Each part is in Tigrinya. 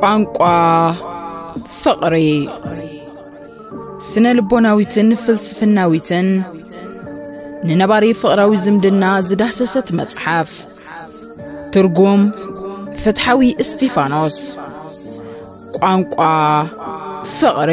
ቋንቋ ፍቕሪ። ስነ ልቦናዊትን ፍልስፍናዊትን ንነባሪ ፍቕራዊ ዝምድና ዝዳህሰሰት መጽሓፍ። ትርጉም ፍትሓዊ እስቲፋኖስ። ቋንቋ ፍቕሪ።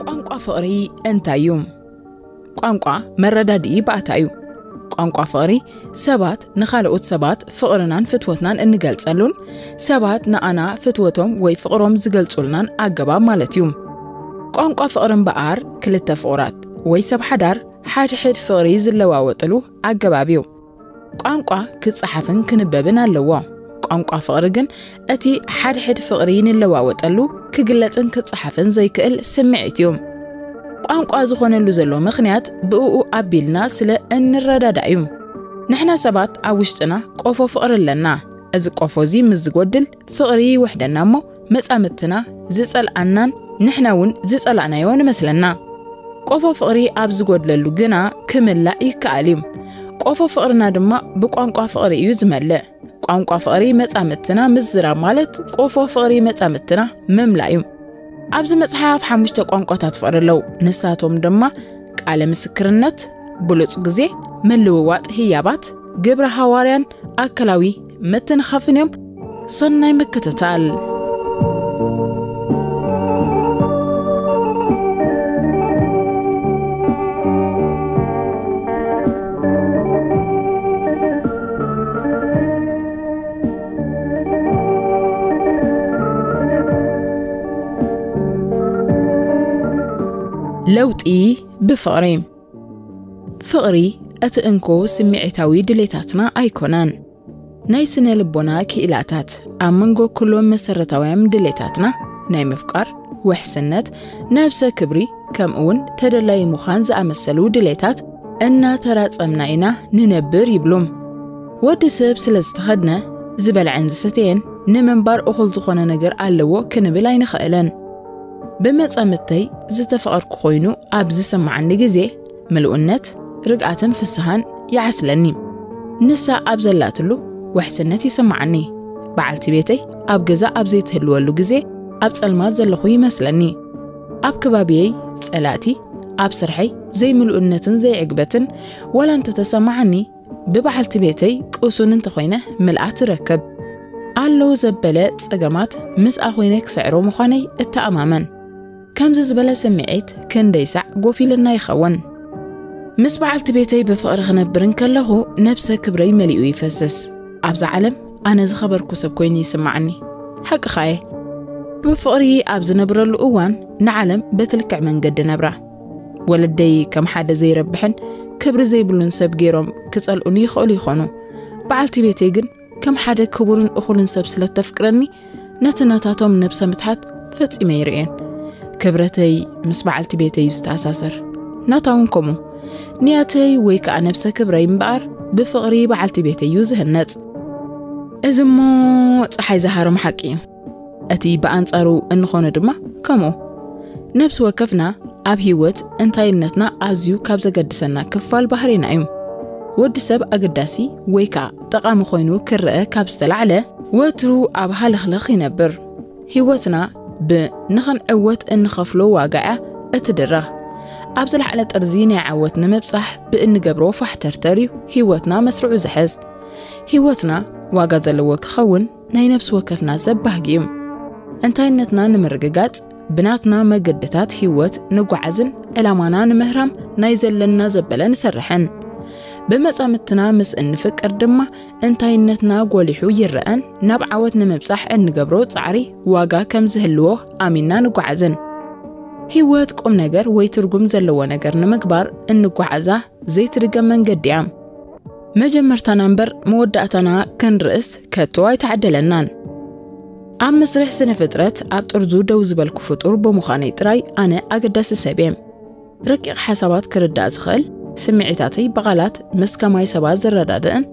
ቋንቋ ፍቕሪ እንታይ እዩ? ቋንቋ መረዳድኢ ባእታ እዩ። ቋንቋ ፍቕሪ ሰባት ንኻልኦት ሰባት ፍቕርናን ፍትወትናን እንገልጸሉን፣ ሰባት ንኣና ፍትወቶም ወይ ፍቕሮም ዝገልጹልናን ኣገባብ ማለት እዩ። ቋንቋ ፍቕሪ እምበኣር ክልተ ፍቑራት ወይ ሰብ ሓዳር ሓድሕድ ፍቕሪ ዝለዋወጥሉ ኣገባብ እዩ። ቋንቋ ክጸሓፍን ክንበብን ኣለዎ። ቋንቋ ፍቕሪ ግን እቲ ሓድሕድ ፍቕሪ ንለዋወጠሉ ክግለጽን ክጸሓፍን ዘይክእል ስምዒት እዩ። ቋንቋ ዝኾነሉ ዘሎ ምኽንያት ብእኡ ኣቢልና ስለ እንረዳዳእ እዩ። ንሕና ሰባት ኣብ ውሽጥና ቆፎ ፍቕሪ ኣለና። እዚ ቆፎ እዚ ምስ ዝጎድል ፍቕሪ ይውሕደና እሞ መጻምድትና ዝጸልኣናን ንሕና እውን ዝጸላእናዮ ንመስለና። ቆፎ ፍቕሪ ኣብ ዝጎድለሉ ግና ክምላእ ይከኣል እዩ። ቆፎ ፍቕርና ድማ ብቋንቋ ፍቕሪ እዩ ዝመልእ። ቋንቋ ፍቕሪ መጻምድትና ምዝራብ ማለት ቆፎ ፍቕሪ መጻምድትና ምምላእ እዩ። ኣብዚ መጽሓፍ ሓሙሽተ ቋንቋታት ፍቕሪ ኣለዉ። ንሳቶም ድማ ቃለ ምስክርነት፣ ብሉጽ ግዜ፣ ምልውዋጥ ህያባት፣ ግብረ ሃዋርያን ኣካላዊ ምትንኻፍን እዮም። ሰናይ ምክትታል። ለውጢ ብፍቕሪ። ፍቕሪ እቲ እንኮ ስምዒታዊ ድሌታትና ኣይኮነን። ናይ ስነ ልቦና ክኢላታት ኣብ መንጎ ኩሎም መሰረታውያን ድሌታትና፣ ናይ ምፍቃር፣ ውሕስነት፣ ነብሰ ክብሪ፣ ከምኡውን ተደላዪ ምዃን ዝኣመሰሉ ድሌታት እናተራጸምና ኢና ንነብር ይብሉ። ወዲ ሰብ ስለ ዝተኸድነ፣ ዝበልዐን ዝሰተየን ንምንባር እኹል ዝኾነ ነገር ኣለዎ ክንብል ኣይንኽእልን። ብመጻምድተይ ዝተፈቐርኩ ኮይኑ ኣብ ዝስምዓኒ ግዜ፣ ምሉእነት፣ ርግኣትን ፍስሃን ይዓስለኒ። ንሳ ኣብ ዘላትሉ ውሕስነት ይስምዓኒ። በዓልቲ ቤተይ ኣብ ገዛ ኣብ ዘይትህልወሉ ግዜ ኣብ ጸልማት ዘለኹ ይመስለኒ። ኣብ ከባቢየይ ጸላእቲ፣ ኣብ ስርሐይ ዘይምሉእነትን ዘይዕግበትን ዋላ እንተተሰምዓኒ፣ ብበዓልቲ ቤተይ ቅሱን እንተኾይነ ምልኣት እረክብ። ኣሎ ዘበለ ጸገማት ምስኣ ኮይነ ክስዕሮ ምዃነይ እተኣማመን። ከምዚ ዝበለ ስምዒት ክንደይ ሳዕ ጎፊልና ይኸውን? ምስ በዓልቲ ቤተይ ብፍቕሪ ክነብር እንከለኹ ነብሰ ክብረይ መሊኡ ይፈስስ። ኣብዛ ዓለም ኣነ ዝኸበርኩ ሰብ ኮይኑ ይስምዓኒ። ሓቅኻ እየ። ብፍቕሪ ኣብ ዝነብረሉ እዋን ንዓለም በቲ ልክዕ መንገዲ ነብራ። ወለደይ ከም ሓደ ዘይረብሕን ክብሪ ዘይብሉን ሰብ ገይሮም ክጸልኡኒ ይኽእሉ ይኾኑ። በዓልቲ ቤተይ ግን ከም ሓደ ክቡርን እኹልን ሰብ ስለ እተፍቅረኒ፣ ነቲ ናታቶም ነብሰ ምትሓት ፈጺመ ኣይርእዮን። ክብረተይ ምስ በዓልቲ ቤተይ እዩ ዝተኣሳሰር። ናታ እውን ከምኡ። ንያተይ ወይ ከኣ ነብሰ ክብረይ እምበኣር ብፍቕሪ በዓልቲ ቤተይ እዩ ዝህነጽ። እዚ እሞ ጸሓይ ዝሃርም ሓቂ እዩ። እቲ ብኣንጻሩ እንኾነ ድማ ከምኡ። ነብሲ ወከፍና ኣብ ህይወት እንታይነትና ኣዝዩ ካብ ዘገድሰና ክፋል ባህሪና እዩ። ወዲ ሰብ ኣገዳሲ ወይ ከኣ ጠቓሚ ኮይኑ ክረአ ካብ ዝተላዕለ፣ ወትሩ ኣብ ሃለኽለኽ ይነብር። ህይወትና ብንኽንዕወት እንኸፍሎ ዋጋ እያ እትድረኽ። ኣብ ዝለዓለ ጥርዚ ናይ ዓወት ንምብጻሕ ብእንገብሮ ፋሕተርተር እዩ ህይወትና መስርዑ ዝሕዝ። ህይወትና ዋጋ ዘለዎ ክኸውን ናይ ነብሲ ወከፍና ሰብ ባህጊ እዩ። እንታይነትና ንምርግጋጽ ብናትና መገድታት ህይወት ንጓዓዝን ዕላማና ንምህራም ናይ ዘለና ዘበለ ንሰርሕን። ብመጻምድትና ምስ እንፍቅር ድማ እንታይነትና ጎሊሑ ይረኣን ናብ ዓወት ንምብጻሕ እንገብሮ ጻዕሪ ዋጋ ከም ዝህልዎ ኣሚንና ንጓዓዝን። ህይወት ቁም ነገር ወይ ትርጉም ዘለዎ ነገር ንምግባር እንጓዓዛ ዘይትድገም መንገዲ እያ። መጀመርታና እምበር መወዳእታና ክንርእስ ከቶ ኣይተዓደለናን። ኣብ መስርሕ ስነ ፍጥረት ኣብ ጥርዙ ደው ዝበልኩ ፍጡር ብምዃነይ ጥራይ ኣነ ኣገዳሲ ሰብ እየ። ረቂቕ ሓሳባት ክርዳእ ዝኽእል ስምዒታተይ ብቓላት ምስ ከማይ ሰባት ዝረዳድእን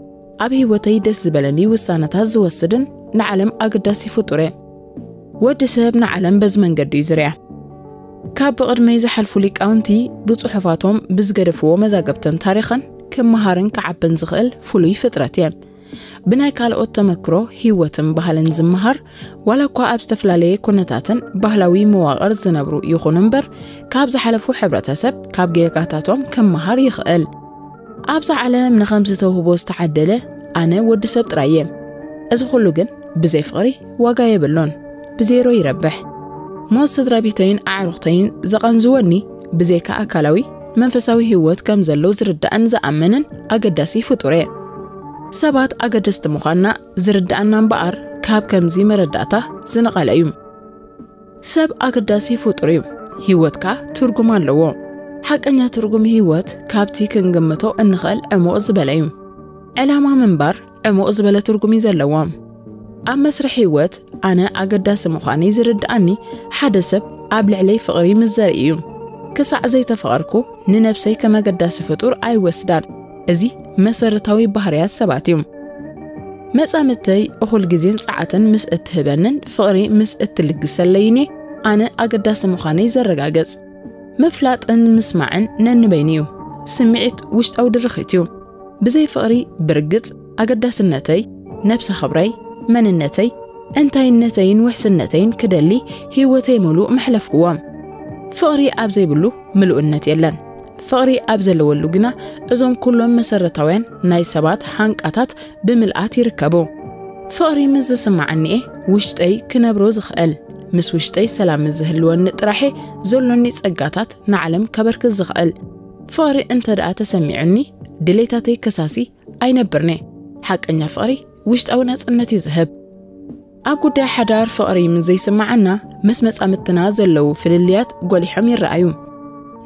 ኣብ ህይወተይ ደስ ዝበለኒ ውሳነታት ዝወስድን ንዓለም ኣገዳሲ ፍጡር እየ። ወዲ ሰብ ንዓለም በዚ መንገዲ እዩ ዝርያ። ካብ ብቕድመይ ዝሓልፉ ሊቃውንቲ ብጽሑፋቶም ብዝገደፍዎ መዛግብትን ታሪኽን ክመሃርን ክዓብን ዝኽእል ፍሉይ ፍጥረት እየ። ብናይ ካልኦት ተመክሮ ህይወትን ባህልን ዝመሃር፣ ዋላ እኳ ኣብ ዝተፈላለየ ኩነታትን ባህላዊ መዋቕር ዝነብሩ ይኹን እምበር፣ ካብ ዝሓለፉ ሕብረተሰብ ካብ ጌጋታቶም ክመሃር ይኽእል። ኣብዛ ዓለም ንኸምዚ ተውህቦ ዝተዓደለ ኣነ ወዲ ሰብ ጥራይ እየ። እዚ ኩሉ ግን ብዘይ ፍቕሪ ዋጋ የብሉን፣ ብዜሮ ይረብሕ። ሞት ስድራ ቤተይን ኣዕሩኽተይን ዘቐንዝወኒ ብዘይካ ኣካላዊ መንፈሳዊ ህይወት ከም ዘሎ ዝርዳእን ዝኣምንን ኣገዳሲ ፍጡር እየ። ሰባት ኣገደስቲ ምዃንና ዝርዳእና እምበኣር ካብ ከምዚ መረዳእታ ዝነቐለ እዩ። ሰብ ኣገዳሲ ፍጡር እዩ። ህይወትካ ትርጉም ኣለዎ። ሓቀኛ ትርጉም ህይወት ካብቲ ክንግምቶ እንኽእል ዕሙቕ ዝበለ እዩ። ዕላማ ምንባር ዕሙቕ ዝበለ ትርጉም እዩ ዘለዎ። ኣብ መስርሕ ህይወት ኣነ ኣገዳሲ ምዃነይ ዝርድኣኒ ሓደ ሰብ ኣብ ልዕለይ ፍቕሪ ምስ ዘርኢ እዩ። ክሳዕ ዘይተፈቐርኩ ንነብሰይ ከም ኣገዳሲ ፍጡር ኣይወስዳን። እዚ መሰረታዊ ባህርያት ሰባት እዩ። መጻምድተይ እኹል ግዜን ጸዓትን ምስ እትህበንን ፍቕሪ ምስ እትልግሰለይን እየ ኣነ ኣገዳሲ ምዃነይ ዘረጋግጽ። ምፍላጥን ምስማዕን ነንበይኑ እዩ። ስምዒት ውሽጣዊ ድርኺት እዩ። ብዘይ ፍቕሪ ብርግጽ ኣገዳስነተይ፣ ነብሰ ክብረይ፣ መንነተይ፣ እንታይነተይን ውሕስነተይን ክደሊ ህይወተይ ምሉእ ምሕለፍክዎ። ፍቕሪ ኣብ ዘይብሉ ምሉእነት የለን። ፍቕሪ ኣብ ዘለወሉ ግና እዞም ኩሎም መሰረታውያን ናይ ሰባት ሃንቃታት ብምልኣት ይርከቡ። ፍቕሪ ምስ ዝስማዓኒ እየ ውሽጠይ ክነብሮ ዝኽእል። ምስ ውሽጠይ ሰላም ምስ ዝህልወኒ ጥራሐ ዘሎኒ ጸጋታት ንዓለም ከበርክት ዝኽእል። ፍቕሪ እንተ ደኣ ተሰሚዑኒ ድሌታተይ ከሳሲ ኣይነብርኒ። ሓቀኛ ፍቕሪ ውሽጣዊ ናጽነት እዩ ዝህብ። ኣብ ጉዳይ ሓዳር ፍቕሪ ምስ ዘይስምዓና ምስ መጻምድትና ዘለዉ ፍልልያት ጎሊሖም ይረኣዩ።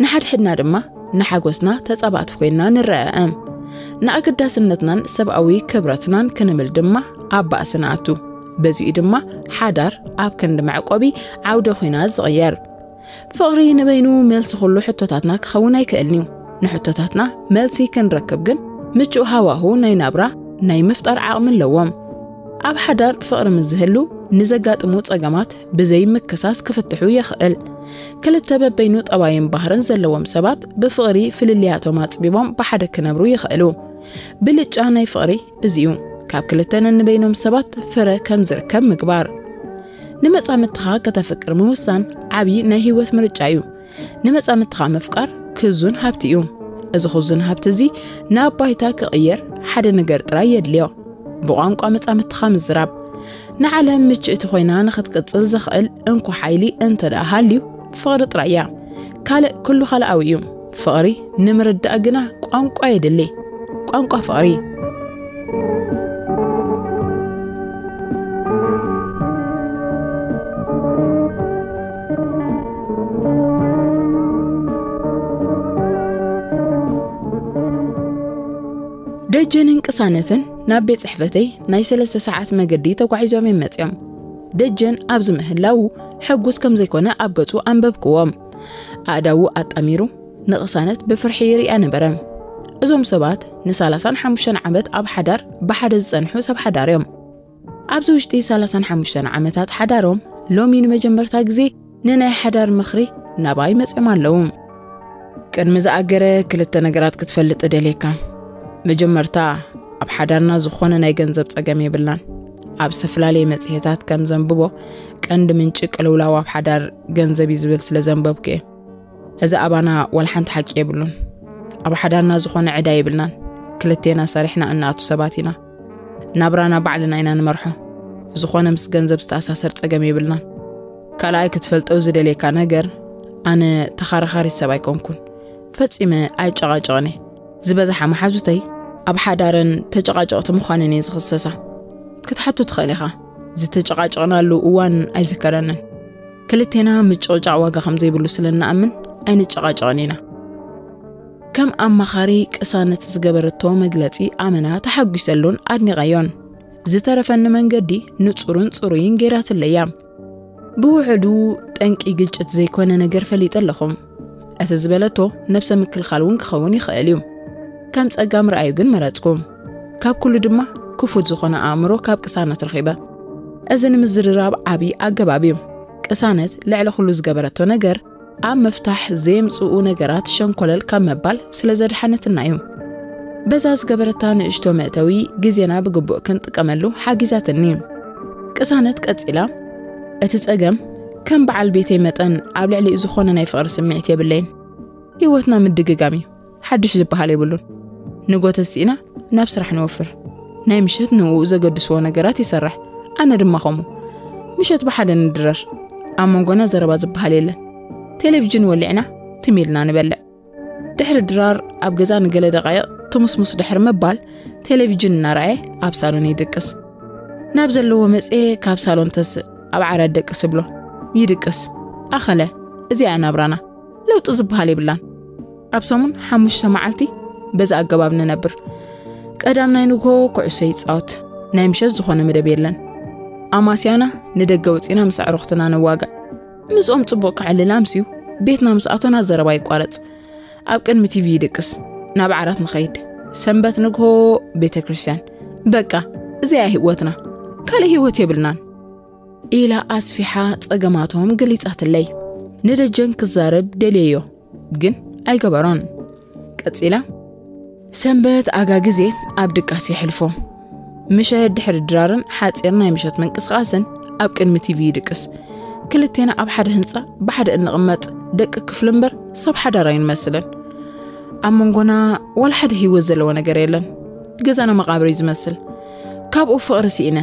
ንሓድሕድና ድማ ንሓጎስና ተጻባእቲ ኮይንና ንረኣኣም። ንኣገዳስነትናን ሰብኣዊ ክብረትናን ክንብል ድማ ኣብ ባእሲ ንኣቱ። በዚኡ ድማ ሓዳር ኣብ ክንዲ መዕቆቢ ዓውደ ኹናት ዝቕየር። ፍቕሪ ንበይኑ መልሲ ኩሉ ሕቶታትና ክኸውን ኣይክእልን እዩ። ንሕቶታትና መልሲ ክንረክብ ግን ምቹእ ሃዋሁ ናይ ናብራ ናይ ምፍጣር ዓቕሚ ኣለዎም። ኣብ ሓዳር ፍቕሪ ምስ ዝህሉ ንዘጋጥሙ ጸገማት ብዘይ ምክሳስ ክፍትሑ የኽእል። ክልተ በበይኑ ጠባይን ባህርን ዘለዎም ሰባት ብፍቕሪ ፍልልያቶም ኣጽቢቦም ብሓደ ክነብሩ ይኽእሉ። ብልጫ ናይ ፍቕሪ እዚ እዩ። ካብ ክልተ ነንበይኖም ሰባት ፍረ ከም ዝርከብ ምግባር። ንመጻምድትኻ ከተፍቅር ምውሳን ዓብዪ ናይ ህይወት ምርጫ እዩ። ንመጻምድትኻ ምፍቃር ክዙን ሃብቲ እዩ። እዚ ክዙን ሃብቲ እዚ ናብ ባይታ ክቕየር ሓደ ነገር ጥራይ የድልዮ። ብቋንቋ መጻምድትኻ ምዝራብ። ንዓለም ምችእቲ ኮይና ንኽትቅጽል ዘኽእል እንኮ ሓይሊ እንተ ደኣ ሃልዩ ፍቕሪ ጥራይ እያ። ካልእ ኩሉ ካልኣዊ እዩ። ፍቕሪ ንምርዳእ ግና ቋንቋ የድሊ። ቋንቋ ፍቕሪ። ደጀንን ቅሳነትን ናብ ቤት ጽሕፈተይ ናይ ሰለስተ ሰዓት መገዲ ተጓዒዞም እዮም መጺኦም። ደጀን ኣብዚ ምህላዉ ሕጉስ ከም ዘይኮነ ኣብ ገጹ ኣንበብክዎም። ኣእዳዉ ኣጣሚሩ ንቕሳነት ብፍርሒ ይርእያ ነበረ። እዞም ሰባት ንሳላሳን ሓሙሽተን ዓመት ኣብ ሓዳር ብሓደ ዝጸንሑ ሰብ ሓዳር እዮም። ኣብዚ ውሽጢ ሰላሳን ሓሙሽተን ዓመታት ሓዳሮም ሎሚ ንመጀመርታ ግዜ ንናይ ሓዳር ምኽሪ ናባይ መጺኦም ኣለዉ። ቅድሚ ዝኣገረ ክልተ ነገራት ክትፈልጥ እደልየካ። መጀመርታ፣ ኣብ ሓዳርና ዝኾነ ናይ ገንዘብ ጸገም የብልናን። ኣብ ዝተፈላለየ መጽሔታት ከም ዘንብቦ፣ ቀንዲ ምንጪ ቅልውላው ኣብ ሓዳር ገንዘብ እዩ ዝብል ስለ ዘንበብኩ እየ። እዚ ኣባና ዋላ ሓንቲ ሓቂ የብሉን። ኣብ ሓዳርና ዝኾነ ዕዳ የብልናን። ክልቴና ሰሪሕና እንኣቱ ሰባት ኢና። ናብራና ባዕልና ኢና ንመርሖ። ዝኾነ ምስ ገንዘብ ዝተኣሳሰር ጸገም የብልናን። ካልኣይ ክትፈልጦ ዝደልየካ ነገር፣ ኣነ ተኻራኻሪት ሰብ ኣይኮንኩን። ፈጺመ ኣይጨቓጨቕን እየ። ዝበዝሓ መሓዙተይ ኣብ ሓዳረን ተጨቓጨቕቲ ምዃነን እየ ዝኽሰሳ። ክትሓቱ ትኽእል ኢኻ። ዝተጨቓጨቕናሉ እዋን ኣይዝከረንን። ክልቴና ምጭቕጫቕ ዋጋ ከም ዘይብሉ ስለ እንኣምን ኣይንጨቓጨቕን ኢና። ከም ኣማኻሪ ቅሳነት ዝገበረቶ መግለጺ ኣመና ተሓጒሰሉን ኣድኒቐዮን። ዝተረፈኒ መንገዲ ንጹርን ጽሩይን ገይራትለይ እያ። ብውሕዱ ጠንቂ ግጭት ዘይኮነ ነገር ፈሊጠ ኣለኹ። እቲ ዝበለቶ ነብሰ ምክልኻል እውን ክኸውን ይኽእል እዩ። ከም ጸጋም ረኣዩ ግን መረጽኩ። ካብ ኩሉ ድማ ክፉት ዝኾነ ኣእምሮ ካብ ቅሳነት ረኺበ። እዚ ንምዝርራብ ዓቢ ኣገባብ እዩ። ቅሳነት ልዕሊ ኩሉ ዝገበረቶ ነገር ኣብ ምፍታሕ ዘየምጽኡ ነገራት ሸንኮለል ካብ ምባል ስለ ዘድሓነትና እዩ። በዛ ዝገበረታ ንእሽቶ መእተዊ ግዜና ብግቡእ ክንጥቀመሉ ሓጊዛትኒ። ቅሳነት ቀጺላ፣ እቲ ጸገም ከም በዓል ቤተይ መጠን ኣብ ልዕሊኡ ዝኾነ ናይ ፍቕሪ ስምዒት የብለይን። ህይወትና ምድግጋም እዩ። ሓድሽ ዝበሃል የብሉን። ንጎተት ስኢና ናብ ስራሕ ንወፍር። ናይ ምሸት ንኡ ዘገድስዎ ነገራት ይሰርሕ። ኣነ ድማ ከምኡ። ምሸት ብሓደ ንድረር። ኣብ መንጎና ዘረባ ዝበሃል የለን። ቴሌቪዥን ወሊዕና ትም ኢልና ንበልዕ። ድሕሪ ድራር ኣብ ገዛ ንገለ ደቃይቕ ትሙስሙስ ድሕሪ ምባል ቴሌቪዥን እናረኣየ ኣብ ሳሎን ይድቅስ። ናብ ዘለዎ መጽኤ ካብ ሳሎን ተስእ ኣብ ዓራት ደቅስ እብሎ። ይድቅስ። ኣኸለ። እዚኣ እያ ናብራና። ለውጢ ዝበሃል የብላን። ኣብ ሰሙን ሓሙሽተ መዓልቲ በዚ ኣገባብ ንነብር። ቀዳም ናይ ንግሆ ኩዕሶ ይጻወት። ናይ ምሸት ዝኾነ መደብ የለን። ኣማስያና ንደገ ወጺና ምስ ኣዕሩኽትና ንዋጋእ። ምስኦም ጽቡቕ ክዕልል ኣምስዩ ቤትና ምስ ኣቶና ዘረባ ይቋረጽ። ኣብ ቅድሚ ቲቪ ይድቅስ። ናብ ዓራት ንኸይድ። ሰንበት ንግሆ ቤተ ክርስቲያን። በቃ እዚኣ ህይወትና። ካልእ ህይወት የብልናን። ኢላ ኣስፊሓ ጸገማቶም ገሊጻትለይ። ንደጀን ክዛረብ ደልየዮ፣ ግን ኣይገበሮን። ቀጺላ፣ ሰንበት ኣጋ ግዜ ኣብ ድቃስ የሕልፎ። ምሸት ድሕሪ ድራርን ሓጺር ናይ ምሸት ምንቅስቓስን ኣብ ቅድሚ ቲቪ ይድቅስ። ክልቴና ኣብ ሓደ ህንጻ ብሓደ እንቕመጥ ደቂ ክፍሊ እምበር ሰብ ሓዳር ኣይንመስልን። ኣብ መንጎና ዋላ ሓደ ህይወት ዘለዎ ነገር የለን። ገዛና መቓብር እዩ ዝመስል። ካብኡ ፍቕሪ ስኢነ።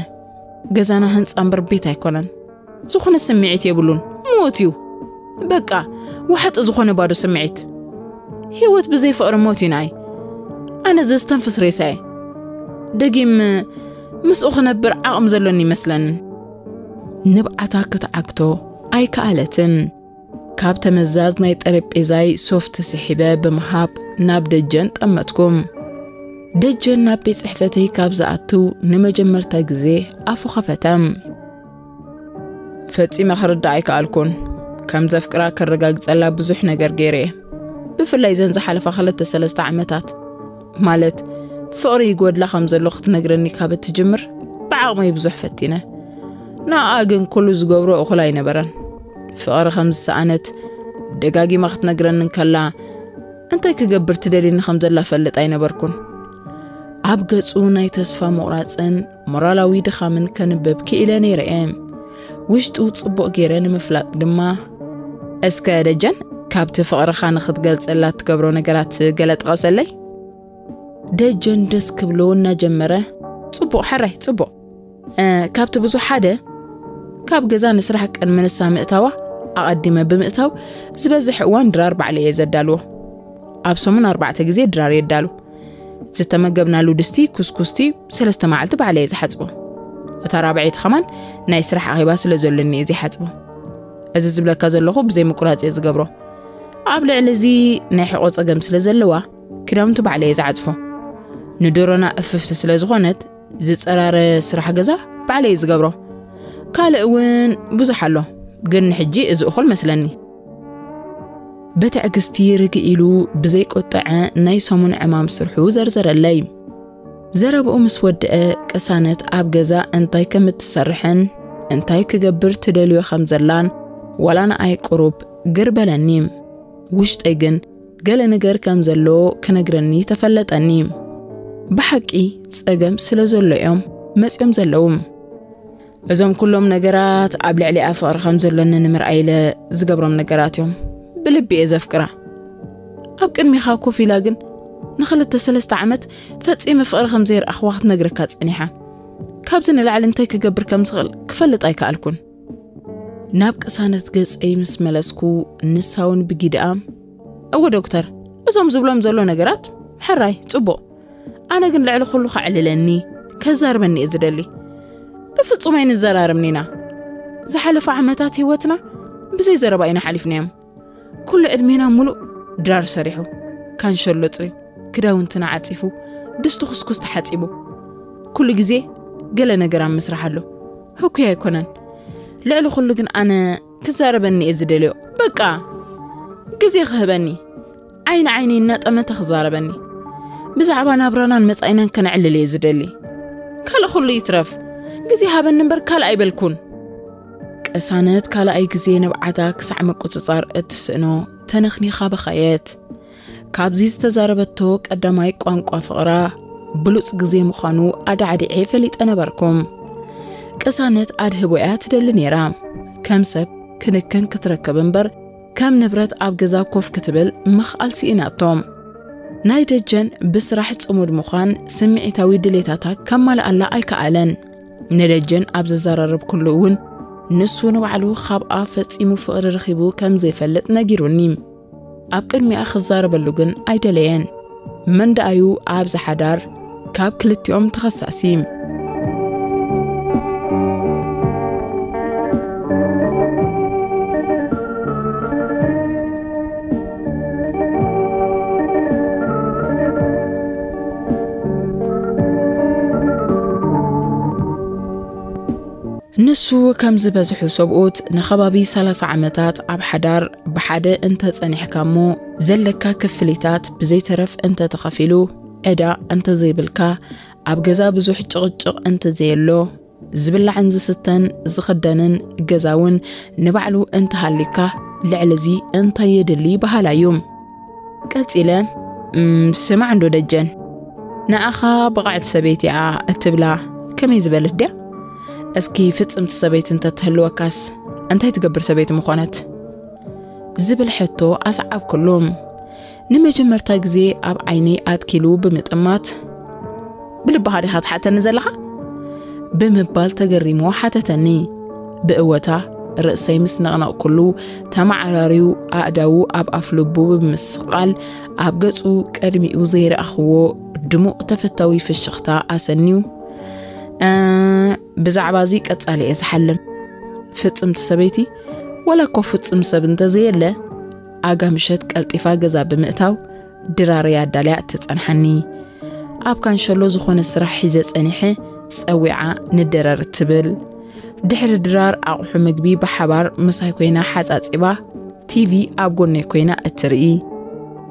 ገዛና ህንጻ እምበር ቤት ኣይኮነን። ዝኾነ ስምዒት የብሉን። ሞት እዩ። በቃ፣ ዋሕጢ ዝኾነ ባዶ ስምዒት። ህይወት ብዘይ ፍቕሪ ሞት እዩ ንኣይ። ኣነ ዘስተንፍስ ሬሳ እየ። ደጊም ምስኡ ክነብር ዓቕሚ ዘሎኒ ይመስለንን። ንብዓታ ክትዓግቶ ኣይከኣለትን። ካብ ተመዛዝ ናይ ጠረጴዛይ ሶፍት ስሒበ ብምሃብ ናብ ደጀን ጠመትኩም። ደጀን ናብ ቤት ጽሕፈተይ ካብ ዝኣቱ ንመጀመርታ ግዜ ኣፉ ኸፈተ። ፈጺመ ክርዳእ ኣይከኣልኩን። ከም ዘፍቅራ ከረጋግጸላ ብዙሕ ነገር ገይረ እየ። ብፍላይ ዘን ዝሓለፋ ክልተ ሰለስተ ዓመታት። ማለት፣ ፍቕሪ ይጎድላ ከም ዘሎ ክትነግረኒ ካብ እትጅምር፣ ብዓቕመይ ብዙሕ ፈቲነ። ንኣኣ ግን ኩሉ ዝገብሮ እኹል ኣይነበረን። ፍቕሪ ከም ዝሰኣነት ደጋጊማ ክትነግረኒ እንከላ፣ እንታይ ክገብር ትደልየኒ ከም ዘላ ፈልጥ ኣይነበርኩን። ኣብ ገጹ ናይ ተስፋ ምቑራጽን ሞራላዊ ድኻምን ከንብብ ክኢለ ነይረ እየ። ውሽጡ ጽቡቕ ገይረ ንምፍላጥ ድማ፣ እስከ ደጀን፣ ካብቲ ፍቕርኻ ንኽትገልጸላ እትገብሮ ነገራት ገለ ጥቐሰለይ? ደጀን ደስ ክብሎ እናጀመረ፣ ጽቡቕ፣ ሕራይ፣ ጽቡቕ። እ፣ ካብቲ ብዙሕ ሓደ፣ ካብ ገዛ ንስራሕ ቅድሚ ንሳ ምእታዋ ኣቐዲመ ብምእታው፣ ዝበዝሕ እዋን ድራር ባዕለ እየ ዘዳልዎ። ኣብ ሰሙን ኣርባዕተ ግዜ ድራር የዳሉ። ዝተመገብናሉ ድስቲ፣ ኩስኩስቲ፣ ሰለስተ መዓልቲ ባዕለ እየ ዝሓጽቦ። እታ ራብዐይቲ ከማን ናይ ስራሕ ኣኼባ ስለ ዘሎኒ እየ ዘይሓጽቦ። እዚ ዝብለካ ዘለኹ ብዘይ ምቁራጽ እየ ዝገብሮ። ኣብ ልዕሊ እዚ ናይ ሕቖ ጸገም ስለ ዘለዋ፣ ክዳውንቲ ባዕለ እየ ዝዓጽፎ። ንደሮና እፍፍቲ ስለ ዝኾነት፣ ዝጸራረ ስራሕ ገዛ ባዕለ እየ ዝገብሮ። ካልእ እውን ብዙሕ ኣሎ፣ ግን ንሕጂ እዚ እኹል መስለኒ። ብትዕግስቲ ርግእ ኢሉ ብዘይቆጠዐ ናይ ሰሙን ዕማም ስርሑ ዘርዘረለይ። ዘረብኡ ምስ ወድአ፣ ቅሳነት ኣብ ገዛ እንታይ ከም እትሰርሕን እንታይ ክገብር ትደልዮ ከም ዘላን ዋላ ንኣይ ቁሩብ ግር በለኒ። ውሽጠይ ግን ገለ ነገር ከም ዘሎ ክነግረኒ ተፈለጠኒ። ብሓቂ ጸገም ስለ ዘሎ እዮም መጺኦም ዘለዉ። እዞም ኩሎም ነገራት ኣብ ልዕሊኣ ፍቕሪ ከም ዘሎኒ ንምርኣይ ኢለ ዝገብሮም ነገራት እዮም። ብልቢ እየ ዘፍቅራ። ኣብ ቅድሚኻ ኮፍ ኢላ ግን ንኽልተ ሰለስተ ዓመት ፈጺመ ፍቕሪ ከም ዘይረኣኽዋ ክትነግረካ ጸኒሓ። ካብዚ ንላዕሊ እንታይ ክገብር ከም ዝኽእል ክፈልጥ ኣይከኣልኩን። ናብ ቅሳነት ገጸይ ምስ መለስኩ፣ ንሳ እውን ብጊድኣ፣ እወ ዶክተር፣ እዞም ዝብሎም ዘሎ ነገራት ሕራይ፣ ጽቡቕ። ኣነ ግን ልዕሊ ኩሉ ከዕልለኒ፣ ከዛርበኒ እየ ዝደሊ። ብፍጹም ኣይንዘራረብን ኢና። ዝሓለፈ ዓመታት ህይወትና ብዘይ ዘረባ ኢና ሓሊፍናዮም። ኩሉ ዕድሜና ሙሉእ ድራር ሰሪሑ፣ ካንሸሎ ጽርዩ፣ ክዳውንትና ዓጺፉ፣ ድስቲ ኩስኩስ ተሓጺቡ። ኩሉ ግዜ ገለ ነገር ኣብ ምስራሕ ኣሎ። ህኩይ ኣይኮነን። ልዕሊ ኩሉ ግን ኣነ ክዛረበኒ እየ ዝደልዮ። በቃ ግዜ ክህበኒ፣ ዓይኒ ዓይኒ እናጠመተ ክዛረበኒ። ብዛዕባ ናብራናን መጻኢናን ከነዕልል እየ ዝደሊ። ካልእ ኩሉ ይትረፍ፣ ግዜ ሃበኒ እምበር ካልእ ኣይበልኩን። ቅሳነት ካልኣይ ግዜ ንብዓታ ክሳዕ ምቁጽጻር እትስእኖ ተነኽኒኻ በኸየት። ካብዚ ዝተዛረበቶ ቀዳማይ ቋንቋ ፍቕራ ብሉጽ ግዜ ምዃኑ ኣዳዕዲዐ ፈሊጠ ነበርኩም። ቅሳነት ኣድህቦ እያ ትደሊ ነይራ። ከም ሰብ ክንክን ክትረክብ እምበር ከም ንብረት ኣብ ገዛ ኮፍ ክትብል ምኽኣል ስኢናቶም። ናይ ደጀን ብስራሕ ጽሙድ ምዃን ስምዒታዊ ድሌታታ ከማልኣላ ኣይከኣለን። ንደጀን ኣብ ዘዘራረብኩሉ እውን ንሱ ንባዕሉ ካብኣ ፈጺሙ ፍቕሪ ረኺቡ ከም ዘይፈልጥ ነጊሩኒ። ኣብ ቅድሚኣ ክዛረበሉ ግን ኣይደለየን። መን ደኣዩ ኣብዚ ሓዳር ካብ ክልቲኦም ተኸሳሲ? ንሱ ከም ዝበዝሑ ሰብኡት ንኸባቢ ሰላሳ ዓመታት ኣብ ሓዳር ብሓደ እንተጸኒሕካ እሞ ዘለካ ክፍሊታት ብዘይተረፍ እንተተኸፊሉ፣ ዕዳ እንተዘይብልካ፣ ኣብ ገዛ ብዙሕ ጭቕጭቕ እንተዘየሎ፣ ዝብላዕን ዝስተን ዝኽደንን ገዛ እውን ንባዕሉ እንተሃሊካ፣ ልዕሊ እዚ እንታይ የድሊ በሃላይ እዩ። ቀጺለ፣ "እም፣ ስማዕ እንዶ ደጀን፣ ንኣኻ ብቕዕቲ ሰበይቲ እያ እትብላ ከመይ ዝበለት ድያ? እስኪ ፍጽምቲ ሰበይቲ እንተትህልወካስ እንታይ ትገብር ሰበይቲ ምኾነት?" ዝብል ሕቶ ኣስዓብኩሉ። ንመጀመርታ ግዜ ኣብ ዓይነይ ኣትኪሉ ብምጥማት፣ "ብልብኻ ዲኻ ትሓተኒ ዘለኻ?" ብምባል ተገሪሙ ሓተተኒ። ብእወታ ርእሰይ ምስ ነቕነቕኩሉ፣ ተመዓራርዩ ኣእዳዉ ኣብ ኣፍ ልቡ ብምስቓል፣ ኣብ ገጹ ቀድሚኡ ዘይረኣኽዎ ድሙቕ ተፈታዊ ፍሽኽታ ኣሰንዩ፣ "እ፣ ብዛዕባ እዚ ቀጻሊ እየ ዝሓልም። ፍጽምቲ ሰበይቲ፣ ዋላ እኮ ፍጹም ሰብ እንተዘየለ፣ ኣጋ ምሸት ቀልጢፋ ገዛ ብምእታው፣ ድራረይ ኣዳልያ እትጸንሓኒ። ኣብ ካንሸሎ ዝኾነ ስራሕ ሒዘ ጸኒሐ፣ ጸዊዓ ንደረር" እትብል። ድሕሪ ድራር ኣቑሑ ምግቢ ብሓባር ምሳይ ኮይና ሓጻጺባ፣ ቲቪ ኣብ ጎነይ ኮይና እትርኢ።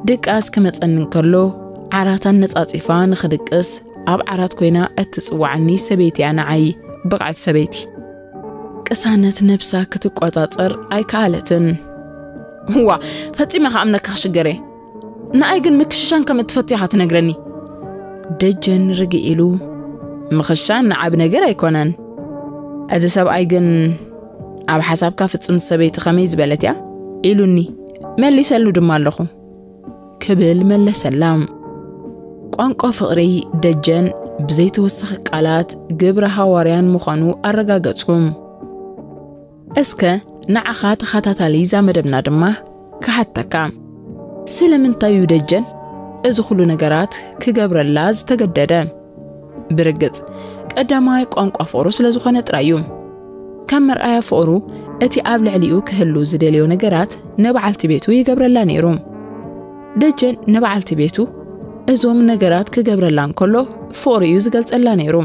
ድቃስ ክመጸኒ እንከሎ፣ ዓራታ ነጻጺፋ ንኽድቅስ ኣብ ዓራት ኮይና እትጽውዓኒ ሰበይቲ እያ ንዓይ፣ ብቕዕቲ ሰበይቲ። ቅሳነት ነብሳ ክትቆጻጸር ኣይከኣለትን። "እዋ፣ ፈጺመ ክኣምነካ ክሽገር እየ። ንኣይ ግን ምክሽሻን ከም እትፈቱ ኢኻ ትነግረኒ?" ደጀን ርግእ ኢሉ፣ "ምኽሻን ንዓቢ ነገር ኣይኮነን። እዚ ሰብኣይ ግን ኣብ ሓሳብካ ፍጽምቲ ሰበይቲ ከመይ ዝበለት እያ?" ኢሉኒ። መሊሰሉ ድማ ኣለኹ። ክብል መለሰላ። ቋንቋ ፍቕሪ ደጀን ብዘይተወሰኺ ቃላት ግብረ ሃዋርያን ምዃኑ ኣረጋገጽኩ። እስከ ንዓኻ ተኸታታሊ እዛ መደብና ድማ ክሓተካ። ስለምንታይ እዩ ደጀን እዚ ኩሉ ነገራት ክገብረላ ዝተገደደ? ብርግጽ፣ ቀዳማይ ቋንቋ ፍቕሩ ስለ ዝኾነ ጥራይ እዩ። ከም መርኣያ ፍቕሩ፣ እቲ ኣብ ልዕሊኡ ክህሉ ዝደልዮ ነገራት ንበዓልቲ ቤቱ ይገብረላ ነይሩ። ደጀን ንበዓልቲ ቤቱ እዞም ነገራት ክገብረላ እንከሎ ፍቕሪ እዩ ዝገልጸላ ነይሩ።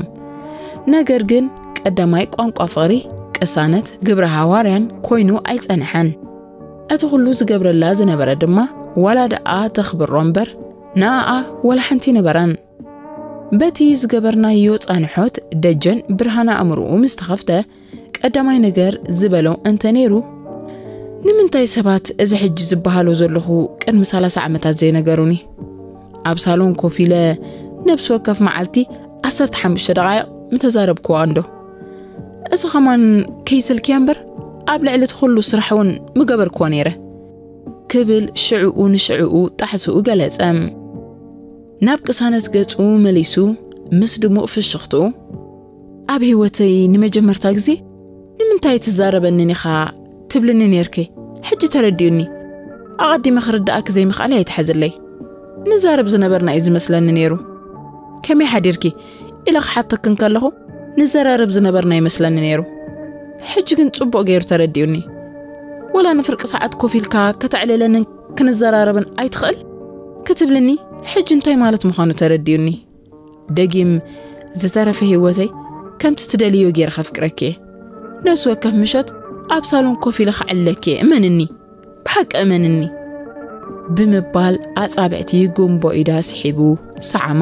ነገር ግን ቀዳማይ ቋንቋ ፍቕሪ ቅሳነት ግብረ ሃዋርያን ኮይኑ ኣይጸንሐን። እቲ ኩሉ ዝገብረላ ዝነበረ ድማ ዋላ ደኣ ተኽብሮ እምበር ንኣኣ ዋላ ሓንቲ ነበረን። በቲ ዝገበርናዮ ጻንሖት ደጀን ብርሃን ኣእምሮኡ ምስ ተኸፍተ፣ ቀዳማይ ነገር ዝበሎ እንተ ነይሩ፣ "ንምንታይ ሰባት እዚ ሕጂ ዝበሃሎ ዘለኹ ቅድሚ ሰላሳ ዓመታት ዘይነገሩኒ? ኣብ ሳሎን ኮፍ ኢለ ነብሲ ወከፍ መዓልቲ ዓሰርተ ሓሙሽተ ደቓይቕ ምተዛረብክዋ እንዶ? እዚ ኸማን ከይሰልክያ እምበር ኣብ ልዕሊ እቲ ኩሉ ስራሕ እውን ምገበርክዎ ነይረ" ክብል ሽዕኡ ንሽዕኡ ጣዕስኡ ገለጸ። ናብ ቅሳነት ገጹ መሊሱ ምስ ድሙቕ ፍሽኽትኡ፣ "ኣብ ህይወተይ ንመጀመርታ ግዜ ንምንታይ ትዛረበንን ኢኻ ትብልኒ ነይርኪ? ሕጂ ተረዲኡኒ። ኣቐዲመ ክርድኣኪ ዘይምኽኣለይ ኣይትሓዝለይ። ንዛረብ ዝነበርና እዩ ዝመስለኒ ነይሩ። ከመይ ሓዲርኪ?" ኢለ ክሓተኪ እንከለኹ ንዘራረብ ዝነበርና ይመስለኒ ነይሩ። ሕጂ ግን ጽቡቕ ገይሩ ተረዲኡኒ። "ወላ ንፍርቂ ሰዓት ኮፍ ኢልካ ከተዕልለንን ክንዘራረብን ኣይትኽእል?" ክትብልኒ፣ ሕጂ እንታይ ማለት ምዃኑ ተረዲኡኒ። ደጊም፣ "ዝተረፈ ህይወተይ ከምቲ ትደልዮ ገይረ ከፍቅረኪ እየ። ነብሲ ወከፍ ምሸት ኣብ ሳሎን ኮፍ ኢለ ከዕልለኪ እየ፣ እመንኒ። ብሓቂ እመንኒ።" ብምባል ኣጻብዕቲ ጉንቦ ኢዳ ስሒቡ ሰዓማ።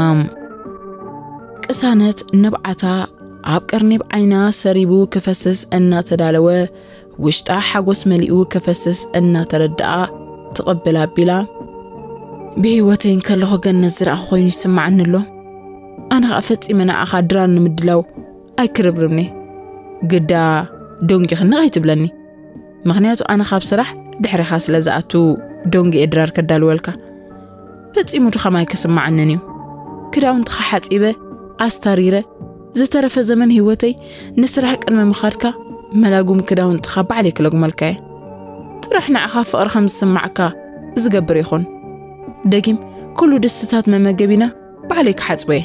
ቅሳነት ንብዓታ ኣብ ቀርኒብ ዓይና ሰሪቡ ክፈስስ እናተዳለወ፣ ውሽጣ ሓጎስ መሊኡ ክፈስስ እናተረድኣ ትቕብል ኣቢላ፣ "ብህይወተይ እንከለኹ ገነት ዝረኣኹ ኮይኑ ይስምዓኒ ኣሎ። ኣነ ኸኣ ፈጺመ ንዓኻ ድራር ንምድላው ኣይክርብርብኒ። ግዳ ዶንጊኽኒ ከይትብለኒ። ምኽንያቱ ኣነ ካብ ስራሕ ድሕሪኻ ስለ ዝኣቱ ዶንጊ እየ ድራር ከዳልወልካ። ፈጺሙ ድኻም ኣይክስምዓንን እዩ። ክዳውንትኻ ሓጺበ፣ ኣስታሪረ፣ ዝተረፈ ዘመን ህይወተይ ንስራሕ ቅድሚ ምኻድካ መላጉም ክዳውንትኻ ባዕለይ ክለጉመልካ እየ። ጥራሕ ንዓኻ ፍቕሪ ከም ዝስማዓካ ዝገብር ይኹን። ደጊም ኩሉ ድስትታት መመገቢና ባዕለይ ክሓጽቦ እየ።"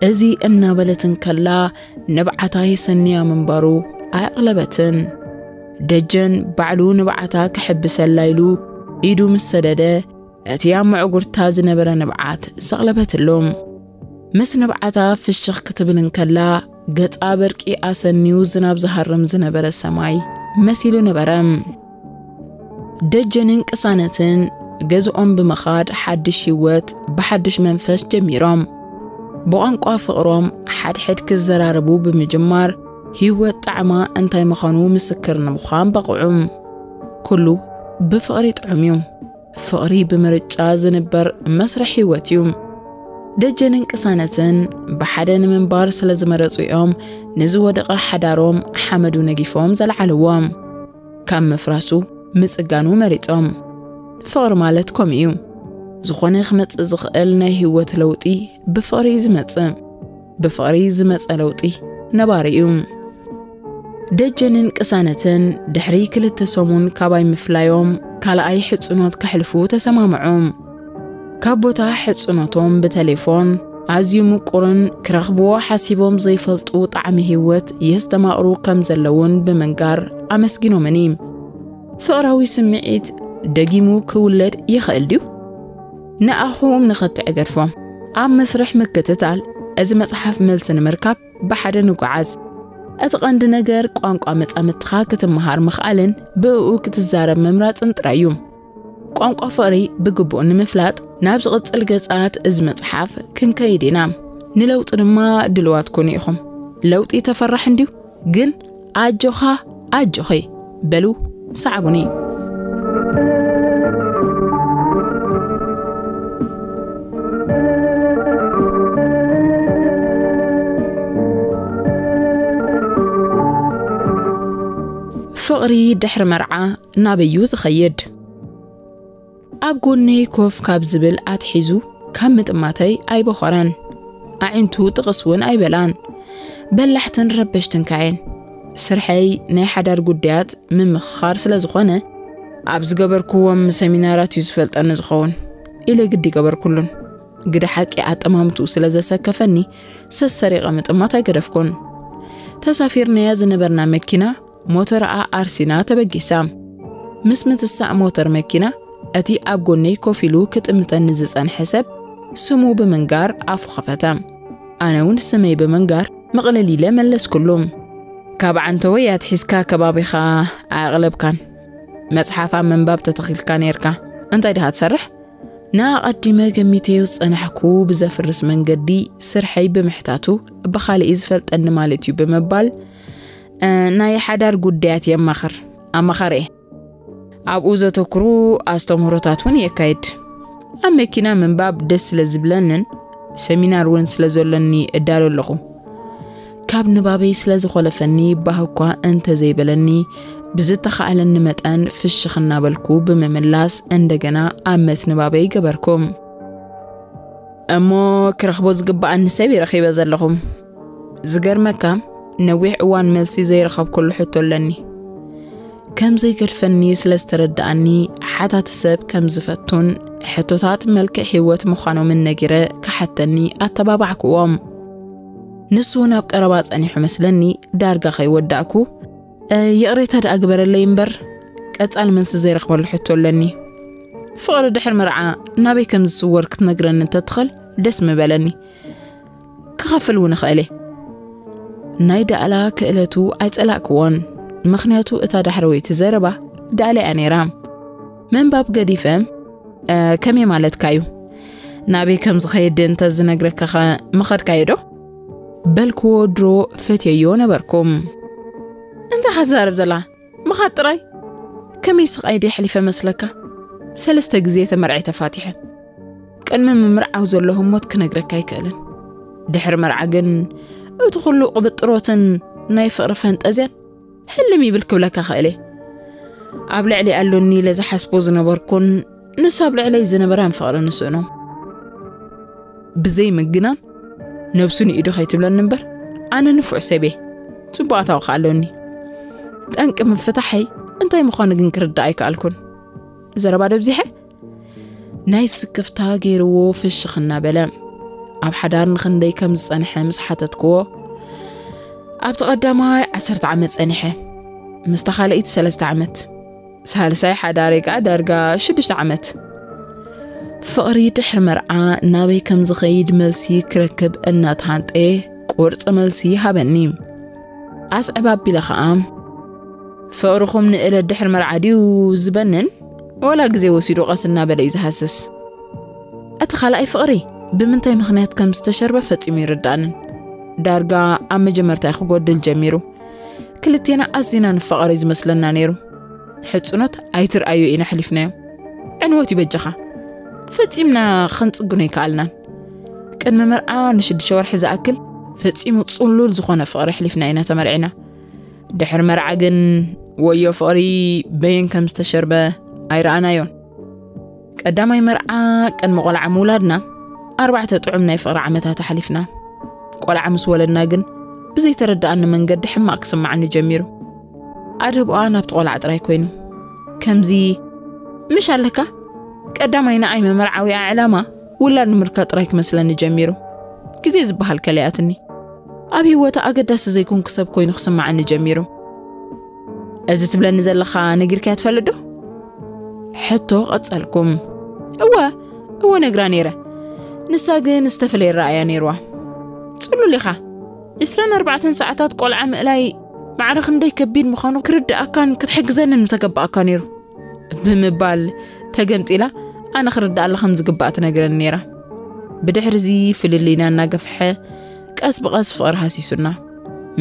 እዚ እናበለት እንከላ ንብዓታ የሰንያ ምንባሩ ኣየቕለበትን። ደጀን ባዕሉ ንብዓታ ክሕብሰላ ኢሉ ኢዱ ምስ ሰደደ፣ እቲ ኣብ መዕጉርታ ዝነበረ ንብዓት ዘቕለበትሉ። ምስ ንብዓታ ፍሽኽ ክትብል እንከላ፣ ገጻ በርቂ ኣሰንዩ ዝናብ ዝሃርም ዝነበረ ሰማይ መሲሉ ነበረ። ደጀንን ቅሳነትን ገዝኦም ብምኻድ ሓድሽ ህይወት ብሓድሽ መንፈስ ጀሚሮም። ብቋንቋ ፍቕሮም ሓድሕድ ክዘራረቡ ብምጅማር፣ ህይወት ጣዕማ እንታይ ምዃኑ ምስክር ንምዃን በቕዑ። ኩሉ ብፍቕሪ ጥዑም እዩ። ፍቕሪ ብምርጫ ዝንበር መስርሕ ህይወት እዩ። ደጀንን ቅሳነትን ብሓደ ንምንባር ስለ ዝመረጹ እዮም ንዝወደቐ ሓዳሮም ሓመዱ ነጊፎም ዘልዓልዎ። ካብ ምፍራሱ ምጽጋኑ መሪጾም። ፍቕሪ ማለት ከምኡ እዩ። ዝኾነ ክመጽእ ዝኽእል ናይ ህይወት ለውጢ ብፍቕሪ እዩ ዝመጽእ። ብፍቕሪ ዝመጸ ለውጢ ነባሪ እዩ። ደጀንን ቅሳነትን ድሕሪ ክልተ ሰሙን ካባይ ምፍላዮም ካልኣይ ሕጽኖት ከሕልፉ ተሰማምዑ። ካብ ቦታ ሕጽኖቶም ብቴሌፎን ኣዝዩ ምቁርን ክረኽብዎ ሓሲቦም ዘይፈልጡ ጣዕሚ ህይወት የስተማቕሩ ከም ዘለውን ብምንጋር ኣመስጊኖምኒ። ፍቕራዊ ስምዒት ደጊሙ ክውለድ ይኽእል ድዩ? ንኣኹም ንኸትዕ ገድፎም። ኣብ መስርሕ ምክትታል እዚ መጽሓፍ መልሲ ንምርካብ ብሓደ ንጓዓዝ። እቲ ቀንዲ ነገር ቋንቋ መጻምድትኻ ክትመሃር ምኽኣልን ብእኡ ክትዛረብ ምምራጽን ጥራይ እዩ። ቋንቋ ፍቕሪ ብግቡእ ንምፍላጥ ናብ ዝቕጽል ገጻት እዚ መጽሓፍ ክንከይድ ኢና። ንለውጢ ድማ ድልዋት ኩኑ ኢኹም። ለውጢ ተፈራሒ እንድዩ፣ ግን ኣጆኻ ኣጆኺ በሉ፣ ሰዓቡኒ። ፍቕሪ ድሕሪ መርዓ ናበዩ ዝኸይድ? ኣብ ጎነይ ኮፍ ካብ ዝብል ኣትሒዙ ካብ ምጥማተይ ኣይበኾረን። ኣዒንቱ ጥቕስ እውን ኣይበላን። በላሕትን ረበሽትን ካየን። ስርሐይ ናይ ሓዳር ጉዳያት ምምኽኻር ስለ ዝኾነ፣ ኣብ ዝገበርኩዎም ሰሚናራት እዩ ዝፈልጠኒ ዝኸውን ኢለ ግዲ ገበርኩሉን። ግደ ሓቂ ኣጠማምትኡ ስለ ዘሰከፈኒ፣ ሰሰሪቐ ምጥማት ኣይገደፍኩን። ተሳፊርናያ ዝነበርና መኪና ሞተርኣ ኣርሲና ተበጊሳ። ምስ ምትሳእ ሞተር መኪና፣ እቲ ኣብ ጎነይ ኮፍ ኢሉ ክጥምተኒ ዝጸንሐ ሰብ ስሙ ብምንጋር ኣፉ ኸፈተ። ኣነ እውን ስመይ ብምንጋር ምቕልል ኢለ መለስኩሉ። "ካብ ዓንተወይ ኣትሒዝካ ከባቢኻ ኣያቕለብካን። መጽሓፍ ኣብ ምንባብ ተተኺልካ ነይርካ። እንታይ ድኻ ትሰርሕ?" ንኣቐዲመ ገሚተዮ ዝጸናሕኩ ብዘፍርስ መንገዲ ስርሐይ ብምሕታቱ፣ ብኻልእ እዩ ዝፈልጠኒ ማለት እዩ ብምባል፣ እ፣ ናይ ሓዳር ጉዳያት የማኽር፣ ኣማኻሪ እየ። ኣብኡ ዘተኩሩ ኣስተምህሮታት እውን የካይድ። ኣብ መኪና ምንባብ ደስ ስለ ዝብለንን ሰሚናር እውን ስለ ዘሎኒ እዳሎ ኣለኹ። ካብ ንባበይ ስለ ዝኾለፈኒ ባህ እኳ እንተ ዘይበለኒ፣ ብዝተኻእለኒ መጠን ፍሽኽ እናበልኩ ብምምላስ እንደገና ኣብ መት ንባበይ ገበርኩ። እሞ ክረኽቦ ዝግብኣኒ ሰብ ይረኺበ ዘለኹ። ዝገርመካ፣ ነዊሕ እዋን መልሲ ዘይረኸብኩሉ ሕቶ ኣለኒ። ከም ዘይገድፈኒ ስለ ዝተረድኣኒ፣ ሓታቲ ሰብ ከም ዝፈቱን ሕቶታት መልክዕ ህይወት ምዃኖምን ነጊረ ክሓተኒ ኣተባባዕክዎ። ንሱ እውን ኣብ ቀረባ ጸኒሑ መስለኒ፣ ዳርጋ ከይወዳእኩ፣ "እ፣ ይቕሬታ ደኣ ግበረለይ እምበር፣ ቀጻሊ መልሲ ዘይረኽበሉ ሕቶ ኣለኒ። ፍቕሪ ድሕሪ መርዓ ናበይ ከም ዝስወር ክትነግረኒ እንተትኽእል ደስ ምበለኒ። ክኸፍል እውን እኽእል እየ።" ናይ ዳእላ ክእለቱ ኣይጸላእክዎን፣ ምኽንያቱ እታ ዳሕረወይቲ ዘረባ ዳእላ እያ ነይራ። ምንባብ ገዲፈ፣ ከመይ ማለትካ እዩ? ናበይ ከም ዝኸይድ እንተ ዝነግረካ ኸ ምኸድካዮ ዶ? በልክዎ ድሮ ፈትየዮ ነበርኩም። እንታይ ኢኻ ትዛረብ ዘላ? ምኻድ ጥራይ? ከመይ ስቓይ ድየ ኣሕሊፈ መስለካ? ሰለስተ ግዜ ተመርዐ ተፋቲሐ። ቅድሚ ምምርዓው ዘሎ ህሞት ክነግረካ ኣይክእልን። ድሕሪ መርዓ ግን እቲ ኩሉ ቅብጥሮትን ናይ ፍቕሪ ፈንጠዝያን ህልም ይብል ክብለካ ክእል እየ። ኣብ ልዕሊ ኣሎኒ ኢለ ዝሓስቦ ዝነበርኩን ንሱ ኣብ ልዕለይ ዝነበራን ፍቕሪ ንስእኖ። ብዘይ ምግናን ነብሱ ንኢዱ ከይትብለኒ እምበር ኣነ ንፉዕ ሰብ እየ። ጽቡቕ ኣታዊ ከኣ ኣሎኒ። ጠንቂ ምፍታሐይ እንታይ ምዃኑ ግን ክርዳእ ኣይከኣልኩን። ዘረባ ደብዚሐ ናይ ስክፍታ ገይርዎ ፍሽኽ እናበለ ኣብ ሓዳር ንኽንደይ ከም ዝጸንሐ ምስ ሓተትክዎ ኣብቲ ቀዳማይ ዓሰርተ ዓመት ጸኒሐ፣ ምስታ ካልኣይቲ ሰለስተ ዓመት፣ ሳልሳይ ሓዳረይ ከኣ ዳርጋ ሽዱሽተ ዓመት። ፍቕሪ ድሕሪ መርዓ ናበይ ከም ዝኸይድ መልሲ ክረክብ እናተሃንጠየ ቁርፂ መልሲ ሃበኒ። ኣስዕብ ኣቢለ ኸኣ ፍቕርኹም ንእለት ድሕሪ መርዓ ድዩ ዝበንን ወላ ግዜ ወሲዱ ቀስ እናበለ እዩ ዝሃስስ። እቲ ካልኣይ ፍቕሪ ብምንታይ ምኽንያት ከም ዝተሸርበ ፈጺሙ ይርዳእንን። ዳርጋ ኣብ መጀመርታ ክጎድል ጀሚሩ። ክልቴና ኣዚና ንፋቐር እዩ ዝመስለና ነይሩ። ሕጽኖት ኣይትርኣዩ ኢና ኣሕሊፍናዮ። ዕንወት እዩ በጃኻ። ፈጺምና ክንጽግኖ ኣይከኣልናን። ቅድሚ መርዓ ንሽዱሽተ ወርሒ ዝኣክል ፈጺሙ ጽሉል ዝኾነ ፍቕሪ ኣሕሊፍና ኢና ተመርዒና። ድሕሪ መርዓ ግን ወዮ ፍቕሪ በየን ከም ዝተሸርበ ኣይረኣናዮን። ቀዳማይ መርዓ ቅድሚ ቆልዓ ምውላድና ኣርባዕተ ጥዑም ናይ ፍቕሪ ዓመታት ኣሕሊፍና። ቆልዓ ምስ ወለድና ግን ብዘይተረድኣኒ መንገዲ ሕማቕ ክስምዓኒ ጀሚሩ። ኣድህቦኣ ናብቲ ቆልዓ ጥራይ ኮይኑ። ከምዚ ምሽ ኣለካ? ቀዳማይ ንዓይ መመርዓዊኣ ዕላማ ውላድ ንምርካብ ጥራይ ክመስለኒ ጀሚሩ። ግዜ ዝበሃል ከለያትኒ። ኣብ ህይወታ ኣገዳሲ ዘይኮንኩ ሰብ ኮይኑ ክስምዓኒ ጀሚሩ። እዚ ትብለኒ ዘለኻ ነጊርካያ ትፈልጥ ዶ? ሕቶ ቀጸልኩም። እወ፣ እወ ነግራ ነይረ። ንሳ ግን ዝተፈለየ ረኣያ ነይርዋ። ጽሉል ኢኻ። ዕስራን ኣርባዕተን ሰዓታት ቆልዓ ምእላይ ማዕረ ክንደይ ከቢድ ምዃኑ ክርድኣካን ክትሕግዘንን ምተገባኣካ ነይሩ። ብምባል ተገምጢላ ኣነ ክርድኣላ ከም ዝግባእ ትነግረኒ ነይራ። ብድሕሪ እዚ ፍልልይና እናገፍሐ ቀስ ብቐስ ፍቕሪ ሃሲሱና።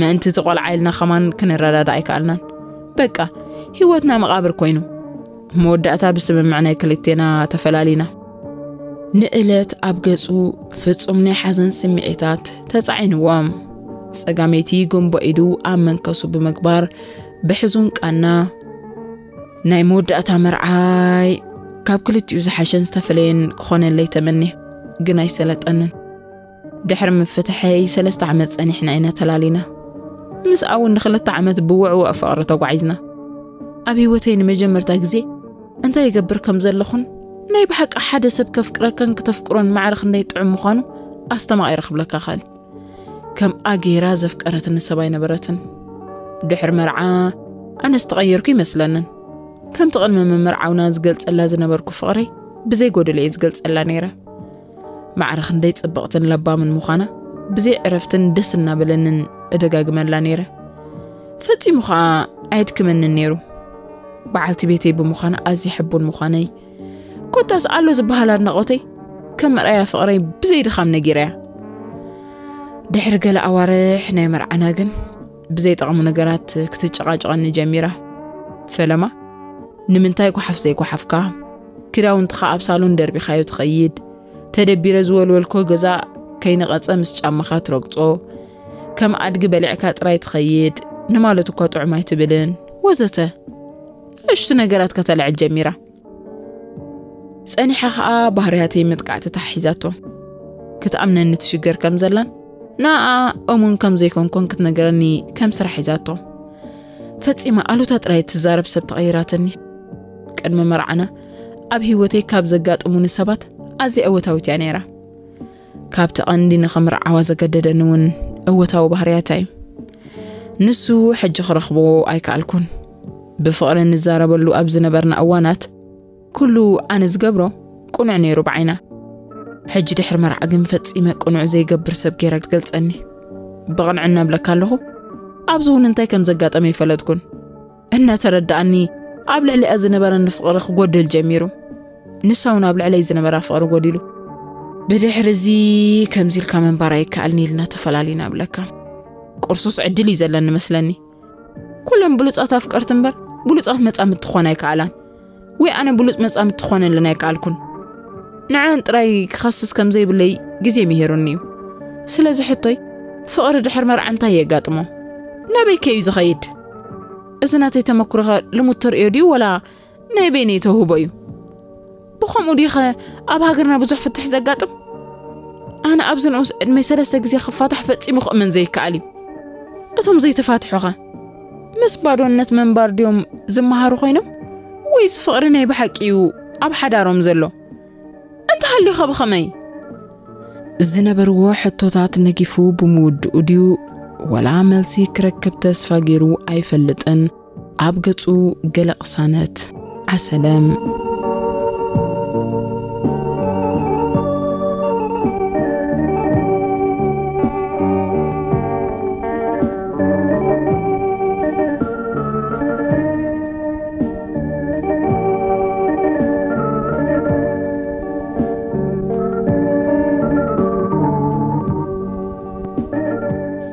ምእንቲ እቲ ቆልዓ ኢልና ከማን ክንረዳዳእ ኣይከኣልናን። በቃ ህይወትና መቓብር ኮይኑ። መወዳእታ ብስምምዕ ናይ ክልቴና ተፈላሊና። ንእለት ኣብ ገጹ ፍጹም ናይ ሓዘን ስምዒታት ተጻዒንዎም። ጸጋመይቲ ጎንቦ ኢዱ ኣብ መንከሱ ብምግባር ብሕዙን ቃና ናይ መወዳእታ መርዓይ ካብ ክልቲኡ ዝሓሸን ዝተፈለየን ክኾነለይ ተመንየ፣ ግን ኣይሰለጠንን። ድሕሪ ምፍትሐይ ሰለስተ ዓመት ጸኒሕና ኢና ተላሊና። ምስኣ እውን ንክልተ ዓመት ብውዕውዕ ፍቕሪ ተጓዒዝና። ኣብ ህይወተይ ንመጀመርታ ግዜ እንታይ ይገብር ከም ዘለኹን ናይ ብሓቂ ሓደ ሰብ ከፍቅረካን ክተፍቅሮን ማዕረ ክንደይ ጥዑም ምዃኑ ኣስተማቒረ ክብለካ እኽእል። ከምኣ ገይራ ዘፍቀረትኒ ሰብ ኣይነበረትን። ድሕሪ መርዓ ኣነስ ተቐየርኩ ይመስለንን። ከምቲ ቅድሚ ምምርዓውና ዝገልጸላ ዝነበርኩ ፍቕረይ ብዘይ ጎደሎ እየ ዝገልጸላ ነይረ። ማዕረ ክንደይ ጽብቕትን ለባምን ምዃና ብዘይ ዕረፍትን ደስ እናበለንን እደጋግመላ ነይረ። ፈጺሙ ኸኣ ኣየድክመንን ነይሩ። በዓልቲ ቤተይ ብምዃና ኣዝየ ሕቡን ምዃነይ፣ ኮታስ ኣሎ ዝበሃል ኣድናቖተይ ከም መርኣያ ፍቕረይ ብዘይ ድኻም ነጊረያ። ድሕሪ ገለ ኣዋርሕ ናይ መርዓና ግን ብዘይጠቕሙ ነገራት ክትጨቓጨቐኒ ጀሚራ። ፈለማ ንምንታይ ጓሓፍ ዘይጓሓፍካ? ክዳውንትኻ ኣብ ሳሎን ደርቢኻዮ ትኸይድ፣ ተደቢረ ዝወልወልኮ ገዛ ከይነቐጸ ምስ ጫማኻ ትረግጾ፣ ከም ኣድጊ በሊዕካ ጥራይ ትኸይድ፣ ንማለት እኳ ጥዑም ኣይትብልን፣ ወዘተ። ንእሽቱ ነገራት ከተልዕል ጀሚራ። ጸኒሓ ኸኣ ባህርያተይ ምጥቃዕ ተታሒዛቶ። ክትኣምነኒ ትሽገር ከም ዘላን ንኣኣ እሙን ከም ዘይኮንኩን ክትነግረኒ ከም ስራሕ ሒዛቶ። ፈጺማ ኣሉታ ጥራይ እትዛረብ ሰብ ተቐይራትኒ። ቅድሚ መርዓና ኣብ ህይወተይ ካብ ዘጋጥሙኒ ሰባት ኣዝያ እወታዊት እያ ነይራ። ካብቲ ቀንዲ ንኽምርዓዋ ዘገደደኒ እውን እወታዊ ባህርያታ እዩ። ንሱ ሕጂ ክረኽቦ ኣይከኣልኩን። ብፍቕሪ ንዛረበሉ ኣብ ዝነበርና እዋናት ኩሉ ኣነ ዝገብሮ ቅኑዕ ነይሩ ብዓይና። ሕጂ ድሕሪ መርዓ ግን ፈጺመ ቅኑዕ ዘይገብር ሰብ ገይራ ትገልጸኒ። ብቕንዕና እብለካ ኣለኹ፣ ኣብዚ እውን እንታይ ከም ዘጋጠመ ይፈለጥኩን። እናተረድኣኒ ኣብ ልዕሊኣ ዝነበረኒ ፍቕሪ ክጎድል ጀሚሩ። ንሳ እውን ኣብ ልዕለይ ዝነበራ ፍቕሪ ጎዲሉ። ብድሕሪ እዚ ከምዚ ኢልካ ምንባር ኣይከኣልን ኢልና ተፈላሊና ብለካ። ቁርሱስ ዕድል እዩ ዘለኒ መስለኒ። ኩለን ብሉጻት ኣፍቀርቲ እምበር ብሉጻት መጻምድቲ ክኾና ኣይከኣላን። ወይ ኣነ ብሉጽ መጻምድቲ ክኾነለን ኣይከኣልኩን። ንዐን ጥራይ ክኸስስ ከም ዘይብለይ ግዜ ምሂሩኒ እዩ። ስለዚ ሕቶይ፣ ፍቕሪ ድሕሪ መርዓ እንታይ የጋጥሞ? ናበይ ከ እዩ ዝኸይድ? እዚ ናተይ ተመኩሮኸ ልሙድ ተርእዮ ድዩ ወላ ናይ በይነይ ተውህቦ እዩ? ብኸምኡ ድዩኸ ኣብ ሃገርና ብዙሕ ፍትሕ ዘጋጥም? ኣነ ኣብዚ ንኡስ ዕድመይ ሰለስተ ግዜ ክፋታሕ ፈጺሙ ክእመን ዘይከኣል እዩ። እቶም ዘይተፋትሑኸ ምስ ባዶነት ምንባር ድዮም ዝመሃሩ ኮይኖም? ወይስ ፍቕሪ ናይ ብሓቂ እዩ ኣብ ሓዳሮም ዘሎ? እንተሃልዩኸ ብኸመይ? ዝነበርዎ ሕቶታት ነጊፉ ብምውድኡ ድዩ ወላ መልሲ ክረክብ ተስፋ ገይሩ ኣይፈልጥን። ኣብ ገጹ ገለ ቅሳነት ዓሰለ።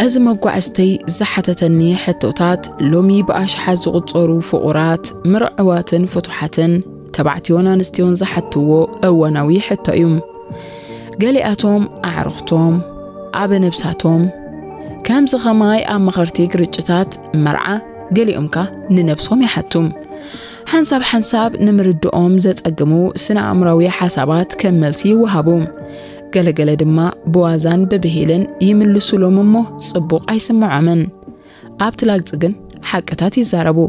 እዚ መጓዕዝተይ ዝሓተተኒ ሕቶታት፣ ሎሚ ብኣሽሓት ዝቑጸሩ ፍቑራት፣ ምርዑዋትን ፍቱሓትን፣ ተባዕትዮን ኣንስትዮን ዝሓትዎ እዋናዊ ሕቶ እዩ። ገሊኣቶም ኣዕሩኽቶም፣ ኣበነብሳቶም፣ ከምዚ ኸማይ ኣማኸርቲ ግርጭታት መርዓ፣ ገሊኦምካ ንነብሶም ይሓቱ። ሓንሳብ ሓንሳብ ንምርድኦም ዘጸግሙ ስነ ኣእምራዊ ሓሳባት ከም መልሲ ይወሃቡ። ገለገለ ድማ ብዋዛን ብብሂልን ይምልሱሎም እሞ ጽቡቕ ኣይስምዖምን። ኣብቲ ላግጺ ግን ሓቅታት ይዛረቡ።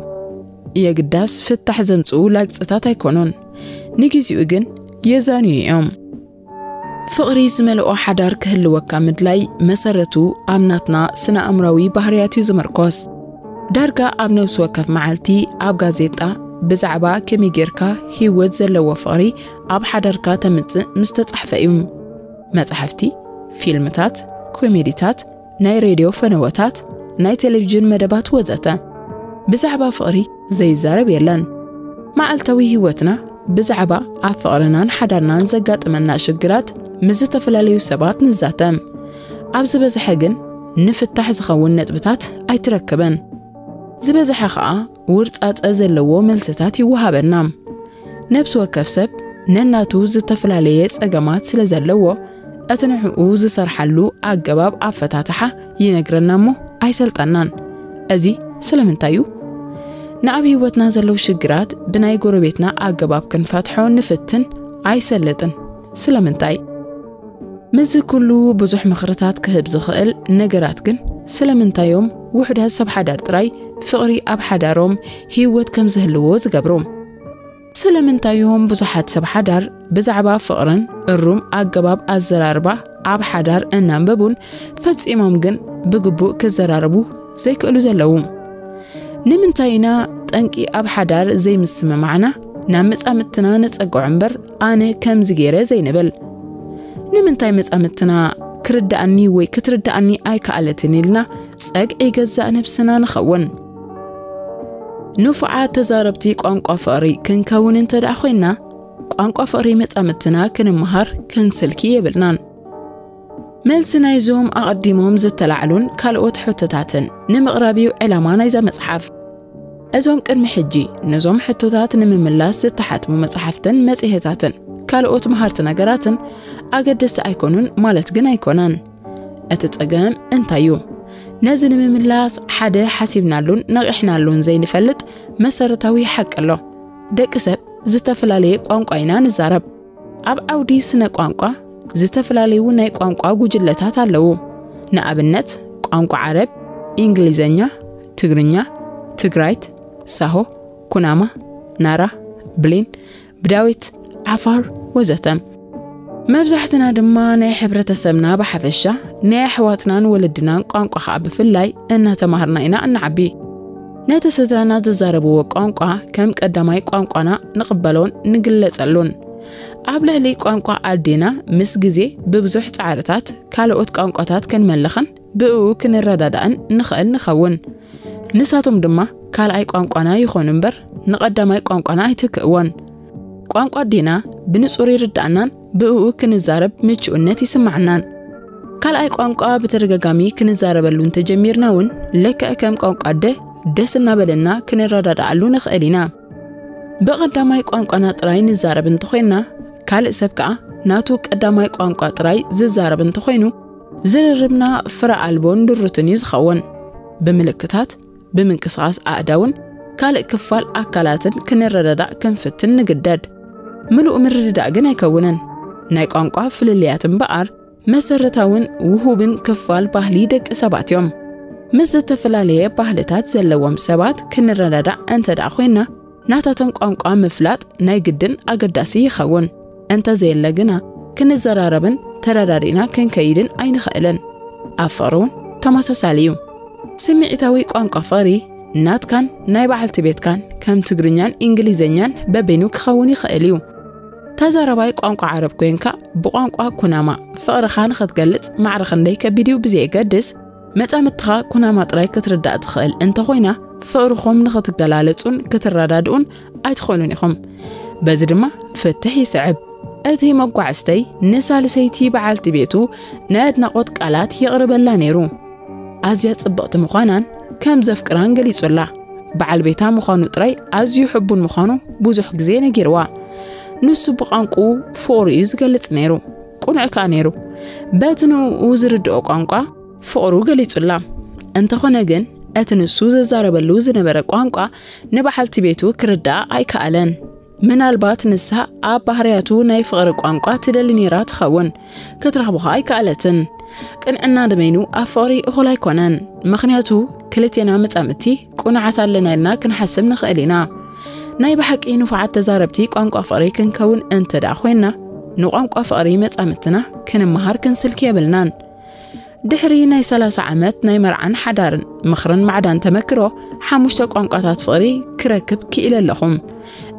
የግዳስ ፍታሕ ዘምጽኡ ላግጽታት ኣይኮኑን። ንግዜኡ ግን የዛንዩ እዮም። ፍቕሪ ዝመልኦ ሓዳር ክህልወካ ምድላይ መሰረቱ ኣብ ናትና ስነ ኣእምራዊ ባህርያት እዩ ዝምርኮስ። ዳርጋ ኣብ ነብሲ ወከፍ መዓልቲ ኣብ ጋዜጣ ብዛዕባ ከመይ ጌርካ ህይወት ዘለዎ ፍቕሪ ኣብ ሓዳርካ ተምጽእ ምስ ተጻሕፈ እዩ። መጻሕፍቲ፣ ፊልምታት፣ ኮሜዲታት፣ ናይ ሬድዮ ፈነወታት፣ ናይ ቴሌቪዥን መደባት ወዘተ። ብዛዕባ ፍቕሪ ዘይዛረብ የለን። መዓልታዊ ህይወትና ብዛዕባ ኣብ ፍቕርናን ሓዳርናን ዘጋጥመና ሽግራት ምስ ዝተፈላለዩ ሰባት ንዛተም። ኣብ ዝበዝሐ ግን ንፍታሕ ዝኸውን ነጥብታት ኣይትረክብን። ዝበዝሐ ኸኣ ውርጻጸ ዘለዎ መልስታት ይወሃበና። ነብሲ ወከፍ ሰብ ነናቱ ዝተፈላለየ ጸገማት ስለ ዘለዎ፣ እቲ ንዕኡ ዝሰርሓሉ ኣገባብ ኣፈታትሓ ይነግረና እሞ ኣይሰልጠናን። እዚ ስለምንታይ እዩ? ንኣብ ህይወትና ዘለዉ ሽግራት ብናይ ጎረቤትና ኣገባብ ክንፈትሖ ንፍትን ኣይሰልጥን። ስለምንታይ? ምስዚ ኩሉ ብዙሕ ምኽርታት ክህብ ዝኽእል ነገራት ግን፣ ስለምንታይ እዮም ውሑዳት ሰብ ሓዳር ጥራይ ፍቕሪ ኣብ ሓዳሮም ህይወት ከም ዝህልዎ ዝገብሩ? ስለምንታይ እዮም ብዙሓት ሰብ ሓዳር ብዛዕባ ፍቕርን እሩም ኣገባብ ኣዘራርባ ኣብ ሓዳር እናንበቡን ፈጺሞም ግን ብግቡእ ክዘራረቡ ዘይክእሉ ዘለዉ? ንምንታይ ኢና ጠንቂ ኣብ ሓዳር ዘይምስምማዕና ናብ መጻምድትና ነጸግዖ እምበር፣ ኣነ ከምዚ ገይረ ዘይንብል? ንምንታይ መጻምድትና ክርድኣኒ ወይ ክትርድኣኒ ኣይከኣለትን ኢልና ጸግዒ ገዛእ ነብስና ንኸውን? ንፉዓት ተዛረብቲ ቋንቋ ፍቕሪ ክንከውን እንተ ደኣ ኮይንና፣ ቋንቋ ፍቕሪ መጻምድትና ክንመሃር ክንስልኪ የብልናን። መልሲ ናይዞም ኣቐዲሞም ዝተላዕሉን ካልኦት ሕቶታትን ንምቕራብ እዩ ዕላማ ናይዛ መጽሓፍ። እዞም ቅድሚ ሕጂ ነዞም ሕቶታት ንምምላስ ዝተሓትሙ መጽሓፍትን መጽሔታትን ካልኦት መሃርቲ ነገራትን ኣገደስቲ ኣይኮኑን ማለት ግን ኣይኮነን። እቲ ጸገም እንታይ እዩ? ነዚ ንምምላስ ሓደ ሓሲብናሉን ነቒሕናሉን ዘይንፈልጥ መሰረታዊ ሓቂ ኣሎ። ደቂ ሰብ ዝተፈላለየ ቋንቋ ኢና ንዛረብ። ኣብ ዓውዲ ስነ ቋንቋ ዝተፈላለዩ ናይ ቋንቋ ጉጅለታት ኣለዉ። ንኣብነት ቋንቋ ዓረብ፣ እንግሊዘኛ፣ ትግርኛ፣ ትግራይት፣ ሳሆ፣ ኩናማ፣ ናራ፣ ብሊን፣ ብዳዊት፣ ዓፋር ወዘተ። መብዛሕትና ድማ ናይ ሕብረተሰብና ብሓፈሻ ናይ ኣሕዋትናን ወለድናን ቋንቋ ኸኣ ብፍላይ እናተማሃርና ኢና እንዓቢ። ነቲ ስድራና ዝዛረብዎ ቋንቋ ከም ቀዳማይ ቋንቋና ንቕበሎን ንግለጸሉን። ኣብ ልዕሊ ቋንቋ ኣዴና ምስ ግዜ ብብዙሕ ጻዕርታት ካልኦት ቋንቋታት ክንመልኽን ብእኡ ክንረዳዳእን ንኽእል ንኸውን። ንሳቶም ድማ ካልኣይ ቋንቋና ይኾኑ እምበር ንቐዳማይ ቋንቋና ኣይትክእዎን። ቋንቋ ኣዴና ብንጹር ይርዳእናን ብእኡ ክንዛረብ ምቹእነት ይስማዓናን። ካልኣይ ቋንቋ ብተደጋጋሚ ክንዛረበሉ እንተጀሚርና እውን ልክዕ ከም ቋንቋ ኣደ ደስ እናበለና ክንረዳድኣሉ ንኽእል ኢና። ብቐዳማይ ቋንቋና ጥራይ ንዛረብ እንተኾይንና፣ ካልእ ሰብ ከኣ ናቱ ቀዳማይ ቋንቋ ጥራይ ዝዛረብ እንተኾይኑ፣ ዝርርብና ፍረ ኣልቦን ድሩትን እዩ ዝኸውን። ብምልክታት፣ ብምንቅስቓስ ኣእዳውን ካልእ ክፋል ኣካላትን ክንረዳዳእ ክንፍትን ንግደድ። ምሉእ ምርድዳእ ግን ኣይከውንን። ናይ ቋንቋ ፍልልያት እምበኣር መሰረታውን ውሁብን ክፋል ባህሊ ደቂ ሰባት እዮም። ምስ ዝተፈላለየ ባህልታት ዘለዎም ሰባት ክንረዳዳእ እንተ ደኣ ኮይንና፣ ናታቶም ቋንቋ ምፍላጥ ናይ ግድን ኣገዳሲ ይኸውን። እንተ ዘየለ ግና፣ ክንዘራረብን ተረዳዲእና ክንከይድን ኣይንኽእልን። ኣብ ፍቕሪ እውን ተመሳሳሊ እዩ። ስምዒታዊ ቋንቋ ፍቕሪ ናትካን ናይ በዓልቲ ቤትካን ከም ትግርኛን እንግሊዝኛን በበይኑ ክኸውን ይኽእል እዩ። ተዛራባይ ቋንቋ ዓረብ ኮይንካ ብቋንቋ ኩናማ ፍቕርኻ ንኽትገልጽ ማዕረ ክንደይ ከቢድ እዩ ብዘየገድስ፣ መጻምድትኻ ኩናማ ጥራይ ክትርዳእ ትኽእል እንተኾይና፣ ፍቕርኹም ንኽትገላለጹን ክትረዳድኡን ኣይትኽእሉን ኢኹም። በዚ ድማ ፍትሕ ይስዕብ። እቲ መጓዕዝተይ ንሳልሰይቲ በዓልቲ ቤቱ ናይ ኣድናቖት ቃላት የቕርበላ ነይሩ። ኣዝያ ጽብቕቲ ምዃናን ከም ዘፍቅራን ገሊጹላ። በዓል ቤታ ምዃኑ ጥራይ ኣዝዩ ሕቡን ምዃኑ ብዙሕ ግዜ ነጊርዋ። ንሱ ብቋንቋኡ ፍቕሩ እዩ ዝገልጽ ነይሩ። ቁኑዕ ከኣ ነይሩ። በቲ ንኡ ዝርድኦ ቋንቋ ፍቕሩ ገሊጹላ። እንተኾነ ግን፣ እቲ ንሱ ዝዛረበሉ ዝነበረ ቋንቋ ንበዓልቲ ቤቱ ክርድኣ ኣይከኣለን። ምናልባት ንሳ ኣብ ባህርያቱ ናይ ፍቕሪ ቋንቋ ትደሊ ነይራ ትኸውን፣ ክትረኽቦ ኸኣ ኣይከኣለትን። ቅንዕና ደበይኑ ኣብ ፍቕሪ እኹል ኣይኮነን፣ ምኽንያቱ ክልቴና መጻምድቲ ቅኑዓት ኣለና ኢልና ክንሓስብ ንኽእል ኢና። ናይ ብሓቂ ንፉዓት ተዛረብቲ ቋንቋ ፍቕሪ ክንከውን እንተ ደኣ ኮይንና፣ ንቋንቋ ፍቕሪ መጻምድትና ክንመሃር ክንስልኪ የብልናን። ድሕሪ ናይ ሰላሳ ዓመት ናይ መርዓን ሓዳርን፣ ምኽርን ማዕዳን ተመክሮ፣ ሓሙሽተ ቋንቋታት ፍቕሪ ክረክብ ክኢለ ኣለኹ።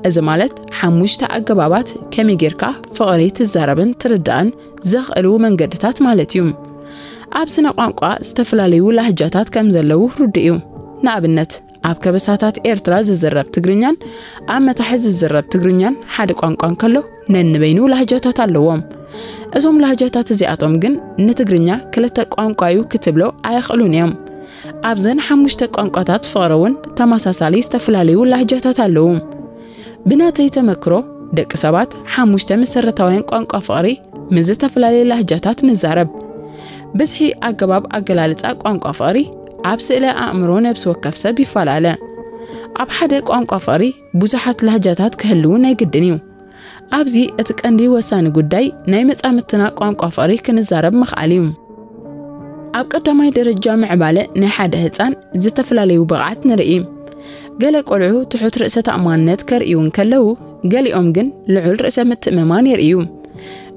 እዚ ማለት ሓሙሽተ ኣገባባት ከመይ ጌርካ ፍቕሪ ትዛረብን ትርዳእን ዘኽእሉ መንገድታት ማለት እዩ። ኣብ ስነ ቋንቋ ዝተፈላለዩ ላህጃታት ከም ዘለዉ ርዱእ እዩ። ንኣብነት፣ ኣብ ከበሳታት ኤርትራ ዝዝረብ ትግርኛን ኣብ መታሕት ዝዝረብ ትግርኛን ሓደ ቋንቋ እንከሎ፣ ነንበይኑ ላህጃታት ኣለዎም። እዞም ላህጃታት እዚኣቶም ግን ንትግርኛ ክልተ ቋንቋ እዩ ክትብሎ ኣየኽእሉን እዮም። ኣብዘን ሓሙሽተ ቋንቋታት ፍቕሪ እውን ተመሳሳሊ ዝተፈላለዩ ላህጃታት ኣለዉ። ብናተይ ተመክሮ፣ ደቂ ሰባት ሓሙሽተ መሰረታውያን ቋንቋ ፍቕሪ ምስ ዝተፈላለየ ላህጃታት ንዛረብ። ብዝሒ ኣገባብ ኣገላልጻ ቋንቋ ፍቕሪ ኣብ ስእለ ኣእምሮ ነብሲ ወከፍ ሰብ ይፈላለ። ኣብ ሓደ ቋንቋ ፍቕሪ ብዙሓት ላህጃታት ክህልዉ ናይ ግድን እዩ። ኣብዚ እቲ ቀንዲ ወሳኒ ጉዳይ ናይ መጻምድትና ቋንቋ ፍቕሪ ክንዛረብ ምኽኣል እዩ። ኣብ ቀዳማይ ደረጃ ምዕባለ ናይ ሓደ ህጻን ዝተፈላለዩ ብቕዓት ንርኢ። ገለ ቆልዑ ትሑት ርእሰ ተኣማንነት ከርእዩ እንከለዉ፣ ገሊኦም ግን ልዑል ርእሰ ምትእምማን የርእዩ።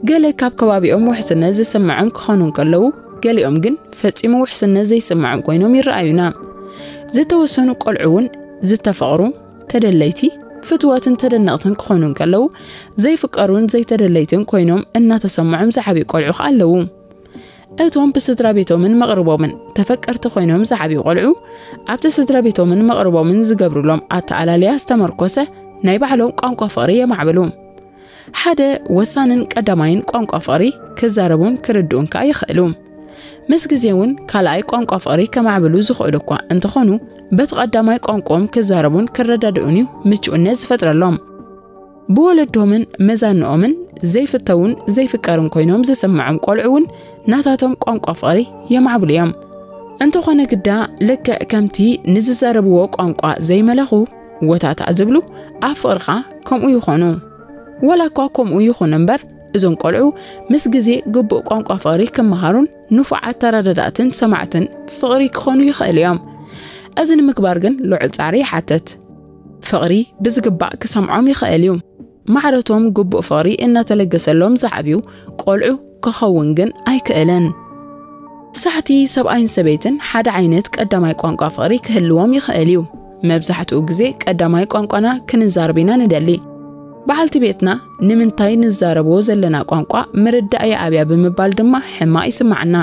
ገለ ካብ ከባቢኦም ውሕስነት ዝስምዖም ክኾኑ እንከለዉ፣ ገሊኦም ግን ፈጺሙ ውሕስነት ዘይስምዖም ኮይኖም ይረኣዩና። ዝተወሰኑ ቆልዑ እውን ዝተፈቕሩ፣ ተደለይቲ፣ ፍትዋትን ተደነቕትን ክኾኑ እንከለዉ፣ ዘይፍቀሩን ዘይተደለይትን ኮይኖም እናተሰምዖም ዝዓብዩ ቆልዑ ኸኣ ኣለዉ። እቶም ብስድራ ቤቶምን መቕርቦምን ተፈቀርቲ ኮይኖም ዝዓብዩ ቆልዑ፣ ኣብቲ ስድራ ቤቶምን መቕርቦምን ዝገብሩሎም ኣተኣላልያ ዝተመርኮሰ ናይ ባዕሎም ቋንቋ ፍቕሪ የማዕብሉ። ሓደ ወሳንን ቀዳማይን ቋንቋ ፍቕሪ ክዛረቡን ክርድኡን ከኣ ይኽእሉ። ምስ ግዜ እውን ካልኣይ ቋንቋ ፍቕሪ ከማዕብሉ ዝኽእሉ እኳ እንተኾኑ፣ በቲ ቀዳማይ ቋንቋኦም ክዛረቡን ክረዳድኡን እዩ ምቹእነት ዝፈጥረሎም። ብወለዶምን መዛንኦምን ዘይፍተውን ዘይፍቀርን ኮይኖም ዝስምዖም ቆልዑ እውን ናታቶም ቋንቋ ፍቕሪ የማዕብሉ እዮም። እንተኾነ ግዳ፣ ልክዕ ከምቲ ንዝዛረብዎ ቋንቋ ዘይመለኹ ወታታ ዝብሉ፣ ኣብ ፍቕርኻ ከምኡ ይኾኑ። ወላ እኳ ከምኡ ይኹን እምበር፣ እዞም ቆልዑ ምስ ግዜ ግቡእ ቋንቋ ፍቕሪ ክመሃሩን ንፉዓት ተረዳዳእትን ሰማዕትን ፍቕሪ ክኾኑ ይኽእሉ እዮም። እዚ ንምግባር ግን ልዑል ጻዕሪ ይሓትት። ፍቕሪ ብዝግባእ ክሰምዖም ይኽእል እዩ። ማዕረቶም ግቡእ ፍቕሪ እናተለገሰሎም ዝዓብዩ ቆልዑ ክኸውን ግን ኣይክእልን። ሳሕቲ ሰብኣይን ሰበይትን ሓደ ዓይነት ቀዳማይ ቋንቋ ፍቕሪ ክህልዎም ይኽእል እዩ። መብዛሕትኡ ግዜ ቀዳማይ ቋንቋና ክንዛረብ ኢና ንደሊ። በዓልቲ ቤትና ንምንታይ ንዛረቦ ዘለና ቋንቋ ምርዳእ ይኣብያ ብምባል ድማ ሕማቕ ይስማዓና።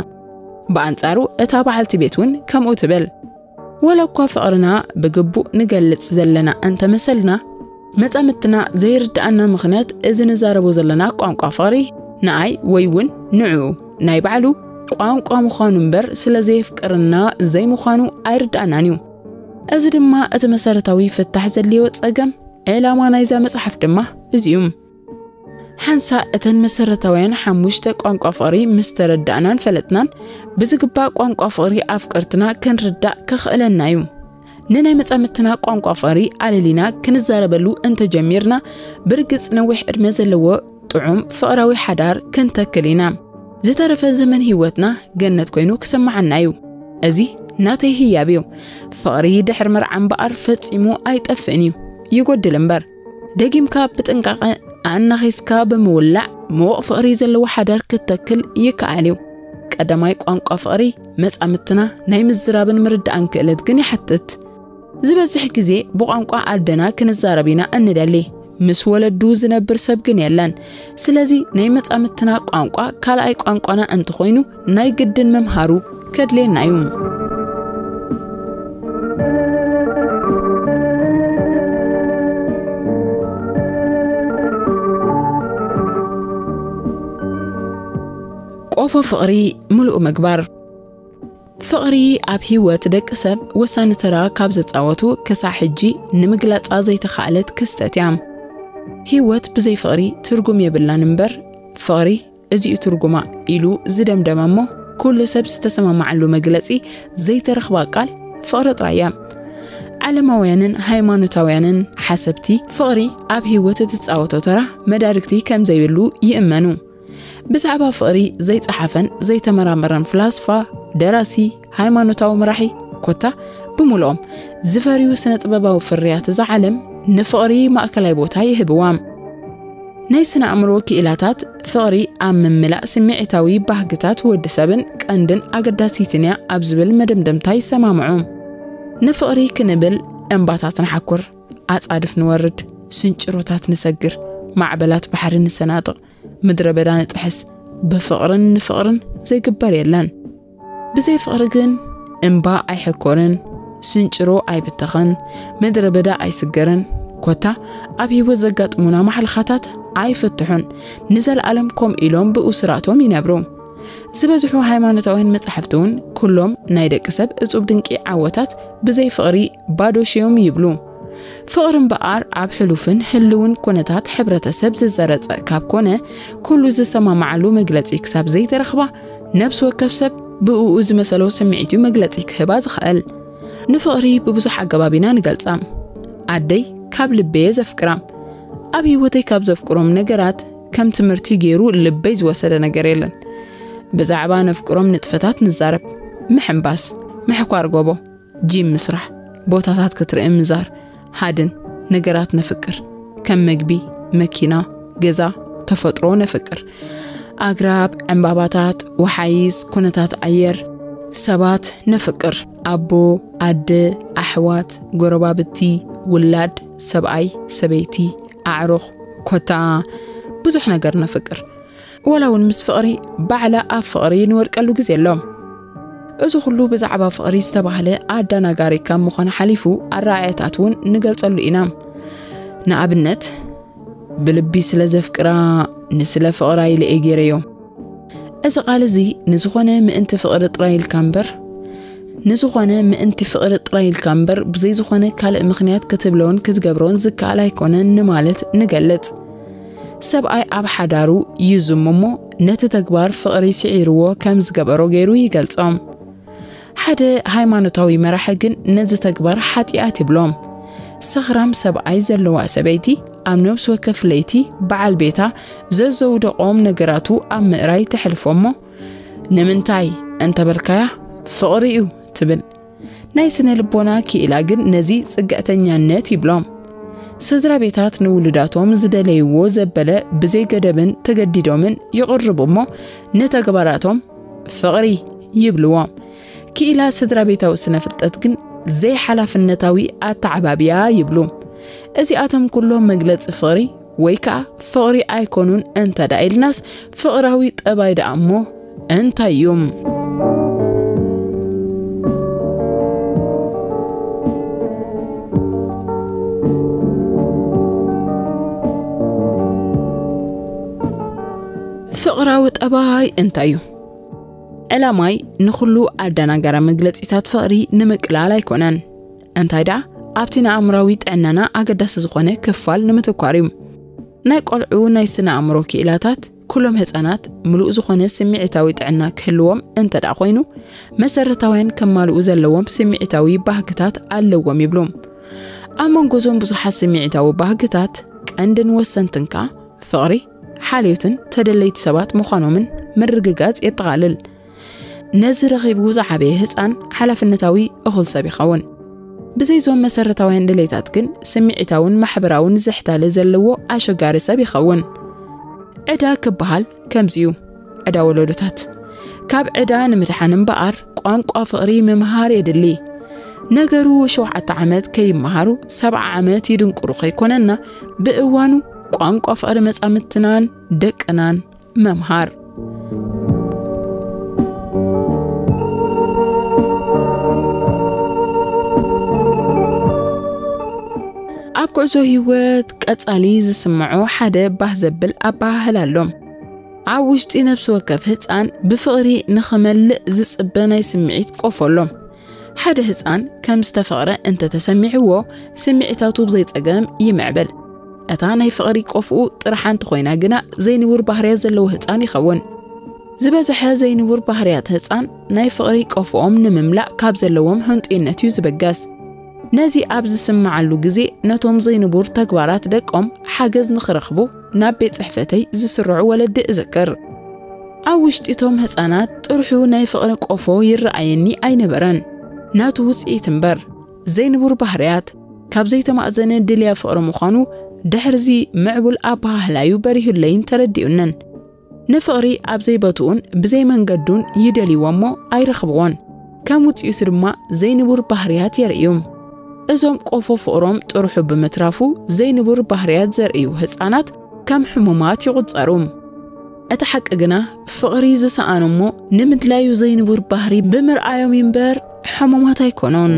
ብኣንጻሩ እታ በዓልቲ ቤት እውን ከምኡ ትብል። ወላ እኳ ፍቕርና ብግቡእ ንገልጽ ዘለና እንተመሰልና፣ መጻምትና ዘይርድኣና ምኽንያት፣ እዚ ንዛረቦ ዘለና ቋንቋ ፍቕሪ ንኣይ ወይ እውን ንዕኡ ናይ ባዕሉ ቋንቋ ምዃኑ እምበር፣ ስለ ዘየፍቅርና ዘይምዃኑ ኣይርድኣናን እዩ። እዚ ድማ እቲ መሰረታዊ ፍታሕ ዘድልዮ ጸገም፣ ዕላማ ናይዛ መጽሓፍ ድማ እዚ እዩ። ሓንሳእ እተን መሰረታውያን ሓሙሽተ ቋንቋ ፍቕሪ ምስ ተረዳእናን ፈለጥናን፣ ብዝግባእ ቋንቋ ፍቕሪ ኣፍቀርትና ክንርዳእ ከኽእለና እዩ። ንናይ መጻምድትና ቋንቋ ፍቕሪ ኣለሊና ክንዛረበሉ እንተጀሚርና፣ ብርግጽ ነዊሕ ዕድመ ዘለዎ ጥዑም ፍቕራዊ ሓዳር ክንተክል ኢና። ዝተረፈ ዘመን ህይወትና ገነት ኮይኑ ክስምዓና እዩ። እዚ ናተይ ህያብ እዩ። ፍቕሪ ድሕሪ መርዓ እምበኣር ፈጺሙ ኣይጠፍእን እዩ፣ ይጎድል እምበር። ደጊምካ ብጥንቃቐ ኣናኺስካ ብምውላዕ፣ ምዉቕ ፍቕሪ ዘለዎ ሓዳር ክትተክል ይከኣል እዩ። ቀዳማይ ቋንቋ ፍቕሪ መጻምድትና ናይ ምዝራብን ምርዳእን ክእለት ግን ይሓትት። ዝበዝሕ ግዜ ብቋንቋ ኣደና ክንዛረብ ኢና እንደሊ። ምስ ወለዱ ዝነብር ሰብ ግን የለን። ስለዚ ናይ መጻምድትና ቋንቋ ካልኣይ ቋንቋና እንተኾይኑ፣ ናይ ግድን ምምሃሩ ከድልየና እዩ። ቆፎ ፍቕሪ ምሉእ ምግባር። ፍቕሪ ኣብ ህይወት ደቂ ሰብ ወሳኒ ተራ ካብ ዘጻወቱ፣ ክሳዕ ሕጂ ንምግላጻ ዘይተኻእለት ክስተት እያ። ህይወት ብዘይ ፍቕሪ ትርጉም የብላን እምበር፣ ፍቕሪ እዚ'ዩ ትርጉማ ኢሉ ዝደምደመ እሞ፣ ኩሉ ሰብ ዝተሰማማዓሉ መግለጺ ዘይተረኽባ ቃል ፍቕሪ ጥራይ እያ። ዓለማውያንን ሃይማኖታውያንን ሓሰብቲ፣ ፍቕሪ ኣብ ህይወት እትጻወቶ ተራ መዳርግቲ ከም ዘይብሉ ይእመኑ። ብዛዕባ ፍቕሪ ዘይጸሓፈን ዘይተመራመረን ፍላስፋ፣ ደራሲ፣ ሃይማኖታዊ መራሒ፣ ኮታ ብምልኦም ዝፈርዩ ስነ ጥበባዊ ፍርያት እዛ ዓለም ንፍቕሪ ማእከላይ ቦታ ይህብዋ። ናይ ስነ ኣእምሮ ክኢላታት፣ ፍቕሪ ኣብ ምምላእ ስምዒታዊ ባህግታት ወዲ ሰብን ቀንድን ኣገዳሲትን እያ ኣብ ዝብል መደምደምታ ይሰማምዑ። ንፍቕሪ ክንብል እምባታት ንሓኩር፣ ኣጻድፍ ንወርድ፣ ስንጭሮታት ንሰግር፣ ማዕበላት ባሕሪ ንሰናጥቕ፣ ምድረ በዳ ንጥሕስ፣ ብፍቕርን ንፍቕርን ዘይግበር የለን። ብዘይ ፍቕሪ ግን እምባ ኣይሕኮርን፣ ስንጭሮ ኣይብተኽን፣ ምድረ በዳ ኣይስገርን፣ ኮታ ኣብ ህይወት ዘጋጥሙና ማሕለኻታት ኣይፍትሑን፣ ንዘለኣለም ከምኡ ኢሎም ብኡ ስራቶም ይነብሩ። ዝበዝሑ ሃይማኖታውያን መጻሕፍቲ እውን፣ ኩሎም ናይ ደቂ ሰብ እጹብ ድንቂ ዓወታት ብዘይ ፍቕሪ ባዶ ሽዮም ይብሉ። ፍቕሪ እምበኣር ኣብ ሕሉፍን ህልውን ኩነታት ሕብረተሰብ ዝዘረጸ ካብ ኮነ፣ ኩሉ ዝሰማማዓሉ መግለጺ ክሳብ ዘይተረኽባ፣ ነብሲ ወከፍ ሰብ ብእኡ ዝመሰሎ ስምዒት እዩ መግለጺ ክህባ ዝኽእል። ንፍቕሪ ብብዙሕ ኣገባብ ኢና ንገልጻ። ኣደይ ካብ ልቢ እየ ዘፍቅራ። ኣብ ህይወተይ ካብ ዘፍቅሮም ነገራት፣ ከም ትምህርቲ ገይሩ ልበይ ዝወሰደ ነገር የለን። ብዛዕባ ነፍቅሮም ንጥፈታት ንዛረብ። ምሕንባስ፣ ምሕኳር ጎቦ፣ ጂም ምስራሕ፣ ቦታታት ክትርኢ ምዛር፣ ሃድን ነገራት ነፍቅር። ከም መግቢ፣ መኪና፣ ገዛ፣ ተፈጥሮ ነፍቅር። ኣግራብ፣ ዕምባባታት፣ ወሓይዝ፣ ኩነታት ኣየር፣ ሰባት ነፍቅር። ኣቦ፣ ኣደ፣ ኣሕዋት፣ ጎረባብቲ፣ ውላድ፣ ሰብኣይ፣ ሰበይቲ፣ ኣዕሩኽ፣ ኮታ ብዙሕ ነገር ነፍቅር። ወላ እውን ምስ ፍቕሪ ባዕላ ኣብ ፍቕሪ ንወድቀሉ ግዜ ኣሎ። እዚ ኩሉ ብዛዕባ ፍቕሪ ዝተባህለ ኣደናጋሪ ካብ ምዃን ሓሊፉ፣ ኣረኣእያታት እውን ንገልጸሉ ኢና። ንኣብነት፣ ብልቢ ስለ ዘፍቅራ፣ ንስለ ፍቕራ ኢለ እየ ገይረዮ። እዚ ቃል እዚ ንዝኾነ ምእንቲ ፍቕሪ ጥራይ ኢልካ እምበር፣ ንዝኾነ ምእንቲ ፍቕሪ ጥራይ ኢልካ እምበር፣ ብዘይ ዝኾነ ካልእ ምኽንያት ክትብሎን ክትገብሮን ዝከኣል ኣይኮነን ንማለት ንገልጽ። ሰብኣይ ኣብ ሓዳሩ ይዝሙ እሞ፣ ነቲ ተግባር ፍቕሪ ስዒርዎ ከም ዝገበሮ ገይሩ ይገልጾ። ሓደ ሃይማኖታዊ መራሒ ግን ነዚ ተግባር ሓጢኣት ይብሎ። ሰኽራም ሰብኣይ ዘለዋ ሰበይቲ ኣብ ነብሲ ወከፍ ለይቲ በዓል ቤታ ዘዘውደቖም ነገራቱ ኣብ ምእራይ ተሕልፎ እሞ፣ "ንምንታይ?" እንተበልካያ፣ "ፍቕሪ እዩ" ትብል። ናይ ስነ ልቦና ክኢላ ግን ነዚ ጽግዕተኛነት ይብሎ። ስድራ ቤታት ንውሉዳቶም ዝደለይዎ ዘበለ ብዘይ ገደብን ተገዲዶምን ይቕርቡ እሞ፣ ንተግባራቶም ፍቕሪ ይብልዎ። ክኢላ ስድራ ቤታዊ ስነ ፍልጠት ግን ዘይሓላፍነታዊ ኣተዓባብያ ይብሉ። እዚኣቶም ኩሎም መግለጺ ፍቕሪ ወይ ከኣ ፍቕሪ ኣይኮኑን እንተ ደኣ ኢልናስ፣ ፍቕራዊ ጠባይ ደኣ እሞ እንታይ እዩ? ቁጠባይ እንታይ እዩ? ዕላማይ ንኹሉ ኣደናጋሪ መግለጺታት ፍቕሪ ንምቅላል ኣይኮነን። እንታይ ደኣ ኣብቲ ንኣእምራዊ ጥዕናና ኣገዳሲ ዝኾነ ክፋል ንምትኳር እዩ። ናይ ቆልዑ ናይ ስነ ኣእምሮ ክኢላታት፣ ኩሎም ህጻናት ምሉእ ዝኾነ ስምዒታዊ ጥዕና ክህልዎም እንተ ደኣ ኮይኑ፣ መሰረታውያን ከማልኡ ዘለዎም ስምዒታዊ ባህግታት ኣለዎም ይብሉ። ኣብ መንጎ እዞም ብዙሓት ስምዒታዊ ባህግታት ቀንድን ወሰንትን ከኣ ፍቕሪ፣ ሓልዮትን ተደለይቲ ሰባት ምዃኖምን ምርግጋጽ የጠቓልል። ነዚ ረኺቡ ዝዓበየ ህጻን ሓላፍነታዊ እኹል ሰብ ይኸውን። ብዘይዞም መሰረታውያን ድሌታት ግን ስምዒታውን ማሕበራውን ዝሕታለ ዘለዎ ኣሸጋሪ ሰብ ይኸውን። ዕዳ ክበሃል ከምዚ እዩ። ዕዳ ወለዶታት። ካብ ዕዳ ንምድሓን እምበኣር ቋንቋ ፍቕሪ ምምሃር የድሊ። ነገሩ ሸውዓተ ዓመት ከይመሃሩ ሰብዓ ዓመት ይድንቁሩ ከይኮነና ብእዋኑ ቋንቋ ፍቕሪ መጻምትናን ደቅናን መምሃር። ኣብ ጉዕዞ ህይወት ቀጻሊ ዝስምዖ ሓደ ባህ ዘብል ኣበሃህላ ኣሎ። ኣብ ውሽጢ ነፍሲ ወከፍ ህጻን ብፍቕሪ ንኽመልእ ዝጽበ ናይ ስምዒት ቆፎ ኣሎ። ሓደ ህጻን ከም ዝተፈቕረ እንተተሰሚዕዎ ስምዒታቱ ብዘይጸገም ይምዕብል። እታ ናይ ፍቕሪ ቆፍኡ ጥርሓ እንተኾይና ግና ዘይንቡር ባህርያት ዘለዎ ህጻን ይኸውን። ዝበዝሐ ዘይንቡር ባህርያት ህጻን ናይ ፍቕሪ ቆፍኦም ንምምላእ ካብ ዘለዎም ህንጡይነት እዩ ዝበገስ። ነዚ ኣብ ዝስምዓሉ ግዜ ነቶም ዘይንቡር ተግባራት ደቆም ሓገዝ ንኽረኽቡ ናብ ቤት ጽሕፈተይ ዝስርዑ ወለዲ እዝክር። ኣብ ውሽጢ እቶም ህጻናት ጥርሑ ናይ ፍቕሪ ቆፎ ይረኣየኒ ኣይነበረን። ናቱ ውጽኢት እምበር፣ ዘይንቡር ባህርያት፣ ካብ ዘይተማእዘነ ድልያ ፍቕሪ ምዃኑ ድሕርዚ ምዕቡል ኣበሃህላዩ በሪሁለይን ተረዲኡንን። ንፍቕሪ ኣብ ዘይቦትኡን ብዘይ መንገዱን ይደልይዎ እሞ ኣይረኽብዎን። ከም ውጽኢቱ ድማ ዘይንቡር ባህርያት የርእዩ። እዞም ቆፎ ፍቕሮም ጥርሑ ብምትራፉ ዘይንቡር ባህርያት ዘርእዩ ህጻናት ከም ሕሙማት ይቑጸሩ። እቲ ሓቂ ግና ፍቕሪ ዝሰኣኑ እሞ ንምድላዩ ዘይንቡር ባህሪ ብምርኣዮም እምበር ሕሙማት ኣይኮኑን።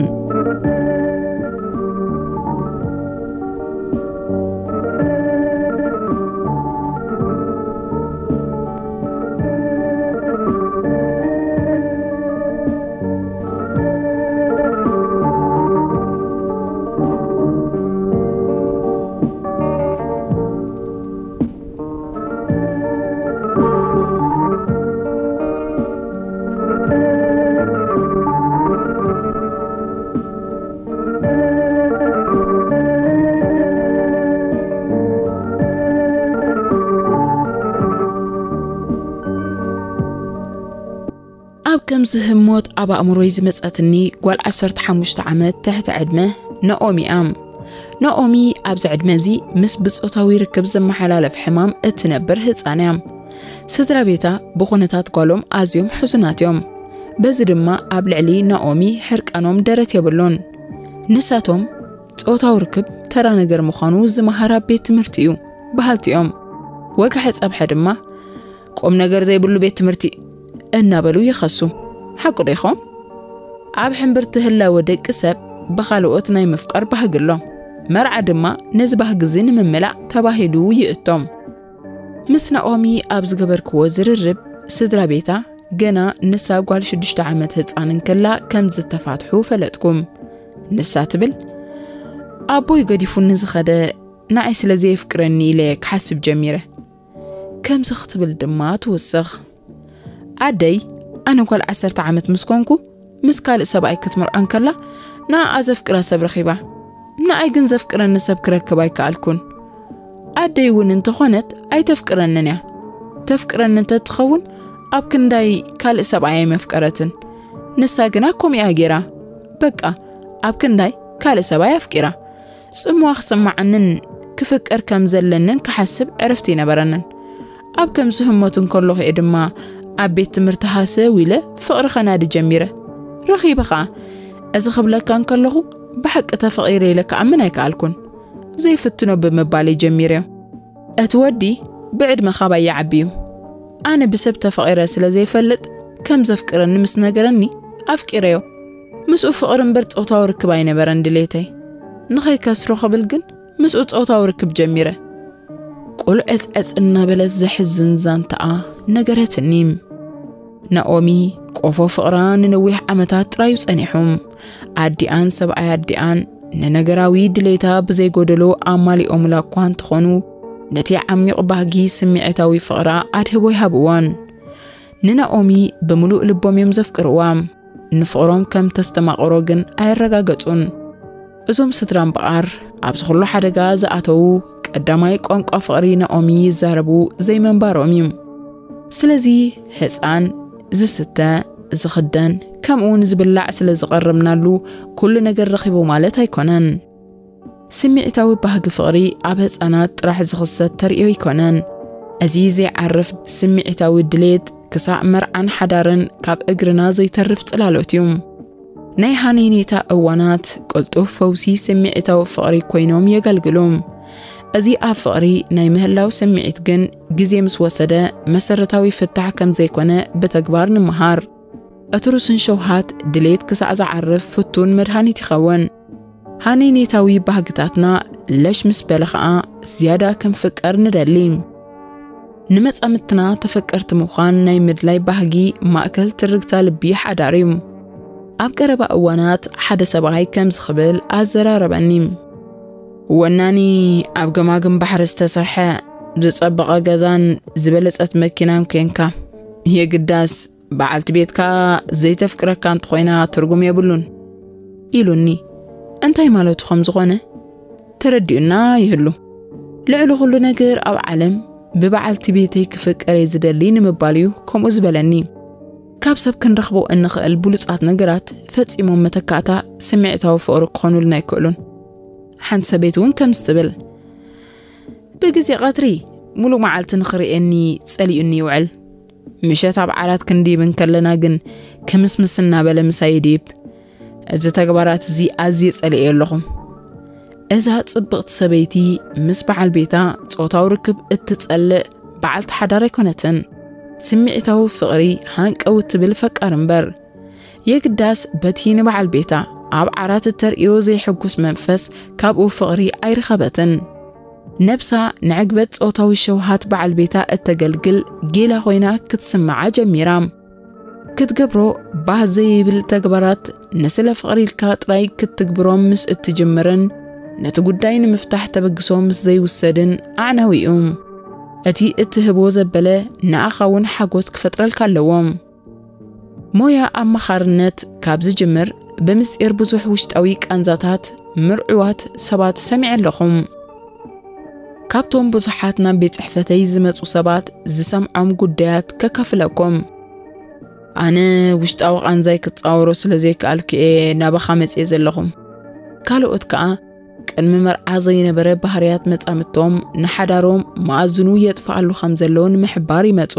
ኣብ ከምዚ ህሞት ኣብ ኣእምሮይ ዝመጸትኒ ጓል ዓሰርተ ሓሙሽተ ዓመት ትሕቲ ዕድመ ናኦሚ እያ። ናኦሚ ኣብዚ ዕድመ እዚ ምስ ብጾታዊ ርክብ ዝመሓላለፍ ሕማም እትነብር ህጻን እያ። ስድራ ቤታ ብኹነታት ጓሎም ኣዝዮም ሕዙናት እዮም። በዚ ድማ ኣብ ልዕሊ ናኦሚ ሕርቃኖም ደረት የብሉን። ንሳቶም ጾታዊ ርክብ ተራ ነገር ምዃኑ ዝመሃር ኣብ ቤት ትምህርቲ እዩ በሃልቲ እዮም። ወግሐ ጸብሐ ድማ ቁም ነገር ዘይብሉ ቤት ትምህርቲ እናበሉ ይኸሱ። ሓቁ ዶ ይኾን? ኣብ ሕምብርቲ ህላወ ደቂ ሰብ ብኻልኦት ናይ ምፍቃር ባህጊ ኣሎ። መርዓ ድማ ነዚ ባህጊ እዚ ንምምላእ ተባሂሉ ይእቶ። ምስ ናኦሚ ኣብ ዝገበርክዎ ዝርርብ ስድራ ቤታ ገና ንሳ ጓል ሽዱሽተ ዓመት ህጻን እንከላ ከም ዝተፋትሑ ፈለጥኩም። ንሳ ትብል፣ ኣቦይ ገዲፉኒ ዝኸደ ንዓይ ስለ ዘየፍቅረኒ ኢለ ክሓስብ ጀሚረ። ከምዚ ክትብል ድማ ትውስኽ። ኣደይ፣ ኣነ ጓል ዓሰርተ ዓመት ምስ ኮንኩ ምስ ካልእ ሰብኣይ ክትምርዖ እንከላ ንኣኣ ዘፍቅራ ሰብ ረኺባ። ንኣይ ግን ዘፍቅረኒ ሰብ ክረክብ ኣይከኣልኩን። ኣደይ እውን እንተኾነት ኣይተፍቅረንን እያ። ተፍቅረኒ እንተትኸውን ኣብ ክንዳይ ካልእ ሰብኣይ ኣይመፍቀረትን። ንሳ ግና ከምኡ እያ ገይራ። በቃ ኣብ ክንዳይ ካልእ ሰብኣይ ኣፍቂራ። ጽምዋ ክስምዓንን ክፍቀር ከም ዘለንን ክሓስብ ዕረፍቲ ኣይነበረንን። ኣብ ከምዚ ህሞት እንከለኹ እየ ድማ ኣብ ቤት ትምህርቲ ሃሰው ኢለ ፍቕሪ ከናዲ ጀሚረ። ረኺበ ኸኣ። እዚ ክብለካ እንከለኹ ብሓቂ ተፈቒረ ኢለ ክኣምን ኣይከኣልኩን። ዘይፍትኖ ብምባለይ ጀሚረዮ። እቲ ወዲ ብዕድመ ካባይ ይዓቢ እዩ። ኣነ ብሰብ ተፈቒረ ስለ ዘይፈልጥ ከም ዘፍቅረኒ ምስ ነገረኒ ኣፍቂረዮ። ምስኡ ፍቕሪ እምበር ጾታዊ ርክብ ኣይነበረን ድሌተይ። ንኸይከስሮ ክብል ግን ምስኡ ጾታዊ ርክብ ጀሚረ። ቁልዕጽዕጽ እናበለት ዘሕዝን ዛንታኣ ነገረትኒ። ናኦሚ ቆፎ ፍቕራ ንነዊሕ ዓመታት ጥራዩ ጸኒሑ። ኣዲኣን ሰብኣይ ኣዲኣን ንነገራዊ ድሌታ ብዘይጎደሎ ኣማሊኦምላ እኳ እንተኾኑ፣ ነቲ ዓሚቕ ባህጊ ስምዒታዊ ፍቕራ ኣድህቦ ይሃብዋን። ንናኦሚ ብምሉእ ልቦም እዮም ዘፍቅርዋ። ንፍቕሮም ከም ተስተማቕሮ ግን ኣየረጋገጹን። እዞም ስድራ እምበኣር ኣብዚ ኩሉ ሓደጋ ዝኣተዉ ቀዳማይ ቋንቋ ፍቕሪ ናኦሚ ይዛረቡ ዘይምንባሮም እዩ። ስለዚ ህፃን ዝስተ፣ ዝኽደን፣ ከምኡውን ዝብላዕ ስለ ዝቐረብናሉ ኩሉ ነገር ረኺቡ ማለት ኣይኮነን። ስምዒታዊ ባህጊ ፍቕሪ ኣብ ህፃናት ጥራሕ ዝኽሰት ተርእዮ ኣይኮነን። እዚ ዘይዓርፍ ስምዒታዊ ድሌት ክሳዕ መርዓን ሓዳርን ካብ እግርና ዘይተርፍ ጽላሎት እዩ። ናይ ሃነይኔታ እዋናት ቅልጡፍ ፈውሲ ስምዒታዊ ፍቕሪ ኮይኖም የገልግሉ። እዚ ኣብ ፍቕሪ ናይ ምህላው ስምዒት ግን ግዜ ምስ ወሰደ መሰረታዊ ፍታሕ ከም ዘይኮነ ብተግባር ንምሃር። እትሩስን ሸውሃት ድሌት ክሳዕ ዝዓርፍ ፍቱን መድሃኒት ይኸውን። ሃነይኔታዊ ባህግታትና ለሽ ምስ በለ ኸኣ ዝያዳ ክንፍቀር ንደሊ። ንመጻምድትና ተፈቀርቲ ምዃን ናይ ምድላይ ባህጊ ማእከል ትርግታ ልቢ ሓዳር እዩ። ኣብ ቀረባ እዋናት ሓደ ሰብኣይ ከምዚ ክብል ኣዘራረበኒ። ወናኒ ኣብ ገማግም ባሕሪ ዝተሰርሐ ዝጸበቐ ገዛን ዝበለጸት መኪናን ኮንካ፣ የግዳስ በዓልቲ ቤትካ ዘይተፍቅረካ እንተኾይና ትርጉም የብሉን ኢሉኒ። እንታይ ማለቱ ከም ዝኾነ ተረዲኡና ይህሉ። ልዕሊ ኩሉ ነገር ኣብ ዓለም ብበዓልቲ ቤተይ ክፍቀር እየ ዝደሊ ንምባል እዩ ከምኡ ዝበለኒ። ካብ ሰብ ክንረኽቦ እንኽእል ብሉጻት ነገራት ፈጺሞም መተካእታ ስምዒታዊ ፍቕሪ ክኾኑልና ኣይክእሉን። ሓንቲ ሰበይቲ እውን ከምዚ ትብል፣ ብግዜ ቀትሪ ሙሉእ መዓልቲ ንኽርእየኒ ጸሊኡኒ ይውዕል። ምሸት ኣብ ዓራት ክንድይብ እንከለና ግን ክምስምስ እናበለ ምሳይ ይድይብ። እዚ ተግባራት እዚ ኣዝየ ጸሊኤዮ ኣለኹ። እዛ ጽብቕቲ ሰበይቲ ምስ በዓል ቤታ ጾታዊ ርክብ እትጸልእ በዓልቲ ሓዳር ኣይኮነትን። ስምዒታዊ ፍቕሪ ሃንቀው እትብል ፈቃር እምበር። የግዳስ በቲ ንበዓል ቤታ ኣብ ዓራት እተርእዮ ዘይሕጉስ መንፈስ ካብኡ ፍቕሪ ኣይረኸበትን። ነብሳ ንዕግበት ጾታዊ ሸውሃት በዓል ቤታ እተገልግል ጌላ ኮይና ክትስምዓ ጀሚራ። ክትገብሮ ባህ ዘይብል ተግባራት ንስለ ፍቕሪ ኢልካ ጥራይ ክትትግብሮም ምስ እትጅምርን ነቲ ጉዳይ ንምፍታሕ ተበግሶ ምስ ዘይውሰድን ኣዕናዊ እዩ። እቲ እትህቦ ዘበለ ንኣኻ እውን ሓጎስ ክፈጥረልካ ኣለዎ። ሞያ ኣማኻርነት ካብ ዝጅምር ብምስጢር ብዙሕ ውሽጣዊ ቃንዛታት ምርዑዋት ሰባት ሰሚዐ ኣለኹ። ካብቶም ብዙሓት ናብ ቤት ጽሕፈተይ ዝመጹ ሰባት ዝሰምዖም ጉዳያት ከካፍለኩም። ኣነ ውሽጣዊ ቃንዛይ ክጻወሮ ስለ ዘይከኣልኩ እየ ናባኻ መጽየ ዘለኹ። ካልኦት ከኣ ቅድሚ መርዓ ዘይነበረ ባህርያት መጻምድቶም ንሓዳሮም መኣዝኑ የጥፍኣሉ ከም ዘሎ ንምሕባር ይመጹ።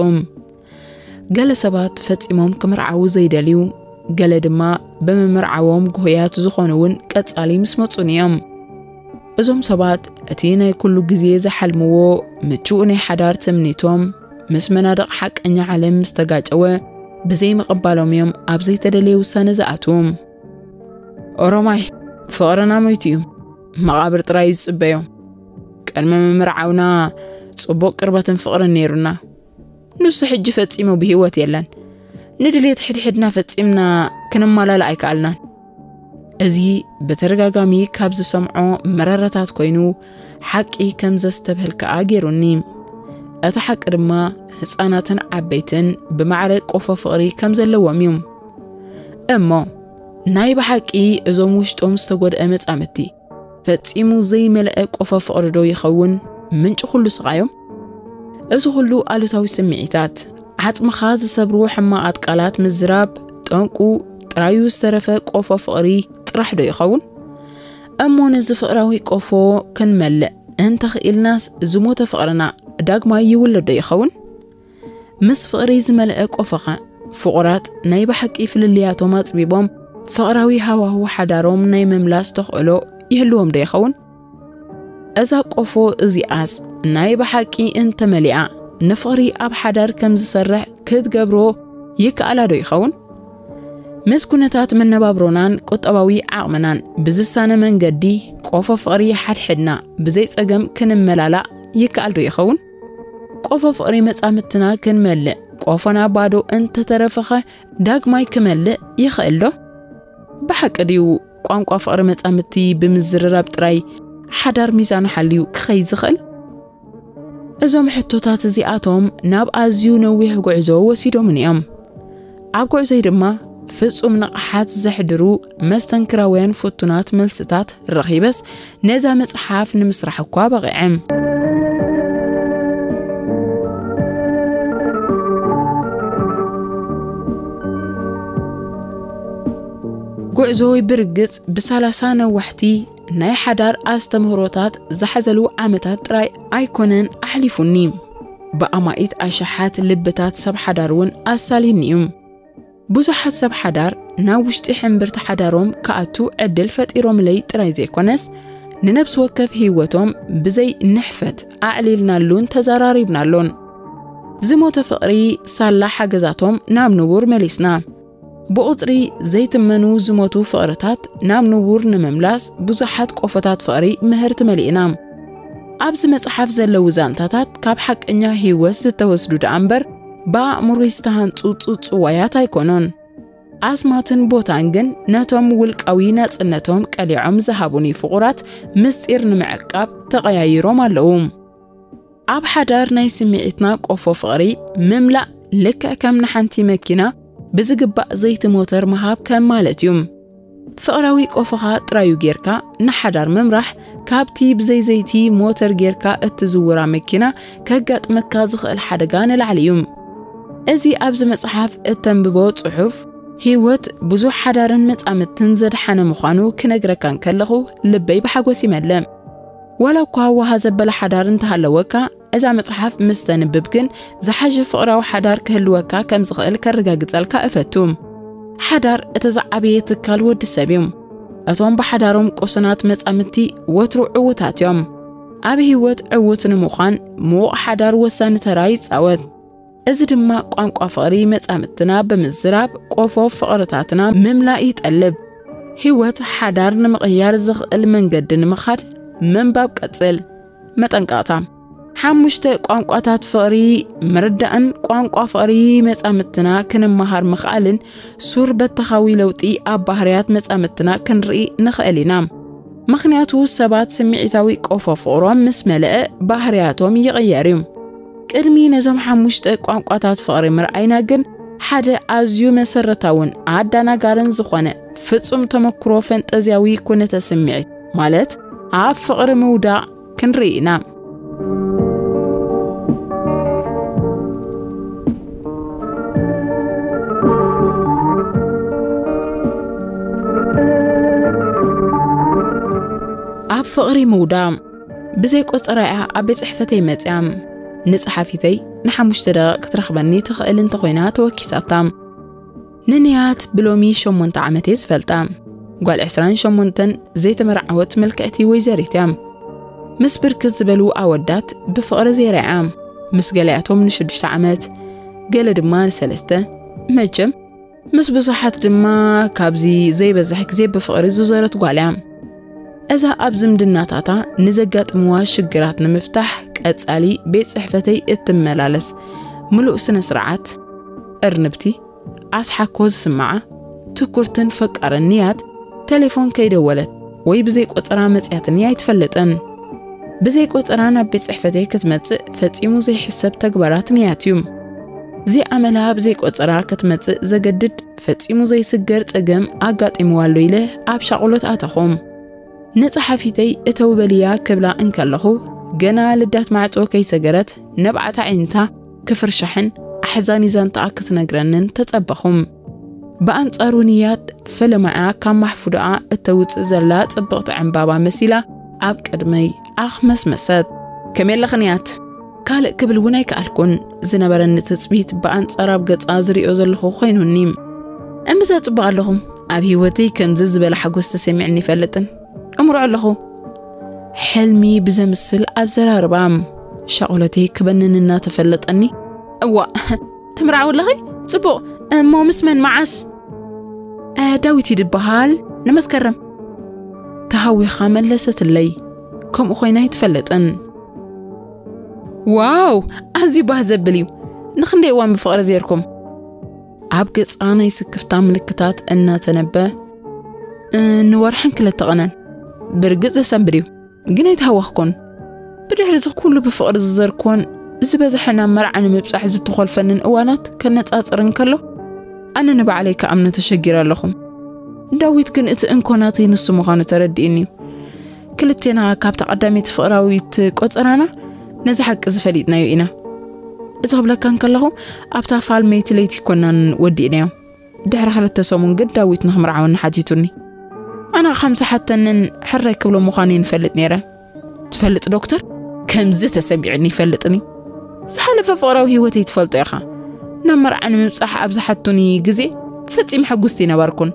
ገለ ሰባት ፈጺሞም ክምርዓዉ ዘይደልዩ፣ ገለ ድማ ብምምርዓዎም ጉህያት ዝኾኑ እውን ቀጻሊ ምስ መጹን እዮም። እዞም ሰባት እቲ ናይ ኩሉ ግዜ ዝሓልምዎ ምቹእ ናይ ሓዳር ትምኒቶም ምስ መናድቕ ሓቀኛ ዓለም ምስ ተጋጨወ ብዘይምቕባሎም እዮም ኣብ ዘይተደለየ ውሳነ ዝኣትዉ። ኦሮማይ፣ ፍቕርና ሞይቱ እዩ። መቓብር ጥራይ እዩ ዝጽበዮ። ቅድሚ ምምርዓውና ጽቡቕ ቅርበትን ፍቕርን ነይሩና። ንሱ ሕጂ ፈጺሙ ብህይወት የለን። ንድሌት ሕድሕድና ፈጺምና ክንማላእ ኣይከኣልናን። እዚ ብተደጋጋሚ ካብ ዝሰምዖ መረረታት ኮይኑ ሓቂ ከም ዘስተብህል ከኣ ገይሩኒ። እቲ ሓቂ ድማ ህጻናትን ዓበይትን ብማዕረ ቆፎ ፍቕሪ ከም ዘለዎም እዩ። እሞ ናይ ብሓቂ እዞም ውሽጦም ዝተጎድአ መጻምድቲ ፈጺሙ ዘይመልአ ቆፎ ፍቕሪ ዶ ይኸውን ምንጪ ኩሉ ስቓዮም? እዚ ኩሉ ኣሉታዊ ስምዒታት፣ ዓጽምኻ ዝሰብሩ ሕማቓት ቃላት ምዝራብ ጠንቁ ጥራዩ ዝተረፈ ቆፎ ፍቕሪ ጥራሕ ዶ ይኸውን? እሞ ነዚ ፍቕራዊ ቆፎ ክንመልእ እንተኽኢልናስ ዝሞተ ፍቕርና ዳግማይ ይውለድ ዶ ይኸውን? ምስ ፍቕሪ ዝመልአ ቆፎኸ ፍቑራት ናይ ብሓቂ ፍልልያቶም ኣጽቢቦም ፍቕራዊ ሃዋህው ሓዳሮም ናይ ምምላስ ተኽእሎ ይህልዎም ዶ ይኸውን? እዛ ቆፎ እዚኣስ ናይ ብሓቂ እንተመሊኣ ንፍቕሪ ኣብ ሓዳር ከም ዝሰርሕ ክትገብሮ ይከኣላ ዶ ይኸውን? ምስ ኩነታት መነባብሮናን ቁጠባዊ ዓቕምናን ብዝሳነ መንገዲ ቆፎ ፍቕሪ ሓድሕድና ብዘይ ጸገም ክንመላላእ ይከኣል ዶ ይኸውን? ቆፎ ፍቕሪ መጻምትና ክንመልእ፣ ቆፎና ባዶ እንተተረፈኸ ዳግማይ ክመልእ ይኽእል ዶ? ብሓቂ ድዩ ቋንቋ ፍቕሪ መጻምቲ ብምዝርራብ ጥራይ ሓዳር ሚዛኑ ሓልዩ ክኸይድ ዝኽእል? እዞም ሕቶታት እዚኣቶም ናብ ኣዝዩ ነዊሕ ጉዕዞ ወሲዶምኒ እዮም። ኣብ ጉዕዞይ ድማ ፍጹም ንቕሓት ዘሕድሩ መስተንክራውያን ፍቱናት መልስታት ረኺበስ ነዛ መጽሓፍ ንምስራሕ እኳ በቒዐ። ጉዕዞይ ብርግጽ ብሰላሳ ነዋሕቲ ናይ ሓዳር ኣስተምህሮታት ዝሓዘሉ ዓመታት ጥራይ ኣይኮነን ኣሕሊፉኒ። ብኣማኢት ኣሽሓት ልብታት ሰብ ሓዳር እውን ኣሳልዩኒ እዩ። ብዙሓት ሰብ ሓዳር ናብ ውሽጢ ሕምብርቲ ሓዳሮም ክኣቱ ዕድል ፈጢሮምለይ ጥራይ ዘይኮነስ፣ ንነብሲ ወከፍ ህይወቶም ብዘይ ንሕፈት ኣዕሊልናሉን ተዘራሪብናሉን። ዝሞተ ፍቕሪ ሳላ ሓገዛቶም ናብ ንቡር መሊስና። ብቑጽሪ ዘይትመኑ ዝሞቱ ፍቕርታት ናብ ንቡር ንምምላስ ብዙሓት ቆፎታት ፍቕሪ ምህርቲ መሊእና። ኣብዚ መጽሓፍ ዘለዉ ዛንታታት ካብ ሓቀኛ ህይወት ዝተወስዱ ደኣ እምበር ብኣእምሮይ ዝተሃንጹ ጽውጽዋያት ኣይኮኑን። ኣስማትን ቦታን ግን ነቶም ውልቃዊ ናጽነቶም ቀሊዖም ዝሃቡኒ ፍቑራት ምስጢር ንምዕቃብ ተቐያይሮም ኣለዉ። ኣብ ሓዳር ናይ ስምዒትና ቆፎ ፍቕሪ ምምላእ ልክዕ ከም ንሓንቲ መኪና ብዝግባእ ዘይቲ ሞተር ምሃብ ከም ማለት እዩ። ፍቕራዊ ቆፎኻ ጥራዩ ጌርካ ንሓዳር ምምራሕ ካብቲ ብዘይ ዘይቲ ሞተር ጌርካ እትዝውራ መኪና ከጋጥመካ ዝኽእል ሓደጋ ንላዕሊ እዩ። እዚ ኣብዚ መጽሓፍ እተንብቦ ጽሑፍ ህይወት ብዙሕ ሓዳርን መጻምድትን ዘድሓነ ምዃኑ ክነግረካ እንከለኹ ልበይ ብሓጎስ ይመልእ። ዋላ እኳ ውሃ ዘበለ ሓዳር እንተሃለወካ፣ እዛ መጽሓፍ ምስ ተንብብ ግን ዝሓሸ ፍቕራዊ ሓዳር ክህልወካ ከም ዝኽእል ከረጋግጸልካ እፈቱ። ሓዳር እቲ ዝዓበየ ትካል ወዲ ሰብ እዩ። እቶም ብሓዳሮም ቁሱናት መጻምድቲ ወትሩ ዕዉታት እዮም። ኣብ ህይወት ዕዉት ንምዃን ምዉቕ ሓዳር ወሳኒ ተራ ይጻወት። እዚ ድማ ቋንቋ ፍቕሪ መጻምድትና ብምዝራብ ቆፎ ፍቕርታትና ምምላእ ይጠልብ። ህይወት ሓዳር ንምቕያር ዝኽእል መንገዲ ንምኻድ ምንባብ ቀጽል። መጠንቀቕታ። ሓሙሽተ ቋንቋታት ፍቕሪ ምርዳእን ቋንቋ ፍቕሪ መጻምድትና ክንመሃር ምኽኣልን ሱር በተኻዊ ለውጢ ኣብ ባህርያት መጻምድትና ክንርኢ ንኽእል ኢና። ምኽንያቱ ሰባት ስምዒታዊ ቆፎ ፍቕሮም ምስ መለአ ባህርያቶም ይቕየር እዩ። ቅድሚ ነዞም ሓሙሽተ ቋንቋታት ፍቕሪ ምርኣይና ግን ሓደ ኣዝዩ መሰረታውን ኣዳናጋርን ዝኾነ ፍጹም ተመክሮ ፈንጠዝያዊ ኩነተ ስምዒት ማለት ኣብ ፍቕሪ ምውዳቕ ክንርኢ ኢና። ኣብ ፍቕሪ ምውዳቕ። ብዘይ ቆጸራ እያ ኣብ ቤት ጽሕፈተይ መጽያ። ንጸሓፊተይ ንሓሙሽተ ደቂቕ ክትረኽበኒ ትኽእል እንተኾይና ተወኪሳታ። ንንያት ብሎሚ ሸሞንተ ዓመት እየ ዝፈልጣ። ጓል ዕስራን ሸሞንተን ዘይተመርዓወት ምልክዕቲ ወይዘሪት እያ። ምስ ብርክት ዝበሉ ኣወዳት ብፍቕሪ ዘይረኣያ። ምስ ገሊኣቶም ንሽዱሽተ ዓመት፣ ገለ ድማ ንሰለስተ። መቸም ምስ ብዙሓት ድማ ካብዚ ዘይበዝሕ ግዜ ብፍቕሪ ዝዞረት ጓል እያ። እዛ ኣብ ዝምድናታታ ንዘጋጥምዋ ሽግራት ንምፍታሕ ቀጻሊ ቤት ጽሕፈተይ እትመላለስ ምሉእ ስነ ስርዓት፣ እርንብቲ፣ ኣስሓኮ ዝስምዓ፣ ትኩርትን ፈቃርን ንያት ተሌፎን ከይደወለት ወይ ብዘይ ቆጸራ መጽያትኒ ኣይትፈልጥን። ብዘይ ቆጸራ ናብ ቤት ጽሕፈተይ ክትመጽእ ፈጺሙ ዘይሕሰብ ተግባራት ንያት እዩ። እዚ ኣመላ ብዘይ ቆጸራ ክትመጽእ ዘገድድ ፈጺሙ ዘይስገር ጸገም ኣጋጢምዋ ኣሎ ኢለ ኣብ ሻቕሎት ኣተኹ። ንጸሓፊተይ እተው በልያ ክብላ እንከለኹ፣ ገና ልዳት ማዕጾ ከይሰገረት ነብዓት ኣዒንታ ክፍርሻሕን ኣሕዛኒ ዛንታኣ ክትነግረንን ተጸበኹ። ብኣንጻሩ ንያት ፈለማኣ ካብ ማሕፉዳኣ እተውጽእ ዘላ ጽብቕቲ ዕምባባ መሲላ ኣብ ቅድመይ ኣኽመስመሰት። "ከመይ ኣለኺ ንያት?" ካልእ ክብል እውን ኣይከኣልኩን። ዝነበረኒ ትጽቢት ብኣንጻር ኣብ ገጻ ዝሪኦ ዘለኹ ኮይኑኒ። "እምብዛ ጽቡቕ ኣለኹም። ኣብ ህይወተይ ከምዚ ዝበለ ሓጎስ ተሰሚዕኒ ይፈልጥን። እምርዖ ኣለኹ." ሕልሚ ብዘምስል ኣዘራርባ ሻቕሎተይ ክበንን እናተፈለጠኒ፣ "እዋእ፣ ትምርዓዊ ኣለኺ? ጽቡቕ። እሞ ምስ መን? መዓስ?" "እ፣ ዳዊት እዩ ድበሃል። ንመስከረም." ተሃዊኻ መለሰትለይ። ከምኡ ኮይና ኣይትፈልጥን። ዋው፣ ኣዝዩ ባህ ዘብል እዩ። ንኽንደይ እዋን ብፍቕሪ ዜርኩም? ኣብ ገጻ ናይ ስክፍታ ምልክታት እናተነበ፣ "እ፣ ንወርሕን ክልተ ቐነን። ብርግጽ ዘሰንብድ እዩ፣ ግን ኣይተሃወኽኩን። ብድሕሪ እዚ ኩሉ ብፍቕሪ ዝዘርኩዎን ዝበዝሐ ናብ መርዓ ንምብጻሕ ዝተኾልፈንን እዋናት ከነጻጽር እንከሎ፣ ኣነ ንባዕለይ ክኣምኖ ተሸጊረ ኣለኹ። ዳዊት ግን እቲ እንኮ ናተይ ንሱ ምዃኑ ተረዲእኒ እዩ። ክልቴና ካብታ ቀዳመይቲ ፍቕራዊት ቆጸራና ነዚ ሓቂ ዝፈሊጥናዮ ኢና። እዚ ክብለካ እንከለኹ፣ ኣብታ ፋልመይቲ ለይቲ ኮናን ወዲእናዮ። ድሕሪ ክልተ ሰሙን ግን ዳዊት ንኽምርዓወኒ ሓቲቱኒ። ኣነ ከም ዝሓተንን ሕራይ ክብሎ ምዃነይን እፈልጥ ነይረ። ትፈልጥ ዶክተር፣ ከምዚ ተሰሚዑኒ ይፈልጥኒ። ዝሓለፈ ፍቕራዊ ህይወተይ ትፈልጦ ኢኻ። ናብ መርዓ ንምብጻሕ ኣብ ዝሓቱኒ ግዜ ፈጺም ሕጉስቲ ነበርኩን።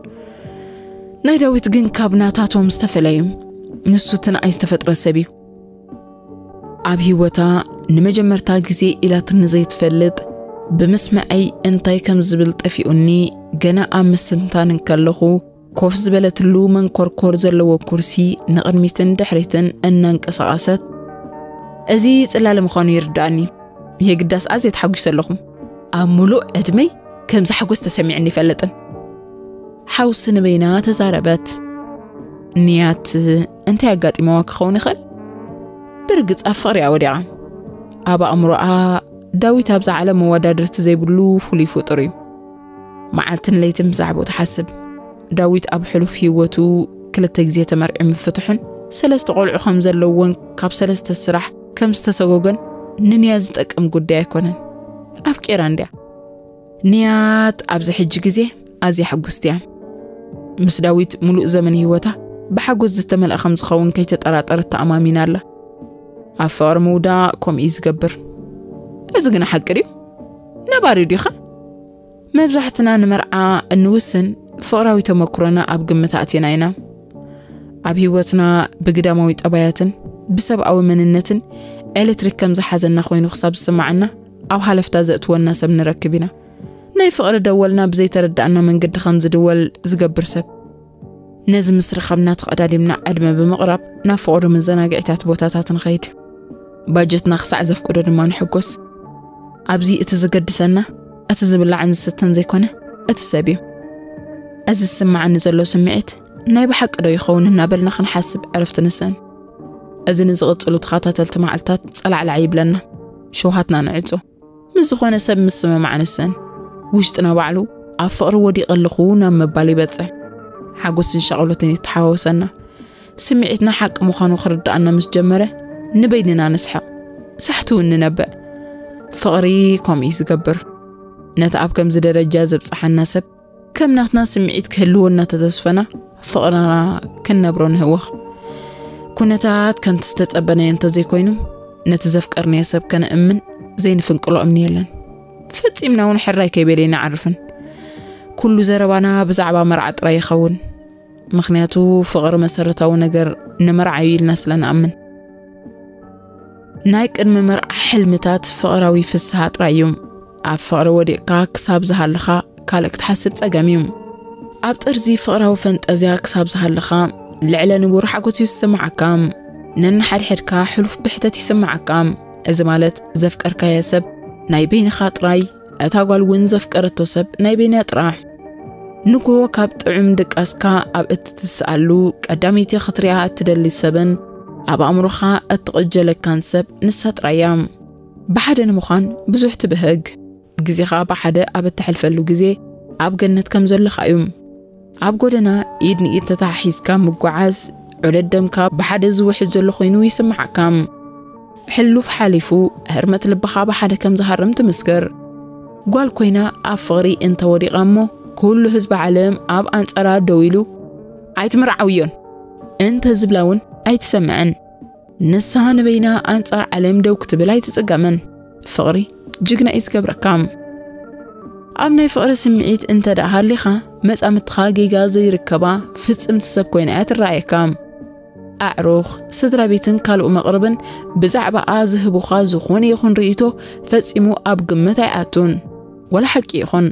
ናይ ዳዊት ግን ካብ ናታቶም ዝተፈለዩ። ንሱ እቲ ንኣይ ዝተፈጥረ ሰብ እዩ። ኣብ ህይወታ ንመጀመርታ ግዜ ኢላትኒ ዘይትፈልጥ፣ ብምስምዐይ እንታይ ከም ዝብል ጠፊኡኒ፣ ገና ኣብ ምስትንታን እንከለኹ፣ ኮፍ ዝበለትሉ መንኮርኮር ዘለዎ ኩርሲ ንቕድሚትን ድሕሪትን እናንቀሳቐሰት፣ እዚ ጽላለ ምዃኑ ይርድኣኒ። የግዳስ ኣዝየ ተሓጒሰ ኣለኹ። ኣብ ምሉእ ዕድመይ ከምዚ ሓጎስ ተሰሚዕኒ ይፈልጥን። ሓውሲ ንበይና ተዛረበት። ንያት እንታይ ኣጋጢመዋ ክኸውን ይኽእል? ብርግጽ ኣብ ፍቕሪ እያ ወዲቓ። ኣብ ኣእምሮኣ ዳዊት ኣብዛ ዓለም መወዳድርቲ ዘይብሉ ፍሉይ ፍጡር እዩ። መዓልትን ለይትን ብዛዕባኡ ትሓስብ። ዳዊት ኣብ ሕሉፍ ህይወቱ ክልተ ግዜ ተመርዒ ምፍትሑን ሰለስተ ቆልዑ ከም ዘለዎን ካብ ሰለስተ ስራሕ ከም ዝተሰጎገን ንንያ ዝጠቅም ጉዳይ ኣይኮነን። ኣፍቂራ እንድያ። ንያት ኣብዚ ሕጂ ግዜ ኣዝያ ሕጉስቲ እያ። ምስ ዳዊት ምሉእ ዘመን ህይወታ ብሓጎስ ዝተመልኣ ከም ዝኸውን ከይተጠራጠረት ተኣማሚና ኣላ። ኣብ ፍቕሪ ምውዳቕ ከምኡ እዩ ዝገብር። እዚ ግና ሓቂ ድዩ? ነባሪ ዲኻ? መብዛሕትና ንመርዓ እንውስን ፍቕራዊ ተመክሮና ኣብ ግምት ኣእቲና ኢና። ኣብ ህይወትና ብግዳማዊ ጠባያትን ብሰብኣዊ መንነትን ኤሌክትሪክ ከም ዝሓዘና ኮይኑ ክሳብ ዝስምዓና ኣብ ሃለፍታ ዘእትወና ሰብ ንረክብ ኢና። ናይ ፍቕሪ ደወልና ብዘይተረዳእና መንገዲ ከም ዝድወል ዝገብር ሰብ። ነዚ ምስ ረኸብና ተቐዳዲምና ዕድመ ብምቕራብ ናብ ፍቕሪ መዘናግዒታት ቦታታት ንኸይድ። ባጀትና ክሳዕ ዘፍቅዶ ድማ ንሕጎስ። ኣብዚ እቲ ዝገድሰና እቲ ዝብላዕን ዝስተን ዘይኮነ እቲ ሰብ እዩ። እዚ ዝስምዓኒ ዘሎ ስምዒት ናይ ብሓቂ ዶ ይኸውን እናበልና ክንሓስብ ዕረፍቲ ንስእን። እዚ ንዝቕጽሉ ተኸታተልቲ መዓልታት ጸላዕላዕ ይብለና። ሸውሃትና ንዕጾ። ምስ ዝኾነ ሰብ ምስምማዕ ንስእን። ውሽጥና ባዕሉ ኣብ ፍቕሪ ወዲቐ ኣለኹ ናብ ምባል ይበጽሕ። ሓጎስን ሻቕሎትን ይተሓዋወሰና። ስምዒትና ሓቂ ምዃኑ ክርድኣና ምስ ጀመረ ንበይንና ንስሕቕ። ሳሕቲ እውን ንነብዕ። ፍቕሪ ከምኡ እዩ ዝገብር። ነቲ ኣብ ከምዚ ደረጃ ዘብጽሓና ሰብ ከም ናትና ስምዒት ክህልዎ እናተተስፈና ፍቕርና ክንነብሮ ንህወኽ። ኩነታት ከምቲ ዝተጸበናዮ እንተዘይኮይኑ፣ ነቲ ዘፍቀርናዮ ሰብ ከነእምን ዘይንፍንቅሎ እምኒ የለን። ፈጺምና እውን ሕራይ ከይበለ ኣይንዓርፍን። ኩሉ ዘረባና ብዛዕባ መርዓ ጥራይ ይኸውን። ምኽንያቱ ፍቕሪ መሰረታዊ ነገር ንመርዓ እዩ ኢልና ስለ ንኣምን። ናይ ቅድሚ መርዓ ሕልምታት ፍቕራዊ ፍስሃ ጥራይ እዩ። ኣብ ፍቕሪ ወዲቕካ ክሳብ ዝሃለኻ ካልእ ክትሓስብ ጸገም እዩ። ኣብ ጥርዚ ፍቕራዊ ፈንጠዝያ ክሳብ ዝሃለኻ ልዕለ ንቡር ሓጎስ እዩ ዝስምዓካ። ነንሓድሕድካ ሕሉፍ ብሕተት ይስምዓካ። እዚ ማለት ዘፍቀርካዮ ሰብ ናይ በይንኻ ጥራይ፣ እታ ጓል እውን ዘፍቀረቶ ሰብ ናይ በይና ጥራሕ። ንግሆ ካብ ጥዑም ድቃስካ ኣብ እትትስኣሉ ቀዳመይቲ ክትሪኣ እትደሊ ሰብን ኣብ ኣእምሮኻ እትቕጀለካን ሰብ ንሳ ጥራይ እያ። ብሓደ ንምዃን ብዙሕ ትብህግ። ግዜኻ ብሓደ ኣብ እተሕልፈሉ ግዜ ኣብ ገነት ከም ዘለኻ እዩ። ኣብ ጎደና ኢድ ንኢድ ተተሓሒዝካ ምጓዓዝ፣ ዑደት ደምካ ብሓደ ዝውሕዝ ዘሎ ኮይኑ ይስምዓካ። ሕሉፍ ሓሊፉ ህርመት ልብኻ ብሓደ ከም ዝሃርም ትምስክር። ጓል ኮይና ኣብ ፍቕሪ እንተወዲቓ እሞ ኩሉ ህዝቢ ዓለም ኣብ ኣንጻራ ደው ኢሉ ኣይትምርዓውዮን እንተ ዝብላ እውን ኣይትሰምዕን። ንሳ ንበይና ኣንጻር ዓለም ደው ክትብል ኣይትጽገምን። ፍቕሪ ጅግና እዩ ዝገብረካ። ኣብ ናይ ፍቕሪ ስምዒት እንተ ደኣ ሃሊኻ፣ መጻምድትኻ ጌጋ ዘይርከባ ፍጽምቲ ሰብ ኮይና እያ ትረኣየካ። ኣዕሩኽ፣ ስድራ ቤትን ካልኡ መቕርብን ብዛዕባኣ ዝህቡኻ ዝኾነ ይኹን ርእይቶ ፈጺሙ ኣብ ግምት ኣይኣቱን። ወላ ሓቂ ይኹን።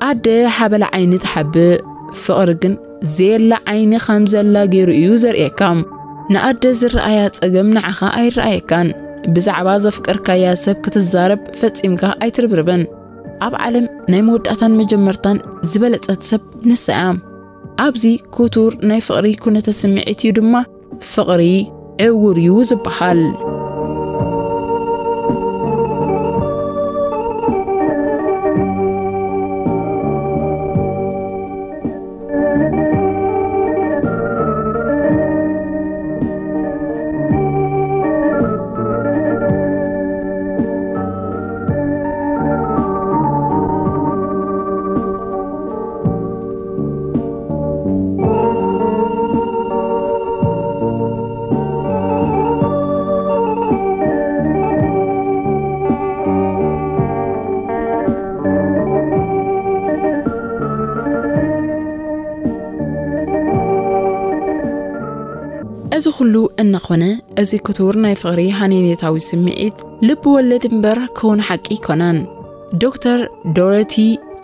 ኣደ ሓበላ ዓይኒ ትሓብእ፣ ፍቕሪ ግን ዘየላ ዓይኒ ከም ዘላ ገይሩ እዩ ዘርእየካ። ንኣደ ዝረኣያ ጸገም ንዓኻ ኣይረኣየካን። ብዛዕባ ዘፍቀርካያ ሰብ ክትዛረብ ፈጺምካ ኣይትርብርብን። ኣብ ዓለም ናይ መወዳእታን መጀመርታን ዝበለጸት ሰብ ንሳ እያ። ኣብዚ ክቱር ናይ ፍቕሪ ኩነተ ስምዒት እዩ ድማ ፍቕሪ ዕውር እዩ ዝበሃል። እዚ ኩሉ እናኾነ፣ እዚ ክቱር ናይ ፍቕሪ ሃኔኔታዊ ስምዒት ልብ ወለድ እምበር ክውን ሓቂ ኣይኮነን። ዶክተር ዶሮቲ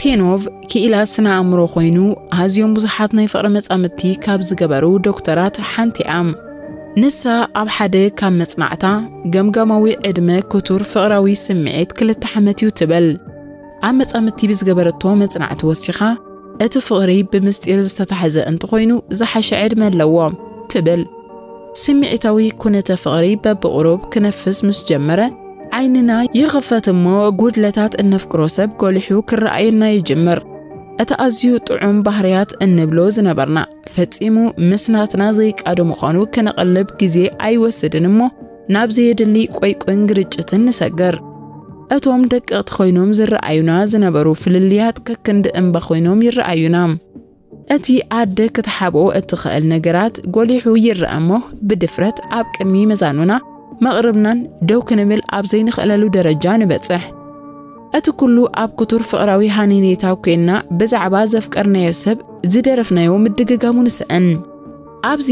ቴኖቭ ክኢላ ስነ ኣእምሮ ኮይኑ፣ ኣዝዮም ብዙሓት ናይ ፍቕሪ መጻምድቲ ካብ ዝገበሩ ዶክተራት ሓንቲ እያ። ንሳ ኣብ ሓደ ካብ መጽናዕታ፣ ገምጋማዊ ዕድመ ክቱር ፍቕራዊ ስምዒት ክልተ ዓመት እዩ ትብል። ኣብ መጻምድቲ ብዝገበረቶ መጽናዕቲ ወሲኻ፣ እቲ ፍቕሪ ብምስጢር ዝተታሕዘ እንተኾይኑ ዝሓሸ ዕድመ ኣለዎ ትብል። ስምዒታዊ ኩነተ ፍቕሪ በብቑሩብ ክነፍስ ምስ ጀመረ፣ ዓይንና ይኽፈት እሞ፣ ጉድለታት እነፍቅሮ ሰብ ጎሊሑ ክረኣየና ይጅምር። እቲ ኣዝዩ ጥዑም ባህርያት እንብሎ ዝነበርና፣ ፈጺሙ ምስ ናትና ዘይቃዶ ምዃኑ ክነቕልብ ግዜ ኣይወስድን እሞ፣ ናብ ዘየድሊ ቆይቆን ግርጭትን ንሰግር። እቶም ደቀቕቲ ኮይኖም ዝረኣዩና ዝነበሩ ፍልልያት ከክንዲ እምባ ኮይኖም ይረኣዩና። እቲ ኣደ ክትሓብኦ እትኽእል ነገራት ጎሊሑ ይረኣ እሞ፣ ብድፍረት ኣብ ቅድሚ መዛኑና መቕርብናን ደው ክንብል ኣብ ዘይንኽእለሉ ደረጃ ንበጽሕ። እቲ ኩሉ ኣብ ክቱር ፍቕራዊ ሃኒኔታ ኮይንና ብዛዕባ ዘፍቀርናዮ ሰብ ዝደረፍናዮ ምድግጋሙ ንስእን። ኣብዚ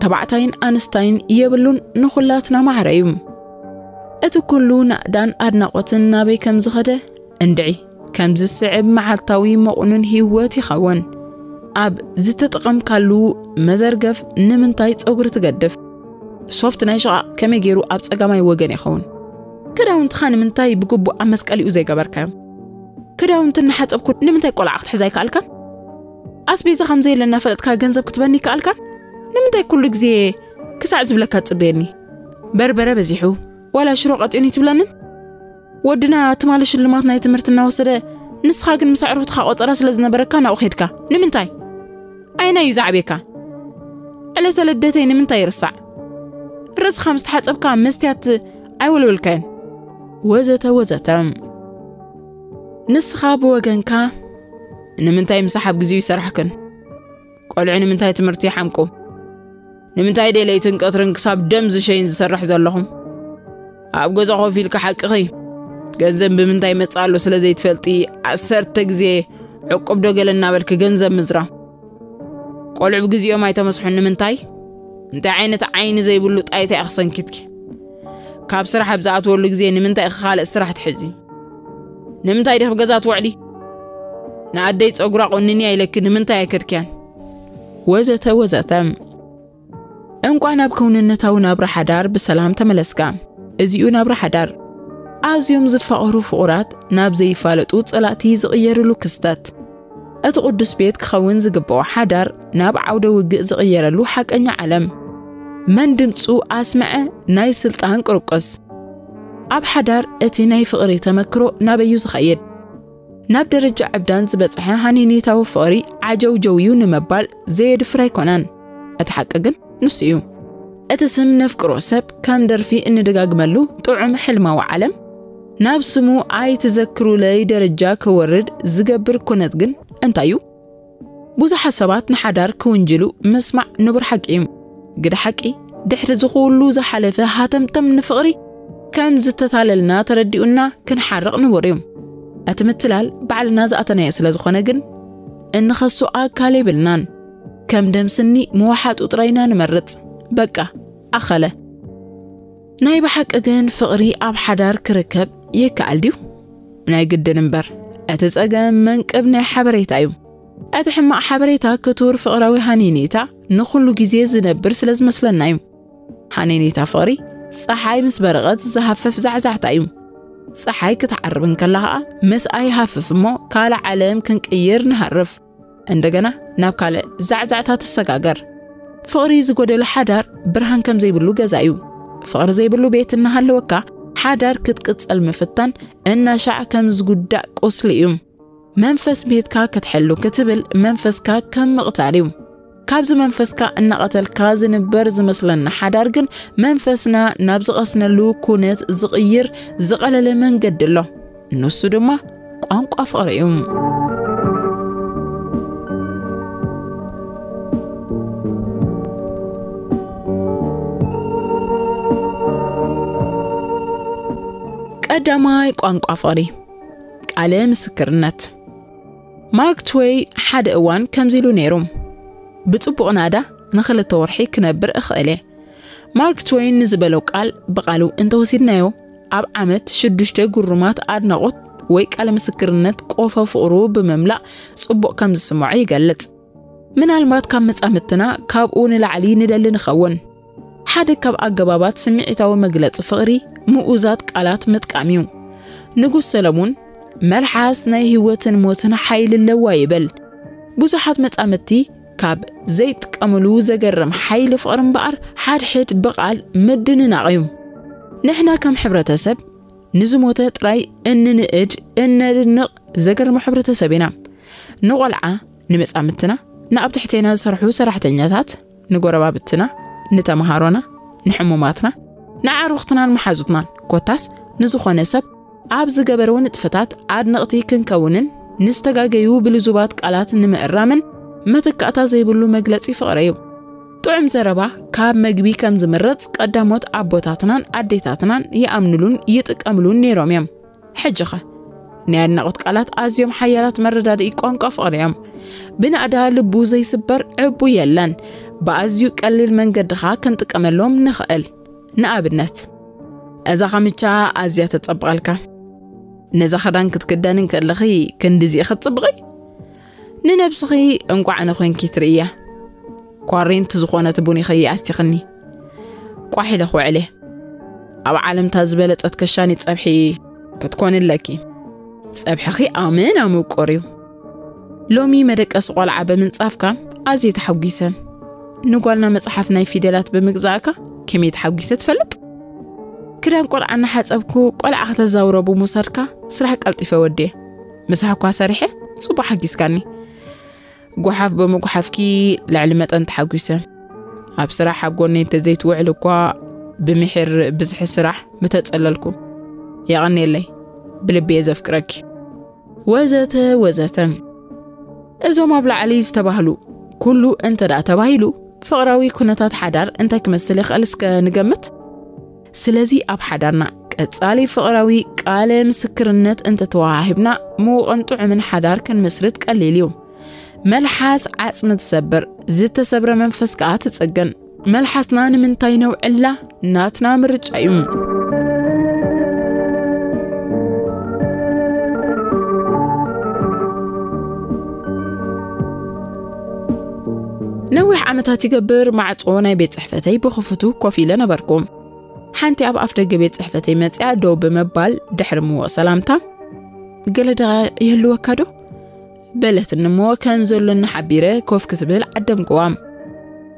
ተባዕታይን ኣንስታይን የብሉን፣ ንኹላትና ማዕረ እዩ። እቲ ኩሉ ናእዳን ኣድናቖትን ናበይ ከም ዝኸደ እንድዒ፣ ከምዚ ዝስዕብ መዓልታዊ መቑኑን ህይወት ይኸውን። ኣብ ዝተጠቐምካሉ መዘርገፍ ንምንታይ ጸጉሪ ትገድፍ? ሶፍት ናይ ሽቓቕ ከመይ ገይሩ ኣብ ጸጋማይ ወገን ይኸውን? ክዳውንትኻ ንምንታይ ብግቡእ ኣብ መስቀሊኡ ዘይገበርካዮም? ክዳውንቲ እናሓጸብኩ ንምንታይ ቆልዓ ክትሕዝ ኣይከኣልካን? ኣስቤዛ ከም ዘየለና ፈለጥካ ገንዘብ ክትበኒ ይከኣልካን? ንምንታይ ኩሉ ግዜ ክሳዕ ዝብለካ ትጽበየኒ? በርበረ በዚሑ፣ ዋላ ሽሮ ቀጢኑ ትብለንን? ወድና ትማሊ ሽልማት ናይ ትምህርቲ እናወሰደ፣ ንስኻ ግን ምስ ኣዕሩኽትኻ ቆጸራ ስለ ዝነበረካ ናብኡ ኸድካ። ንምንታይ? ኣየናይ እዩ ዝዓብየካ? ዕለተ ልደተይ ንምንታይ ይርሳዕ? ርእስኻ ምስ ተሓጸብካ መስትያት ኣይወልወልካዮን። ወዘተ ወዘተ። ንስኻ ብወገንካ ንምንታይ ምሳሕ ኣብ ግዜኡ ይሰርሕክን? ቆልዑ ንምንታይ ትምህርቲ ይሓምቁ? ንምንታይ ደይ ለይትን ቀትርን ክሳብ ደም ዝሸይን ዝሰርሕ ዘለኹም? ኣብ ገዛ ኮፍ ኢልካ ሓቅኺ ገንዘብ ብምንታይ መጽእ ኣሎ ስለ ዘይትፈልጢ፣ ዓሰርተ ግዜ ዕቁብ ዶ ገለ እናበልኪ ገንዘብ ምዝራብ። ቆልዑ ብግዜኦም ኣይተመስሑን። ንምንታይ? እንታይ ዓይነት ዓይኒ ዘይብሉ ጣይታ ኢኺ ሰንኪትኪ? ካብ ስራሕ ኣብ ዝኣትወሉ ግዜ ንምንታይ ኢኺ ካልእ ስራሕ ትሕዚ? ንምንታይ ዲኺ ኣብ ገዛ ትውዕሊ? ንኣደይ ጸጉራ ቆንንያ ኢለኪ ንምንታይ ኣይከድክያን? ወዘተ ወዘተ። እንቋዕ ናብ ክውንነታዊ ናብራ ሓዳር ብሰላም ተመለስካ። እዚኡ ናብራ ሓዳር። ኣዝዮም ዝፋቐሩ ፍቑራት ናብ ዘይፋለጡ ጸላእቲ ዝቕየርሉ ክስተት። እቲ ቅዱስ ቤት ክኸውን ዝግብኦ ሓዳር ናብ ዓውደ ውግእ ዝቕየረሉ ሓቀኛ ዓለም። መን ድምጹ ኣስመዐ ናይ ስልጣን ቅርቁስ። ኣብ ሓዳር እቲ ናይ ፍቕሪ ተመክሮ ናበዩ ዝኸይድ? ናብ ደረጃ ዕብዳን ዝበጽሐ ሃኒኔታዊ ፍቕሪ ዓጀውጀውዩ ንምባል ዘየድፍር ኣይኮነን። እቲ ሓቂ ግን ንሱ እዩ። እቲ ስም ነፍቅሮ ሰብ ከም ደርፊ እንደጋግመሉ ጥዑም ሕልማዊ ዓለም፣ ናብ ስሙ ኣይትዘክሩለይ ደረጃ ክወርድ ዝገብር ኩነት ግን እንታይ እዩ? ብዙሓት ሰባት ንሓዳር ክውንጅሉ ምስማዕ ንቡር ሓቂ እዩ። ግደ ሓቂ፣ ድሕሪ እዚ ኩሉ ዝሓለፈ ሃተምተም ንፍቕሪ ከም ዝተታለልና ተረዲኡና ክንሓርቕ ንቡር እዩ። እቲ ምትላል ባዕልና ዝኣተናዮ ስለ ዝኾነ ግን እንኸሶ ኣካል የብልናን። ከም ደም ስኒ ምውሓጡ ጥራይ ኢና ንመርጽ። በቃ፣ ኣኸለ። ናይ ብሓቂ ግን ፍቕሪ ኣብ ሓዳር ክርከብ ይከኣል ድዩ? ናይ ግድን እምበር፣ እቲ ጸገም መንቅብ ናይ ሓበሬታ እዩ። እቲ ሕማቕ ሓበሬታ ክቱር ፍቕራዊ ሃኒኔታ ንኹሉ ግዜ ዝነብር ስለ ዝመስለና እዩ። ሃኒኔታ ፍቕሪ ጸሓይ ምስ በረቐት ዝሃፍፍ ዛዕዛዕታ እዩ። ጸሓይ ክትዓርብ እንከላ ኸኣ ምስኣ ይሃፍፍ እሞ ካልእ ዓለም ክንቅይር ንሃርፍ። እንደገና ናብ ካልእ ዛዕዛዕታ ትሰጋገር። ፍቕሪ ዝጎደሎ ሓዳር ብርሃን ከም ዘይብሉ ገዛ እዩ። ፍቕሪ ዘይብሉ ቤት እናሃለወካ ሓዳር ክትቅጸል ምፍታን እናሻዕ ከም ዝጉዳእ ቁስሊ እዩ። መንፈስ ቤትካ ክትሕሉ ክትብል መንፈስካ ከም ምቕታል እዩ። ካብዚ መንፈስካ እናቐተልካ ዝንበር ዝመስለና ሓዳር ግን መንፈስና ናብ ዝቐስነሉ ኩነት ዝቕይር ዝቐለለ መንገዲ ኣሎ። ንሱ ድማ ቋንቋ ፍቕሪ እዩ። ቀዳማይ ቋንቋ ፍቕሪ፣ ቃለ ምስክርነት። ማርክ ትወይ ሓደ እዋን ከምዚ ኢሉ ነይሩ፣ "ብጽቡቕ ናዳ ንኽልተ ወርሒ ክነብር እኽእል እየ።" ማርክ ትወይን ንዝበሎ ቃል ብቓሉ እንተወሲድናዮ፣ ኣብ ዓመት ሽዱሽተ ግሩማት ኣድናቖት ወይ ቃለ ምስክርነት ቆፎ ፍቕሩ ብምምላእ ጽቡቕ ከም ዝስምዖ ይገልጽ። ምናልባት ካብ መጻምድትና ካብኡ ንላዕሊ ንደሊ ንኸውን። ሓደ ካብ ኣገባባት ስምዒታዊ መግለጺ ፍቕሪ ምኡዛት ቃላት ምጥቃም እዩ። ንጉስ ሰለሙን፣ "መልሓስ ናይ ህይወትን ሞትን ሓይሊ ኣለዋ" ይብል። ብዙሓት መጻምድቲ ካብ ዘይጥቀምሉ ዘገርም ሓይሊ ፍቕሪ እምበኣር ሓድሕድ ብቓል ምድንናቕ እዩ። ንሕና ከም ሕብረተሰብ ንዝሞተ ጥራይ እንንእድ እነድንቕ ዘገርሞ ሕብረተሰብ ኢና። ንቖልዓ፣ ንመጻምድትና፣ ንኣብ ትሕቴና ዝሰርሑ ሰራሕተኛታት፣ ንጎረባብትና፣ ንተምሃሮና፣ ንሕሙማትና፣ ንዓሩኽትናን መሓዙትናን፣ ኮታስ ንዝኾነ ሰብ ኣብ ዝገበርዎ ንጥፈታት ኣድነቕቲ ክንከውንን ንዝተጋገዩ ብልዙባት ቃላት ንምእራምን መተካእታ ዘይብሉ መግለጺ ፍቕሪ እዩ። ጥዑም ዘረባ ካብ መግቢ ከም ዝምረጽ ቀዳሞት ኣቦታትናን ኣዴታትናን ይኣምኑሉን ይጥቀምሉን ነይሮም እዮም። ሕጂኸ? ናይ ኣድናቖት ቃላት ኣዝዮም ሓያላት መረዳድኢ ቋንቋ ፍቕሪ እዮም። ብናእዳ ልቡ ዘይስበር ዕቡ የለን። ብኣዝዩ ቀሊል መንገዲ ኸኣ ክንጥቀመሎም ንኽእል። ንኣብነት፣ "እዛ ኻምቻ ኣዝያ ተጸብቐልካ። ነዛ ኽዳን ክትክደኒ እንከለኺ ክንድዚ ኢኺ ትጽብቒ?" ንነብስኺ እንቋዕ ኣነ ኾንኪ ትርእያ። ኳሬንቲ ዝኾነት ቡን ኢኺ ኣስቲኽኒ። ቋሕ ኢለ ክውዕል እየ። ኣብ ዓለምታ ዝበለጸት ከሻኒ ጸብሒ ክትኮኒ ኣለኪ። ጸብሕኺ ኣመና ምቁር እዩ። ሎሚ መደቀሲ ቆልዓ ብምንጻፍካ ኣዝየ ተሓጒሰ። ንጓልና መጽሓፍ ናይ ፊደላት ብምግዛእካ ከመይ ተሓጒሰ ትፈልጥ? ክዳን ቆልዓ እናሓጸብኩ ቆልዓ ከተዛውሮ ብምውሳድካ ስራሕ ቀልጢፈ ወድየ። ምሳሕ እኳ ሰሪሐ ጽቡቕ ሓጊዝካኒ። ጓሓፍ ብምጉሓፍኪ ልዕሊ መጠን ተሓጒሰ። ኣብ ስራሕ ኣብ ጎነይ እንተዘይትውዕል እኳ ብምሒር ብዝሒ ስራሕ ምተጸለልኩ። የቐንየለይ፣ ብልቢ እየ ዘፍቅረኪ። ወዘተ ወዘተ። እዞም ኣብ ላዕሊ ዝተባህሉ ኩሉ እንተ ደኣ ተባሂሉ፣ ፍቕራዊ ኩነታት ሓዳር እንታይ ክመስል ይኽእል እስከ ንገምት። ስለዚ ኣብ ሓዳርና ቀጻሊ ፍቕራዊ ቃለ ምስክርነት እንተተዋሃሂብና፣ ምዉቕን ጥዑምን ሓዳር ክንምስርት ቀሊል እዩ። መልሓስ ዓጽሚ ትሰብር፣ ዝተሰብረ መንፈስ ከኣ ትጽግን። መልሓስና ንምንታይ ነውዕላ? ናትና ምርጫ እዩ። ነዊሕ ዓመታት ይገብር፣ ማዕጾ ናይ ቤት ጽሕፈተይ ብኽፉቱ ኮፍ ኢለ ነበርኩ። ሓንቲ ኣብ ኣፍ ደገ ቤት ጽሕፈተይ መጺኣ ደው ብምባል፣ ድሕሪ ምዉቕ ሰላምታ፣ "ገለ ደኣ ይህልወካ ዶ?" በለትኒ እሞ፣ ከም ዘሎኒ ሓቢረ ኮፍ ክትብል ዓደምክዋ።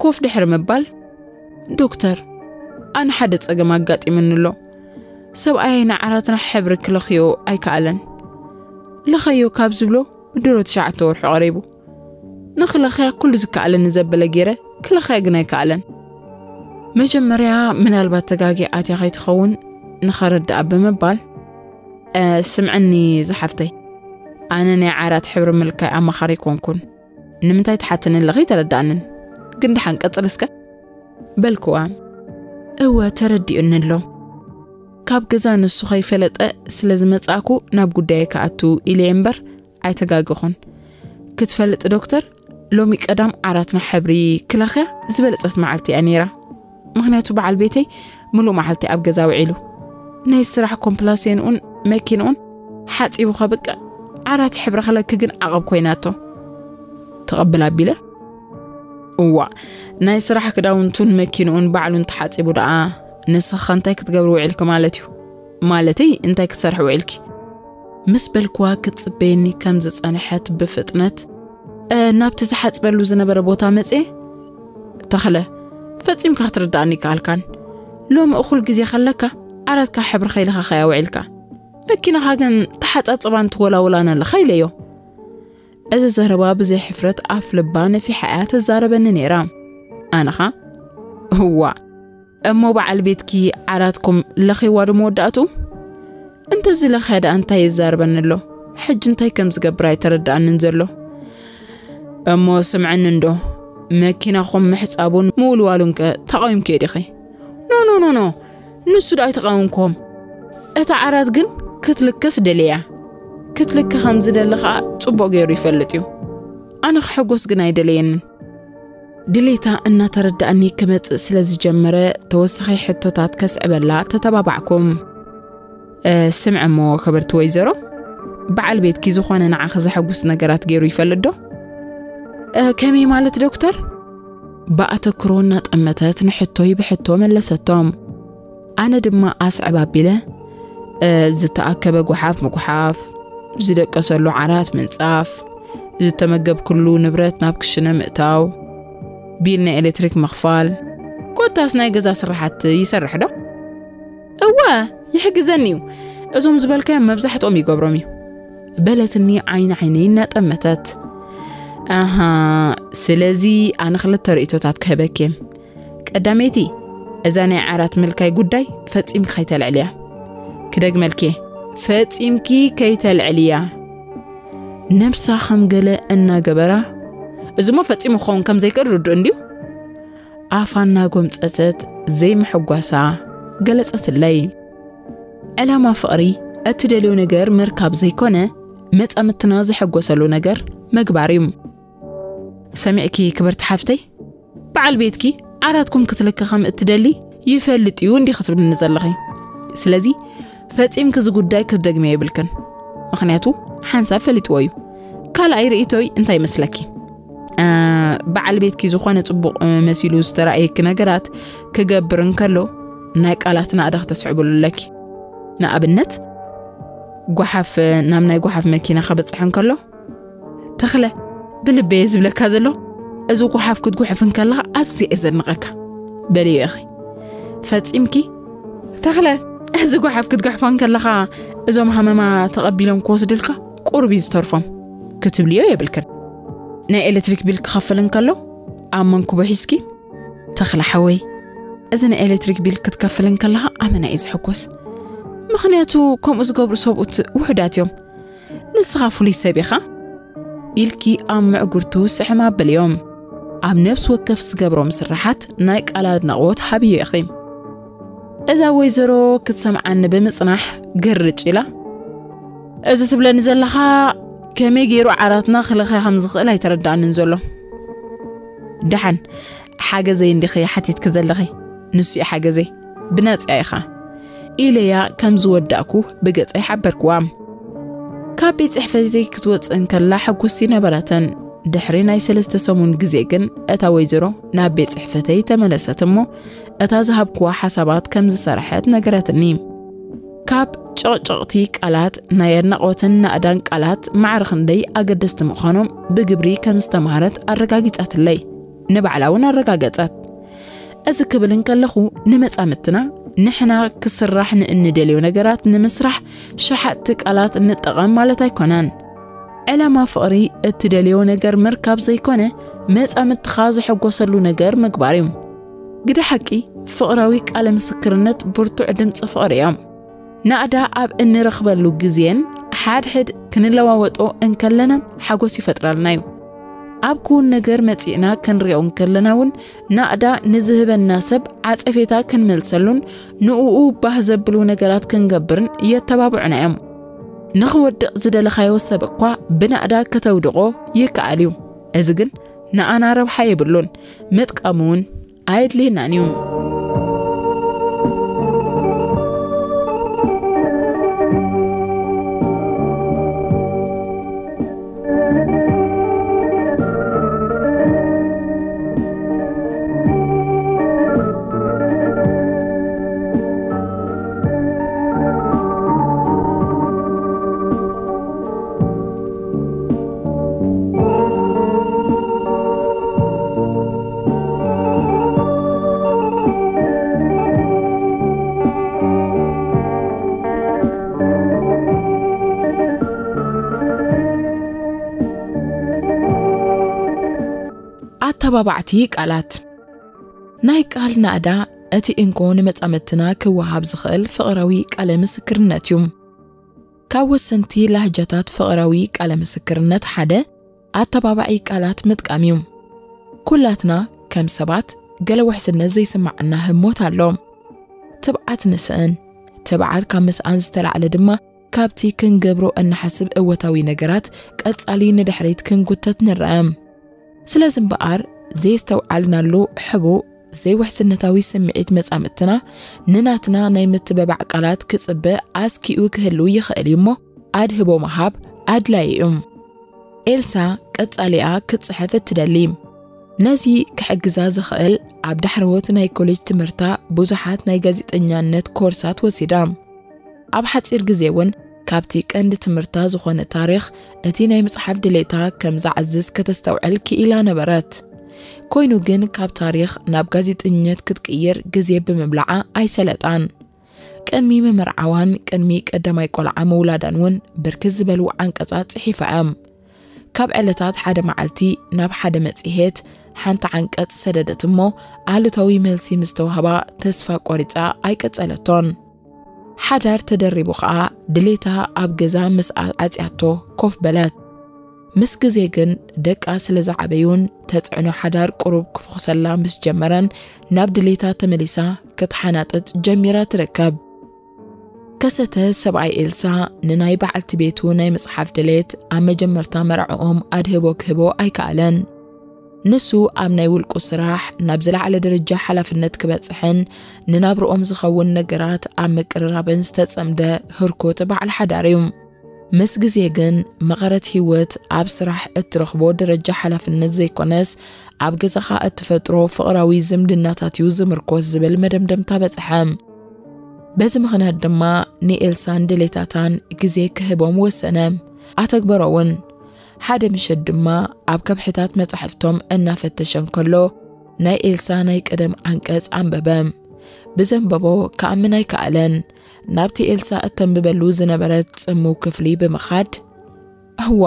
ኮፍ ድሕሪ ምባል፣ "ዶክተር፣ ኣነ ሓደ ጸገም ኣጋጢሙኒ ኣሎ። ሰብኣየይ ንዓራትና ሕብሪ ክለኽዮ ኣይከኣለን። ልኸዮ ካብ ዝብሎ ድሮ ትሽዓተ ወርሑ ቀሪቡ። ንኽለኽያ ኩሉ ዝከኣለኒ ዘበለ ገይረ ክለኽያ ግን ኣይከኣለን። መጀመርያ ምናልባት ተጋጊ ኣትያ ከይትኸውን ንኸረድኣ" ብምባል፣ "እ፣ ስምዕኒ ዝሓፍተይ፣ ኣነ ናይ ዓራት ሕብሪ ምልካይ ኣማኻሪ ኣይኮንኩን። ንምንታይ ትሓትኒ ኣለኺ ተረድኣንን። ግን ደሓን ቀጽል እስከ" በልክዋ። "እወ ተረዲኡኒ ኣሎ። ካብ ገዛ ንሱ ከይፈለጠ ስለ ዝመጻእኩ ናብ ጉዳየ ክኣቱ ኢለ እየ እምበር ኣይተጋገኹን። ክትፈልጥ ዶክተር፣ ሎሚ ቀዳም ዓራትና ሕብሪ ክለኽያ ዝበለጸት መዓልቲ እያ ነይራ። ምኽንያቱ በዓል ቤተይ ምሉእ መዓልቲ ኣብ ገዛ ውዒሉ። ናይ ስራሕ ኮምፕላሴንኡን መኪንኡን ሓጺቡ ከብቅዕ ዓራት ሕብሪ ክለኪ ግን ዓቐብ ኮይናቶ። ተቐብል ኣቢለ፣ እዋ፣ ናይ ስራሕ ክዳውንቱን መኪንኡን ባዕሉ እንተሓጺቡ ደኣ ንስኻ እንታይ ክትገብሪ ውዒልኪ ማለት እዩ? ማለተይ እንታይ ክትሰርሒ ውዒልኪ? ምስ በልክዋ ክትጽበየኒ ከም ዝጸንሐት ብፍጥነት፣ "እ፣ ናብቲ ዝሓጽበሉ ዝነበረ ቦታ መጽየ?" "ተኽለ፣ ፈጺምካ ክትርድኣኒ ይከኣልካን። ሎሚ እኹል ግዜ ከለካ ዓራትካ ሕብሪ ከይልኻኸያ ውዒልካ። መኪናኻ ግን ተሓጻጽባን ትወላውላን ኣለኻ" ኢለዮ። እዚ ዘረባ ብዘይ ሕፍረት ኣፍ ልባ ነፊሓ እያ ተዛረበኒ ነይራ። ኣነኻ፣ "እዋ፣ እሞ በዓል ቤትኪ ዓራትኩም ለኺዋ ዶ መወዳእቱ? እንተዚ ለኸያ ደኣ እንታይ ይዛረበኒ ኣሎ? ሕጂ እንታይ ከም ዝገብር ኣይተረድኣንን ዘሎ። እሞ ስምዕኒ እንዶ፣ መኪናኹም ምሕጻቡን ምውልዋሉን ከ ተቓዊምክዮ ዲኺ?" "ኖ፣ ኖ፣ ኖ፣ ኖ፣ ንሱ ዶ ኣይተቓወምክዎም? እታ ዓራት ግን ክትልከስ ደልያ። ክትልከ ከም ዝደሊ ኸኣ ጽቡቕ ገይሩ ይፈልጥ እዩ። ኣነ ክሕጎስ ግን ኣይደለየንን።" ድሌታ እናተረዳእኒ ክመጽእ ስለ ዝጀመረ፣ ተወሳኺ ሕቶታት ከስዕበላ ተተባባዕኩ። "እ፣ ስምዒ እሞ ክብርቲ ወይዘሮ፣ በዓል ቤትኪ ዝኾነ ንዓኺ ዘሐጉስ ነገራት ገይሩ ይፈልጥ ዶ?" "እ፣ ከመይ ማለት ዶክተር?" ብኣተክሮ እናጠመተት ንሕቶይ ብሕቶ መለሰቶም። ኣነ ድማ ኣስዕብ ኣቢለ፣ "እ፣ ዝተኣከበ ጓሓፍ ምጉሓፍ፣ ዝደቀሰሉ ዓራት ምንጻፍ፣ ዝተመገብክሉ ንብረት ናብ ክሽነ ምእታው፣ ቢል ናይ ኤሌክትሪክ ምኽፋል፣ ኮታስ ናይ ገዛ ስራሓት ይሰርሕ ዶ?" "እወ፣ ይሕግዘኒ እዩ። እዞም ዝበልካዮም መብዛሕትኦም ይገብሮም እዩ።" በለትኒ ዓይኒ ዓይነይ እናጠመተት። "ኣሃ፣ ስለዚ ኣነ ክልተ ርእይቶታት ክህበኪ እየ። ቀዳመይቲ፣ እዛ ናይ ዓራት ምልካይ ጉዳይ ፈጺምኪ ከይተልዕልያ። ክደግመልኪ፣ ፈጺምኪ ከይተልዕልያ።" ነብሳ ከም ገለ እናገበራ፣ "እዚሞ ፈጺሙ ክኸውን ከም ዘይክእል ርዱእ እንድዩ?" ኣፋ እናጎምጸጸት ዘይምሕጓሳ ገለጸትለይ። ዕላማ ፍቕሪ እትደልዮ ነገር ምርካብ ዘይኮነ፣ መጻምትና ዝሕጎሰሉ ነገር ምግባር እዩ። ሰሚዕኪ ክብርቲ ሓፍተይ፣ በዓል ቤትኪ ዓራትኩም ክትልኪ ከም እትደሊ ይፈልጥ እዩ እንዲኺ ክትብልኒ ዘለኺ። ስለዚ ፈጺምኪ እዚ ጉዳይ ክትደግምዮ የብልክን። ምኽንያቱ ሓንሳብ ፈሊጥዎ እዩ። ካልኣይ ርእይቶይ እንታይ ይመስለኪ? እ፣ በዓል ቤትኪ ዝኾነ ጽቡቕ፣ እ፣ መሲሉ ዝተራእየኪ ነገራት ክገብር እንከሎ ናይ ቃላት ናእዳ ክተስዕብሉ ኣለኪ። ንኣብነት፣ ጓሓፍ ናብ ናይ ጓሓፍ መኪና ከበጽሕ እንከሎ፣ "ተኽለ፣ ብልበየ ዝብለካ ዘሎ፣ እዚ ጓሓፍ ክትጉሕፍ እንከለኻ ኣዝየ እየ ዘድንቐካ" በልዮ ኢኺ። ፈጺምኪ፣ "ተኽለ፣ እዚ ጓሓፍ ክትጉሕፎ እንከለኻ እዞም ሃመማ ተቐቢሎም ክወስድልካ ቁሩብ እዩ ዝተርፎም" ክትብልዮ የብልክን። ናይ ኤሌክትሪክ ቢል ክኸፍል እንከሎ ኣብ መንኩቡ ሒዝኪ፣ "ተኽለ ሓወይ፣ እዚ ናይ ኤሌክትሪክ ቢል ክትከፍል እንከለኻ ኣመና እዩ ዝሕጎስ። ምኽንያቱ ከምኡ ዝገብሩ ሰብኡት ውሑዳት እዮም። ንስኻ ፍሉይ ሰብ ኢኻ" ኢልኪ ኣብ ምዕጉርቱ ስሕም ኣብልዮም። ኣብ ነፍሲ ወከፍ ዝገብሮ ምስርሓት ናይ ቃል ኣድናቖት ሃብዮ ኢኺ። እዛ ወይዘሮ ክትሰምዓኒ ብምጽናሕ ግርጭ ኢላ፣ "እዚ ትብለኒ ዘለኻ ከመይ ገይሩ ዓራትና ክልኸ ከም ዝኽእል ኣይተረዳእንን ዘሎ። ደሓን ሓገዘይ እንዲኺ ሓቲትኪ ዘለኺ፣ ንሱ እዩ ሓገዘይ፣ ብናጽያ ኢኻ" ኢለያ ከም ዝወዳእኩ ብገጸይ ሓበርክዋ። ካብ ቤት ጽሕፈተይ ክትወጽእ እንከላ ሕጉስቲ ነበረትን። ድሕሪ ናይ ሰለስተ ሰሙን ግዜ ግን እታ ወይዘሮ ናብ ቤት ጽሕፈተይ ተመለሰት እሞ እታ ዝሃብክዋ ሓሳባት ከም ዝሰርሐት ነገረትኒ። ካብ ጨቕጨቕቲ ቃላት ናይ ኣድናቖትን ናእዳን ቃላት ማዕረ ክንደይ ኣገደስቲ ምዃኖም ብግብሪ ከም ዝተማህረት ኣረጋጊጻትለይ። ንባዕላ እውን ኣረጋገጸት። እዚ ክብል እንከለኹ ንመጻምትና ንሕና ክስራሕ ንእንደልዮ ነገራት ንምስራሕ ሸሓጥቲ ቃላት ንጠቐም ማለት ኣይኮነን። ዕላማ ፍቕሪ እትደልዮ ነገር ምርካብ ዘይኮነ መጻምትኻ ዝሕጎሰሉ ነገር ምግባር እዩ። ግደ ሓቂ ፍቕራዊ ቃለ ምስክርነት ብርቱዕ ድምፂ ፍቕሪ እዮም። ናእዳ ኣብ እንረኽበሉ ግዜን ሓድሕድ ክንለዋወጦ እንከለናን ሓጎስ ይፈጥረልና እዩ። ኣብ ክውን ነገር መጺእና ክንሪኦ እንከለና እውን ናእዳ ንዝህበና ሰብ ዓጸፌታ ክንመልሰሉን ንእኡ ባህ ዘብሉ ነገራት ክንገብርን የተባብዑና እዮም። ንኽወድቕ ዝደለኻዮ ሰብ እኳ ብናእዳ ከተውድቖ ይከኣል እዩ። እዚ ግን ንኣና ረብሓ የብሉን፣ ምጥቃሙ እውን ኣየድልየናን እዩ። ኣተባባዕቲ ቃላት። ናይ ቃል ናእዳ እቲ እንኮ ንመጻምድትና ክወሃብ ዝኽእል ፍቕራዊ ቃለ ምስክርነት እዩ። ካብ ወሰንቲ ላህጃታት ፍቕራዊ ቃለ ምስክርነት ሓደ ኣተባባዒ ቃላት ምጥቃም እዩ። ኩላትና ከም ሰባት ገለ ውሕስነት ዘይስምዓና ህሞት ኣሎ። ትብዓት ንስእን። ትብዓት ካብ ምስኣን ዝተላዕለ ድማ ካብቲ ክንገብሮ እንሓስብ እወታዊ ነገራት ቀጻሊ ንድሕሪት ክንጉተት ንረአ። ስለዚ እምበኣር፣ ዘየስተውዓልናሉ ሕቡእ ዘይውሕስነታዊ ስምዒት መጻምድትና ንናትና ናይ ምትበባዕ ቃላት ክጽበ ኣስኪኡ ክህሉ ይኽእል እዩ እሞ፣ ኣድህቦ ምሃብ ኣድላዪ እዩ። ኤልሳ ቀጻሊኣ ክትጽሕፍ እትደሊ። ነዚ ክሕግዛ ዝኽእል ኣብ ዳሕረዎት ናይ ኮሌጅ ትምህርታ ብዙሓት ናይ ጋዜጠኛነት ኮርሳት ወሲዳ። ኣብ ሓጺር ግዜ እውን ካብቲ ቀንዲ ትምህርታ ዝኾነ ታሪኽ እቲ ናይ ምጽሓፍ ድሌታ ከም ዝዓዝዝ ከተስተውዕል ክኢላ ነበረት። ኮይኑ ግን ካብ ታሪኽ ናብ ጋዜጠኝነት ክትቅይር ግዜ ብምብላዓ ኣይሰለጣን። ቅድሚ ምምርዓዋን ቅድሚ ቀዳማይ ቆልዓ ምውላዳን እውን ብርክት ዝበሉ ዓንቀጻት ጽሒፋ እያ። ካብ ዕለታት ሓደ መዓልቲ ናብ ሓደ መጽሔት ሓንቲ ዓንቀጽ ሰደደት እሞ ኣሉታዊ መልሲ ምስ ተዋህባ ተስፋ ቆሪጻ ኣይቀጸለቶን። ሓዳር ተደሪቡ ኸኣ ድሌታ ኣብ ገዛ ምስ ዓጽያቶ ኮፍ በለት። ምስ ግዜ ግን ደቃ ስለ ዝዓበዩን ተጽዕኖ ሓዳር ቁሩብ ክፍኹሰላ ምስ ጀመረን ናብ ድሌታ ተመሊሳ ክትሓናጥጥ ጀሚራ ትርከብ። ከሰተ ሰብኣይ ኤልሳ ንናይ በዓልቲ ቤቱ ናይ ምጽሓፍ ድሌት ኣብ መጀመርታ መርዕኦም ኣድህቦ ክህቦ ኣይከኣለን። ንሱ ኣብ ናይ ውልቁ ስራሕ ናብ ዝለዓለ ደረጃ ሓላፍነት ክበጽሕን ንናብርኦም ዝኸውን ነገራት ኣብ ምቅርራብን ዝተጸምደ ህርኩት በዓል ሓዳር እዩ። ምስ ግዜ ግን መቐረት ህይወት ኣብ ስራሕ እትረኽቦ ደረጃ ሓላፍነት ዘይኮነስ ኣብ ገዛኻ እትፈጥሮ ፍቕራዊ ዝምድናታት እዩ ዝምርኮስ ዝብል መደምደምታ በጽሐ። በዚ ምኽንያት ድማ ንኤልሳን ድሌታታን ግዜ ክህቦም ወሰነ። ኣተግበሮ እውን። ሓደ ምሸት ድማ ኣብ ከብሕታት መጻሕፍቶም እናፈተሸ እንከሎ ናይ ኤልሳ ናይ ቀደም ዓንቀጽ ኣንበበ። ብዘንበቦ ክኣምን ኣይከኣለን። ናብቲ ኤልሳ እተንብበሉ ዝነበረት ጽምው ክፍሊ ብምኻድ፣ እዋ፣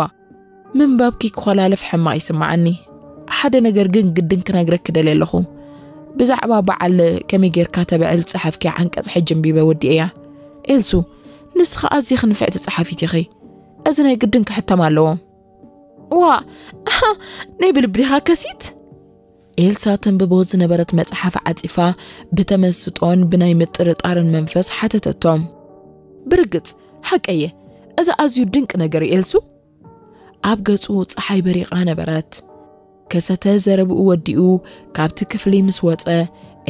ምንባብኪ ክኾላለፍ ሕማቕ ይስምዓኒ። ሓደ ነገር ግን ግድን ክነግረኪ ደልየ ኣለኹ። ብዛዕባ በዓል ከመይ ጌርካ ተብዕል ጸሓፍኪ ዓንቀጽ ሕጂ ኣንቢበ ወዲኤያ። ኤልሱ፣ ንስኺ ኣዚኺ ንፍዕቲ ጸሓፊት ኢኺ። እዚ ናይ ግድን ክሕተም ኣለዎ። እዋ፣ ኣሃ፣ ናይ ብልቢ ዲኻ ከሲት? ኤልሳ ተንብቦ ዝነበረት መጽሓፍ ዓጺፋ ብተመስጦን ብናይ ምጥርጣርን መንፈስ ሓተተቶ። ብርግጽ፣ ሓቀየ፣ እዚ ኣዝዩ ድንቂ ነገር እዩ ኤልሱ። ኣብ ገጹ ጸሓይ በሪቓ ነበረት። ከሰተ ዘረብኡ ወዲኡ ካብቲ ክፍሊ ምስ ወጸ፣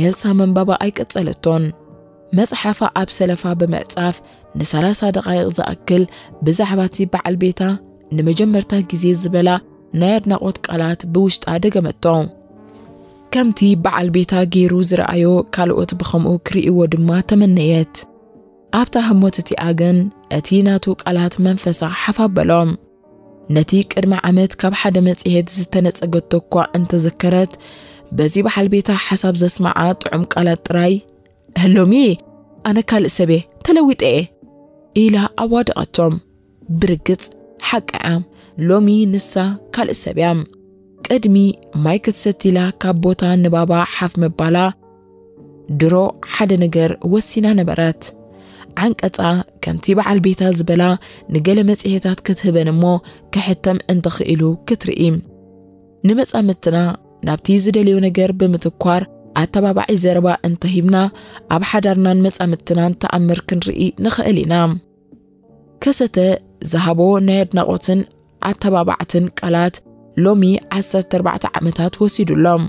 ኤልሳ መንባባ ኣይቀጸለቶን። መጽሓፋ ኣብ ሰለፋ ብምዕጻፍ ንሰላሳ ደቓይቕ ዝኣክል ብዛዕባ እቲ በዓል ቤታ ንመጀመርታ ግዜ ዝበላ ናይ ኣድናቖት ቃላት ብውሽጣ ደገመቶ። ከምቲ በዓል ቤታ ገይሩ ዝረኣዮ ካልኦት ብኸምኡ ክርእይዎ ድማ ተመነየት። ኣብታ ህሞት እቲኣ ግን እቲ ናቱ ቃላት መንፈሳ ሓፍ ኣበሎ። ነቲ ቅድሚ ዓመት ካብ ሓደ መጽሔት ዝተነጸገቶ እኳ እንተዘከረት፣ በዚ በዓል ቤታ ሓሳብ ዘስምዓ ጥዑም ቃላት ጥራይ፣ "ሎሚ ኣነ ካልእ ሰብ እየ፣ ተለዊጠ እየ" ኢላ ኣዋደቐቶም። ብርግጽ ሓቃ እያ። ሎሚ ንሳ ካልእ ሰብ እያ። ቅድሚ ማይ ክትሰቲ ኢላ ካብ ቦታ ንባባ ሓፍ ምባላ፣ ድሮ ሓደ ነገር ወሲና ነበረት። ዓንቀጻ ከምቲ በዓል ቤታ ዝበላ ንገለ መጽሔታት ክትህበን እሞ ክሕተም እንተኽኢሉ ክትርኢ። ንመጻምድትና ናብቲ ዝደልዮ ነገር ብምትኳር ኣተባባዒ ዘረባ እንተሂብና፣ ኣብ ሓዳርናን መጻምድትናን ተኣምር ክንርኢ ንኽእል ኢና። ከሰተ ዝሃቦ ናይ ኣድናቖትን ኣተባባዕትን ቃላት ሎሚ ዓሰርተ ኣርባዕተ ዓመታት ወሲዱሎም።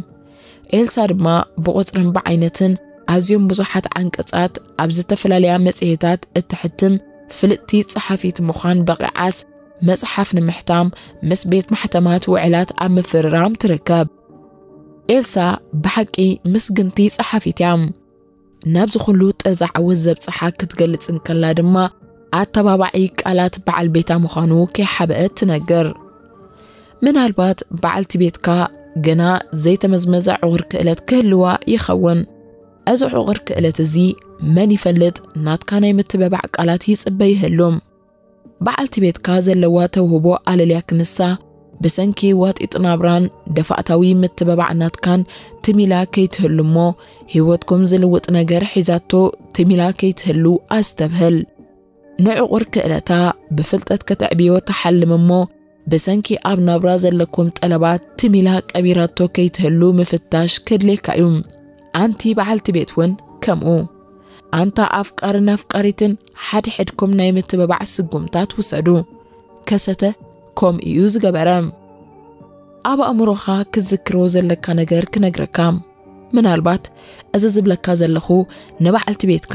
ኤልሳ ድማ ብቑጽርን ብዓይነትን ኣዝዮም ብዙሓት ዓንቀጻት ኣብ ዝተፈላለያ መጽሔታት እትሕትም ፍልጥቲ ጸሓፊት ምዃን በቒዓስ፣ መጽሓፍ ንምሕታም ምስ ቤት ማሕተማት ውዕላት ኣብ ምፍርራም ትርከብ። ኤልሳ ብሓቂ ምስግንቲ ጸሓፊት እያ። ናብዚ ኩሉ ጠዛ ዓወት ዘብጽሓ ክትገልጽ እንከላ ድማ፣ ኣተባባዒ ቃላት በዓል ቤታ ምዃኑ ከይሓበአት ትነግር። ምናልባት በዓልቲ ቤትካ ገና ዘይተመዝመዘ ዕቑር ክእለት ክህልዋ ይኸውን። እዚ ዕቑር ክእለት እዚ መን ይፈልጥ፣ ናትካ ናይ ምትበባዕ ቃላት ይጽበ ይህሉ። በዓልቲ ቤትካ ዘለዋ ተውህቦ ኣለልያ ክንሳ፣ ብሰንኪ ዋጢጥ ናብራን ደፋእታዊ ምትበባዕ ናትካን ትሚላ ከይትህሉ እሞ፣ ህይወትኩም ዝልውጥ ነገር ሒዛቶ ትሚላ ከይትህሉ ኣስተብህል። ንዕቑር ክእለታ ብፍልጠት ከተዕብዮ ትሓልም እሞ፣ ብሰንኪ ኣብ ናብራ ዘለኩም ጠለባት ትሚላ ቀቢራቶ ከይትህሉ ምፍታሽ ከድልየካ እዩ። ኣንቲ በዓልቲ ቤት እውን ከምኡ። ኣንታ ኣፍቃርን ኣፍቃሪትን፣ ሓድሕድኩም ናይ ምትብባዕ ስጉምታት ውሰዱ። ከሰተ ከምኡ እዩ ዝገበረ። ኣብ ኣእምሮኻ ክትዝክሮ ዘለካ ነገር ክነግረካ። ምናልባት እዚ ዝብለካ ዘለኹ ንበዓልቲ ቤትካ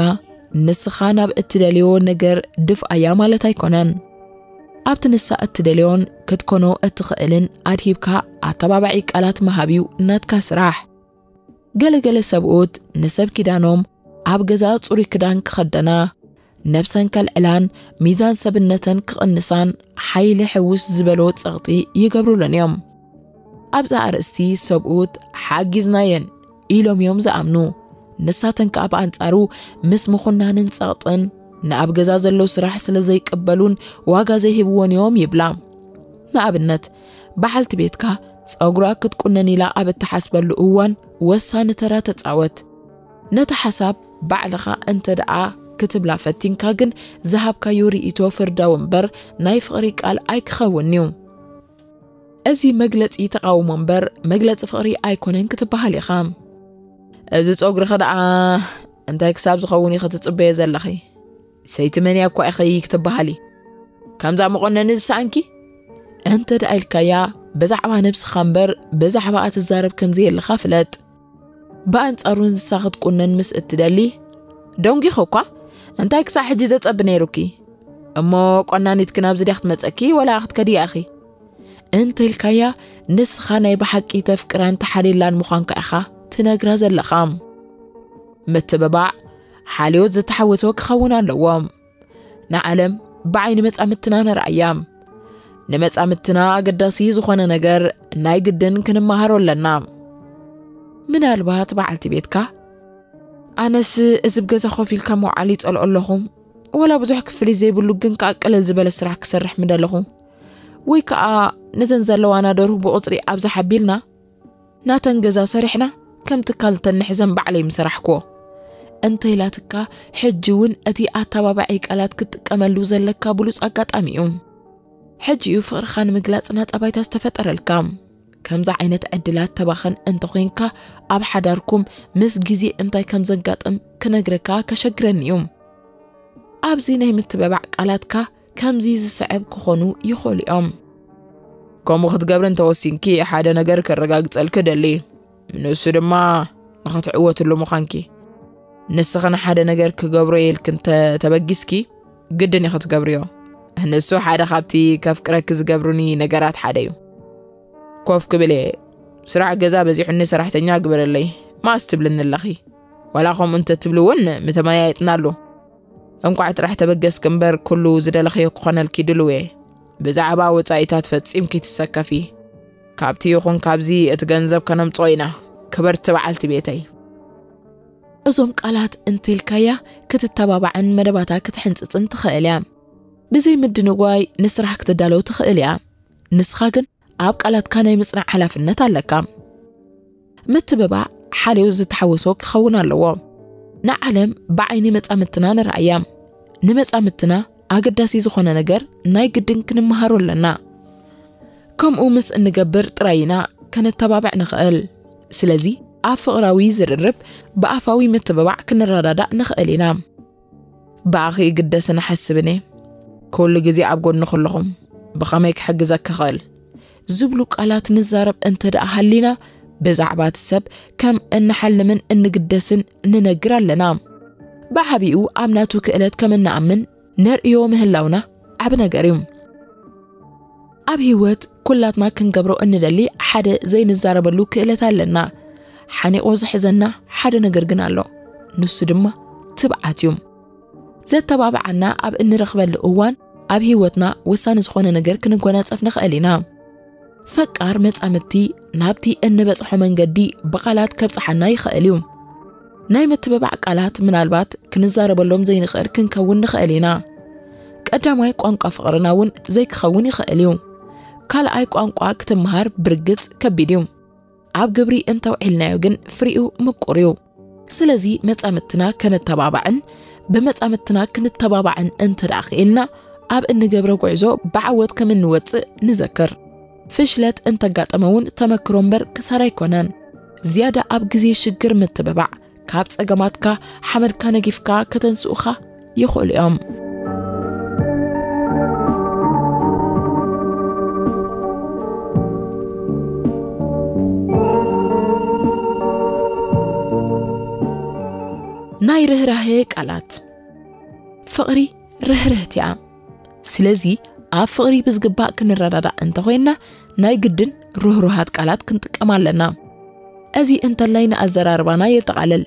ንስኻ ናብ እትደልዮ ነገር ድፍኣያ ማለት ኣይኮነን። ኣብቲ ንሳ እትደልዮን ክትኮኖ እትኽእልን ኣድሂብካ ኣተባባዒ ቃላት ምሃብ እዩ ናትካ ስራሕ። ገለገለ ሰብኡት ንሰብ ኪዳኖም ኣብ ገዛ ጽሩይ ክዳን ክኸደና፣ ነብሰን ከልዕላን ሚዛን ሰብነተን ክቕንሳን ሓይሊ ሕውስ ዝበሎ ጸቕጢ ይገብሩለን እዮም። ኣብዚ ኣርእስቲ ሰብኡት ሓጊዝናየን ኢሎም እዮም ዝኣምኑ። ንሳተን ከኣ ብኣንጻሩ ምስ ምኹናንን ጸቕጥን ንኣብ ገዛ ዘሎ ስራሕ ስለ ዘይቅበሉን ዋጋ ዘይህብዎን እዮም ይብላ። ንኣብነት፣ በዓልቲ ቤትካ ጸጉራ ክትቁነን ኢላ ኣብ እትሓስበሉ እዋን ወሳኒ ተራ ተጻወት። ነቲ ሓሳብ ባዕልኻ እንተ ደኣ ክትብላ ፈቲንካ ግን ዝሃብካዮ ርእይቶ ፍርዳዊ እምበር ናይ ፍቕሪ ቃል ኣይክኸውን'ዩ። እዚ መግለጺ ተቓውሞ እምበር መግለጺ ፍቕሪ ኣይኮነን ክትበሃል ኢኻ። እዚ ጸጉርኺ ደኣ እንታይ ክሳብ ዝኸውን ኢኺ ትጽበዮ ዘለኺ? ሰይቲ መን እያ እኳ ኢኺ ክትበሃሊ? ከምዛ መቖነኒ ዝሰኣንኪ? እንተ ደኣ ኢልካያ ብዛዕባ ነብስኻ እምበር ብዛዕባኣ ትዛረብ ከም ዘየለኻ ፍለጥ። ብኣንጻሩ ንሳ ክትቁነን ምስ እትደሊ፣ ደንጒኺ እኳ፣ እንታይ ክሳዕ ሕጂ ዘጸቢ ነይሩኪ? እሞ ቆናኒትኪ ናብዚ ድያ ክትመጸኪ ወላ ክትከዲ ኢኺ? እንተ ኢልካያ ንስኻ ናይ ብሓቂ ተፍቅራን ተሓልየላን ምዃንካ ኢኻ ትነግራ ዘለኻ። ምትብባዕ ሓልዮት ዝተሓወሶ ክኸውን ኣለዎ። ንዓለም ብዓይኒ መጻምድትና ንርኣያ። ንመጻምድትና ኣገዳሲ ዝኾነ ነገር ናይ ግድን ክንመሃሮ ኣለና። ምናልባት በዓልቲ ቤትካ፣ ኣነስ እዚ ብ ገዛ ኮፍ ኢልካ ምውዓል ይጸልኦ ኣለኹ፣ ወላ ብዙሕ ክፍሊት ዘይብሉ ግን ከኣ ቅልል ዝበለ ስራሕ ክሰርሕ ምደለኹ፣ ወይ ከኣ ነዘን ዘለዋና ደርሁ ብቑጽሪ ኣብዝሓ ኣቢልና ናተን ገዛ ሰሪሕና ከም ትካል ተንሕዘን ባዕለይ ምሰራሕክዎ እንተ ኢላትካ፣ ሕጂ እውን እቲ ኣተባባዒ ቃላት ክትጥቀመሉ ዘለካ ብሉጽ ኣጋጣሚ እዩ። ሕጂ እዩ ፍቕርኻ ንምግላጽ ናጻ ባይታ ዝተፈጠረልካ። ከምዚ ዓይነት ዕድላት ተባኸን እንተኾይንካ፣ ኣብ ሓዳርኩም ምስ ግዜ እንታይ ከም ዘጋጥም ክነግረካ ከሸግረኒ እዩ። ኣብዚ ናይ ምትበባዕ ቃላትካ ከምዚ ዝስዕብ ክኾኑ ይኽእሉ እዮም። ከምኡ ክትገብሪ እንተወሲንኪ፣ ሓደ ነገር ከረጋግጸልኪ እደሊ። ንሱ ድማ ንኽትዕወትሉ ምዃንኪ። ንስኺ ንሓደ ነገር ክገብሮ ኢልኪ እንተ ተበጊስኪ፣ ግድን ኢኺ ትገብርዮ። ንሱ ሓደ ካብቲ ከፍቅረኪ ዝገብሩኒ ነገራት ሓደ እዩ። ኮፍ ክብል እየ። ስራሕ ገዛ በዚሑኒ፣ ሰራሕተኛ ግበረለይ። መኣስ ትብልኒ ኣለኺ? ዋላ ከምኡ እንተትብሊ እውን ምተመያየጥናሉ። እንቋዕ ጥራሕ ተበገስኪ እምበር፣ ኩሉ ዝደለኽዮ ክኾነልኪ ድሉው እየ። ብዛዕባ ወጻኢታት ፈጺምኪ ትሰከፊ። ካብቲ ይኹን ካብዚ እቲ ገንዘብ ከነምጽኦ ኢና። ክብርቲ በዓልቲ ቤተይ። እዞም ቃላት እንተልካያ ክትተባባዕን መደባታ ክትሕንጽጽን ትኽእል እያ። ብዘይ ምድንጓይ ንስራሕ ክትዳለው ትኽእል እያ። ንስኻ ግን ኣብ ቃላትካ ናይ ምጽናዕ ሓላፍነት ኣለካ። ምትብባዕ ሓልዮ ዝተሓወሶ ክኸውን ኣለዎ። ንዓለም ብዓይኒ መጻምድትና ንርኣያ። ንመጻምድትና ኣገዳሲ ዝኾነ ነገር ናይ ግድን ክንመሃሮ ኣለና። ከምኡ ምስ እንገብር ጥራይ ኢና ከነተባብዕ ንኽእል። ስለዚ ኣብ ፍቕራዊ ዝርርብ ብኣፋዊ ምትብባዕ ክንረዳዳእ ንኽእል ኢና። ብኣኺ ይግደስን እሓስብን እየ። ኩሉ ግዜ ኣብ ጎንኺ ኣለኹ። ብኸመይ ክሕግዘኪ እኽእል? ዝብሉ ቃላት ንዛረብ እንተ ደኣ ሃሊና፣ ብዛዕባ እቲ ሰብ ከም እንሓልምን እንግደስን ንነግር ኣለና። ብዓቢኡ ኣብ ናቱ ክእለት ከም እንኣምን ነርእዮ ምህላውና ዓቢ ነገር እዩ። ኣብ ህይወት ኩላትና ክንገብሮ እንደሊ ሓደ ዘይንዛረበሉ ክእለት ኣለና። ሓኒቑ ዝሕዘና ሓደ ነገር ግን ኣሎ። ንሱ ድማ ትብዓት እዩ። ዘተባብዓና ኣብ እንረኽበሉ እዋን ኣብ ህይወትና ወሳኒ ዝኾነ ነገር ክንጎናጸፍ ንኽእል ኢና። ፈቃር መጻምድቲ ናብቲ እንበጽሖ መንገዲ ብቓላት ከብጽሓና ይኽእል እዩ። ናይ ምትብባዕ ቃላት ምናልባት ክንዛረበሎም ዘይንኽእል ክንከውን ንኽእል ኢና። ቀዳማይ ቋንቋ ፍቕርና እውን ዘይክኸውን ይኽእል እዩ። ካልኣይ ቋንቋ ክትምሃር ብርግጽ ከቢድ እዩ። ኣብ ግብሪ እንተውዒልናዮ ግን ፍሪኡ ምቁር እዩ። ስለዚ መጻምትና ከነተባባዕን ብመጻምትና ክንተባባዕን እንተ ደኣ ክኢልና፣ ኣብ እንገብሮ ጉዕዞ ብዓወት ከም እንወጽእ ንዘክር። ፍሽለት እንተጋጠመ እውን ተመክሮ እምበር ክሳራ ኣይኮነን። ዝያዳ ኣብ ግዜ ሽግር ምትብባዕ፣ ካብ ጸገማትካ ሓመድካ ነጊፍካ ከተንስኡኻ ይኽእሉ እዮም። ናይ ርህራሄ ቃላት። ፍቕሪ ርህርህቲ እያ። ስለዚ ኣብ ፍቕሪ ብዝግባእ ክንረዳዳእ እንተኾይንና ናይ ግድን ርህሩሃት ቃላት ክንጥቀም ኣለና። እዚ እንተላይ ንኣዘራርባና የጠቓልል።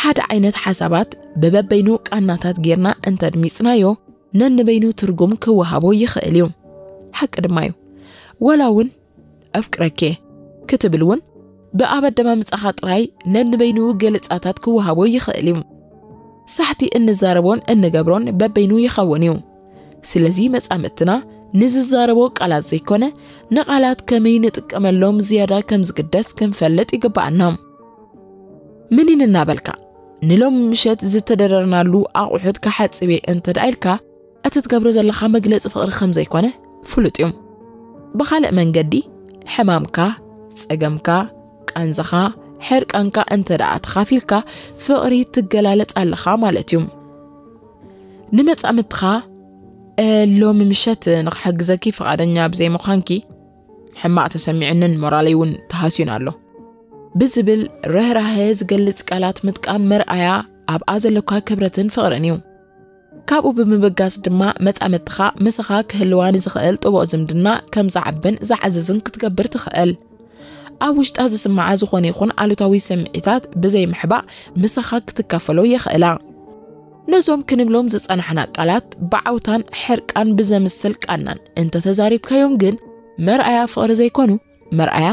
ሓደ ዓይነት ሓሳባት ብበበይኑ ቃናታት ጌርና እንተድሚጽናዮ ነንበይኑ ትርጉም ክወሃቦ ይኽእል እዩ። ሓቂ ድማ እዩ። ወላ እውን "ኣፍቅረኪ" ክትብል እውን ብኣብ ኣደማምጻኻ ጥራይ ነንበይኑ ገለጻታት ክወሃቦ ይኽእል እዩ። ሳሕቲ እንዛረቦን እንገብሮን በበይኑ ይኸውን እዩ። ስለዚ መጻምድትና ንዝዛረቦ ቃላት ዘይኮነ ንቓላት ከመይ ንጥቀመሎም ዝያዳ ከም ዝግደስ ክንፈልጥ ይግብኣና። ምኒን እናበልካ ንሎም ምሸት ዝተደረርናሉ ኣቑሑት ክሓጽብ እየ እንተ ደኣ ኢልካ፣ እቲ ትገብሮ ዘለኻ መግለጺ ፍቕሪ ከም ዘይኮነ ፍሉጥ እዩ። ብኻልእ መንገዲ፣ ሕማምካ፣ ጸገምካ፣ ቃንዛኻ፣ ሕርቃንካ እንተ ደኣ ተኻፊልካ፣ ፍቕሪ ትገላለጽ ኣለኻ ማለት እዩ። ንመጻምድትኻ፣ "እ፣ ሎሚ ምሸት ንኽሕግዘኪ ፍቓደኛ ብዘይምዃንኪ ሕማቕ ተሰሚዑንን ሞራለይ እውን ተሃስዩን ኣሎ" ብዝብል ርህራሄ ዝገልጽ ቃላት ምጥቃም መርኣያ ኣብኣ ዘለካ ክብረትን ፍቕርን እዩ። ካብኡ ብምብጋስ ድማ መጻምድትኻ ምሳኻ ክህልዋ ንዝኽእል ጥቡቕ ዝምድና ከም ዝዓብን ዝዓዝዝን ክትገብር ትኽእል። ኣብ ውሽጣ ዝስምዓ ዝኾነ ይኹን ኣሉታዊ ስምዒታት ብዘይምሕባእ ምሳኻ ክትካፈሎ የኽእላ። ነዞም ክንብሎም ዝጸናሕና ቃላት ብዓውታን ሕርቃን ብዘምስል ቃናን እንተተዛሪብካዮም ግን መርኣያ ፍቕሪ ዘይኮኑ፣ መርኣያ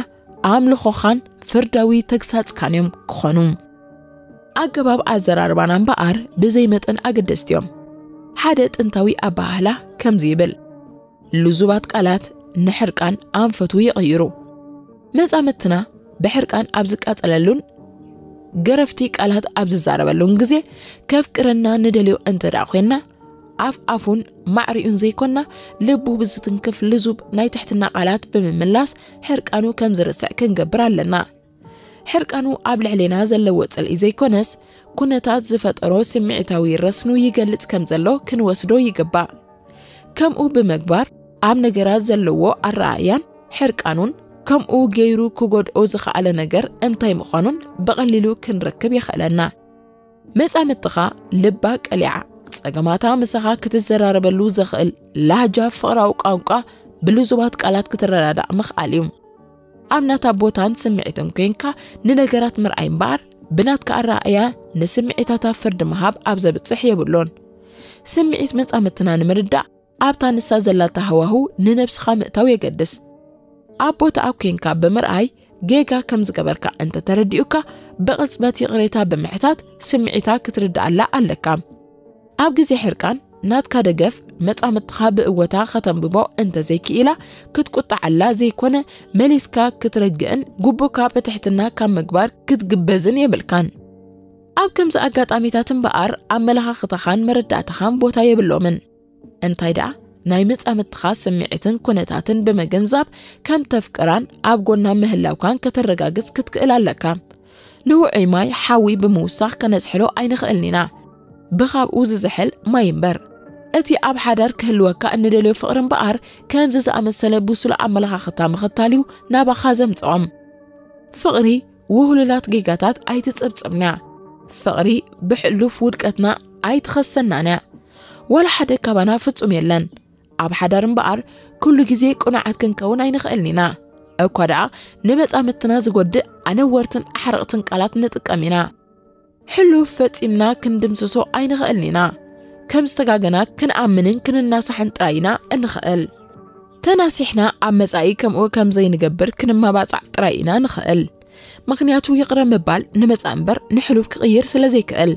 ኣምልኾኻን ፍርዳዊ ተግሳጽካን እዮም ክኾኑ። ኣገባብ ኣዘራርባና እምበኣር ብዘይ መጠን ኣገደስቲ እዮም። ሓደ ጥንታዊ ኣበሃህላ ከምዚ ይብል፣ "ልዙባት ቃላት ንሕርቃን ኣንፈቱ ይቕይሩ።" መጻምድትና ብሕርቃን ኣብ ዝቃጸለሉን ገረፍቲ ቃላት ኣብ ዝዛረበሉን ግዜ፣ ከፍቅረና ንደልዮ እንተ ደኣ ኮይንና፣ ኣፍ ኣፉን ማዕሪኡን ዘይኮንና፣ ልቡ ብዝትንክፍ ልዙብ ናይ ትሕትና ቃላት ብምምላስ፣ ሕርቃኑ ከም ዝርስዕ ክንገብር ኣለና። ሕርቃኑ ኣብ ልዕሌና ዘለዎ ጽልኢ ዘይኮነስ፣ ኩነታት ዝፈጠሮ ስምዒታዊ ረስኑ ይገልጽ ከም ዘሎ ክንወስዶ ይግባእ። ከምኡ ብምግባር፣ ኣብ ነገራት ዘለዎ ኣረኣእያን ሕርቃኑን፣ ከምኡ ገይሩ ክጎድኦ ዝኸኣለ ነገር እንታይ ምዃኑን ብቐሊሉ ክንረክብ የኽእለና። መጻምድትኻ ልባ ቀሊዓ፣ ጸገማታ ምሳኻ ክትዘራረበሉ ዘኽእል ላህጃ ፍቕራዊ ቋንቋ ብልዙባት ቃላት ክትረዳዳእ ምኽኣል እዩ። ኣብ ናታ ቦታን ስምዒትን ኮይንካ ንነገራት ምርኣይ እምበኣር፣ ብናትካ ኣረኣእያ ንስምዒታታ ፍርዲ ምሃብ ኣብ ዘብጽሕ የብሉን። ስምዒት መጻምድትና ንምርዳእ፣ ኣብታ ንሳ ዘላታ ሃዋህው ንነብስኻ ምእታው የገድስ። ኣብ ቦታኣ ኮይንካ ብምርኣይ፣ ጌጋ ከም ዝገበርካ እንተ ተረዲኡካ፣ ብቕጽበት ይቕሬታ ብምሕታት ስምዒታ ክትርድኣላ ኣለካ። ኣብ ግዜ ሕርቃን፣ ናትካ ደገፍ መጻምድትኻ ብእወታ ከተንብቦ እንተ ዘይክኢላ፣ ክትቁጥዓላ ዘይኮነ፣ መሊስካ ክትረግእን ግቡእካ ብትሕትና ካብ ምግባር ክትግበዝን የብልካን። ኣብ ከምዚ ኣጋጣሚታት እምበኣር፣ ኣመለኻኽታኻን መረዳእታኻን ቦታ የብሎምን። እንታይ ደኣ፣ ናይ መጻምድትኻ ስምዒትን ኩነታትን ብምግንዛብ፣ ከም ተፍቅራን ኣብ ጎና ምህላውካን ከተረጋግጽ ክትክእል ኣለካ። ንውዑይ ማይ ሓዊ ብምውሳኽ ከነዝሕሎ ኣይንኽእልን ኢና። ብኻብኡ ዝዝሕል ማይ እምበር። እቲ ኣብ ሓዳር ክህልወካ እንደልዮ ፍቕሪ እምበኣር፣ ከምዚ ዝኣመሰለ ብሱል ኣመለኻኽታ ምኽታል እዩ ናባኻ ዘምጽኦም። ፍቕሪ ውህሉላት ጌጋታት ኣይትጽብጽብንያ። ፍቕሪ ብሕሉፍ ውድቀትና ኣይትኸሰናንያ። ዋላ ሓደ ካባና ፍጹም የለን። ኣብ ሓዳር እምበኣር፣ ኩሉ ግዜ ቅኑዓት ክንከውን ኣይንኽእልን ኢና። እኳ ደኣ ንመጻምድትና ዝጎድእ ኣነወርትን ኣሕረቕትን ቃላት ንጥቀም ኢና። ሕሉፍ ፈጺምና ክንድምስሶ ኣይንኽእልን ኢና። ከም ዝተጋገና ክንኣምንን ክንናሳሕን ጥራይ ኢና እንኽእል። ተናሲሕና ኣብ መጻኢ ከምኡ ከም ዘይንገብር ክንመባጻዕ ጥራይ ኢና ንኽእል። ምኽንያቱ ይቕረ ምባል ንመጻኢ እምበር ንሕሉፍ ክቕይር ስለ ዘይክእል።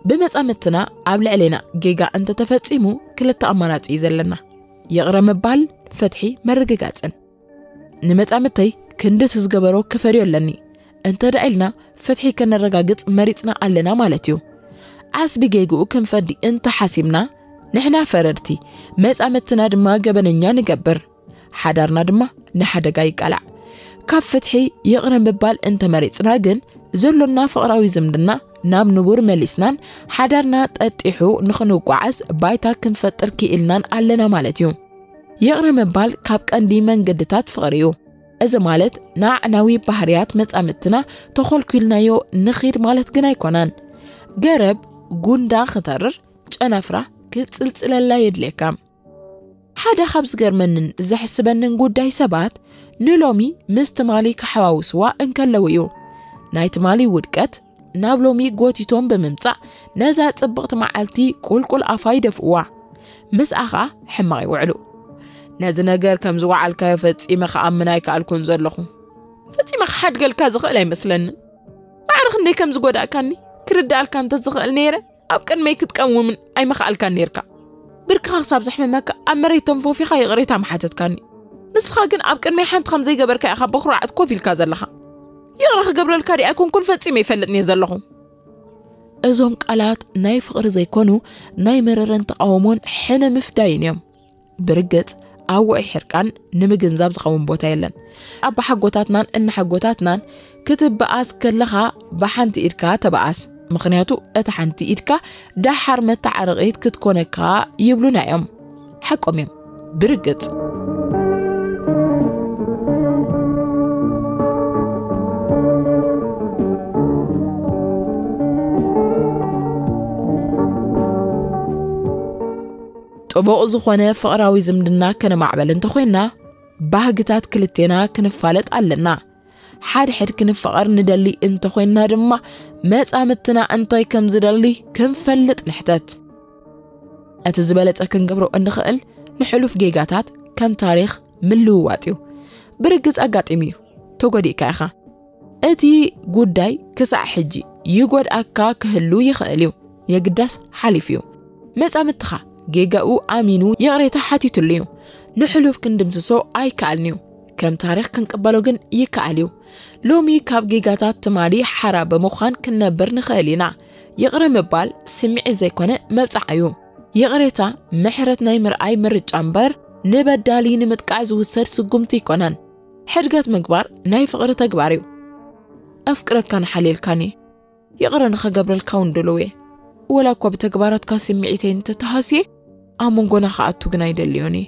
ብመጻምድትና ኣብ ልዕሌና ጌጋ እንተተፈጺሙ ክልተ ኣማራጺ እዩ ዘለና። ይቕረ ምባል ፍትሒ መርግጋጽን። ንመጻምተይ ክንድቲ ዝገበሮ ክፈድዮ ኣለኒ እንተ ደኣ ኢልና ፍትሒ ከነረጋግጽ መሪጽና ኣለና ማለት እዩ። ዓስቢ ጌግኡ ክንፈዲ እንተ ሓሲብና ንሕና ፈረድቲ፣ መጻምትና ድማ ገበነኛ ንገብር። ሓዳርና ድማ ንሓደጋ ይቃላዕ። ካብ ፍትሒ ይቕረ ምባል እንተ መሪጽና ግን ዘሎና ፍቕራዊ ዝምድና ናብ ንቡር መሊስናን ሓዳርና ጠጢሑ ንኽንጓዓዝ ባይታ ክንፈጥር ክኢልናን ኣለና ማለት እዩ። ይቕረ ምባል ካብ ቀንዲ መንገድታት ፍቕሪ እዩ። እዚ ማለት ንኣዕናዊ ባህርያት መጻምትና ተኾልኲልናዮ ንኺድ ማለት ግን ኣይኮነን። ገረብ ጉንዳ ክተርር ጨናፍራ ክትጽልጽለላ የድልየካ። ሓደ ካብ ዝገርመንን ዘሕስበንን ጉዳይ ሰባት ንሎሚ ምስ ትማሊ ክሓዋውስዋ እንከለዉ እዩ። ናይ ትማሊ ውድቀት ናብ ሎሚ ጎቲቶም ብምምጻእ ነዛ ጽብቕቲ መዓልቲ ቁልቁል ኣፋ ይደፍእዋ። ምስኣ ኸኣ ሕማቕ ይውዕሉ። ነዚ ነገር ከም ዝወዓልካዮ ፈጺመ ክኣምን ኣይከኣልኩን ዘለኹ። ፈጺመ ክሓድገልካ ዝኽእል ኣይመስለንን። ማዕረ ክንደይ ከም ዝጎዳእካኒ ክርድኣልካ እንተ ዝኽእል ነይረ፣ ኣብ ቅድመይ ክትቀውምን ኣይምኽኣልካን ነይርካ። ብርክኻ ክሳብ ዘሕመመካ ኣብ መሬት ተንፎፊኻ ይቕሬታ ምሓተትካኒ። ንስኻ ግን ኣብ ቅድመይ ሓንቲ ከም ዘይገበርካ ኢኻ ብኹርዓት ኮፍ ኢልካ ዘለኻ። ይቕረ ክገብረልካ ዲኣ ኣይኮንኩን ፈጺመ ይፈልጥን እየ ዘለኹ። እዞም ቃላት ናይ ፍቕሪ ዘይኮኑ ናይ መረረን ተቓውሞን ሕነ ምፍዳይን እዮም። ብርግጽ ኣብ ውዑይ ሕርቃን ንምግንዛብ ዝኸውን ቦታ የለን። ኣብ ሓጎታትናን እናሓጎታትናን ክትበኣስ ከለኻ ብሓንቲ ኢድካ ተበኣስ። ምኽንያቱ እታ ሓንቲ ኢድካ ደሓር መተዓረቒት ክትኮነካ ይብሉና እዮም። ሓቆም እዮም። ብርግጽ። ጥቡቕ ዝኾነ ፍቕራዊ ዝምድና ከነማዕበል እንተኾይንና፣ ባህግታት ክልቴና ክንፋለጥ ኣለና። ሓድሕድ ክንፋቐር ንደሊ እንተኾይንና ድማ፣ መጻምትና እንታይ ከም ዝደሊ ክንፈልጥ ንሕተት። እቲ ዝበለጸ ክንገብሮ እንኽእል፣ ንሕሉፍ ጌጋታት ከም ታሪኽ ምልውዋጥ እዩ። ብርግጽ ኣጋጢሙ እዩ። ተጎዲእካ ኢኻ። እቲ ጉዳይ ክሳዕ ሕጂ ይጎድኣካ ክህሉ ይኽእል እዩ። የግዳስ ሓሊፉ እዩ። መጻምትኻ ጌጋኡ ኣሚኑ ይቕሬታ ሓቲቱሉ እዩ። ንሕሉፍ ክንድምስሶ ኣይከኣልን እዩ። ከም ታሪኽ ክንቅበሎ ግን ይከኣል እዩ። ሎሚ ካብ ጌጋታት ትማሊ ሓራ ብምዃን ክንነብር ንኽእል ኢና። ይቕረ ምባል ስምዒት ዘይኮነ መብጽዓ እዩ። ይቕሬታ ምሕረት ናይ ምርኣይ ምርጫ እምበር ንበዳሊ ንምጥቃዕ ዝውሰድ ስጉምቲ ኣይኮነን። ሕድገት ምግባር ናይ ፍቕሪ ተግባር እዩ። ኣፍቅረካን ሓልየልካን እየ። ይቕረ ንኸገብረልካ እውን ድሉው እየ። ወላ እኳ ብተግባራትካ ስምዒተይ እንተተሃስየ፣ ኣብ መንጎና ክኣቱ ግን ኣይደልዮን እየ።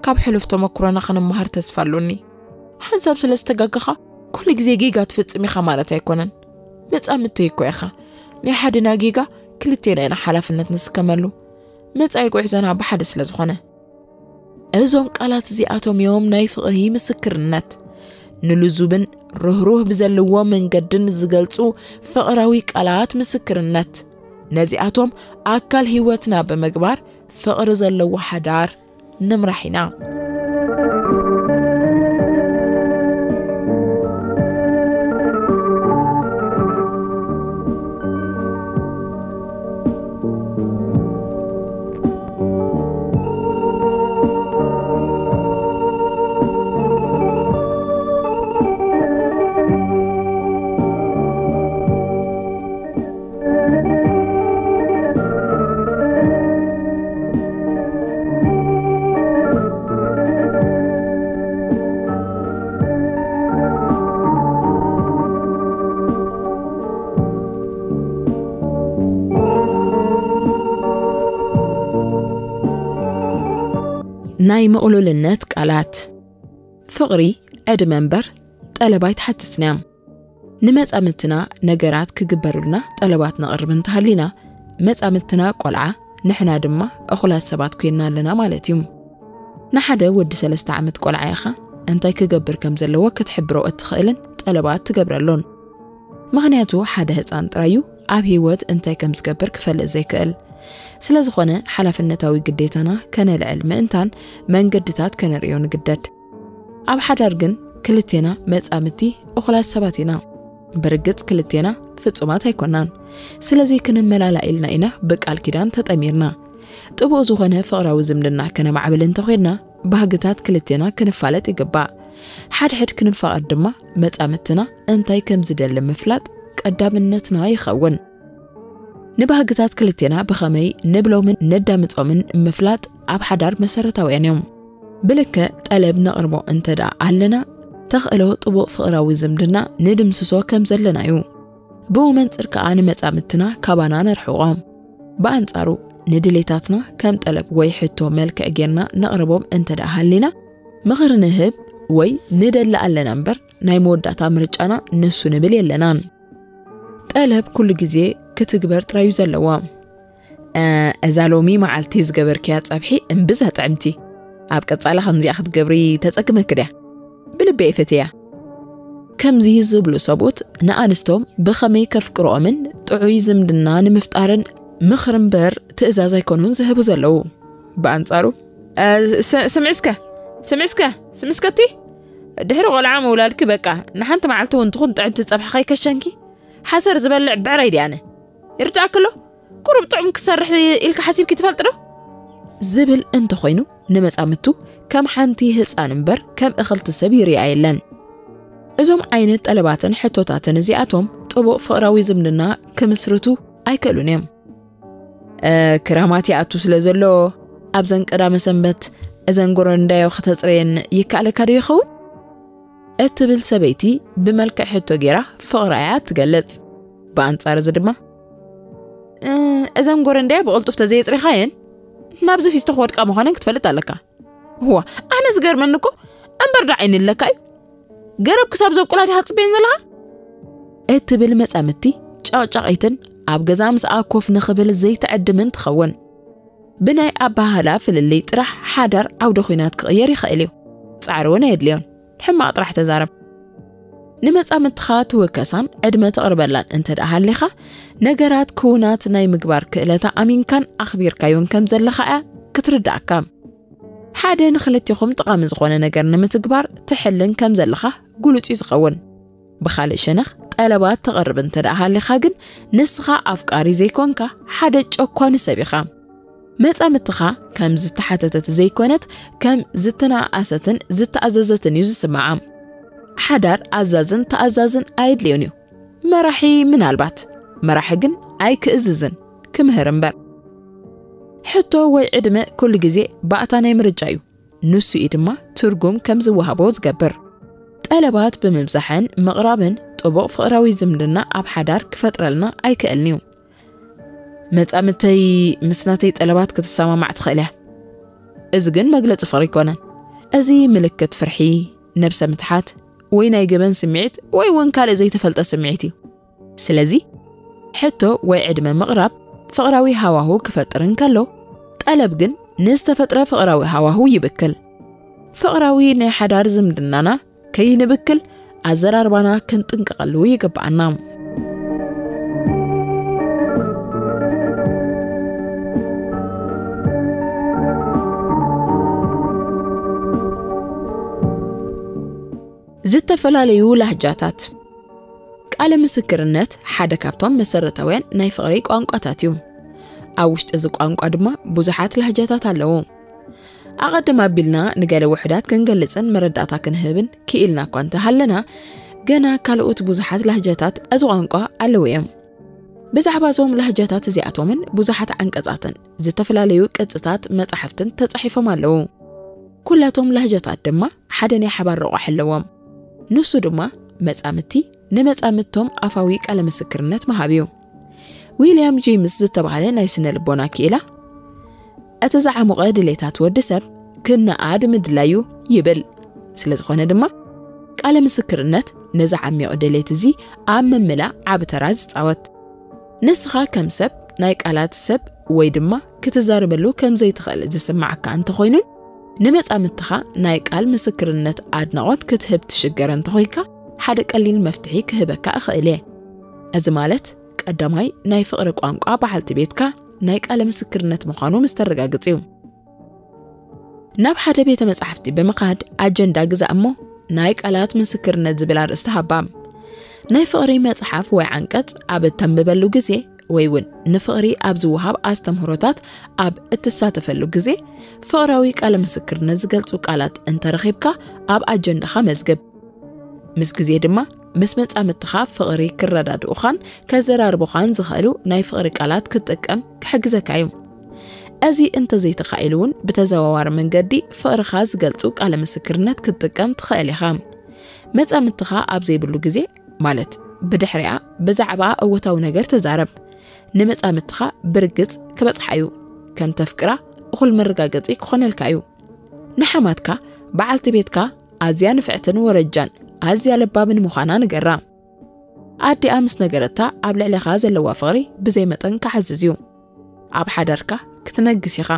ካብ ሕሉፍ ተመኩሮና ክንመሃር ተስፋ ኣሎኒ። ሓንሳብ ስለ ዝተጋገኻ፣ ኩሉ ግዜ ጌጋ ትፍጽም ኢኻ ማለት ኣይኮነን። መጻምድተይ እኮ ኢኻ። ናይ ሓድና ጌጋ ክልቴና ኢና ሓላፍነት ንስከመሉ። መጻኢ ጉዕዞና ብሓደ ስለ ዝኾነ። እዞም ቃላት እዚኣቶም እዮም ናይ ፍቕሪ ምስክርነት። ንልዙብን ርህሩህ ብዘለዎ መንገድን ዝገልጹ ፍቕራዊ ቃላት ምስክርነት። ነዚኣቶም ኣካል ህይወትና ብምግባር ፍቕሪ ዘለዎ ሓዳር ንምራሕ ኢና። ናይ ምቕሉልነት ቃላት። ፍቕሪ ዕድመ እምበር ጠለብ ኣይትሓትትን እያ። ንመጻምድትና ነገራት ክግበሩልና ጠለባት ነቕርብ እንተሃሊና፣ መጻምድትና ቆልዓ፣ ንሕና ድማ እኹላት ሰባት ኮይንና ኣለና ማለት እዩ። ንሓደ ወዲ ሰለስተ ዓመት ቆልዓ ኢኻ እንታይ ክገብር ከም ዘለዎ ክትሕብሮ እትኽእልን ጠለባት ትገብረሉን። ምኽንያቱ ሓደ ህጻን ጥራይ እዩ ኣብ ህይወት እንታይ ከም ዝገብር ክፈልጥ ዘይክእል። ስለ ዝኾነ ሓላፍነታዊ ግዴታና ከነልዕል ምእንታን መንገድታት ከነርእዮ ንግደድ። ኣብ ሓዳር ግን ክልቴና መጻምድቲ እኹላት ሰባት ኢና። ብርግጽ ክልቴና ፍጹማት ኣይኮናን። ስለዚ ክንመላላእ ኢልና ኢና ብቃል ኪዳን ተጠሚርና። ጥቡቕ ዝኾነ ፍቕራዊ ዝምድና ከነማዕብል እንተኾይንና፣ ባህግታት ክልቴና ክንፋለጥ ይግባእ። ሓድሕድ ክንፋቐር ድማ መጻምትና እንታይ ከም ዝደሊ ምፍላጥ ቀዳምነትና ይኸውን። ንባህግታት ክልቴና ብኸመይ ንብሎምን ነዳምጾምን ምፍላጥ ኣብ ሓዳር መሰረታውያን እዮም። ብልክዕ ጠለብ ነቕርቦ እንተ ደኣ ኣለና፣ ተኽእሎ ጥቡቕ ፍቕራዊ ዝምድና ንድምስሶ ከም ዘለና እዩ። ብኡ መንጽር ከኣ ንመጻምትና ካባና ነርሕቖም። ብኣንጻሩ ንድሌታትና ከም ጠለብ ወይ ሕቶ መልክዕ ጌርና ነቕርቦም እንተ ደኣ ሃሊና፣ ምኽሪ ንህብ ወይ ንደሊ ኣለና እምበር፣ ናይ መወዳእታ ምርጫና ንሱ ንብል የለናን። ጠለብ ኩሉ ግዜ ክትግበር ጥራዩ ዘለዎ። "እ፣ እዛ ሎሚ መዓልቲ ዝገበርክያ ጸብሒ እምብዛ ጥዕምቲ። ኣብ ቀጻሊ ከምዚኣ ክትገብሪ ተጸግመኪ ድያ? ብልቢ እየ ፈትያ." ከምዚ ዝብሉ ሰብኡት ንኣንስቶም ብኸመይ ከፍቅርኦምን ጥዑይ ዝምድና ንምፍጣርን ምኽሪ እምበር ትእዛዝ ኣይኮኑን ዝህቡ ዘለዉ። ብኣንጻሩ፣ "እ፣ ስ-፣ ስምዒ እስከ፣ ስምዒ እስከ፣ ስምዒ እስከ እቲ ድሕሪ ቆልዓ ምውላድኪ በቃ ንሓንቲ መዓልቲ እውን ትኹን ጥዕምቲ ጸብሒ ከይከሸንኪ ሓሰር ዝበልዕ ብዕራይ ድየ ኣነ? ይርዳእኪ ኣሎ? ቁሩብ ጥዑም ክሰርሕ ኢልካ ሓሲብኪ ትፈልጢ ዶ?" ዝብል እንተኾይኑ ንመጻምቱ ከም ሓንቲ ህጻን እምበር ከም እኽልቲ ሰብ ይርኣ የለን። እዞም ዓይነት ጠለባትን ሕቶታትን እዚኣቶም ጥቡቕ ፍቕራዊ ዝምድና ክምስርቱ ኣይክእሉን እዮም። "እ፣ ክራማት ይኣቱ ስለ ዘሎ ኣብዘን ቀዳመ ሰንበት እዘን ጎረንዳዮ ከተጽረየን ይከኣለካ ዶ ይኸውን?" እትብል ሰበይቲ ብመልክዕ ሕቶ ጌራ ፍቕራ እያ ትገልጽ። ብኣንጻር እዚ ድማ፣ "እ፣ እዘን ጎረንዳዮ ብቕልጡፍ ተዘየጽሪኻየን ናብዚ ፊስቶ ክወድቃ ምዃነን ክትፈልጥ ኣለካ። እዋ፣ ኣነ ዝገርመኒ እኮ እምበር ዶ ዓይኒ ኣለካ እዩ? ገረብ ክሳብ ዘብቁላ ዲኻ ትጽበየን ዘለኻ?" እትብል መጻምቲ ጨቕጫቒትን ኣብ ገዛ ምስኣ ኮፍ ንኽብል ዘይትዕድምን ትኸውን። ብናይ ኣበሃህላ ፍልልይ ጥራሕ ሓዳር ዓውደ ኹናት ክቕየር ይኽእል እዩ። ጻዕሪ እውን ኣየድልዮን። ሕማቕ ጥራሕ ተዛረብ። ንመጻምትኻ ትውከሳን ዕድመ ተቕርበላን እንተ ደኣ ሃሊኻ፣ ነገራት ክውናት ናይ ምግባር ክእለታ ኣሚንካን ኣኽቢርካዮን ከም ዘለኻ እያ ክትርድኣካ። ሓደ ንኽልቴኹም ጠቓሚ ዝኾነ ነገር ንምትግባር ትሕልን ከም ዘለኻ ግሉጽ እዩ ዝኸውን። ብኻልእ ሸነኽ፣ ጠለባት ተቕርብ እንተ ደኣ ሃሊኻ ግን፣ ንስኻ ኣፍቃሪ ዘይኮንካ፣ ሓደ ጨኳኒ ሰብ ኢኻ። መጻምትኻ ከም ዝተሓተተት ዘይኮነት፣ ከም ዝተነኣኣሰትን ዝተኣዘዘትን እዩ ዝስምዓ። ሓዳር ኣዛዝን ተኣዛዝን ኣየድልዮን እዩ። መራሒ ምናልባት፣ መራሒ ግን ኣይክእዝዝን፣ ክምህር እምበር። ሕቶ ወይ ዕድመ ኩሉ ግዜ ባእታ ናይ ምርጫ እዩ። ንሱ እዩ ድማ ትርጉም ከም ዝወሃቦ ዝገብር። ጠለባት ብምብዛሕን ምቕራብን ጥቡቕ ፍቕራዊ ዝምድና ኣብ ሓዳር ክፈጥረልና ኣይክእልን እዩ። መጻምተይ ምስ ናተይ ጠለባት ክትሰማማዕ ትኽእል እያ። እዚ ግን መግለጺ ፍቕሪ ኣይኮነን። እዚ ምልክት ፍርሒ፣ ነብሰ ምትሓት፣ ወይ ናይ ገበን ስምዒት፣ ወይ እውን ካልእ ዘይተፈልጠ ስምዒት እዩ። ስለዚ፣ ሕቶ ወይ ዕድመ ምቕራብ ፍቕራዊ ሃዋሁ ክፈጥር እንከሎ፣ ጠለብ ግን ንዝተፈጥረ ፍቕራዊ ሃዋሁ ይብክል። ፍቕራዊ ናይ ሓዳር ዝምድናና ከይንብክል ኣዘራርባና ክንጥንቀቐሉ ይግብኣና። ዝተፈላለዩ ላህጃታት። ቃለ ምስክርነት ሓደ ካብቶም መሰረታውያን ናይ ፍቕሪ ቋንቋታት እዩ። ኣብ ውሽጢ እዚ ቋንቋ ድማ ብዙሓት ላህጃታት ኣለዉ። ኣቐድም ኣቢልና ንገለ ውሑዳት ክንገልጽን መረዳእታ ክንህብን ክኢልና እኳ እንተሃለና፣ ገና ካልኦት ብዙሓት ላህጃታት እዚ ቋንቋ ኣለዉ እዮም። ብዛዕባ እዞም ላህጃታት እዚኣቶምን ብዙሓት ዓንቀጻትን ዝተፈላለዩ ቅጽታት መጻሕፍትን ተጻሒፎም ኣለዉ። ኩላቶም ላህጃታት ድማ ሓደ ናይ ሓባር ረቋሒ ኣለዎም። ንሱ ድማ መጻምቲ ንመጻምቶም ኣፋዊ ቃለ ምስክርነት ምሃብ እዩ። ዊልያም ጄምስ ዝተባህለ ናይ ስነ ልቦና ክኢላ፣ "እቲ ዝዓሞቐ ድሌታት ወዲ ሰብ ክነኣድ ምድላዩ" ይብል። ስለ ዝኾነ ድማ፣ ቃለ ምስክርነት ነዚ ዓሚቕ ድሌት እዚ ኣብ ምምላእ ዓቢ ተራ ዝጻወት። ንስኻ ከም ሰብ ናይ ቃላት ሰብ ወይ ድማ ክትዛረበሉ ከም ዘይትኽእል ዝስምዓካ እንተኾይኑን ንመጻምትኻ ናይ ቃል ምስክርነት ኣድናቖት ክትህብ ትሽገር እንተኾይንካ፣ ሓደ ቀሊል መፍትሒ ክህበካ እኽእል እየ። እዚ ማለት ቀዳማይ ናይ ፍቕሪ ቋንቋ በዓልቲ ቤትካ ናይ ቃለ ምስክርነት ምዃኑ ምስ ተረጋግጽ እዩ። ናብ ሓደ ቤተ መጻሕፍቲ ብምኻድ ኣጀንዳ ግዛእ እሞ ናይ ቃላት ምስክርነት ዝብል ኣርእስቲ ሃባ። ናይ ፍቕሪ መጽሓፍ ወይ ዓንቀጽ ኣብ እተንብበሉ ግዜ ወይ እውን ንፍቕሪ ኣብ ዝወሃብ ኣስተምህሮታት ኣብ እትሳተፈሉ ግዜ፣ ፍቕራዊ ቃለ ምስክርነት ዝገልጹ ቃላት እንተረኺብካ፣ ኣብ ኣጀንዳኻ መዝግብ። ምስ ግዜ ድማ፣ ምስ መጻምድትኻ ፍቕሪ ክረዳድኡኻን ከዘራርቡኻን ዝኽእሉ ናይ ፍቕሪ ቃላት ክትጥቀም ክሕግዘካ እዩ። እዚ እንተዘይተኻኢሉ እውን፣ ብተዘዋዋሪ መንገዲ ፍቕርኻ ዝገልጹ ቃለ ምስክርነት ክትጥቀም ትኽእል ኢኻ። መጻምድትኻ ኣብ ዘይብሉ ግዜ፣ ማለት ብድሕሪኣ፣ ብዛዕባ እወታዊ ነገር ተዛረብ። ንመጻምድትኻ ብርግጽ ክበጽሓ እዩ። ከም ተፍቅራ እኹል መረጋገጺ ክኾነልካ እዩ። ንሓማትካ፣ በዓልቲ ቤትካ ኣዝያ ንፍዕትን ወረጃን ኣዝያ ለባምን ምዃና ንገራ። ኣዲኣ ምስ ነገረታ፣ ኣብ ልዕሌኻ ዘለዋ ፍቕሪ ብዘይ መጠን ክዓዝዝ እዩ። ኣብ ሓዳርካ ክትነግስ ኢኻ።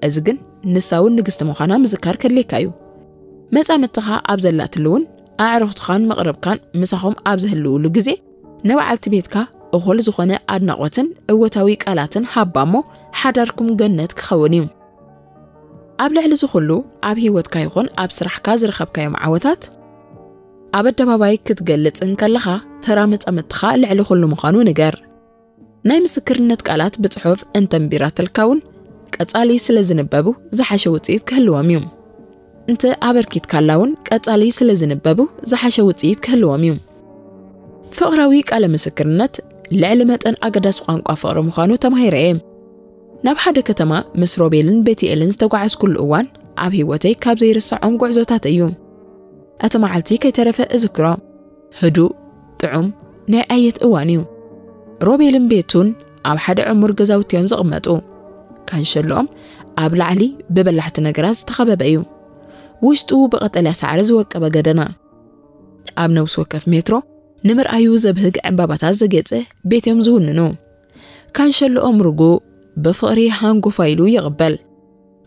እዚ ግን ንሳ እውን ንግስቲ ምዃና ምዝካር ከድልየካ እዩ። መጻምድትኻ ኣብ ዘላትሉ እውን፣ ኣዕሩኽትኻን መቕርብካን ምሳኹም ኣብ ዝህልውሉ ግዜ፣ ንበዓልቲ ቤትካ እኹል ዝኾነ ኣድናቖትን እወታዊ ቃላትን ሃባ እሞ፣ ሓዳርኩም ገነት ክኸውን እዩ። ኣብ ልዕሊ እዚ ኩሉ፣ ኣብ ህይወትካ ይኹን ኣብ ስራሕካ ዝረኸብካዮም ዓወታት፣ ኣብ ኣደባባይ ክትገልጽ እንከለኻ፣ ተራ መጻምድትኻ ልዕሊ ኩሉ ምዃኑ ንገር። ናይ ምስክርነት ቃላት ብጽሑፍ እንተንቢራትልካ እውን፣ ቀጻሊ ስለ ዝንበቡ ዝሓሸ ውጽኢት ክህልዎም እዩ። እንተ ኣበርኪትካላ እውን፣ ቀጻሊ ስለ ዝንበቡ ዝሓሸ ውጽኢት ክህልዎም እዩ። ፍቕራዊ ቃለ ምስክርነት ልዕሊ መጠን ኣገዳሲ ቋንቋ ፍቕሪ ምዃኑ ተማሂረ እየ። ናብ ሓደ ከተማ ምስ ሮቤልን ቤትኤልን ዝተጓዓዝኩሉ እዋን፣ ኣብ ህይወተይ ካብ ዘይርስዖም ጉዕዞታት እዩ። እቲ መዓልቲ ከይተረፈ እዝክሮ። ህዱእ፣ ጥዑም ናይ ኣየት እዋን እዩ። ሮቤልን ቤቱን ኣብ ሓደ ዕሙር ገዛውቲ እዮም ዝቕመጡ። ካንሸሎኦም ኣብ ላዕሊ ብበላሕቲ ነገራት ዝተኸበበ እዩ። ውሽጡ ብቐጠልያ ሳዕሪ ዝወቀበ ገደና። ኣብ ነፍሲ ወከፍ ሜትሮ ንምርኣዩ ዘብህግ ዕምባባታት ዘጌጸ ቤት እዮም ዝውንኑ። ካንሸሎኦም ርጉእ፣ ብፍቕሪ ሃንጎፋ ኢሉ ይቕበል።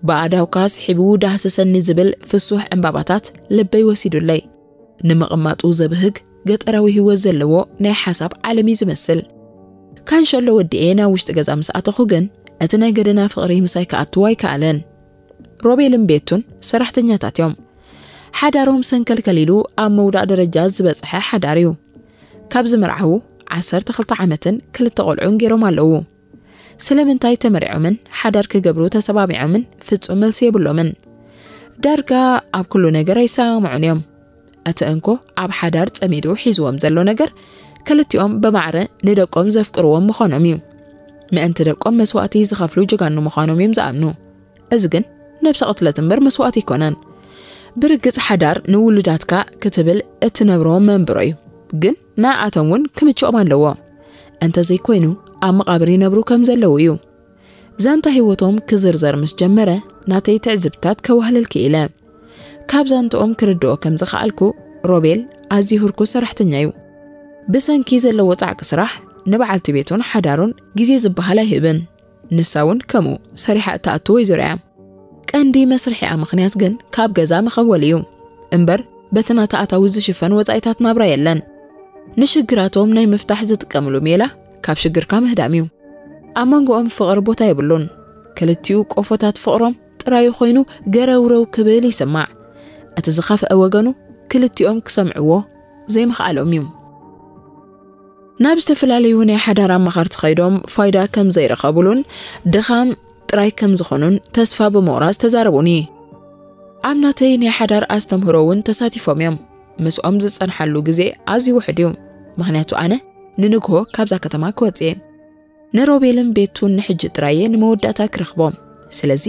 ብኣእዳውካ ስሒቡ ዳህስሰኒ ዝብል ፍሱሕ ዕምባባታት ልበይ ወሲዱለይ። ንምቕማጡ ዘብህግ ገጠራዊ ህይወት ዘለዎ ናይ ሓሳብ ዓለም እዩ ዝመስል። ካንሸሎ ወዲኤ ናብ ውሽጢ ገዛ ምስ ኣተኹ ግን፣ እቲ ናይ ገደና ፍቕሪ ምሳይ ክኣቱ ኣይከኣለን። ሮቤልን ቤቱን ሰራሕተኛታት እዮም። ሓዳሮም ሰንከልከል ኢሉ ኣብ መውዳእ ደረጃ ዝበጽሐ ሓዳር እዩ። ካብ ዝምርዓዉ ዓሰርተ ክልተ ዓመትን ክልተ ቆልዑን ገይሮም ኣለዉ። ስለምንታይ ተመሪዖምን ሓዳር ክገብሩ ተሰማሚዖምን ፍጹም መልሲ የብሎምን። ዳርጋ ኣብ ኩሉ ነገር ኣይሰማምዑን እዮም። እቲ እንኮ ኣብ ሓዳር ጸሚዱ ሒዝዎም ዘሎ ነገር፣ ክልቲኦም ብማዕረ ንደቆም ዘፍቅርዎም ምዃኖም እዩ። ምእንቲ ደቆም መስዋእቲ ዝኸፍሉ ጀጋኑ ምዃኖም እዮም ዝኣምኑ። እዚ ግን ነብሰ ቅትለት እምበር መስዋእቲ ኣይኮነን። ብርግጽ ሓዳር ንውሉዳትካ ክትብል እትነብሮ መንብሮ እዩ። ግን ንኣቶም እውን ክምችኦም ኣለዎ። እንተዘይኮይኑ ኣብ መቓብር ይነብሩ ከም ዘለዉ እዩ። ዛንታ ህይወቶም ክዝርዘር ምስ ጀመረ ናተይ ትዕዝብታት ከዋህለል ክኢለ። ካብ ዛንትኦም ክርድኦ ከም ዝኸኣልኩ ሮቤል ኣዝዩ ህርኩስ ሰራሕተኛ እዩ። ብሰንኪ ዘለዎ ጻዕቂ ስራሕ ንበዓልቲ ቤቱን ሓዳሩን ግዜ ዝበሃል ኣይህብን። ንሳ እውን ከምኡ ሰሪሓ እትኣቱ ወይዘሮ እያ። ቀንዲ መስርሒኣ ምኽንያት ግን ካብ ገዛ መኸወል እዩ እምበር በቲ ናታ ኣታዊ ዝሽፈን ወጻኢታት ናብራ የለን። ንሽግራቶም ናይ ምፍታሕ ዝጥቀምሉ ሜላ ካብ ሽግርካ ምህዳም እዩ። ኣብ መንጎኦም ፍቕሪ ቦታ የብሉን። ክልቲኡ ቆፎታት ፍቕሮም ጥራዩ ኮይኑ ገረውረው ክብል ይስማዕ። እቲ ዝኸፍአ ወገኑ ክልቲኦም ክሰምዕዎ ዘይምኽኣሎም እዩ። ናብ ዝተፈላለዩ ናይ ሓዳር ኣማኸርቲ ከይዶም ፋይዳ ከም ዘይረኸቡሉን ድኻም ጥራይ ከም ዝኾኑን ተስፋ ብምቑራጽ ተዛረቡኒ። ኣብ ናተይ ናይ ሓዳር ኣስተምህሮ እውን ተሳቲፎም እዮም። ምስኦም ዝጸንሓሉ ግዜ ኣዝዩ ውሑድ እዩ። ምኽንያቱ ኣነ ንንግሆ ካብዛ ከተማ ክወጽእ እየ። ንሮቤልን ቤቱን ንሕጂ ጥራይ እየ ንመወዳእታ ክረኽቦም። ስለዚ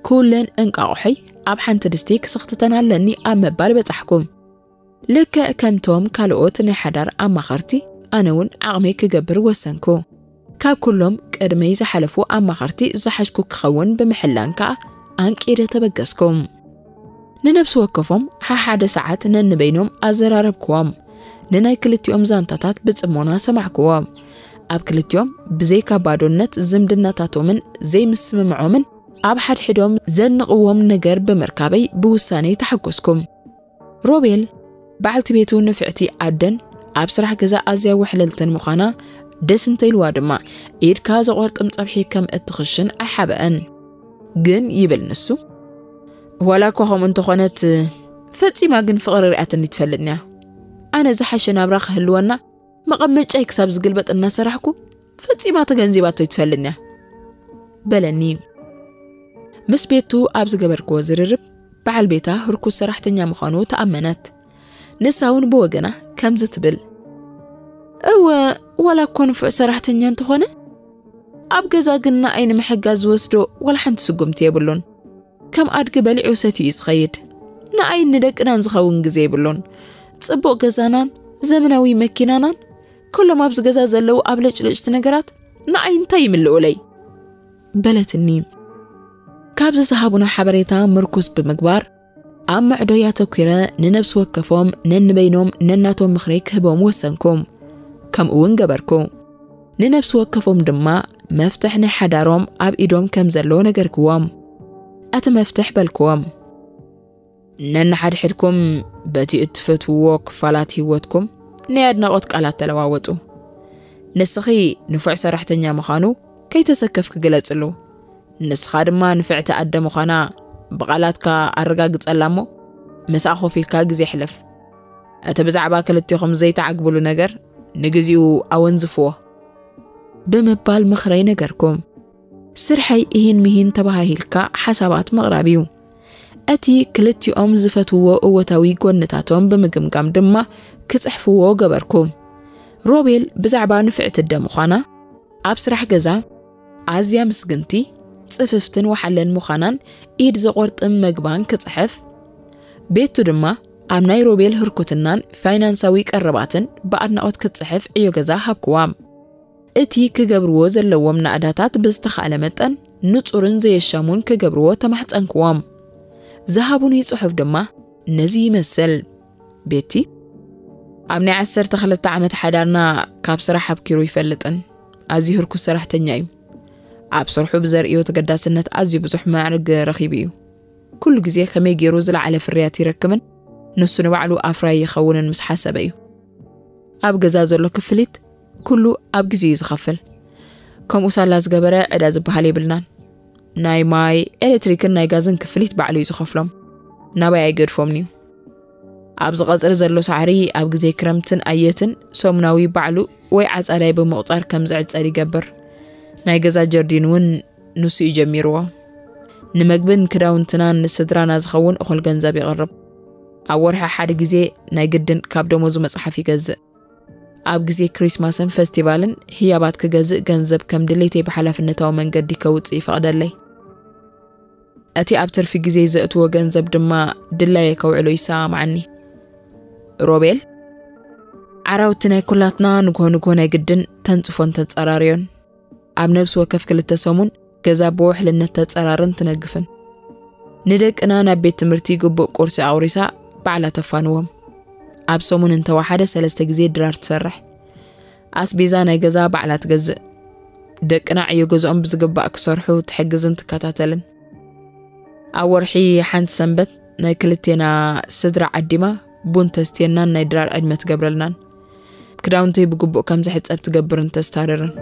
ኩለን እንቃቑሖይ ኣብ ሓንቲ ድስቲ ክስኽትተን ኣለኒ ኣብ ምባል በጻሕኩ። ልክዕ ከምቶም ካልኦት ናይ ሓዳር ኣማኸርቲ፣ ኣነ እውን ዓቕመይ ክገብር ወሰንኩ። ካብ ኩሎም ቅድመይ ዝሓለፉ ኣማኸርቲ ዝሓሽኩ ክኸውን ብምሕላን ከኣ ኣንቂደ ተበገስኩ። ንነብሲ ወከፎም ሓሓደ ሰዓት ነንበይኖም ኣዘራረብክዎም። ንናይ ክልቲኦም ዛንታታት ብጽሞና ሰማዕክዎም። ኣብ ክልቲኦም ብዘይካ ባዶነት ዝምድናታቶምን ዘይምስምምዖምን ኣብ ሓድሕዶም ዘንቕዎም ነገር ብምርካበይ ብውሳነይ ተሓጎስኩ። ሮቤል፣ በዓልቲ ቤቱ ንፍዕቲ ኣደን ኣብ ስራሕ ገዛ ኣዝያ ውሕልልትን ምዃና ደስ እንተኢልዋ ድማ፣ ኢድካ ዘቖርጥም ጸብሒ ከም እትኽሽን ኣይሓበአን። ግን፣ ይብል ንሱ፣ ዋላ እኳ ከምኡ እንተኾነት፣ ፈጺማ ግን ፍቕሪ ሪኣትኒ ትፈልጥንያ። ኣነ ዝሓሸ ናብራ ክህልወና፣ መቐመጫይ ክሳብ ዝግልበጥ እናሰራሕኩ፣ ፈጺማ ተገንዚባቶ ኣይትፈልጥን እያ በለኒ። ምስ ቤቱ ኣብ ዝገበርክዎ ዝርርብ በዓል ቤታ ህርኩስ ሰራሕተኛ ምዃኑ ተኣመነት። ንሳ እውን ብወገና ከምዚ ትብል፣ እወ፣ ዋላ እኮ ንፉዕ ሰራሕተኛ እንተኾነ፣ ኣብ ገዛ ግን ንኣይ ንምሕጋዝ ዝወስዶ ዋላ ሓንቲ ስጉምቲ የብሉን። ከም ኣድጊ በሊዑ ሰትዩ እዩ ዝኸይድ። ንኣይን ንደቅናን ዝኸውን ግዜ የብሉን። ጽቡቕ ገዛናን ዘመናዊ መኪናናን፣ ኩሎም ኣብዚ ገዛ ዘለዉ ኣብ ለጭለጭቲ ነገራት ንኣይ እንታይ ይምልኡለይ? በለትኒ። ካብዚ ዝሃቡና ሓበሬታ ምርኩስ ብምግባር፣ ኣብ ምዕዶይ ኣተኲረ ንነብሲ ወከፎም ነንበይኖም ነናቶም ምኽረይ ክህቦም ወሰንኩ። ከምኡ እውን ገበርኩ። ንነብሲ ወከፎም ድማ መፍትሕ ናይ ሓዳሮም ኣብ ኢዶም ከም ዘሎ ነገርክዎም። እቲ መፍትሕ በልክዎም። ነንሓድሕድኩም በቲ እትፈትውዎ ክፋላት ህይወትኩም ናይ ኣድናቖት ቃላት ተለዋወጡ። ንስኺ ንፉዕ ሰራሕተኛ ምዃኑ ከይተሰከፍኪ ግለጽሉ። ንስኻ ድማ ንፍዕቲ ኣደ ምዃና ብቓላትካ ኣረጋግጸላ እሞ፣ ምስኣ ኮፍ ኢልካ ግዜ ሕለፍ። እቲ ብዛዕባ ክልቴኹም ዘይተዓግብሉ ነገር ንግዚኡ ኣወንዝፍዎ። ብምባል ምኽረይ ነገርኩም። ስርሐይ እሂን ምሂን ተባሃሂልካ ሓሳባት ምቕራብ እዩ። እቲ ክልቲኦም ዝፈትውዎ እወታዊ ጎንታቶም ብምግምጋም ድማ ክጽሕፍዎ ገበርኩ። ሮቤል ብዛዕባ ንፍዕቲ ኣደ ምዃና፣ ኣብ ስራሕ ገዛ ኣዝያ ምስግንቲ፣ ጽፍፍትን ወሓለን ምዃናን ኢድ ዘቖርጥም መግባን ክጽሕፍ፣ ቤቱ ድማ ኣብ ናይ ሮቤል ህርኩትናን ፋይናንሳዊ ቀረባትን ብኣድናቖት ክትጽሕፍ ዕዮ ገዛ ሃብክዋ። እቲ ክገብርዎ ዘለዎም ናእዳታት ብዝተኻእለ መጠን ንጹርን ዘየሻሙን ክገብርዎ ተማሕጸንክዎም። ዝሃቡኒ ጽሑፍ ድማ ነዚ ይመስል። ቤቲ፣ ኣብ ናይ ዓሰርተ ክልተ ዓመት ሓዳርና ካብ ስራሕ ኣብኪሩ ይፈልጥን ኣዝዩ ህርኩስ ሰራሕተኛ እዩ። ኣብ ስርሑ ብዘርእዮ ተገዳስነት ኣዝዩ ብዙሕ ማዕርግ ረኺቡ እዩ። ኩሉ ግዜ ከመይ ገይሩ ዝለዓለ ፍርያት ይረክብን ንሱ ንባዕሉ ኣፍራይ ይኸውንን ምስ ሓሰበ እዩ። ኣብ ገዛ ዘሎ ክፍሊት ኩሉ ኣብ ግዜ እዩ ዝኸፍል። ከምኡ ሳላ ዝገበረ ዕዳ ዝበሃል የብልናን። ናይ ማይ፣ ኤሌክትሪክን ናይ ጋዝን ክፍሊት ባዕሉ እዩ ዝኸፍሎም። ናባይ ኣይገድፎምን እዩ። ኣብዚ ቀጽሪ ዘሎ ሳዕሪ ኣብ ግዜ ክረምትን ኣየትን ሰሙናዊ ባዕሉ ወይ ዓጻዳይ ብምቑጻር ከም ዝዕጸድ ይገብር። ናይ ገዛ ጀርዲን እውን ንሱ እዩ ጀሚርዎ። ንመግብን ክዳውንትናን ንስድራና ዝኸውን እኹል ገንዘብ ይቕርብ። ኣብ ወርሒ ሓደ ግዜ ናይ ግድን ካብ ደሞዙ መጽሓፍ ይገዝእ። ኣብ ግዜ ክሪስማስን ፈስቲቫልን ህያባት ክገዝእ ገንዘብ ከም ድሌተይ ብሓላፍነታዊ መንገዲ ከውጽእ ይፈቕደለይ። እቲ ኣብ ትርፊ ግዜ ዘእትዎ ገንዘብ ድማ ድላየ ከውዕሎ ይሰማማዓኒ። ሮቤል፣ ዓራውቲ ናይ ኩላትና ንግሆ ንግሆ ናይ ግድን ተንጽፎን ተጸራርዮን። ኣብ ነብሲ ወከፍ ክልተ ሰሙን ገዛ ብውሕልነት ተጸራርን ትነግፍን። ንደቅና ናብ ቤት ትምህርቲ ግቡእ ቁርሲ ኣቑሪሳ ባዕላ ተፋንዎም። ኣብ ሰሙን እንተወሓደ ሰለስተ ግዜ ድራር ትሰርሕ። ኣስቤዛ ናይ ገዛ ባዕላ ትገዝእ። ደቅና ዕዮ ገዝኦም ብዝግባእ ክሰርሑ ትሕግዝን ትከታተልን። ኣብ ወርሒ ሓንቲ ሰንበት ናይ ክልቴና ስድራ ዓዲማ ቡን ተስትየናን ናይ ድራር ዕድመ ትገብረልናን። ክዳውንተይ ብግቡእ ከም ዝሕጸብ ትገብርን ተስታርርን።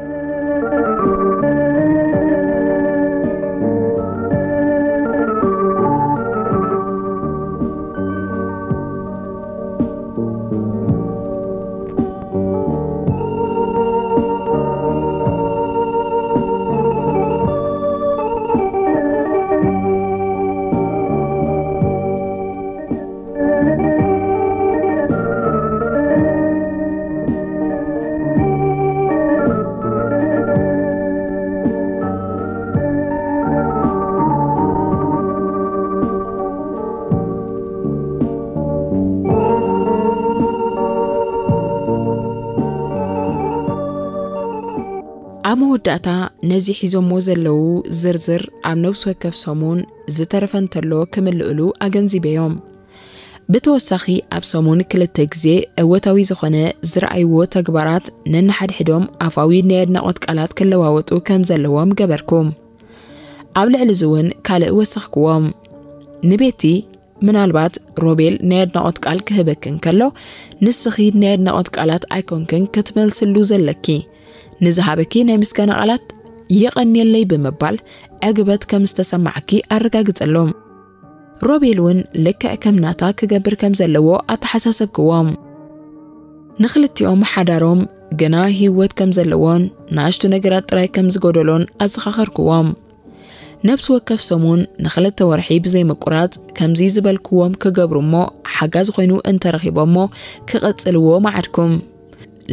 ኣብ መወዳእታ ነዚ ሒዞሞ ዘለዉ ዝርዝር ኣብ ነብሲ ወከፍ ሰሙን ዝተረፈ እንተሎ ክምልእሉ ኣገንዚበዮም። ብተወሳኺ ኣብ ሰሙን ክልተ ግዜ እወታዊ ዝኾነ ዝረኣይዎ ተግባራት ነንሓድሕዶም ኣፋዊ ናይ ኣድናቖት ቃላት ክለዋወጡ ከም ዘለዎም ገበርኩ። ኣብ ልዕሊ እዚ እውን ካልእ ወሰኽክዎም። ንቤቲ፣ ምናልባት ሮቤል ናይ ኣድናቖት ቃል ክህበኪ እንከሎ፣ ንስኺ ናይ ኣድናቖት ቃላት ኣይኮንክን ክትመልስሉ ዘለኪ። ንዝሃበኪ ናይ ምስጋና ቃላት የቐንየለይ ብምባል ዕግበት ከም ዝተሰማዓኪ ኣረጋግጸሎም። ሮቤል እውን ልክዕ ከም ናታ ክገብር ከም ዘለዎ ኣተሓሳሰብክዎም። ንኽልቲኦም ሓዳሮም ግና ህይወት ከም ዘለዎን ንኣሽቱ ነገራት ጥራይ ከም ዝጎደሎን ኣዘኻኸርክዎም። ነብሲ ወከፍ ሰሙን ንኽልተ ወርሒ ብዘይ ምቁራጽ ከምዚ ዝበልክዎም ክገብሩ እሞ ሓጋዚ ኮይኑ እንተረኺቦሞ ክቐጽልዎ መዓድኩም።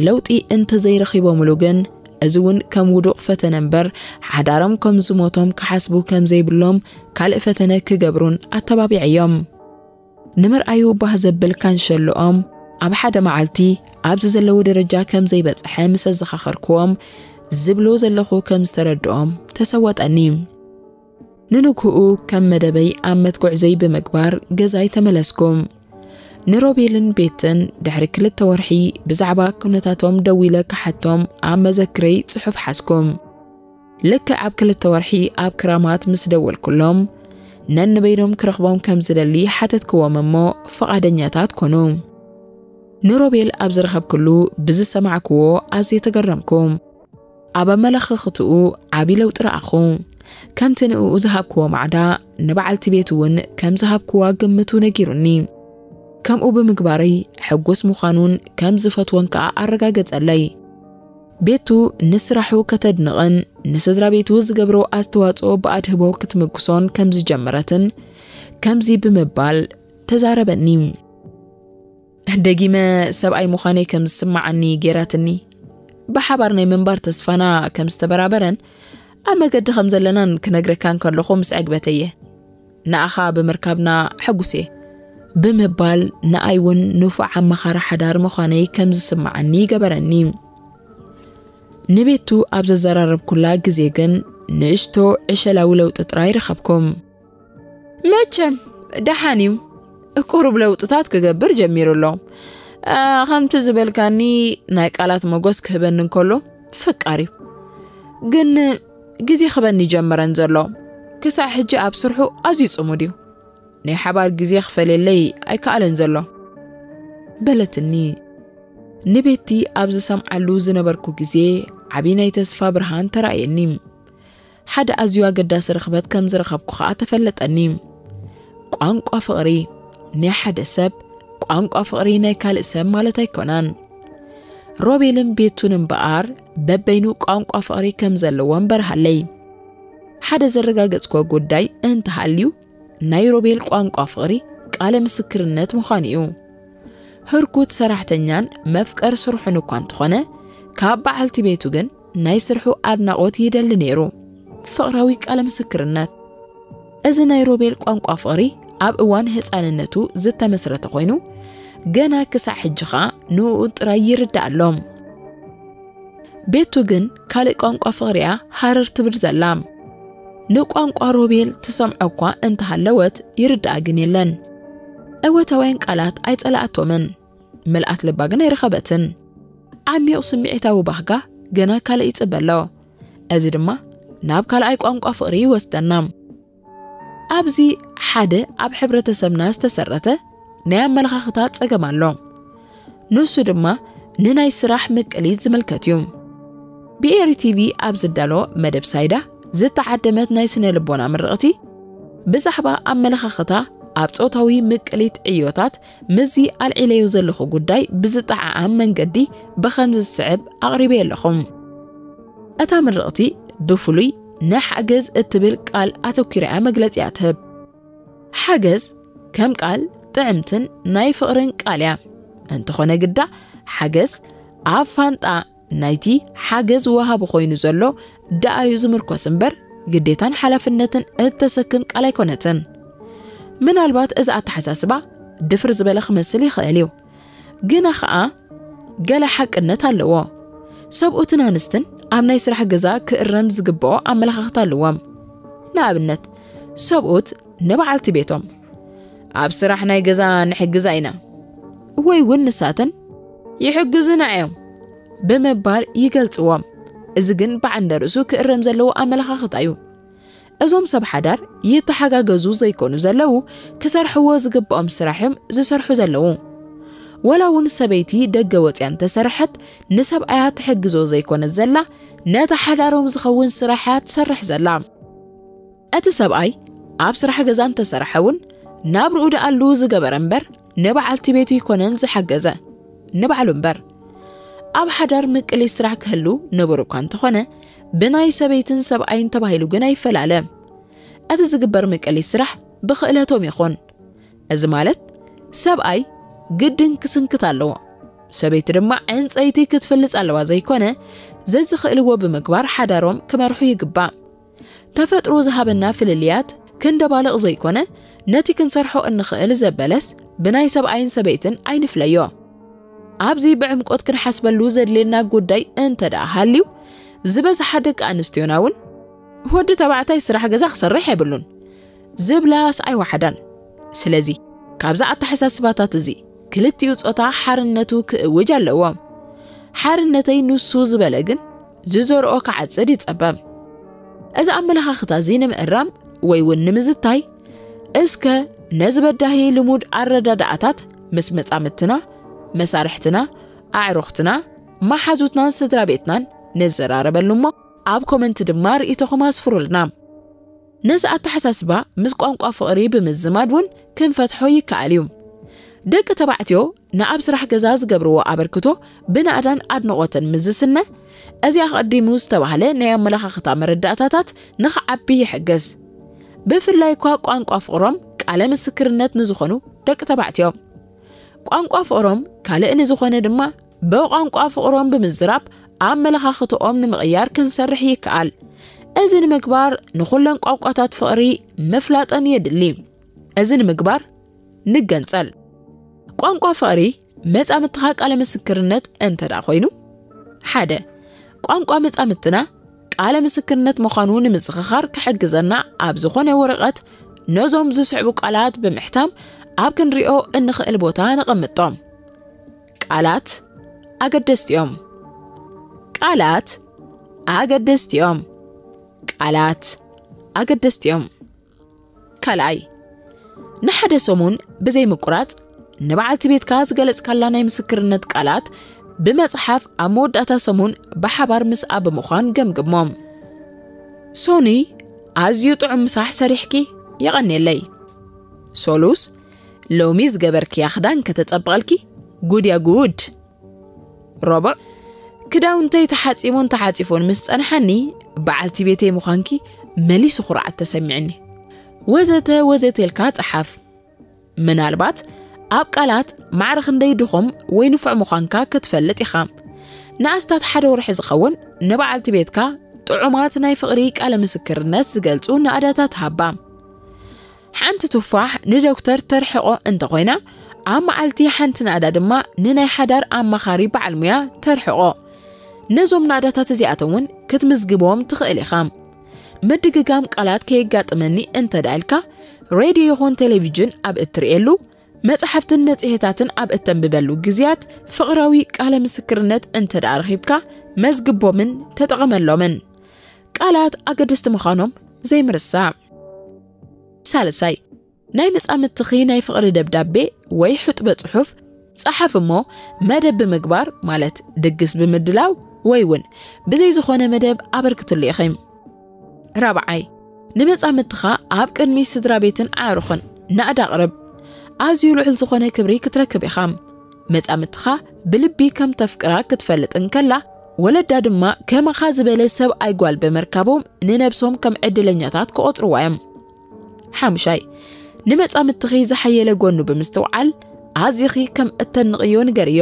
ለውጢ እንተዘይረኺቦምሉ ግን እዚ እውን ከም ውዱቕ ፈተነ እምበር ሓዳሮም ከም ዝሞቶም ክሓስቡ ከም ዘይብሎም ካልእ ፈተነ ክገብሩን ኣተባቢዐዮም። ንምርኣዩ ባህ ዘብል ካንሸሎኦም ኣብ ሓደ መዓልቲ ኣብዚ ዘለዉ ደረጃ ከም ዘይበጽሐ ምስ ኣዘኻኸርክዎም ዝብሎ ዘለኹ ከም ዝተረድኦም ተሰወጠኒ። ንንግህኡ ከም መደበይ ኣብ መትጉዕዞይ ብምግባር ገዛይ ተመለስኩ። ንሮቤልን ቤትን ድሕሪ ክልተ ወርሒ ብዛዕባ ኩነታቶም ደዊለ ክሓቶም ኣብ መዘክረይ ጽሑፍ ሓዝኩ። ልክዕ ኣብ ክልተ ወርሒ ኣብ ክራማት ምስ ደወልኩሎም ነንበይኖም ክረኽቦም ከም ዝደሊ ሓተትክዎም እሞ ፍቓደኛታት ኮኑ። ንሮቤል ኣብ ዝረኸብክሉ ብዝሰማዕክዎ ኣዝየ ተገረምኩ። ኣብ ኣመለኻኽትኡ ዓቢ ለውጢ ረኣኹ። ከምቲ ንእኡ ዝሃብክዎ ማዕዳ ንበዓልቲ ቤት እውን ከም ዝሃብክዋ ግምቱ ነጊሩኒ። ከምኡ ብምግባረይ ሕጉስ ምዃኑን ከም ዝፈትዎን ከኣ ኣረጋገጸለይ። ቤቱ ንስራሑ ከተድንቕን ንስድራ ቤቱ ዝገብሮ ኣስተዋጽኦ ብኣድህቦ ክትምግሶን ከም ዝጀመረትን ከምዚ ብምባል ተዛረበኒ። ደጊመ ሰብኣይ ምዃነይ ከም ዝስምዓኒ ገይራትኒ። ብሓባር ናይ ምንባር ተስፋና ከም ዝተበራበረን ኣብ መገዲ ከም ዘለናን ክነግረካ እንከለኹ ምስ ዕግበተየ። ንኣኻ ብምርካብና ሕጉስ እየ ብምባል ንኣይ እውን ንፉዕ ኣማኻሪ ሓዳር ምዃነይ ከም ዝስምዓኒ ይገበረኒ። ንቤቱ ኣብ ዘዘራረብኩላ ግዜ ግን ንእሽቶ ዕሸላዊ ለውጢ ጥራይ ረኸብኩም። መቸም ደሓን እዩ፣ ቁሩብ ለውጥታት ክገብር ጀሚሩ ኣሎ። አ፣ ከምቲ ዝበልካኒ ናይ ቃላት መጎስ ክህበኒ እንከሎ ፈቃር እዩ። ግን ግዜ ክበኒ ጀመረን ዘሎ። ክሳዕ ሕጂ ኣብ ስርሑ ኣዝዩ ጽሙድ እዩ። ናይ ሓባር ግዜ ክፈልየለይ ኣይከኣለን ዘሎ። በለትኒ። ንቤቲ ኣብ ዝሰምዓሉ ዝነበርኩ ግዜ ዓቢ ናይ ተስፋ ብርሃን ተራእየኒ። ሓደ ኣዝዩ ኣገዳሲ ርኽበት ከም ዝረኸብኩ ኸኣ ተፈለጠኒ። ቋንቋ ፍቕሪ ናይ ሓደ ሰብ ቋንቋ ፍቕሪ ናይ ካልእ ሰብ ማለት ኣይኮነን። ሮቤልን ቤቱን እምበኣር በበይኑ ቋንቋ ፍቕሪ ከም ዘለዎም በርሃለይ። ሓደ ዘረጋገጽክዎ ጉዳይ እንተሃልዩ ናይ ሮቤል ቋንቋ ፍቕሪ ቃለ ምስክርነት ምዃኑ እዩ። ህርኩት ሰራሕተኛን መፍቀር ስርሑን እኳ እንተኾነ ካብ በዓልቲ ቤቱ ግን ናይ ስርሑ ኣድናቖት ይደሊ ነይሩ። ፍቕራዊ ቃለ ምስክርነት። እዚ ናይ ሮቤል ቋንቋ ፍቕሪ ኣብ እዋን ህፃንነቱ ዝተመስረተ ኮይኑ ገና ክሳዕ ሕጂ ኸኣ ንኡ ጥራይ ይርዳእ ኣሎ። ቤቱ ግን ካልእ ቋንቋ ፍቕሪያ ሃረር ትብል ዘላ። ንቋንቋ ሮቤል ትሰምዖ እኳ እንተሃለወት ይርዳኣ ግን የለን። እወታውያን ቃላት ኣይጸላኣቶምን። ምልኣት ልባ ግን ኣይረኸበትን። ዓሚቕ ስምዒታዊ ባህጋ ገና ካልእ ይጽበ ኣሎ። እዚ ድማ ናብ ካልኣይ ቋንቋ ፍቕሪ ይወስደና። ኣብዚ ሓደ ኣብ ሕብረተሰብና ዝተሰረተ ናይ ኣመለኻኽታ ጸገም ኣሎ። ንሱ ድማ ንናይ ስራሕ ምቅሊት ዝምልከት እዩ። ብኤሪ ቲቪ ኣብ ዝዳሎ መደብ ሳይዳ ዝተዓደመት ናይ ስነ ልቦና ምርቕቲ ብዛዕባ ኣመለኻኽታ ኣብ ጾታዊ ምቅሊት ዕዮታት ምስዚ ኣልዒለዮ ዘለኹ ጉዳይ ብዝጠዓዓም መንገዲ ብኸምዚ ዝስዕብ ኣቕሪበዮ ኣለኹ። እታ ምርቕቲ ብፍሉይ ንሓገዝ እትብል ቃል ኣተኲራ እያ መግለጺኣ ትህብ። ሓገዝ ከም ቃል ጥዕምትን ናይ ፍቕርን ቃል እያ። እንተኾነ ግዳ ሓገዝ ኣብ ፋንጣ ናይቲ ሓገዝ ወሃቢ ኮይኑ ዘሎ ደኣዩ ዝምርኮስ እምበር ግዴታን ሓላፍነትን እተሰክም ቃል ኣይኮነትን። ምናልባት እዚ ኣተሓሳስባ ድፍር ዝበለ ክመስል ይኽእል እዩ። ግና ኸኣ ገለ ሓቅነት ኣለዎ። ሰብኡትን ኣንስትን ኣብ ናይ ስራሕ ገዛ ክእረም ዝግብኦ ኣመለኻኽታ ኣለዎም። ንኣብነት ሰብኡት ንበዓልቲ ቤቶም ኣብ ስራሕ ናይ ገዛ ንሕግዛ ኢና ወይ እውን ንሳተን ይሕግዙና እዮም ብምባል ይገልጽዎም። እዚ ግን ብዓንደ ርእሱ ክእረም ዘለዎ ኣመለኻኽታ እዩ። እዞም ሰብ ሓዳር ይተሓጋገዙ ዘይኮኑ ዘለዉ ክሰርሕዎ ዝግብኦም ስራሕ እዮም ዝሰርሑ ዘለዉ። ወላ እውን ሰበይቲ ደገ ወፅያ እንተሰርሐት ንሰብኣያ ትሕግዞ ዘይኮነት ዘላ ነቲ ሓዳሮም ዝኸውን ስራሕ እያ ትሰርሕ ዘላ። እቲ ሰብኣይ ኣብ ስራሕ ገዛ እንተሰርሐ እውን ናብርኡ ደኣሉ ዝገበረ እምበር ንበዓልቲ ቤቱ ይኮነን ዝሓገዘ ንባዕሉ እምበር። ኣብ ሓዳር ምቅሊት ስራሕ ክህሉ ንቡር እኳ እንተኾነ፣ ብናይ ሰበይትን ሰብኣይን ተባሂሉ ግን ኣይፈላለ። እቲ ዝግበር ምቅሊት ስራሕ ብኽእለቶም ይኹን። እዚ ማለት ሰብኣይ ግድን ክስንክት ኣለዎ፣ ሰበይቲ ድማ ዕንፀይቲ ክትፍልፅ ኣለዋ ዘይኮነ፣ ዘዝኽእልዎ ብምግባር ሓዳሮም ክመርሑ ይግባእ። ተፈጥሮ ዝሃበና ፍልልያት ክንደባልቕ ዘይኮነ፣ ነቲ ክንሰርሖ እንኽእል ዘበለስ ብናይ ሰብኣይን ሰበይትን ኣይንፍለዮ። ኣብዚ ብዕምቆት ክንሓስበሉ ዘድልየና ጉዳይ እንተ ደኣ ሃልዩ፣ ዝበዝሓ ደቂ ኣንስትዮና እውን ወዲ ተባዕታይ ስራሕ ገዛ ክሰርሕ የብሉን ዝብላስ ኣይወሓዳን። ስለዚ ካብዚ ኣተሓሳስባታት እዚ ክልቲኡ ጾታ ሓርነቱ ክእውጅ ኣለዎ። ሓርነተይ ንሱ ዝበለ ግን ዝዘርኦ ክዓጽድ ይጸበ። እዚ ኣመለኻኽታ እዚ ንምእራም ወይ እውን ንምዝታይ እስከ ነዚ በዳሂ ልሙድ ኣረዳድኣታት ምስ መጻምድትና፣ መሳርሕትና፣ ኣዕሩኽትና፣ መሓዙትናን ስድራ ቤትናን ንዘራረበሉ እሞ ኣብ ኮመንት ድማ ርእይቶኹም ኣስፍሩልና። ነዚ ኣተሓሳስባ ምስ ቋንቋ ፍቕሪ ብምዝማድ እውን ክንፈትሖ ይከኣል እዩ። ደቂ ተባዕትዮ ንኣብ ስራሕ ገዛ ዝገብርዎ ኣበርክቶ ብናእዳን ኣድንቖትን ምስ ዝስነ፣ እዚ ኣቐዲሙ ዝተባህለ ናይ ኣመለኻኽታ መረዳእታታት ንኽዓቢ ይሕግዝ። ብፍላይ እኳ ቋንቋ ፍቕሮም ቃለ ምስክርነት ንዝኾኑ ደቂ ተባዕትዮ። ቋንቋ ፍቕሮም ካልእ ንዝኾነ ድማ ብቋንቋ ፍቕሮም ብምዝራብ ኣመለኻኽትኦም ንምቕያር ክንሰርሕ ይከኣል። እዚ ንምግባር ንኹለን ቋንቋታት ፍቕሪ ምፍላጠን የድሊ። እዚ ንምግባር ንገንጸል። ቋንቋ ፍቕሪ መጻምድትኻ ቃለ ምስክርነት እንተ ደኣ ኮይኑ፣ ሓደ፣ ቋንቋ መጻምድትና ቃለ ምስክርነት ምዃኑ ንምዝኽኻር ክሕግዘና ኣብ ዝኾነ ወረቐት ነዞም ዝስዕቡ ቃላት ብምሕታም ኣብ ክንሪኦ እንኽእል ቦታ ነቐምጦም። ቃላት ኣገደስቲ እዮም። ቃላት ኣገደስቲ እዮም። ቃላት ኣገደስቲ እዮም። ካልኣይ፣ ንሓደ ሰሙን ብዘይ ምቁራጽ ንበዓልቲ ቤትካ ዝገለጽካላ ናይ ምስክርነት ቃላት ብመጽሓፍ ኣብ መወዳእታ ሰሙን ብሓባር ምስኣ ብምዃን ገምግሞም። ሶኒ፣ ኣዝዩ ጥዑም ምሳሕ ሰሪሕኪ፣ የቐንየለይ። ሶሉስ፣ ሎሚ ዝገበርክያ ክዳን ከተጸብቐልኪ፣ ጉድያ ጉድ። ረቡዕ፣ ክዳውንተይ ተሓጺሙን ተዓጺፉን ምስ ጸንሓኒ፣ በዓልቲ ቤተይ ምዃንኪ መሊሱ ኩርዓት ተሰሚዕኒ። ወዘተ ወዘተ ኢልካ ጸሓፍ። ምናልባት ኣብ ቃላት ማዕረ ክንደይ ድኹም ወይ ንፉዕ ምዃንካ ክትፈልጥ ኢኻ። ንኣስታት ሓደ ወርሒ ዝኸውን ንበዓልቲ ቤትካ ጥዑማት ናይ ፍቕሪ ቃለ ምስክርነት ዝገልጹ ናእዳታት ሃባ። ሓንቲ ቱፋሕ ንዶክተር ተርሕቖ እንተኾይና፣ ኣብ መዓልቲ ሓንቲ ናእዳ ድማ ንናይ ሓዳር ኣማኻሪ በዓል ሙያ ተርሕቖ። ነዞም ናእዳታት እዚኣቶም እውን ክትምዝግቦም ትኽእል ኢኻ። ምድግጋም ቃላት ከየጋጥመኒ እንተ ደኣ ኢልካ፣ ሬድዮ ይኹን ቴሌቪዥን ኣብ እትርእየሉ፣ መጻሕፍትን መጽሔታትን ኣብ እተንብበሉ ግዜያት፣ ፍቕራዊ ቃለ ምስክርነት እንተ ደኣ ረኺብካ፣ መዝግቦምን ተጠቐመሎምን። ቃላት ኣገደስቲ ምዃኖም ዘይምርሳዕ። ሳልሳይ፣ ናይ መጻምድትኺ ናይ ፍቕሪ ደብዳቤ ወይ ሕጡበ ጽሑፍ ጸሓፍ እሞ፣ መደብ ብምግባር፣ ማለት ድግስ ብምድላው ወይ እውን ብዘይ ዝኾነ መደብ ኣበርክትሉ ኢኺ። ራብዓይ፣ ንመጻምድትኻ ኣብ ቅድሚ ስድራ ቤትን ኣዕሩኽን ናእዳ ኣቕርብ። ኣዝዩ ልዑል ዝኾነ ክብሪ ክትረክብ ኢኻ። መጻምድትኻ ብልቢ ከም ተፍቅራ ክትፈልጥ እንከላ፣ ወለዳ ድማ ከማኻ ዝበለ ሰብኣይ ጓል ብምርካቦም ንነብሶም ከም ዕድለኛታት ክቖጽርዋ እዮም። ሓሙሻይ፣ ንመጻምድትኺ ዝሓየለ ጎኑ ብምስትውዓል ኣዚኺ ከም እተንቕዮ ንገርዮ።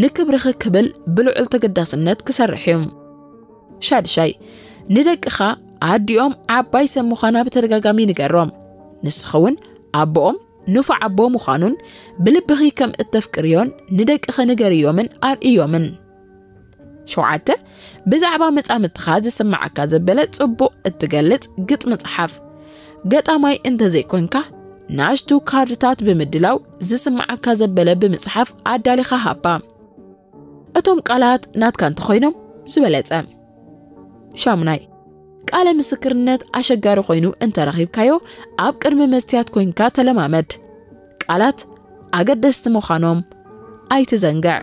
ንክብርኺ ክብል ብልዑል ተገዳስነት ክሰርሕ እዩ። ሻድሻይ፣ ንደቅኻ ኣዲኦም ዓባይ ሰብ ምዃና ብተደጋጋሚ ንገሮም። ንስኺ እውን ኣቦኦም ንፉዕ ኣቦ ምዃኑን ብልብኺ ከም እተፍቅርዮን ንደቅኺ ንገርዮምን ኣርእዮምን። ሸውዓተ፣ ብዛዕባ መጻምድትኻ ዝስምዓካ ዘበለ ጽቡቕ እትገልጽ ግጥሚ ጽሓፍ። ገጣማይ እንተዘይኮንካ፣ ንኣሽቱ ካርድታት ብምድላው ዝስምዓካ ዘበለ ብምጽሓፍ ኣዳሊኻ ሃባ። እቶም ቃላት ናትካ እንተኾይኖም ዝበለጸ። ሻሙናይ፣ ቃለ ምስክርነት ኣሸጋሪ ኮይኑ እንተረኺብካዮ፣ ኣብ ቅድሚ መስትያት ኮይንካ ተለማመድ። ቃላት ኣገደስቲ ምዃኖም ኣይትዘንግዕ።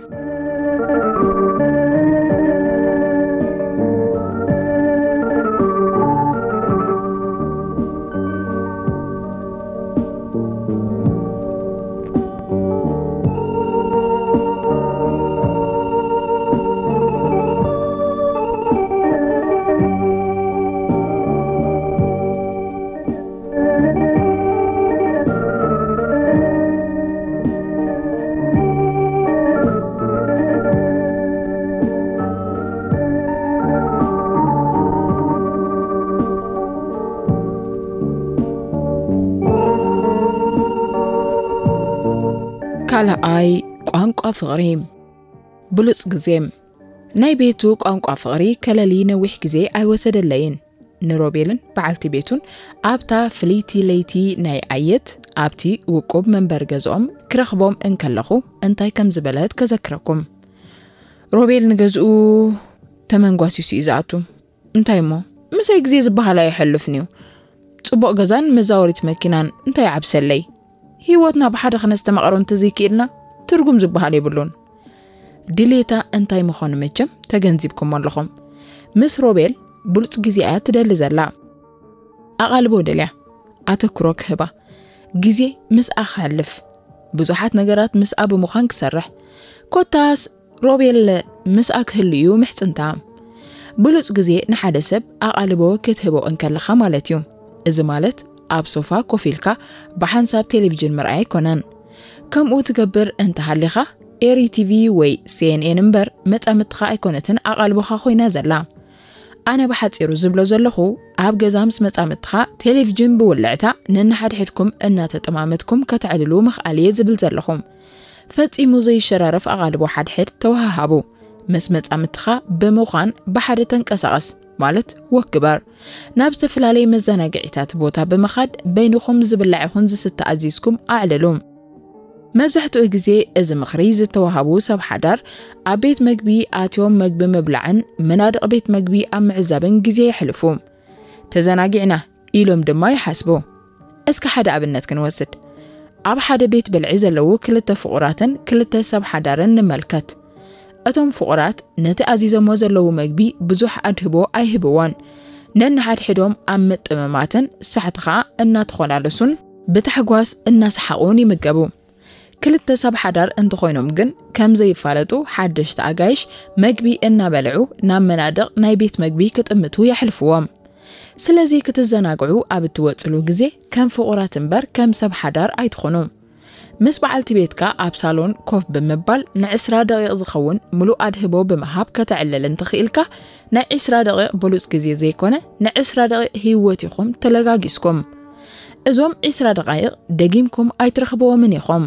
ካልኣይ፣ ቋንቋ ፍቕሪ። ብሉጽ ግዜ። ናይ ቤቱ ቋንቋ ፍቕሪ ከለሊ ነዊሕ ግዜ ኣይወሰደለይን። ንሮቤልን በዓልቲ ቤቱን ኣብታ ፍልይቲ ለይቲ ናይ ኣየት ኣብቲ ውቁብ መንበሪ ገዝኦም ክረኽቦም እንከለኹ እንታይ ከም ዝበለት ከዘክረኩም። ሮቤል ንገዝኡ ተመንጓሲሱ እዩ ዝኣቱ። እንታይ እሞ፣ ምሳይ ግዜ ዝበሃል ኣይሐልፍን እዩ። ጽቡቕ ገዛን መዛወሪት መኪናን እንታይ ይዓብሰለይ? ህይወትና ብሓደ ክነስተማቕሮ እንተዘይክኢልና ትርጉም ዝበሃል የብሉን። ድሌታ እንታይ ምዃኑ መቸም ተገንዚብኩሞ ኣለኹም። ምስ ሮቤል ብሉጽ ግዜ እያ ትደሊ ዘላ። ኣቓልቦ ደልያ፣ ኣተኩሮ ክህባ፣ ግዜ ምስኣ ክሕልፍ፣ ብዙሓት ነገራት ምስኣ ብምዃን ክሰርሕ። ኮታስ ሮቤል ምስኣ ክህሉ እዩ ምሕጽንታ። ብሉጽ ግዜ ንሓደ ሰብ ኣቓልቦ ክትህቦ እንከለኻ ማለት እዩ። እዚ ማለት ኣብ ሶፋ ኮፍ ኢልካ ብሓንሳብ ቴሌቪዥን ምርኣይ ኣይኮነን። ከምኡ ትገብር እንተሃሊኻ ኤሪ ቲቪ ወይ ሲ ኤን ኤን እምበር መጻምድትኻ ኣይኮነትን ኣቓልቦኻ ኮይና ዘላ። ኣነ ብሓጺሩ ዝብሎ ዘለኹ ኣብ ገዛ ምስ መጻምድትኻ ቴሌቪዥን ብውልዕታ ነንሓድሕድኩም እናተጠማመትኩም ከተዕልሉ ምኽኣል እየ ዝብል ዘለኹ። ፈጺሙ ዘይሸራረፍ ኣቓልቦ ሓድሕድ ተወሃሃቡ። ምስ መጻምድትኻ ብምዃን ብሓደ ተንቀሳቐስ ማለት ወክ ግበር። ናብ ዝተፈላለየ መዘናግዒታት ቦታ ብምኻድ በይንኹም ዝብላዕ ይኹን ዝስተ ኣዚዝኩም ኣዕልሉ። መብዛሕትኡ ግዜ እዚ ምኽሪ ዝተዋህቡ ሰብ ሓዳር ኣብ ቤት መግቢ ኣትዮም መግቢ ምብላዕን መናድቕ ቤት መግቢ ኣብ ምዕዛብን ግዜ የሕልፉ። ተዘናጊዕና ኢሎም ድማ ይሓስቡ። እስከ ሓደ ኣብነት ክንወስድ። ኣብ ሓደ ቤት ብልዒ ዘለዉ ክልተ ፍቑራትን ክልተ ሰብ ሓዳርን ንመልከት። እቶም ፍቑራት ነቲ ኣዚዘሞ ዘለዉ መግቢ ብዙሕ ኣድህቦ ኣይህብዎን። ነንሓድሕዶም ኣብ ምጥምማትን ሳሕቲ ኸኣ እናተኾላለሱን ብታሕጓስ እናሰሓቑን ይምገቡ። ክልተ ሰብ ሓዳር እንተኾይኖም ግን ከም ዘይፋለጡ ሓደሽቲ ኣጋይሽ መግቢ እናበልዑ ናብ መናድቕ ናይ ቤት መግቢ ክጥምቱ የሕልፍዎም። ስለዚ ክትዘናግዑ ኣብ እትወጽሉ ግዜ ከም ፍቑራት እምበር ከም ሰብ ሓዳር ኣይትኾኑ። ምስ በዓልቲ ቤትካ ኣብ ሳሎን ኮፍ ብምባል ንዕስራ ደቂቕ ዝኸውን ምሉእ ኣድህቦ ብምሃብ ከተዕልል እንተኽኢልካ ናይ ዕስራ ደቂቕ ብሉጽ ግዜ ዘይኮነ ንዕስራ ደቂቕ ህይወት ኢኹም ተለጋጊስኩም። እዞም ዕስራ ደቓይቕ ደጊምኩም ኣይትረኽብዎምን ኢኹም።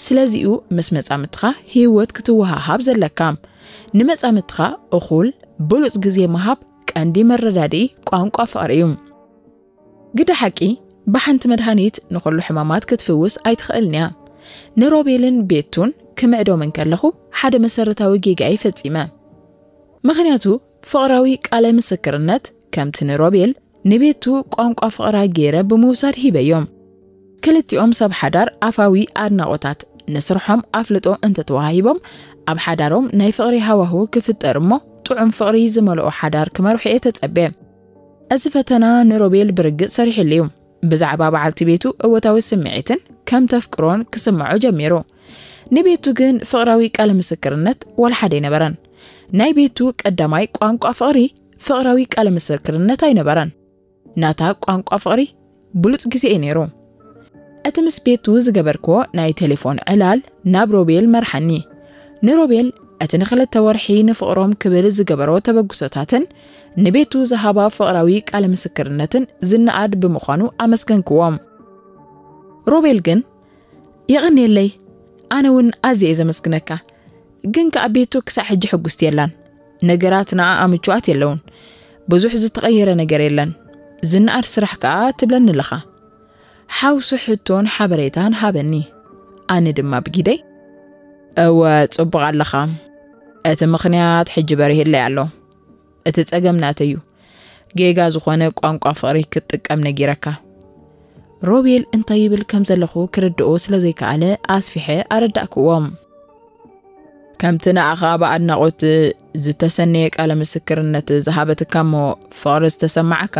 ስለዚኡ ምስ መጻምድትኻ ህይወት ክትወሃሃብ ዘለካ። ንመጻምድትኻ እኹል ብሉጽ ግዜ ምሃብ ቀንዲ መረዳድኢ ቋንቋ ፍቕሪ እዩ። ግደ ሓቂ ብሓንቲ መድሃኒት ንኹሉ ሕማማት ክትፍውስ ኣይትኽእልን እያ። ንሮቤልን ቤቱን ክምዕዶም እንከለኹ ሓደ መሰረታዊ ጌጋ እየ ፈጺመ። ምኽንያቱ ፍቕራዊ ቃለ ምስክርነት ከምቲ ንሮቤል ንቤቱ ቋንቋ ፍቕራ ገይረ ብምውሳድ ሂበዮም። ክልቲኦም ሰብ ሓዳር ኣፋዊ ኣድናቖታት ንስርሖም ኣፍልጦ እንተተዋሂቦም ኣብ ሓዳሮም ናይ ፍቕሪ ሃዋሁ ክፍጠር እሞ ጥዑም ፍቕሪ ዝመልኦ ሓዳር ክመርሑ እየ ተጸብየ። እዚ ፈተና ንሮቤል ብርግጽ ሰሪሕሉ እዩ። ብዛዕባ በዓልቲ ቤቱ እወታዊ ስምዒትን ከም ተፍቅሮን ክስምዖ ጀሚሩ። ንቤቱ ግን ፍቕራዊ ቃለ ምስክርነት ዋላ ሓደ ኣይነበረን። ናይ ቤቱ ቀዳማይ ቋንቋ ፍቕሪ ፍቕራዊ ቃለ ምስክርነት ኣይነበረን። ናታ ቋንቋ ፍቕሪ ብሉጽ ግዜ እዩ ነይሩ። እቲ ምስ ቤቱ ዝገበርክዎ ናይ ቴሌፎን ዕላል ናብ ሮቤል መርሓኒ። ንሮቤል እቲ ንኽልተ ወርሒ ንፍቕሮም ክብል ዝገበሮ ተበግሶታትን ንቤቱ ዝሃባ ፍቕራዊ ቃለ ምስክርነትን ዝነኣድ ብምዃኑ ኣመስገንክዎ። ሮቤል ግን፣ "የቐንየለይ፣ ኣነ እውን ኣዝየ እየ ዘመስግነካ። ግን ከኣ ቤቱ ክሳዕ ሕጂ ሕጉስቲ የላን። ነገራት ንኣኣ ምቹኣት የለውን። ብዙሕ ዝተቐየረ ነገር የለን። ዝነኣድ ስራሕ ከኣ ትብለኒ ኣለኻ።" ሓውሱ ሕቶን ሓበሬታን ሃበኒ። ኣነ ድማ ብጊደይ፣ "እወ፣ ጽቡቕ ኣለኻ። እቲ ምኽንያት ሕጂ በሪህለይ ኣሎ። እቲ ጸገም ናተይ እዩ። ጌጋ ዝኾነ ቋንቋ ፍቕሪ ክትጥቀም ነጊረካ።" ሮቤል እንታይ ይብል ከም ዘለኹ ክርድኦ ስለ ዘይከኣለ ኣስፊሐ ኣረዳእክዎ። "ከምቲ ንኣኻ ብኣድናቖት ዝተሰነየ ቃለ ምስክርነት ዝሃበትካ እሞ ፍቕሪ ዝተሰማዓካ፣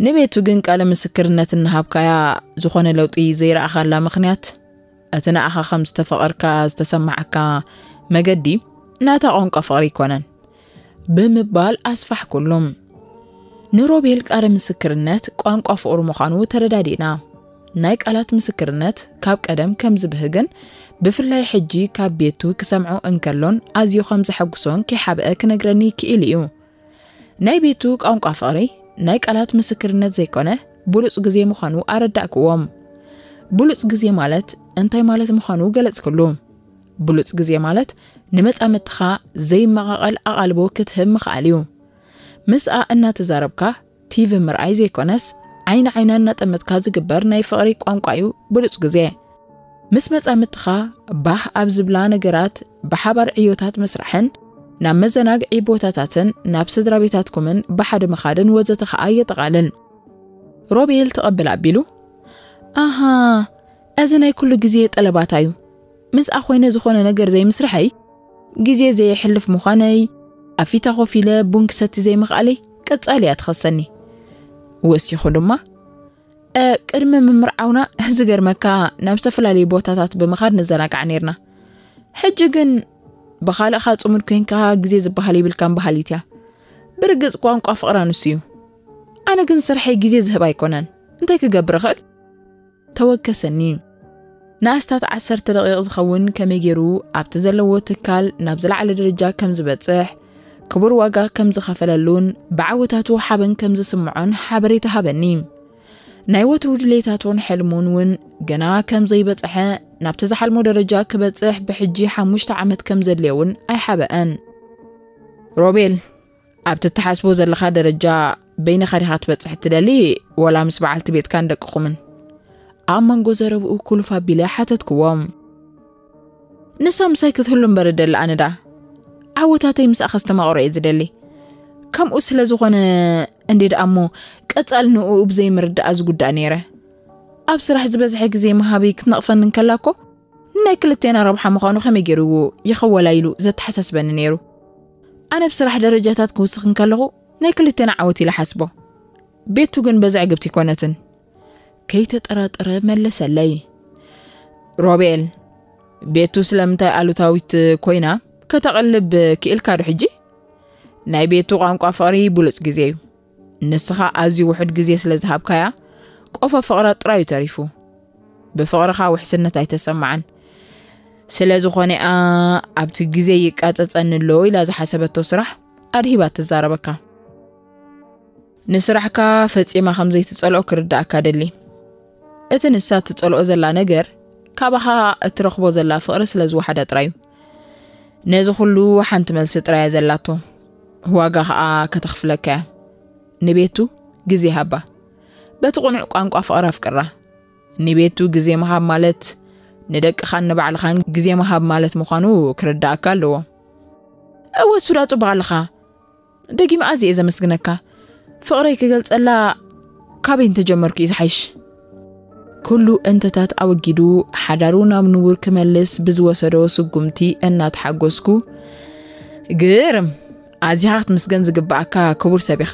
ንቤቱ ግን ቃለ ምስክርነት እናሃብካያ ዝኾነ ለውጢ ዘይረኣኻላ ምኽንያት፣ እቲ ንኣኻ ከም ዝተፈቐርካ ዝተሰማዓካ መገዲ ናታ ቋንቋ ፍቕሪ ኣይኮነን" ብምባል ኣስፋሕኩሉ። ንሮቤል ቃለ ምስክርነት ቋንቋ ፍቕሪ ምዃኑ ተረዳዲእና። ናይ ቃላት ምስክርነት ካብ ቀደም ከም ዝብህግን ብፍላይ ሕጂ ካብ ቤቱ ክሰምዖ እንከሎን ኣዝዩ ከም ዘሐጉሶን ከይሓብአ ክነግረኒ ክኢሉ እዩ። ናይ ቤቱ ቋንቋ ፍቕሪ ናይ ቃላት ምስክርነት ዘይኮነ ብሉጽ ግዜ ምዃኑ ኣረዳእክዎም። ብሉጽ ግዜ ማለት እንታይ ማለት ምዃኑ ገለጽክሉ። ብሉጽ ግዜ ማለት ንመጻምድትኻ ዘይመቓቐል ኣቓልቦ ክትህብ ምኽኣል እዩ። ምስኣ እናተዛረብካ ቲቪ ምርኣይ ዘይኮነስ፣ ዓይኒ ዓይና እናጠመትካ ዝግበር ናይ ፍቕሪ ቋንቋ እዩ ብሉጽ ግዜ። ምስ መጻምድትኻ ባህ ኣብ ዝብላ ነገራት ብሓባር ዕዮታት ምስራሕን ናብ መዘናግዒ ቦታታትን ናብ ስድራ ቤታትኩምን ብሓደ ምኻድን ወዘተ ኸኣ የጠቓልል። ሮቤል ተቐብል ኣቢሉ፣ ኣሃ፣ እዚ ናይ ኩሉ ግዜ ጠለባታ እዩ። ምስኣ ኮይነ ዝኾነ ነገር ዘይምስርሐይ፣ ግዜ ዘየሕልፍ ምዃነይ፣ ኣብ ፊታ ኮፍ ኢለ ቡን ክሰቲ ዘይምኽኣለይ ቀጻሊ እያ ትኸሰኒ። ወሲኹ ድማ፣ "እ፣ ቅድሚ ምምርዓውና፣ ዝገርመካ፣ ናብ ዝተፈላለዩ ቦታታት ብምኻድ ንዘናጋዕ ነይርና። ሕጂ ግን ብኻልእኻ ጽሙድ ኮንካ ግዜ ዝበሃል ይብልካን በሃሊት እያ። ብርግጽ ቋንቋ ፍቕራ ንሱ እዩ። ኣነ ግን ስርሐይ ግዜ ዝህብ ኣይኮነን። እንታይ ክገብር እኽእል?" ተወከሰኒ። ንኣስታት ዓሰርተ ደቂቕ ዝኸውን ከመይ ገይሩ ኣብቲ ዘለዎ ትካል ናብ ዝለዓለ ደረጃ ከም ዝበጽሕ፣ ክቡር ዋጋ ከም ዝኸፈለሉን ብዓወታቱ ሓበን ከም ዝስምዖን ሓበሬታ ሃበኒ። ናይ ወትሩ ድሌታቱን ሕልሙን እውን ገና ከም ዘይበጽሐ፣ ናብቲ ዝሓልሞ ደረጃ ክበጽሕ ብሕጂ ሓሙሽተ ዓመት ከም ዘድልዮ እውን ኣይሓበአን። "ሮቤል፣ ኣብቲ እትሓስቦ ዘለኻ ደረጃ በይንኻ ዲኻ ትበጽሕ እትደሊ፣ ወላ ምስ በዓልቲ ቤትካን ደቅኹምን?" ኣብ መንጎ ዘረብኡ ኩልፍ ኣቢለ ሓተትክዎ። "ንሳ ምሳይ ክትህሉ እምበር እደሊ፣ ኣነ ደኣ ዓወታተይ ምስኣ ከስተማቕሮ እየ ዝደሊ። ከምኡ ስለ ዝኾነ እንዴ ደኣ እሞ ቀጻሊ ንዕኡ ብዘይምርዳኣ ዝጉዳእ ነይረ። ኣብ ስራሕ ዝበዝሐ ግዜ ምሃበይ ክትነቕፈኒ እንከላ እኮ ናይ ክልቴና ረብሓ ምዃኑ ከመይ ገይሩ ይኸወላ ኢሉ ዘተሓሳስበኒ ነይሩ። ኣነ ብስራሕ ደረጃታት ክውስኽ እንከለኹ ናይ ክልቴና ዓወት ኢለ ሓስቦ። ቤቱ ግን በዚ ዕግብቲ ኣይኮነትን።" ከይተጠራጠረ መለሰለይ። "ሮቤል፣ ቤቱ ስለምንታይ ኣሉታዊት ኮይና ከተቕልብ ክኢልካ ዶ ሕጂ? ናይ ቤቱ ቋንቋ ፍቕሪ ብሉጽ ግዜ እዩ። ንስኻ ኣዝዩ ውሑድ ግዜ ስለ ዝሃብካያ፣ ቆፎ ፍቕራ ጥራዩ ተሪፉ። ብፍቕርኻ ውሕስነት ኣይተሰምዓን። ስለ ዝኾነ እያ ኣብቲ ግዜ ይቃጸጸኒ ኣሎ ኢላ ዝሓሰበቶ ስራሕ ኣድሂባ ትዛረበካ። ንስራሕካ ፈጺማ ከም ዘይትጸልኦ ክርዳእካ ደሊ። እቲ ንሳ እትጸልኦ ዘላ ነገር፣ ካባኻ እትረኽቦ ዘላ ፍቕሪ ስለ ዝወሓዳ ጥራይ እዩ። ነዚ ኩሉ ሓንቲ መልሲ ጥራይ እያ ዘላቶ። ዋጋ ኸኣ ከተኽፍለካ እያ። ንቤቱ ግዜ ሃባ። በቲ ቅኑዕ ቋንቋ ፍቕሪ ኣፍቅራ። ንቤቱ ግዜ ምሃብ ማለት ንደቅኻን ንባዕልኻን ግዜ ምሃብ ማለት ምዃኑ ክርዳእካ ኣለዎ። እወ፣ እሱ ደኣ ጽቡቕ ኣለኻ። ደጊመ ኣዝየ እየ ዘመስግነካ። ፍቕረይ ክገልጸላ ካበይ እንተጀመርኩ እዩ ዝሓይሽ። ኩሉ እንተታት ኣወጊዱ፣ ሓዳሩ ናብ ንቡር ክመልስ ብዝወሰዶ ስጉምቲ እናተሓጎስኩ፣ ግርም! ኣዚኻ ክትምስገን ዝግብኣካ ክቡር ሰብ ኢኻ።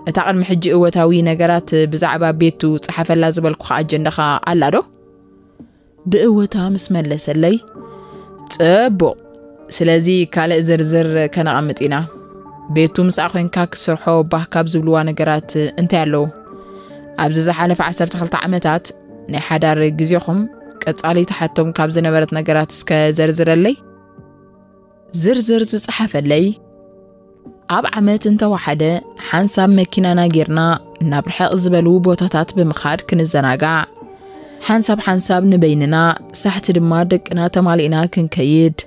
እታ ቅድሚ ሕጂ እወታዊ ነገራት ብዛዕባ ቤቱ ጸሓፈላ ዝበልኩኻ ኣጀንዳኻ ኣላ ዶ? ብእወታ ምስ መለሰለይ፣ ጽቡቕ፣ ስለዚ ካልእ ዝርዝር ከነቐምጥ ኢና። ቤቱ ምስኣ ኮይንካ ክትሰርሖ ባህ ካብ ዝብልዋ ነገራት እንታይ ኣለዉ? ኣብዚ ዝሓለፈ ዓሰርተ ክልተ ዓመታት ናይ ሓዳር ግዜኹም ቀጻሊ ትሓቶም ካብ ዝነበረት ነገራት እስከ ዘርዝረለይ። ዝርዝር ዝጸሓፈለይ፣ ኣብ ዓመት እንተወሓደ ሓንሳብ መኪናና ጌርና ናብ ርሕቕ ዝበሉ ቦታታት ብምኻድ ክንዘናጋዕ፣ ሓንሳብ ሓንሳብ ንበይንና፣ ሳሕቲ ድማ ደቅና ተማሊእና ክንከይድ፣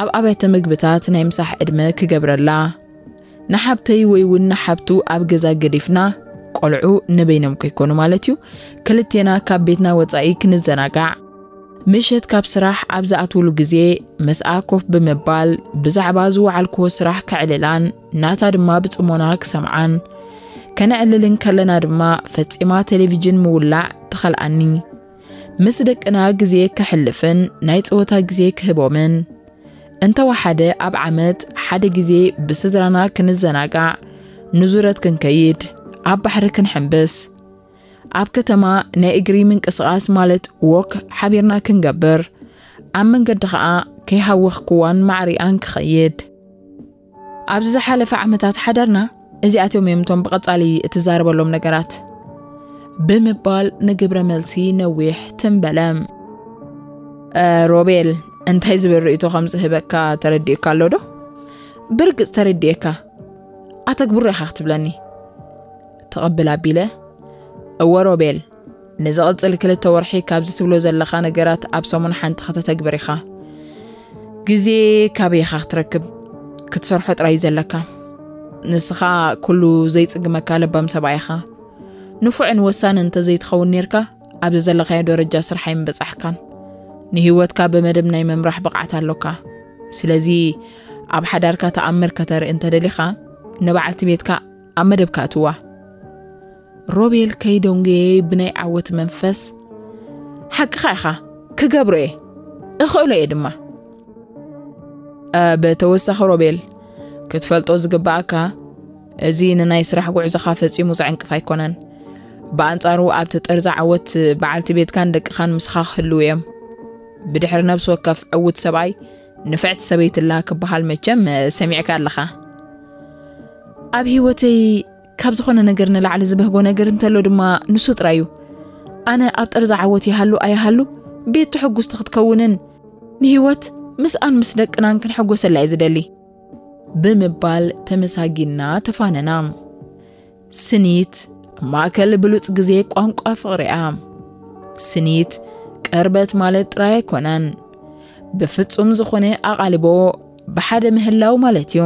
ኣብ ኣብያተ ምግብታት ናይ ምሳሕ ዕድመ ክገብረላ፣ ንሓብተይ ወይ እውን ንሓብቱ ኣብ ገዛ ገዲፍና፣ ቆልዑ ንበይኖም ከይኮኑ ማለት እዩ፣ ክልቴና ካብ ቤትና ወጻኢ ክንዘናጋዕ፣ ምሸት ካብ ስራሕ ኣብ ዝኣትውሉ ግዜ ምስኣ ኮፍ ብምባል ብዛዕባ ዝወዓልክዎ ስራሕ ከዕልላን ናታ ድማ ብጽሞና ክሰምዓን፣ ከነዕልል እንከለና ድማ ፈጺማ ቴሌቪዥን ምውላዕ ትኸልኣኒ። ምስ ደቅና ግዜ ከሕልፍን ናይ ጸወታ ግዜ ክህቦምን፣ እንተወሓደ ኣብ ዓመት ሓደ ግዜ ብስድራና ክንዘናጋዕ፣ ንዙረት ክንከይድ፣ ኣብ ባሕሪ ክንሕምብስ፣ ኣብ ከተማ ናይ እግሪ ምንቅስቓስ ማለት ዎክ ሓቢርና ክንገብር፣ ኣብ መንገዲ ኸኣ ከይሃወኽክዋን ማዕሪኣን ክኸይድ። ኣብዚ ዝሓለፈ ዓመታት ሓዳርና እዚኣቶም እዮም እቶም ብቐጻሊ እትዛረበሎም ነገራት ብምባል ንግብረ መልሲ ነዊሕ ትም በለ። "እ፣ ሮቤል፣ እንታይ ዝብል ርእይቶ ከም ዝህበካ ተረዲኡካ ኣሎ ዶ?" "ብርግጽ ተረዲኤካ። ኣተግብሮ ኢኻ ክትብለኒ?" ተቐብል ኣቢለ፣ "እወ ሮቤል፣ ንዝቕጽል ክልተ ወርሒ ካብዚ ትብሎ ዘለኻ ነገራት ኣብ ሰሙን ሓንቲ ከተተግብር ኢኻ። ግዜ ካበይ ኢኻ ክትረክብ? ክትሰርሖ ጥራይ እዩ ዘለካ። ንስኻ ኩሉ ዘይጽግመካ ለባም ሰብኣይ ኢኻ። ንፉዕን ወሳንን እንተዘይትኸውን ኔርካ፣ ኣብዚ ዘለኻዮ ደረጃ ስራሕ ኣይምበጻሕካን። ንህይወትካ ብመደብ ናይ ምምራሕ ብቕዓት ኣሎካ። ስለዚ ኣብ ሓዳርካ ተኣምር ከተርኢ እንተደሊኻ፣ ንበዓልቲ ቤትካ ኣብ መደብካ እትዋ። ሮቤል ከይደንጎየ ብናይ ዓወት መንፈስ፣ ሓቅኻ ኢኻ፣ ክገብሮ እየ፣ እኽእሎ እየ ድማ። እ፣ ብተወሳኺ ሮቤል፣ ክትፈልጦ ዝግብኣካ፣ እዚ ንናይ ስራሕ ጉዕዞኻ ፈጺሙ ዘዕንቅፍ ኣይኮነን። ብኣንጻሩ ኣብቲ ጠርዚ ዓወት በዓልቲ ቤትካን ደቅኻን ምሳኻ ክህልዉ እዮም። ብድሕሪ ነብሲ ወከፍ ዕውት ሰብኣይ ንፍዕቲ ሰበይትላ ክበሃል መቸም ሰሚዕካ ኣለኻ። ኣብ ህይወተይ ካብ ዝኾነ ነገር ንላዕሊ ዝበህጎ ነገር እንተሎ ድማ ንሱ ጥራይ እዩ። ኣነ ኣብ ጠርዚ ዓወት ይሃሉ ኣይሃሉ፣ ቤቱ ሕጉስቲ ክትከውንን ንህይወት ምስኣን ምስ ደቅናን ክንሕጎሰላ እየ ዝደሊ፣ ብምባል ተመሳጊና ተፋነና። ስኒት ማእከል ብሉጽ ግዜ ቋንቋ ፍቕሪ እያ። ስኒት ቀርበት ማለት ጥራይ ኣይኮነን፣ ብፍጹም ዝኾነ ኣቓልቦ ብሓደ ምህላው ማለት እዩ።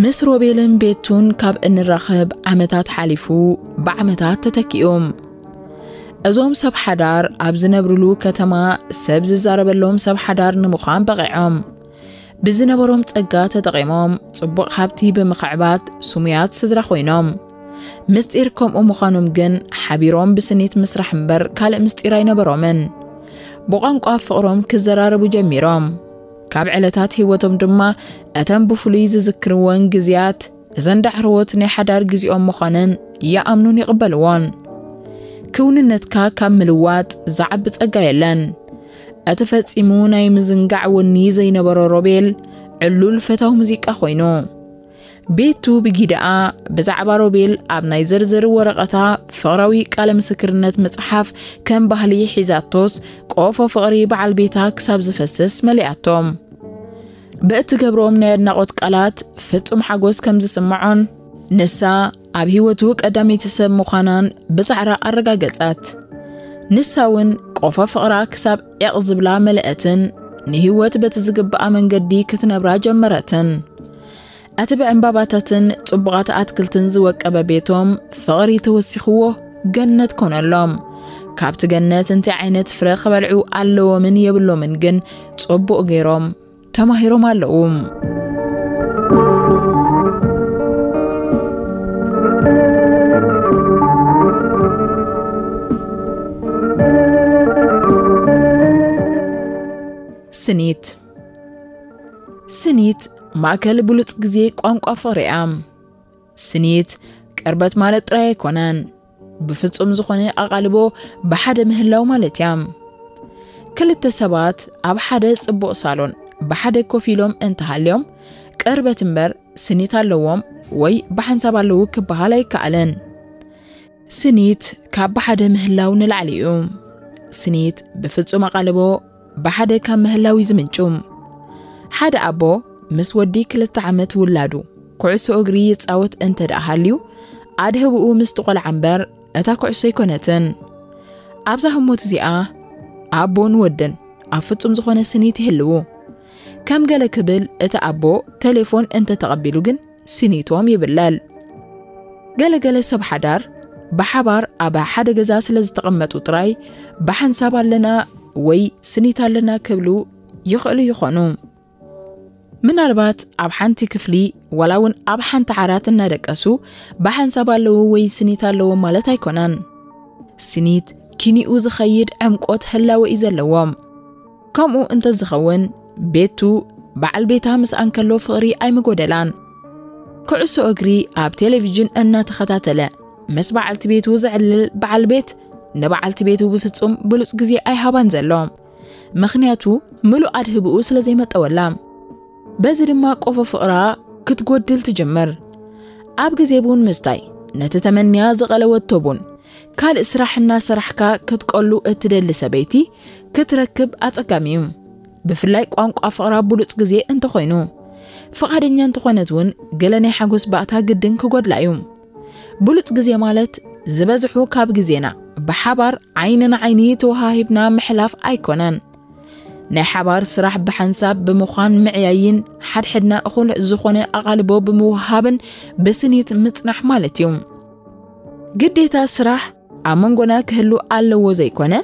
ምስ ሮቤልን ቤቱን ካብ እንራኸብ ዓመታት ሓሊፉ፣ ብዓመታት ተተኪኡ። እዞም ሰብ ሓዳር ኣብ ዝነብርሉ ከተማ ሰብ ዝዛረበሎም ሰብ ሓዳር ንምዃን በቒዖም። ብዝነበሮም ጸጋ ተጠቒሞም ጽቡቕ ሃብቲ ብምኽዕባት ስሙያት ስድራ ኮይኖም። ምስጢር ከምኡ ምዃኖም ግን ሓቢሮም ብስኒት ምስራሕ እምበር ካልእ ምስጢር ኣይነበሮምን። ብቋንቋ ፍቕሮም ክዘራረቡ ጀሚሮም። ካብ ዕለታት ህይወቶም ድማ እተን ብፍሉይ ዝዝክርወን ግዜያት እዘን ዳሕረዎት ናይ ሓዳር ግዜኦም ምዃነን ይኣምኑን ይቕበልዎን። ክውንነትካ ካብ ምልዋጥ ዝዓቢ ጸጋ የለን። እቲ ፈጺሙ ናይ ምዝንጋዕ ወኒ ዘይነበሮ ሮቤል ዕሉል ፈታዊ ሙዚቃ ኮይኑ። ቤቱ ብጊደኣ ብዛዕባ ሮቤል ኣብ ናይ ዝርዝር ወረቐታ ፍቕራዊ ቃለ ምስክርነት ምጽሓፍ ከም ባህሊ ሒዛቶስ ቆፎ ፍቕሪ በዓል ቤታ ክሳብ ዝፈስስ መሊኣቶ። ብእትገብሮም ናይ ኣድናቖት ቃላት ፍጹም ሓጎስ ከም ዝስምዖን ንሳ ኣብ ህይወቱ ቀዳመይቲ ሰብ ምዃናን ብጻዕራ ኣረጋገጸት። ንሳ እውን ቆፎ ፍቕራ ክሳብ ዒቕ ዝብላ መለአትን ንህይወት በቲ ዝግብኣ መንገዲ ክትነብራ ጀመረትን። እቲ ብዕምባባታትን ጽቡቓት ኣትክልትን ዝወቀበ ቤቶም ፍቕሪ ተወሲኽዎ ገነት ኮነሎም። ካብቲ ገነት እንታይ ዓይነት ፍረ ክበልዑ ኣለዎምን የብሎምን ግን ጽቡቕ ገይሮም ተማሂሮም ኣለዉ። ስኒት። ስኒት ማእከል ብሉጽ ግዜ ቋንቋ ፍቕሪ እያ። ስኒት ቅርበት ማለት ጥራይ ኣይኮነን፣ ብፍጹም ዝኾነ ኣቓልቦ ብሓደ ምህላው ማለት እያ። ክልተ ሰባት ኣብ ሓደ ጽቡቕ ሳሎን ብሓደ ኮፍ ኢሎም እንተሃልዮም፣ ቅርበት እምበር ስኒት ኣለዎም ወይ ብሓንሳብ ኣለዉ ክበሃል ኣይከኣልን። ስኒት ካብ ብሓደ ምህላው ንላዕሊ እዩ። ስኒት ብፍጹም ኣቓልቦ ብሓደ ካብ ምህላው እዩ ዝምንጩ። ሓደ ኣቦ ምስ ወዲ ክልተ ዓመት ውላዱ ኩዕሶ እግሪ ይጻወት እንተ ደኣ ሃልዩ፣ ኣድህብኡ ምስቲ ቆልዓ እምበር እታ ኩዕሶ ኣይኮነትን። ኣብዛ ህሞት እዚኣ ኣቦን ወድን ኣብ ፍጹም ዝኾነ ስኒት ይህልዉ። ከም ገለ ክብል እቲ ኣቦ ቴሌፎን እንተ ተቐቢሉ ግን ስኒቶም ይብለል። ገለገለ ሰብ ሓዳር ብሓባር ኣብ ሓደ ገዛ ስለ ዝተቐመጡ ጥራይ ብሓንሳብ ኣለና ወይ ስኒት ኣለና ክብሉ ይኽእሉ ይኾኑ። ምናልባት ኣብ ሓንቲ ክፍሊ ዋላ እውን ኣብ ሓንቲ ዓራት እናደቀሱ ብሓንሳብ ኣለዉ ወይ ስኒት ኣለዎም ማለት ኣይኮነን። ስኒት ኪኒኡ ዝኸይድ ዕምቆት ህላወ እዩ ዘለዎም። ከምኡ እንተዝኸውን ቤቱ በዓል ቤታ ምስኣን ከሎ ፍቕሪ ኣይምጎደላን። ኩዕሶ እግሪ ኣብ ቴሌቪዥን እናተኸታተለ ምስ በዓልቲ ቤቱ ዘዕልል በዓል ቤት ንበዓልቲ ቤቱ ብፍጹም ብሉጽ ግዜ ኣይሃባን ዘሎ። ምኽንያቱ ምሉእ ኣድህብኡ ስለ ዘይመጠወላ። በዚ ድማ ቆፎ ፍቕራ ክትጎድል ትጅምር። ኣብ ግዜ ቡን ምስታይ ነቲ ተመንያ ዝቐለወቶ ቡን ካልእ ስራሕ እናሰራሕካ ክትቀሉ እትደሊ ሰበይቲ ክትረክብ ኣጸጋሚ እዩ። ብፍላይ ቋንቋ ፍቕራ ብሉጽ ግዜ እንተኾይኑ። ፍቓደኛ እንተኾነት እውን ገለ ናይ ሓጎስ ባእታ ግድን ክጎድላ እዩ። ብሉጽ ግዜ ማለት ዝበዝሑ ካብ ግዜና ብሓባር ዓይኒ ንዓይኒ ተወሃሂብና ምሕላፍ ኣይኮነን። ናይ ሓባር ስራሕ ብሓንሳብ ብምዃን ምዕያይን ሓድሕድና እኹል ዝኾነ ኣቓልቦ ብምውሃብን ብስኒት ምጽናሕ ማለት እዩ። ግዴታ ስራሕ ኣብ መንጎና ክህሉ ኣለዎ ዘይኮነ፣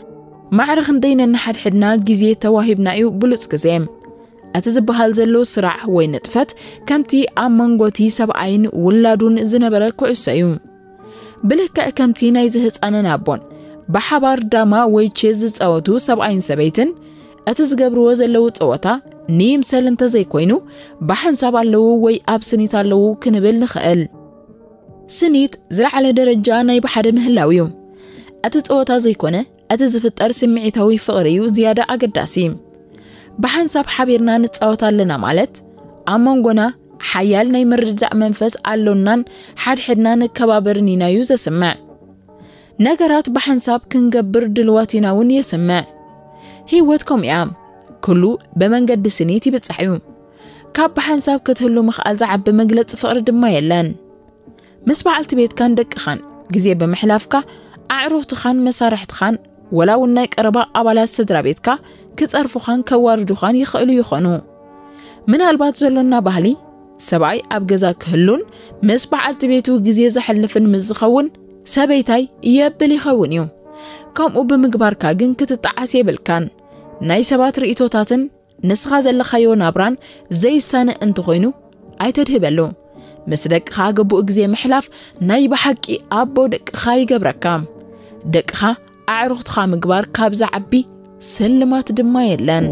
ማዕረ ክንደይ ነንሓድሕድና ግዜ ተዋሂብና እዩ ብሉጽ ግዜ። እቲ ዝበሃል ዘሎ ስራሕ ወይ ንጥፈት ከምቲ ኣብ መንጎቲ ሰብኣይን ውላዱን ዝነበረ ኩዕሶ እዩ። ብልክዕ ከምቲ ናይዚ ህፃንን ኣቦን ብሓባር ዳማ ወይ ቼዝ ዝፃወቱ ሰብኣይን ሰበይትን፣ እቲ ዝገብርዎ ዘለዉ ፀወታ ንይምሰል እንተዘይኮይኑ ብሓንሳብ ኣለዉ ወይ ኣብ ስኒት ኣለዉ ክንብል ንኽእል። ስኒት ዝለዓለ ደረጃ ናይ ብሓደ ምህላው እዩ። እቲ ጸወታ ዘይኮነ፣ እቲ ዝፍጠር ስምዒታዊ ፍቕሪ እዩ ዝያዳ ኣገዳሲ። ብሓንሳብ ሓቢርና ንጻወት ኣለና ማለት፣ ኣብ መንጎና ሓያል ናይ ምርድዳእ መንፈስ ኣሎናን ሓድሕድና ንከባበርን ኢና እዩ ዘስምዕ። ነገራት ብሓንሳብ ክንገብር ድልዋት ኢና እውን የስምዕ። ህይወት ከምኡ እያ። ኩሉ ብመንገዲ ስኒት ይብጻሕ እዩ። ካብ ብሓንሳብ ክትህሉ ምኽኣል ዝዓቢ መግለጺ ፍቕሪ ድማ የለን። ምስ በዓልቲ ቤትካን ደቅኻን ግዜ ብምሕላፍካ፣ ኣዕሩኽትኻን መሳርሕትኻን፣ ወላ እውን ናይ ቀረባ ኣባላት ስድራ ቤትካ ክጸርፉኻን ከዋርዱኻን ይኽእሉ ይኾኑ። ምናልባት ዘሎና ባህሊ፣ ሰብኣይ ኣብ ገዛ ክህሉን ምስ በዓልቲ ቤቱ ግዜ ዘሕልፍን ምስ ዝኸውን፣ ሰበይታይ የብል ይኸውን እዩ። ከምኡ ብምግባርካ ግን ክትጠዓስ የብልካን። ናይ ሰባት ርእይቶታትን ንስኻ ዘለኻዮ ናብራን ዘይሳነ እንተኾይኑ ኣይተድህበሉ። ምስ ደቅኻ ግቡእ ግዜ ምሕላፍ ናይ ብሓቂ ኣቦ ደቅኻ ይገብረካ። ደቅኻ ኣዕሩኽትኻ ምግባር ካብ ዝዓቢ ስልማት ድማ የለን።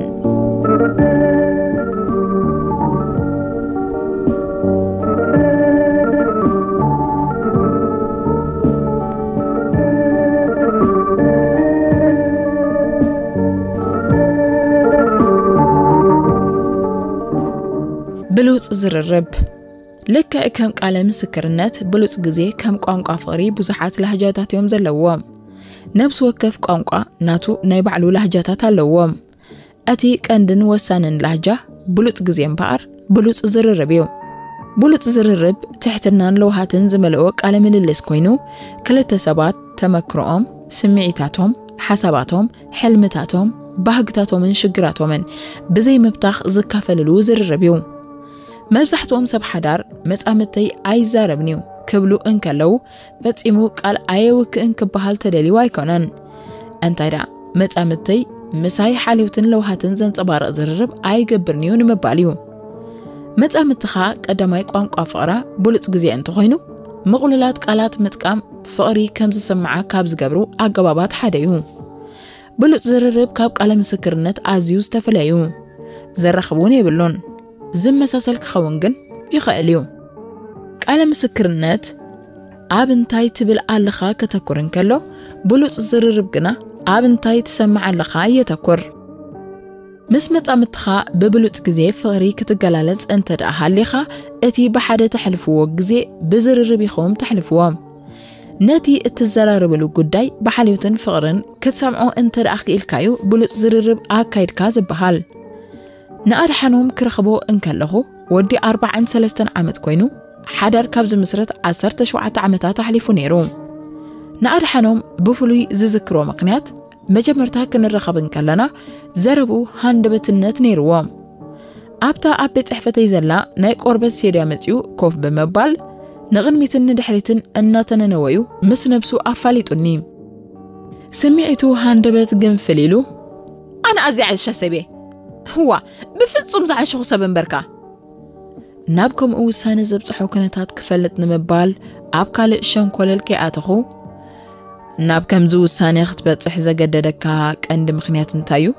ብሉጽ ዝርርብ። ልክዕ ከም ቃለ ምስክርነት፣ ብሉጽ ግዜ ከም ቋንቋ ፍቕሪ ብዙሓት ላህጃታት እዮም ዘለዎም። ነብሲ ወከፍ ቋንቋ ናቱ ናይ ባዕሉ ላህጃታት ኣለዎም። እቲ ቀንድን ወሳንን ላህጃ ብሉጽ ግዜ እምበኣር ብሉጽ ዝርርብ እዩ። ብሉጽ ዝርርብ ትሕትናን ለውሃትን ዝመልኦ ቃለ ምልልስ ኮይኑ፣ ክልተ ሰባት ተመክሮኦም፣ ስምዒታቶም፣ ሓሳባቶም፣ ሕልምታቶም፣ ባህግታቶምን ሽግራቶምን ብዘይ ምብታኽ ዝካፈልሉ ዝርርብ እዩ። መብዛሕትኦም ሰብ ሓዳር መጻምድተይ ኣይዛረብን እዩ ክብሉ እንከለዉ፣ ፈጺሙ ቃል ኣየውክእን ክበሃል ተደልዩ ኣይኮነን። እንታይ ደኣ፣ መጻምድተይ ምሳይ ሓልዮትን ለውሃትን ዘንጸባርቕ ዝርርብ ኣይገብርን እዩ ንምባል እዩ። መጻምድትኻ ቀዳማይ ቋንቋ ፍቕራ ብሉጽ ግዜ እንተኾይኑ፣ ምቕሉላት ቃላት ምጥቃም ፍቕሪ ከም ዝስምዓ ካብ ዝገብሩ ኣገባባት ሓደ እዩ። ብሉጽ ዝርርብ ካብ ቃለ ምስክርነት ኣዝዩ ዝተፈለየ እዩ። ዘራኽብ እውን የብሉን። ዝመሳሰል ክኸውን ግን ይኽእል እዩ። ቃለ ምስክርነት ኣብ እንታይ ትብል ኣለኻ ከተኩር እንከሎ፣ ብሉጽ ዝርርብ ግና ኣብ እንታይ ትሰምዕ ኣለኻ የተኩር። ምስ መጻምድትኻ ብብሉጽ ግዜ ፍቕሪ ክትገላለጽ እንተ ደኣ ሃሊኻ፣ እቲ ብሓደ ተሕልፍዎ ግዜ ብዝርርብ ኢኹም ተሕልፍዎ። ነቲ እትዘራረብሉ ጉዳይ ብሓልዮትን ፍቕርን ክትሰምዖ እንተ ደኣ ክኢልካዩ ብሉጽ ዝርርብ ኣካይድካ ዝበሃል። ንኣድሓኖም ክረኽቦ እንከለኹ፣ ወዲ ኣርባዓን ሰለስተን ዓመት ኮይኑ፣ ሓዳር ካብ ዝምስርት ዓሰርተ ሸውዓተ ዓመታት ኣሕሊፉ ነይሩ። ንኣድሓኖም ብፍሉይ ዝዝክሮ ምኽንያት፣ መጀመርታ ክንራኸብ እንከለና ዘረብኡ ሃንደበትነት ነይርዎ። ኣብታ ኣብ ቤት ጽሕፈተይ ዘላ ናይ ቆርበት ሴድያ መጺኡ ኮፍ ብምባል፣ ንቕድሚትን ንድሕሪትን እናተነነወዩ ምስ ነብሱ ኣፋሊጡኒ። ስምዒቱ ሃንደበት ግንፍል ኢሉ፣ "ኣነ ኣዝየ ዓሻ ሰብ እየ። ህዋ፣ ብፍጹም ዝዓሸኹ ሰብ እምበርካ!" ናብ ከምኡ ውሳነ ዘብጽሖ ኩነታት ክፈልጥ ንምባል ኣብ ካልእ ሸንኮለል ከይኣተኹ፣ "ናብ ከምዚ ውሳነ ክትበጽሕ ዘገደደካ ቀንዲ ምኽንያት እንታይ እዩ?"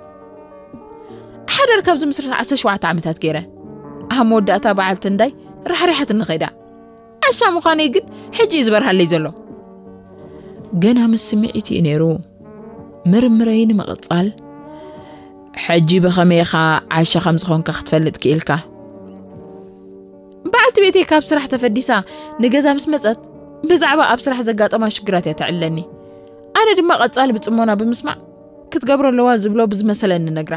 "ሓዳር ካብ ዝምስርት ዓሰርተ ሸውዓተ ዓመታት ገይረ። ኣብ መወዳእታ በዓልቲ እንዳይ ራሕሪሓትኒ ከይዳ። ዓሻ ምዃነይ ግን ሕጂ እዩ ዝበርሃለይ ዘሎ።" ገና ምስ ስምዒት እዩ ነይሩ። ምርምረይ ንምቕጻል፣ "ሕጂ ብኸመይ ኢኻ ዓሻ ከም ዝኾንካ ክትፈልጥ ክኢልካ?" "በዓልቲ ቤተይ ካብ ስራሕ ተፈዲሳ ንገዛ ምስ መጸት፣ ብዛዕባ ኣብ ስራሕ ዘጋጠማ ሽግራት እያ ተዕልለኒ። ኣነ ድማ ቀጻሊ ብጽሞና ብምስማዕ፣ ክትገብሮ ኣለዋ ዝብሎ ብዝመሰለኒ ነግራ።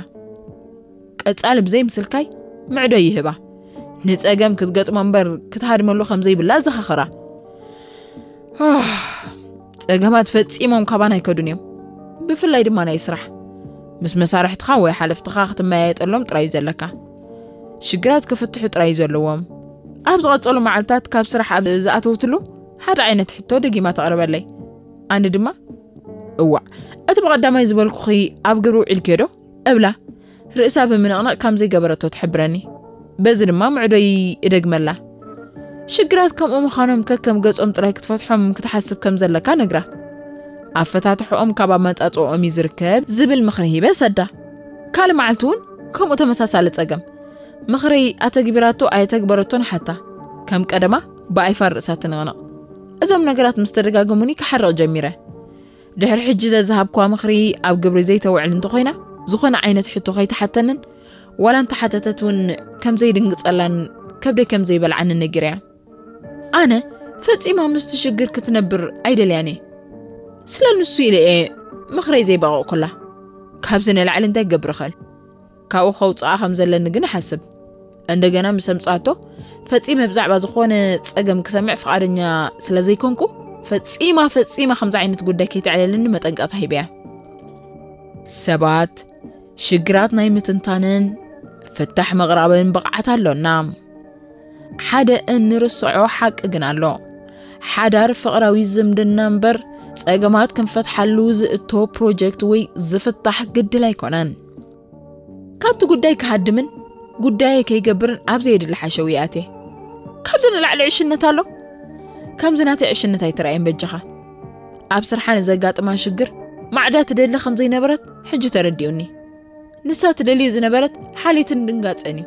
ቀጻሊ ብዘይ ምስልካይ ምዕዶ ይህባ። ንጸገም ክትገጥሞ እምበር ክትሃድመሉ ከም ዘይብላ ዘኻኽራ። ኣህ፣ ጸገማት ፈጺሞም ካባና ኣይከዱን እዮም። ብፍላይ ድማ ናይ ስራሕ። ምስ መሳርሕትኻ ወይ ሓለፍትኻ ክትመያየጠሎም ጥራይ እዩ ዘለካ። ሽግራት ክፍትሑ ጥራይ እዩ ዘለዎም። ኣብ ዝቐጸሉ መዓልታት ካብ ስራሕ ኣብ ዝኣተውትሉ ሓደ ዓይነት ሕቶ ደጊማ ተቕርበለይ። ኣነ ድማ፣ "እዋእ፣ እቲ ብቐዳማይ ዝበልኩኺ ኣብ ግብሪ ውዒልክዮ ዶ?" እብላ። ርእሳ ብምንቕናቕ ከም ዘይገበረቶ ትሕብረኒ። በዚ ድማ ምዕዶይ እደግመላ። ሽግራት ከምኡ ምዃኖም ከከም ገጾም ጥራይ ክትፈትሖም ክትሓስብ ከም ዘለካ ነግራ። ኣፈታትሖኦም ካብ ኣመጻጽኦም እዩ ዝርከብ ዝብል ምኽሪ ሂበ ሰዳ። ካልእ መዓልቲ እውን ከምኡ ተመሳሳሊ ጸገም። ምኽረይ ኣተግቢራቶ ኣየተግበረቶን ሓታ። ከም ቀደማ ብኣይፋር ርእሳ ትንቕንቕ። እዞም ነገራት ምስ ተደጋገሙኒ ክሓርቕ ጀሚረ። ድሕሪ ሕጂ ዘዝሃብኳ ምኽሪ ኣብ ግብሪ ዘይተውዕል እንተኾይና፣ ዝኾነ ዓይነት ሕቶ ከይተሓተንን፣ ዋላ እንተሓተተት እውን ከም ዘይድንግጸላን ከብደይ ከም ዘይበልዓንን ነጊረያ። ኣነ ፈጺማ ምስቲ ሽግር ክትነብር ኣይደልያን እየ። ስለ ንሱ ኢለ እየ ምኽረይ ዘይበቐቕኩላ። ካብዚ ንላዕሊ እንታይ ክገብር እኽእል? ካብኡ ከውጽኣ ከም ዘለኒ ግን እሓስብ። እንደገና ምስ ኣምጻቶ፣ ፈጺመ ብዛዕባ ዝኾነ ጸገም ክሰምዕ ፍቓደኛ ስለ ዘይኮንኩ፣ ፈጺማ፣ ፈጺማ ከምዚ ዓይነት ጉዳይ ከይተዕልለኒ መጠንቀቕታ ሂበያ። ሰባት ሽግራት ናይ ምትንታንን ፍታሕ ምቕራብን ብቕዓት ኣሎና። ሓደ እንርስዖ ሓቂ ግን ኣሎ። ሓዳር ፍቕራዊ ዝምድና እምበር፣ ጸገማት ክንፈትሓሉ ዝእቶ ፕሮጀክት ወይ ዝፍታሕ ግድል ኣይኮነን። ካብቲ ጉዳይ ክሃድምን ጉዳየ ከይገብርን ኣብ ዘየድሊ ሓሸው ይኣትየ። ካብዚ ንላዕሊ ዕሽነት ኣሎ? ከምዚ ናተይ ዕሽነት ኣይትረኣየን በጃኻ። ኣብ ስርሓ ንዘጋጥማ ሽግር ማዕዳ ትደሊ ከም ዘይነበረት ሕጂ ተረዲኡኒ። ንሳ ትደልዮ ዝነበረት ሓልዮትን ድንጋጸን እዩ።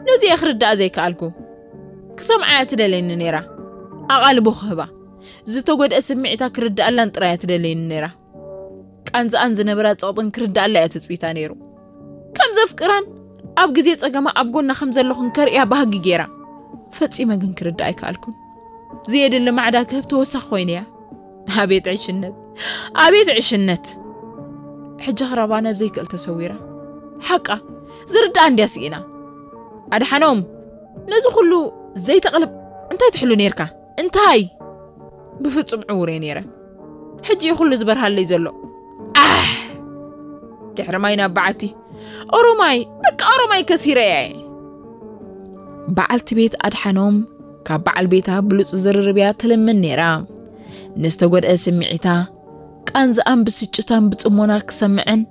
ነዚ እየ ክርድኣ ዘይከኣልኩ። ክሰምዓ እያ ትደልየኒ ነይራ። ኣቓልቦ ክህባ። ዝተጎድአ ስምዒታ ክርድኣላን ጥራይ እያ ትደልየኒ ነይራ። ቃንዝኣን ዝነበራ ጸቕጥን ክርድኣላ እያ ትጽቢታ ነይሩ። ከም ዘፍቅራን ኣብ ግዜ ጸገማ ኣብ ጎና ከም ዘለኹን ከርእያ ባህጊ ገይራ። ፈጺመ ግን ክርድኣ ኣይከኣልኩን። ዘየድሊ ማዕዳ ክህብ ተወሳኺ ኮይነ እያ። ኣቤት ዕሽነት! ኣቤት ዕሽነት! ሕጂ ክረባ ናብ ዘይክእል ተሰዊራ። ሓቃ፣ ዝርድኣ እንድያ ስኢና። ኣድሓኖም፣ ነዚ ኩሉ ዘይተቕልብ እንታይ ትሕሉ ነይርካ? እንታይ? ብፍጹም ዕውር እየ ነይረ። ሕጂ እዩ ኩሉ ዝበርሃለይ ዘሎ። ኣሕ! ድሕሪ ማይ ናብ በዓቲ። ኦሮማይ፣ በቃ ኦሮማይ ከሲረ እየ። በዓልቲ ቤት ኣድሓኖም ካብ በዓል ቤታ ብሉጽ ዝርርብ እያ ትልምን ነይራ። ንዝተጎድአ ስምዒታ፣ ቃንዝኣን ብስጭታን ብጽሞና ክሰምዕን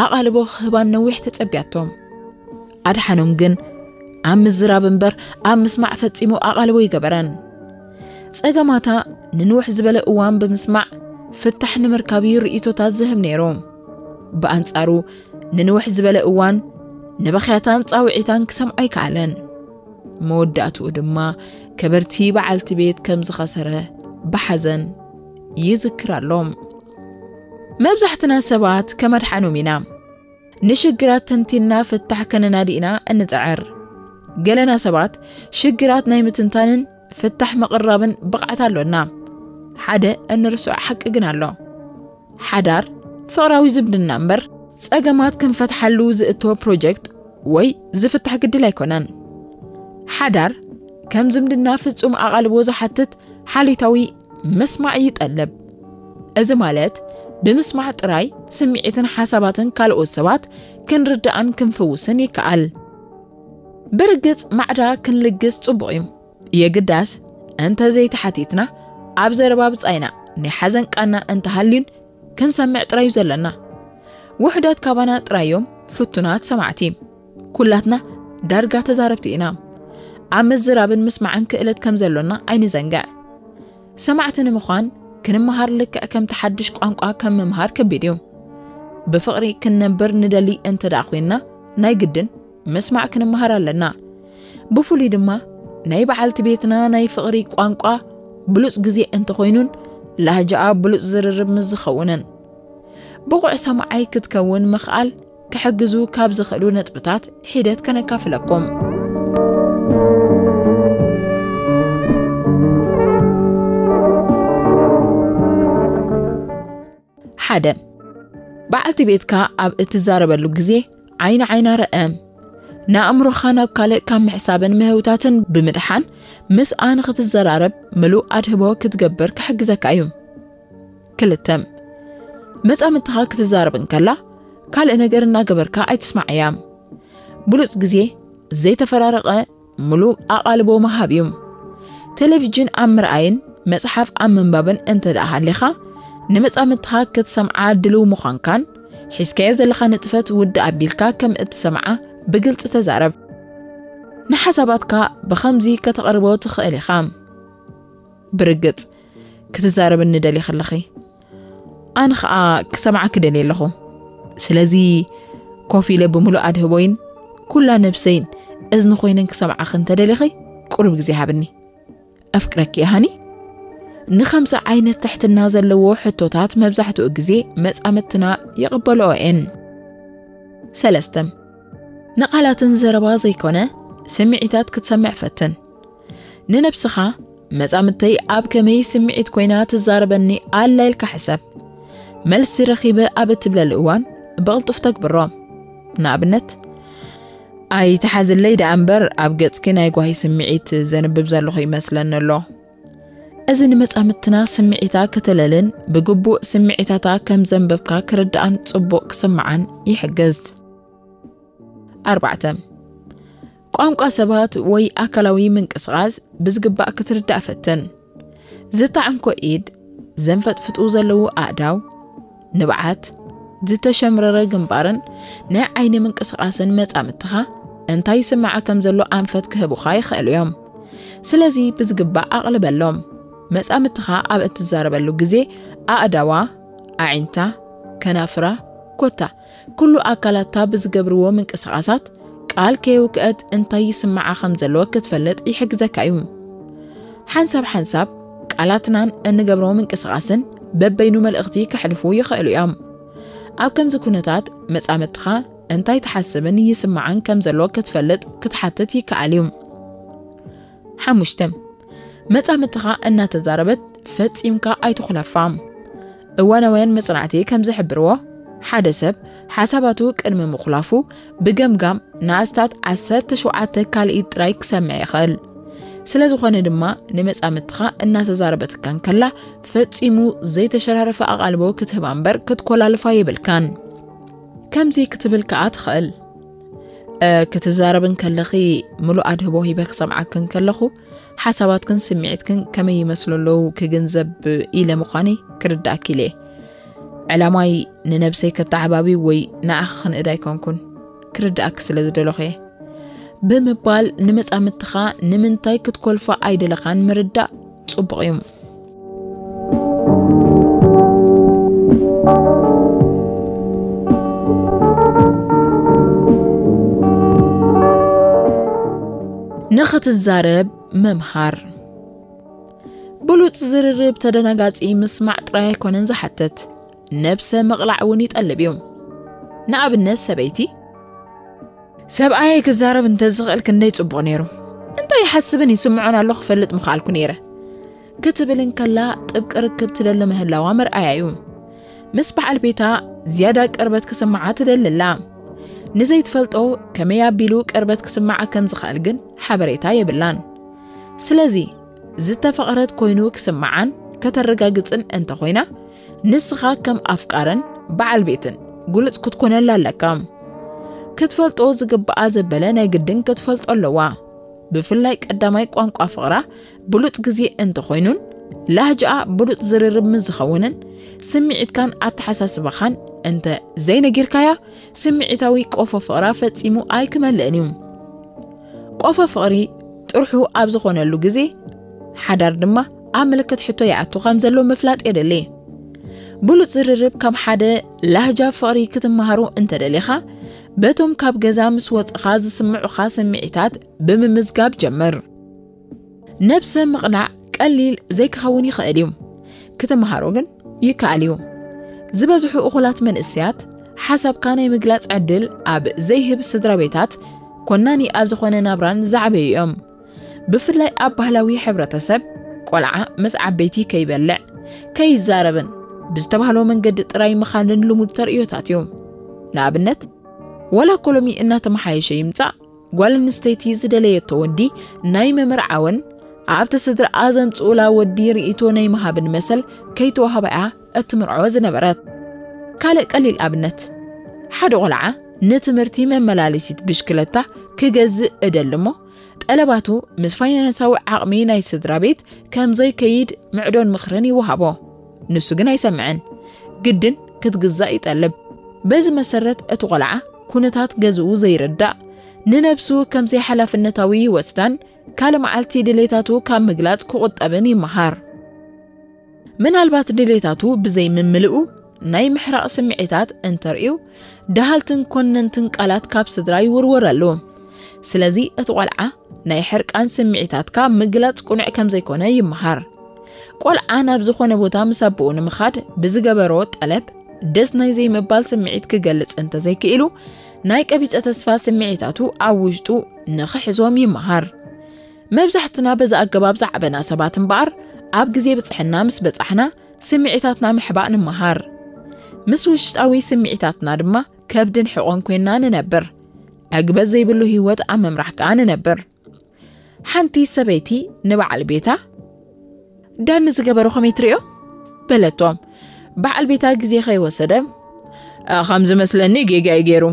ኣቓልቦ ክህባን ነዊሕ ተጸብያቶ። ኣድሓኖም ግን ኣብ ምዝራብ እምበር ኣብ ምስማዕ ፈጺሙ ኣቓልቦ ይገበረን። ጸገማታ ንንውሕ ዝበለ እዋን ብምስማዕ ፍታሕ ንምርካብ እዩ ርእይቶታት ዝህብ ነይሩ። ብኣንጻሩ ንንውሕ ዝበለ እዋን ንበኽያታን ጻውዒታን ክሰምዖ ኣይከኣለን። መወዳእትኡ ድማ ክብርቲ በዓልቲ ቤት ከም ዝኸሰረ ብሓዘን ይዝክር ኣሎ። መብዛሕትና ሰባት ከም ኣድሓኖም ኢና። ንሽግራት ተንቲና ፍታሕ ከነናዲ ኢና እንጽዕር። ገለና ሰባት ሽግራት ናይ ምትንታንን ፍታሕ ምቕራብን ብቕዓት ኣሎና። ሓደ እንርስዖ ሓቂ ግን ኣሎ። ሓዳር ፍቕራዊ ዝምድና እምበር፣ ጸገማት ክንፈትሓሉ ዝእቶ ፕሮጀክት ወይ ዝፍታሕ ግድል ኣይኮነን። ሓዳር ከም ዝምድና ፍጹም ኣቓልቦ ዝሓትት ሓልዮታዊ ምስማዕ ይጠልብ። እዚ ማለት፣ ብምስማዕ ጥራይ ስምዒትን ሓሳባትን ካልኦት ሰባት ክንርዳእን ክንፍውስን ይከኣል። ብርግጽ፣ ማዕዳ ክንልግስ ጽቡቕ እዩ። የግዳስ፣ እንተ ዘይተሓቲትና፣ ኣብ ዘረባ ብጻይና ናይ ሓዘን ቃና እንተሃልዩን ክንሰምዕ ጥራይ እዩ ዘለና። ውሑዳት ካባና ጥራይ እዮም ፍቱናት ሰማዕቲ። ኩላትና ዳርጋ ተዛረብቲ ኢና። ኣብ ምዝራብን ምስማዕን ክእለት ከም ዘሎና ኣይንዘንግዕ። ሰማዕቲ ንምዃን ክንመሃር ልክዕ ከምቲ ሓድሽ ቋንቋ ከም ምምሃር ከቢድ እዩ። ብፍቕሪ ክንነብር ንደሊ እንተ ደኣ ኮይንና፣ ናይ ግድን ምስማዕ ክንመሃር ኣለና። ብፍሉይ ድማ ናይ በዓልቲ ቤትና ናይ ፍቕሪ ቋንቋ ብሉጽ ግዜ እንተኾይኑን ላህጃኣ ብሉጽ ዝርርብ ምስ ዝኸውንን። ብቑዕ ሰማዓይ ክትከውን ምኽኣል ክሕግዙ ካብ ዝኽእሉ ነጥብታት ሒደት ከነካፍለኩም። ሓደ፣ በዓልቲ ቤትካ ኣብ እትዛረበሉ ግዜ ዓይኒ ዓይና ርአ። ንኣእምሮኻ ናብ ካልእ ካብ ምሕሳብን ምህውታትን ብምድሓን ምስኣ ንኽትዘራረብ ምሉእ ኣድህቦ ክትገብር ክሕግዘካ እዩ። ክልተ፣ መጻምድትኻ ክትዛረብ እንከላ ካልእ ነገር እናገበርካ ኣይትስማዓያ። ብሉጽ ግዜ ዘይተፈራረቐ ምሉእ ኣቓልቦ ምሃብ እዩ። ቴሌቪዥን ኣብ ምርኣይን መጽሓፍ ኣብ ምንባብን እንተ ደኣ ሃሊኻ፣ ንመጻምድትኻ ክትሰምዓ ድልው ምዃንካን ሒዝካዮ ዘለኻ ንጥፈት ውድእ ኣቢልካ ከም እትሰምዓ ብግልጺ ተዛረብ። ንሓሳባትካ ብኸምዚ ከተቕርቦ ትኽእል ኢኻ። ብርግጽ ክትዛረብኒ ደሊኺ ኣለኺ። ኣነ ኸኣ ክሰምዓኪ ደልየ ኣለኹ። ስለዚ ኮፍ ኢለ ብምሉእ ኣድህቦይን ኩላ ነብሰይን እዝኒ ኮይነን ክሰምዓኺ እንተደሊኺ ቁሩብ ግዜ ሃብኒ። ኣፍቅረኪ እየ ሃኒ። ንኸምዚ ዓይነት ትሕትና ዘለዎ ሕቶታት መብዛሕትኡ ግዜ መጻምድትና ይቕበልኦ እየን። ሰለስተ፣ ንቓላትን ዘረባ ዘይኮነ ስምዒታት ክትሰምዕ ፈትን። ንነብስኻ መጻምድተይ ኣብ ከመይ ስምዒት ኮይና ትዛረበኒ ኣላ ኢልካ ሕሰብ። መልሲ ረኺበ ኣብ እትብለሉ እዋን ብቕልጡፍ ተግብሮ። ንኣብነት፣ ኣይትሓዝለይ ደኣ እምበር ኣብ ገጽኪ ናይ ጓሂ ስምዒት ዘንብብ ዘለኹ ይመስለኒ ኣሎ። እዚ ንመጻምድትና ስምዒታ ከተለልን ብግቡእ ስምዒታታ ከም ዘንበብካ ክርድኣን ጽቡቕ ክስምዓን ይሕግዝ። ኣርባዕተ፣ ቋንቋ ሰባት ወይ ኣካላዊ ምንቅስቓስ ብዝግባእ ክትርዳእ ፈትን። ዝጠዓንኮ ኢድ፣ ዘንፈጥፍጡ ዘለዉ ኣእዳው፣ ንብዓት፣ ዝተሸምረረ ግንባርን ናይ ዓይኒ ምንቅስቓስን መጻምድትኻ እንታይ ይስምዓ ከም ዘሎ ኣንፈት ክህቡኻ ይኽእሉ እዮም። ስለዚ ብዝግባእ ኣቕልበሎም። መጻምድትኻ ኣብ እትዛረበሉ ግዜ ኣእዳዋ፣ ኣዒንታ፣ ከናፍራ፣ ኮታ ኩሉ ኣካላታ ብዝገብርዎ ምንቅስቓሳት ቃል ከየውክአት እንታይ ይስምዓ ከም ዘለዎ ክትፈልጥ ይሕግዘካ እዩ። ሓንሳብ ሓንሳብ ቃላትናን እንገብሮ ምንቅስቓስን በበይኑ መልእኽቲ ከሕልፉ ይኽእሉ እዮም። ኣብ ከምዚ ኩነታት መጻምድትኻ እንታይ ትሓስብን ይስምዓን ከም ዘሎ ክትፈልጥ ክትሓትት ይከኣል እዩ። ሓሙሽተ፣ መጻምድትኻ እናተዛረበት ፈጺምካ ኣይትኹለፋ። እዋናውያን መጽናዕቲ ከም ዝሕብርዎ፣ ሓደ ሰብ ሓሳባቱ ቅድሚ ምኹላፉ ብገምጋም ንኣስታት ዓሰርተ ሸውዓተ ካልኢት ጥራይ ክሰምዕ ይኽእል። ስለ ዝኾነ ድማ ንመጻምድትኻ እናተዛረበትካ እንከላ ፈጺሙ ዘይተሸራረፈ ኣቓልቦ ክትህባ እምበር ክትኮላልፋ የብልካን። ከምዚ ክትብል ከኣ ትኽእል። እ፣ ክትዛረብ እንከለኺ ምሉእ ኣድህቦ ሂበ ክሰምዓኪ እንከለኹ ሓሳባትክን ስምዒትክን ከመይ ይመስሉ ኣለዉ ክግንዘብ ኢለ ምዃነይ ክርድኣኪ ኢለ እየ። ዕላማይ ንነብሰይ ከተዓባቢ ወይ ንዓኺ ክንእድ ኣይኮንኩን። ክርድኣኪ ስለ ዝደለኹ እየ። ብምባል ንመጻምድትኻ ንምንታይ ክትኮልፋ ኣይደለኻን ምርዳእ ጽቡቕ እዩ። ንኽትዛረብ ምምሃር። ብሉጽ ዝርርብ ተደናጋጺ ምስማዕ ጥራይ ኣይኮነን ዝሓትት፣ ነብሰ ምቕላዕ እውን ይጠልብ እዩ። ንኣብነት ሰበይቲ፣ "ሰብኣየይ ክዛረብ እንተዝኽእል ክንደይ ጽቡቕ ነይሩ። እንታይ ይሓስብን ይስምዖን ኣሎ ክፈልጥ ምኽኣልኩ ነይረ" ክትብል እንከላ ጥብቂ ርክብ ትደሊ ምህላዋ መርኣያ እዩ። ምስ በዓል ቤታ ዝያዳ ቅርበት ክስምዓ ትደሊ ኣላ። ንዘይትፈልጦ ከመይ ኣቢሉ ቅርበት ክስምዓ ከም ዝኽእል ግን ሓበሬታ የብላን። ስለዚ ዝተፈቕረት ኮይኑ ክስምዓን ከተረጋግጽን እንተኾይና፣ ንስኻ ከም ኣፍቃርን በዓል ቤትን ግሉጽ ክትኮነላ ኣለካ። ክትፈልጦ ዝግብኣ ዘበለ ናይ ግድን ክትፈልጦ ኣለዋ። ብፍላይ ቀዳማይ ቋንቋ ፍቕራ ብሉጽ ግዜ እንተኾይኑን ላህጃኣ ብሉጽ ዝርርብ ምስ ዝኸውንን ስምዒትካን ኣተሓሳስባኻን እንተ ዘይነጊርካያ፣ ስምዒታዊ ቆፎ ፍቕራ ፈጺሙ ኣይክመልእን እዩ። ቆፎ ፍቕሪ ጥርሑ ኣብ ዝኾነሉ ግዜ፣ ሓዳር ድማ ኣብ ምልክት ሕቶ ይኣቱ ከም ዘሎ ምፍላጥ የድሊ። ብሉጽ ዝርርብ ካብ ሓደ ላህጃ ፍቕሪ ክትመሃሮ እንተደሊኻ፣ በቶም ካብ ገዛ ምስ ወጽኻ ዝስምዑኻ ስምዒታት ብምምዝጋብ ጀምር። ነብሰ ምቕላዕ ቀሊል ዘይክኸውን ይኽእል እዩ። ክትመሃሮ ግን ይከኣል እዩ። ዝበዝሑ እኹላት መንእሰያት ሓሳብካ ናይ ምግላጽ ዕድል ኣብ ዘይህብ ስድራ ቤታት ኮናኒ ኣብ ዝኾነ ናብራን ዝዓበዩ እዮም። ብፍላይ ኣብ ባህላዊ ሕብረተሰብ ቆልዓ ምስ ዓበይቲ ከይበልዕ፣ ከይዛረብን ብዝተባህሎ መንገዲ ጥራይ ምኻድን ልሙድ ተርእዮታት እዩ። ንኣብነት፣ ወላ እኮ ሎሚ እናተመሓየሸ ይምጻእ፣ ጓል ኣንስተይቲ ዝደለየቶ ወዲ ናይ ምምርዓውን ኣብቲ ስድራኣ ዘምጽኡላ ወዲ ርእይቶ ናይ ምሃብን መሰል ከይተዋህባያ እትምርዖ ዝነበረት። ካልእ ቀሊል ኣብነት፣ ሓደ ቆልዓ ንትምህርቲ መመላለሲት ብሽክለታ ክገዝእ እደሊ እሞ፣ ጠለባቱ ምስ ፋይናንሳዊ ዓቕሚ ናይ ስድራ ቤት ከም ዘይከይድ ምዕዶን ምኽርን ይወሃቦ። ንሱ ግን ኣይሰምዕን። ግድን ክትግዛእ ይጠልብ። በዚ መሰረት እቲ ቆልዓ ኩነታት ገዝኡ ዘይርዳእ፣ ንነብሱ ከም ዘይሓላፍነታዊ ይወስዳን ካልእ መዓልቲ ድሌታቱ ካብ ምግላጽ ክቑጠብን ይመሃር። ምናልባት ድሌታቱ ብዘይምምልኡ ናይ ምሕራቕ ስምዒታት እንተርእዩ፣ ደሃልትን ኮነንትን ቃላት ካብ ስድራ ይውርወረሉ። ስለዚ እቲ ቆልዓ ናይ ሕርቃን ስምዒታትካ ምግላጽ ቅኑዕ ከም ዘይኮነ ይመሃር። ቆልዓ ናብ ዝኾነ ቦታ ምስ ኣቦኡ ንምኻድ ብዝገበሮ ጠለብ ደስ ናይ ዘይምባል ስምዒት ክገልጽ እንተዘይክኢሉ፣ ናይ ቀቢጸ ተስፋ ስምዒታቱ ኣብ ውሽጡ ንኽሕዞም ይመሃር። መብዛሕትና በዚ ኣገባብ ዝዓበና ሰባት እምበኣር፣ ኣብ ግዜ ብጽሕና ምስ በጻሕና ስምዒታትና ምሕባእ ንምሃር። ምስ ውሽጣዊ ስምዒታትና ድማ ከብድን ሕቖን ኮይና ንነብር። ዕግበት ዘይብሉ ህይወት ኣብ ምምራሕ ከኣ ንነብር። ሓንቲ ሰበይቲ ንበዓል ቤታ፣ "ዳኒ ዝገበሮ ከመይ ትርእዮ?" በለቶ። በዓል ቤታ ግዜ ከይወሰደ፣ "እ፣ ከም ዝመስለኒ ጌጋ እዩ ገይሩ።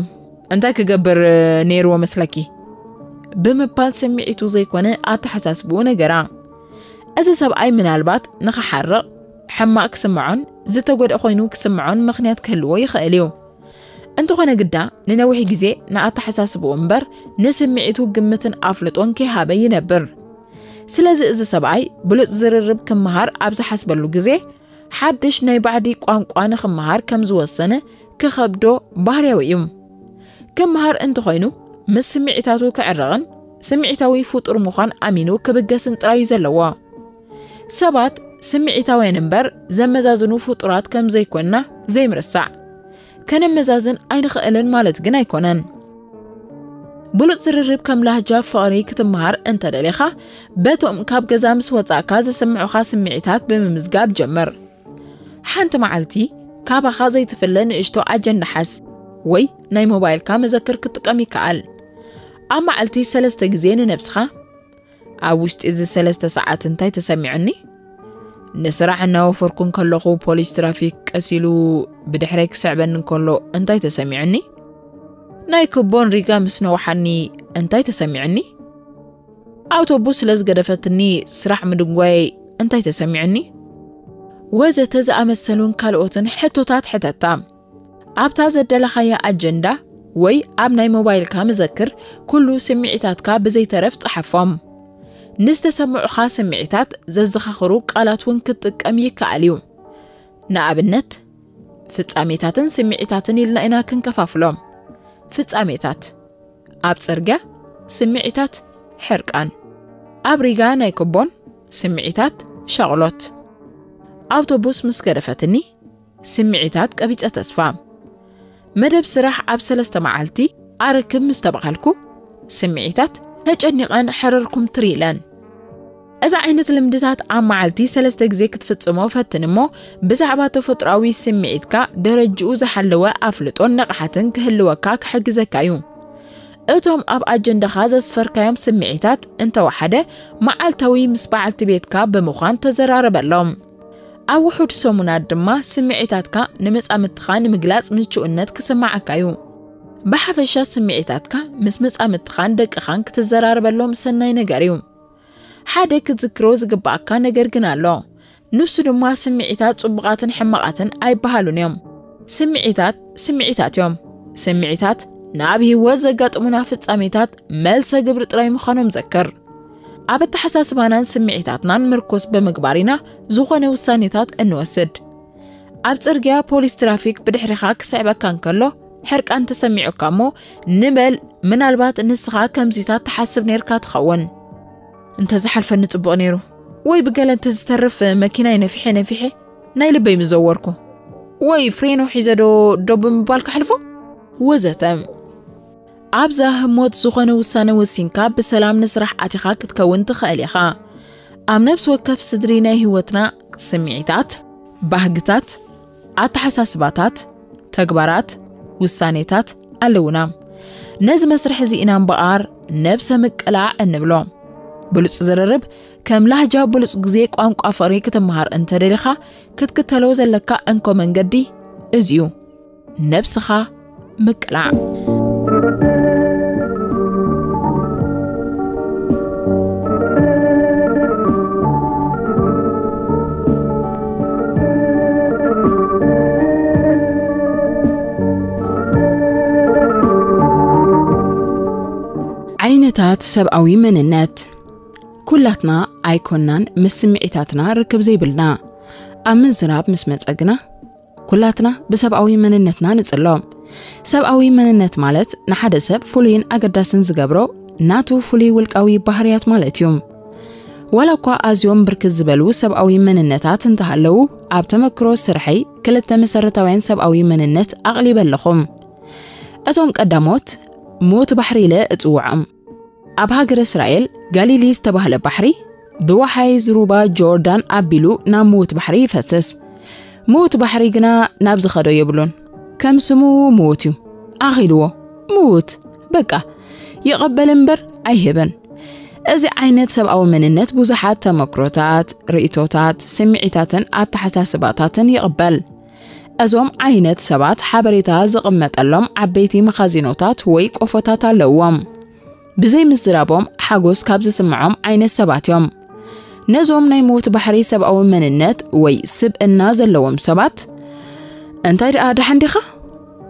እንታይ ክገብር፣ እ፣ ነይርዎ መስለኪ?" ብምባል ስምዒቱ ዘይኮነ ኣተሓሳስብኡ ነገራ። እዚ ሰብኣይ ምናልባት ንኽሓርቕ፣ ሕማቕ ክስምዖን ዝተጎድአ ኮይኑ ክስምዖን ምኽንያት ክህልዎ ይኽእል እዩ። እንተኾነ ግዳ ንነዊሕ ግዜ ንኣተሓሳስብኡ እምበር ንስምዒቱ ግምትን ኣፍልጦን ከይሃበ ይነብር። ስለዚ እዚ ሰብኣይ ብሉጽ ዝርርብ ክመሃር ኣብ ዝሓስበሉ ግዜ፣ ሓድሽ ናይ ባዕዲ ቋንቋ ንኽመሃር ከም ዝወሰነ ክኸብዶ ባህርያዊ እዩ። ክመሃር እንተኾይኑ፣ ምስ ስምዒታቱ ክዕረቕን ስምዒታዊ ፍጡር ምዃን ኣሚኑ ክብገስን ጥራይ እዩ ዘለዎ። ሰባት ስምዒታውያን እምበር ዘመዛዝኑ ፍጡራት ከም ዘይኮንና ዘይምርሳዕ። ከነመዛዝን ኣይንኽእልን ማለት ግን ኣይኮነን። ብሉጽ ዝርርብ ከም ላህጃ ፍቕሪ ክትመሃር እንተደሊኻ፣ በቶም ካብ ገዛ ምስ ወጻእካ ዝስምዑኻ ስምዒታት ብምምዝጋብ ጀምር። ሓንቲ መዓልቲ ካባኻ ዘይትፍለ ንእሽቶ ኣጀንዳ ሓዝ፣ ወይ ናይ ሞባይልካ መዘክር ክትጥቀም ይከኣል። ኣብ መዓልቲ ሰለስተ ግዜ ንነብስኻ፣ "ኣብ ውሽጢ እዚ ሰለስተ ሰዓት እንታይ ተሰሚዑኒ? ንስራሕ እናወፈርኩ እንከለኹ ፖሊስ ትራፊክ ቀስ ኢሉ ብድሕረይ ክስዕበኒ እንከሎ እንታይ ተሰሚዑኒ? ናይ ክቦን ሪጋ ምስ ነውሓኒ እንታይ ተሰሚዑኒ? ኣውቶቡስ ስለ ዝገደፈትኒ ስራሕ ምድንጓየይ እንታይ ተሰሚዑኒ?" ወዘተ ዝኣመሰሉን ካልኦትን ሕቶታት ሕተታ። ኣብታ ዘደለኻያ ኣጀንዳ ወይ ኣብ ናይ ሞባይልካ መዘክር ኩሉ ስምዒታትካ ብዘይተረፍ ጸሓፎም። ንዝተሰምዑኻ ስምዒታት ዘዘኻኽሩ ቃላት እውን ክትጥቀም ይከኣል እዩ። ንኣብነት፣ ፍጻሜታትን ስምዒታትን ኢልና ኢና ክንከፋፍሎም። ፍጻሜታት፣ ኣብ ጽርግያ፣ ስምዒታት፣ ሕርቃን። ኣብ ሪጋ ናይ ክቦን፣ ስምዒታት፣ ሻቕሎት። ኣውቶቡስ ምስ ገደፈትኒ፣ ስምዒታት፣ ቀቢጸ ተስፋ። መደብ ስራሕ ኣብ ሰለስተ መዓልቲ ኣረክብ ምስ ተባሃልኩ፣ ስምዒታት፣ ተጨኒቐን ሕርር ኩምትር ኢለን። እዚ ዓይነት ልምድታት ኣብ መዓልቲ ሰለስተ ግዜ ክትፍጽሞ ፈትን እሞ፣ ብዛዕባ ተፈጥሮኣዊ ስምዒትካ ደረጅኡ ዝሓለወ ኣፍልጦን ንቕሓትን ክህልወካ ክሕግዘካ እዩ። እቶም ኣብ ኣጀንዳኻ ዘስፈርካዮም ስምዒታት እንተወሓደ፣ መዓልታዊ ምስ በዓልቲ ቤትካ ብምዃን ተዘራረበሎም። ኣብ ውሑድ ሰሙናት ድማ ስምዒታትካ ንመጻምድትኻ ንምግላጽ ምቹእነት ክስምዓካ እዩ። ብሓፈሻ ስምዒታትካ ምስ መጻምድትኻን ደቅኻን ክትዘራረበሎም ሰናይ ነገር እዩ። ሓደ ክትዝክሮ ዝግብኣካ ነገር ግን ኣሎ። ንሱ ድማ ስምዒታት ጽቡቓትን ሕማቓትን ኣይበሃሉን እዮም። ስምዒታት ስምዒታት እዮም። ስምዒታት ናብ ህይወት ዘጋጥሙና ፍጻሜታት መልሰ ግብሪ ጥራይ ምዃኖም ዘክር። ኣብ ኣተሓሳስባናን ስምዒታትናን ምርኩስ ብምግባር ኢና ዝኾነ ውሳኔታት እንወስድ። ኣብ ጽርግያ ፖሊስ ትራፊክ ብድሕሪኻ ክስዕበካ እንከሎ ሕርቃን ተሰሚዑካ እሞ፣ ንበል ምናልባት ንስኻ ከምዚታት ትሓስብ ኔርካ ትኸውን። "እንተ ዝሓልፈኒ ጽቡቕ ነይሩ፣ ወይ ብገለ እንተ ዝተርፍ መኪናይ ነፊሐ ነፊሐ ናይ ልበይ ምዘወርኩ፣ ወይ ፍሬኖ ሒዘ ዶ ደው ብምባል ክሓልፎ?" ወዘተ። ኣብዛ ህሞት ዝኾነ ውሳነ ወሲንካ ብሰላም ንስራሕ ኣቲኻ ክትከውን ትኽእል ኢኻ። ኣብ ነብሲ ወከፍ ስድሪ ናይ ህይወትና ስምዒታት፣ ባህግታት፣ ኣተሓሳስባታት፣ ተግባራት፣ ውሳኔታት ኣለውና። ነዚ መስርሕ እዚ ኢና እምበኣር ነብሰ ምቅላዕ እንብሎ። ብሉጽ ዝርርብ ከም ላህጃ ብሉጽ ግዜ ቋንቋ ፍቕሪ ክትመሃር እንተደሊኻ ክትክተሎ ዘለካ እንኮ መንገዲ እዚ እዩ። ነብስኻ ምቅላዕ። ዓይነታት ሰብኣዊ መንነት። ኩላትና ኣይኮናን ምስ ስምዒታትና ርክብ ዘይብልና። ኣብ ምዝራብ ምስ መጸ ግና ኩላትና ብሰብኣዊ መንነትና ንጽሎ። ሰብኣዊ መንነት ማለት ንሓደ ሰብ ፍሉይን ኣገዳስን ዝገብሮ ናቱ ፍሉይ ውልቃዊ ባህርያት ማለት እዩ። ዋላ እኳ ኣዝዮም ብርክት ዝበሉ ሰብኣዊ መንነታት እንተሃለዉ፣ ኣብ ተመክሮ ስርሐይ ክልተ መሰረታውያን ሰብኣዊ መንነት ኣቕሊበ ኣለኹም። እቶም ቀዳሞት ምዉት ባሕሪ ኢለ እጽውዖም። ኣብ ሃገረ እስራኤል ጋሊሊ ዝተባህለ ባሕሪ ብወሓይዝ ሩባ ጆርዳን ኣቢሉ ናብ ምዉት ባሕሪ ይፈስስ። ምዉት ባሕሪ ግና ናብ ዝኸዶ የብሉን። ከም ስሙ ምዉት እዩ። ኣኺልዎ። ምዉት። በቃ። ይቐበል እምበር ኣይህብን። እዚ ዓይነት ሰብኣዊ መንነት ብዙሓት ተመክሮታት፣ ርእይቶታት፣ ስምዒታትን ኣተሓሳስባታትን ይቕበል። እዞም ዓይነት ሰባት ሓበሬታ ዝቕመጠሎም ዓበይቲ መኻዚኖታት ወይ ቆፎታት ኣለዎም። ብዘይ ምዝራቦም ሓጎስ ካብ ዝስምዖም ዓይነት ሰባት እዮም። ነዞም ናይ ምዉት ባሕሪ ሰብኣዊ መንነት ወይ ስብእና ዘለዎም ሰባት፣ "እንታይ ደኣ ደሓን ዲኻ?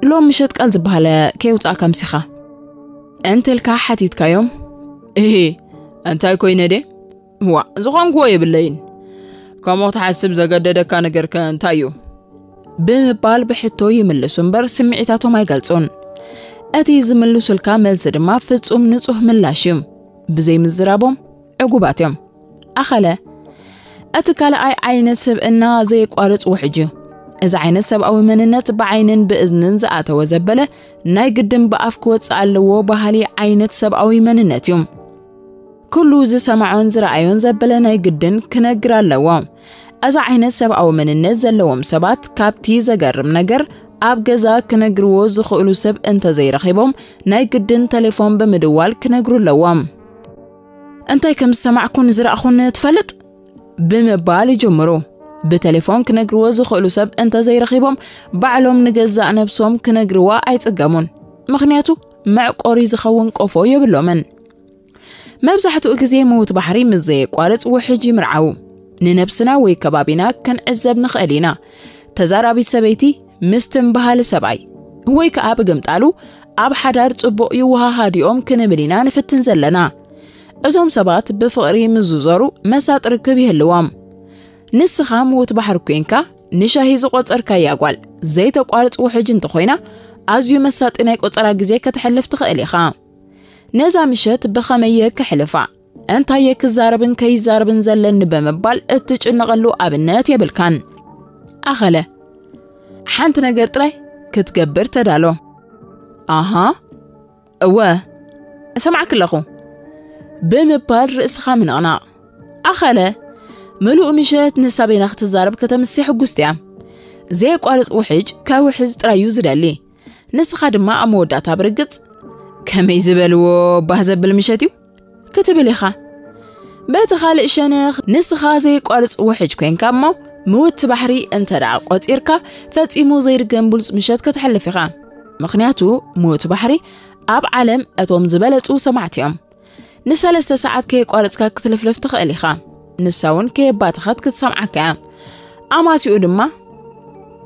ሎም ምሸት ቃል ዝበሃለ ከየውጻእካ ምሲኻ?" እንተልካ ሓቲትካዮም፣ "እሂ፣ እንታይ ኮይነ ድየ? ዋእ፣ ዝኾንክዎ የብለይን። ከምኡ ክትሓስብ ዘገደደካ ነገርከ እንታይ እዩ?" ብምባል ብሕቶ ይምልሱ እምበር ስምዒታቶም ኣይገልጹን። እቲ ዝምልሱልካ መልሲ ድማ ፍጹም ንጹህ ምላሽ እዩ። ብዘይ ምዝራቦም ዕጉባት እዮም። ኣኸለ፣ እቲ ካልኣይ ዓይነት ስብእና ዘየቋርጽ ውሕጅ እዩ። እዚ ዓይነት ሰብኣዊ መንነት ብዓይንን ብእዝንን ዝኣተወ ዘበለ ናይ ግድን ብኣፍ ክወጽእ ኣለዎ በሃሊ ዓይነት ሰብኣዊ መንነት እዩ። ኩሉ ዝሰምዖን ዝረኣዮን ዘበለ ናይ ግድን ክነግር ኣለዎ። እዚ ዓይነት ሰብኣዊ መንነት ዘለዎም ሰባት ካብቲ ዘገርም ነገር ኣብ ገዛ ክነግርዎ ዝኽእሉ ሰብ እንተዘይረኺቦም ናይ ግድን ቴሌፎን ብምድዋል ክነግሩ ኣለዎም። "እንታይ ከም ዝሰማዕኩን ዝረኣኹን ትፈልጥ?" ብምባል ይጅምሩ። ብቴሌፎን ክነግርዎ ዝኽእሉ ሰብ እንተዘይረኺቦም ባዕሎም ንገዛእ ነብሶም ክነግርዋ ኣይጽገሙን። ምኽንያቱ መዕቆሪ ዝኸውን ቆፎ የብሎምን። መብዛሕትኡ ግዜ ምዉት ባሕሪ ምስ ዘየቋርጽ ውሕጅ ይምርዓዉ። ንነብስና ወይ ከባቢና ክንዕዘብ ንኽእል ኢና። ተዛራቢት ሰበይቲ ምስቲ እምበሃሊ ሰብኣይ ወይ ከኣ ብግምጣሉ ኣብ ሓዳር ጽቡቕ ይወሃሃድኦም ክንብል ኢና ንፍትን ዘለና። እዞም ሰባት ብፍቕሪ ምስ ዝዞሩ መሳጢ ርክብ ይህልዎም። ንስኻ ምዉት ባሕሪ ኮይንካ ንሻሂ ዝቖጸርካያ ጓል ዘይተቋርጽ ውሕጅ እንተኾይና ኣዝዩ መሳጢ ናይ ቆጸራ ግዜ ከተሕልፍ ትኽእል ኢኻ። ነዛ ምሸት ብኸመይ እየ ከሕልፋ? እንታይ እየ ክዛረብን ከይዛረብን ዘለኒ ብምባል እትጭነቐሉ ኣብነት የብልካን። ኣኸለ፣ ሓንቲ ነገር ጥራይ ክትገብር ተዳሎ። ኣሃ፣ እወ፣ እሰምዓኪ ኣለኹ። ብምባል ርእስኻ ምንቕናቕ። ኣኸለ፣ ምሉእ ምሸት ንሳ በይና ክትዛረብ ከተምሲ ሕጉስቲ እያ። ዘየቋርጽ ውሕጅ ከውሕዝ ጥራይ እዩ ዝደሊ። ንስኻ ድማ ኣብ መወዳእታ ብርግጽ፣ "ከመይ ዝበልዎ ባህ ዘብል ምሸት እዩ?" ክትብል ኢኻ። በቲ ካልእ ሸነኽ፣ ንስኻ ዘይቋርጽ ውሕጅ ኮይንካ እሞ፣ ምውቲ ባሕሪ እንተ ደኣ ቆጺርካ፣ ፈጺሙ ዘይድገም ብሉጽ ምሸት ከተሕልፍ ኢኻ። ምኽንያቱ፣ ምውቲ ባሕሪ ኣብ ዓለም እቶም ዝበለጹ ሰማዕቲ እዮም። ንሰለስተ ሰዓት ከየቋረጽካ ክትልፍልፍ ትኽእል ኢኻ። ንሳ እውን ከየባተኸት ክትሰምዓካ እያ። ኣማሲኡ ድማ፣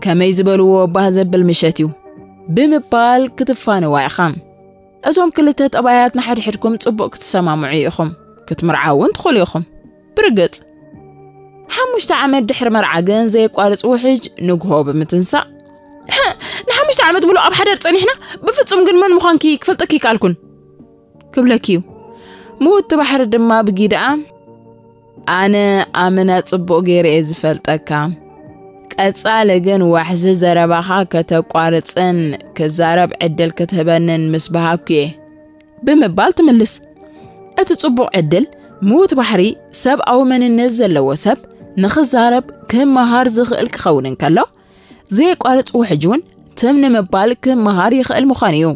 "ከመይ ዝበልዎ ባህ ዘብል ምሸት እዩ?" ብምባል ክትፋነዋ ኢኻ። እዞም ክልተ ጠባያት ንሓድሕድኩም ጽቡቕ ክትሰማምዑ ኢኹም። ክትምርዓው እውን ትኽእሉ ኢኹም። ብርግጽ፣ ሓሙሽተ ዓመት ድሕሪ መርዓ ግን ዘየቋርጽ ውሕጅ ንግሆ ብምትንሳእ፣ "ንሓሙሽተ ዓመት ሙሉእ ኣብ ሓዳር ጸኒሕና፣ ብፍጹም ግን መን ምዃንኪ ክፈልጠኪ ይከኣልኩን?" ክብለኪ እዩ። ምውቲ ባሕሪ ድማ ብጊድኣ፣ "ኣነ ኣመና ጽቡቕ ገይረ እየ ዝፈልጠካ። ቀጻሊ ግን ዋሕዚ ዘረባኻ ከተቋርጽን ክዛረብ ዕድል ክትህበንን ምስ በሃኩ እየ" ብምባል ትምልስ። እቲ ጽቡቕ ዕድል፣ ምውት ባሕሪ ሰብኣዊ መንነት ዘለዎ ሰብ ንኽዛረብ ክመሃር ዝኽእል ክኸውን እንከሎ፣ ዘየቋርጽ ውሕጅ እውን ትም ንምባል ክመሃር ይኽእል ምዃኑ እዩ።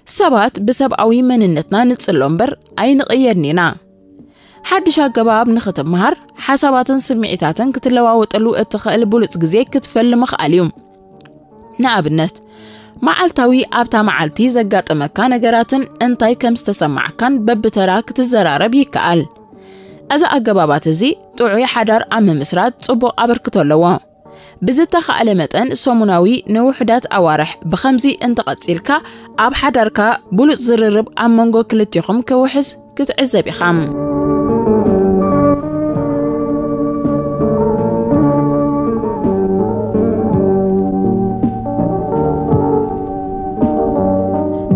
ሰባት ብሰብኣዊ መንነትና ንጽሎ እምበር ኣይንቕየድን ኢና። ሓድሽ ኣገባብ ንኽትመሃር፣ ሓሳባትን ስምዒታትን ክትለዋወጠሉ እትኽእል ብሉጽ ግዜ ክትፈሊ ምኽኣል እዩ። ንኣብነት፣ መዓልታዊ ኣብታ መዓልቲ ዘጋጠመካ ነገራትን እንታይ ከም ዝተሰማዕካን በብተራ ክትዘራረብ ይከኣል። እዚ ኣገባባት እዚ ጥዑይ ሓዳር ኣብ ምምስራት ጽቡቕ ኣበርክቶ ኣለዎ። ብዝተኻእለ መጠን ሰሙናዊ ንውሑዳት ኣዋርሕ ብኸምዚ እንተቐጺልካ፣ ኣብ ሓዳርካ ብሉጽ ዝርርብ ኣብ መንጎ ክልቲኹም ክውሕዝ ክትዕዘብ ኢኻ።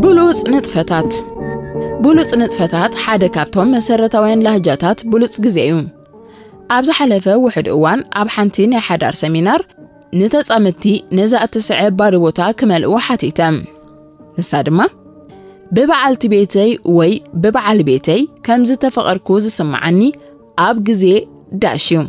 ብሉጽ ንጥፈታት። ብሉጽ ንጥፈታት ሓደ ካብቶም መሰረታውያን ላህጃታት ብሉጽ ግዜ እዩ። ኣብ ዝሓለፈ ውሑድ እዋን ኣብ ሓንቲ ናይ ሓዳር ሰሚናር ንተጻመድቲ ነዛ እትስዕብ ባዶ ቦታ ክመልኡ ሓቲተ። ንሳ ድማ፣ "ብበዓልቲ ቤተይ ወይ ብበዓል ቤተይ ከም ዝተፈቐርኩ ዝስምዓኒ ኣብ ግዜ ዳሽ እዩ።"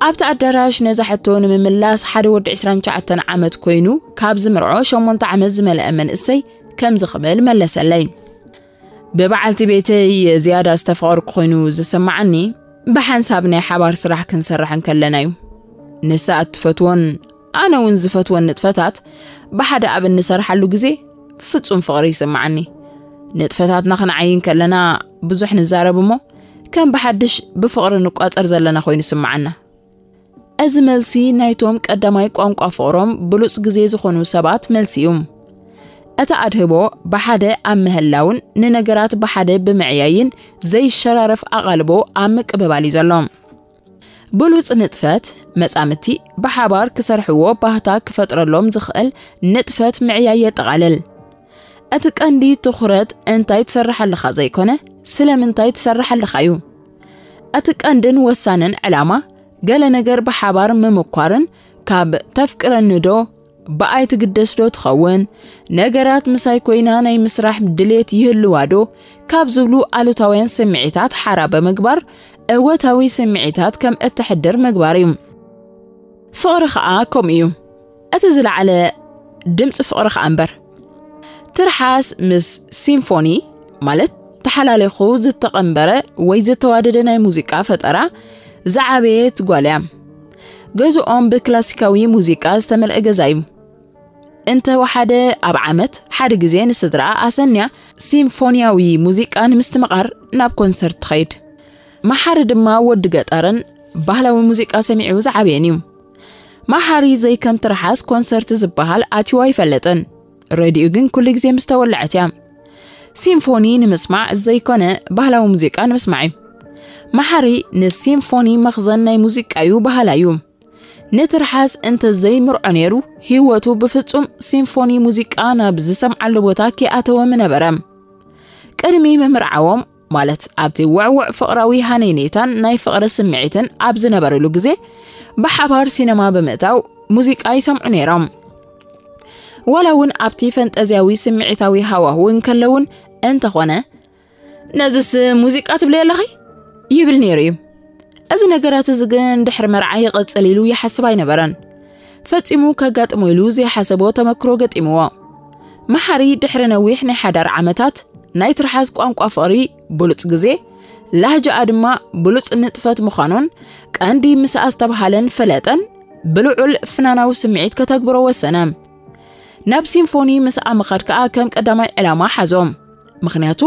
ኣብቲ ኣዳራሽ ነዛ ሕቶ ንምምላስ ሓደ ወዲ ዕስራን ትሽዓተን ዓመት ኮይኑ ካብ ዝምርዖ ሸሞንተ ዓመት ዝመልአ መንእሰይ ከምዚ ክብል መለሰለይ። "ብበዓልቲ ቤተይ ዝያዳ ዝተፈቐርኩ ኮይኑ ዝስምዓኒ ብሓንሳብ ናይ ሓባር ስራሕ ክንሰርሕ እንከለና እዩ። ንሳ እትፈትዎን ኣነ እውን ዝፈትወን ንጥፈታት ብሓደ ኣብ እንሰርሓሉ ግዜ ፍጹም ፍቕሪ ይስምዓኒ። ንጥፈታትና ክንዓይ እንከለና ብዙሕ ንዛረብ እሞ ከም ብሓድሽ ብፍቕሪ ንቋጸር ዘለና ኮይኑ ይስምዓና።" እዚ መልሲ ናይቶም ቀዳማይ ቋንቋ ፍቕሮም ብሉጽ ግዜ ዝኾኑ ሰባት መልሲ እዩ። እቲ ኣድህቦ ብሓደ ኣብ ምህላውን ንነገራት ብሓደ ብምዕያይን ዘይሸራረፍ ኣቓልቦ ኣብ ምቅብባል እዩ ዘሎ። ብሉጽ ንጥፈት፣ መጻምድቲ ብሓባር ክሰርሕዎ ባህታ ክፈጥረሎም ዝኽእል ንጥፈት ምዕያይ የጠቓልል። እቲ ቀንዲ ትኹረት እንታይ ትሰርሕ ኣለኻ ዘይኮነ፣ ስለምንታይ ትሰርሕ ኣለኻ እዩ። እቲ ቀንድን ወሳንን ዕላማ፣ ገለ ነገር ብሓባር ምምኳርን ካብ "ተፍቅረኒ ዶ? ብኣይ ትግደስ ዶ ትኸውን? ነገራት ምሳይ ኮይና ናይ ምስራሕ ድሌት ይህልዋ ዶ?" ካብ ዝብሉ ኣሉታውያን ስምዒታት ሓራ ብምግባር፣ እወታዊ ስምዒታት ከም እተሕድር ምግባር እዩ። ፍቕሪ ኸኣ ከምኡ እዩ። እቲ ዝለዓለ ድምጺ ፍቕሪ ኸኣ እምበር። ትርሓስ ምስ ሲምፎኒ፣ ማለት ተሓላሊኹ ዝተቐንበረ ወይ ዝተዋደደ ናይ ሙዚቃ ፈጠራ ዝዓበየት ጓል እያ። ገዝኦም ብክላሲካዊ ሙዚቃ ዝተመልአ ገዛ እዩ። እንተወሓደ ኣብ ዓመት ሓደ ግዜ ንስድራኣ ኣሰንያ ሲምፎንያዊ ሙዚቃ ንምስትምቓር ናብ ኮንሰርት ትኸይድ። መሓሪ ድማ ወዲ ገጠርን ባህላዊ ሙዚቃ ሰሚዑ ዝዓበየን እዩ። መሓሪ ዘይከም ትርሓስ ኮንሰርት ዝበሃል ኣትዩ ኣይፈልጥን። ሬድዮ ግን ኩሉ ግዜ ምስ ተወልዐት እያ። ሲምፎኒ ንምስማዕ ዘይኮነ ባህላዊ ሙዚቃ ንምስማዕ እዩ። መሓሪ ንሲምፎኒ መኽዘን ናይ ሙዚቃ እዩ በሃላይ እዩ። ንትርሓስ እንተ ዘይምርዖ ነይሩ፣ ህይወቱ ብፍጹም ሲምፎኒ ሙዚቃ ናብ ዝሰምዓሉ ቦታ ከይኣተወ ምነበረ። ቅድሚ ምምርዓዎም፣ ማለት ኣብቲ ውዕዉዕ ፍቕራዊ ሃነይነይታን ናይ ፍቕሪ ስምዒትን ኣብ ዝነበረሉ ግዜ፣ ብሓባር ሲነማ ብምእታው ሙዚቃ ይሰምዑ ነይሮም። ዋላ እውን ኣብቲ ፈንጠዝያዊ ስምዒታዊ ሃዋህው እንከለውን እንተኾነ፣ "ነዝስ ሙዚቃ ትብለይ ኣለኺ?" ይብል ነይሩ እዩ። እዚ ነገራት እዚ ግን ድሕሪ መርዓ ይቕጽል ኢሉ ይሓስብ ኣይነበረን። ፈጺሙ ከጋጥሞ ኢሉ ዘይሓሰቦ ተመክሮ ገጢምዎ። መሓሪ ድሕሪ ነዊሕ ናይ ሓዳር ዓመታት ናይ ትርሓስ ቋንቋ ፍቕሪ ብሉጽ ግዜ፣ ላህጃኣ ድማ ብሉጽ ንጥፈት ምዃኑን ቀንዲ ምስኣ ዝተባህለን ፈለጠን ብልዑል ፍናናዊ ስምዒት ከተግብሮ ወሰነ። ናብ ሲምፎኒ ምስኣ ምኻድ ከኣ ከም ቀዳማይ ዕላማ ሓዞ። ምኽንያቱ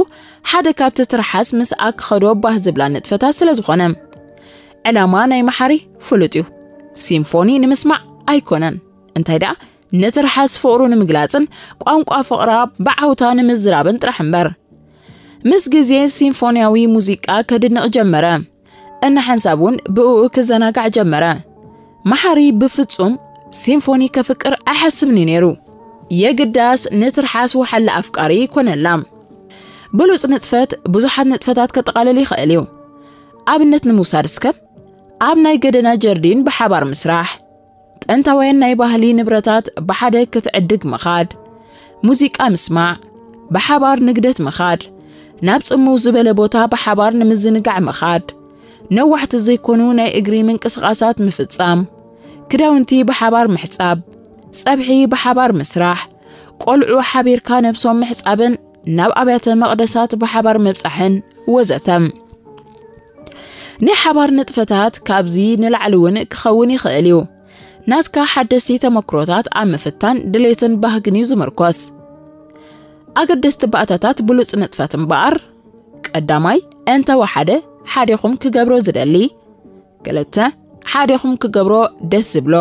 ሓደ ካብቲ ትርሓስ ምስኣ ክኸዶ ባህ ዝብላ ንጥፈታት ስለ ዝኾነ። ዕላማ ናይ መሓሪ ፍሉጥ እዩ። ሲምፎኒ ንምስማዕ ኣይኮነን። እንታይ ደኣ፣ ንትርሓስ ፍቕሩ ንምግላጽን ቋንቋ ፍቕራ ብዓውታ ንምዝራብን ጥራሕ እምበር። ምስ ግዜ ሲምፎንያዊ ሙዚቃ ከድንቕ ጀመረ። እናሓንሳብ እውን ብእኡ ክዘናጋዕ ጀመረ። መሓሪ ብፍጹም ሲምፎኒ ከፍቅር ኣይሓስብን እዩ ነይሩ። የግዳስ ንትርሓስ ወሓለ ኣፍቃሪ ይኮነላ። ብሉጽ ንጥፈት ብዙሓት ንጥፈታት ከጠቓልል ይኽእል እዩ። ኣብነት ንምውሳድ እስከ፣ ኣብ ናይ ገደና ጀርዲን ብሓባር ምስራሕ፣ ጥንታውያን ናይ ባህሊ ንብረታት ብሓደ ክትዕድግ ምኻድ፣ ሙዚቃ ምስማዕ፣ ብሓባር ንግደት ምኻድ፣ ናብ ጽምው ዝበለ ቦታ ብሓባር ንምዝንጋዕ ምኻድ፣ ነዋሕቲ ዘይኮኑ ናይ እግሪ ምንቅስቓሳት ምፍጻም፣ ክዳውንቲ ብሓባር ምሕጻብ፣ ጸብሒ ብሓባር ምስራሕ፣ ቆልዑ ሓቢርካ ነብሶም ምሕጻብን ናብ ኣብያተ መቕደሳት ብሓባር ምብጻሕን ወዘተ። ናይ ሓባር ንጥፈታት ካብዚ ንላዕሊ እውን ክኸውን ይኽእል እዩ። ናትካ ሓደስቲ ተመክሮታት ኣብ ምፍታን ድሌትን ባህግን እዩ ዝምርኮስ። ኣገደስቲ ባእታታት ብሉጽ ንጥፈት እምበኣር፣ ቀዳማይ፣ እንተ ወሓደ ሓዴኹም ክገብሮ ዝደሊ፣ ክልተ፣ ሓዴኹም ክገብሮ ደስ ዝብሎ፣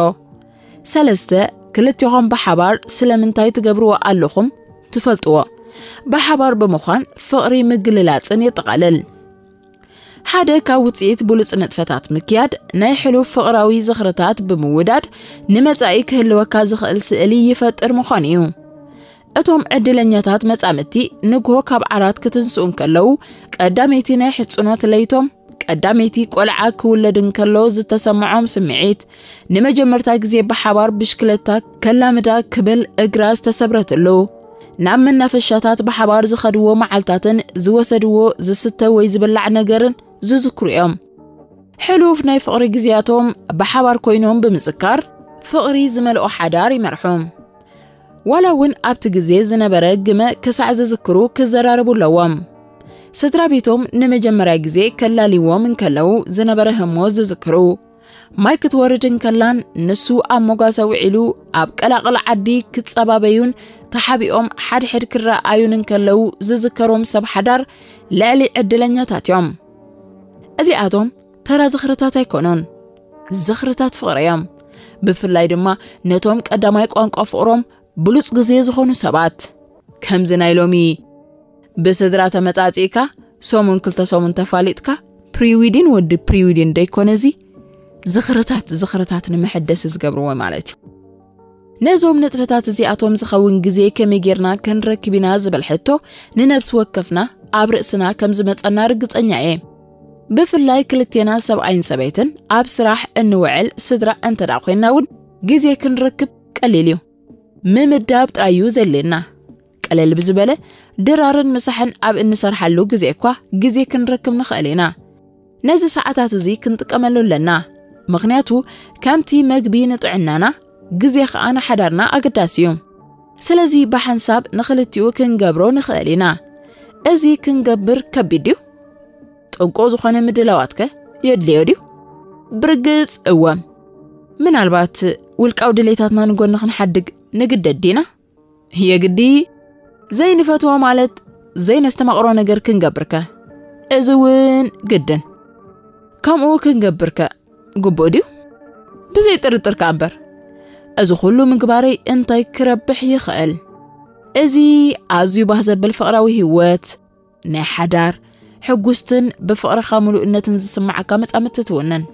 ሰለስተ፣ ክልቴኹም ብሓባር ስለምንታይ ትገብርዎ ኣለኹም ትፈልጥዎ። ብሓባር ብምዃን ፍቕሪ ምግልላጽን የጠቓልል። ሓደ ካብ ውጽኢት ብሉጽ ንጥፈታት ምክያድ፣ ናይ ሕሉፍ ፍቕራዊ ዝኽርታት ብምውዳድ ንመጻኢ ክህልወካ ዝኽእል ስእሊ ይፈጥር ምዃን እዩ። እቶም ዕድለኛታት መጻምድቲ ንግሆ ካብ ዓራት ክትንስኡ እንከለዉ፣ ቀዳመይቲ ናይ ሕጽኖት ለይቶም፣ ቀዳመይቲ ቆልዓ ክውለድ እንከሎ ዝተሰምዖም ስምዒት፣ ንመጀመርታ ግዜ ብሓባር ብሽክለታ ከላምዳ ክብል እግራ ዝተሰብረትሉ፣ ናብ መናፈሻታት ብሓባር ዝኸድዎ መዓልታትን ዝወሰድዎ ዝስተ ወይ ዝብላዕ ነገርን ዝዝክሩ እዮም። ሕሉፍ ናይ ፍቕሪ ግዜያቶም ብሓባር ኮይኖም ብምዝካር፣ ፍቕሪ ዝመልኦ ሓዳር ይመርሑ። ዋላ እውን ኣብቲ ግዜ ዝነበረ ግመ ክሳዕ ዝዝክሩ ክዘራረቡ ኣለዎም። ስድራ ቤቶም ንመጀመርያ ግዜ ከላልይዎም እንከለዉ ዝነበረ ህሞት ዝዝክሩ። ማይ ክትወርድ እንከላን ንሱ ኣብ ሞጋሰ ውዒሉ ኣብ ቀላቕል ዓዲ ክጸባበዩን ተሓቢኦም ሓድሕድ ክረኣዩን እንከለዉ ዝዝከሮም ሰብ ሓዳር ልዕሊ ዕድለኛታት እዮም። እዚኣቶም ተራ ዝኽርታት ኣይኮኑን፣ ዝኽርታት ፍቕሪ እዮም። ብፍላይ ድማ ነቶም ቀዳማይ ቋንቋ ፍቕሮም ብሉጽ ግዜ ዝኾኑ ሰባት። ከምዚ ናይ ሎሚ ብስድራ ተመጻጺእካ ሰሙን ክልተ ሰሙን ተፋሊጥካ ፕሪዊዲን ወዲ ፕሪዊዲን ደይኮነ እዚ ዝኽርታት ዝኽርታት ንምሕደስ ዝገብርዎ ማለት እዩ። ነዞም ንጥፈታት እዚኣቶም ዝኸውን ግዜ ከመይ ጌርና ክንረክብ ኢና ዝብል ሕቶ ንነብሲ ወከፍና ኣብ ርእስና ከም ዝመጸና ርግጸኛ እየ። ብፍላይ ክልቴና ሰብኣይን ሰበይትን ኣብ ስራሕ እንውዕል ስድራ እንተ ደኣ ኮይንና እውን ግዜ ክንረክብ ቀሊል እዩ። ምምዳብ ጥራይ እዩ ዘድልየና። ቀለል ብዝበለ ድራርን ምሳሕን ኣብ እንሰርሓሉ ግዜ እኳ ግዜ ክንረክብ ንኽእል ኢና። ነዚ ሰዓታት እዚ ክንጥቀመሉ ኣለና። ምኽንያቱ ከምቲ መግቢ ንጥዕናና፣ ግዜ ኸኣ ንሓዳርና ኣገዳሲ እዩ። ስለዚ ብሓንሳብ ንኽልቲኡ ክንገብሮ ንኽእል ኢና። እዚ ክንገብር ከቢድ ድዩ? ጥንቁቕ ዝኾነ ምድላዋትከ የድልዮ ድዩ? ብርግጽ እወ። ምናልባት ውልቃዊ ድሌታትና ንጎኒ ክንሓድግ ንግደድ ዲና? የግዲ ዘይንፈትዎ ማለት ዘይነስተማቕሮ ነገር ክንገብርከ? እዚ እውን ግድን። ከምኡ ክንገብርከ ግቡእ ድዩ? ብዘይ ጥርጥር ከኣ እምበር። እዚ ኩሉ ምግባረይ እንታይ ክረብሕ ይኽእል? እዚ ኣዝዩ ባህ ዘብል ፍቕራዊ ህይወት፣ ናይ ሓዳር፣ ሕጉስትን ብፍቕርኻ ምሉእነትን ዝስምዓካ መጻምድቲ ትውንን።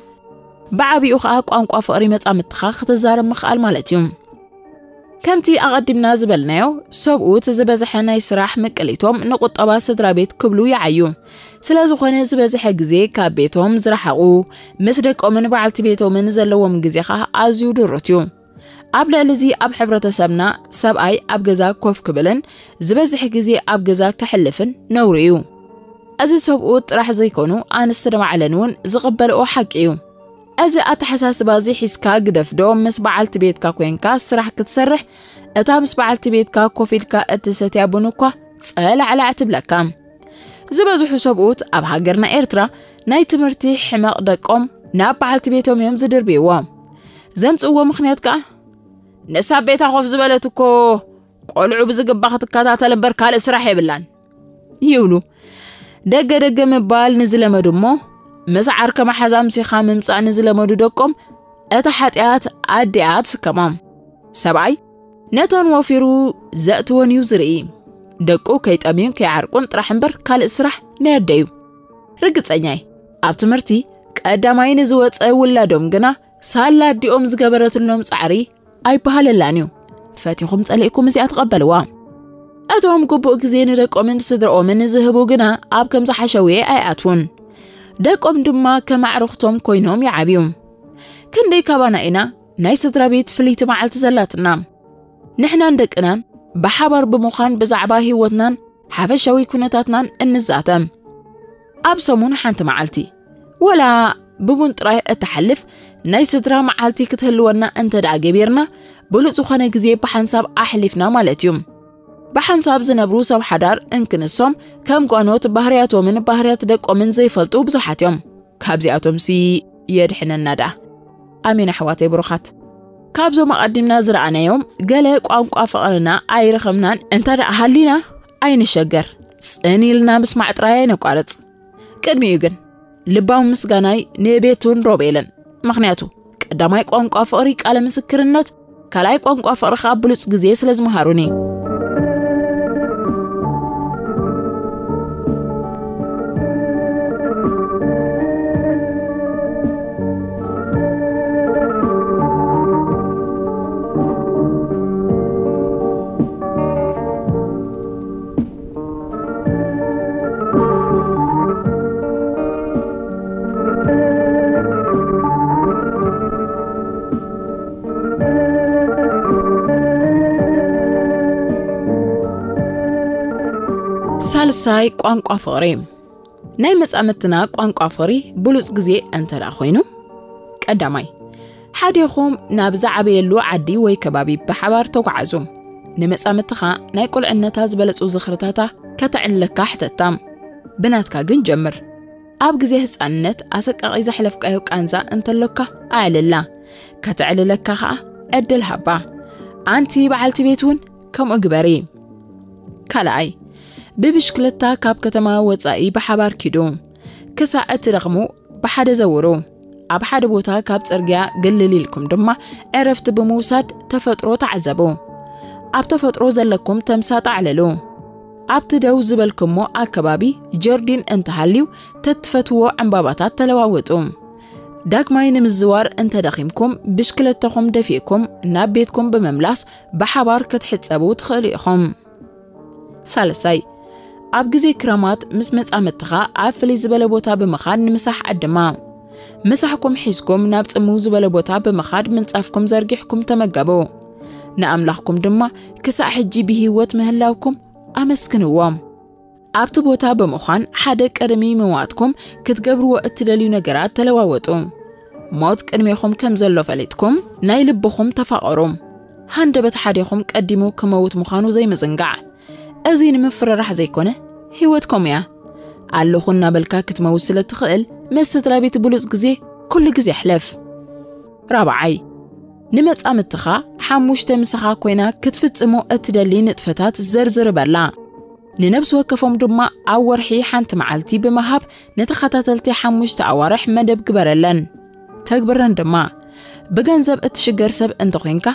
ብዓቢኡ ኸኣ ቋንቋ ፍቕሪ መጻምድትኻ ክትዛረብ ምኽኣል ማለት እዩ። ከምቲ ኣቐዲምና ዝበልናዮ፣ ሰብኡት ዝበዝሐ ናይ ስራሕ ምቅሊቶም ንቁጠባ ስድራ ቤት ክብሉ ይዓዩ። ስለ ዝኾነ ዝበዝሐ ግዜ ካብ ቤቶም ዝረሓቑ፣ ምስ ደቆምን በዓልቲ ቤቶምን ዘለዎም ግዜ ኸኣ ኣዝዩ ድሩት እዩ። ኣብ ልዕሊ እዚ ኣብ ሕብረተሰብና ሰብኣይ ኣብ ገዛ ኮፍ ክብልን ዝበዝሕ ግዜ ኣብ ገዛ ከሕልፍን ነውሪ እዩ። እዚ ሰብኡት ጥራሕ ዘይኮኑ ኣንስቲ ንባዕለን እውን ዝቕበልኦ ሓቂ እዩ። እዚ ኣተሓሳስባ እዚ ሒዝካ ግደፍዶ ምስ በዓልቲ ቤትካ ኮይንካ ስራሕ ክትሰርሕ፣ እታ ምስ በዓልቲ ቤትካ ኮፍ ኢልካ እትሰትያ ቡን እኳ ጸላዕላዕ ትብለካ። ዝበዝሑ ሰብኡት ኣብ ሃገርና ኤርትራ ናይ ትምህርቲ ሕመቕ ደቆም ናብ በዓልቲ ቤቶም እዮም ዝድርብይዎ። ዘምጽእዎ ምኽንያት ከኣ፣ "ንሳ ኣብ ቤታ ኮፍ ዝበለት እኮ ቆልዑ ብዝግባ ክትከታተል እምበር ካልእ ስራሕ የብላን" ይብሉ። ደገ ደገ ምባል ንዝለመዱ እሞ ምስ ዓርከ መሓዛ ኣምሲኻ ምምጻእ ንዝለመዱ ደቆም እታ ሓጢኣት ኣዲኣ ትስከሞም። ሰብኣይ ነተን ወፊሩ ዘእትወን እዩ ዝርኢ። ደቁ ከይጠምዩን ከይዓርቁን ጥራሕ እምበር ካልእ ስራሕ ናይ ኣደ እዩ። ርግጸኛ እየ፣ ኣብ ትምህርቲ ቀዳማይ ንዝወጸ ውላዶም ግና ሳላ ኣዲኦም ዝገበረትሎም ጻዕሪ ኣይበሃለላን እዩ። ፈቲኹም ጸሊእኩም እዚኣ ትቐበልዋ። እቶም ግቡእ ግዜ ንደቆምን ስድራኦምን ዝህቡ ግና ኣብ ከምዚ ሓሸውየ ኣይኣትዉን። ደቆም ድማ ከም ኣዕሩኽቶም ኮይኖም ይዓብዩ። ክንደይ ካባና ኢና ናይ ስድራ ቤት ፍልይቲ መዓልቲ ዘላትና? ንሕናን ደቅናን ብሓባር ብምዃን ብዛዕባ ህይወትናን ሓፈሻዊ ኩነታትናን እንዛተም። ኣብ ሰሙን ሓንቲ መዓልቲ፣ ወላ ብቡን ጥራይ እትሓልፍ ናይ ስድራ መዓልቲ ክትህልወና እንተ ደኣ ገቢርና፣ ብሉጽ ዝኾነ ግዜ ብሓንሳብ ኣሕሊፍና ማለት እዩ። ብሓንሳብ ዝነብሩ ሰብ ሓዳር እንክንሶም ከም ጓኖት ባህርያቶምን ባህርያት ደቆምን ዘይፈልጡ ብዙሓት እዮም። ካብዚኣቶም ሲ የድሕነና ደኣ። ኣሜን ኣሕዋተይ ብሩኻት። ካብዞም ኣቐዲምና ዝረኣናዮም ገለ ቋንቋ ፍቕርና ኣይረኸብናን እንተ ደኣ ሃሊና ኣይንሸገር። ጽን ኢልና ምስማዕ ጥራይ ኣይነቋርጽ። ቅድሚኡ ግን ልባዊ ምስጋናይ ንቤቱን ሮቤልን። ምኽንያቱ ቀዳማይ ቋንቋ ፍቕሪ ቃለ ምስክርነት፣ ካልኣይ ቋንቋ ፍቕሪ ከኣ ብሉጽ ግዜ ስለ ዝመሃሩኒ። ሳልሳይ ቋንቋ ፍቕሪ። ናይ መጻምድትና ቋንቋ ፍቕሪ ብሉጽ ግዜ እንተ ደኣ ኮይኑ፣ ቀዳማይ፣ ሓዲኹም ናብ ዝዓበየሉ ዓዲ ወይ ከባቢ ብሓባር ተጓዓዙ። ንመጻምድትኻ ናይ ቁልዕነታ ዝበለጹ ዝኽርታታ ከተዕልለካ ሕተታ። ብናትካ ግን ጀምር። ኣብ ግዜ ህጻንነት ኣሰቃቒ ዘሕለፍካዮ ቃንዛ እንተሎካ ኣዕልላ። ከተዕልለካ ኸኣ ዕድል ሃባ። ኣንቲ በዓልቲ ቤት እውን ከምኡ ግበሪ። ካልኣይ፣ ብብሽክለታ ካብ ከተማ ወጻኢ ብሓባር ኪዱ። ክሳዕ እትደኽሙ ብሓደ ዘውሩ። ኣብ ሓደ ቦታ ካብ ጽርግያ ግልል ኢልኩም ድማ ዕረፍቲ ብምውሳድ ተፈጥሮ ተዓዘቡ። ኣብ ተፈጥሮ ዘለኩም ተምሳጥ ኣዕልሉ። ኣብቲ ደው ዝበልኩሞ ኣከባቢ ጀርዲን እንተሃልዩ ተትፈትዎ ዕምባባታት ተለዋወጡ። ዳግማይ ንምዝዋር እንተደኺምኩም ብሽክለታኹም ደፊእኩም ናብ ቤትኩም ብምምላስ ብሓባር ክትሕጸቡ ትኽእሉ ኢኹም። ሳልሳይ፣ ኣብ ግዜ ክረማት ምስ መጻምድትኻ ኣብ ፍልይ ዝበለ ቦታ ብምኻድ ንምሳሕ ዓድማ። ምሳሕኩም ሒዝኩም ናብ ጽምው ዝበለ ቦታ ብምኻድ ምንጻፍኩም ዘርጊሕኩም ተመገቡ። ንኣምላኽኩም ድማ ክሳዕ ሕጂ ብህይወት ምህላውኩም ኣመስግንዎ። ኣብቲ ቦታ ብምዃን ሓደ ቅድሚ ምሟትኩም ክትገብርዎ እትደልዩ ነገራት ተለዋወጡ። ሞት ቅድሜኹም ከም ዘሎ ፈሊጥኩም ናይ ልብኹም ተፋቐሩ። ሃንደበት ሓዴኹም ቀዲሙ ክመውት ምዃኑ ዘይምዝንጋዕ። እዚ ንምፍርራሕ ዘይኮነ ህይወትኩም እያ። ኣለኹ እናበልካ ክትመውት ስለ ትኽእል ምስ ስድራ ቤት ብሉጽ ግዜ ኩሉ ግዜ ኣሕልፍ። ራብዓይ፣ ንመጻምድትኻ ሓሙሽተ ምሳኻ ኮይና ክትፍጽሞ እትደሊ ንጥፈታት ዘርዝር በላ። ንነብሲ ወከፎም ድማ ኣብ ወርሒ ሓንቲ መዓልቲ ብምሃብ ንተኸታተልቲ ሓሙሽተ ኣዋርሕ መደብ ግበረለን። ተግብረን ድማ። ብገንዘብ እትሽገር ሰብ እንተኾይንካ፣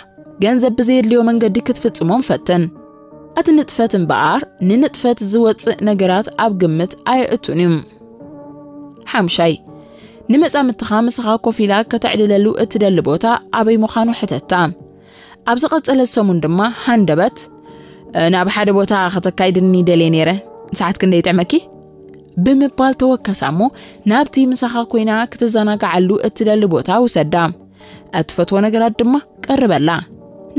ገንዘብ ብዘየድልዮ መንገዲ ክትፍጽሞም ፈትን። እቲ ንጥፈት እምበኣር ንንጥፈት ዝወጽእ ነገራት ኣብ ግምት ኣየእቱን እዩ። ሓሙሻይ፣ ንመጻምድትኻ ምሳኻ ኮፍ ኢላ ከተዕልለሉ እትደሊ ቦታ ኣበይ ምዃኑ ሕተታ። ኣብ ዝቐጸለ ሰሙን ድማ ሃንደበት፣ "ናብ ሓደ ቦታ ከተካይድኒ ደልየ ነይረ፣ ሰዓት ክንደይ ይጥዕመኪ?" ብምባል ተወከሳ እሞ ናብቲ ምሳኻ ኮይና ክትዘናግዓሉ እትደሊ ቦታ ውሰዳ። እትፈትዎ ነገራት ድማ ቀርበላ።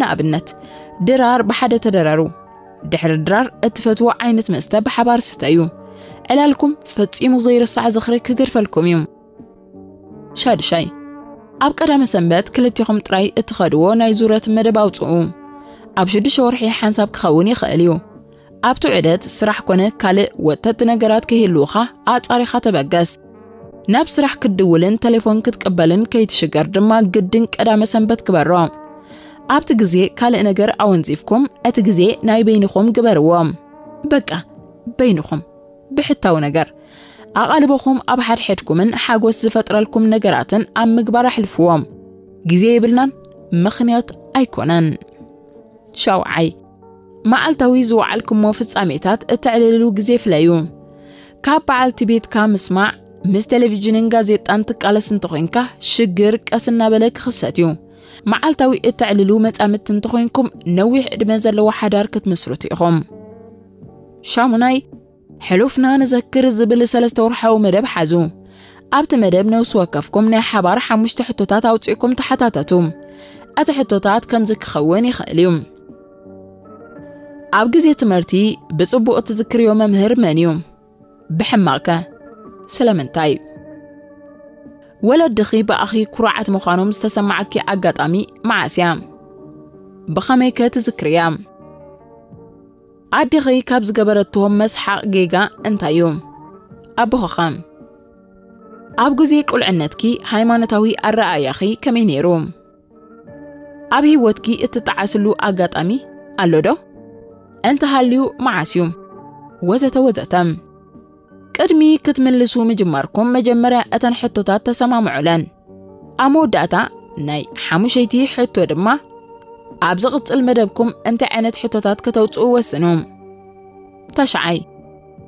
ንኣብነት፣ ድራር ብሓደ ተደረሩ። ድሕሪ ድራር እትፈትዎ ዓይነት መስተ ብሓባር ስተዩ። ዕላልኩም ፈጺሙ ዘይርሳዕ ዝኽሪ ክገድፈልኩም እዩ። ሻድሻይ፣ ኣብ ቀዳመ ሰንበት ክልቲኹም ጥራይ እትኸድዎ ናይ ዙረት መደብ ኣውጽኡ። ኣብ ሽዱሽተ ወርሒ ሓንሳብ ክኸውን ይኽእል እዩ። ኣብቲ ዑደት ስራሕ ኮነ ካልእ ወጠጥቲ ነገራት ከይህልዉኻ ኣጻሪኻ ተበገስ። ናብ ስራሕ ክትድውልን ተሌፎን ክትቅበልን ከይትሽገር ድማ ግድን ቀዳመ ሰንበት ግበሮ። ኣብቲ ግዜ ካልእ ነገር ኣወንዚፍኩም እቲ ግዜ ናይ በይንኹም ግበርዎ። በቃ በይንኹም ብሕታዊ ነገር ኣቓልቦኹም ኣብ ሓድሕድኩምን ሓጎስ ዝፈጥረልኩም ነገራትን ኣብ ምግባር ኣሕልፍዎም። ግዜ የብልናን፣ ምኽንያት ኣይኮነን። ሻውዓይ፣ መዓልታዊ ዝወዓልኩሞ ፍጻሜታት እተዕልልሉ ግዜ ፍለዩ። ካብ በዓልቲ ቤትካ ምስማዕ፣ ምስ ቴሌቪዥንን ጋዜጣን ትቃለስ እንተኾይንካ፣ ሽግር ቀስ እናበለ ክኽሰት እዩ። መዓልታዊ እተዕልሉ መጻምድቲ እንተኾይንኩም፣ ነዊሕ ዕድመ ዘለዎ ሓዳር ክትምስርቱ ኢኹም። ሻሙናይ፣ ሕሉፍና ንዘክር ዝብል ሰለስተ ወርሓዊ መደብ ሓዙ። ኣብቲ መደብ ነብሲ ወከፍኩም ናይ ሓባር ሓሙሽተ ሕቶታት ኣውጺእኩም ተሓታተቱ። እቲ ሕቶታት ከምዚ ክኸውን ይኽእል እዩ። ኣብ ግዜ ትምህርቲ ብጽቡቕ እትዝክርዮ መምህር መን እዩ? ብሕማቕከ? ስለምንታይ? ወለድኺ ብኣኺ ኩሩዓት ምዃኖም ዝተሰማዓኪ ኣጋጣሚ መዓስ እያ? ብኸመይከ ትዝክርያ? ኣዴኺ ካብ ዝገበረቶ መስሓቕ ጌጋ እንታይ እዩ? ኣቦኺኸ? ኣብ ግዜ ቁልዕነትኪ ሃይማኖታዊ ኣረኣእያኺ ከመይ ነይሩ? ኣብ ህይወትኪ እትጠዓስሉ ኣጋጣሚ ኣሎ ዶ? እንተሃልዩ መዓስ እዩ? ወዘተ ወዘተ። ቅድሚ ክትምልሱ ምጅማርኩም መጀመርያ እተን ሕቶታት ተሰማምዑለን። ኣብ መወዳእታ ናይ ሓሙሸይቲ ሕቶ ድማ ኣብ ዝቕጽል መደብኩም እንታይ ዓይነት ሕቶታት ከተውጽኡ ወስኑ። ተሽዓይ፣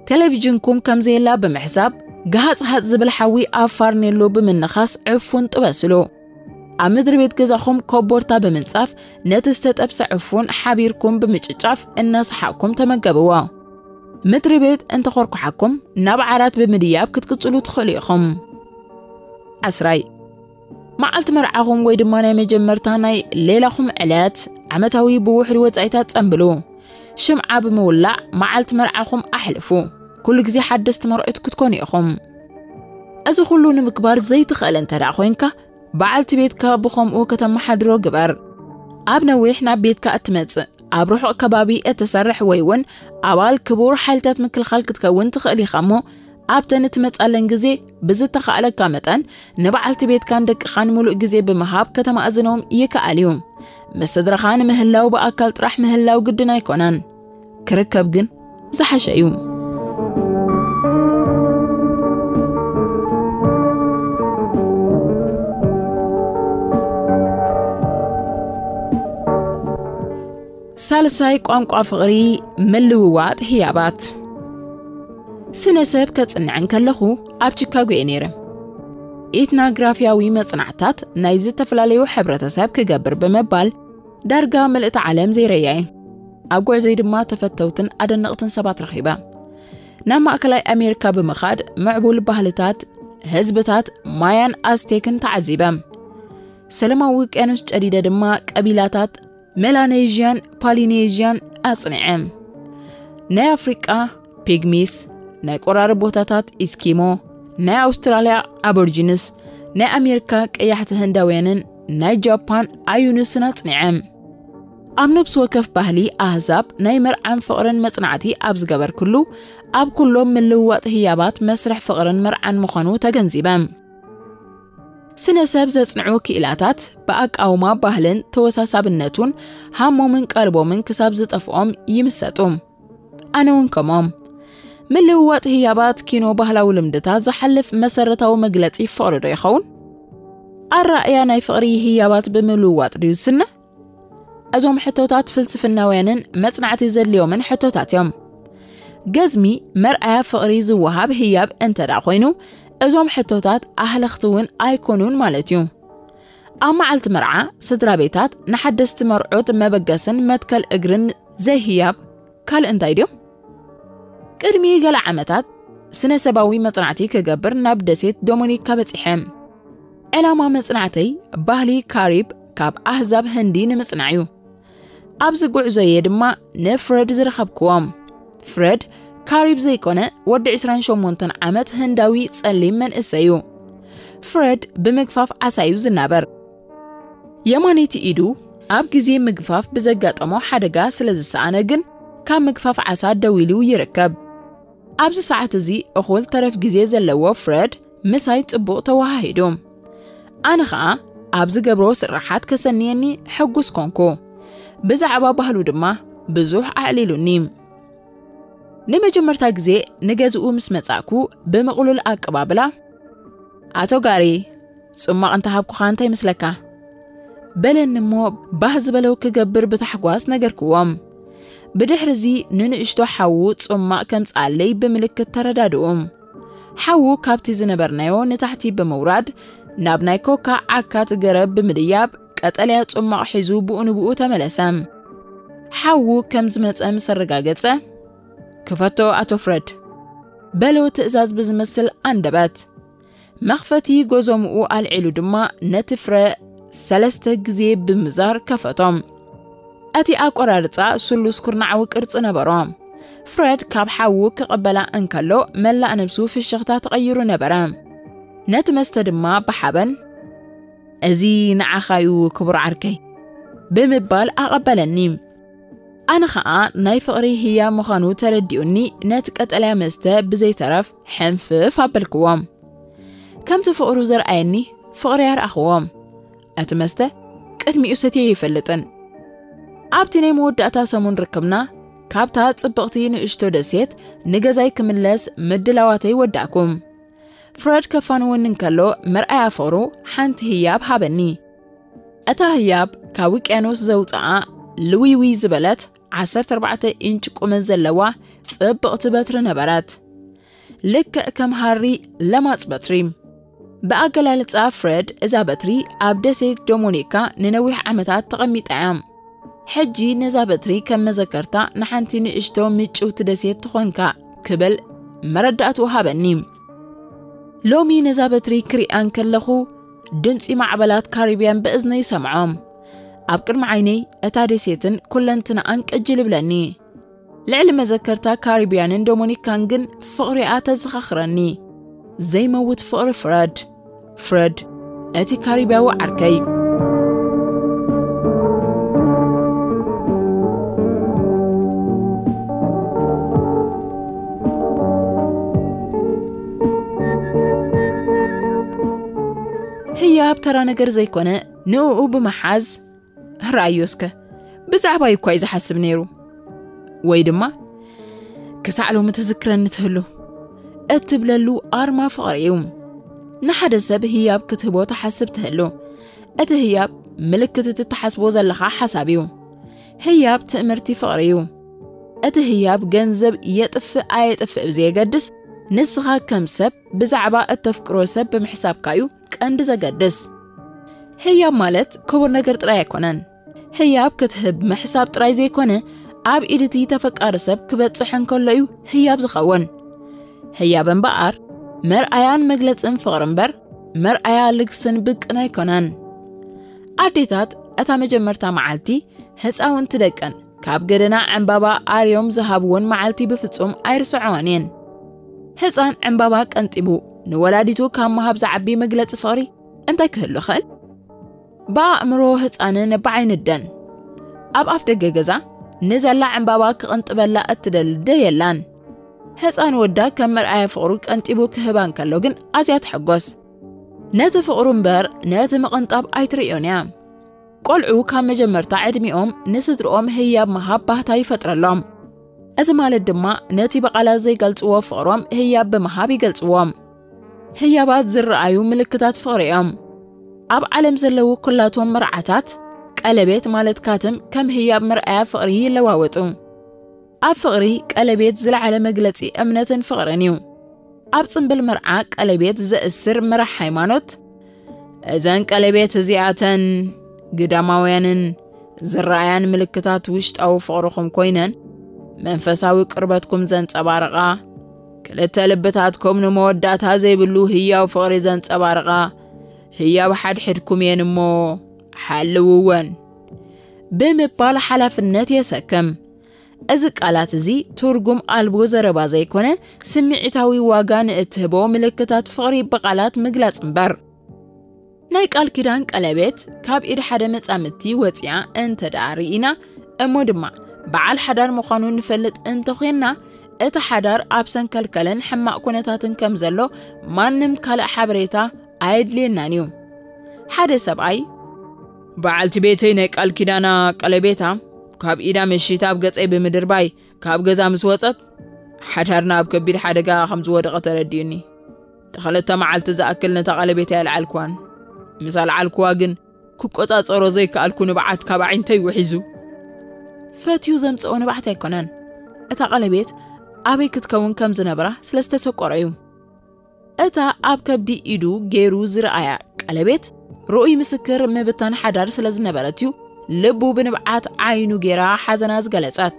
ቴሌቪዥንኩም ከም ዘየላ ብምሕሳብ፣ ገሃጽ ሃጽ ዝብል ሓዊ ኣብ ፋርኔሎ ብምንኻስ ዕፉን ጥበስሉ። ኣብ ምድሪ ቤት ገዛኹም ኮቦርታ ብምንጻፍ፣ ነቲ ዝተጠብሰ ዕፉን ሓቢርኩም ብምጭጫፍ እናሰሓቕኩም ተመገብዎ። ምድሪ ቤት እንተኾርኩሓኩም፣ ናብ ዓራት ብምድያብ ክትቅጽሉ ትኽእሉ ኢኹም። ዓስራይ፣ መዓልቲ መርዓኹም ወይ ድማ ናይ መጀመርታ ናይ ሌላኹም ዕለት ዓመታዊ ብውሕድ ወጻኢታት ጸንብሉ። ሽምዓ ብምውላዕ መዓልቲ መርዓኹም ኣሕልፉ። ኩሉ ግዜ ሓደስቲ መርዑት ክትኮኑ ኢኹም። እዚ ኩሉ ንምግባር ዘይትኽእል እንተ ደኣ ኮይንካ፣ በዓልቲ ቤትካ ብኸምኡ ከተመሓድሮ ግበር። ኣብ ነዊሕ ናብ ቤትካ እትመጽእ፣ ኣብ ርሑቕ ከባቢ እትሰርሕ ወይ እውን ኣባል ክቡር ሓይልታት ምክልኻል ክትከውን ትኽእል ኢኻ እሞ፣ ኣብተን እትመጻለን ግዜ ብዝተኻእለካ መጠን ንበዓልቲ ቤትካን ደቅኻን ምሉእ ግዜ ብምሃብ ከተማእዝኖም ይከኣል እዩ። ምስ ስድራኻ ንምህላው ብኣካል ጥራሕ ምህላው ግድን ኣይኮነን። ክርከብ ግን ዝሓሸ እዩ። ሳልሳይ ቋንቋ ፍቕሪ ምልውዋጥ ህያባት። ስነ ሰብ ከጽንዕ እንከለኹ ኣብ ቺካጎ እየ ነይረ። ኢትናግራፊያዊ መጽናዕታት ናይ ዝተፈላለዩ ሕብረተሰብ ክገብር ብምባል ዳርጋ ምልእቲ ዓለም ዘይረኣየ። ኣብ ጉዕዞይ ድማ ተፈተውትን ኣደነቕትን ሰባት ረኺበ። ናብ ማእከላይ ኣሜሪካ ብምኻድ ምዕቡል ባህልታት ህዝብታት ማያን ኣዝቴክን ተዓዚበ። ሰለማዊ ውቅያኖስ ጨዲደ ድማ ቀቢላታት ሜላኔዥያን ፓሊኔዥያን ኣጽኒዐ። ናይ ኣፍሪቃ ፒግሚስ፣ ናይ ቆራሪ ቦታታት ኢስኪሞ፣ ናይ ኣውስትራልያ ኣቦርጂንስ፣ ናይ ኣሜሪካ ቀያሕቲ ህንዳውያንን ናይ ጃፓን ኣዩንስን ኣጽኒዐ። ኣብ ነብሲ ወከፍ ባህሊ ኣህዛብ ናይ መርዓን ፍቕርን መጽናዕቲ ኣብ ዝገበርኩሉ፣ ኣብ ኩሎም ምልውዋጥ ህያባት መስርሕ ፍቕርን መርዓን ምዃኑ ተገንዚበ። ስነ ሰብ ዘጽንዑ ክኢላታት ብኣቃውማ ባህልን ተወሳሳብነቱን ሃሞምን ቀልቦምን ክሳብ ዝጠፍኦም ይምሰጡ። ኣነ እውን ከምኦም። ምልውዋጥ ህያባት ኪኖ ባህላዊ ልምድታት ዝሓልፍ መሰረታዊ መግለጺ ፍቕሪ ዶ ይኸውን? ኣራእያ ናይ ፍቕሪ ህያባት ብምልውዋጥ ድዩ ዝስነ? እዞም ሕቶታት ፍልስፍናውያንን መጽናዕቲ ዘድልዮምን ሕቶታት እዮም። ገዝሚ መርኣያ ፍቕሪ ዝወሃብ ህያብ እንተ ደኣ ኮይኑ፣ እዞም ሕቶታት ኣህለኽቲ እውን ኣይኮኑን ማለት እዩ። ኣብ መዓልቲ መርዓ፣ ስድራ ቤታት ንሓደስቲ መርዑት መበገስን መትከል እግርን ዘይህያብ ካልእ እንታይ ድዮም? ቅድሚ ገለ ዓመታት ስነ ሰባዊ መጽናዕቲ ክገብር ናብ ደሴት ዶሚኒካ በጺሐ። ዕላማ መጽናዕተይ ባህሊ ካሪብ ካብ ኣህዛብ ህንዲ ንምጽናዕ እዩ። ኣብዚ ጉዕዞየ ድማ ንፍረድ ዝረኸብክዎም። ፍረድ ካሪብ ዘይኮነ ወዲ ዕስራን ሸሞንተን ዓመት ህንዳዊ ጸሊም መንእሰይ እዩ። ፍረድ ብምግፋፍ ዓሳ እዩ ዝናበር። የማነይቲ ኢዱ ኣብ ግዜ ምግፋፍ ብዘጋጠሞ ሓደጋ ስለ ዝሰኣነ ግን ካብ ምግፋፍ ዓሳ ደው ኢሉ ይርከብ። ኣብዚ ሰዓት እዚ እኹል ተረፍ ግዜ ዘለዎ ፍረድ ምሳይ ጽቡቕ ተወሃሂዱ። ኣነ ኸኣ ኣብ ዝገብሮ ስራሓት ከሰንየኒ ሕጉስ ኮንኩ። ብዛዕባ ባህሉ ድማ ብዙሕ ኣዕሊሉኒ። ንመጀመርታ ግዜ ንገዝኡ ምስ መጻእኩ ብምቕሉል ኣቀባብላ፣ "ኣቶ ጋሪ፣ ጽማቕ እንተሃብኩኻ እንታይ ይመስለካ?" በለኒ እሞ ባህ ዝበለው ክገብር ብታሕጓስ ነገርክዎም። ብድሕርዚ ንንእሽቶ ሓዉ ጽማቕ ከምጽኣለይ ብምልክት ተረዳድኡ። ሓዉ ካብቲ ዝነበርናዮ ንታሕቲ ብምውራድ ናብ ናይ ኮካ ዓካት ገረብ ብምድያብ ቀጠልያ ጽማቕ ሒዙ ብኡ ንብኡ ተመለሰ። ሓዉ ከም ዝመጸ ምስ ኣረጋገጸ፣ "ክፈቶ ኣቶ ፍረድ" በሎ ትእዛዝ ብዝመስል ኣንደበት። መኽፈቲ ጎዞምኡ ኣልዒሉ ድማ ነቲ ፍረ ሰለስተ ግዜ ብምዛር ከፈቶ። እቲ ኣቆራርጻ ስሉስ ኩርናዓዊ ቅርጺ ነበሮ። ፍረድ ካብ ሓዉ ክቕበላ እንከሎ መላእ ነብሱ ፍሽኽታ ተቐይሩ ነበረ። ነቲ መስተ ድማ ብሓበን፣ "እዚ ንዓኻ'ዩ ክቡር ዓርከይ" ብምባል ኣቐበለኒ። ኣነ ኸኣ ናይ ፍቕሪ ህያ ምዃኑ ተረዲኡኒ፣ ነቲ ቀጠልያ መስተ ብዘይተረፍ ሕንፍፍ ኣበልክዎ። ከምቲ ፍቕሩ ዘርኣየኒ ፍቕሪ ኣርኣኽዎ። እቲ መስተ ቅድሚኡ ሰትየ ይፈልጥን። ኣብቲ ናይ መወዳእታ ሰሙን ርክብና፣ ካብታ ጽብቕቲ ንእሽቶ ደሴት ንገዛይ ክምለስ ምድላዋተይ ወዳእኩ። ፍረድ ከፋንወኒ እንከሎ፣ መርኣያ ፍቕሩ ሓንቲ ህያብ ሃበኒ። እታ ህያብ ካብ ውቅያኖስ ዘውጽኣ ልውይውይ ዝበለት ዓሰርተ ኣርባዕተ ኢንች ቁመት ዘለዋ ጽብቕቲ በትሪ ነበረት። ልክዕ ከም ሃሪ ለማጽ በትሪ። ብኣገላልጻ ፍረድ፣ እዛ በትሪ ኣብ ደሴት ዶሞኒካ ንነዊሕ ዓመታት ተቐሚጣ እያ። ሕጂ ነዛ በትሪ ከም መዘከርታ ንሓንቲ ንእሽቶ ምጭውቲ ደሴት ትኾንካ ክብል መረዳእትኡ ሃበኒ። ሎሚ ነዛ በትሪ ክሪኣን ከለኹ፣ ድምጺ ማዕበላት ካሪብያን ብእዝነይ ይሰምዖ። ኣብ ቅድሚ ዓይነይ እታ ደሴትን ኩለንትናኣን ቅጅል ይብለኒ። ልዕሊ መዘከርታ ካሪብያንን ዶሞኒካን ግን ፍቕሪኣ ተዘኻኽረኒ። ዘይመውት ፍቕሪ ፍረድ። ፍረድ፣ እቲ ካሪብያዊ ዓርከይ። ህያብ ተራ ነገር ዘይኮነ፣ ንእኡ ብምሓዝ፣ ርኣዮ እስከ፣ ብዛዕባይ እኳ እዩ ዝሓስብ ነይሩ። ወይ ድማ፣ ክሳዕ ሎሚ ትዝክረኒ ትህሉ እትብለሉ ኣርማ ፍቕሪ እዩ። ንሓደ ሰብ ህያብ ክትህቦ ትሓስብ ትህሉ። እቲ ህያብ ምልክት እቲ ትሓስቦ ዘለኻ ሓሳብ እዩ። ህያብ ትእምርቲ ፍቕሪ እዩ። እቲ ህያብ ገንዘብ የጥፍእ ኣየጥፍእ ብዘየገድስ፣ ንስኻ ከም ሰብ ብዛዕባ እተፍቅሮ ሰብ ብምሕሳብካ እዩ ቀንዲ ዘገድስ። ህያብ ማለት ክቡር ነገር ጥራይ ኣይኮነን። ህያብ ክትህብ ምሕሳብ ጥራይ ዘይኮነ፣ ኣብ ኢድ እቲ ተፈቃሪ ሰብ ክበጽሕ እንከሎ እዩ ህያብ ዝኸውን። ህያብ እምበኣር መርኣያን መግለጽን ፍቕሪ እምበር፣ መርኣያ ልግስን ብቅን ኣይኮነን። ኣዴታት እታ መጀመርታ መዓልቲ ህፃውንቲ ደቀን ካብ ገደና ዕምባባ ኣርዮም ዝሃብወን መዓልቲ ብፍጹም ኣይርስዐዋን እየን። ህፃን ዕምባባ ቀንጢቡ ንወላዲቱ ካብ ምሃብ ዝዓቢ መግለጺ ፍቕሪ እንታይ ክህሉ ይኽእል? ብኣእምሮ ህፃንን ብዓይኒ ኣደን። ኣብ ኣፍ ደገ ገዛ ንዘላ ዕምባባ ክቕንጥበላ እትደሊ ኣደ የላን። ህፃን ወዳ ከም መርኣያ ፍቕሩ ቀንጢቡ ክህባ እንከሎ ግን ኣዝያ ትሕጎስ። ነቲ ፍቕሩ እምበር ነቲ ምቕንጣብ ኣይትርእዮን እያ። ቆልዑ ካብ መጀመርታ ዕድሚኦም ንስድርኦም ህያብ ምሃብ ባህታ ይፈጥረሎም። እዚ ማለት ድማ ነቲ ብቓላት ዘይገልጽዎ ፍቕሮም ህያብ ብምሃብ ይገልጽዎም። ህያባት ዝረኣዩ ምልክታት ፍቕሪ እዮም። ኣብ ዓለም ዘለዉ ኩላቶም መርዓታት ቀለቤት ማለት ካትም ከም ህያብ መርኣያ ፍቕሪ ይለዋወጡ። ኣብ ፍቕሪ ቀለቤት ዝለዓለ መግለጺ እምነትን ፍቕርን እዩ። ኣብ ጽምብል መርዓ ቀለቤት ዘእስር መራሕ ሃይማኖት፣ እዘን ቀለቤት እዚኣተን ግዳማውያንን ዝረኣያን ምልክታት ውሽጣዊ ፍቕርኹም ኮይነን፣ መንፈሳዊ ቅርበትኩም ዘንጸባርቓ፣ ክልተ ልብታትኩም ንመወዳእታ ዘይብሉ ህያው ፍቕሪ ዘንጸባርቓ፣ ህያብ ሓድሕድኩም እየን እሞ ሓልውወን ብምባል ሓላፍነት የሰክም። እዚ ቃላት እዚ ትርጉም ኣልቦ ዘረባ ዘይኮነ፣ ስምዒታዊ ዋጋ ንእትህቦ ምልክታት ፍቕሪ ብቓላት ምግላጽ እምበር። ናይ ቃል ኪዳን ቀለቤት ካብ ኢድ ሓደ መጻምድቲ ወጺኣ እንተ ደኣ ርኢና፣ እሞ ድማ በዓል ሓዳር ምዃኑ ንፈልጥ እንተኾይንና፣ እቲ ሓዳር ኣብ ሰንከልከልን ሕማቕ ኩነታትን ከም ዘሎ ማንም ካልእ ሓበሬታ ኣየድልየናን እዩ። ሓደ ሰብኣይ፣ በዓልቲ ቤተይ ናይ ቃል ኪዳና ቀለቤታ ካብ ኢዳ መሺታ ኣብ ገጸይ ብምድርባይ ካብ ገዛ ምስ ወጸት፣ ሓዳርና ኣብ ከቢድ ሓደጋ ከም ዝወደቐ ተረዲኡኒ። ንኽልተ መዓልቲ ዝኣክል ነታ ቀለቤት ኣይልዓልኩዋን። ምስ ኣልዓልኩዋ ግን፣ ክቆጻጸሮ ዘይከኣልኩ ንብዓት ካብ ኣዒንተይ ውሒዙ። ፈትዩ ዘምጽኦ ንብዓት ኣይኮነን። እታ ቀለቤት ኣበይ ክትከውን ከም ዝነበራ ስለ ዝተሰቆሮ እዩ። እታ ኣብ ከብዲ ኢዱ ገይሩ ዝረኣያ ቀለቤት፣ ርኡይ ምስክር ምብታን ሓዳር ስለ ዝነበረት እዩ ልቡ ብንብዓት ዓይኑ ገይራ ሓዘና ዝገለጸት።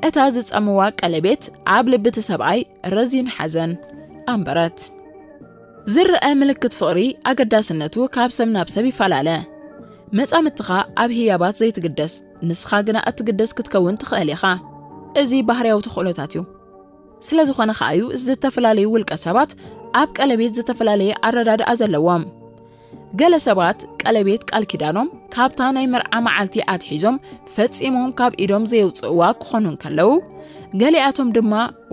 እታ ዝጸምዋ ቀለቤት ኣብ ልቢ እቲ ሰብኣይ ረዚን ሓዘን ኣንበረት። ዝረአ ምልክት ፍቕሪ ኣገዳስነቱ ካብ ሰብ ናብ ሰብ ይፈላለ። መጻምድትኻ ኣብ ህያባት ዘይትግደስ፣ ንስኻ ግና እትግደስ ክትከውን ትኽእል ኢኻ። እዚ ባህርያዊ ተኽእሎታት እዩ። ስለ ዝኾነ ኸኣ እዩ ዝተፈላለዩ ውልቀ ሰባት ኣብ ቀለቤት ዝተፈላለየ ኣረዳድኣ ዘለዎም። ገለ ሰባት ቀለቤት ቃል ኪዳኖም ካብታ ናይ መርዓ መዓልቲ ኣትሒዞም ፈጺሞም ካብ ኢዶም ዘየውጽእዋ ክኾኑ እንከለዉ፣ ገሊኣቶም ድማ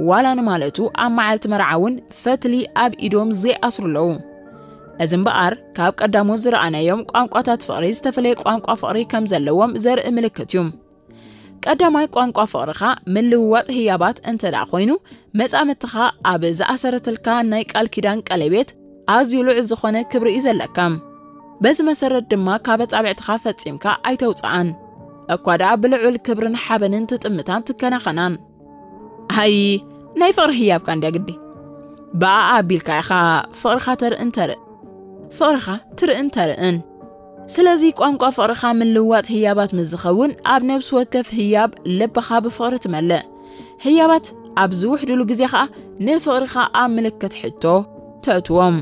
ዋላ ንማለቱ ኣብ መዓልቲ መርዓ እውን ፈትሊ ኣብ ኢዶም ዘይኣስሩ ኣለዉ። እዚ እምበኣር ካብ ቀዳሞት ዝረኣናዮም ቋንቋታት ፍቕሪ ዝተፈለየ ቋንቋ ፍቕሪ ከም ዘለዎም ዘርኢ ምልክት እዩ። ቀዳማይ ቋንቋ ፍቕርኻ ምልውዋጥ ህያባት እንተ ደኣ ኮይኑ፣ መጻምድትኻ ኣብ ዝኣሰረትልካ ናይ ቃል ኪዳን ቀለቤት ኣዝዩ ልዑል ዝኾነ ክብሪ እዩ ዘለካ። በዚ መሰረት ድማ ካብ ኣጻብዕትኻ ፈጺምካ ኣይተውጽኣን። እኳ ደኣ ብልዑል ክብርን ሓበንን ትጥምታን ትከናኸናን። ኣይ፣ ናይ ፍቕሪ ህያብካ እንድያ ግዲ። ብኣኣ ኣቢልካ ኢኻ ፍቕርኻ ተርእን ተርእ። ፍቕርኻ ትርእን ተርእን። ስለዚ ቋንቋ ፍቕርኻ ምልውዋጥ ህያባት ምስ ዝኸውን፣ ኣብ ነብሲ ወከፍ ህያብ ልብኻ ብፍቕሪ ትመልእ። ህያባት ኣብ ዝውሕድሉ ግዜ ኸኣ ንፍቕርኻ ኣብ ምልክት ሕቶ ተእትዎም።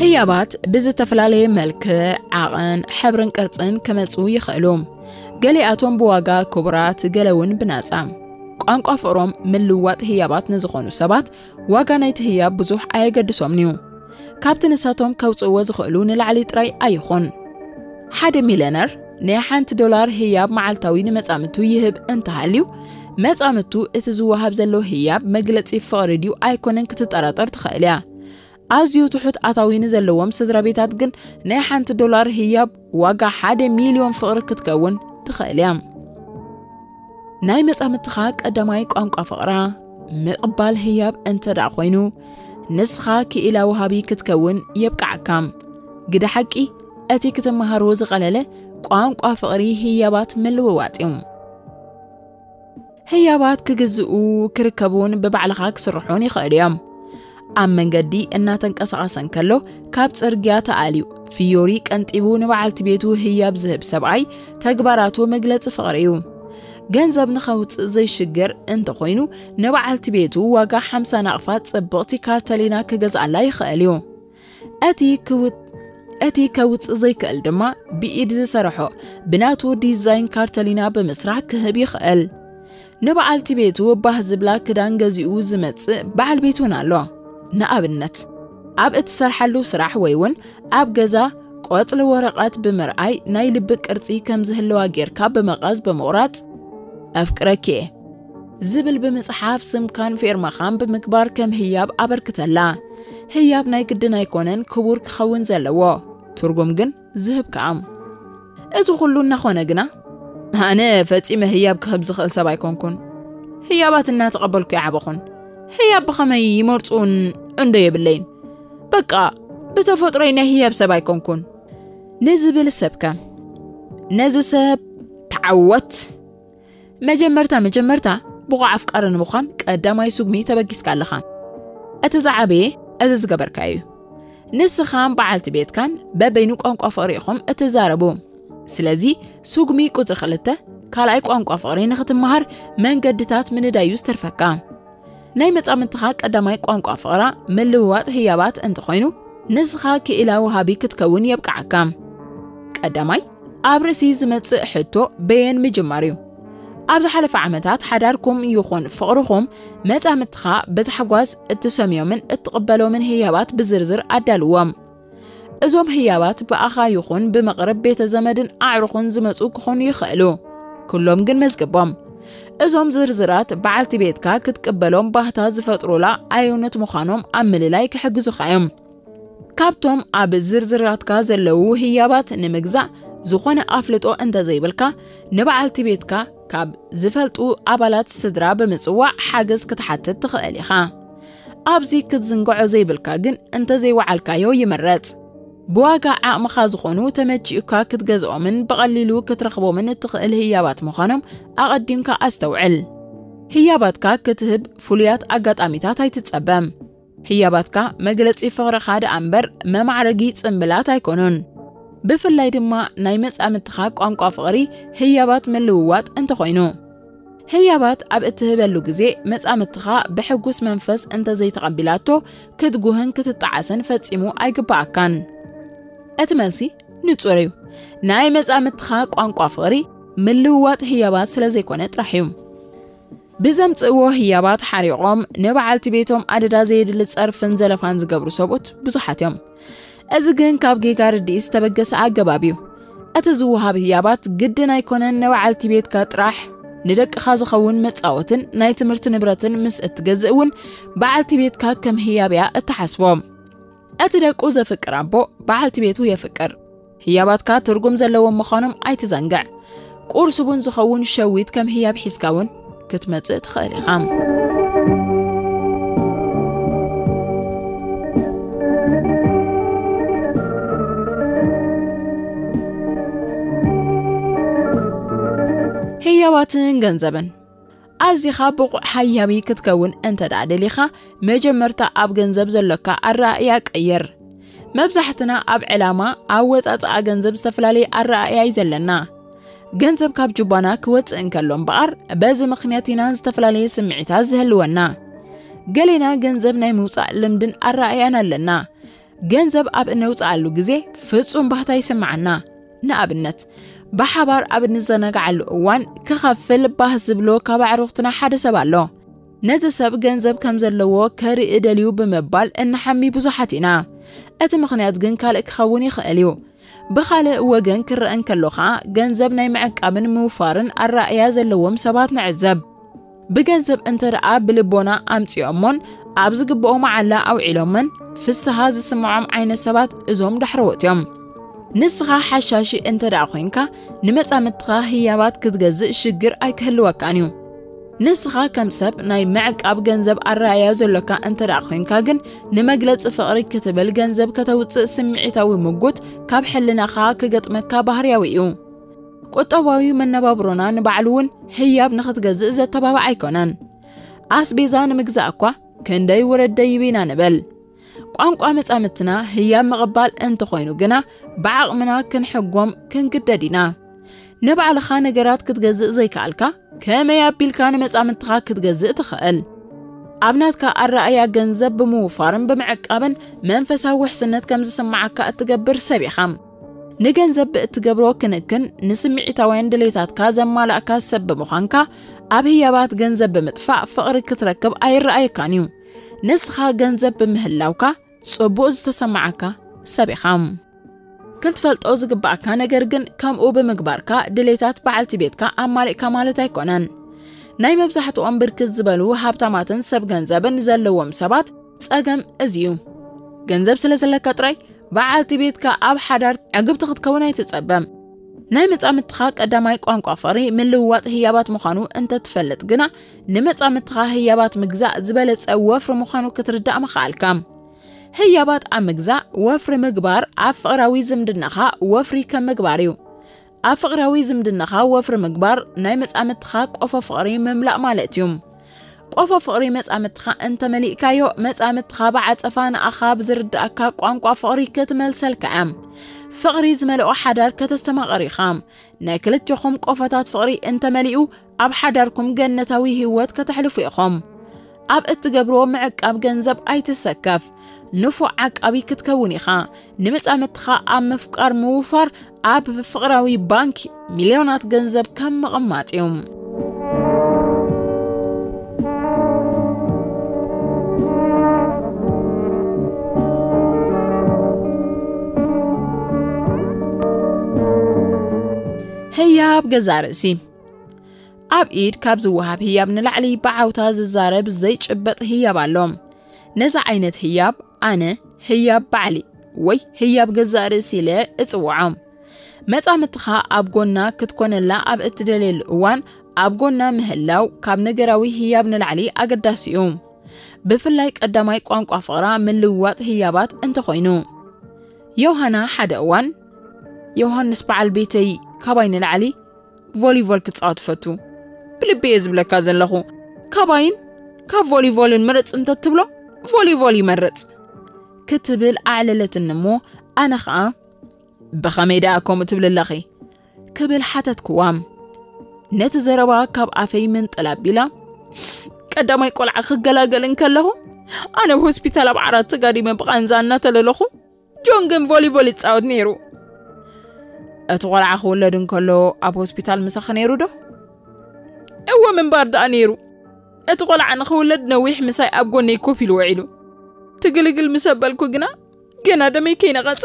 ህያባት ብዝተፈላለየ መልክዕ፣ ዓቐን፣ ሕብርን ቅርጽን ክመጹ ይኽእሉ። ገሊኣቶም ብዋጋ ክቡራት፣ ገለ እውን ብናጻ። ቋንቋ ፍቕሮም ምልዋጥ ህያባት ንዝኾኑ ሰባት ዋጋ ናይቲ ህያብ ብዙሕ ኣየገድሶምን እዩ። ካብቲ ንሳቶም ከውጽእዎ ዝኽእሉ ንላዕሊ ጥራይ ኣይኹን። ሓደ ሚልዮነር ናይ ሓንቲ ዶላር ህያብ መዓልታዊ ንመጻምቱ ይህብ እንተሃልዩ፣ መጻምቱ እቲ ዝወሃብ ዘሎ ህያብ መግለጺ ፍቕሪ ድዩ ኣይኮነን ክትጠራጠር ትኽእል እያ። ኣዝዩ ትሑት ኣታዊ ንዘለዎም ስድራ ቤታት ግን ናይ ሓንቲ ዶላር ህያብ ዋጋ ሓደ ሚልዮን ፍቕሪ ክትከውን ትኽእል እያ። ናይ መጻምድትኻ ቀዳማይ ቋንቋ ፍቕራ ምቕባል ህያብ እንተ ደኣ ኮይኑ፣ ንስኻ ክኢላ ወሃቢ ክትከውን የብቅዓካ። ግደ ሓቂ፣ እቲ ክትመሃሮ ዝቐለለ ቋንቋ ፍቕሪ ህያባት ምልውዋጥ እዩ። ህያባት ክግዝኡ፣ ክርከቡን ብባዕልኻ ክስርሑን ይኽእሉ እዮም። ኣብ መንገዲ እናተንቀሳቐሰ እንከሎ፣ ካብ ጽርግያ ተኣልዩ፣ ፍዮሪ ቀንጢቡ ንበዓልቲ ቤቱ ህያብ ዝህብ ሰብኣይ፣ ተግባራቱ መግለጺ ፍቕሪ እዩ። ገንዘብ ንኸውጽእ ዘይሽገር እንተኾይኑ፣ ንበዓልቲ ቤቱ ዋጋ ሓምሳ ናቕፋ ጽብቕቲ ካርተሊና ክገዝኣላ ይኽእል እዩ። እቲ ክውጥ-፣ እቲ ከውጽእ ዘይክእል ድማ ብኢድ ዝሰርሖ ብናቱ ዲዛይን ካርተሊና ብምስራሕ ክህብ ይኽእል። ንበዓልቲ ቤቱ ባህ ዝብላ ክዳን ገዚኡ ዝመጽእ በዓል ቤት እውን ኣሎ። ንኣብነት፣ ኣብ እትሰርሓሉ ስራሕ ወይ እውን ኣብ ገዛ ቆጽሊ ወረቐት ብምርኣይ ናይ ልቢ ቅርጺ ከም ዝህልዋ ጌርካ ብመቐስ ብምቑራጽ፣ "ኣፍቅረኪ እየ" ዝብል ብምጽሓፍ ስምካን ፌርማኻን ብምግባር ከም ህያብ ኣበርክተላ። ህያብ ናይ ግድን ኣይኮነን ክቡር ክኸውን ዘለዎ፣ ትርጉም ግን ዝህብ ከኣ። እዚ ኩሉ እናኾነ ግና፣ ኣነ ፈጺመ ህያብ ክህብ ዝኽእል ሰብ ኣይኮንኩን። ህያባት እናተቐበልኩ ይዓበኹን። ህያብ ብኸመይ ይመርጹን እንዶ የብለይን። በቃ፣ ብተፈጥሮይ ናይ ህያብ ሰብ ኣይኮንኩን። ንዝብል ሰብከ፣ ነዚ ሰብ ተዓወት። መጀመርታ መጀመርታ፣ ብቑዕ ኣፍቃሪ ንምዃን ቀዳማይ ስጉሚ ተበጊስካ ኣለኻ። እቲ ዝዓበየ፣ እዚ ዝገበርካዮ እዩ። ንስኻን በዓልቲ ቤትካን በበይኑ ቋንቋ ፍቕሪ ኢኹም እትዛረቡ። ስለዚ፣ ስጉሚ ቁጽሪ ክልተ፣ ካልኣይ ቋንቋ ፍቕሪ ንኽትመሃር መንገድታት ምንዳዩ ዝተርፈካ። ናይ መጻምድትኻ ቀዳማይ ቋንቋ ፍቕራ ምልውዋጥ ህያባት እንተኾይኑ፣ ንስኻ ክኢላ ወሃቢ ክትከውን የብቅዓካ። ቀዳማይ፣ ኣብ ርእሲ ዝመጽእ ሕቶ በየን ምጅማር እዩ። ኣብ ዝሓለፈ ዓመታት ሓዳርኩም ይኹን ፍቕርኹም መጻምድትኻ ብታሕጓስ እትሰምዮምን እትቕበሎምን ህያባት ብዝርዝር ኣዳልዎም። እዞም ህያባት ብኣኻ ይኹን ብመቕርብ ቤተ ዘመድን ኣዕሩኽን ዝመጹ ክኾኑ ይኽእሉ። ኩሎም ግን መዝግቦም። እዞም ዝርዝራት በዓልቲ ቤትካ ክትቅበሎም ባህታ ዝፈጥሩላ ኣየኖት ምዃኖም ኣብ ምልላይ ክሕግዙኻ እዮም። ካብቶም ኣብ ዝርዝራትካ ዘለዉ ህያባት ንምግዛእ ዝኾነ ኣፍልጦ እንተዘይብልካ፣ ንበዓልቲ ቤትካ ካብ ዝፈልጡ ኣባላት ስድራ ብምጽዋዕ ሓገዝ ክትሓትት ትኽእል ኢኻ። ኣብዚ ክትዝንግዖ ዘይብልካ ግን እንተዘይወዓልካዮ ይምረጽ። ብዋጋ ዓቕምኻ ዝኾኑ ተመቺኡካ ክትገዝኦምን ብቐሊሉ ክትረኽቦምን እትኽእል ህያባት ምዃኖም ኣቐዲምካ ኣስተውዕል። ህያባትካ ክትህብ ፍሉያት ኣጋጣሚታት ኣይትጸበ። ህያባትካ መግለጺ ፍቕርኻ ደኣ እምበር መማዕረጊ ጽምብላት ኣይኮኑን። ብፍላይ ድማ ናይ መጻምድትኻ ቋንቋ ፍቕሪ ህያባት ምልውዋጥ እንተኾይኑ። ህያባት ኣብ እትህበሉ ግዜ መጻምድትኻ ብሕጉስ መንፈስ እንተዘይተቐቢላቶ ክትጉህን ክትጠዓስን ፈጺሙ ኣይግብኣካን። እቲ መልሲ ንጹር እዩ። ናይ መጻምድትኻ ቋንቋ ፍቕሪ ምልውዋጥ ህያባት ስለ ዘይኮነ ጥራሕ እዩ። ብዘምጽእዎ ህያባት ሓሪቖም ንበዓልቲ ቤቶም ኣደዳ ዘየድሊ ጸርፍን ዘለፋን ዝገብሩ ሰብኡት ብዙሓት እዮም። እዚ ግን ካብ ጌጋ ርድኢት ዝተበገሰ ኣገባብ እዩ። እቲ ዝወሃብ ህያባት ግድን ኣይኮነን ንበዓልቲ ቤትካ ጥራሕ፣ ንደቅኻ ዝኸውን መጻወትን ናይ ትምህርቲ ንብረትን ምስ እትገዝእ እውን በዓልቲ ቤትካ ከም ህያብ እያ እትሓስቦ። እቲ ደቁ ዘፍቅር ኣቦ በዓልቲ ቤቱ የፍቅር። ህያባትካ ትርጉም ዘለዎም ምዃኖም ኣይትዘንግዕ። ቁርሲ ቡን ዝኸውን ሸዊት ከም ህያብ ሒዝካ እውን ክትመጽእ ትኽእል ኢኻ። ህያባትን ገንዘብን። ኣዚኻ ብቑዕ ሃያቢ ክትከውን እንተ ደኣ ደሊኻ፣ መጀመርታ ኣብ ገንዘብ ዘሎካ ኣረኣእያ ቀይር። መብዛሕትና ኣብ ዕላማ ኣወጻጽኣ ገንዘብ ዝተፈላለየ ኣረኣእያ እዩ ዘለና። ገንዘብ ካብ ጁባና ክወጽእ እንከሎ እምበኣር፣ በዚ ምኽንያት ኢና ዝተፈላለየ ስምዒታት ዝህልወና። ገሌና ገንዘብ ናይ ምውጻእ ልምድን ኣረኣእያን ኣለና። ገንዘብ ኣብ እነውጽኣሉ ግዜ ፍጹም ባህታ ይስምዓና። ንኣብነት፣ ብሓባር ኣብ እንዘናግዓሉ እዋን ክኸፍል ባህ ዝብሎ ካብ ኣዕሩኽትና ሓደ ሰብ ኣሎ። ነዚ ሰብ ገንዘብ ከም ዘለዎ ከርኢ ደልዩ ብምባል እንሓሚ ብዙሓት ኢና። እቲ ምኽንያት ግን ካልእ ክኸውን ይኽእል እዩ። ብኻልእ ወገን ክረአ እንከሎ ኸኣ፣ ገንዘብ ናይ ምዕቃብን ምውፋርን ኣረኣእያ ዘለዎም ሰባት ንዕዘብ። ብገንዘብ እንተ ደኣ ብልቦና ኣምጺኦሞን ኣብ ዝግብኦ መዓላ ኣውዒሎመን ፍስሃ ዝስምዖም ዓይነት ሰባት እዞም ዳሕረዎት እዮም። ንስኻ ሓሻሺ እንተ ደኣ ኮይንካ፣ ንመጻምድትኻ ህያባት ክትገዝእ ሽግር ኣይክህልወካን እዩ። ንስኻ ከም ሰብ ናይ ምዕቃብ ገንዘብ ኣረኣእያ ዘሎካ እንተ ደኣ ኮይንካ ግን፣ ንመግለጺ ፍቕሪ ክትብል ገንዘብ ከተውጽእ ስምዒታዊ ምጉት ካብ ሕልናኻ ክገጥመካ ባህርያዊ እዩ። ቁጠባዊ መነባብሮና ንባዕሉ እውን ህያብ ንኽትገዝእ ዘተባብዕ ኣይኮነን። ኣስቤዛ ንምግዛእ እኳ ክንደይ ውረድ ደይብ ኢና ንብል። ቋንቋ መጻምድትና ህያብ ምቕባል እንተኾይኑ ግና፣ ብዓቕምና ክንሕጎም ክንግደድ ኢና። ንባዕልኻ ነገራት ክትገዝእ ዘይከኣልካ፣ ከመይ ኣቢልካ ንመጻምድትኻ ክትገዝእ ትኽእል? ኣብ ናትካ ኣረኣእያ ገንዘብ ብምውፋርን ብምዕቃብን መንፈሳዊ ውሕስነት ከም ዝስምዓካ እትገብር ሰብ ኢኻ። ንገንዘብ ብእትገብሮ ክንክን ንስምዒታውያን ድሌታትካ ዘማላእካ ሰብ ብምዃንካ፣ ኣብ ህያባት ገንዘብ ብምጥፋእ ፍቕሪ ክትረክብ ኣይረኣየካን እዩ። ንስኻ ገንዘብ ብምህላውካ ጽቡቕ ዝተሰማዓካ ሰብ ኢኻ። ክትፈልጦ ዝግባኣካ ነገር ግን፣ ከምኡ ብምግባርካ ድሌታት በዓልቲ ቤትካ ኣማሊእካ ማለት ኣይኮነን። ናይ መብዛሕትኦም ብርክት ዝበሉ ሃብታማትን ሰብ ገንዘብን ዘለዎም ሰባት ጸገም እዚ እዩ። ገንዘብ ስለ ዘለካ ጥራይ በዓልቲ ቤትካ ኣብ ሓዳር ዕግብቲ ክትከውን ኣይትጸበ። ናይ መጻምድትኻ ቀዳማይ ቋንቋ ፍቕሪ ምልውዋጥ ህያባት ምዃኑ እንተትፈልጥ ግና፣ ንመጻምድትኻ ህያባት ምግዛእ ዝበለጸ ወፍሪ ምዃኑ ክትርዳእ ምኽኣልካ። ህያባት ኣብ ምግዛእ ወፍሪ ምግባር ኣብ ፍቕራዊ ዝምድናኻ ወፍሪ ከም ምግባር እዩ። ኣብ ፍቕራዊ ዝምድናኻ ወፍሪ ምግባር ናይ መጻምድትኻ ቆፎ ፍቕሪ ምምላእ ማለት እዩ። ቆፎ ፍቕሪ መጻምድትኻ እንተመሊእካዮ፣ መጻምድትኻ ብዓጸፋ ንኣኻ ብዝርድኣካ ቋንቋ ፍቕሪ ክትመልሰልካ እያ። ፍቕሪ ዝመልኦ ሓዳር ከተስተማቕር ኢኻ። ናይ ክልቴኹም ቆፎታት ፍቕሪ እንተመሊኡ፣ ኣብ ሓዳርኩም ገነታዊ ህይወት ከተሕልፉ ኢኹም። ኣብ እትገብርዎ ምዕቃብ ገንዘብ ኣይትሰከፍ። ንፉዕ ዓቃቢ ክትከውን ኢኻ። ንመጻምድትኻ ኣብ ምፍቃር ምውፋር ኣብ ፍቕራዊ ባንክ ሚልዮናት ገንዘብ ከም ምቕማጥ እዩ። ህያብ ገዛእ ርእሲ። ኣብ ኢድ ካብ ዝወሃብ ህያብ ንላዕሊ ብዓውታ ዝዛረብ ዘይጭበጥ ህያብ ኣሎ። ነዚ ዓይነት ህያብ ኣነ ህያብ ባዕሊ ወይ ህያብ ገዛእ ርእሲ ኢለ እጽውዖ። መጻምድትኻ ኣብ ጎና ክትኮነላ ኣብ እትደልየሉ እዋን ኣብ ጎና ምህላው ካብ ነገራዊ ህያብ ንላዕሊ ኣገዳሲ እዩ። ብፍላይ ቀዳማይ ቋንቋ ፍቕራ ምልውዋጥ ህያባት እንተኾይኑ። ዮሃና ሓደ እዋን፣ ዮሃንስ በዓል ቤተይ ካባይ ንላዕሊ ቮሊቮል ክጻወት ይፈቱ። ብልቢ እየ ዝብለካ ዘለኹ። ካባይን ካብ ቮሊቮልን ምረጽ እንተትብሎ፣ ቮሊቮል ይመርጽ ክትብል ኣዕለለትኒ እሞ ኣነ ኸኣ ብኸመይ ደኣ ከምኡ ትብል ኣለኺ ክብል ሓተትክዋ። ነቲ ዘረባ ካብ ኣፈይ ምንጥል ኣቢላ ቀዳማይ ቆልዓ ክገላገል እንከለኹ ኣነ ኣብ ሆስፒታል ኣብ ዓራት ተጋዲመ ብቓንዛ እናተለለኹ ጆን ግን ቮሊቦል ይጻወት ነይሩ። እቲ ቆልዓ ክውለድ እንከሎ ኣብ ሆስፒታል ምሳኺ ነይሩ ዶ? እወ ምንባር ደኣ ነይሩ። እቲ ቆልዓ ንኽውለድ ነዊሕ ምሳይ ኣብ ጎነይ ኮፍ ኢሉ ውዒሉ። ትግልግል ምስ ኣበልኩ ግና ገና ደመይ ከይነቐጸ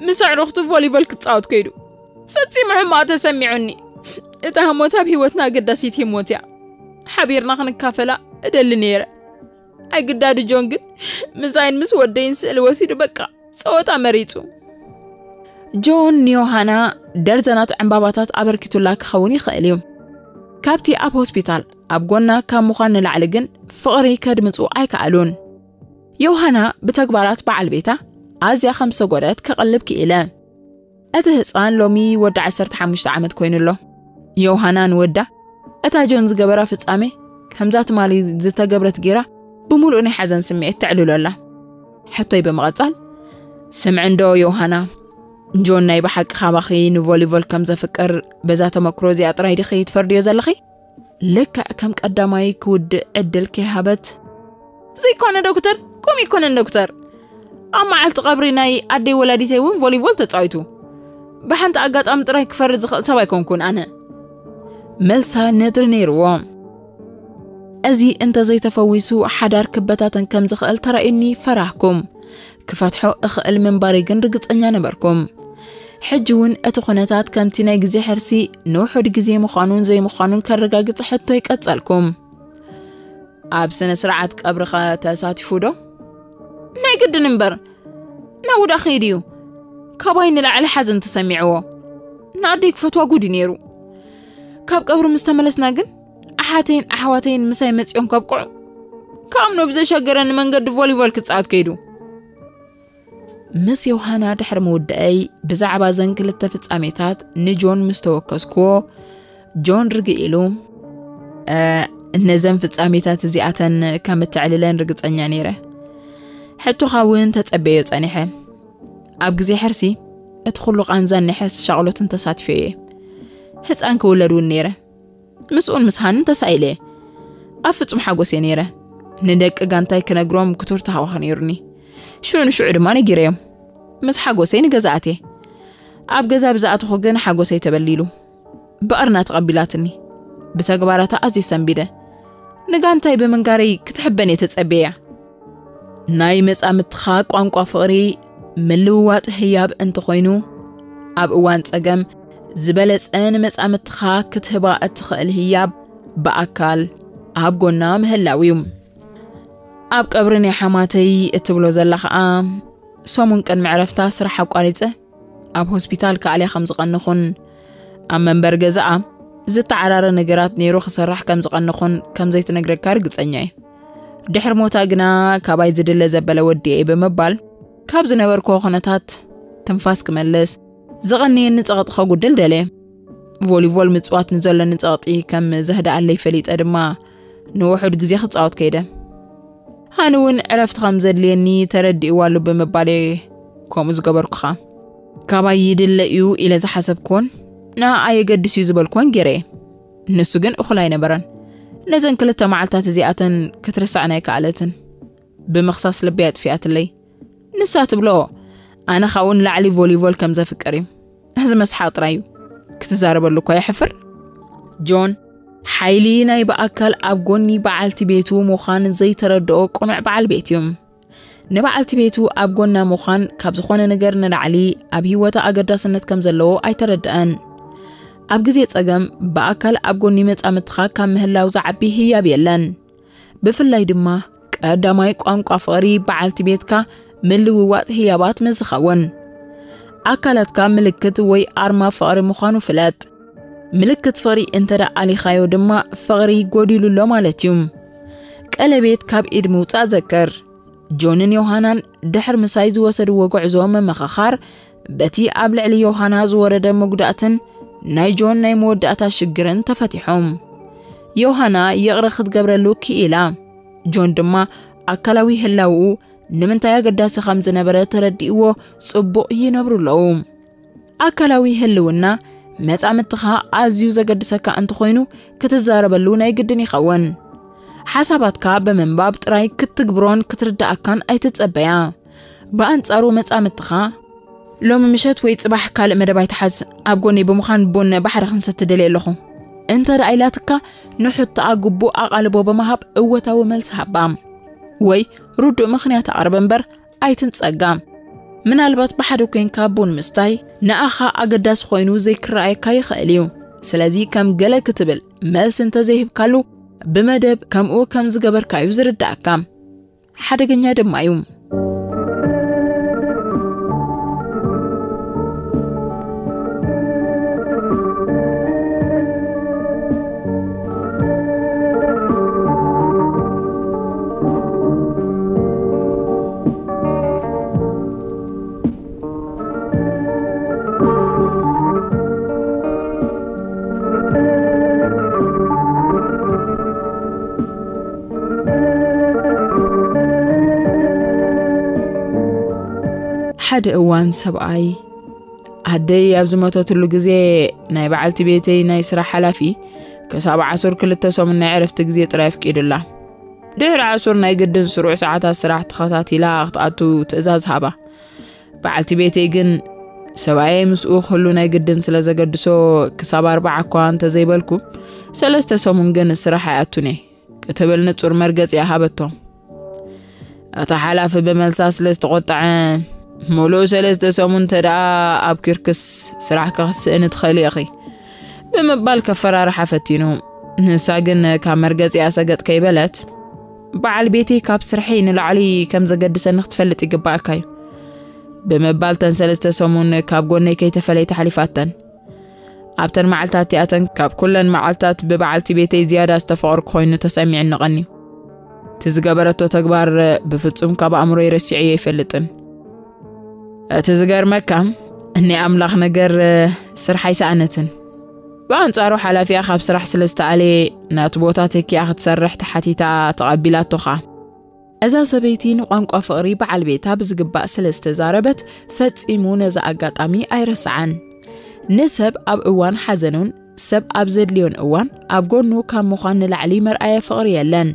ምስ ኣዕሩኽቱ ቮሊቦል ክጻወት ከይዱ። ፈጺሙ ሕማቕ ተሰሚዑኒ። እታ ህሞት ኣብ ህይወትና ኣገዳሲት ህሞት እያ። ሓቢርና ክንካፈላ እደሊ ነይረ። ኣይግዳዲ ጆን ግን ምሳይን ምስ ወደይን ስእሊ ወሲዱ በቃ ጸወታ መሪጹ። ጆን ንዮሃና ደርዘናት ዕምባባታት ኣበርኪቱላ ክኸውን ይኽእል እዩ። ካብቲ ኣብ ሆስፒታል ኣብ ጎና ካብ ምዃን ንላዕሊ ግን ፍቕሪ ከድምጹ ኣይከኣሉን። ዮሃና ብተግባራት በዓል ቤታ ኣዝያ ከም ሰጎደት ከቐልብ ክኢለ። እቲ ህፃን ሎሚ ወዲ ዓሰርተ ሓሙሽተ ዓመት ኮይኑ ኣሎ። ዮሃና ንወዳ እታ ጆን ዝገበራ ፍጻሜ ከምዛ ትማሊ ዝተገብረት ጌራ ብምሉእ ናይ ሓዘን ስምዒት ተዕልሎ ኣላ። ሕቶይ ብምቕጻል፣ ስምዒ እንዶ ዮሃና፣ ጆን ናይ ብሓቂ ካባኺ ንቮሊቮል ከም ዘፍቅር በዛ ተመክሮ እዚኣ ጥራይ ዲኺ ትፈርድዮ ዘለኺ? ልክዕ ከም ቀዳማይ ክውድእ ዕድል ከይሃበት፣ ዘይኮነ ዶክተር፣ ከምኡ ኣይኮነን ዶክተር። ኣብ መዓልቲ ቀብሪ ናይ ኣደይ ወላዲተይ እውን ቮሊቦል ተጻዊቱ። ብሓንቲ ኣጋጣሚ ጥራይ ክፈርድ ዝኽእል ሰብ ኣይኮንኩን ኣነ። መልሳ ነድሪ ነይርዎ። እዚ እንተዘይተፈዊሱ ሓዳር ክበታተን ከም ዝኽእል ተራእዩኒ ፈራህኩም። ክፈትሖ እኽእል ምንባረይ ግን ርግጸኛ ነበርኩም። ሕጂ እውን እቲ ኩነታት ከምቲ ናይ ግዜ ሕርሲ ንውሑድ ግዜ ምዃኑን ዘይምዃኑን ከረጋግጽ ሕቶይ ቀጸልኩም። ኣብ ስነ ስርዓት ቀብርኸ ተሳቲፉ ዶ? ናይ ግድን እምበር፣ ናብ ውዳ ከይዱ እዩ። ካባይ ንላዕሊ ሓዘን ተሰሚዕዎ። ንኣደይ ክፈትዋ ጉድ እዩ ነይሩ። ካብ ቀብሪ ምስ ተመለስና ግን ኣሓተይን ኣሕዋተይን ምሳይ መጺኦም ከብቅዑ፣ ክኣምኖ ብዘሸገረኒ መንገዲ ቮሊቦል ክጻወት ከይዱ። ምስ ዮሃና ድሕሪ ምውድአይ ብዛዕባ እዘን ክልተ ፍጻሜታት ንጆን ምስ ተወከስክዎ፣ ጆን ርግእ ኢሉ፣ "እ፣ ነዘን ፍጻሜታት እዚኣተን ከም እተዕልለን ርግጸኛ ነይረ። ሕቶኻ እውን ተጸበዮ ጸኒሐ። ኣብ ግዜ ሕርሲ እቲ ኩሉ ቃንዛን ናይ ሕርሲ ሻቕሎትን ተሳትፈዮ እየ። ህጻን ክውለድ እውን ነይረ። ምስኡን ምስ ሃንን ተሳኢለ እየ። ኣብ ፍጹም ሓጎስ እየ ነይረ። ንደቂ ጋንታይ ክነግሮም ክቱር ተሃዋኽ ነይሩኒ። ሽዑ ንሽዑ ድማ ነጊረዮም። ምስ ሓጎሰይ ንገዛኣት እየ። ኣብ ገዛ ብዝኣተኹ ግን ሓጎሰይ ተበሊሉ። ብዕርና ተቐቢላትኒ። ብተግባራታ ኣዝየ ሰንቢደ። ንጋንታይ ብምንጋረይ ክትሕበን እየ ተጸብየያ። ናይ መጻምድትኻ ቋንቋ ፍቕሪ ምልውዋጥ ህያብ እንተኾይኑ፣ ኣብ እዋን ጸገም ዝበለጸ ንመጻምድትኻ ክትህባ እትኽእል ህያብ ብኣካል ኣብ ጎና ምህላው እዩ። ኣብ ቀብሪ ናይ ሓማተይ እትብሎ ዘላ ኸኣ፣ ሰሙን ቅድሚ ዕረፍታ ስራሕ ኣቋሪጸ ኣብ ሆስፒታል ክኣልያ ከም ዝቐንኹን ኣብ መንበሪ ገዛኣ ዝተዓራረ ነገራት ነይሩ ክሰርሕ ከም ዝቐንኹን ከም ዘይትነግረካ ርግጸኛ እየ። ድሕሪ ሞታ ግና ካባይ ዝድለ ዘበለ ወዲ እየ ብምባል ካብ ዝነበርክዎ ኩነታት ትንፋስ ክመልስ ዝቐንየኒ ጸቕጢ ከጉድል ደልየ። ቮሊቮል ምጽዋት ንዘለኒ ጸቕጢ ከም ዘህድኣለይ ፈሊጠ ድማ ንውሑድ ግዜ ክጻወት ከይደ። ሃኒ እውን ዕረፍቲ ከም ዘድልየኒ ተረዲእዋ ኣሎ ብምባል እየ ከምኡ ዝገበርኩኻ። ካባይ ይድለ እዩ ኢለ ዝሓሰብክዎን ንኣኣ የገድስ እዩ ዝበልክዎን ገይረ እየ። ንሱ ግን እኹል ኣይነበረን። ነዘን ክልተ መዓልታት እዚኣተን ክትርስዐን ኣይከኣለትን። ብምኽሳስ ልበይ ኣጥፊኣትለይ። ንሳ ትብሎ ኣነ ካብኡ ንላዕሊ ቮሊቮል ከም ዘፍቅር እዩ። እዚ መስሓቕ ጥራይ እዩ። ክትዛረበሉ እኳ የሕፍር። ጆን ሓይሊ ናይ ብኣካል ኣብ ጎኒ በዓልቲ ቤቱ ምዃን ዘይተረድኦ ቅኑዕ በዓል ቤት እዩ። ንበዓልቲ ቤቱ ኣብ ጎና ምዃን ካብ ዝኾነ ነገር ንላዕሊ ኣብ ህይወታ ኣገዳስነት ከም ዘለዎ ኣይተረድአን። ኣብ ግዜ ጸገም ብኣካል ኣብ ጎኒ መጻምድትኻ ካብ ምህላው ዝዓቢ ህያብ የለን። ብፍላይ ድማ ቀዳማይ ቋንቋ ፍቕሪ በዓልቲ ቤትካ ምልውዋጥ ህያባት ምስ ዝኸውን፣ ኣካላትካ ምልክት ወይ ኣርማ ፍቕሪ ምዃኑ ፍለጥ። ምልክት ፍቕሪ እንተ ደኣ ኣሊኻዮ ድማ ፍቕሪ ጎዲሉ ኣሎ ማለት እዩ። ቀለቤት ካብ ኢድ ምውጻእ ዘክር። ጆንን ዮሃናን ድሕሪ ምሳይ ዝወሰድዎ ጉዕዞ ምምኽኻር በቲ ኣብ ልዕሊ ዮሃና ዝወረደ መጉዳእትን ናይ ጆን ናይ መወዳእታ ሽግርን ተፈቲሖም። ዮሃና ይቕረ ክትገብረሉ ክኢላ። ጆን ድማ ኣካላዊ ህላውኡ ንምንታይ ኣገዳሲ ከም ዝነበረ ተረዲእዎ ጽቡቕ ይነብሩ ኣለዉ። ኣካላዊ ህልውና መጻምድትኻ ኣዝዩ ዘገድሰካ እንተኾይኑ፣ ክትዛረበሉ ናይ ግድን ይኸውን። ሓሳባትካ ብምንባብ ጥራይ ክትግብሮን ክትርድኣካን ኣይትጸበያ። ብኣንጻሩ መጻምድትኻ፣ "ሎሚ ምሸት ወይ ጽባሕ ካልእ መደብ ኣይትሓዝ፣ ኣብ ጎነይ ብምዃን ቡን ባሕሪ ክንሰቲ ደልየ ኣለኹ" እንተ ደኣ ኢላትካ፣ ንሕቶኣ ግቡእ ኣቓልቦ ብምሃብ እወታዊ መልሲ ሃባ። ወይ ርዱእ ምኽንያት ኣቕርብ እምበር ኣይትንጸጋ። ምናልባት ብሓደ ኮንካ ቡን ምስታይ ንኣኻ ኣገዳሲ ኮይኑ ዘይክረኣየካ ይኽእል እዩ። ስለዚ ከም ገለ ክትብል መልሲ እንተዘይህብካሉ፣ ብመደብ ከምኡ ከም ዝገበርካ እዩ ዝርድኣካ። ሓደገኛ ድማ እዩ። ሓደ እዋን ሰብኣይ ኣደይ ኣብ ዝሞተትሉ ግዜ፣ ናይ በዓልቲ ቤተይ ናይ ስራሕ ሓላፊ ክሳብ ዓሱር ክልተ ሰሙን ናይ ዕረፍቲ ግዜ ጥራይ ኣፍቂዱላ። ድሕሪ ዓሱር ናይ ግድን ስሩዕ ሰዓታት ስራሕ ተኸታቲላ ክትኣቱ ትእዛዝ ሃባ። በዓልቲ ቤተይ ግን ሰብኣየይ ምስኡ ክህሉ ናይ ግድን ስለ ዘገድሶ፣ ክሳብ ኣርባዓ እኳ እንተዘይበልኩ፣ ሰለስተ ሰሙን ግን ስራሕ ኣይኣቱን እየ ክትብል ንጹር መርገጺ ሃበቶ። እቲ ሓላፊ ብመልሳ ስለ ዝተቖጠዐ፣ "ሙሉእ ሰለስተ ሰሙን እንተ ደኣ ኣብ ኪርክስ ስራሕኪ ክትስእኒ ትኽእሊ ኢኺ" ብምባል ከፈራርሓ ፈቲኑ። ንሳ ግን ካብ መርገጺኣ ሰገጥ ከይበለት፣ "በዓል ቤተይ ካብ ስርሐይ ንላዕሊ ከም ዘገድሰኒ ክትፈልጥ ይግባኣካ እዩ" ብምባል፣ ተን ሰለስተ ሰሙን ካብ ጎነይ ከይተፈለየት ኣሕሊፋተን። ኣብተን መዓልታት እቲኣተን ካብ ኩለን መዓልታት ብበዓልቲ ቤተይ ዝያዳ ዝተፈቐርኩ ኮይኑ ተሰሚዕኒ ቀንዩ። እቲ ዝገበረቶ ተግባር ብፍጹም ካብ ኣእምሮይ ረሲዐዮ ኣይፈልጥን። እቲ ዝገርመካ፣ ናይ ኣምላኽ ነገር ስራሕ ኣይሰኣነትን። ብኣንጻሩ ሓላፊኣ ካብ ስራሕ ስለ ዝተኣልየ ናቲ ቦታ ተኪኣ ክትሰርሕ ተሓቲታ ተቐቢላቶ ኸኣ። እዛ ሰበይቲ ንቋንቋ ፍቕሪ በዓል ቤታ ብዝግባእ ስለ ዝተዛረበት፣ ፈጺሙ ነዛ ኣጋጣሚ ኣይረስዓን። ንሰብ ኣብ እዋን ሓዘኑን ሰብ ኣብ ዘድልዮን እዋን ኣብ ጎኑ ካብ ምዃን ንላዕሊ መርኣያ ፍቕሪ የለን።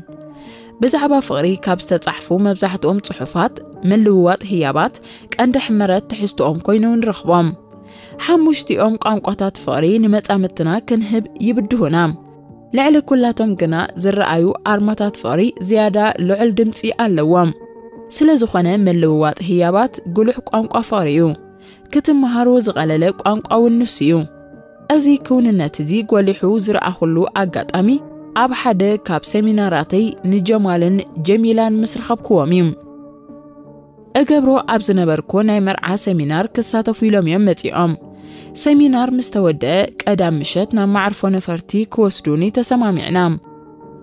ብዛዕባ ፍቕሪ ካብ ዝተጻሕፉ መብዛሕትኦም ጽሑፋት፣ ምልውዋጥ ህያባት ቀንዲ ሕመረት ትሕዝትኦም ኮይኑ ንረኽቦም። ሓሙሽቲኦም ቋንቋታት ፍቕሪ ንመጻምድትና ክንህብ ይብድሁና። ልዕሊ ኩላቶም ግና ዝረኣዩ ኣርማታት ፍቕሪ ዝያዳ ልዑል ድምጺ ኣለዎም። ስለ ዝኾነ ምልውዋጥ ህያባት ጉሉሕ ቋንቋ ፍቕሪ እዩ። ክትመሃሮ ዝቐለለ ቋንቋ እውን ንሱ እዩ። እዚ ክውንነት እዚ ጎሊሑ ዝረኣኹሉ ኣጋጣሚ ኣብ ሓደ ካብ ሰሚናራተይ ንጀማልን ጀሚላን ምስ ረኸብክዎም እዩ። እገብሮ ኣብ ዝነበርኩ ናይ መርዓ ሰሚናር ክሳተፉ ኢሎም እዮም መጺኦም። ሰሚናር ምስ ተወደአ ቀዳም ምሸት ናብ መዕርፎ ነፈርቲ ክወስዱኒ ተሰማሚዕና።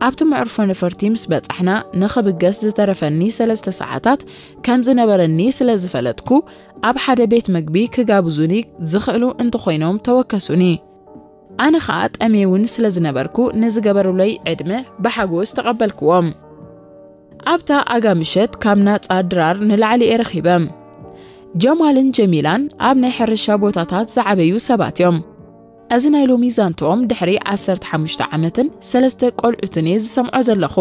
ኣብቲ መዕርፎ ነፈርቲ ምስ በጻሕና ንኽብገስ ዝተረፈኒ ሰለስተ ሰዓታት ከም ዝነበረኒ ስለ ዝፈለጥኩ ኣብ ሓደ ቤት መግቢ ክጋብዙኒ ዝኽእሉ እንተኾይኖም ተወከሱኒ። ኣነ ኸኣ ጠሜ እውን ስለ ዝነበርኩ ንዝገበሩለይ ዕድመ ብሓጎስ ተቐበልክዎም። ኣብታ ኣጋ ምሸት ካብ ናጻ ድራር ንላዕሊ እየ ረኺበ። ጀማልን ጀሚላን ኣብ ናይ ሕርሻ ቦታታት ዝዓበዩ ሰባት እዮም። እዚ ናይ ሎሚ ዛንትኦም ድሕሪ ዓሰርተ ሓሙሽተ ዓመትን ሰለስተ ቆልዑትን እየ ዝሰምዖ ዘለኹ።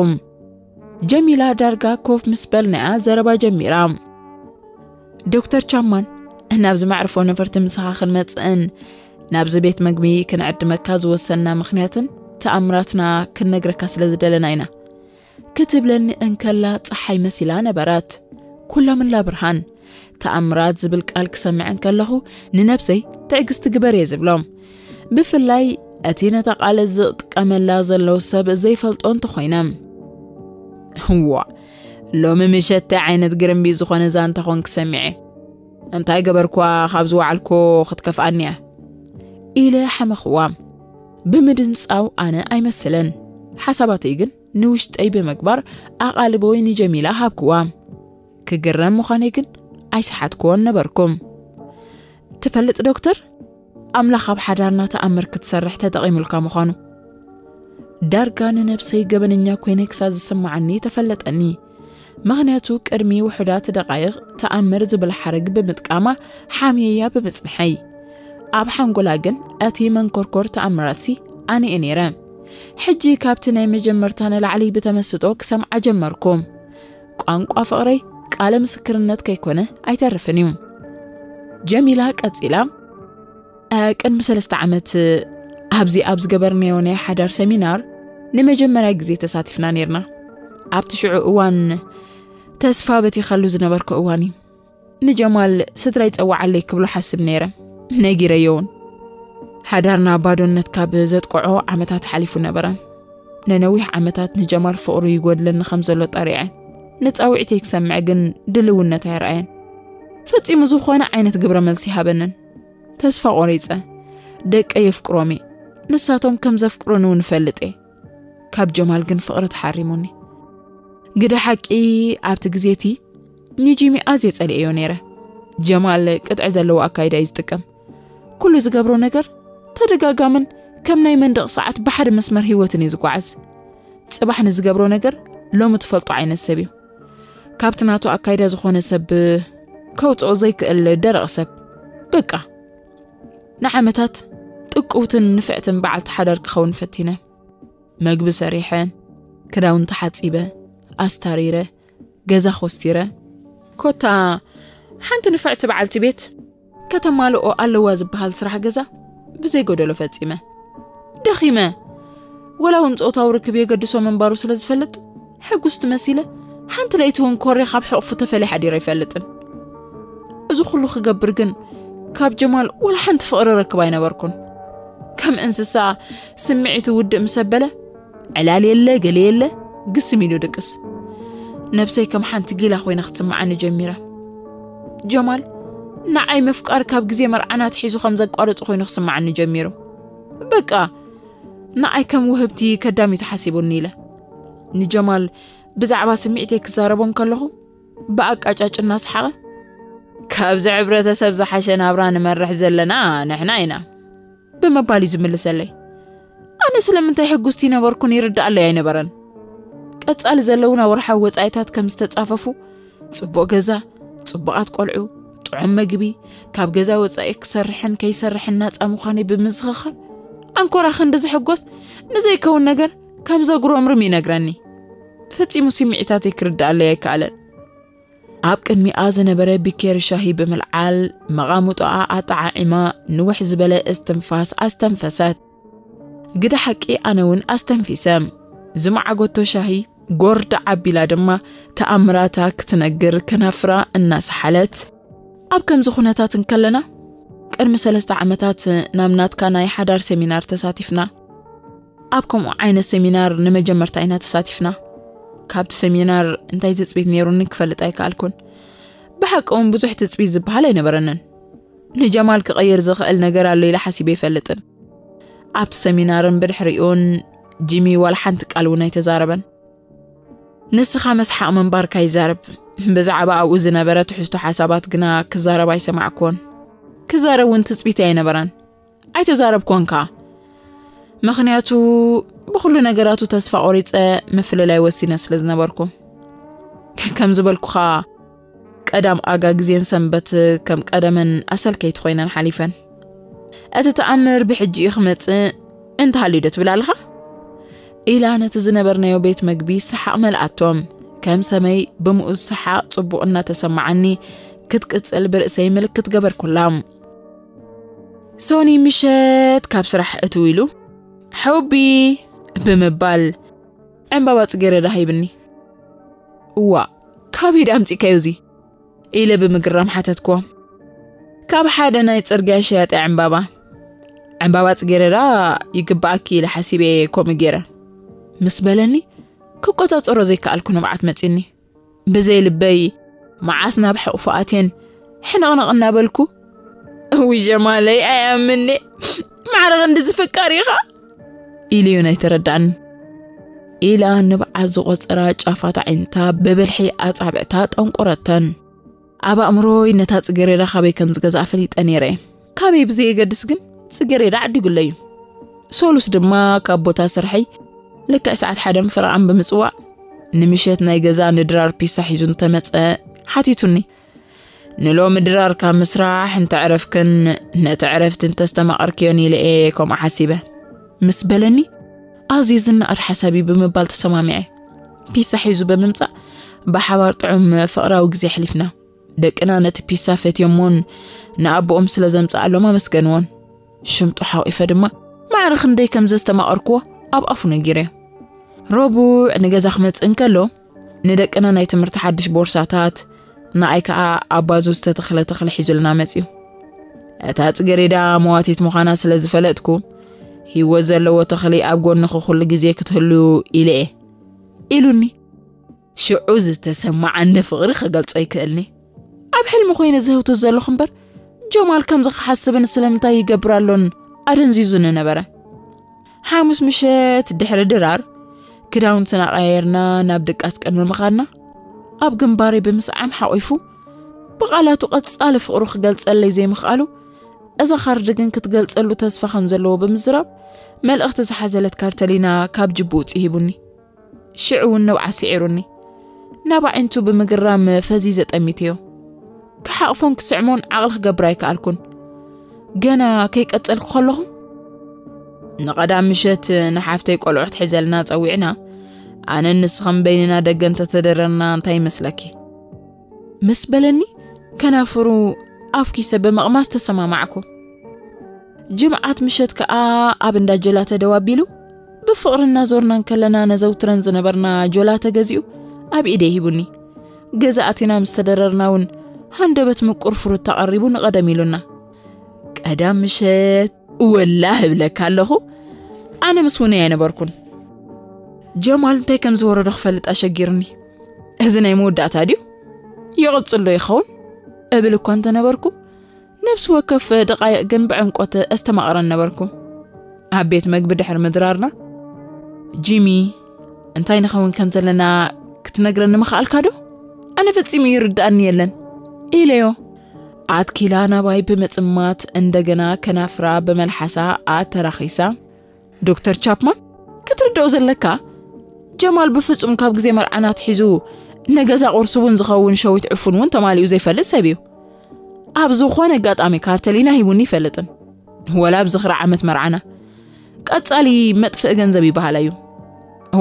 ጀሚላ ዳርጋ ኮፍ ምስ በልናያ ዘረባ ጀሚራ። "ዶክተር ቻማን፣ ናብዚ መዕርፎ ነፈርቲ ምሳኻ ክንመጽእን ናብዚ ቤት መግቢ ክንዕድመካ ዝወሰንና ምኽንያትን ተኣምራትና ክንነግረካ ስለ ዝደለና ኢና" ክትብለኒ እንከላ ጸሓይ መሲላ ነበረት። ኩላምላ ብርሃን። ተኣምራት ዝብል ቃል ክሰምዕ እንከለኹ ንነብሰይ "ትዕግስቲ ግበር" እየ ዝብሎ። ብፍላይ እቲ ነታ ቃል ዝጥቀመላ ዘሎ ሰብ ዘይፈልጦ እንተኾይነ። "እዋ፣ ሎሚ ምሸት እንታይ ዓይነት ግርምቢ ዝኾነ ዛንታ ኮንክ ሰሚዐ? እንታይ ገበርኳ ካብ ዝወዓልኮ ክትከፍኣኒ እያ?" ኢለ ሓመኽዋ። ብምድንጻው ኣነ ኣይመስልን። ሓሳባተይ ግን ንውሽጠይ ብምግባር ኣቓልቦይ ንጀሚላ ሃብክዋ። ክግረም ምዃነይ ግን ኣይሰሓትክዎን ነበርኩ። "ትፈልጥ ዶክተር፣ ኣምላኽ ኣብ ሓዳርና ተኣምር ክትሰርሕ ተጠቒሙልካ ምዃኑ። ዳርጋ ንነብሰይ ገበነኛ ኮይነ ክሳብ ዝስምዓኒ ተፈለጠኒ። ምኽንያቱ ቅድሚ ውሑዳት ደቓይቕ ተኣምር ዝብል ሓረግ ብምጥቃማ ሓምየያ ብምጽንሐይ። ኣብ ሓንጎላ ግን እቲ መንኮርኮር ተኣምራሲ ኣነ እየ ነይረ። ሕጂ ካብቲ ናይ መጀመርታ ንላዕሊ ብተመስጦ ክሰምዓ ጀመርኩ። ቋንቋ ፍቕረይ ቃለ ምስክርነት ከይኮነ ኣይተርፍን እዩ። ጀሚላ ቀጺላ፣ "እ፣ ቅድሚ ሰለስተ ዓመት ኣብዚ ኣብ ዝገበርናዮ ናይ ሓዳር ሰሚናር ንመጀመርያ ግዜ ተሳቲፍና ነይርና። ኣብቲ ሽዑ እዋን ተስፋ በቲኸሉ ዝነበርኩ እዋን እዩ። ንጀማል ስድራይ ጸውዓለይ ክብሎ ሓስብ ነይረ። ነጊረዮ እውን። ሓዳርና ባዶነት ካብ ዘጥቅዖ ዓመታት ሓሊፉ ነበረ። ንነዊሕ ዓመታት ንጀማል ፍቕሩ ይጎድለኒ ከም ዘሎ ጠሪዐ። ንጻውዒተይ ክሰምዕ ግን ድልውነት ኣየርኣየን። ፈጺሙ ዝኾነ ዓይነት ግብረ መልሲ ይሃበንን። ተስፋ ቆሪጸ። ደቀይ የፍቅሮም እየ። ንሳቶም ከም ዘፍቅሩኒ እውን እፈልጥ እየ። ካብ ጀማል ግን ፍቕሪ ተሓሪሙኒ። ግደ ሓቂ ኣብቲ ግዜ እቲ ንጂሚ ኣዝየ ጸሊኤዮ ነይረ። ጀማል ቅጥዒ ዘለዎ ኣካይዳ እዩ ዝጥቀም። ኩሉ ዝገብሮ ነገር ተደጋጋምን ከም ናይ መንደቕ ሰዓት ብሓደ መስመር ህይወትን እዩ ዝጓዓዝ። ጽባሕ ንዝገብሮ ነገር ሎሚ ትፈልጦ ዓይነት ሰብ እዩ። ካብቲ ናቱ ኣካይዳ ዝኾነ ሰብ ከውጽኦ ዘይክእል ደረቕ ሰብ። በቃ ንዓመታት ጥቁውትን ንፍዕትን በዓልቲ ሓዳር ክኸውን ፈቲነ። መግቢ ሰሪሐ፣ ክዳውንቲ ሓጺበ፣ ኣስታሪረ፣ ገዛ ኮስቲረ። ኮታ ሓንቲ ንፍዕቲ በዓልቲ ቤት ከተማልኦ ኣለዋ ዝበሃል ስራሕ ገዛ ብዘይ ጎደሎ ፈጺመ። ደኺመ። ወላ እውን ጾታዊ ርክብ የገድሶ ምንባሩ ስለ ዝፈልጥ፣ ሕጉስቲ መሲለ ሓንቲ ለይቲ እውን ኮሬ ካብ ሕቕፉ ተፈልየ ሓዲረ ኣይፈልጥን። እዚ ኩሉ ክገብር ግን ካብ ጀማል ወላ ሓንቲ ፍቕሪ ረክብ ኣይነበርኩን። ከም እንስሳ ስምዒቱ ውድእ ምስ ኣበለ፣ ዕላል የለ፣ ገለ የለ፣ ግስም ኢሉ ድቅስ። ነብሰይ ከም ሓንቲ ጊላ ኮይና ክትስምዓኒ ጀሚራ። ጀማል ንዓይ ምፍቃር ካብ ግዜ መርዓና ኣትሒዙ ከም ዘቋረጹ ኮይኑ ክስምዓኒ ጀሚሩ። በቃ ንዓይ ከም ውህብቲ ከዳሚቱ ሓሲቡኒ ኢለ። ንጀማል ብዛዕባ ስምዒተይ ክዛረቦ እንከለኹ ብኣቃጫጭ እናሰሓቐ፣ "ካብዚ ሕብረተሰብ ዝሓሸ ናብራ ንመርሕ ዘለና ንሕና ኢና" ብምባል እዩ ዝምልሰለይ። ኣነ ስለምንታይ ሕጉስቲ ነበርኩን ይርድኣለይ ኣይነበረን። ቀጻሊ ዘለውና ወርሓዊ ወጻኢታት ከም ዝተጻፈፉ፣ ጽቡቕ ገዛ፣ ጽቡቓት ቆልዑ፣ ጥዑም መግቢ፣ ካብ ገዛ ወጻኢ ክሰርሕን ከይሰርሕን ናጻ ምዃነይ ብምዝኽኻር፣ ኣንኮራ ክንዲ ዝሕጎስ ንዘይከውን ነገር ከም ዘጉረምርም ይነግረኒ። ፈጺሙ ስምዒታተይ ክርድኣለይ ኣይከኣለን። ኣብ ቅድሚኣ ዝነበረ ቢኬሪ ሻሂ ብምልዓል፣ መቓሙጦኣ ኣጠዓዒማ፣ ንውሕ ዝበለ እስትንፋስ ኣስተንፈሰት። ግደ ሓቂ ኣነ እውን ኣስተንፊሰ። ዝመዓጎቶ ሻሂ ጎርዳ ዓቢላ ድማ ተኣምራታ ክትነግር ከናፍራ እናሰሓለት፣ ኣብ ከምዚ ኩነታት እንከለና፣ ቅድሚ ሰለስተ ዓመታት ናብ ናትካ ናይ ሓዳር ሰሚናር ተሳቲፍና። ኣብ ከምኡ ዓይነት ሰሚናር ንመጀመርታ ኢና ተሳቲፍና። ካብቲ ሰሚናር እንታይ ትጽቢት ነይሩኒ ክፈልጥ ኣይከኣልኩን። ብሓቂ እውን ብዙሕ ትጽቢት ዝበሃል ኣይነበረንን። ንጀማል ክቐይር ዝኽእል ነገር ኣሎ ኢለ ሓሲበ ኣይፈልጥን። ኣብቲ ሰሚናርን ብድሕሪኡን ጂሚ ዋላ ሓንቲ ቃል እውን ኣይተዛረበን። ንስኻ መስሓቕ ምንባርካ ይዛረብ። ብዛዕባ ኣብኡ ዝነበረ ትሕዝቶ ሓሳባት ግና ክዛረብ ኣይሰማዕኩዎን። ክዛረብ እውን ትጽቢተይ ኣይነበረን። ኣይተዛረብኩዎን ከኣ። ምኽንያቱ ብኹሉ ነገራቱ ተስፋ ቆሪጸ ምፍልላይ ወሲነ ስለ ዝነበርኩ። ከም ዝበልኩኻ ቀዳም ኣጋ ግዜን ሰንበት ከም ቀደመን ኣሰልከይቲ ኮይነን ሓሊፈን። እቲ ተኣምር ብሕጂ እዩ ክመጽእ፣ እንተሃልዩ ዶ ትብል ኣለኻ? ኢላ ነቲ ዝነበርናዮ ቤት መግቢ ሰሓቕ መልኣቶም። ከም ሰመይ ብምኡዝ ሰሓቕ ጽቡቕ እናተሰማዓኒ ክትቅጽል ብርእሰይ ምልክት ገበርኩላ። ሶኒ ምሸት ካብ ስራሕ እትው ኢሉ፣ "ሑቢ" ብምባል ዕምባባ ጽጌረዳ ሂብኒ። "እዋ፣ ካበይ ድኣ ኣምጺእካዮ እዚ?" ኢለ ብምግራም ሓተትኩዎ። "ካብ ሓደ ናይ ጽርግያ ሸያጢ ዕምባባ። ዕምባባ ጽጌረዳ ይግብኣኪ ኢለ ሓሲበ እየ ከምኡ ገይረ" ምስ በለኒ፣ ክቆጻጸሮ ዘይከኣልኩ ንብዓት መጺኒ። ብዘይ ልበይ መዓስ ናብ ሕቕፉ ኣትየን ሕንቕንቕ እናበልኩ፣ "እውይ ጀማለይ፣ ኣይኣምኔ፣ ማዕረ ክንዲ ዝፍቀር ኢኻ?" ኢለዮ ናይ ተረዳእኒ። ኢላ ንብዓት ዝቖጸራ ጫፋት ኣዒንታ ብብልሒ ኣጻብዕታ ጠንቆረተን። ኣብ ኣእምሮይ ነታ ጽጌረዳ ካበይ ከም ዝገዝኣ ፈሊጠ ነይረ። ካበይ ብዘየገድስ ግን ጽጌረዳ ዓዲጉለይ እዩ። ሰሉስ ድማ ካብ ቦታ ስርሐይ ልክዕ ሰዓት ሓደን ፈረቓን ብምጽዋዕ፣ ንምሸት ናይ ገዛ ንድራር ፒሳ ሒዙ እንተመጸ ሓቲቱኒ። ንሎሚ ድራር ካብ ምስራሕ እንተዕረፍክን ነቲ ዕረፍቲ እንተስተማቐርክዮን ኢለ እየ ከምኡ ሓሲበ። ምስ በለኒ ኣዝየ ዝነኣድ ሓሳብ እዩ ብምባል ተሰማሚዐ። ፒሳ ሒዙ ብምምጻእ ብሓባር ጥዑም ፍቕራዊ ግዜ ኣሕሊፍና። ደቅና ነቲ ፒሳ ፈትዮሞን ንኣቦኦም ስለ ዘምጽኣሎም ኣመስገንዎን። ሽምጡ ሓቂፈ ድማ ማዕረ ክንደይ ከም ዘስተማቐርክዎ ኣብ ኣፉ ነጊረዮ። ረቡዕ ንገዛ ክመጽእ እንከሎ ንደቅና ናይ ትምህርቲ ሓድሽ ቦርሳታት፣ ንኣይ ከኣ ኣባዙ ዝተተኽለ ተኽሊ ሒዙልና መጽዩ። እታ ጽጌሬዳ መዋቲት ምዃና ስለ ዝፈለጥኩ፣ ህይወት ዘለዎ ተኽሊ ኣብ ጎንኺ ኩሉ ግዜ ክትህሉ ኢለ እየ ኢሉኒ። ሽዑ ዝተሰማዓኒ ፍቕሪ ክገልጾ ኣይክእልኒ። ኣብ ሕልሚ ኮይነ ዝህውቶ ዘለኹ እምበር ጀማል ከምዚ ክሓስብን ስለምንታይ ይገብር ኣሎን ኣደንዚዙኒ ነበረ። ሓሙስ ምሸት ድሕሪ ድራር ክዳውንትና ቀያየርና ናብ ድቃስ ቅድሚ ምኻድና ኣብ ግንባረይ ብምስዓም ሓቂፉ ብቓላቱ ቀጻሊ ፍቕሩ ክገልጸለይ ዘይምኽኣሉ እዛ ካርድ ግን ክትገልጸሉ ተስፋ ከም ዘለዎ ብምዝራብ መልእኽቲ ዝሓዘለት ካርተሊና ካብ ጅብኡ ጽሂቡኒ። ሽዑ እውን ነብዓ ስዒሩኒ። ናብ ኣዒንቱ ብምግራም ፈዚዘ ጠሚተዮ። ክሓቕፎን ክስዕሞን ዓቕሊ ክገብር ኣይከኣልኩን። ገና ከይቀጸልኩ ከለኹ ንቐዳም ምሸት ንሓፍተይ ቆልዑ ክትሕዘልና ጸዊዕና፣ ኣነን ንስኽን በይንና ደገ እንተተደረርና እንታይ ይመስለኪ? ምስ በለኒ ከናፍሩ ኣፍኪሰ ብምቕማስ ተሰማማዕኩ። ጅምዓት ምሸት ከኣ ኣብ እንዳ ጀላተ ደው ኣቢሉ ብፍቕሪ እናዞርና እንከለና ነዘውትረን ዝነበርና ጆላተ ገዚኡ ኣብ ኢደይ ሂቡኒ። ገዛ ኣቲና ምስ ተደረርና እውን ሃንደበት ምቁር ፍሩት ተቐሪቡ ንቐደም ኢሉና። ቀዳም ምሸት ወላ ህብለካ ኣለኹ ኣነ ምስ ውነይ ኣይነበርኩን። ጀማል እንታይ ከም ዝወረዶ ክፈልጥ ኣሸጊርኒ። እዚ ናይ መወዳእታ ድዩ? ይቕጽል ዶ ይኸውን? እብል እኳ እንተነበርኩ ነብሲ ወከፍ ደቓይቕ ግን ብዕምቆት ኣስተማቕረን ነበርኩ። ኣብ ቤት መግቢ ድሕሪ ምድራርና ጂሚ እንታይ ንኸውን ከም ዘለና ክትነግረኒ ምኽኣልካ ዶ? ኣነ ፈጺሙ ይርድኣኒ የለን ኢለዮ። ኣትኪላ ናባይ ብምጽማት እንደገና ከናፍራ ብመልሓሳ ኣተራኺሳ ዶክተር ቻፕማን ክትርድኦ ዘለካ ጀማል ብፍጹም ካብ ግዜ መርዓና ኣትሒዙ ንገዛ ቁርሲ እውን ዝኸውን ሸዊት ዕፉን እውን ተማሊኡ ዘይፈልጥ ሰብ እዩ። ኣብ ዝኾነ ኣጋጣሚ ካርተሊና ሂቡኒ ይፈልጥን ወላ ኣብ ዝኽሪ ዓመት መርዓና ቀጻሊ መጥፍኢ ገንዘብ ይበሃል እዩ።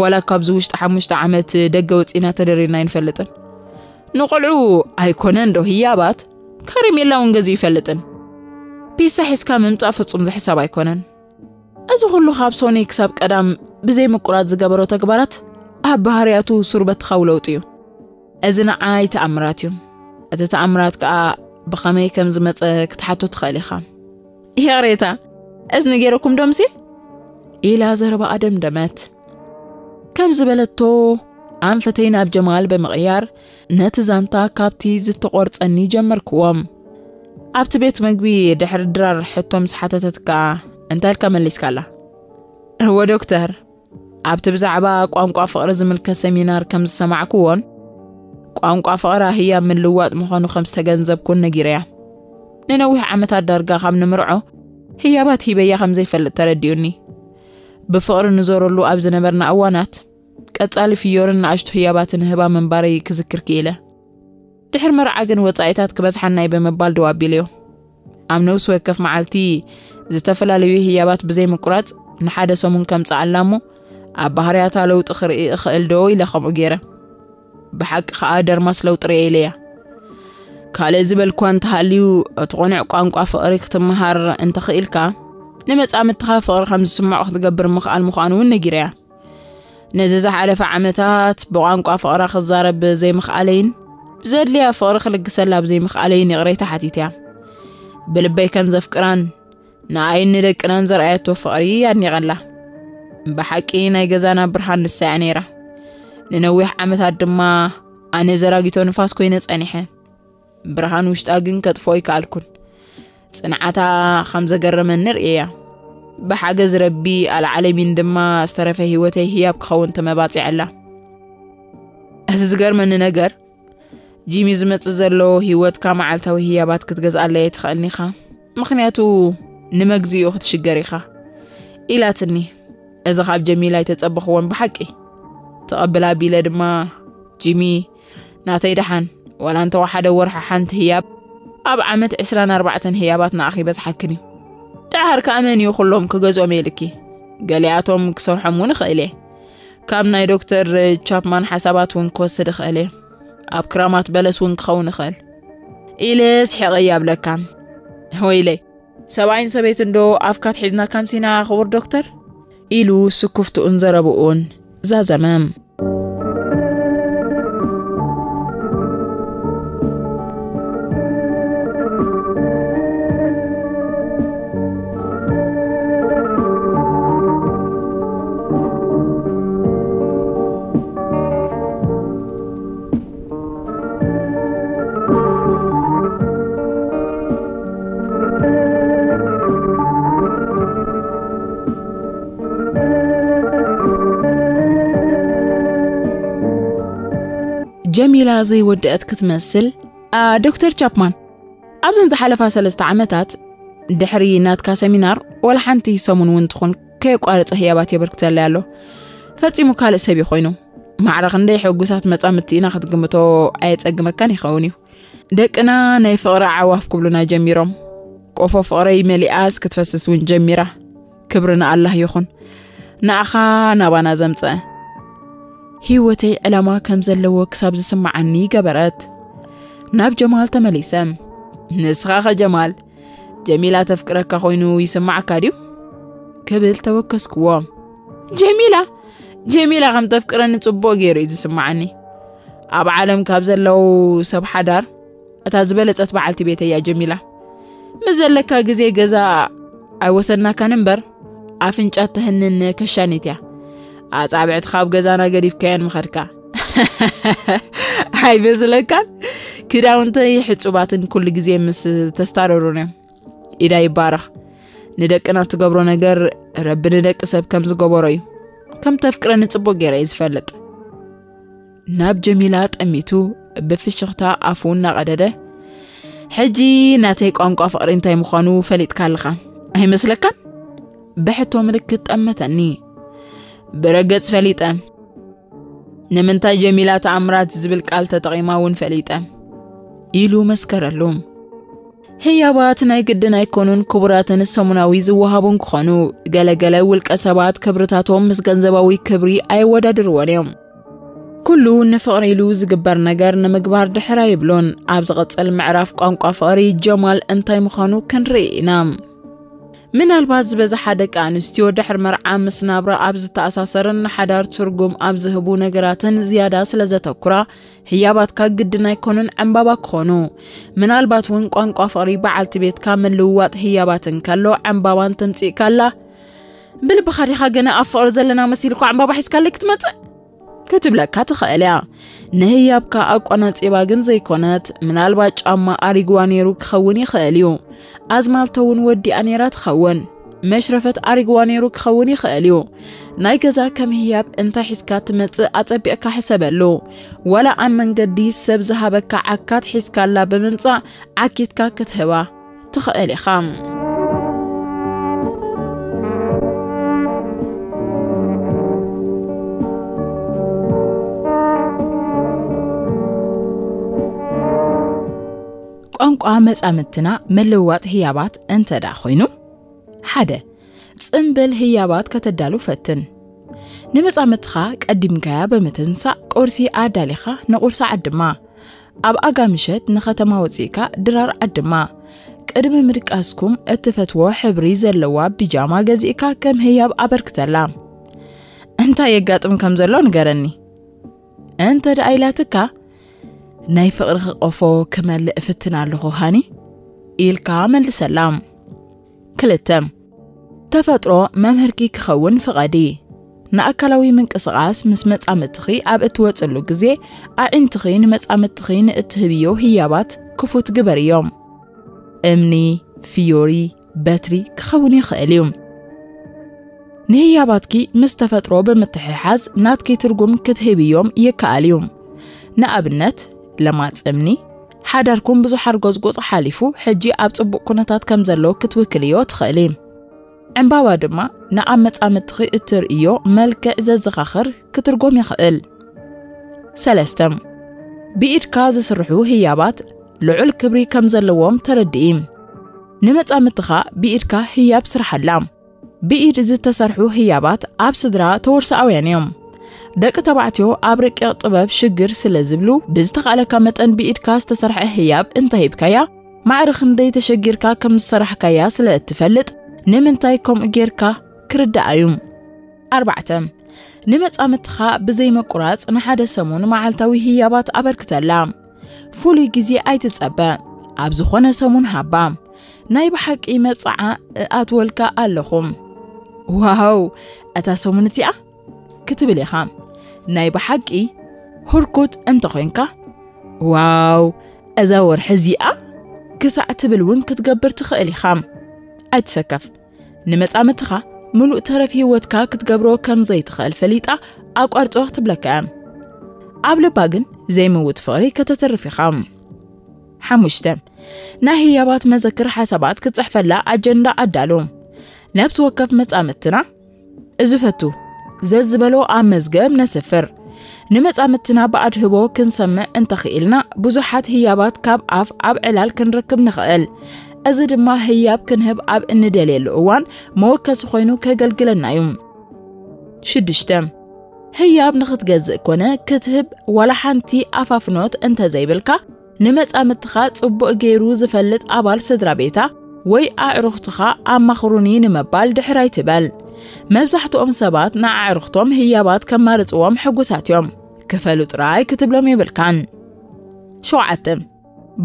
ወላ ካብዚ ውሽጢ ሓሙሽተ ዓመት ደገ ወጺና ተደሪርና ኣይንፈልጥን። ንቆልዑ ኣይኮነን ዶ ህያባት ከረሜላ እውን ገዚኡ ይፈልጥን። ፒሳ ሒዝካ ምምጻእ ፍጹም ዝሕሰብ ኣይኮነን። እዚ ኩሉ ካብ ሶኒ ክሳብ ቀዳም ብዘይ ምቁራጽ ዝገበሮ ተግባራት ኣብ ባህርያቱ ሱር በቲ ካብ ለውጢ እዩ። እዚ ንዓይ ተኣምራት እዩ። እቲ ተኣምራት ከኣ ብኸመይ ከም ዝመጸ ክትሓቶ ትኽእል ኢኻ። ይቕሬታ፣ እዝኒ ገይረኩም ዶ ምሴ? ኢላ ዘረባኣ ደምደመት። ከም ዝበለቶ ኣንፈተይ ናብ ጀማል ብምቕያር ነቲ ዛንታ ካብቲ ዝተቖርጸኒ ጀመርክዎ። ኣብቲ ቤት መግቢ ድሕሪ ድራር ሕቶ ምስ ሓተተትካ እንታይ ኢልካ መሊስካላ? እወ ዶክተር፣ ኣብቲ ብዛዕባ ቋንቋ ፍቕሪ ዝምልከት ሰሚናር ከም ዝሰማዕክዎን ቋንቋ ፍቕራ ህያብ ምልዋጥ ምዃኑ ከም ዝተገንዘብኩን ነጊረያ። ንነዊሕ ዓመታት ዳርጋ ካብ ንምርዖ ህያባት ሂበያ ከም ዘይፈልጥ ተረዲኡኒ። ብፍቕሪ ንዞረሉ ኣብ ዝነበርና እዋናት ቀጻሊ ፍዮርን ንኣሽቱ ህያባትን ህባ ምንባረይ ክዝክር ክኢለ። ድሕሪ መርዓ ግን ወጻኢታት ክበዝሓናይ ብምባል ደው ኣቢለዮ። ኣብ ነብሲ ወከፍ መዓልቲ ዝተፈላለዩ ህያባት ብዘይ ምቁራጽ ንሓደ ሰሙን ከምጽኣላ እሞ ኣብ ባህርያታ ለውጢ ክርኢ እኽእል ዶ ኢለ ከምኡ ገይረ። ብሓቂ ከኣ ደርማስ ለውጢ ርእየ ኢለያ። ካልእ ዝበልኳ እንተሃልዩ እቲ ቁኑዕ ቋንቋ ፍቕሪ ክትመሃር እንተኽኢልካ ንመጻምድትኻ ፍቕሪ ከም ዝስምዖ ክትገብር ምኽኣል ምዃኑ እውን ነጊረያ። ነዚ ዝሓለፈ ዓመታት ብቋንቋ ፍቕራ ክዛረብ ዘይምኽኣለይን ብዘድልያ ፍቕሪ ክልግሰላ ብዘይምኽኣለይን ይቕሬታ ሓቲትያ። ብልበይ ከም ዘፍቅራን ንኣይን ንደቅናን ዘርኣየቶ ፍቕሪ ኣድኒቐላ። ብሓቂ ናይ ገዛና ብርሃን ንሳ እያ ነይራ። ንነዊሕ ዓመታት ድማ ኣነ ዘራጊቶ ንፋስ ኮይነ ጸኒሐ። ብርሃን ውሽጣ ግን ከጥፍኦ ኣይከኣልኩን። ጽንዓታ ከም ዘገረመኒ ርእየያ። ብሓገዝ ረቢ ኣልዓለሚን ድማ ዝተረፈ ህይወተይ ህያብ ክኸውን ተመባጺዐላ። እቲ ዝገርመኒ ነገር ጂሚ ዝመጽእ ዘሎ ህይወትካ መዓልታዊ ህያባት ክትገዝኣለይ ኣይትኽእልን ኢኻ፣ ምኽንያቱ ንመግዝኡ ክትሽገር ኢኻ ኢላትኒ። እዚ ካብ ጀሚላ ኣይተጸበኽዎን ብሓቂ። ተቐብል ኣቢለ ድማ፣ ጂሚ፣ ናተይ ደሓን፣ ዋላ እንተወሓደ ወርሒ ሓንቲ ህያብ፣ ኣብ ዓመት ዕስራን ኣርባዕተን ህያባት ንኣኺ ይበዝሓክን እዩ። ደሓር ከኣ መን እዩ ኩሎም ክገዝኦም ኢልኪ? ገሊኣቶም ክሰርሖም እውን እኽእል እየ። ካብ ናይ ዶክተር ቻፕማን ሓሳባት እውን ክወስድ እኽእል እየ። ኣብ ክራማት በለስ እውን ክኸውን ይኽእል ኢለ ስሒቐ እያብለካን። ወይለይ፣ ሰብኣይን ሰበይትን ዶ ኣፍካ ኣትሒዝና ካምሲና፣ ክቡር ዶክተር? ኢሉ ስኩፍትኡን ዘረብኡን ዛዘመ። ጀሚላ ዘይወደአት ክትመስል፣ "ኣ፣ ዶክተር ቻፕማን፣ ኣብዘን ዝሓለፋ ሰለስተ ዓመታት ድሕሪ ናትካ ሰሚናር ወላ ሓንቲ ሰሙን እውን ትኹን ከየቋረጸ ህያባት የበርክተለይ ኣሎ። ፈጺሙ ካልእ ሰብ እዩ ኮይኑ። ማዕረ ክንደይ ሕጉሳት መጻምድቲ ኢና ክትግምቶ ኣየጸግመካን ይኸውን እዩ። ደቅና ናይ ፍቕሪ ኣዕዋፍ ክብሉና ጀሚሮም። ቆፎ ፍቕረይ መሊኣስ ክትፈስስ እውን ጀሚራ። ክብሪ ንኣላህ ይኹን፣ ንኣኻ ናባና ዘምጸአ። ህይወተይ ዕላማ ከም ዘለዎ ክሳብ ዝስምዓኒ ገበረት። ናብ ጀማል ተመሊሰ። "ንስኻ ኸ ጀማል፣ ጀሚላ ተፍቅረካ ኮይኑ ይስምዓካ ድዩ?" ክብል ተወከስክዎ። "ጀሚላ፣ ጀሚላ ከም ተፍቅረኒ ጽቡቕ ገይሩ እዩ ዝስምዓኒ። ኣብ ዓለም ካብ ዘለዉ ሰብ ሓዳር እታ ዝበለጸት በዓልቲ ቤተይ እያ ጀሚላ። ምስ ዘለካ ግዜ ገዛ ኣይወሰድናካን እምበር፣ ኣፍንጫ ተህንን ከሻኒት እያ። ኣጻብዕትኻ ኣብ ገዛና ገዲፍካየን ምኸድካ። ኣይመስለካን? ክዳውንተይ ሕጹባትን ኩሉ ግዜ ምስ ተስታረሩን እዮም። ኢዳ ይባረኽ። ንደቅና ትገብሮ ነገር ረቢ ንደቂ ሰብ ከም ዝገበሮ እዩ። ከም ተፍቅረኒ ጽቡቕ ገይረ እየ ዝፈልጥ።" ናብ ጀሚላ ጠሚቱ ብፍሽኽታ ኣፉ እናቐደደ፣ "ሕጂ ናተይ ቋንቋ ፍቕሪ እንታይ ምዃኑ ፈሊጥካ ኣለኻ ኣይመስለካን?" ብሕቶ ምልክት ጠመተኒ። "ብረገጽ ፈሊጠ። ንምንታይ ጀሚላ ተኣምራት ዝብል ቃል ተጠቒማ እውን ፈሊጠ" ኢሉ መስከረሉ። ህያባት ናይ ግድን ኣይኮኑን ክቡራትን ሰሙናዊ ዝወሃቡን ክኾኑ፣ ገለገለ ውልቀ ሰባት ክብርታቶም ምስ ገንዘባዊ ክብሪ ኣየወዳድርዎን እዮም። ኩሉ ንፍቕሪ ኢሉ ዝግበር ነገር ንምግባር ድሕር ኣይብሉን። ኣብ ዝቕጽል ምዕራፍ ቋንቋ ፍቕሪ ጀማል እንታይ ምዃኑ ክንርኢ ኢና። ምናልባት ዝበዝሓ ደቂ ኣንስትዮ ድሕሪ መርዓ ምስ ናብራ ኣብ ዝተኣሳሰርን ንሓዳር ትርጉም ኣብ ዝህቡ ነገራትን ዝያዳ ስለ ዘተኩራ፣ ህያባትካ ግድን ኣይኮኑን ዕምባባ ክኾኑ። ምናልባት እውን ቋንቋ ፍቕሪ በዓልቲ ቤትካ ምልውዋጥ ህያባት እንከሎ ዕምባባን ተምጺእካላ፣ ብልብኻ ዲኻ ገና ኣብ ፍቕሪ ዘለና መሲልኳ ዕምባባ ሒዝካለይ ክትመጽእ? ክትብለካ ትኽእል እያ። ንህያብካ ኣቆናጺባ ግን ዘይኮነት፣ ምናልባት ጫማ ኣሪግዋ ነይሩ ክኸውን ይኽእል እዩ። ኣዝማልቶ እውን ወዲኣ ነይራ ትኸውን። መሽረፈት ኣሪግዋ ነይሩ ክኸውን ይኽእል እዩ። ናይ ገዛ ከም ህያብ እንታይ ሒዝካ ትመጽእ ኣጸቢቕካ ሕሰበሉ። ዋላ ኣብ መንገዲ ሰብ ዝሃበካ ዓካት ሒዝካላ ብምምጻእ ዓኪትካ ክትህባ ትኽእል ኢኻ። ቋንቋ መጻምድትና ምልውዋጥ ህያባት እንተ ደኣ ኮይኑ፣ ሓደ፣ ጽምብል ህያባት ከተዳሉ ፈትን። ንመጻምድትኻ ቀዲምካያ ብምትንሳእ ቁርሲ ኣዳሊኻ ንቁርሲ ዓድማ። ኣብ ኣጋ ምሸት ንኸተማ ወጺእካ ድራር ዓድማ። ቅድሚ ምድቃስኩም እትፈትዎ ሕብሪ ዘለዋ ቢጃማ ገዚእካ ከም ህያብ ኣበርክተላ። እንታይ የጋጥም ከም ዘሎ ንገረኒ። እንተ ደኣ ኢላትካ፣ ናይ ፍቕርኺ ቆፎ ክመልእ እፍትን ኣለኹ ሃኒ፣ ኢልካ መልሰላ። ክልተ፣ ተፈጥሮ መምህርኪ ክኸውን ፍቐዲ። ንኣካላዊ ምንቅስቓስ ምስ መጻምድትኺ ኣብ እትወጽሉ ግዜ፣ ኣዒንትኺ ንመጻምድትኺ ንእትህብዮ ህያባት ክፉት ግበርዮም። እምኒ፣ ፍዮሪ፣ በትሪ ክኸውን ይኽእል እዩ። ንህያባትኪ ምስ ተፈጥሮ ብምትሕሓዝ ናትኪ ትርጉም ክትህብዮም ይከኣል እዩ። ንኣብነት፣ ለማጽ እምኒ፣ ሓዳርኩም ብዙሕ ሓርጎጽጎጽ ሓሊፉ፣ ሕጂ ኣብ ጽቡቕ ኩነታት ከም ዘሎ ክትውክልዮ ትኽእሊ። ዕምባባ ድማ ንኣብ መጻምድትኺ እትርእዮ መልክዕ ዘዘኻኽር ክትርጎም ይኽእል። ሰለስተ፣ ብኢድካ ዝስርሑ ህያባት ልዑል ክብሪ ከም ዘለዎም ተረድኢ። ንመጻምድትኻ ብኢድካ ህያብ ስርሓላ። ብኢድ ዝተሰርሑ ህያባት ኣብ ስድራ ተወርሶኣውያን እዮም። ደቂ ተባዕትዮ ኣብ ረቂቕ ጥበብ ሽግር ስለ ዝብሉ፣ ብዝተኻእለካ መጠን ብኢድካ ዝተሰርሐ ህያብ እንተሂብካያ፣ ማዕረ ክንደይ ተሸጊርካ ከም ዝሰራሕካያ ስለ እትፈልጥ፣ ንምንታይ ከምኡ ጌርካ ክርድኣ እዩ። ኣርባዕተ፣ ንመጻምድትኻ ብዘይ ምቁራጽ ንሓደ ሰሙን መዓልታዊ ህያባት ኣበርክተላ። ፍሉይ ግዜ ኣይትጸበ። ኣብ ዝኾነ ሰሙን ሃባ። ናይ ብሓቂ መብጽዓ እኣትወልካ ኣለኹ። ዋው፣ እታ ሰሙን እቲኣ ክትብል ኢኻ። ናይ ብሓቂ ህርኩት እንተኾይንካ፣ ዋው፣ እዛ ወርሒ እዚኣ ክሳዕ ትብል እውን ክትገብር ትኽእል ኢኻ። ኣይትሰከፍ። ንመጻምድትኻ ምሉእ ተረፍ ህይወትካ ክትገብሮ ከም ዘይትኽእል ፈሊጣ ኣቋርጾ ክትብለካ እያ። ኣብ ልባ ግን ዘይምውት ፍቕሪ ከተተርፍ ኢኻ። ሓሙሽተ፣ ናይ ህያባት መዘክር ሓሳባት ክትጽሕፈላ ኣጀንዳ ኣዳሉ። ነብሲ ወከፍ መጻምድትና ዝፈቱ ዘዝበሎ ኣብ መዝገብ ነስፍር። ንመጻምድትና ብኣድህቦ ክንሰምዕ እንተኽኢልና፣ ብዙሓት ህያባት ካብ ኣፍ ኣብ ዕላል ክንረክብ ንኽእል። እዚ ድማ ህያብ ክንህብ ኣብ እንደልየሉ እዋን መወከሲ ኮይኑ ከገልግለና እዩ። ሽዱሽተ፣ ህያብ ንኽትገዝእ ኮነ ክትህብ ዋላ ሓንቲ ኣፋፍኖት እንተዘይብልካ፣ ንመጻምድትኻ ጽቡቕ ገይሩ ዝፈልጥ ኣባል ስድራ ቤታ ወይ ኣዕሩኽትኻ ኣማኽሩኒ ንምባል ድሕር ኣይትበል። መብዛሕትኦም ሰባት ንኣዕሩኽቶም ህያባት ከማርጽዎም ሕጉሳት እዮም። ክፈሉ ጥራይ ክትብሎም የብልካን። ሸውዓተ፣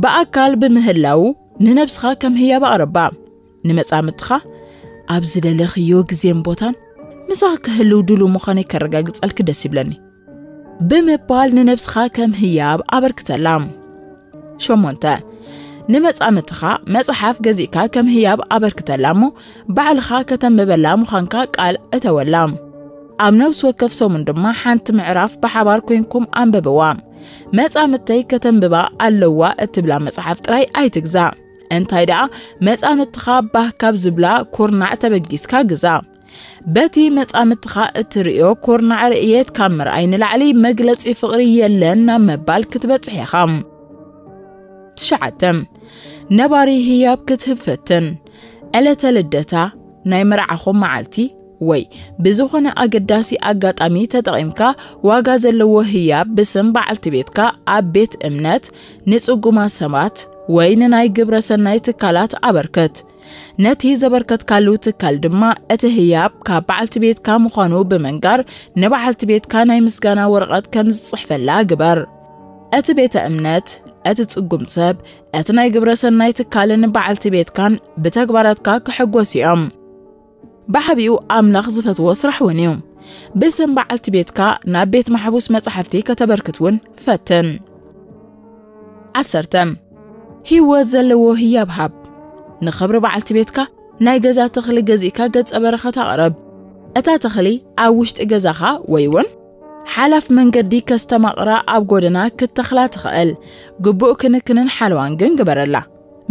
ብኣካል ብምህላዉ ንነብስኻ ከም ህያብ ኣቕርባ። ንመጻምድትኻ ኣብ ዝደለኽዮ ግዜን ቦታን ምሳኺ ክህልው ድሉው ምዃነይ ከረጋግጸልኪ ደስ ይብለኒ ብምባል ንነብስኻ ከም ህያብ ኣበርክተላ። ሸሞንተ፣ ንመጻምድትኻ መጽሓፍ ገዚእካ ከም ህያብ ኣበርክተላ እሞ ባዕልኻ ከተንብበላ ምዃንካ ቃል እተወላ። ኣብ ነብሲ ወከፍ ሰሙን ድማ ሓንቲ ምዕራፍ ብሓባር ኮይንኩም ኣንብብዋ። መጻምድተይ ከተንብባ ኣለዋ እትብላ መጽሓፍ ጥራይ ኣይትግዛእ። እንታይ ደኣ መጻምድትኻ ባህ ካብ ዝብላ ኩርናዕ ተበጊስካ ግዛእ። በቲ መጻምድትኻ እትርእዮ ኩርናዕ ርእየት ካብ ምርኣይ ንላዕሊ መግለጺ ፍቕሪ የለን ናብ ምባል ክትበጽሕ ኢኻ። ትሽዓተ፣ ነባሪ ህያብ ክትህብ ፈትን። ዕለተ ልደታ፣ ናይ መርዓኹም መዓልቲ፣ ወይ ብዝኾነ ኣገዳሲ ኣጋጣሚ ተጠቒምካ ዋጋ ዘለዎ ህያብ ብስም በዓልቲ ቤትካ ኣብ ቤት እምነት፣ ንጽጉማት ሰባት፣ ወይ ንናይ ግብረ ሰናይ ትካላት ኣበርክት። ነቲ ዘበርከትካሉ ትካል ድማ እቲ ህያብ ካብ በዓልቲ ቤትካ ምዃኑ ብምንጋር ንበዓልቲ ቤትካ ናይ ምስጋና ወረቐት ከም ዝጽሕፈላ ግበር። እቲ ቤተ እምነት፣ እቲ ጽጉም ሰብ፣ እቲ ናይ ግብረ ሰናይ ትካልን በዓልቲ ቤትካን ብተግባራትካ ክሕጎሱ እዮም። ብዓቢኡ ኣምላኽ ዝፈትዎ ስራሕ እውን እዩ። ብስም በዓልቲ ቤትካ ናብ ቤት ማሕቡስ መጻሕፍቲ ከተበርክት እውን ፈትን። ዓሰርተ፣ ህይወት ዘለዎ ህያብ ሃብ። ንኽብሪ በዓልቲ ቤትካ ናይ ገዛ ተኽሊ ገዚእካ ገጸ በረኸት ኣቕርብ። እታ ተኽሊ ኣብ ውሽጢ ገዛኻ ወይ እውን ሓላፍ መንገዲ ከስተማቕራ ኣብ ጎደና ክትተኽላ ትኽእል። ግቡእ ክንክንን ሓለዋን ግን ግበረላ።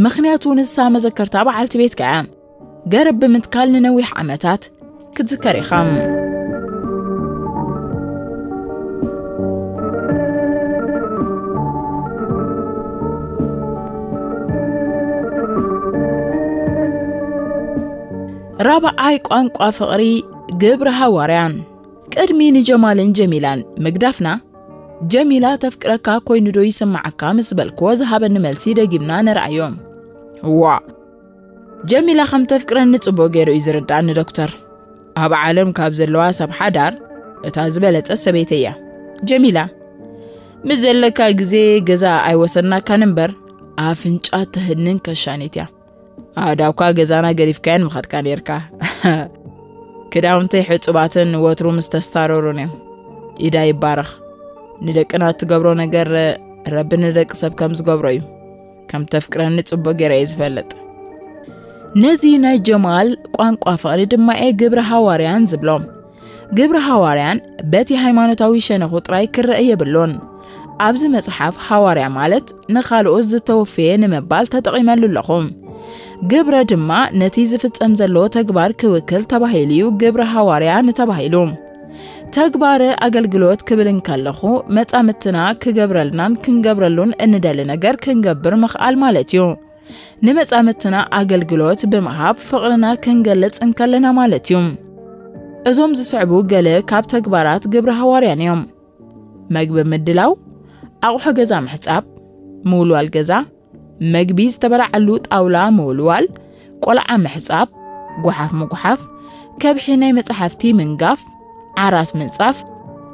ምኽንያቱ ንሳ መዘከርታ በዓልቲ ቤትካ እያ። ገረብ ብምትካል ንነዊሕ ዓመታት ክትዝከር ኢኻ። ራብዓይ ቋንቋ ፍቕሪ፣ ግብሪ ሃዋርያን። ቅድሚ ንጀማልን ጀሚላን ምግዳፍና፣ ጀሚላ ተፍቅረካ ኮይኑ ዶ ይስምዓካ ምስ በልክዎ ዝሃበኒ መልሲ ደጊምና ንርኣዮ። ዋ፣ ጀሚላ ከም ተፍቅረኒ ጽቡቕ ገይሩ እዩ ዝርድኣኒ ዶክተር። ኣብ ዓለም ካብ ዘለዋ ሰብ ሓዳር እታ ዝበለጸት ሰበይቲ እያ። ጀሚላ፣ ምስ ዘለካ ግዜ ገዛ ኣይወሰናካን እምበር ኣፍንጫ ተህንን ከሻኒት እያ። ኣዳኳ ገዛና ገዲፍካየን ምኸድካ ኔርካ። ክዳውንተይ ሕጹባትን ወትሩ ምስ ተስታረሩን እዮም። ኢዳ ይባረኽ። ንደቅና እትገብሮ ነገር ረቢ ንደቂ ሰብ ከም ዝገብሮ እዩ። ከም ተፍቅረኒ ጽቡቕ ገይረ እየ ዝፈልጥ። ነዚ ናይ ጀማል ቋንቋ ፍቕሪ ድማ እየ ግብረ ሃዋርያን ዝብሎ። ግብረ ሃዋርያን በቲ ሃይማኖታዊ ሸነኹ ጥራይ ክረአ የብሉን። ኣብዚ መጽሓፍ ሃዋርያ ማለት ንኻልኦት ዝተወፈየ ንምባል ተጠቒመሉ ኣለኹ። ግብረ ድማ ነቲ ዝፍጸም ዘሎ ተግባር ክውክል ተባሂሉ እዩ ግብረ ሃዋርያ ንተባሂሉ። ተግባረ ኣገልግሎት ክብል እንከለኹ፣ መጻምትና ክገብረልናን ክንገብረሉን እንደሊ ነገር ክንገብር ምኽኣል ማለት እዩ። ንመጻምትና ኣገልግሎት ብምሃብ ፍቕርና ክንገልጽ እንከለና ማለት እዩ። እዞም ዝስዕቡ ገለ ካብ ተግባራት ግብረ ሃዋርያን እዮም። መግቢ ምድላው፣ ኣቑሑ ገዛ ምሕጻብ፣ ምውልዋል ገዛ፣ መግቢ ዝተበላዓሉ ጣውላ ምውልዋል፣ ቆልዓ ምሕጻብ፣ ጓሓፍ ምጉሓፍ፣ ከብሒ ናይ መጻሕፍቲ ምንጋፍ፣ ዓራት ምንጻፍ፣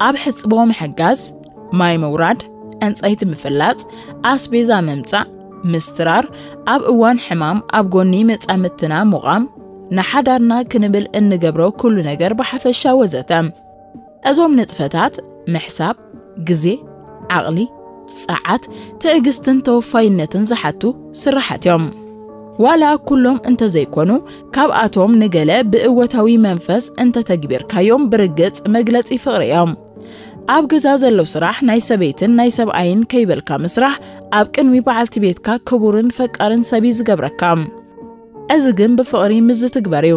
ኣብ ሕጽቦ ምሕጋዝ፣ ማይ ምውራድ፣ ዕንጸይቲ ምፍላጽ፣ ኣስቤዛ ምምጻእ፣ ምስትራር፣ ኣብ እዋን ሕማም ኣብ ጎኒ መጻምትና ምቋም፣ ንሓዳርና ክንብል እንገብሮ ኩሉ ነገር ብሓፈሻ ወዘተ። እዞም ንጥፈታት ምሕሳብ፣ ግዜ፣ ዓቕሊ፣ ጸዓት፣ ትዕግስትን ተወፋይነትን ዝሓቱ ስራሓት እዮም። ዋላ ኩሎም እንተዘይኮኑ፣ ካብኣቶም ንገለ ብእወታዊ መንፈስ እንተተግቢርካዮም ብርግጽ መግለጺ ፍቕሪ እዮም። ኣብ ገዛ ዘሎ ስራሕ ናይ ሰበይትን ናይ ሰብኣይን ከይበልካ ምስራሕ ኣብ ቅድሚ በዓልቲ ቤትካ ክቡርን ፈቃርን ሰብ እዩ ዝገብረካ። እዚ ግን ብፍቕሪ ምስ ዝትግበር እዩ።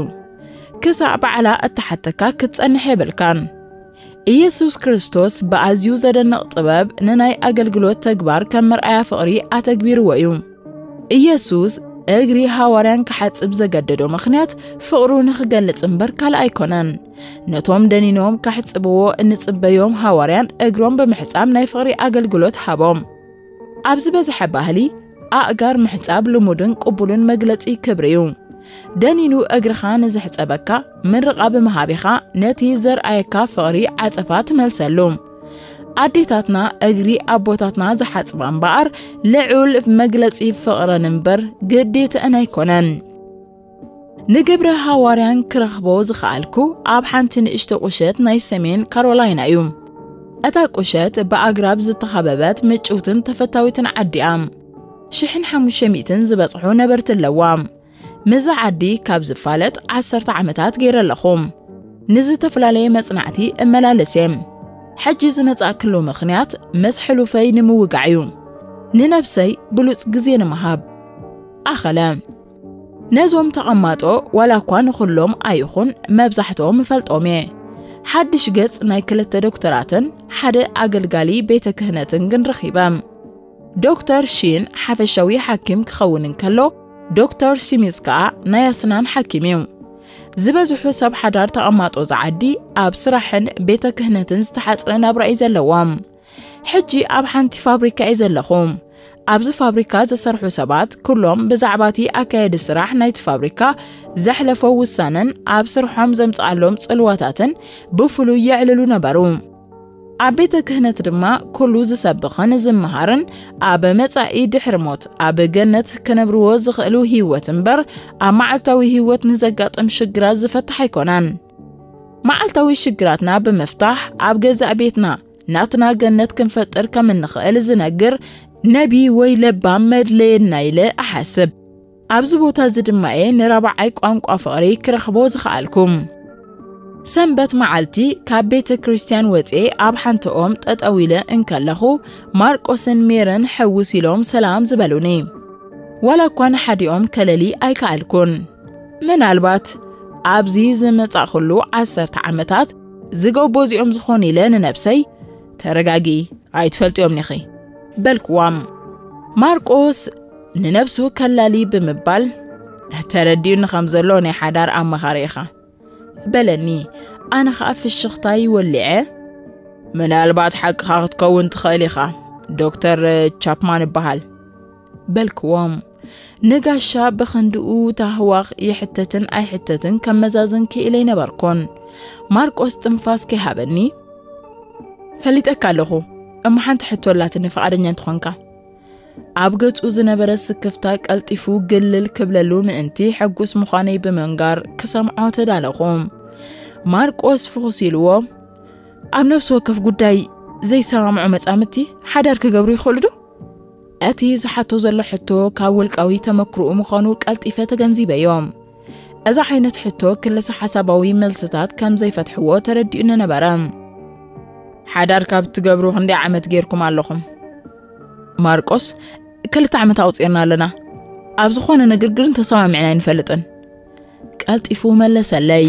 ክሳዕ ባዕላ እተሓተካ ክትጸንሕ የብልካን። ኢየሱስ ክርስቶስ ብኣዝዩ ዘደንቕ ጥበብ ንናይ ኣገልግሎት ተግባር ከም መርኣያ ፍቕሪ ኣተግቢርዎ እዩ። ኢየሱስ እግሪ ሃዋርያን ክሓጽብ ዘገደዶ ምኽንያት ፍቕሩ ንኽገልጽ እምበር ካልእ ኣይኮነን። ነቶም ደኒኖም ከሕጽብዎ እንጽበዮም ሃዋርያን እግሮም ብምሕጻብ ናይ ፍቕሪ ኣገልግሎት ሃቦም። ኣብ ዝበዝሐ ባህሊ፣ ኣእጋር ምሕጻብ ልሙድን ቅቡልን መግለጺ ክብሪ እዩ። ደኒኑ እግርኻ ንዝሕጸበካ ምርቓ ብምሃብ ኢኻ ነቲ ዘርኣየካ ፍቕሪ ዓጸፋ ትመልሰሉ። ኣዴታትና እግሪ ኣቦታትና ዝሓጽባ እምበኣር ልዑል መግለጺ ፍቕረን እምበር ግዴተአን ኣይኮነን። ንግብረ ሃዋርያን ክረኽቦ ዝኸኣልኩ ኣብ ሓንቲ ንእሽቶ ቁሸት ናይ ሰሜን ካሮላይና እዩ። እታ ቁሸት ብኣግራብ ዝተኸበበት ምጭውትን ተፈታዊትን ዓዲ እያ። ሽሕን ሓሙሽተ ሚእትን ዝበጽሑ ነበርቲ ኣለዋ። ምስዛ ዓዲ ካብ ዝፋለጥ ዓሰርተ ዓመታት ገይረ ኣለኹ። ንዝተፈላለየ መጽናዕቲ እመላለስ እየ። ሕጂ ዝመጻእክሉ ምኽንያት ምስ ሕሉፈይ ንምውጋዕ እዩ። ንነብሰይ ብሉጽ ግዜ ንምሃብ። ኣኸለ። ነዞም ተቐማጦ ዋላ እኳ ንኹሎም ኣይኹን መብዛሕትኦም እፈልጦም እየ። ሓድሽ ገጽ ናይ ክልተ ዶክተራትን ሓደ ኣገልጋሊ ቤተ ክህነትን ግን ረኺበ። ዶክተር ሺን ሓፈሻዊ ሓኪም ክኸውን እንከሎ፣ ዶክተር ሲሚዝ ከኣ ናይ ኣስናን ሓኪም እዩ። ዝበዝሑ ሰብ ሓዳር ተቐማጦ ዝዓዲ ኣብ ስራሕን ቤተ ክህነትን ዝተሓጽረ ናብራ እዩ ዘለዎም። ሕጂ ኣብ ሓንቲ ፋብሪካ እየ ዘለኹ። ኣብዚ ፋብሪካ ዝሰርሑ ሰባት ኩሎም ብዛዕባ እቲ ኣካየዲ ስራሕ ናይቲ ፋብሪካ ዘሕለፎ ውሳነን ኣብ ስርሖም ዘምጽኣሎም ጽልዋታትን ብፍሉይ የዕልሉ ነበሩ። ኣብ ቤተ ክህነት ድማ ኩሉ ዝሰብኽን ዝመሃርን ኣብ መጻኢ ድሕሪ ሞት ኣብ ገነት ክነብርዎ ዝኽእሉ ህይወት እምበር ኣብ መዓልታዊ ህይወት ንዘጋጥም ሽግራት ዝፈትሕ ኣይኮነን። መዓልታዊ ሽግራትና ብምፍታሕ ኣብ ገዛእ ቤትና ናትና ገነት ክንፈጥር ከም እንኽእል ዝነግር ነቢ ወይ ለባም መድለየና ኢለ እሓስብ። ኣብዚ ቦታ እዚ ድማ እየ ንራብዓይ ቋንቋ ፍቕሪ ክረኽቦ ዝኸኣልኩ። ሰንበት መዓልቲ ካብ ቤተ ክርስቲያን ወፅኤ ኣብ ሓንቲ ኦም ጠጠው ኢለ እንከለኹ ማርቆስን ሜርን ሕውስ ኢሎም ሰላም ዝበሉኒ። ዋላ እኳ ንሓዲኦም ከለሊ ኣይከኣልኩን። ምናልባት ኣብዚ ዝመጻእኩሉ ዓሰርተ ዓመታት ዝገብቦ እዚኦም ዝኾኑ ኢለ ንነብሰይ፣ "ተረጋጊ፣ ኣይትፈልጥዮም ኒኺ" በልክዋም። ማርቆስ ንነብሱ ከላሊ ብምባል፣ "ተረዲኡኒ ከም ዘሎ ናይ ሓዳር ኣማኻሪ ኢኻ" በለኒ። ኣነ ኸኣ ፍሽኽታይ ወሊዐ፣ "ምናልባት ሓቅኻ ክትከውን ትኽእል ኢኻ፣ ዶክተር ቻፕማን እበሃል" በልክዎም። ንጋሻ ብኽንድኡ ታህዋኽ ይሕተትን ኣይሕተትን ከመዛዝን ክኢለ ኣይነበርኩን። ማርቆስ ጥንፋስ ከይሃበኒ፣ "ፈሊጠካ ኣለኹ፣ እሞ ሓንቲ ሕቶ ኣላትኒ ፍቓደኛ እንተኾንካ?" ኣብ ገጹ ዝነበረ ስክፍታ ቀልጢፉ ግልል ክብለሉ ምእንቲ ሕጉስ ምዃነይ ብምንጋር ክሰምዖ ተዳለኹ። ማርቆስ ፍኹስ ኢልዎ፣ "ኣብ ነፍሲ ወከፍ ጉዳይ ዘይሰማምዑ መጻምድቲ ሓዳር ክገብሩ ይኽእሉ ዶ?" እቲ ዝሓቶ ዘሎ ሕቶ ካብ ውልቃዊ ተመክሮኡ ምዃኑ ቀልጢፈ ተገንዚበዮ። እዛ ዓይነት ሕቶ ክልሰ ሓሳባዊ መልስታት ከም ዘይፈትሕዎ ተረዲኡኒ ነበረ። "ሓዳር ካብ ትገብሩ ክንደይ ዓመት ጌርኩም ኣለኹም?" ማርቆስ፣ "ክልተ ዓመት ኣቑጺርና ኣለና" ኣብ ዝኾነ ንግርግርን ተሰማሚዕና ኣይንፈልጥን። ቀልጢፉ መለሰለይ።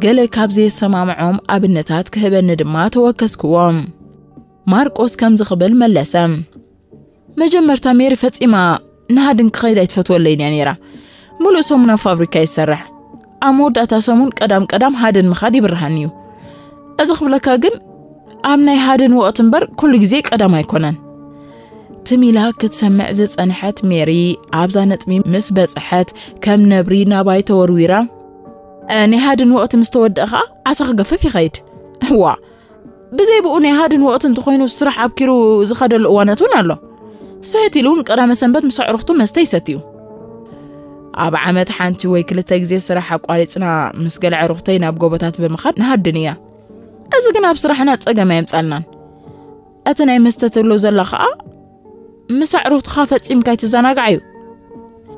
ገለ ካብ ዘየሰማምዖም ኣብነታት ክህበኒ ድማ ተወከስክዎ። ማርቆስ ከምዚ ክብል መለሰ። መጀመርታ ሜሪ ፈጺማ ንሃድን ክኸይድ ኣይትፈትወለይን እያ ነይራ። ሙሉእ ሰሙን ኣብ ፋብሪካ ይሰርሕ። ኣብ መወዳእታ ሰሙን ቀዳም ቀዳም ሃድን ምኻድ ይብርሃኒ እዩ። እዚ ክብለካ ግን ኣብ ናይ ሃድን ወቕቲ እምበር ኩሉ ግዜ ቀዳም ኣይኮነን። ትም ኢላ ክትሰምዕ ዝጸንሐት ሜሪ ኣብዛ ነጥቢ ምስ በጽሐት ከም ነብሪ ናባይ ተወርዊራ፣ "እ፣ ናይ ሃድን ወቕቲ ምስ ተወድአ ኸኣ ዓሳ ክገፍፍ ይኸይድ። እዋ፣ ብዘይ ብኡ ናይ ሃድን ወቕቲ እንተኾይኑ ስራሕ ኣብኪሩ ዝኸደሉ እዋናት እውን ኣሎ። ስሕት ኢሉ እውን ቀዳመ ሰንበት ምስ ኣዕሩኽቱ መስተ ይሰትዩ። ኣብ ዓመት ሓንቲ ወይ ክልተ ግዜ ስራሕ ኣቋሪጽና ምስ ገለ ኣዕሩኽተይ ናብ ጎቦታት ብምኻድ ንሃድን እያ። እዚ ግን ኣብ ስራሕና ጸገም ኣየምጻልናን። እቲ ናይ መስተ ትብሎ ዘላ ኸኣ ምስ ኣዕሩኽትኻ ፈጺምካ ኣይትዘናጋዕ እዩ."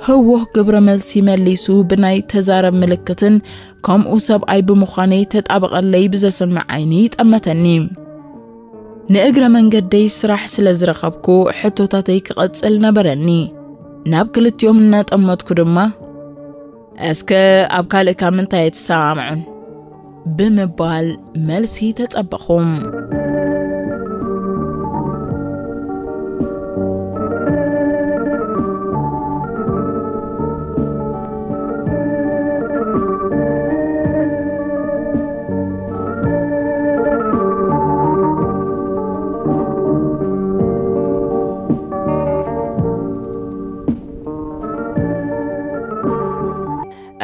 ህወኽ ግብረ መልሲ መሊሱ ብናይ ተዛረብ ምልክትን ከምኡ ሰብኣይ ብምዃነይ ተጣበቐለይ ብዘስምዕ ዓይኒ ይጠመተኒ። ንእግረ መንገደይ ስራሕ ስለ ዝረኸብኩ ሕቶታተይ ክቐጽል ነበረኒ። ናብ ክልቲኦም እናጠመትኩ ድማ፣ "እስከ ኣብ ካልእ ካብ ምንታይ ኣይትሰማምዑን?" ብምባል መልሲ ተጸበኹ።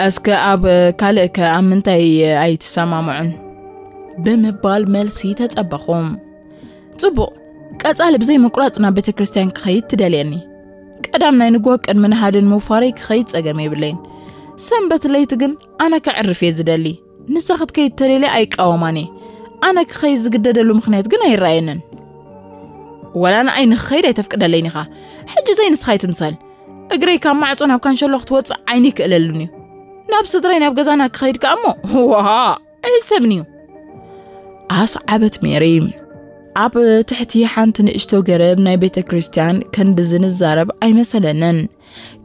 "እስከ ኣብ ካልእከ ኣብ ምንታይ ኣይትሰማምዑን?" ብምባል መልሲ ተጸበኹ። "ጽቡቕ፣ ቀጻሊ ብዘይ ምቁራጽ ናብ ቤተ ክርስቲያን ክኸይድ ትደልየኒ። ቀዳም ናይ ንግሆ ቅድሚ ንሃድን ምውፋረይ ክኸይድ ጸገም የብለይን። ሰንበት ለይቲ ግን ኣነ ከዕርፍ እየ ዝደሊ። ንሳ ክትከይድ ተደልያ ኣይቃወማን እየ። ኣነ ክኸይድ ዝግደደሉ ምኽንያት ግን ኣይረኣየንን። ወላ ንኣይ ንክኸይድ ኣይተፍቅደለይን ኢኻ። ሕጂ ዘይ ንስኻ ኣይትምሰል። እግረይ ካብ ማዕጾ ናብ ካንሸሎ ክትወጽእ ዓይኒ ይክእለሉን እዩ። ናብ ስድራይ ናብ ገዛና ክኸይድ ከኣ እሞ፣ ዋሃ፣ ኣይሕሰብን እዩ." ኣስዓበት ሜሪ። ኣብ ትሕቲ ሓንቲ ንእሽቶ ገረብ ናይ ቤተ ክርስቲያን ክንድዚ ንዛረብ ኣይመሰለንን።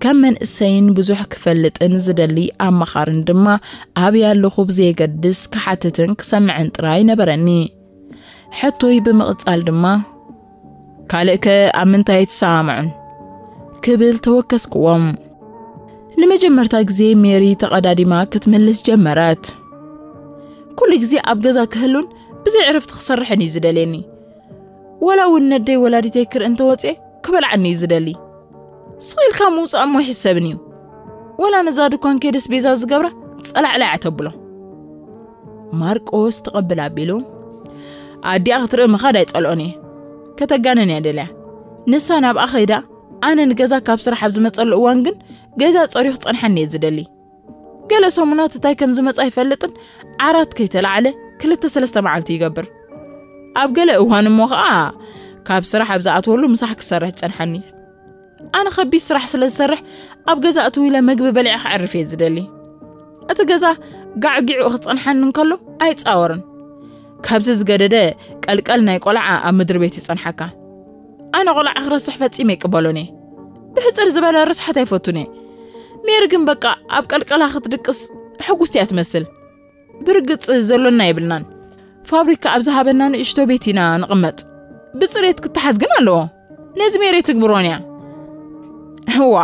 ከም መንእሰይን ብዙሕ ክፈልጥን ዝደሊ ኣማኻርን ድማ ኣብያ ኣለኹ ብዘየገድስ ክሓትትን ክሰምዕን ጥራይ ነበረኒ። ሕቶይ ብምቕጻል ድማ፣ "ካልእከ ኣብ ምንታይ ኣይትሰማምዑን?" ክብል ተወከስክዎም። ንመጀመርታ ግዜ ሜሪ ተቐዳዲማ ክትምልስ ጀመረት። "ኩሉ ግዜ ኣብ ገዛ ክህሉን ብዘይ ዕረፍቲ ክሰርሕን እዩ ዝደልየኒ። ወላ እውን ነደይ ወላዲተይ ክርኢ እንተወፅኤ ክበልዓኒ እዩ ዝደሊ። ስቕ ኢልካ ምውፃእ እሞ ኣይሕሰብን እዩ። ወላ ነዛ ድኳን ከይደ ኣስቤዛ ዝገብራ ጸላዕላዕ ተብሎ." ማርቆስ ተቐብል ኣቢሉ፣ "ኣዲኣ ክትርኢ ምኻድ ኣይጸልኦን እየ። ከተጋንን እያ ደልያ። ንሳ ናብኣ ኸይዳ፣ ኣነ ንገዛ ካብ ስራሕ ኣብ ዝመጸሉ እዋን ግን ገዛ ጸርዩ ክጸንሓኒ እየ ዝደሊ። ገለ ሰሙናት እንታይ ከም ዝመጽእ ኣይፈልጥን፣ ዓራት ከይተላዕለ ክልተ ሰለስተ መዓልቲ ይገብር። ኣብ ገለ እዋን እሞ ኸኣ ካብ ስራሕ ኣብ ዝኣትወሉ ምሳሕ ክሰርሕ ዝጸንሓኒ። ኣነ ኸቢድ ስራሕ ስለ ዝሰርሕ ኣብ ገዛ እትው ኢለ መግቢ በሊዐ ክዕርፍ እየ ዝደሊ። እቲ ገዛ ጋዕጊዑ ክጸንሓኒ እንከሎ ኣይጻወርን። ካብዚ ዝገደደ ቀልቀል ናይ ቆልዓ ኣብ ምድሪ ቤት ይጸንሓካ። ኣነ ቆልዓ ክረስሕ ፈጺመ ኣይቅበሎን እየ። ብሕጽር ዝበለ ርስሓት ኣይፈቱን እየ። ሜሪ ግን በቃ ኣብ ቀልቀላ ክትድቅስ ሕጉስቲ እያ ትመስል። ብርግጽ ዘሎና የብልናን። ፋብሪካ ኣብ ዝሃበና ንእሽቶ ቤት ኢና ንቕመጥ። ብጽሬት ክተሓዝ ግን ኣለዎ። ነዚ ሜሪ ትግብሮን እያ። እዋ፣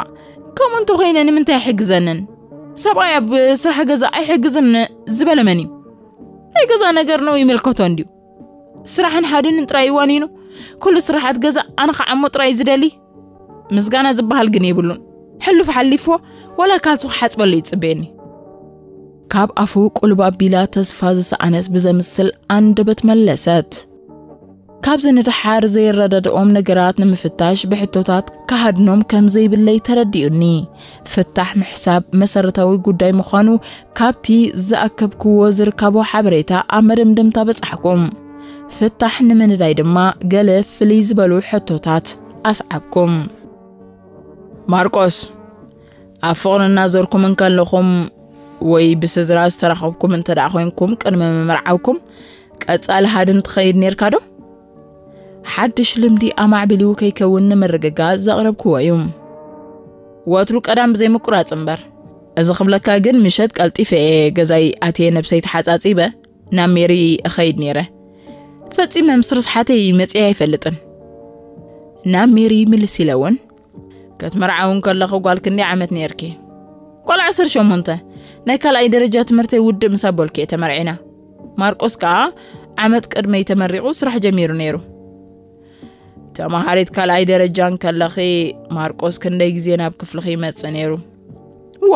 ከምኡ እንተኾይነ ንምንታይ ኣይሕግዘንን? ሰብኣይ ኣብ ስራሕ ገዛ ኣይሕግዝን ዝበለ መን እዩ? ናይ ገዛ ነገር ነው ይምልከቶ እንድዩ። ስራሕን ሃድንን ጥራይ እዩ ዋኒኑ። ኩሉ ስራሓት ገዛ ኣነ ክዓሞ ጥራይ እዩ ዝደሊ። ምስጋና ዝበሃል ግን የብሉን። ሕሉፍ ሓሊፍዎ፣ ወላ ካልሱ ክሓጽበሉ ይጽበየኒ። ካብ ኣፉ ቁልብ ኣቢላ ተስፋ ዝሰኣነት ብዘምስል ኣንደበት መለሰት። ካብዚ ንደሓር ዘይረዳድኦም ነገራት ንምፍታሽ ብሕቶታት ክሃድኖም ከም ዘይብለይ ተረዲኡኒ። ፍታሕ ምሕሳብ መሰረታዊ ጉዳይ ምዃኑ ካብቲ ዝኣከብክዎ ዝርካቦ ሓበሬታ ኣብ መደምደምታ በጻሕኩ። ፍታሕ ንምንዳይ ድማ ገለ ፍልይ ዝበሉ ሕቶታት ኣስዓብኩ። ማርቆስ፣ ኣብ ፍቕሪ እናዞርኩም እንከለኹም ወይ ብስድራ ዝተራኸብኩም እንተ ደኣ ኮይንኩም ቅድሚ ምምርዓውኩም ቀጻሊ ሃድን ትኸይድ ኔርካ ዶ? ሓድሽ ልምዲ ኣማዕቢሉ ከይከውን ንምርግጋጽ ዘቕረብክዎ እዩ። ወትሩ ቀዳም ብዘይ ምቁራጽ እምበር። እዚ ክብለካ ግን፣ ምሸት ቀልጢፈ እየ ገዛይ ኣትየ ነብሰይ ተሓጻጺበ ናብ ሜሪ እኸይድ ነይረ። ፈጺመ ምስ ርስሓተይ መጽየ ኣይፈልጥን። ናብ ሜሪ ምልስ ኢለ እውን፣ "ክትመርዓዊ እንከለኺ ጓል ክንደይ ዓመት ነይርኪ?" "ጓል ዓሰርተ ሸሞንተ። ናይ ካልኣይ ደረጃ ትምህርተይ ውድእ ምስ ኣበልኩ እየ ተመርዒና። ማርቆስ ከኣ ዓመት ቅድመይ ተመሪቑ ስራሕ ጀሚሩ ነይሩ። ተማሃሪት ካልኣይ ደረጃ እንከለኺ ማርቆስ ክንደይ ግዜ ናብ ክፍልኺ ይመጽእ ነይሩ?" "እዋ፣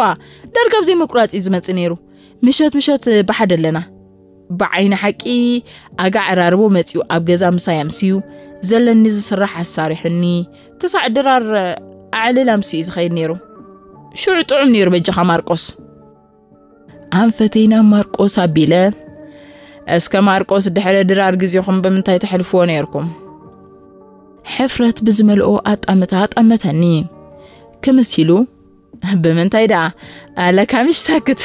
ዳርጋ ብዘይ ምቁራጽ እዩ ዝመጽእ ነይሩ። ምሸት ምሸት ብሓደ ኣለና። ብዓይኒ ሓቂ ኣጋ ዕራርቦ መጺኡ ኣብ ገዛ ምሳይ ኣምስዩ፣ ዘለኒ ዝስራሕ ኣሳሪሑኒ፣ ክሳዕ ድራር ኣዕልል ኣምስዩ እዩ ዝኸይድ ነይሩ። ሽዑ ጥዑም ነይሩ በጃኻ ማርቆስ።" ኣንፈተይ ናብ ማርቆስ ኣቢለ፣ "እስከ ማርቆስ፣ ድሕሪ ድራር ግዜኹም ብምንታይ ተሕልፍዎ ነይርኩም?" ሕፍረት ብዝመልኦ ኣጣምታ ኣጣመተኒ። ክምስ ኢሉ፣ "ብምንታይ ደኣ? ኣለካ ምሽ ሳክት።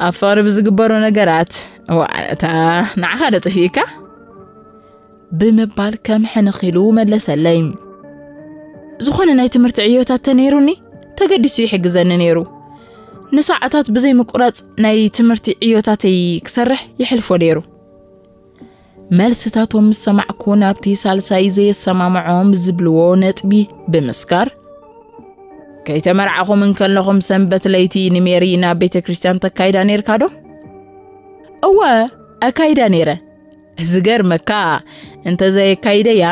ኣብ ፍቕሪ ብዝግበሩ ነገራት፣ ዋ፣ እታ ንዓኻ ዶ ጠፊእካ?" ብምባል ከም ሕንኽ ኢሉ መለሰለይ። ዝኾነ ናይ ትምህርቲ ዕዮታት ተነይሩኒ፣ ተገዲሱ ይሕግዘኒ ነይሩ። ንሰዓታት ብዘይ ምቁራጽ ናይ ትምህርቲ ዕዮታተይ ክሰርሕ ይሕልፎ ነይሩ። መልስታቶም ምስ ሰማዕኩ፣ ናብቲ ሳልሳይ ዘየሰማምዖም ዝብልዎ ነጥቢ ብምስጋር፣ "ከይተመርዓኹም እንከለኹም ሰንበት ለይቲ ንሜሪ ናብ ቤተ ክርስቲያን ተካይዳ ነይርካ ዶ?" "እወ፣ ኣካይዳ ነይረ። ዝገርመካ፣ እንተዘየካይደያ፣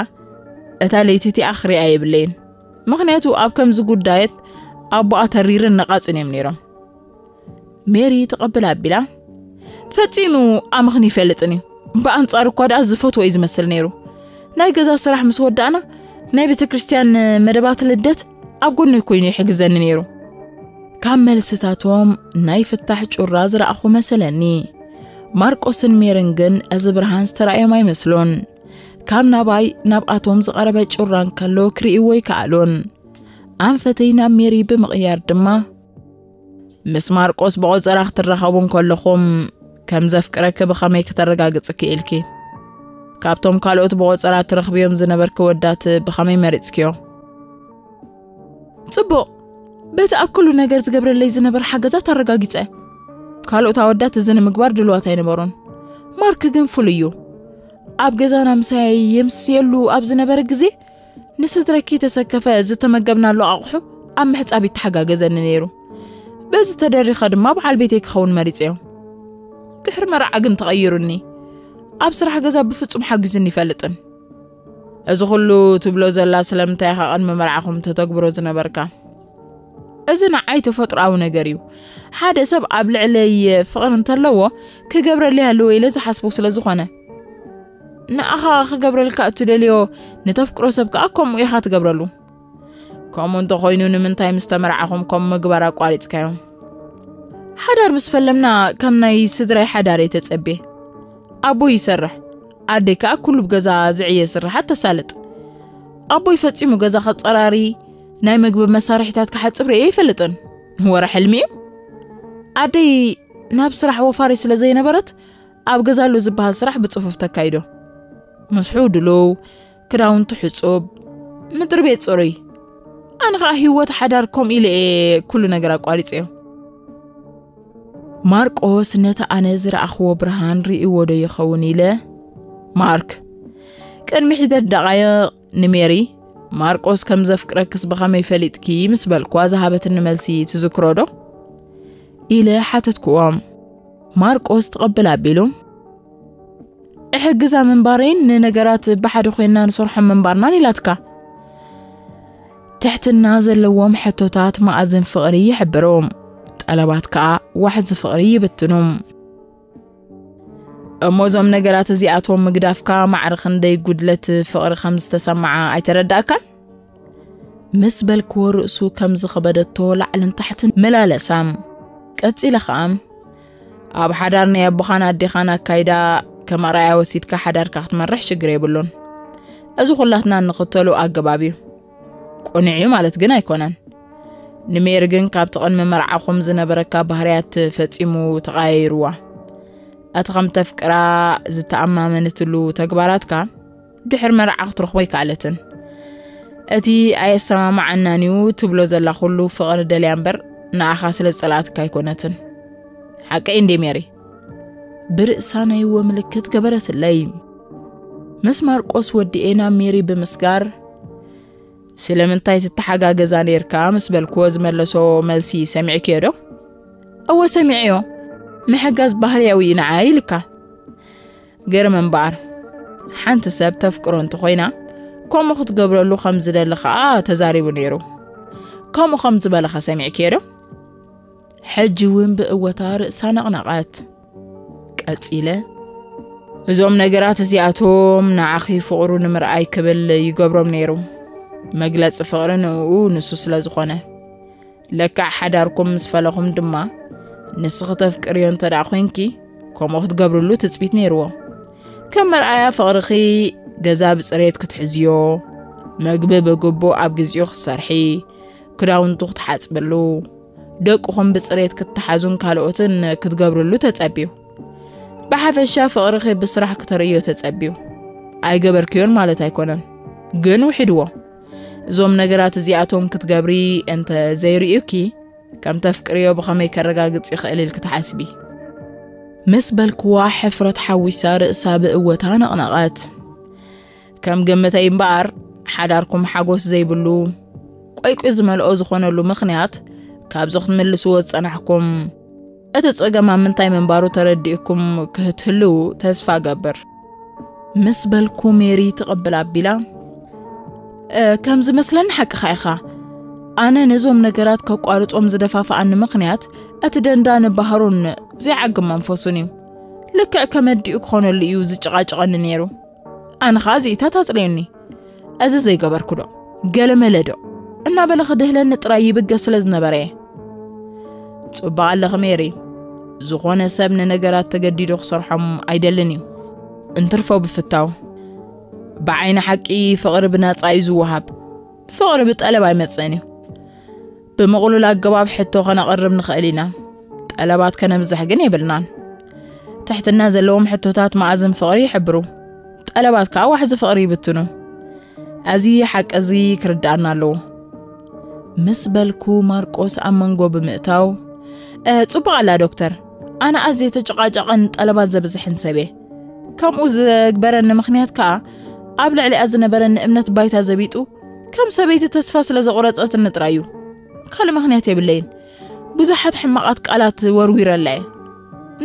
እታ ለይቲ እቲኣ ክሪኣ የብለይን። ምኽንያቱ ኣብ ከምዚ ጉዳየት ኣቦኣ ተሪርን ነቓጽን እዮም ነይሮም።" ሜሪ ትቐብል ኣቢላ፣ "ፈጺሙ ኣምኽኒ ይፈልጥን እዩ። ብኣንጻሩ እኳ ደኣ ዝፈትዎ እዩ ዝመስል ነይሩ። ናይ ገዛ ስራሕ ምስ ወዳእና፣ ናይ ቤተ ክርስቲያን መደባት ልደት ኣብ ጎነይ ኮይኑ ይሕግዘኒ ነይሩ።" ካብ መልስታቶም ናይ ፍታሕ ጩራ ዝረኣኹ መሰለኒ። ማርቆስን ሜርን ግን እዚ ብርሃን ዝተራእዮም ኣይመስሉን። ካብ ናባይ ናብኣቶም ዝቐረበ ጩራ እንከሎ ክርእይዎ ኣይከኣሉን። ኣንፈተይ ናብ ሜሪ ብምቕያር ድማ፣ "ምስ ማርቆስ ብቖጸራ ክትራኸቡ እንከለኹም ከም ዘፍቅረኪ ብኸመይ ከተረጋግጺ ክኢልኪ? ካብቶም ካልኦት ብቖጸራ ትረኽብዮም ዝነበርኪ ወዳት ብኸመይ መሪጽክዮ?" "ጽቡቕ፣ በቲ ኣብ ኩሉ ነገር ዝገብረለይ ዝነበረ ሓገዛት ኣረጋጊጸ። ካልኦት ኣወዳት እዚ ንምግባር ድልዋት ኣይነበሩን። ማርክ ግን ፍሉይ እዩ። ኣብ ገዛና ምሳይ የምስየሉ ኣብ ዝነበረ ግዜ፣ ንስድረይ ከይተሰከፈ ዝተመገብናሉ ኣቑሑ ኣብ ምሕጻብ ይተሓጋገዘኒ ነይሩ። በዚ ተደሪኸ ድማ በዓል ቤተይ ክኸውን መሪጸዮ። ድሕሪ መርዓ ግን ተቐይሩኒ። ኣብ ስራሕ ገዛ ብፍጹም ሓጊዙኒ ይፈልጥን። እዚ ኩሉ ትብሎ ዘላ ስለምንታይ ኢኻ ቅድሚ መርዓኹም ተተግብሮ ዝነበርካ?" "እዚ ንዓይ ተፈጥሮኣዊ ነገር እዩ። ሓደ ሰብ ኣብ ልዕለይ ፍቕሪ እንተለዎ፣ ክገብረለይ ኣለዎ ኢለ ዝሓስቦ ስለ ዝኾነ። ንኣኻ ክገብረልካ እትደልዮ፣ ንተፍቅሮ ሰብ ከኣ ከምኡ ኢኻ ትገብረሉ። ከምኡ እንተኾይኑ ንምንታይ ምስ ተመርዓኹም ከምኡ ምግባር ኣቋሪጽካዮ?" "ሓዳር ምስ ፈለምና፣ ከም ናይ ስድራይ ሓዳር እየ ተጸብየ። ኣቦይ ይሰርሕ፣ ኣደይ ከኣ ኩሉ ብገዛ ዝዕየ ስራሓት ተሳልጥ። ኣቦይ ፈጺሙ ገዛ ከጸራሪ፣ ናይ ምግቢ መሳርሒታት ክሓጽብ ርእየ ኣይፈልጥን። ወረ ሕልሚ እዩ። ኣደይ ናብ ስራሕ ወፋሪ ስለ ዘይነበረት፣ ኣብ ገዛ ኣሎ ዝበሃል ስራሕ ብጽፉፍ ተካይዶ። መስሑ ድሉው፣ ክዳውንቱ ሕጹብ፣ ምድሪ ቤት ጽሩይ። ኣነ ኸኣ ህይወት ሓዳር ከምኡ ኢለ እየ ኩሉ ነገር ኣቋሪጸዮ።" ማርቆስ ነቲ ኣነ ዝረኣኽዎ ብርሃን ርእይዎ ዶ ይኸውን ኢለ፣ "ማርክ፣ ቅድሚ ሒደት ደቓይቕ ንሜሪ፣ ማርቆስ ከም ዘፍቅረክስ ብኸመይ ፈሊጥኪ?" ምስ በልኳ ዝሃበትኒ መልሲ ትዝክሮ ዶ? ኢለ ሓተትክዎ። ማርቆስ ትቐብል ኣቢሉ፣ "እሕግዛ ምንባረይን ንነገራት ብሓደ ኮይንና ንሰርሖም ምንባርናን" ኢላትካ። ትሕትና ዘለዎም ሕቶታት መኣዝን ፍቕሪ ይሕብሩ፣ ጠለባት ከኣ ዋሕዚ ፍቕሪ ይብትኑ። "እሞ እዞም ነገራት እዚኣቶም ምግዳፍካ ማዕረ ክንደይ ጉድለት ፍቕሪ ከም ዝተሰምዓ ኣይተረዳእካን?" ምስ በልክዎ ርእሱ ከም ዝኸበደቶ ላዕልን ታሕትን መላለሳ። ቀጺለ ኸኣ፣ "ኣብ ሓዳር ናይ ኣቦኻን ኣዴኻን ኣካይዳ ከም ኣርኣያ ወሲድካ ሓዳርካ ክትመርሕ ሽግር የብሉን። እዚ ኩላትና እንኽተሎ ኣገባብ እዩ። ቅኑዕ እዩ ማለት ግን ኣይኮነን። ንሜሪ ግን ካብቲ ቅድሚ መርዓኹም ዝነበረካ ባህርያት ፈጺሙ ተቐያይርዋ። እቲ ከም ተፍቅራ ዝተኣማመነትሉ ተግባራትካ ድሕሪ መርዓ ክትረኽቦ ኣይከኣለትን። እቲ ኣየሰማማዓናን እዩ ትብሎ ዘላ ኩሉ ፍቕሪ ደልያ እምበር ንኣኻ ስለ ዝጸላእትካ ኣይኮነትን። ሓቀይ እንዴ ሜሪ? ብርእሳ ናይ እወ ምልክት ገበረትለይ። ምስ ማርቆስ ወዲኤ ናብ ሜሪ ብምስጋር፣ ስለምንታይ ትተሓጋገዛ ነይርካ ምስ በልክዎ ዝመለሶ መልሲ ሰሚዕክዮ ዶ? እወ ሰሚዐዮ። ምሕጋዝ ባህርያዊ እዩ ንዓይ ኢልካ። ገርም እምበኣር፣ ሓንቲ ሰብ ተፍቅሮ እንተኾይና፣ ከምኡ ክትገብረሉ ከም ዝደሊ ኸኣ ተዛሪቡ ነይሩ። ከምኡ ከም ዝበለኸ ሰሚዕክዮ ዶ? ሕጂ እውን ብእወታ ርእሳ ነቕነቐት። ቀጺለ፣ እዞም ነገራት እዚኣቶም ንዓኺ ፍቕሩ ንምርኣይ ክብል ይገብሮም ነይሩ። መግለጺ ፍቕሪ ንእኡ ንሱ ስለ ዝኾነ። ለክዕ ሓዳርኩም ምስ ፈለኹም ድማ፣ ንስኺ ተፍቅርዮ እንተ ደኣ ኾይንኪ፣ ከምኡ ክትገብርሉ ትጽቢት ነይርዎ። ከም መርኣያ ፍቕርኺ፣ ገዛ ብጽሬት ክትሕዝዮ፣ መግቢ ብግቡእ ኣብ ግዚኡ ክትሰርሒ፣ ክዳውንቱ ክትሓጽብሉ፣ ደቅኹም ብጽሬት ክትተሓዙን ካልኦትን ክትገብርሉ ተጸብዩ። ብሓፈሻ ፍቕርኺ ብስራሕ ክተርእዮ ተጸብዩ። ኣይገበርክዮን ማለት ኣይኮነን፣ ግን ውሒድዎ። እዞም ነገራት እዚኣቶም ክትገብሪ እንተ ዘይርእዩኪ፣ ከም ተፍቅርዮ ብኸመይ ከረጋግጽ ይኽእል ኢልኪ ትሓስቢ? ምስ በልክዋ ሕፍረት ሓዊሳ ርእሳ ብእወታ ነቕነቐት። ከም ግምተይ እምበኣር፣ ሓዳርኩም ሓጎስ ዘይብሉ፣ ቆይቁይ ዝመልኦ ዝኾነሉ ምኽንያት፣ ካብዚ ክትምልስዎ ዝጸናሕኩም፣ እቲ ጸገም ኣብ ምንታይ ምንባሩ ተረዲእኩም ክትህልዉ ተስፋ እገብር። ምስ በልኩ ሜሪ ትቕብል ኣቢላ፣ "እ፣ ከም ዝመስለኒ ሓቅኻ ኢኻ። ኣነ ነዞም ነገራት ከቋርጾም ዝደፋፍኣኒ ምኽንያት እቲ ደንዳኒ ባህሩን ዘይዓግብ መንፈሱን እዩ። ልክዕ ከም ኣዲኡ ክኾነሉ እዩ ዝጨቓጨቐኒ ነይሩ። ኣነ ኸኣ እዚኢታት ኣጽልዩኒ። እዚ ዘይገበርኩ ዶ? ገለመለ ዶ?" እናበለ ክድህለኒ ጥራይ ይብገስ ስለ ዝነበረ እየ። ጽቡቕ ኣለኺ ሜሪ። ዝኾነ ሰብ ንነገራት ተገዲዱ ክሰርሖም ኣይደልን እዩ። እንትርፎ ብፍታው። ብዓይኒ ሓቂ ፍቕሪ ብናጻ እዩ ዝወሃብ። ፍቕሪ ብጠለብ ኣይመጽእን እዩ። ብምቕሉል ኣገባብ ሕቶ ከነቕርብ ንኽእል ኢና። ጠለባት ከነብዝሕ ግን የብልናን። ትሕትና ዘለዎም ሕቶታት መኣዝን ፍቕሪ ይሕብሩ። ጠለባት ከኣ ዋሕዚ ፍቕሪ ይብትኑ። እዚ ሓቂ እዚ ክርድኣና ኣለዎ። ምስ በልኩ ማርቆስ ኣብ መንጎ ብምእታው፣ "እ፣ ጽቡቕ ኣላ ዶክተር። ኣነ ኣዝየ ተጨቓጫቕን ጠለባት ዘብዝሕን ሰብ እየ። ከምኡ ዝግበረኒ ምኽንያት ከኣ ኣብ ልዕሊኣ ዝነበረኒ እምነት ባይታ ዘቢጡ ከም ሰበይቲ ተስፋ ስለ ዘቑረጸትኒ ጥራይ እዩ። ካልእ ምኽንያት የብለይን። ብዙሓት ሕማቓት ቃላት ወርዊረላ እየ።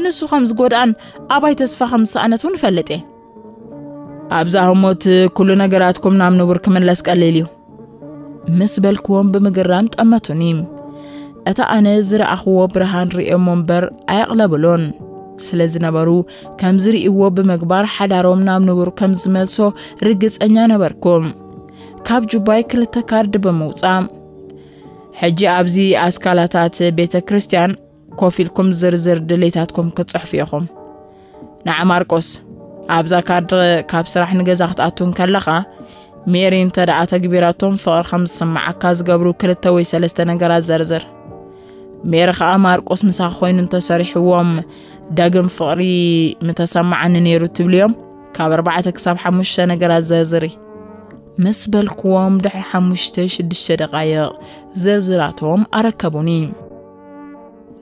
ንሱ ከም ዝጎድኣን ኣባይ ተስፋ ከም ዝሰኣነት እውን እፈልጥ እየ። ኣብዛ ህሞት ኩሉ ነገራትኩም ናብ ንቡር ክምለስ ቀሊል እዩ" ምስ በልክዎም ብምግራም ጠመቱኒ። እታ ኣነ ዝረኣኽዎ ብርሃን ርእዮሞ እምበር ኣየቕለብሎን ስለ ዝነበሩ፣ ከም ዝርእይዎ ብምግባር ሓዳሮም ናብ ንቡር ከም ዝመልሶ ርግጸኛ ነበርኩ። ካብ ጁባይ ክልተ ካርድ ብምውጻእ፣ "ሕጂ ኣብዚ ኣስካላታት ቤተ ክርስቲያን ኮፍ ኢልኩም ዝርዝር ድሌታትኩም ክትጽሕፉ ኢኹም። ንዓ ማርቆስ፣ ኣብዛ ካርድ ካብ ስራሕ ንገዛ ክትኣቱ እንከለኻ፣ ሜሪ እንተ ደኣ ተግቢራቶም ፍቕሪ ከም ዝስምዓካ ዝገብሩ ክልተ ወይ ሰለስተ ነገራት ዘርዝር። ሜሪ ኸኣ ማርቆስ ምሳኺ ኮይኑ እንተሰሪሕዎም ዳግም ፍቕሪ ምተሰምዓኒ ነይሩ ትብልዮም ካብ ኣርባዕተ ክሳብ ሓሙሽተ ነገራት ዘርዝሪ" ምስ በልክዎም ድሕሪ ሓሙሽተ ሽዱሽተ ደቓይቕ ዝርዝራቶም ኣረከቡኒ።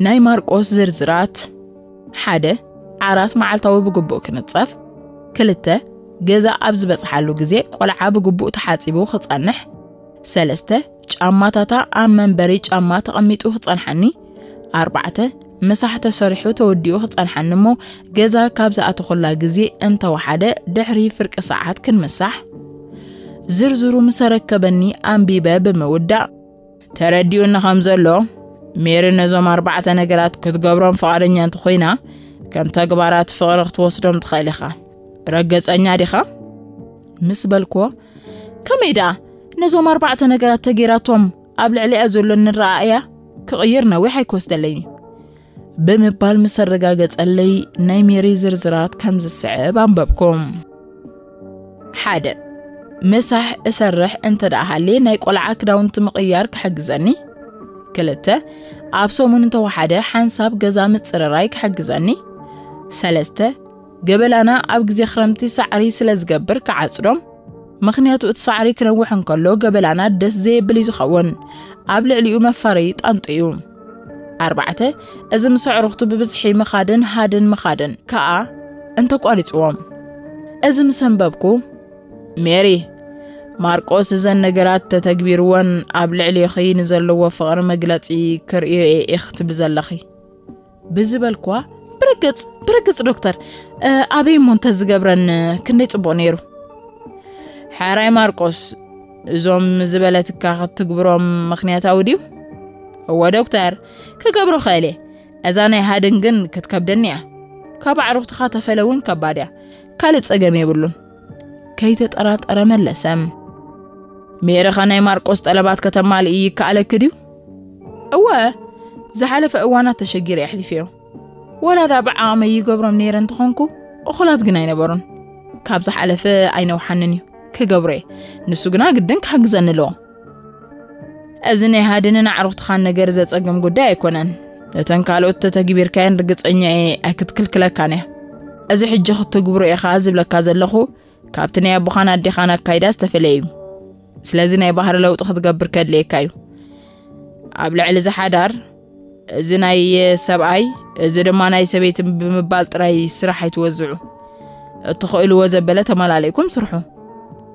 ናይ ማርቆስ ዝርዝራት፣ ሓደ፣ ዓራት መዓልታዊ ብግቡእ ክንጸፍ፣ ክልተ፣ ገዛ ኣብ ዝበጽሓሉ ግዜ ቆልዓ ብግቡእ ተሓጺቡ ክጸንሕ፣ ሰለስተ፣ ጫማታታ ኣብ መንበሪ ጫማ ተቐሚጡ ክጸንሓኒ፣ ኣርባዕተ፣ ምሳሕ ተሰሪሑ ተወዲኡ ክጸንሓኒ እሞ ገዛ ካብ ዝኣተኹላ ግዜ እንተወሓደ ድሕሪ ፍርቂ ሰዓት ክንምሳሕ። ዝርዝሩ ምስ ኣረከበኒ ኣንቢበ ብምውዳእ፣ ተረዲኡኒ ከም ዘሎ፣ ሜሪ ነዞም ኣርባዕተ ነገራት ክትገብሮም ፍቓደኛ እንተኾይና፣ ከም ተግባራት ፍቕሪ ክትወስዶም ትኽእል ኢኻ። ረገጸኛ ዲኻ? ምስ በልክዎ፣ ከመይ ደኣ ነዞም ኣርባዕተ ነገራት ተገይራቶም ኣብ ልዕሊኣ ዘሎ ንረኣእያ ክቕይር ነዊሕ ኣይክወስደለይን እዩ። ብምባል ምስ ኣረጋገጸለይ፣ ናይ ሜሪ ዝርዝራት ከም ዝስዕብ ኣንበብኩም። ሓደ፣ ምሳሕ እሰርሕ እንተ ደኣ ሃልየ ናይ ቆልዓ ክዳውንቲ ምቕያር ክሕግዘኒ። ክልተ፣ ኣብ ሰሙን እንተወሓደ ሓንሳብ ገዛ ምጽርራይ ክሕግዘኒ። ሰለስተ፣ ገበላና ኣብ ግዜ ክረምቲ ሳዕሪ ስለ ዝገብር ክዓጽዶም። ምኽንያቱ እቲ ሳዕሪ ክነውሕ እንከሎ ገበላና ደስ ዘየብል እዩ ዝኸውን። ኣብ ልዕሊኡ መፋረዪ ጣንጡ እዩ። ኣርባዕተ፣ እዚ ምስ ኣዕሩኽቱ ብብዝሒ ምኻድን ሃድን ምኻድን ከኣ እንተቋሪጽዎም። እዚ ምስ ኣንበብኩ፣ ሜሪ፣ ማርቆስ እዘን ነገራት ተተግቢርወን ኣብ ልዕሌኺ ንዘለዎ ፍቕሪ መግለጺ ክርእዮ እየ ኢኺ ትብሊ ዘለኺ። ብዝበልኳ፣ ብርግጽ፣ ብርግጽ ዶክተር፣ እ፣ ኣበይ እሞ እንተዝገብረን ክንደይ ጽቡቕ ነይሩ። ሕራይ ማርቆስ፣ እዞም ዝበለትካ ክትግብሮም ምኽንያታዊ ድዩ? እወ ዶክተር፣ ክገብሮ ክእል እየ። እዛ ናይ ሃድን ግን ክትከብደኒ እያ። ካብ ኣዕሩኽትኻ ተፈለ እውን ከባድ እያ። ካልእ ጸገም የብሉን። ከይተጠራጠረ መለሰ። ሜሪኻ ናይ ማርቆስ ጠለባት ከተማልኢ ይከኣለኪ ድዩ? እወ፣ ዝሓለፈ እዋናት ተሸጊረ የሕሊፈዮ። ወላ ዳ ብዓቕመይ ይገብሮም ነይረ እንተኾንኩ፣ እኹላት ግን ኣይነበሩን። ካብ ዝሓለፈ ኣይነውሓንን እዩ። ክገብሮ እየ። ንሱ ግና ግድን ክሕግዘኒ ኣለዎ። እዚ ናይ ሃድንን ኣዕሩኽትኻን ነገር ዘጸግም ጉዳይ ኣይኮነን። እተን ካልኦት ተተግቢርካየን ርግጸኛ እየ ኣይክትክልክለካን እያ። እዚ ሕጂ ክትግብሮ ኢኻ ዝብለካ ዘለኹ፣ ካብቲ ናይ ኣቦኻን ኣዴኻን ኣካይዳ ዝተፈለየ እዩ። ስለዚ ናይ ባህሪ ለውጢ ክትገብር ከድልየካ እዩ። ኣብ ልዕሊ እዚ ሓዳር፣ እዚ ናይ ሰብኣይ፣ እዚ ድማ ናይ ሰበይትን ብምባል ጥራይ ስራሕ ኣይትወዝዑ። እትኽእልዎ ዘበለ ተመላሊእኩም ስርሑ።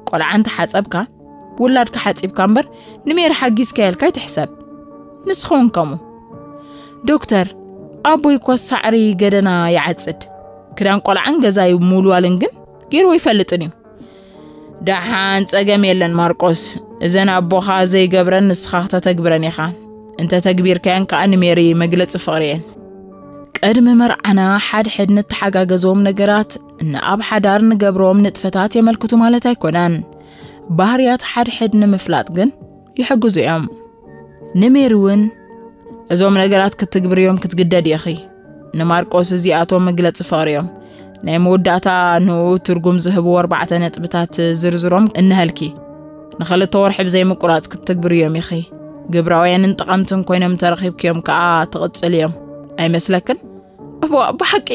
ቆልዓ እንተ ሓጸብካ፣ ውላድካ ሓጺብካ እምበር ንሜሪ ሓጊዝካ ኢልካ ኣይትሕሰብ። ንስኻ እውን ከምኡ። ዶክተር፣ ኣቦይ እኮ ሳዕሪ ገደና ይዓጽድ። ክዳን ቆልዓን ገዛይ ምውልዋልን ግን ገይርዎ ኣይፈልጥን እዩ። ደሓን ጸገም የለን ማርቆስ። እዘን ኣቦኻ ዘይገብረን ንስኻ ክተተግብረን ኢኻ። እንተ ተግቢርካየን ከኣ ንሜሪ መግለጺ ፍቕሪ እየን። ቅድሚ መርዓና ሓድሕድ ንተሓጋገዞም ነገራት ንኣብ ሓዳር ንገብሮም ንጥፈታት የመልክቱ ማለት ኣይኮነን። ባህርያት ሓድሕድ ንምፍላጥ ግን ይሕግዙ እዮም። ንሜሪ እውን እዞም ነገራት ክትግብርዮም ክትግደድ ኢኺ። ንማርቆስ እዚኣቶም መግለጺ ፍቕሪ እዮም። ናይ መወዳእታ ንኡ ትርጉም ዝህብዎ ኣርባዕተ ነጥብታት ዝርዝሮም እንሀልኪ። ንኽልተ ወርሒ ብዘይ ምቁራጽ ክትግብርዮም ኢኺ። ግብራውያንን ጠቐምትን ኮይኖም ተረኺብክዮም ከኣ ትቕጽል እዮም። ኣይመስለክን? እዋ፣ ብሓቂ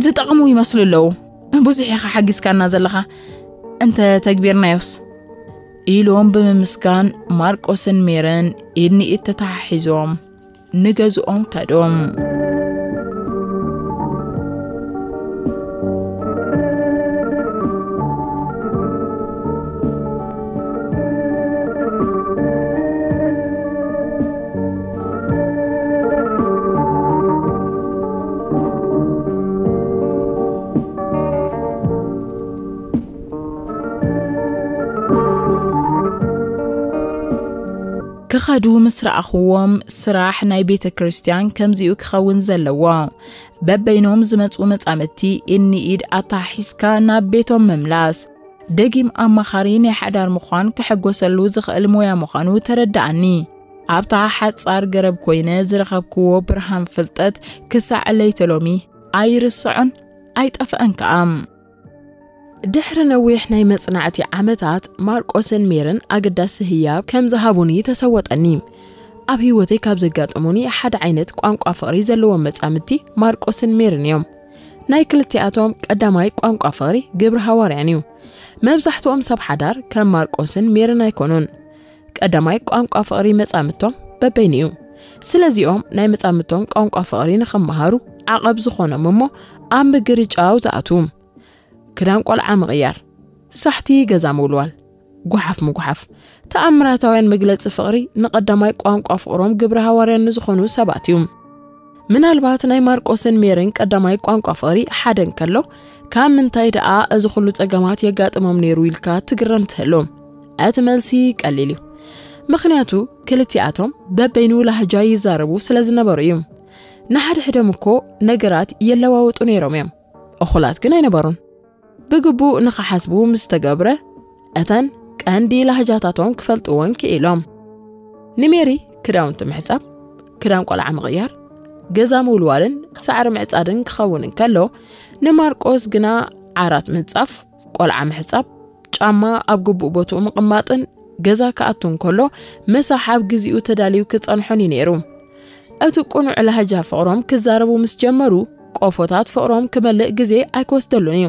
ዝጠቕሙ ይመስሉ ኣለዉ። ብዙሕ ኢኻ ሓጊዝካና ዘለኻ። እንተ ተግቢርናዮስ? ኢሎም ብምምስጋን ማርቆስን ሜርን ኢድ ንኢድ ተተሓሒዞም ንገዝኦም ከዶም። ክኸዱ ምስ ረኣኽዎም፣ ስራሕ ናይ ቤተ ክርስቲያን ከምዚኡ ክኸውን ዘለዎ። በበይኖም ዝመጹ መጻምድቲ ኢድ ንኢድ ኣተሓሒዝካ ናብ ቤቶም ምምላስ። ደጊም ኣማኻሪ ናይ ሓዳር ምዃን ክሕጎሰሉ ዝኽእል ሞያ ምዃኑ ተረዳኣኒ። ኣብታ ሓጻር ገረብ ኮይነ ዝረኸብክዎ ብርሃን ፍልጠት ክሳዕ ለይተ ሎሚ ኣይርስዖን ኣይጠፍአን ከኣ። ድሕሪ ነዊሕ ናይ መጽናዕቲ ዓመታት፣ ማርቆስን ሜርን ኣገዳሲ ህያብ ከም ዝሃቡኒ ተሰወጠኒ። ኣብ ህይወተይ ካብ ዘጋጠሙኒ ሓደ ዓይነት ቋንቋ ፍቕሪ ዘለዎም መጻምድቲ ማርቆስን ሜርን እዮም። ናይ ክልቲኣቶም ቀዳማይ ቋንቋ ፍቕሪ ግብሪ ሃዋርያን እዩ። መብዛሕትኦም ሰብ ሓዳር ከም ማርቆስን ሜርን ኣይኮኑን። ቀዳማይ ቋንቋ ፍቕሪ መጻምድቶም በበይኑ እዩ። ስለዚኦም ናይ መጻምድቶም ቋንቋ ፍቕሪ ንኽመሃሩ ዓቐብ ዝኾኖም እሞ ኣብ ምግርጫው ዝኣትዉ። ክዳን ቆልዓ ምቕያር፣ ሳሕቲ ገዛ ምውልዋል፣ ጓሓፍ ምጉሓፍ፣ ተኣምራታውያን መግለጺ ፍቕሪ ንቐዳማይ ቋንቋ ፍቕሮም ግብረ ሃዋርያን ንዝኾኑ ሰባት እዩ። ምናልባት ናይ ማርቆስን ሜርን ቀዳማይ ቋንቋ ፍቕሪ ሓደ እንከሎ፣ ካብ ምንታይ ደኣ እዚ ኹሉ ጸገማት የጋጥሞም ነይሩ ኢልካ ትግረም ትህሉ? እቲ መልሲ ቀሊል እዩ። ምኽንያቱ ክልቲኣቶም በበይኑ ላህጃ ይዛረቡ ስለ ዝነበሩ እዩ። ንሓድሕዶም እኮ ነገራት የለዋውጡ ነይሮም እዮም። እኹላት ግን ኣይነበሩን። ብግቡእ ንኽሓስቡ ምስ ተገብረ፣ እተን ቀንዲ ላህጃታቶም ክፈልጥወን ክኢሎም። ንሜሪ ክዳውንቲ ምሕጻብ፣ ክዳን ቆልዓ ምቕያር፣ ገዛ ምውልዋልን ሳዕሪ ምዕጻድን ክኸውን እንከሎ፣ ንማርቆስ ግና ዓራት ምንጻፍ፣ ቆልዓ ምሕጻብ፣ ጫማ ኣብ ግቡእ ቦትኡ ምቕማጥን ገዛ ክኣቱ እንከሎ ምሳሕ ኣብ ግዜኡ ተዳልዩ ክጸንሖን እዩ ነይሩ። እቲ ቅኑዕ ላህጃ ፍቕሮም ክዛረቡ ምስ ጀመሩ፣ ቆፎታት ፍቕሮም ክመልእ ግዜ ኣይክወስደሉን እዩ።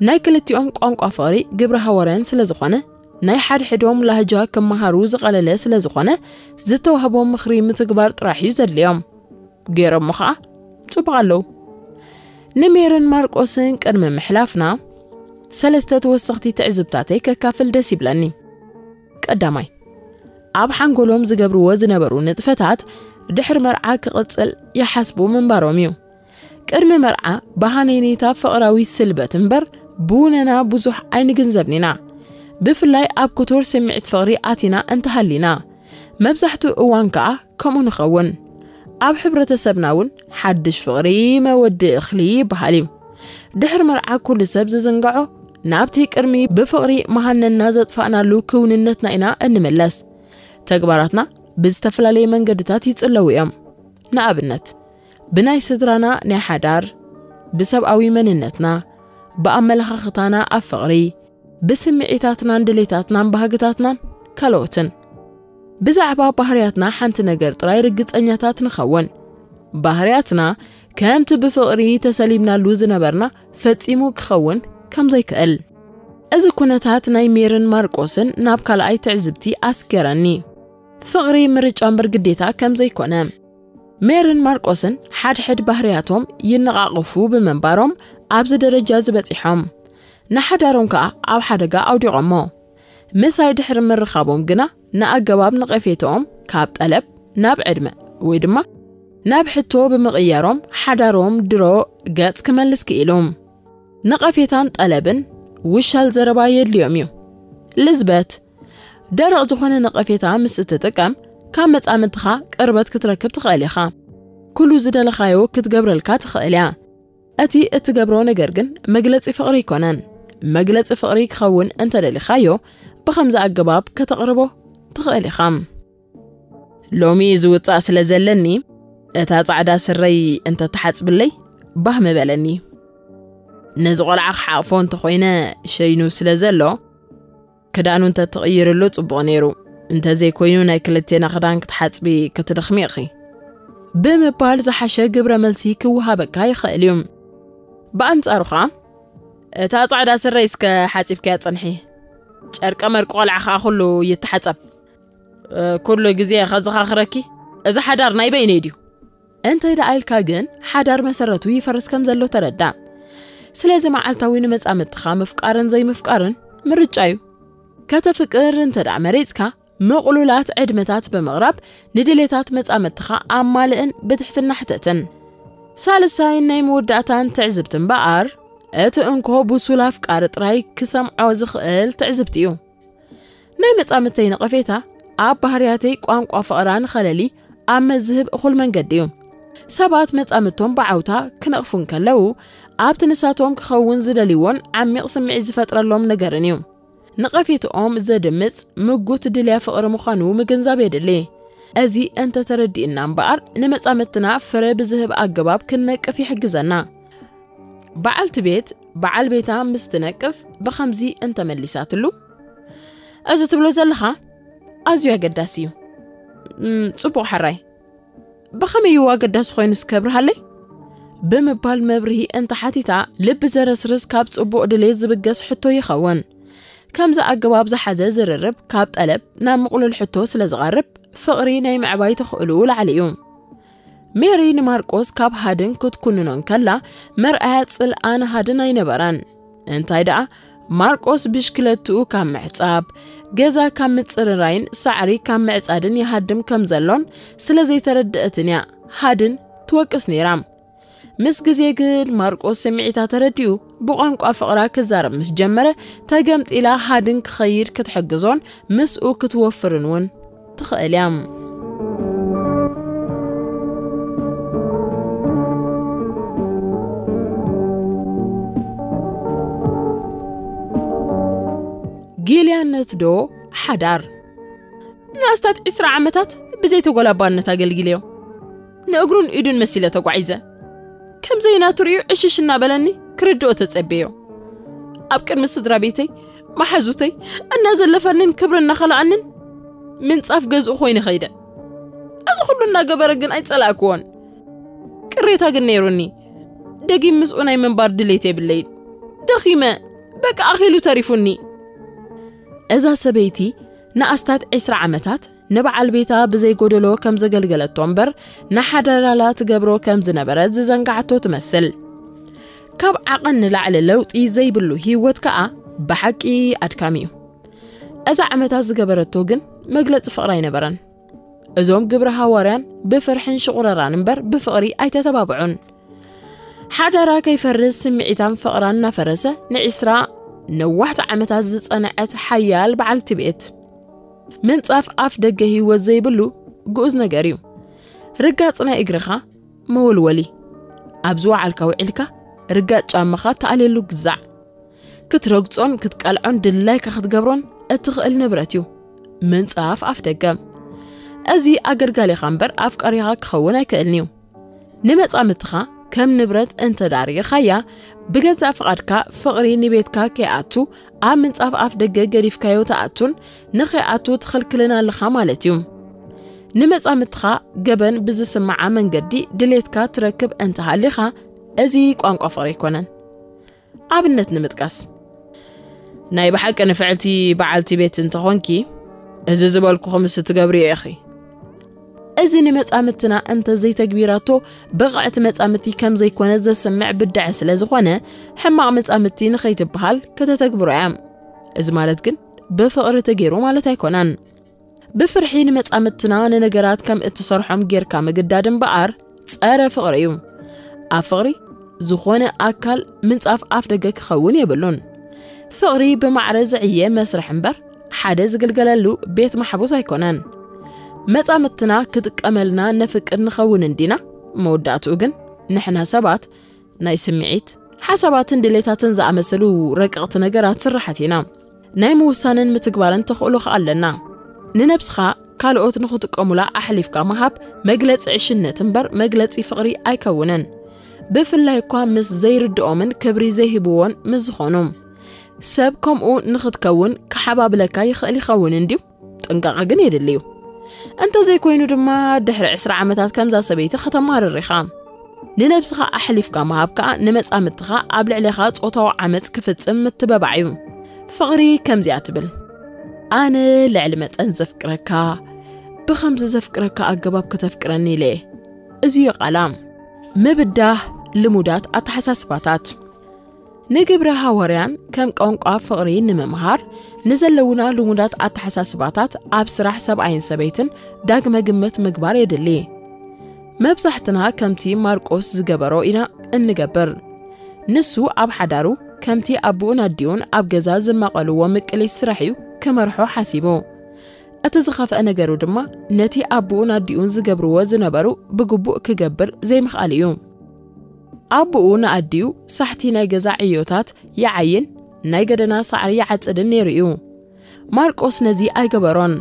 ናይ ክልቲኦም ቋንቋ ፍቕሪ ግብረ ሃዋርያን ስለ ዝኾነ፣ ናይ ሓድሕዶም ላህጃ ክመሃሩ ዝቐለለ ስለ ዝኾነ፣ ዝተዋህቦም ምኽሪ ምትግባር ጥራሕ እዩ ዘድልዮም። ገይሮሞ ኸዓ ጽቡቕ ኣለዉ። ንሜርን ማርቆስን ቅድሚ ምሕላፍና፣ ሰለስተ ተወሰኽቲ ትዕዝብታተይ ከካፍል ደስ ይብለኒ። ቀዳማይ፣ ኣብ ሓንጎሎም ዝገብርዎ ዝነበሩ ንጥፈታት ድሕሪ መርዓ ክቕጽል ይሓስቡ ምንባሮም እዩ። ቅድሚ መርዓ ብሃነይነይታ ፍቕራዊ ስልበት እምበር ብውነና ብዙሕ ኣይንግንዘብን ኢና። ብፍላይ ኣብ ክቱር ስምዒት ፍቕሪ ኣቲና እንተሃሊና፣ መብዛሕትኡ እዋን ከኣ ከምኡ ንኸውን። ኣብ ሕብረተሰብና እውን ሓድሽ ፍቕሪ መወድኢ እኽሊ ይበሃል እዩ። ድሕሪ መርዓ ኩሉ ሰብ ዝዝንግዖ ናብቲ ቅድሚ ብፍቕሪ መሃነና ዘጥፋእናሉ ክውንነትና ኢና እንምለስ። ተግባራትና ብዝተፈላለየ መንገድታት ይጽለዉ እዮም። ንኣብነት፣ ብናይ ስድራና ናይ ሓዳር፣ ብሰብኣዊ መንነትና፣ ብኣመለኻኽታና ኣብ ፍቕሪ፣ ብስምዒታትናን ድሌታትናን ባህግታትናን ካልኦትን። ብዛዕባ ባህርያትና ሓንቲ ነገር ጥራይ ርግጸኛታት ንኸውን። ባህርያትና ከምቲ ብፍቕሪ ተሰሊምናሉ ዝነበርና ፈጺሙ ክኸውን ከም ዘይክእል። እዚ ኩነታት ናይ ሜርን ማርቆስን ናብ ካልኣይ ትዕዝብቲ ኣስገረኒ። ፍቕሪ ምርጫ እምበር ግዴታ ከም ዘይኮነ። ሜርን ማርቆስን ሓድሕድ ባህርያቶም ይነቓቐፉ ብምንባሮም ኣብዚ ደረጃ ዝበጺሖም። ንሓዳሮም ከኣ ኣብ ሓደጋ ኣውዲቖሞ። ምሳይ ድሕሪ ምርኻቦም ግና ንኣገባብ ነቐፌታኦም ካብ ጠለብ ናብ ዕድመ ወይ ድማ ናብ ሕቶ ብምቕያሮም ሓዳሮም ድሮ ገጽ ክመልስ ክኢሉ። ነቐፌታን ጠለብን ውሻል ዘረባ የድልዮም እዩ። ልዝበት፣ ደረቕ ዝኾነ ነቐፌታ ምስ እትጥቀም ካብ መጻምድትኻ ቅርበት ክትረክብ ትኽእል ኢኻ። ኩሉ ዝደለኻዮ ክትገብረልካ ትኽእል እያ። እቲ እትገብሮ ነገር ግን መግለጺ ፍቕሪ ኣይኮነን። መግለጺ ፍቕሪ ክኸውን እንተደሊኻዮ ብኸምዚ ኣገባብ ከተቕርቦ ትኽእል ኢኻ። ሎሚ ዝውጻእ ስለ ዘለኒ እታ ጻዕዳ ስረይ እንተትሓጽብለይ ባህ ምበለኒ። ነዚ ቆልዓ ክሓቕፎ እንተኾይነ ሸይኑ ስለ ዘሎ ክዳኑ እንተትቕይርሉ ጽቡቕ ነይሩ። እንተዘይኮይኑ ናይ ክልቴና ክዳን ክትሓጽቢ ክትደኽሚ ኢኺ ብምባል ዝሓሸ ግብረ መልሲ ክወሃበካ ይኽእል እዩ። ብኣንጻሩ ኸኣ እታ ጻዕዳ ስረይ እስከ ሓጺብክያ ጽንሒ። ጨርቀ መርቂ ቆልዓ ኸኣ ኩሉ ይተሓጸብ። እ፣ ኩሉ ግዜ ከዘኻኽረኪ፣ እዚ ሓዳር ናይ በይነይ ድዩ? እንተ ደኣ ኢልካ ግን ሓዳር መሰረቱ ይፈርስ ከም ዘሎ ተረዳ። ስለዚ መዓልታዊ ንመጻምድትኻ ምፍቃርን ዘይምፍቃርን ምርጫ እዩ። ከተፍቅር እንተ ደኣ መሪጽካ ምቕሉላት ዕድመታት ብምቕራብ ንድሌታት መጻምድትኻ ኣማልእን ብትሕትና ሕተትን። ሳልሳይን ናይ መወዳእታን ትዕዝብቲ እምበኣር፣ እቲ እንኮ ብሱል ኣፍቃሪ ጥራይ ክሰምዖ ዝኽእል ትዕዝብቲ እዩ። ናይ መጻምድተይ ነቐፌታ ኣብ ባህርያተይ ቋንቋ ፍቕራ ንኸለሊ ኣብ መዝህብ እኹል መንገዲ እዩ። ሰባት መጻምድቶም ብዓውታ ክነቕፉ እንከለዉ ኣብቲ ንሳቶም ክኸውን ዝደልይዎን ዓሚቕ ስምዒት ዝፈጥረሎም ነገርን እዩ። ነቐፌትኦም ዘድምጽ ምጉት ድልያ ፍቕሪ ምዃኑ ምግንዛብ የድሊ። እዚ እንተተረዲእና እምበኣር ንመጻምድትና ፍረ ብዝህብ ኣገባብ ክንነቅፍ ይሕግዘና። በዓልቲ ቤት በዓል ቤታ ምስ ትነቅፍ ብኸምዚ እንተመሊሳትሉ፣ "እዚ ትብሎ ዘለኻ ኣዝዩ ኣገዳሲ እዩ። እም፣ ጽቡቕ ሕራይ። ብኸመይ እዩ ኣገዳሲ ኮይኑ እስከ ኣብርሃለይ?" ብምባል መብርሂ እንተሓቲታ፣ ልቢ ዘረስርስ ካብ ጽቡቕ ድሌት ዝብገስ ሕቶ ይኸውን። ከምዚ ኣገባብ ዝሓዘ ዝርርብ ካብ ጠለብ ናብ ምቕሉል ሕቶ ስለ ዝቐርብ፣ ፍቕሪ ናይ ምዕባይ ተኽእልኡ ላዕሊ እዩ። ሜሪ ንማርቆስ ካብ ሃድን ክትኩንኖ እንከላ፣ መርኣያ ጽልኣ ንሃድን ኣይነበራን። እንታይ ደኣ፣ ማርቆስ ብሽክለትኡ ካብ ምሕጻብ፣ ገዛ ካብ ምጽርራይን ሳዕሪ ካብ ምዕጻድን ይሃድም ከም ዘሎን ስለ ዘይተረድአትን እያ ሃድን ትወቅስ ነይራ። ምስ ግዜ ግን ማርቆስ ስምዒታ ተረዲኡ ብቋንቋ ፍቕራ ክዛረብ ምስ ጀመረ፣ ተገምጢላ ሃድን ክኸይድ ክትሕግዞን ምስኡ ክትወፍርን እውን ትኽእል እያ። ጊልያነት ዶ ሓዳር? ንኣስታት ዕስራ ዓመታት ብዘይተጎላባነት ኣገልጊለዮ። ንእግሩን ኢዱን መሲለ ተጓዒዘ። ከም ዘይናቱ ርእዩ ዕሽሽ እናበለኒ ክርድኦ ተጸበዮ። ኣብ ቅድሚ ስድራ ቤተይ፣ መሓዙተይ እናዘለፈንን ክብሪ እናኸልኣንን ምንጻፍ ገዝኡ ኮይነ ኸይደ። እዚ ኩሉ እናገበረ ግን ኣይጸላእክዎን። ቅሬታ ግን ነይሩኒ። ደጊም ምስኡ ናይ ምንባር ድሌት የብለይን። ደኺመ፣ በቃ ኣኺሉ ተሪፉኒ። እዛ ሰበይቲ ንኣስታት ዕስራ ዓመታት ንበዓል ቤታ ብዘይጎደሎ ከም ዘገልገለቶ እምበር፣ ንሓዳራላ ትገብሮ ከም ዝነበረት ዝዘንጋዓቶ ትመስል። ካብ ዓቐን ንላዕሊ ለውጢ ዘይብሉ ህይወት ከኣ ብሓቂ ኣድካሚ እዩ። እዛ ዓመታት ዝገበረቶ ግን መግለጺ ፍቕሪ ኣይነበረን። እዞም ግብረ ሃዋርያን ብፍርሕን ሽቑረራን እምበር ብፍቕሪ ኣይተተባብዑን። ሓዳራ ከይፈርስ ስምዒታን ፍቕራን እናፈረሰ ንዒስራ ነዋሕቲ ዓመታት ዝጸንዐት ሓያል በዓልቲ ቤት። ምንጻፍ ኣፍ ደገ ህይወት ዘይብሉ ግኡዝ ነገር እዩ። ርጋጽ ናይ እግርኻ መወልወሊ። ኣብ ዝወዓልካ ውዒልካ ርጋጽ ጫማኻ ተኣልየሉ ግዛዕ። ክትረግጾን ክትቀልዖን ድላይካ ክትገብሮን እትኽእል ንብረት እዩ። ምንጻፍ ኣፍ ደገ። እዚ ኣገልጋሊኻ እምበር ኣፍቃሪኻ ክኸውን ኣይክእልን እዩ። ንመጻምትኻ ከም ንብረት እንተ ደኣ ርኢኻያ፣ ብገዛእ ፍቓድካ ፍቕሪ ንቤትካ ከይኣቱ ኣብ ምንጻፍ ኣፍ ደገ ገዲፍካዮ ትኣቱን ንኸይኣቱ ትኽልክልን ኣለኻ ማለት እዩ። ንመጻምትኻ ገበን ብዝስምዓ መንገዲ ድሌትካ ትረክብ እንተሃሊኻ፣ እዚ ቋንቋ ፍቕሪ ኣይኮነን። ኣብነት ንምጥቃስ፣ ናይ ብሓቂ ንፍዕልቲ በዓልቲ ቤት እንተኾንኪ፣ እዚ ዝበልኩኺ ምስ ትገብርዮ ኢኺ። እዚ ንመጻምትና እንተ ዘይተግቢራቶ፣ ብቕዕቲ መጻምቲ ከም ዘይኮነ ዘስምዕ ብድዐ ስለ ዝኾነ፣ ሕማቕ መጻምቲ ንኸይትበሃል ከተተግብሮ እያ። እዚ ማለት ግን ብፍቕሪ ተገይሩ ማለት ኣይኮነን። ብፍርሒ ንመጻምትና ንነገራት ከም እትሰርሖም ጌርካ ምግዳድ እምበኣር ጸረ ፍቕሪ እዩ። ኣብ ፍቕሪ ዝኾነ ኣካል ምንጻፍ ኣፍ ደገ ክኸውን የብሉን። ፍቕሪ ብማዕረ ዝዕየ መስርሕ እምበር ሓደ ዝግልገለሉ ቤት ማሕቡስ ኣይኮነን። መጻምትና ክጥቀመልና ነፍቅድ ንኸውን እንዲና፣ መወዳእትኡ ግን ንሕና ሰባት ናይ ስምዒት፣ ሓሳባትን ድሌታትን ዝኣመሰሉ ረቀቕቲ ነገራት ስራሓት ኢና። ናይ ምውሳንን ምትግባርን ተኽእሎ ከኣ ኣለና። ንነብስኻ ካልኦት ንኽጥቀሙላ ኣሕሊፍካ ምሃብ መግለጺ ዕሽነት እምበር መግለጺ ፍቕሪ ኣይከውንን። ብፍላይ እኳ ምስ ዘይርድኦምን ክብሪ ዘይህብዎን ምስ ዝኾኑ። ሰብ ከምኡ ንኽትከውን ክሓባብለካ ይኽእል ይኸውን እንድዩ። ጥንቃቐ ግን የድልዩ። እንተዘይኮይኑ ድማ ድሕሪ ዕስራ ዓመታት ከምዛ ሰበይቲ ከተማርር ኢኻ። ንነብስኻ ኣሕሊፍካ ምሃብ ከኣ ንመጻምትኻ ኣብ ልዕሌኻ ጾታዊ ዓመጽ ክፍጽም ምትበባዕ እዩ። ፍቕሪ ከምዚኣ ትብል፣ ኣነ ልዕሊ መጠን ዘፍቅረካ፣ ብኸምዚ ዘፍቅረካ ኣገባብ ከተፍቅረኒ ኢለ እየ። እዚ እዩ ቃላ። ምብዳህ ልሙዳት ኣተሓሳስባታት። ንግብረ ሃዋርያን ከም ቋንቋ ፍቕሪ ንምምሃር ንዘለዉና ልሙዳት ኣተሓሳስባታት ኣብ ስራሕ ሰብኣይን ሰበይትን ዳግመ ግምት ምግባር የድሊ። መብዛሕትና ከምቲ ማርቆስ ዝገበሮ ኢና እንገብር። ንሱ ኣብ ሓዳሩ ከምቲ ኣቦኡን ኣዲኡን ኣብ ገዛ ዝማቐልዎ ምቅሊት ስራሕ እዩ ክመርሖ ሓሲቡ። እቲ ዝኸፍአ ነገሩ ድማ ነቲ ኣቦኡን ኣዲኡን ዝገብርዎ ዝነበሩ ብግቡእ ክገብር ዘይምኽኣል እዩ። ኣቦኡ ንኣዲኡ ሳሕቲ ናይ ገዛ ዕዮታት ይዓይን ናይ ገደና ሳዕሪ ይዓጽድን ነይሩ እዩ። ማርቆስ ነዚ ኣይገበሮን።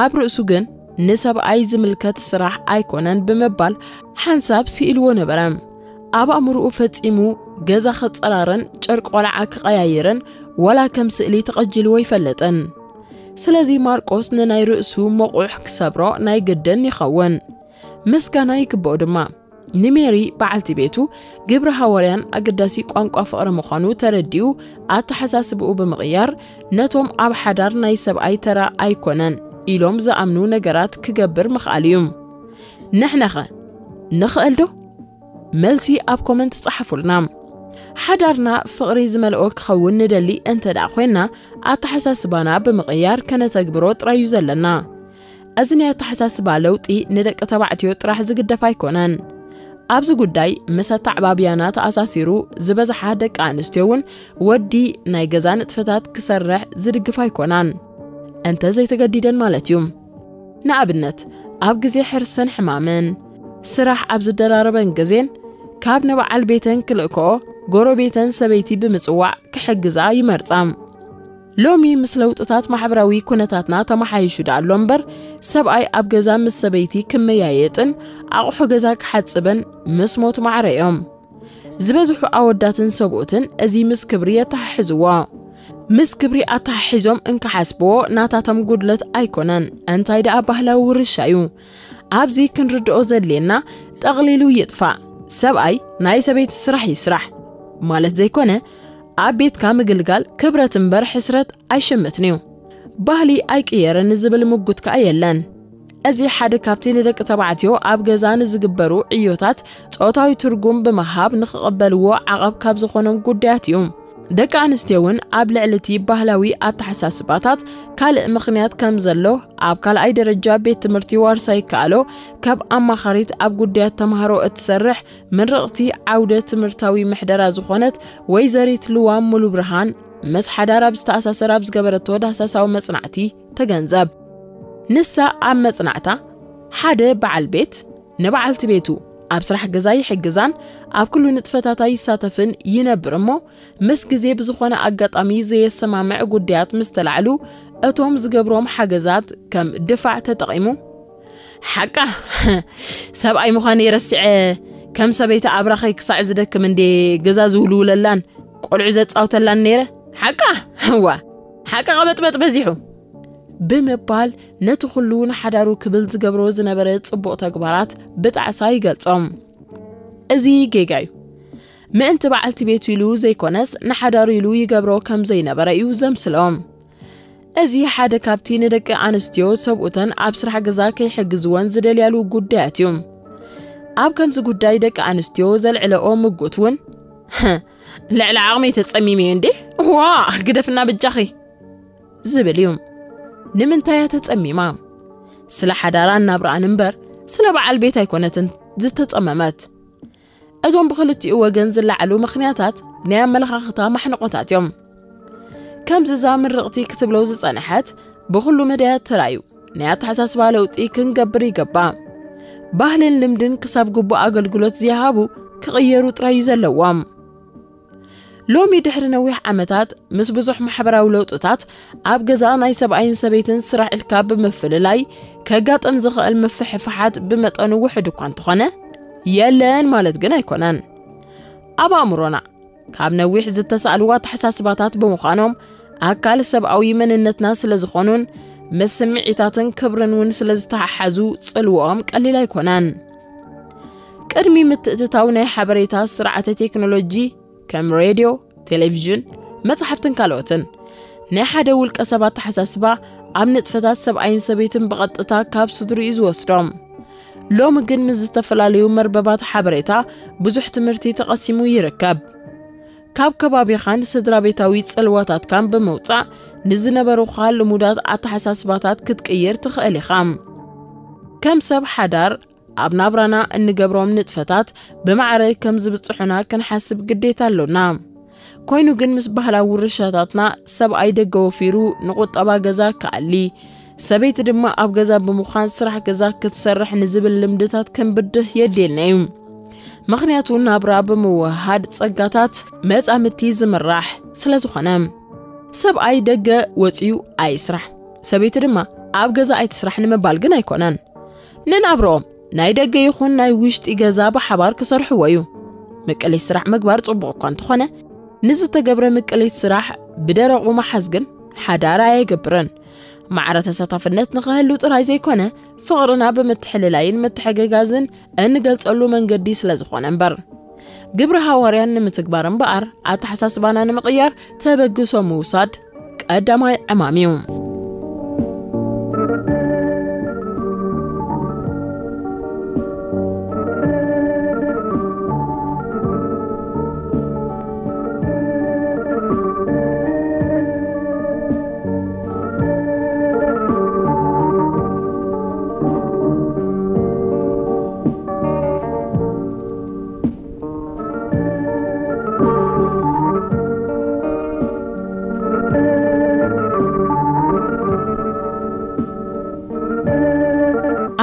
ኣብ ርእሱ ግን ንሰብኣይ ዝምልከት ስራሕ ኣይኮነን ብምባል ሓንሳብ ስኢልዎ ነበረ። ኣብ ኣእምሮኡ ፈጺሙ ገዛ ክጸራረን ጨርቂ ቆልዓ ክቐያይርን ዋላ ከም ስእሊ ተቐጂልዎ ኣይፈለጠን። ስለዚ ማርቆስ ንናይ ርእሱ መቑሕ ክሰብሮ ናይ ግድን ይኸውን። ምስጋና ይግብኦ ድማ። ንሜሪ በዓልቲ ቤቱ ግብረ ሃዋርያን ኣገዳሲ ቋንቋ ፍቕሪ ምዃኑ ተረዲኡ ኣተሓሳስብኡ ብምቕያር ነቶም ኣብ ሓዳር ናይ ሰብኣይ ተራ ኣይኮነን ኢሎም ዝኣምኑ ነገራት ክገብር ምኽኣል እዩ። ንሕናኸ ንኽእል ዶ? መልሲ ኣብ ኮመንት ጸሓፉልና። ሓዳርና ፍቕሪ ዝመልኦ ክኸውን ንደሊ እንተ ደኣ ኮይንና ኣተሓሳስባና ብምቕያር ከነተግብሮ ጥራይ እዩ ዘለና። እዚ ናይ ኣተሓሳስባ ለውጢ ንደቂ ተባዕትዮ ጥራሕ ዝግደፍ ኣይኮነን። ኣብዚ ጉዳይ ምስ ኣተዓባብያና ተኣሳሲሩ ዝበዝሓ ደቂ ኣንስትዮ እውን ወዲ ናይ ገዛ ንጥፈታት ክሰርሕ ዝድግፍ ኣይኮናን። እንተ ዘይተገዲደን ማለት እዩ። ንኣብነት ኣብ ግዜ ሕርስን ሕማምን ስራሕ ኣብ ዝደራረበን ግዜን ካብ ንበዓል ቤተን ክልእክኦ ጎረቤተን ሰበይቲ ብምጽዋዕ ክሕግዛ ይመርጻ። ሎሚ ምስ ለውጥታት ማሕበራዊ ኩነታትና ተመሓይሹ ደኣ ኣሎ እምበር ሰብኣይ ኣብ ገዛ ምስ ሰበይቲ ክመያየጥን ኣቑሑ ገዛ ክሓጽብን ምስ ሞት ማዕረ እዮም። ዝበዝሑ ኣወዳትን ሰብኡትን እዚ ምስ ክብሪ የተሓሕዝዎ። ምስ ክብሪ ኣተሓሒዞም እንክሓስብዎ ናታቶም ጉድለት ኣይኮነን። እንታይ ደኣ ባህላዊ ውርሻ እዩ። ኣብዚ ክንርድኦ ዘድልየና ጠቕሊሉ ይጥፋእ። ሰብኣይ ናይ ሰበይቲ ስራሕ እዩ ስራሕ ማለት ዘይኮነ ኣብ ቤትካ ምግልጋል ክብረት እምበር ሕስረት ኣይሽምትን እዩ። ባህሊ ኣይቅየርን ዝብል ምጉት ከኣ የለን። እዚ ሓደ ካብቲ ንደቂ ተባዕትዮ ኣብ ገዛ ንዝግበሩ ዕዮታት ጾታዊ ትርጉም ብምሃብ ንኽቐበልዎ ዓቐብ ካብ ዝኾኖም ጉዳያት እዩ። ደቂ ኣንስትዮ እውን ኣብ ልዕሊ እቲ ባህላዊ ኣተሓሳስባታት ካልእ ምኽንያት ከም ዘሎ ኣብ ካልኣይ ደረጃ ቤት ትምህርቲ ዋርሳይ ይከኣሎ ካብ ኣማኻሪት ኣብ ጉዳያት ተምሃሮ እትሰርሕ ምርቕቲ ዓውደ ትምህርታዊ ምሕደራ ዝኾነት ወይዘሪት ልዋም ሙሉ ብርሃን ምስ ሓዳር ኣብ ዝተኣሳሰር ኣብ ዝገበረቶ ዳህሳሳዊ መጽናዕቲ ተገንዘብ። ንሳ ኣብ መጽናዕታ ሓደ በዓል ቤት ንበዓልቲ ቤቱ ኣብ ስራሕ ገዛ ይሕግዛን ኣብ ኩሉ ንጥፈታታ ይሳተፍን ይነብር እሞ ምስ ግዜ ብዝኾነ ኣጋጣሚ ዘየሰማምዕ ጉዳያት ምስ ተላዕሉ እቶም ዝገብሮም ሓገዛት ከም ድፋዕ ተጠቒሙ ሓቃ ሰብኣይ ምዃነይ ረሲዐ ከም ሰበይቲ ኣብራኸይ ክሳዕ ዝደክም እንዴ ገዛ ዝውልውለላን ቆልዑ ዘጻውተላን ነይረ። ሓቃ እዋ ሓቃ ቀበጥበጥ በዚሑ ብምባል ነቲ ኩሉ ንሓዳሩ ክብል ዝገብሮ ዝነበረ ጽቡቕ ተግባራት ብጣዕሳ ይገልጾም። እዚ ጌጋ እዩ። ምእንቲ በዓልቲ ቤቱ ኢሉ ዘይኮነስ ንሓዳሩ ኢሉ ይገብሮ ከም ዘይነበረ እዩ ዘምስሎም። እዚ ሓደ ካብቲ ንደቂ ኣንስትዮ ሰብኡተን ኣብ ስራሕ ገዛ ከይሕግዝወን ዝደልያሉ ጉዳያት እዩ። ኣብ ከምዚ ጉዳይ ደቂ ኣንስትዮ ዘልዕለኦ ምጉት እውን ልዕሊ ዓቕመይ ተጸሚመ እንዴ ዋ ግደፍና ብጃኺ ዝብል እዩ። ንምንታይ እያ ተጸሚማ? ስለ ሓዳራን ናብራኣን እምበር ስለ በዓል ቤት ኣይኮነትን ዝተጸመመት። እዞም ብኽልቲኡ ወገን ዝለዓሉ ምኽንያታት ናይ ኣመለኻኽታ ማሕንቆታት እዮም። ከምዚ እዛ ምርቕቲ ክትብሎ ዝጸንሐት ብኹሉ መዳያት ተራዩ ናይ ኣተሓሳስባ ለውጢ ክንገብር ይገባእ። ባህልን ልምድን ክሳብ ግቡእ ኣገልግሎት ዝይሃቡ ክቕየሩ ጥራይ እዩ ዘለዎም። ሎሚ ድሕሪ ነዊሕ ዓመታት ምስ ብዙሕ ማሕበራዊ ለውጥታት ኣብ ገዛ ናይ ሰብኣይን ሰበይትን ስራሕ ኢልካ ብምፍልላይ ከጋጥም ዝኽእል ምፍሕፋሓት ብመጠኑ ውሕድ እኳ እንተኾነ የለን ማለት ግን ኣይኮነን። ኣብ ኣእምሮና ካብ ነዊሕ ዝተሳእልዋ ኣተሓሳስባታት ብምዃኖም ኣካል ሰብኣዊ መንነትና ስለ ዝኾኑን ምስ ስምዒታትን ክብርን እውን ስለ ዝተሓሓዙ ጽልውኦም ቀሊል ኣይኮነን። ቅድሚ ምትእትታው ናይ ሓበሬታ ስርዓተ ቴክኖሎጂ ከም ሬድዮ፣ ቴሌቪዥን፣ መጽሓፍትን ካልኦትን ናይ ሓደ ውልቀ ሰብ ኣተሓሳስባ ኣብ ንጥፈታት ሰብኣይን ሰበይትን ብቐጥታ ካብ ስድሩ እዩ ዝወስዶም። ሎሚ ግን ምስ ዝተፈላለዩ መርበባት ሓበሬታ ብዙሕ ትምህርቲ ተቐሲሙ ይርከብ። ካብ ከባቢኻን ስድራ ቤታዊ ጽልዋታትካን ብምውጻእ ንዝነበሩኻ ልሙዳት ኣተሓሳስባታት ክትቅይር ትኽእል ኢኻ። ከም ሰብ ሓዳር ኣብ ናብራና እንገብሮም ንጥፈታት ብማዕረ ከም ዝብጽሑና ክንሓስብ ግዴታ ኣሎና። ኮይኑ ግን ምስ ባህላዊ ውርሻታትና ሰብኣይ ደገ ወፊሩ ንቁጠባ ገዛ ክኣሊ፣ ሰበይቲ ድማ ኣብ ገዛ ብምዃን ስራሕ ገዛ ክትሰርሕ ንዝብል ልምድታት ክንብድህ የድልየና እዩ። ምኽንያቱ ናብራ ብምውህሃድ ጸጋታት መጻምድቲ ዝምራሕ ስለ ዝኾነ። ሰብኣይ ደገ ወጺኡ ኣይስራሕ፣ ሰበይቲ ድማ ኣብ ገዛ ኣይትስራሕ ንምባል ግን ኣይኮነን። ንናብርኦም ናይ ደገ ይኹን ናይ ውሽጢ ገዛ ብሓባር ክሰርሕዎ እዩ። ምቅሊት ስራሕ ምግባር ጽቡቕ እኳ እንተኾነ ንዝተገብረ ምቅሊት ስራሕ ብደረቑ ምሓዝ ግን ሓዳር ኣየገብርን። ማዕረ ተሳታፍነት ንኽህሉ ጥራይ ዘይኮነ ፍቕርና ብምትሕልላይን ምትሕግጋዝን እንገልጸሉ መንገዲ ስለ ዝኾነ እምበር። ግብረ ሃዋርያን ንምትግባር እምበኣር ኣተሓሳስባና ንምቕያር ተበግሶ ምውሳድ ቀዳማይ ዕማም እዩ።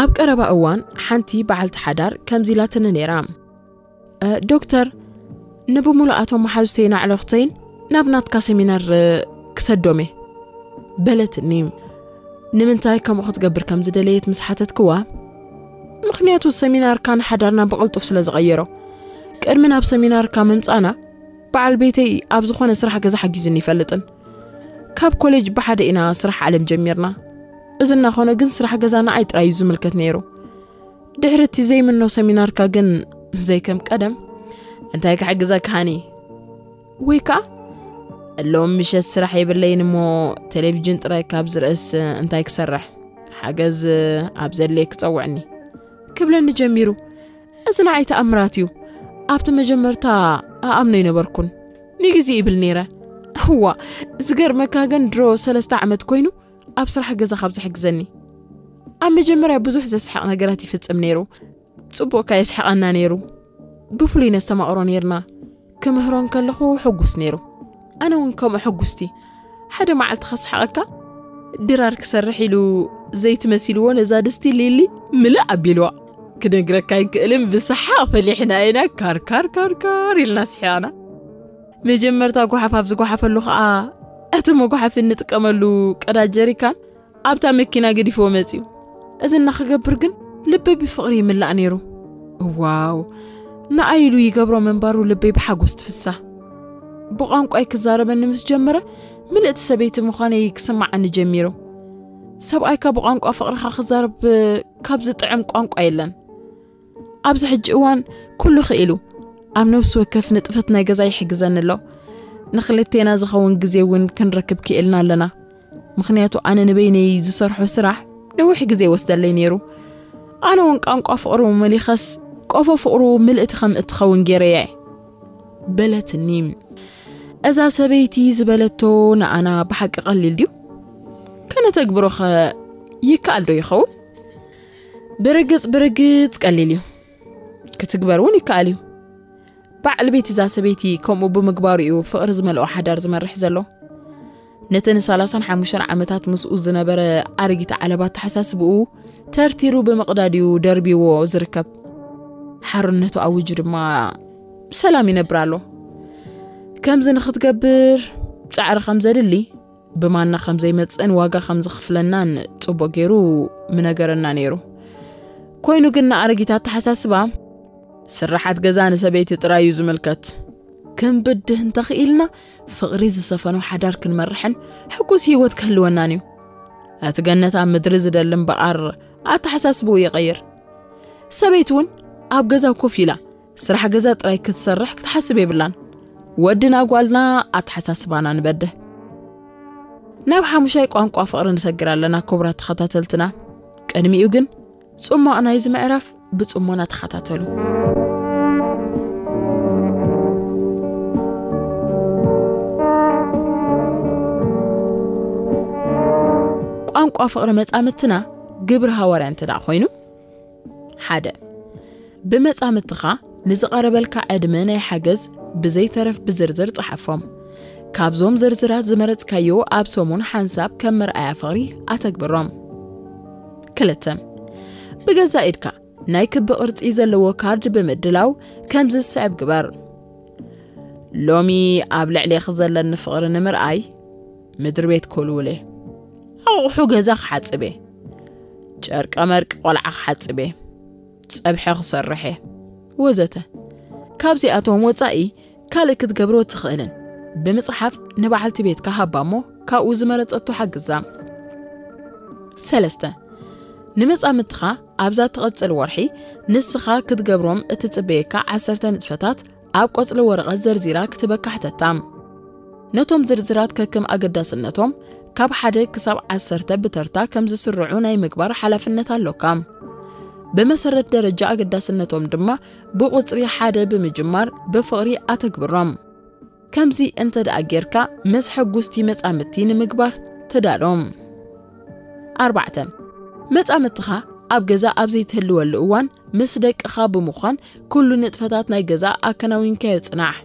ኣብ ቀረባ እዋን ሓንቲ በዓልቲ ሓዳር ከምዚ ኢላትኒ ነይራ። "እ፣ ዶክተር፣ ንብሙሉኣቶም መሓዙተይን ኣዕሩኽተይን ናብ ናትካ ሰሚናር፣ እ፣ ክሰዶም እየ" በለትኒ። ንምንታይ ከምኡ ክትገብር ከም ዝደለየት ምስ ሓተትክዋ፣ "ምኽንያቱ ሰሚናርካ ንሓዳርና ብቕልጡፍ ስለ ዝቐየሮ። ቅድሚ ናብ ሰሚናርካ ምምጻእና በዓል ቤተይ ኣብ ዝኾነ ስራሕ ገዛ ሓጊዙኒ ይፈልጥን። ካብ ኮሌጅ ብሓደ ኢና ስራሕ ዓለም ጀሚርና። እዚ እናኾነ ግን ስራሕ ገዛ ንዓይ ጥራይ እዩ ዝምልከት ነይሩ። ድሕሪ እቲ ዘይምኖ ሰሚናርካ ግን ዘይከም ቀደም እንታይ ክሕግዘካ ሃኒ?" ወይ ከኣ ሎም ምሸት ስራሕ የብለይን እሞ፣ ቴሌቪዥን ጥራይ ካብ ዝርእስ እንታይ ክሰርሕ? ሓገዝ ኣብ ዘድልየ ክጸውዕኒ፣ ክብለኒ ጀሚሩ። እዚ ንዓይ ተኣምራት እዩ። ኣብቲ መጀመርታ ኣኣምኖ ኣይነበርኩን። ንግዜ ይብል ነይረ። እዋ፣ ዝገርመካ ግን ድሮ ሰለስተ ዓመት ኮይኑ ኣብ ስራሕ ገዛ ካብ ዝሕግዘኒ። ኣብ መጀመርያ ብዙሕ ዘስሕቕ ነገራት ይፍጽም ነይሩ። ጽቡቕካ የስሕቐና ነይሩ። ብፍሉይ ነስተማቕሮ ነይርና። ክምህሮ እንከለኹ ሕጉስ ነይሩ። ኣነ እውን ከምኡ ሕጉስቲ። ሓደ መዓልቲ ከስሕቐካ፣ ድራር ክሰርሕ ኢሉ ዘይቲ መሲልዎ ነዛ ድስቲ ሊሊ ምልእ ኣቢልዋ። ክነግረካ ኣይክእልን፣ ብሰሓቕ ፈሊሕና ኢና። ካር ካር ካር ካር ኢልና ስሒቕና። መጀመርታ ጓሓፍ ኣብ ዝጓሓፈሉ ኸኣ፣ እቲ መጓሓፊ እንጥቀመሉ ቀዳድ ጀሪካን ኣብታ መኪና ገዲፍዎ መጺኡ። እዚ እናክገብር ግን ልበይ ብፍቕሪ ይምላእ ነይሩ። ዋው፣ ንኣይ ኢሉ ይገብሮ ምንባሩ ልበይ ብሓጎስ ትፍሳ። ብቋንቋይ ክዛረበኒ ምስ ጀመረ፣ ምልእቲ ሰበይቲ ምዃነይ ክስምዓኒ ጀሚሩ። ሰብኣይካ ብቋንቋ ፍቕርኻ ክዛረብ ካብ ዝጥዕም ቋንቋ የለን። ኣብዚ ሕጂ እዋን ኩሉ ክኢሉ ኣብ ነፍሲ ወከፍ ንጥፈት ናይ ገዛ ይሕግዘኒ ኣሎ። ንክልቴና ዝኸውን ግዜ እውን ክንረክብ ክኢልና ኣለና። ምኽንያቱ ኣነ ንበይነይ ዝሰርሖ ስራሕ ነዊሕ ግዜ ይወስደለይ ነይሩ። ኣነ እውን ቋንቋ ፍቕሩ መሊኸስ ቆፎ ፍቕሩ ምልእቲ ከም እትኸውን ገይረያ እየ። በለትኒ። እዛ ሰበይቲ ዝበለቶ ንኣና ብሓቂ ቀሊል ድዩ? ከነተግብሮኸ ይከኣል ዶ ይኸውን? ብርግጽ ብርግጽ ቀሊል እዩ። ክትግበር እውን ይከኣል እዩ። በዓል ቤት እዛ ሰበይቲ ከምኡ ብምግባሩ እዩ ፍቕሪ ዝመልኦ ሓዳር ዝመርሕ ዘሎ። ነቲ ንሰላሳን ሓሙሽተን ዓመታት ምስኡ ዝነበረ ኣረጊት ዓለባ ኣተሓሳስብኡ ተርቲሩ ብምቕዳድ እዩ ደርቢዎ ዝርከብ። ሓርነቱ ኣዊጁ ድማ ብሰላም ይነብር ኣሎ። ከምዚ ንኽትገብር ጻዕሪ ከም ዘድሊ፣ ብማና ከም ዘይመጽእን ዋጋ ከም ዝኽፍለናን ጽቡቕ ገይሩ ምነገረና ነይሩ። ኮይኑ ግን ንኣረጊት ኣተሓሳስባ ስርሓት ገዛ ንሰበይቲ ጥራይ እዩ ዝምልከት። ክንብድህ እንተኽኢልና ፍቕሪ ዝሰፈኖ ሓዳር ክንመርሕን ሕጉስ ህይወት ክህልወናን እዩ። እቲ ገነት ኣብ ምድሪ ዝደሊ እምበኣር ኣተሓሳስብኡ ይቐይር። ሰበይቲ እውን ኣብ ገዛ ኮፍ ኢላ ስራሕ ገዛ ጥራይ ክትሰርሕ ክትሓስብ የብላን። ወድና ጓልና ኣተሓሳስባና ንበድህ። ናብ ሓሙሻይ ቋንቋ ፍቕሪ ንሰግር ኣለና ክቡራት ተኸታተልትና። ቅድሚኡ ግን ጽማቕ ናይዚ ምዕራፍ ብጽሞና ተኸታተሉ። ቋንቋ ፍቕሪ መጻምትና ግብሪ ሃዋርያ እንተ ደኣ ኮይኑ፣ ሓደ፣ ብመጻምትኻ ንዝቐረበልካ ዕድመ ናይ ሓገዝ ብዘይተረፍ ብዝርዝር ጸሓፎም። ካብዞም ዝርዝራት ዝመረጽካዮ ኣብ ሰሙን ሓንሳብ ከም መርኣያ ፍቕሪ ኣተግብሮም። ክልተ፣ ብገዛእ ኢድካ ናይ ክቢ ቅርጺ ዘለዎ ካርድ ብምድላው ከምዚ ዝስዕብ ግበር። ሎሚ ኣብ ልዕሌኺ ዘለኒ ፍቕሪ ንምርኣይ ምድሪ ቤት ክውልውል እየ። ኣቑሑ ገዛ ክሓጽብ እየ። ጨርቀ መርቂ ቆልዓ ክሓጽብ እየ። ጸብሐ ክሰርሕ እየ። ወዘተ። ካብዚኣቶም ወጻኢ ካልእ ክትገብሮ ትኽእልን ብምጽሓፍ ንበዓልቲ ቤትካ ሃባ እሞ ካብኡ ዝመረጸቶ ሓግዛ። ሰለስተ፣ ንመጻምትኻ ኣብዛ ትቐጽል ወርሒ ንስኻ ክትገብሮም እትጽበየካ ዓሰርተ ንጥፈታት ኣብ ቆጽሊ ወረቐት ዘርዚራ ክትበካ ሕተታ። ነቶም ዝርዝራት ከክም ኣገዳስነቶም ካብ ሓደ ክሳብ ዓሰርተ ብተርታ ከም ዝስርዑ ናይ ምግባር ሓላፍነት ኣሎካ። ብመሰረት ደረጃ ኣገዳስነቶም ድማ ብቁጽሪ ሓደ ብምጅማር ብፍቕሪ ኣተግብሮም። ከምዚ እንተ ደኣ ጌርካ ምስ ሕጉስቲ መጻምድቲ ንምግባር ተዳሎም። ኣርባዕተ፣ መጻምድትኻ ኣብ ገዛ ኣብ ዘይትህልወሉ እዋን ምስ ደቅኻ ብምዃን ኩሉ ንጥፈታት ናይ ገዛ ኣከናዊንካዮ ጽናሕ።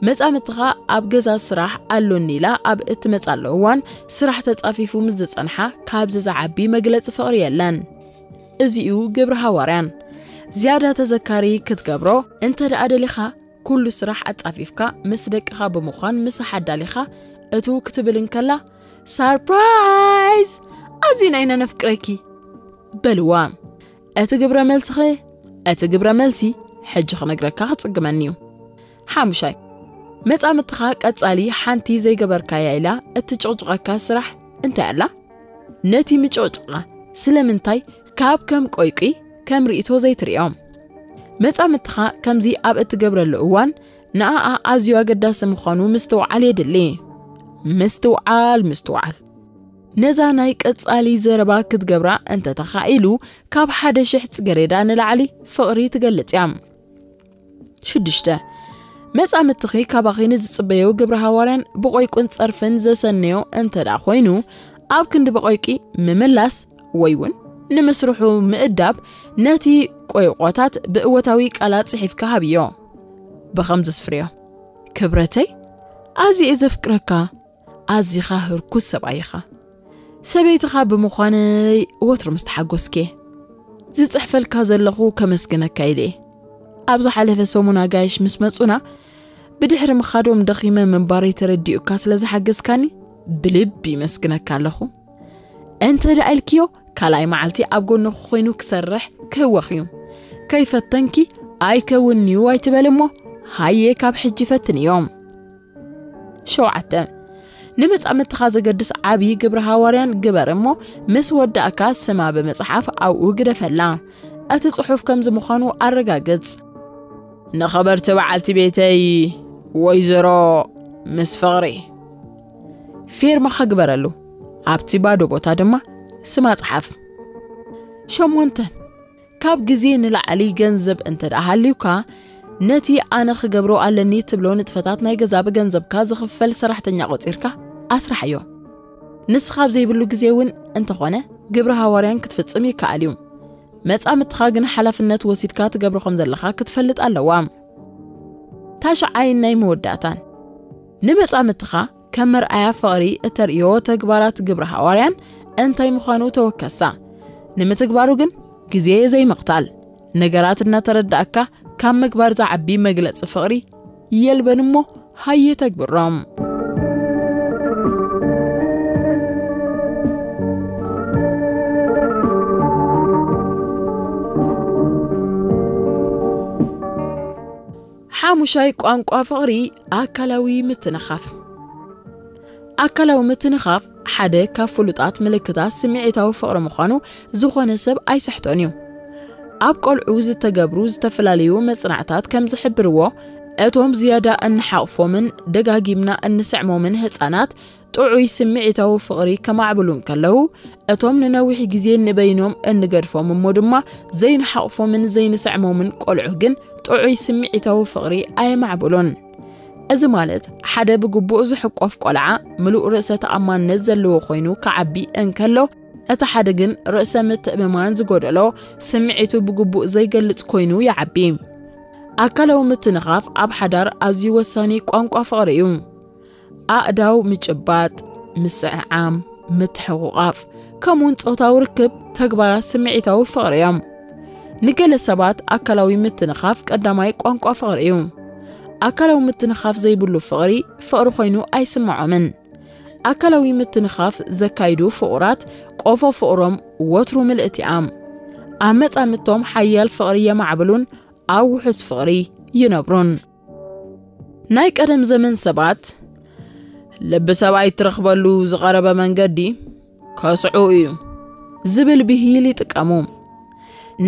መጻምድትኻ ኣብ ገዛ ስራሕ ኣሎኒ ኢላ ኣብ እትመጻሉ እዋን ስራሕ ተጻፊፉ ምስ ዝጸንሓ ካብዚ ዝዓቢ መግለጺ ፍቕሪ የለን። እዚ'ዩ ግብሪ ሃዋርያን። ዝያዳ ተዘካሪ ክትገብሮ እንተ ደኣ ደሊኻ ኩሉ ስራሕ ኣጻፊፍካ ምስ ደቅኻ ብምዃን ምሳሕ ኣዳሊኻ እትው ክትብል እንከላ፣ ሳርፕራይዝ! ኣዚና ኢና ነፍቅረኪ! በልዋ። እቲ ግብረ መልስኸ? እቲ ግብረ መልሲ ሕጂ ክነግረካ ክጽግመኒ እዩ። ሓሙሻይ፣ መጻምድትኻ ቀጻሊ ሓንቲ ዘይገበርካያ ኢላ እትጭቕጭቐካ ስራሕ እንታይ ኣላ? ነቲ ምጭቕጭቓ ስለምንታይ ካብ ከም ቆይቂ ከም ርእይቶ ዘይትርእዮ? መጻምድትኻ ከምዚ ኣብ እትገብረሉ እዋን ንኣኣ ኣዝዩ ኣገዳሲ ምዃኑ ምስትውዓል የድሊ። ምስትውዓል፣ ምስትውዓል። ነዛ ናይ ቀጻሊ ዘረባ ክትገብራ እንተተኻኢሉ፣ ካብ ሓደ ሽሕ ጽገሬዳ ንላዕሊ ፍቕሪ ትገልጽ እያ። ሽዱሽተ፣ መጻምትኺ ካባኺ ንዝጽበዮ ግብረ ሃዋርያን ብቆይቁን ጸርፍን ዘሰነዮ እንተ ደኣ ኮይኑ፣ ኣብ ክንዲ ብቆይቂ ምምላስ ወይ እውን ንምስርሑ ምእዳብ፣ ነቲ ቆይቆታት ብእወታዊ ቃላት ጽሒፍካ ሃብዮ። ብኸምዚ ስፍርዮ። ክብረተይ፣ ኣዝየ ዘፍቅረካ፣ ኣዚኻ ህርኩስ ሰብኣይ ኢኻ። ሰበይትኻ ብምዃነይ ወትሩ ምስ ተሓጎስኪ። ዝጽሕፈልካ ዘለኹ ከመስግነካ ኢለ። ኣብ ዝሓለፈ ሰሙን ኣጋይሽ ምስ መጹና፣ ብድሕሪ ምኻዶም ደኺመ ምንባረይ ተረዲኡካ ስለ ዝሓገዝካኒ ብልቢ ይመስግነካ ኣለኹ። እንተ ደኣ ኢልክዮ፣ ካልኣይ መዓልቲ ኣብ ጎንኹ ኮይኑ ክሰርሕ ክህወኽ እዩ። ከይፈተንኪ ኣይከውንን'ዩ ኣይትበል እሞ፣ ሃየ ካብ ሕጂ ፈትንዮ። ሸውዓተ፣ ንመጻምድትኻ ዘገድስ ዓቢ ግብረ ሃዋርያን ግበር እሞ፣ ምስ ወዳእካ ስማ ብምጽሓፍ ኣብኡ ግደፈላ። እቲ ጽሑፍ ከምዚ ምዃኑ ኣረጋግጽ። ንኸበርቲ በዓልቲ ቤተይ ወይዘሮ ምስ ፍቕሪ። ፌርማኻ ግበረሉ። ኣብቲ ባዶ ቦታ ድማ ስማ ጽሓፍ። ሸሞንተ፣ ካብ ግዜ ንላዕሊ ገንዘብ እንተ ደኣ ሃልዩካ፣ ነቲ ኣነ ክገብሮ ኣለኒ ትብሎ ንጥፈታት ናይ ገዛ ብገንዘብካ ዝኽፈል ሰራሕተኛ ቆጺርካ ኣስርሓዮ። ንስኻ ኣብ ዘይብሉ ግዜ እውን እንተኾነ ግብረ ሃዋርያን ክትፍጽም ይከኣል እዩ። መጻምድትኻ ግን ሓላፍነት ወሲድካ ትገብሮ ከም ዘለኻ ክትፈልጥ ኣለዋ። ታሽዓይን ናይ መወዳእታን፣ ንመጻምድትኻ ከም መርኣያ ፍቕሪ እተርእዮ ተግባራት ግብረ ሃዋርያን እንታይ ምዃኑ ተወከሳ። ንምትግባሩ ግን ግዜ ዘይምቕታል። ነገራት እናተረዳእካ ካብ ምግባር ዝዓቢ መግለጺ ፍቕሪ የልበን እሞ ሃየ ተግብሮም። ሓሙሻይ ቋንቋ ፍቕሪ ኣካላዊ ምትንኻፍ። ኣካላዊ ምትንኻፍ ሓደ ካብ ፍሉጣት ምልክታት ስምዒታዊ ፍቕሪ ምዃኑ ዝኾነ ሰብ ኣይስሕቶን እዩ። ኣብ ቆልዑ ዝተገብሩ ዝተፈላለዩ መጽናዕታት ከም ዝሕብርዎ፣ እቶም ዝያዳ እንሓቕፎምን ደጋጊምና እንስዕሞምን ህጻናት ጥዑይ ስምዒታዊ ፍቕሪ ከማዕብሉ እንከለዉ፣ እቶም ንነዊሕ ግዜ ንበይኖም እንገድፎም እሞ ድማ ዘይንሓቕፎምን ዘይንስዕሞምን ቆልዑ ግን ጥዑይ ስምዒታዊ ፍቕሪ ኣየማዕብሉን። እዚ ማለት ሓደ ብግቡእ ዝሕቆፍ ቆልዓ ምሉእ ርእሰ ተኣማንነት ዘለዎ ኮይኑ ክዓቢ እንከሎ፣ እቲ ሓደ ግን ርእሰ ምትእምማን ዝጎደሎ፣ ስምዒቱ ብግቡእ ዘይገልጽ ኮይኑ ይዓቢ። ኣካላዊ ምትንኻፍ ኣብ ሓዳር ኣዝዩ ወሳኒ ቋንቋ ፍቕሪ እዩ። ኣእዳው ምጭባጥ፣ ምስዕዓም፣ ምትሕቑቓፍ፣ ከምኡውን ጾታዊ ርክብ ተግባራት ስምዒታዊ ፍቕሪ እዮም። ንገለ ሰባት ኣካላዊ ምትንኻፍ ቀዳማይ ቋንቋ ፍቕሪ እዩ። ኣካላዊ ምትንኻፍ ዘይብሉ ፍቕሪ፣ ፍቕሪ ኮይኑ ኣይስምዖምን። ኣካላዊ ምትንኻፍ ዘካይዱ ፍቑራት ቆፎ ፍቕሮም ወትሩ ምልእቲ እያ። ኣብ መጻምድቶም ሓያል ፍቕሪ የማዕብሉን ኣብ ውሑስ ፍቕሪ ይነብሩን። ናይ ቀደም ዘመን ሰባት፣ "ልቢ ሰብኣይ ትረኽበሉ ዝቐረበ መንገዲ ከስዑ እዩ" ዝብል ብሂል ይጥቀሙ።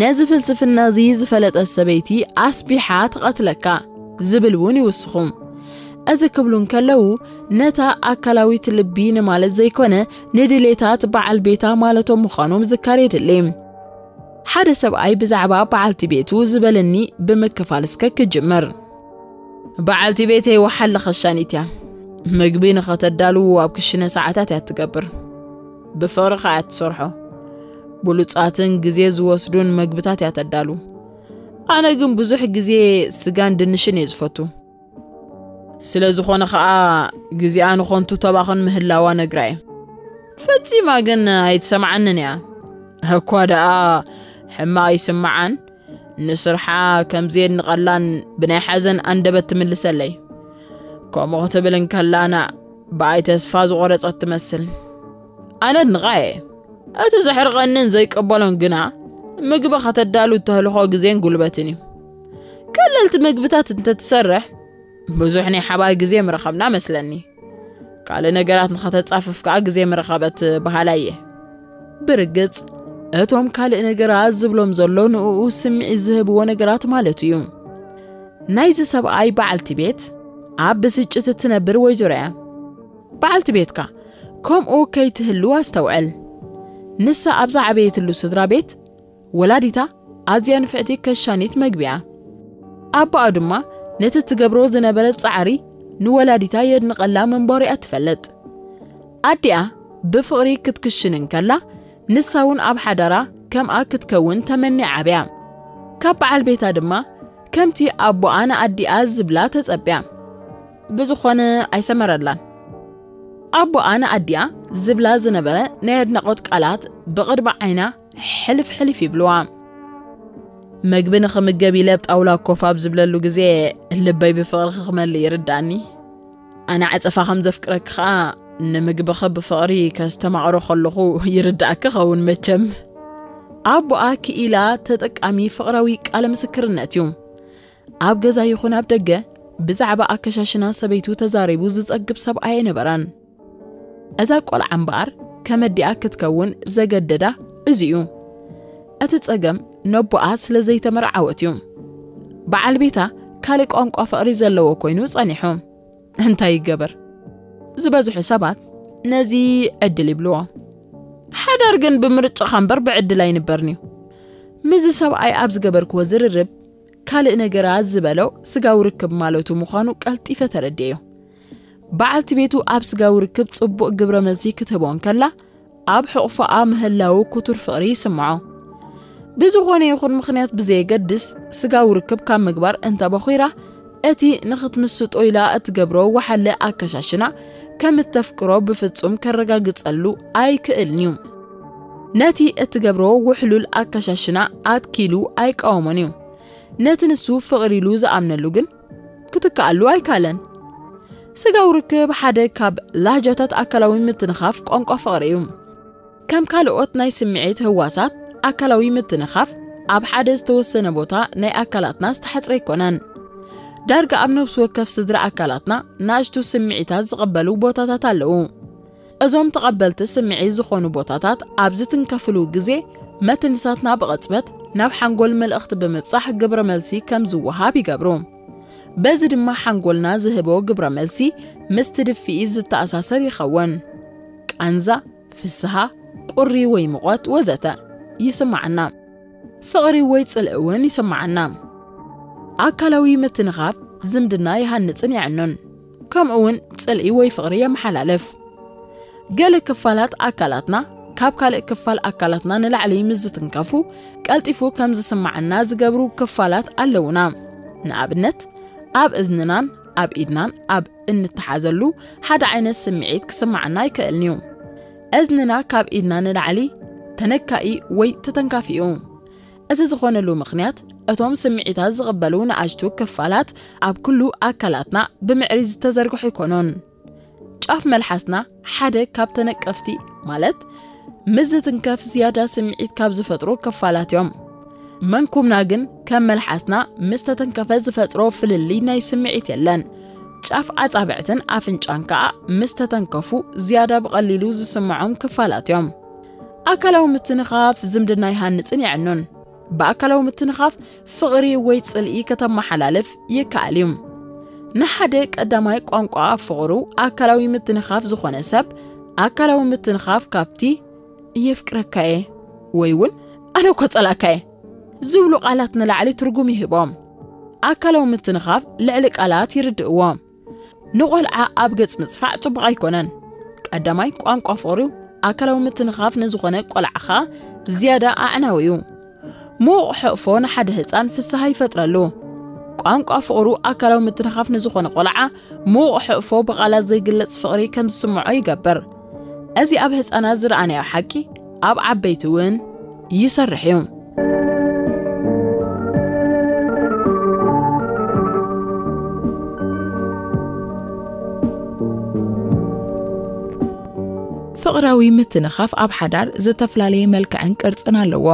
ነዚ ፍልስፍና እዚ ዝፈለጠት ሰበይቲ ኣስቢሓ ትቐትለካ ዝብል እውን ይውስኹ። እዚ ክብሉ እንከለዉ፣ ነታ ኣካላዊት ልቢ ንማለት ዘይኮነ፣ ንድሌታት በዓል ቤታ ማለቶም ምዃኑ ምዝካር የድሊ። ሓደ ሰብኣይ ብዛዕባ በዓልቲ ቤቱ ዝበለኒ ብምክፋል እስከ ክጅምር። በዓልቲ ቤተይ ወሓለ ኸሻኒት እያ። ምግቢ ንኸተዳሉ ኣብ ክሽነ ሰዓታት እያ ትገብር። ብፍቕሪ ኸኣ እያ ትሰርሖ። ብሉጻትን ግዜ ዝወስዱን መግብታት እያ ተዳሉ። ኣነ ግን ብዙሕ ግዜ ስጋን ድንሽን እየ ዝፈቱ። ስለ ዝኾነ ኸኣ፣ ግዜኣ ንኸንቱ ተባኽን ምህላዋ ነግራ እየ። ፈጺማ ግን ኣይትሰምዓንን እያ። እኳ ደኣ ሕማቕ ይስምዓን፣ ንስርሓ ከም ዘየድንቐላን ብናይ ሓዘን ኣንደበት ትምልሰለይ። ከምኡ ክትብል እንከላ፣ ንዓይ ተስፋ ዝቖረጸት ትመስል። ኣነ ኣድንቓ እየ። እቲ ዘሕርቐንን ዘይቀበሎን ግና፣ ምግቢ ከተዳሉ እተህልኾ ግዜን ጉልበትን እዩ። ቀለልቲ ምግብታት እንተትሰርሕ፣ ብዙሕ ናይ ሓባር ግዜ ምረኸብና መስለኒ። ካልእ ነገራት ንኸተጻፍፍ ከኣ ግዜ ምረኸበት በሃላይ እየ። ብርግጽ፣ እቶም ካልእ ነገራት ዝብሎም ዘሎ ንእኡ ስምዒት ዝህብዎ ነገራት ማለት እዩ። ናይዚ ሰብኣይ በዓልቲ ቤት ኣብ ብስጭት እትነብር ወይዘሮ እያ። በዓልቲ ቤትካ ከምኡ ከይትህሉ ኣስተውዕል። ንሳ ኣብ ዝዓበየትሉ ስድራ ቤት፣ ወላዲታ ኣዝያ ንፍዕቲ ከሻኒት መግቢ እያ። ኣቦኣ ድማ ነቲ ትገብሮ ዝነበረት ጻዕሪ ንወላዲታ የድንቐላ ምንባሩ እያ ትፈልጥ። ኣዲኣ ብፍቕሪ ክትክሽን እንከላ፣ ንሳ እውን ኣብ ሓዳራ ከምኣ ክትከውን ተመንያ ዓብያ። ካብ በዓል ቤታ ድማ ከምቲ ኣቦኣ ንኣዲኣ ዝብላ ተጸብያ። ብዝኾነ ኣይሰመረላን። ኣቦኣ ንኣዲኣ ዝብላ ዝነበረ ናይ ኣድናቖት ቃላት ብቕድሚ ዓይና ሕልፍ ሕልፍ ይብልዋ። መግቢ ንኽምገብ ኢለ ኣብ ጣውላ ኮፍ ኣብ ዝብለሉ ግዜ ልበይ ብፍቕርኺ ክመልእ ይርዳኒ። ኣነ ዓጸፋ ከም ዘፍቅረኪ ኸኣ ንምግብኺ ብፍቕሪ ከስተማቕሮ ከለኹ ይርዳእኪ ኸውን መቸም። ኣቦኣ ክኢላ ተጠቃሚ ፍቕራዊ ቃለ ምስክርነት እዩ። ኣብ ገዛ ይኹን ኣብ ደገ ብዛዕባ ኣከሻሽና ሰበይቱ ተዛሪቡ ዝጸግብ ሰብኣይ ኣይነበረን። እዛ ቆልዓ እምበኣር ከመዲኣ ክትከውን ዘገደዳ እዚ እዩ። እቲ ጸገም ነቦኣ ስለ ዘይተመርዓወት እዩ። በዓል ቤታ ካልእ ቋንቋ ፍቕሪ ዘለዎ ኮይኑ ጸኒሑ። እንታይ ይገበር? ዝበዝሑ ሰባት ነዚ ዕድል ይብልዎ። ሓዳር ግን ብምርጫኻ እምበር ብዕድል ኣይንበርን እዩ። ምስዚ ሰብኣይ ኣብ ዝገበርክዎ ዝርርብ፣ ካልእ ነገራት ዝበሎ ስጋዊ ርክብ ማለቱ ምዃኑ ቀልጢፈ ተረድኤዮ። በዓልቲ ቤቱ ኣብ ስጋዊ ርክብ ጽቡቕ ግብረ መልሲ ክትህቦ እንከላ፣ ኣብ ሕቑፎኣ ምህላው ክቱር ፍቕሪ ይስምዖ። ብዝኾነ ይኹን ምኽንያት ብዘየገድስ፣ ስጋዊ ርክብ ካብ ምግባር እንተበኹራ፣ እቲ ንኽትምስጦ ኢላ እትገብሮ ወሓለ ኣከሻሽና ከም እተፍቅሮ ብፍጹም ከረጋግጸሉ ኣይክእልን እዩ። ነቲ እትገብሮ ውሕሉል ኣከሻሽና ኣትኪሉ ኣይቃወሞን እዩ። ነቲ ንሱ ፍቕሪ ኢሉ ዝኣምነሉ ግን ክትከኣሉ ኣይካለን። ስጋዊ ርክብ ሓደ ካብ ላህጃታት ኣካላዊ ምትንኻፍ ቋንቋ ፍቕሪ እዩ። ከም ካልኦት ናይ ስምዒት ህዋሳት፣ ኣካላዊ ምትንኻፍ ኣብ ሓደ ዝተወሰነ ቦታ ናይ ኣካላትና ዝተሓጽረ ኣይኮነን። ዳርጋ ኣብ ነፍሲ ወከፍ ስድራ ኣካላትና ንኣሽቱ ስምዒታት ዝቐበሉ ቦታታት ኣለዉ። እዞም ተቐበልቲ ስምዒት ዝኾኑ ቦታታት ኣብ ዝትንከፍሉ ግዜ፣ መትንታትና ብቕጽበት ናብ ሓንጎል መልእኽቲ ብምብጻሕ ግብረ መልሲ ከም ዝወሃብ ይገብሩ። በዚ ድማ ሓንጎልና ዝህቦ ግብረ መልሲ ምስቲ ድፍኢ ዝተኣሳሰር ይኸውን። ቃንዛ፣ ፍስሃ፣ ቁሪ ወይ ሙቐት ወዘተ ይስምዓና። ፍቕሪ ወይ ጽልኢ እውን ይስምዓና። ኣካላዊ ምትንኻፍ ዝምድና ይሃንጽን የዕኑን። ከምኡ እውን ጽልኢ ወይ ፍቕሪ የመሓላልፍ። ገለ ክፋላት ኣካላትና ካብ ካልእ ክፋል ኣካላትና ንላዕሊ ምስ ዝትንከፉ፣ ቀልጢፉ ከም ዝስምዓና ዝገብሩ ክፋላት ኣለዉና። ንኣብነት፣ ኣብ እዝንናን ኣብ ኢድናን ኣብ እንተሓዘሉ ሓደ ዓይነት ስምዒት ክስምዓና ኣይክእልን እዩ። እዝንና ካብ ኢድና ንላዕሊ ተነካኢ ወይ ተተንካፊ እዩ። እዚ ዝኾነሉ ምኽንያት፣ እቶም ስምዒታት ዝቕበሉ ንኣሽቱ ክፋላት ኣብ ኩሉ ኣካላትና ብምዕሪ ዝተዘርግሑ ኣይኮኑን። ጫፍ መልሓስና ሓደ ካብ ተነቀፍቲ፣ ማለት ምስ ዝትንከፍ ዝያዳ ስምዒት ካብ ዝፈጥሩ ክፋላት እዮም። መንኩብና ግን ከም መልሓስና ምስ ተተንከፈ ዝፈጥሮ ፍልልይ ናይ ስምዒት የለን። ጫፍ ኣጻብዕትን ኣፍንጫን ከኣ ምስ ተተንከፉ ዝያዳ ብቐሊሉ ዝስምዖም ክፋላት እዮም። ኣካላዊ ምትንኻፍ ዝምድና ይሃንጽን የዕኑን። ብኣካላዊ ምትንኻፍ ፍቕሪ ወይ ጽልኢ ከተመሓላልፍ ይከኣል እዩ። ንሓደ ቀዳማይ ቋንቋ ፍቕሩ ኣካላዊ ምትንኻፍ ዝኾነ ሰብ፣ ኣካላዊ ምትንኻፍ ካብቲ "የፍቅረካ እየ" ወይ እውን "ኣነ እኮ ጸላእካ እየ" ዝብሉ ቃላት ንላዕሊ ትርጉም ይህቦም። ኣካላዊ ምትንኻፍ ልዕሊ ቃላት ይርድእዎ። ንቖልዓ ኣብ ገጽ ምጽፋዕ ጽቡቕ ኣይኮነን። ቀዳማይ ቋንቋ ፍቕሪ ኣካላዊ ምትንኻፍ ንዝኾነ ቆልዓ ኸኣ ዝያዳ ኣዕናዊ እዩ። ምዉቕ ሕቕፎ ንሓደ ህጻን ፍስሃ ይፈጥረሉ። ቋንቋ ፍቕሩ ኣካላዊ ምትንኻፍ ንዝኾነ ቆልዓ ምዉቕ ሕቕፎ ብቓላት ዘይግለጽ ፍቕሪ ከም ዝስምዖ ይገብር። እዚ ኣብ ህጻናት ዝረኣናዮ ሓቂ ኣብ ዓበይቲ እውን ይሰርሕ እዩ። ፍቕራዊ ምትንኻፍ ኣብ ሓዳር ዝተፈላለየ መልክዕን ቅርጽን ኣለዎ።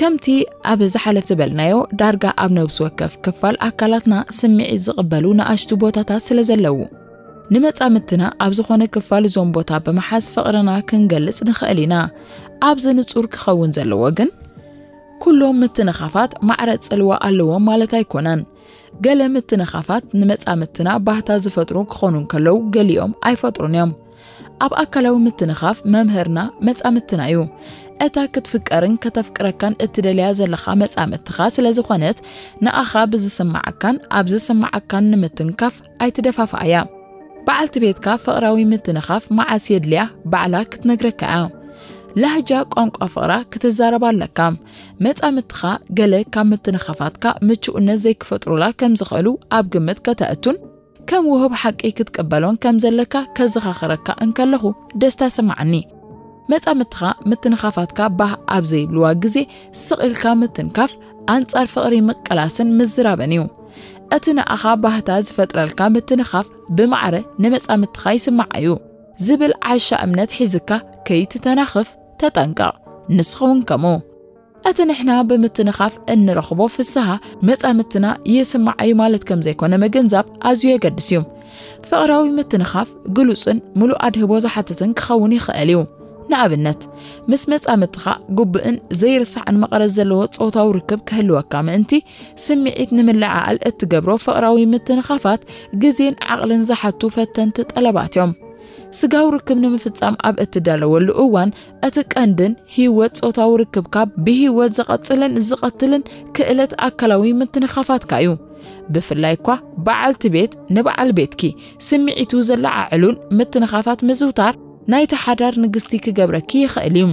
ከምቲ ኣብ ዝሓለፍ ዝበልናዮ፣ ዳርጋ ኣብ ነብሲ ወከፍ ክፋል ኣካላትና ስምዒት ዝቕበሉ ንኣሽቱ ቦታታት ስለ ዘለዉ፣ ንመጻምድትና ኣብ ዝኾነ ክፋል እዞም ቦታ ብምሓዝ ፍቕርና ክንገልጽ ንኽእል ኢና። ኣብዚ ንጹር ክኸውን ዘለዎ ግን፣ ኩሎም ምትንኻፋት ማዕረ ጽልዋ ኣለዎም ማለት ኣይኮነን። ገለ ምትንኻፋት ንመጻምትና ባህታ ዝፈጥሩ ክኾኑ እንከለዉ፣ ገሊኦም ኣይፈጥሩን እዮም። ኣብ ኣካላዊ ምትንኻፍ መምህርና መጻምትና እዩ። እታ ክትፍቀርን ከተፍቅረካን እትደልያ ዘለኻ መጻምትኻ ስለ ዝኾነት፣ ንኣኻ ብዝስምዓካን ኣብ ዝስምዓካን ንምትንካፍ ኣይትደፋፍኣያ። በዓልቲ ቤትካ ፍቕራዊ ምትንኻፍ መዓስ የድልያ ባዕላ ክትነግረካ እያ። ላህጃ ቋንቋ ፍቕራ ክትዛረባ ኣለካ። መጻምትኻ ገለ ካብ ምትንኻፋትካ ምቹእነት ዘይክፈጥሩላ ከም ዝኽእሉ ኣብ ግምት ከተእቱን ከም ውሁብ ሓቂ ክትቅበሎን ከም ዘለካ ከዘኻኽረካ እንከለኹ ደስታ ስምዓኒ። መጻምትኻ ምትንኻፋትካ ባህ ኣብ ዘይብልዋ ግዜ ስቕ ኢልካ ምትንካፍ ኣንጻር ፍቕሪ ምቅላስን ምዝራብን እዩ። እቲ ንኣኻ ባህታ ዝፈጥረልካ ምትንኻፍ ብማዕረ ንመጻምትኻ ይስምዓ እዩ ዝብል ዓሻ እምነት ሒዝካ ከይትተናኽፍ ተጠንቀቕ። ንስኻ እውን ከምኡ። እቲ ንሕና ብምትንኻፍ እንረኽቦ ፍስሃ መጻምትና ይስምዓ እዩ ማለት ከም ዘይኮነ ምግንዛብ ኣዝዩ የገድስ እዩ። ፍቕራዊ ምትንኻፍ ግሉጽን ምሉእ ኣድህቦ ዝሓትትን ክኸውን ይኽእል እዩ። ንኣብነት፣ ምስ መጻምትኻ ግቡእን ዘይርሳዕን መቐረት ዘለዎ ጾታዊ ርክብ ክህልወካ ምእንቲ፣ ስምዒት ንምልዕዓል እትገብሮ ፍቕራዊ ምትንኻፋት ግዜን ዓቕልን ዝሓቱ ፈተንቲ ጠለባት እዮም። ስጋዊ ርክብ ንምፍጻም ኣብ እትዳለወሉ እዋን፣ እቲ ቀንድን ህይወት ጾታዊ ርክብካ ብህይወት ዝቐጽልን ዝቐትልን ክእለት ኣካላዊ ምትንኻፋትካ እዩ። ብፍላይ እኳ በዓልቲ ቤት ንበዓል ቤትኪ ስምዒቱ ዘለዓዕሉን ምትንኻፋት ምዝውታር ናይቲ ሓዳር ንግስቲ ክገብረኪ ይኽእል እዩ።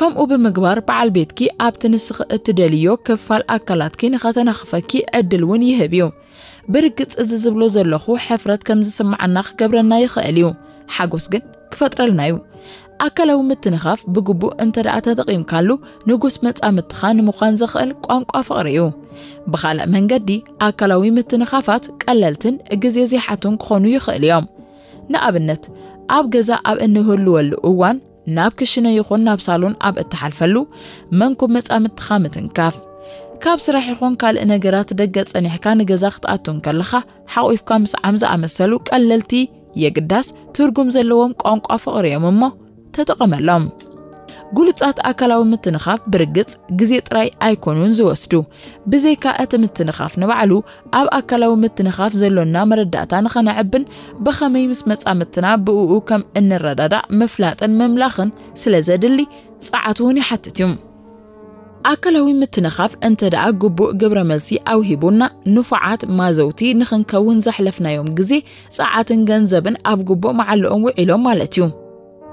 ከምኡ ብምግባር በዓል ቤትኪ ኣብቲ ንስኺ እትደልዮ ክፋል ኣካላትኪ ንኸተናኽፈኪ ዕድል እውን ይህብ እዩ። ብርግጽ እዚ ዝብሎ ዘለኹ ሕፍረት ከም ዝስምዓና ክገብረና ይኽእል እዩ። ሓጎስ ግን ክፈጥረልና እዩ። ኣካላዊ ምትንኻፍ ብግቡእ እንተ ደኣ ተጠቒምካሉ፣ ንጉስ መጻምትኻ ንምዃን ዘኽእል ቋንቋ ፍቕሪ እዩ። ብኻልእ መንገዲ፣ ኣካላዊ ምትንኻፋት ቀለልትን ግዜ ዘይሓቱን ክኾኑ ይኽእሉ እዮም። ንኣብነት፣ ኣብ ገዛ ኣብ እንህልወሉ እዋን፣ ናብ ክሽነ ይኹን ናብ ሳሎን ኣብ እትሓልፈሉ፣ መንኩብ መጻምትኻ ምትንካፍ። ካብ ስራሕ ይኹን ካልእ ነገራት ደገ ጸኒሕካ ንገዛ ክትኣቱ እንከለኻ፣ ሓቑፍካ ምስዓም ዝኣመሰሉ ቀለልቲ፣ የግዳስ ትርጉም ዘለዎም ቋንቋ ፍቕሪ እዮም እሞ፣ ተጠቐመሎም። ግሉጻት ኣካላዊ ምትንኻፍ ብርግጽ ግዜ ጥራይ ኣይኮኑን ዝወስዱ። ብዘይካ እቲ ምትንኻፍ ንባዕሉ፣ ኣብ ኣካላዊ ምትንኻፍ ዘሎና መረዳእታ ንኸነዕብን ብኸመይ ምስ መጻምትና ብእኡ ከም እንረዳዳእ ምፍላጥን ምምላኽን ስለ ዘድሊ፣ ጸዓት እውን ይሓትት እዩ። ኣካላዊ ምትንኻፍ እንተ ደኣ ግቡእ ግብረ መልሲ ኣውሂቡና፣ ንፉዓት ማዘውቲ ንኽንከውን ዘሕለፍናዮም ግዜ፣ ጸዓትን ገንዘብን ኣብ ግቡእ መዓልኦም ውዒሎም ማለት እዩ።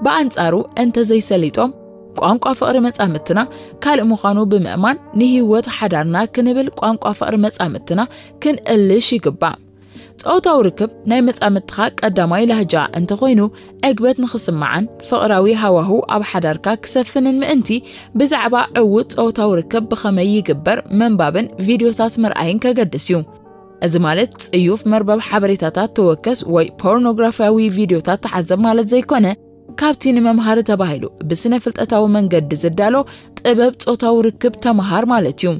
ብኣንጻሩ እንተ ዘይሰሊጦም፣ ቋንቋ ፍቕሪ መጻምትና ካልእ ምዃኑ ብምእማን፣ ንህይወት ሓዳርና ክንብል ቋንቋ ፍቕሪ መጻምትና ክንእልሽ ይግባእ። ጾታዊ ርክብ ናይ መጻምትኻ ቀዳማይ ላህጃ እንተኾይኑ፣ ዕግበት ንኽስምዓን ፍቕራዊ ሃዋህው ኣብ ሓዳርካ ክሰፍንን ምእንቲ፣ ብዛዕባ ዕዉት ጾታዊ ርክብ ብኸመይ ይግበር ምንባብን ቪድዮታት ምርኣይን ከገድስ እዩ። እዚ ማለት ጽዩፍ መርበብ ሓበሬታታት ተወከስ ወይ ፖርኖግራፍያዊ ቪድዮታት ተዓዘብ ማለት ዘይኮነ፣ ካብቲ ንመምሃሪ ተባሂሉ ብስነ ፍልጠታዊ መንገዲ ዝዳሎ ጥበብ ጾታዊ ርክብ ተመሃር ማለት እዩ።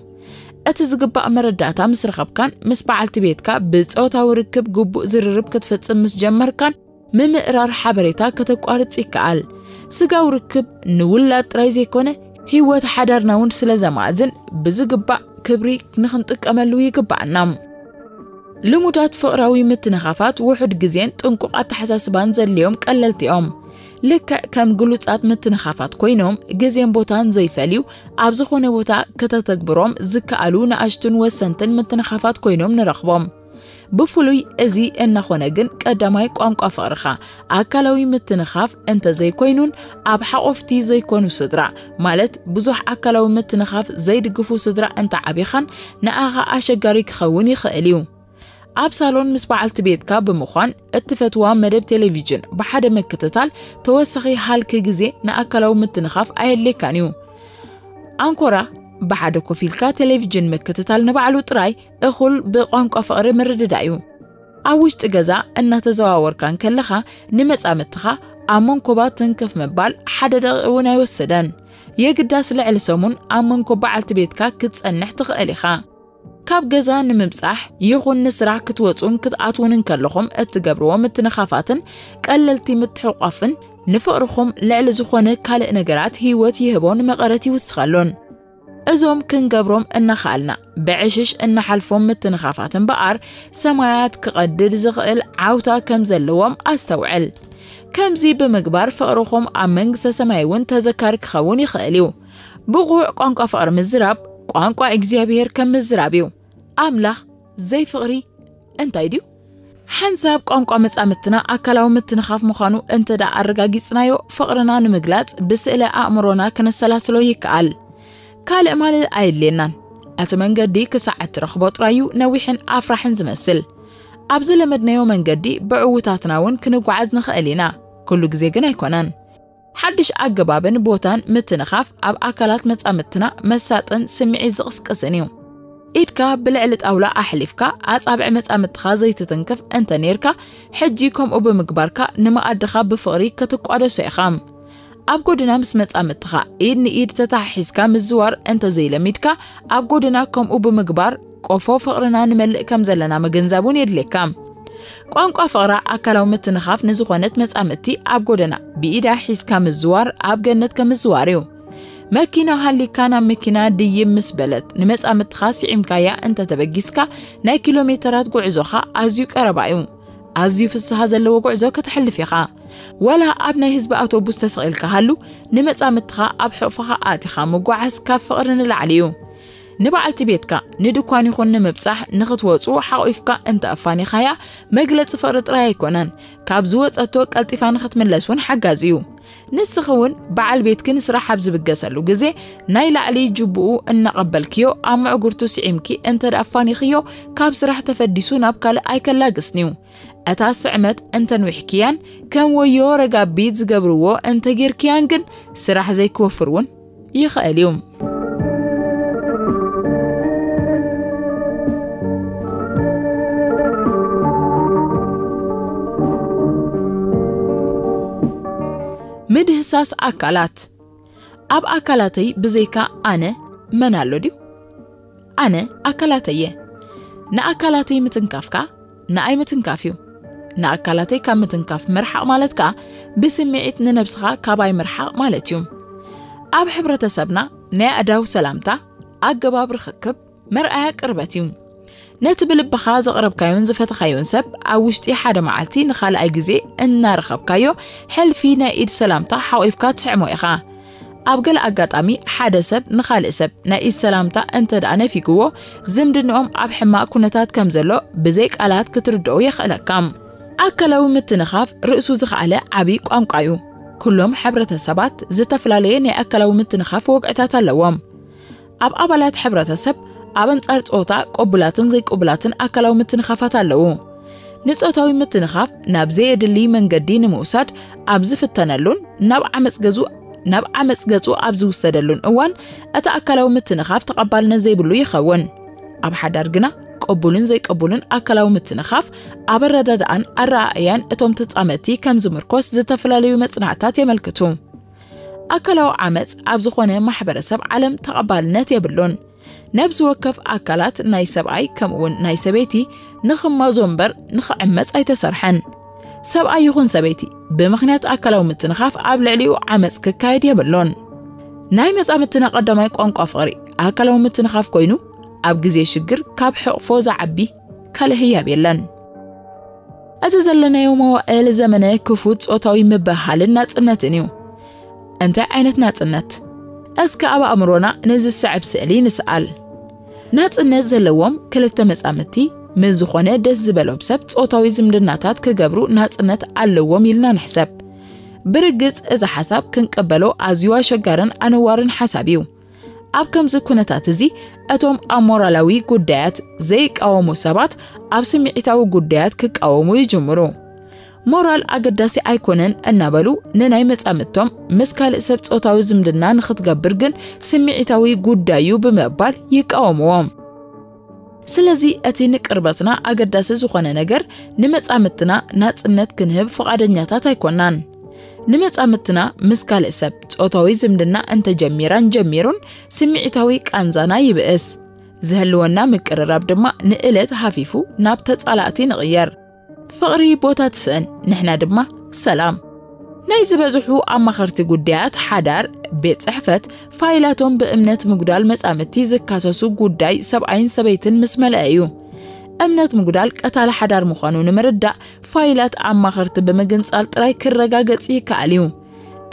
እቲ ዝግባእ መረዳእታ ምስ ረኸብካን ምስ በዓልቲ ቤትካ ብጾታዊ ርክብ ግቡእ ዝርርብ ክትፍጽም ምስ ጀመርካን፣ ምምእራር ሓበሬታ ከተቋርጽ ይከኣል። ስጋዊ ርክብ ንውላድ ጥራይ ዘይኮነ፣ ህይወት ሓዳርና እውን ስለ ዘማእዝን ብዝግባእ ክብሪ ንኽንጥቀመሉ ይግባኣና። ልሙዳት ፍቕራዊ ምትንኻፋት ውሑድ ግዜን ጥንቁቕ ኣተሓሳስባን ዘድልዮም ቀለልቲ እዮም። ልክዕ ከም ግሉጻት ምትንኻፋት ኮይኖም፣ ግዜን ቦታን ዘይፈልዩ፣ ኣብ ዝኾነ ቦታ ከተተግብሮም ዝከኣሉ ንኣሽቱን ወሰንትን ምትንኻፋት ኮይኖም ንረኽቦም። ብፍሉይ እዚ እናኾነ ግን፣ ቀዳማይ ቋንቋ ፍቕርኻ ኣካላዊ ምትንኻፍ እንተ ዘይኮይኑን፣ ኣብ ሓቆፍቲ ዘይኮኑ ስድራ፣ ማለት ብዙሕ ኣካላዊ ምትንኻፍ ዘይድግፉ ስድራ እንተ ዓቢኻን፣ ንኣኻ ኣሸጋሪ ክኸውን ይኽእል እዩ። ኣብ ሳሎን ምስ በዓልቲ ቤትካ ብምዃን እትፈትዋ መደብ ቴሌቪዥን ብሓደ ምክትታል፣ ተወሳኺ ሃልኪ ግዜ ንኣካላዊ ምትንኻፍ ኣየድልየካን እዩ። ኣንኮራ ብሓደ ኮፍ ኢልካ ቴሌቪዥን ምክትታል ንባዕሉ ጥራይ እኹል ብቋንቋ ፍቕሪ ምርድዳእ እዩ። ኣብ ውሽጢ ገዛ እናተዘዋወርካ እንከለኻ፣ ንመጻምትኻ ኣብ መንኮባ ትንክፍ ምባል ሓደ ደቂቕ እውን ኣይወሰደን። የግዳስ ልዕሊ ሰሙን ኣብ መንኮብ በዓልቲ ቤትካ ክትጸንሕ ትኽእል ኢኻ። ካብ ገዛ ንምብጻሕ ይኹን ንስራሕ ክትወጹን ክትኣትዉን እንከለኹም እትገብርዎ ምትንኻፋትን ቀለልቲ ምትሕቋፍን ንፍቕርኹም ልዕሊ ዝኾነ ካልእ ነገራት ህይወት ይህቦን መቐረት ይውስኸሉን። እዞም ክንገብሮም እናኸኣልና ብዕሽሽ እናሓልፎም ምትንኻፋት እምበኣር፣ ሰማያት ክቐድድ ዝኽእል ዓውታ ከም ዘለዎም ኣስተውዕል። ከምዚ ብምግባር ፍቕርኹም ኣብ መንግስተ ሰማይ እውን ተዘካሪ ክኸውን ይኽእል እዩ። ብቑዕ ቋንቋ ፍቕሪ ምዝራብ ቋንቋ እግዚኣብሔር ከም ምዝራብ እዩ። ኣምላኽ ዘይፍቕሪ እንታይ ድዩ? ሓንሳብ ቋንቋ መጻምትና ኣካላዊ ምትንኻፍ ምዃኑ እንተ ደኣ ኣረጋጊጽናዮ፣ ፍቕርና ንምግላጽ ብስእለ ኣእምሮና ክነሰላስሎ ይከኣል። ካልእ ማለት ኣየድልየናን። እቲ መንገዲ ክሳዕ እትረኽቦ ጥራይ እዩ ነዊሕን ኣፍራሕን ዝመስል። ኣብ ዝለመድናዮ መንገዲ ብዕውታትና እውን ክንጓዓዝ ንኽእል ኢና። ኩሉ ግዜ ግን ኣይኮነን። ሓድሽ ኣገባብን ቦታን ምትንኻፍ ኣብ ኣካላት መጻምትና መሳጥን ስምዒት ዝቕስቅስን እዩ። ኢድካ ብልዕሊ ጣውላ ኣሕሊፍካ ኣጻብዕ መጻምትኻ ዘይትትንክፍ እንተ ኔርካ፣ ሕጂ ከምኡ ብምግባርካ ንመኣድኻ ብፍቕሪ ክትቋደሶ ኢኻ። ኣብ ጎድና ምስ መጻምትኻ ኢድ ንኢድ ተተሓሒዝካ ምዝዋር እንተ ዘይለሚድካ፣ ኣብ ጎድና ከምኡ ብምግባር ቆፎ ፍቕርና ንመልእ ከም ዘለና ምግንዛብ እውን የድልየካ። ቋንቋ ፍቕራ ኣካላዊ ምትንኻፍ ንዝኾነት መጻምድቲ ኣብ ጎደና ብኢዳ ሒዝካ ምዝዋር ኣብ ገነት ከም ምዝዋር እዩ። መኪና ሃሊካ ናብ መኪና ድይብ ምስ በለት ንመጻምድትኻ ስዒምካያ እንተተበጊስካ ናይ ኪሎ ሜተራት ጉዕዞኻ ኣዝዩ ቀረባ እዩ። ኣዝዩ ፍስሃ ዘለዎ ጉዕዞ ከተሕልፍ ኢኻ። ወላ ኣብ ናይ ህዝቢ ኣውቶቡስ ተሰቒልካ ሃሉ ንመጻምድትኻ ኣብ ሕቑፍኻ ኣቲኻ ምጓዓዝ ካብ ፍቕሪ ንላዕሊ እዩ። ንበዓልቲ ቤትካ ንድኳን ይኹን ንምብጻሕ ንኽትወጹ ሓቑፍካ እንተ ኣፋኒኻያ መግለጺ ፍቕሪ ጥራይ ኣይኮነን፣ ካብ ዝወጸቶ ቀልጢፋ ንኽትምለስ እውን ሓጋዚ እዩ። ንስኺ እውን በዓል ቤትኪ ንስራሕ ኣብ ዝብገሰሉ ግዜ ናይ ላዕሊ ጅቡኡ እናቐበልክዮ ኣብ ምዕጉርቱ ስዒምኪ እንተ ደኣ ኣፋኒኽዮ ካብ ስራሕ ተፈዲሱ ናብ ካልእ ኣይከላግስን እዩ። እታ ስዕመት እንተንዊሕክያን ከም ወዮ ረጋቢት ዝገብርዎ እንተጌርክያን ግን ስራሕ ዘይክወፍር እውን ይኽእል እዩ። ምድህሳስ ኣካላት። ኣብ ኣካላተይ ብዘይካ ኣነ መን ኣሎ ድዩ? ኣነ ኣካላተይ እየ። ንኣካላተይ ምትንካፍካ ንኣይ ምትንካፍ እዩ። ንኣካላተይ ካብ ምትንካፍ ምርሓቕ ማለት ከኣ ብስምዒት ንነብስኻ ካባይ ምርሓቕ ማለት እዩ። ኣብ ሕብረተሰብና ናይ ኣእዳው ሰላምታ፣ ኣገባብ ርኽክብ፣ መርኣያ ቅርበት እዩ። ነቲ ብልብኻ ዘቕረብካዮን ዝፈተኻዮን ሰብ ኣብ ውሽጢ ሓደ መዓልቲ ንኻልኣይ ግዜ እናረኸብካዮ ሕልፊ ናይ ኢድ ሰላምታ ሓቑፍካ ትስዕሞ ኢኻ። ኣብ ገለ ኣጋጣሚ ሓደ ሰብ ንኻልእ ሰብ ናይ ኢድ ሰላምታ እንተ ደኣ ነፊግዎ፣ ዝምድንኦም ኣብ ሕማቕ ኩነታት ከም ዘሎ ብዘይ ቃላት ክትርድኦ የኽእለካ። ኣካላዊ ምትንኻፍ ርእሱ ዝኸኣለ ዓቢ ቋንቋ እዩ። ኩሎም ሕብረተሰባት ዝተፈላለየ ናይ ኣካላዊ ምትንኻፍ ወግዕታት ኣለዎም። ኣብ ኣባላት ሕብረተሰብ ኣብ ኣንጻር ጾታ ቅቡላትን ዘይቅቡላትን ኣካላዊ ምትንኻፋት ኣለዉ። ንጾታዊ ምትንኻፍ ናብ ዘየድሊ መንገዲ ንምውሳድ ኣብ ዝፍተነሉን ናብ ዓመጽ ገዙ ናብ ዓመጽ ገጹ ኣብ ዝውሰደሉን እዋን እቲ ኣካላዊ ምትንኻፍ ተቐባልነት ዘይብሉ ይኸውን። ኣብ ሓዳር ግና ቅቡልን ዘይቅቡልን ኣካላዊ ምትንኻፍ ኣብ ኣረዳድኣን ኣረኣእያን እቶም ተጻመድቲ ከም ዝምርኮስ ዝተፈላለዩ መጽናዕታት የመልክቱ። ኣካላዊ ዓመጽ ኣብ ዝኾነ ማሕበረሰብ ዓለም ተቐባልነት የብሉን። ነብሲ ወከፍ ኣካላት ናይ ሰብኣይ ከምኡውን ናይ ሰበይቲ ንኽማዞ እምበር ንኽዕመጽ ኣይተሰርሐን። ሰብኣይ ይኹን ሰበይቲ ብምኽንያት ኣካላዊ ምትንኻፍ ኣብ ልዕሊኡ ዓመጽ ክካየድ የብሉን። ናይ መጻምድትና ቀዳማይ ቋንቋ ፍቕሪ ኣካላዊ ምትንኻፍ ኮይኑ፣ ኣብ ግዜ ሽግር ካብ ሕቕፎ ዝዓቢ ካልእ ህያብ የለን። እዚ ዘለናዮ መዋእል ዘመነ ክፉት ጾታዊ ምብህሃልን ናጽነትን እዩ። እንታይ ዓይነት ናጽነት? እስከ ኣብ ኣእምሮና ነዚ ዝስዕብ ስእሊ ንስኣል። ናጽነት ዘለዎም ክልተ መጻምድቲ ምስ ዝኾነ ደስ ዝበሎም ሰብ ጾታዊ ዝምድናታት ክገብሩ ናጽነት ኣለዎም ኢልና ንሕሰብ። ብርግጽ እዚ ሓሳብ ክንቀበሎ ኣዝዩ ኣሸጋርን ኣነዋርን ሓሳብ እዩ። ኣብ ከምዚ ኩነታት እዚ እቶም ኣብ ሞራላዊ ጉዳያት ዘይቃወሙ ሰባት ኣብ ስምዒታዊ ጉዳያት ክቃወሙ ይጅምሩ። ሞራል ኣገዳሲ ኣይኮነን እናበሉ ንናይ መጻምድቶም ምስ ካልእ ሰብ ጾታዊ ዝምድና ንኽትገብር ግን ስምዒታዊ ጉዳዩ ብምባል ይቃወምዎም። ስለዚ እቲ ንቅርበትና ኣገዳሲ ዝኾነ ነገር ንመጻምድትና ናጽነት ክንህብ ፍቓደኛታት ኣይኮናን። ንመጻምድትና ምስ ካልእ ሰብ ጾታዊ ዝምድና እንተጀሚራን ጀሚሩን ስምዒታዊ ቃንዛና ይብእስ። ዝህልወና ምቅርራብ ድማ ንእለት ሃፊፉ ናብ ተጻላእቲ ንቕየር። ፍቕሪ ቦታ ትስእን፣ ንሕና ድማ ሰላም። ናይ ዝበዝሑ ኣማኸርቲ ጉዳያት ሓዳር ቤት ጽሕፈት ፋይላቶም ብእምነት ምጉዳል መጻምድቲ ዝካሰሱ ጉዳይ ሰብኣይን ሰበይትን ምስ መለአ እዩ። እምነት ምጉዳል ቀታሊ ሓዳር ምዃኑ ንምርዳእ ፋይላት ኣማኸርቲ ብምግንጻል ጥራይ ክረጋገጽ ይከኣል እዩ።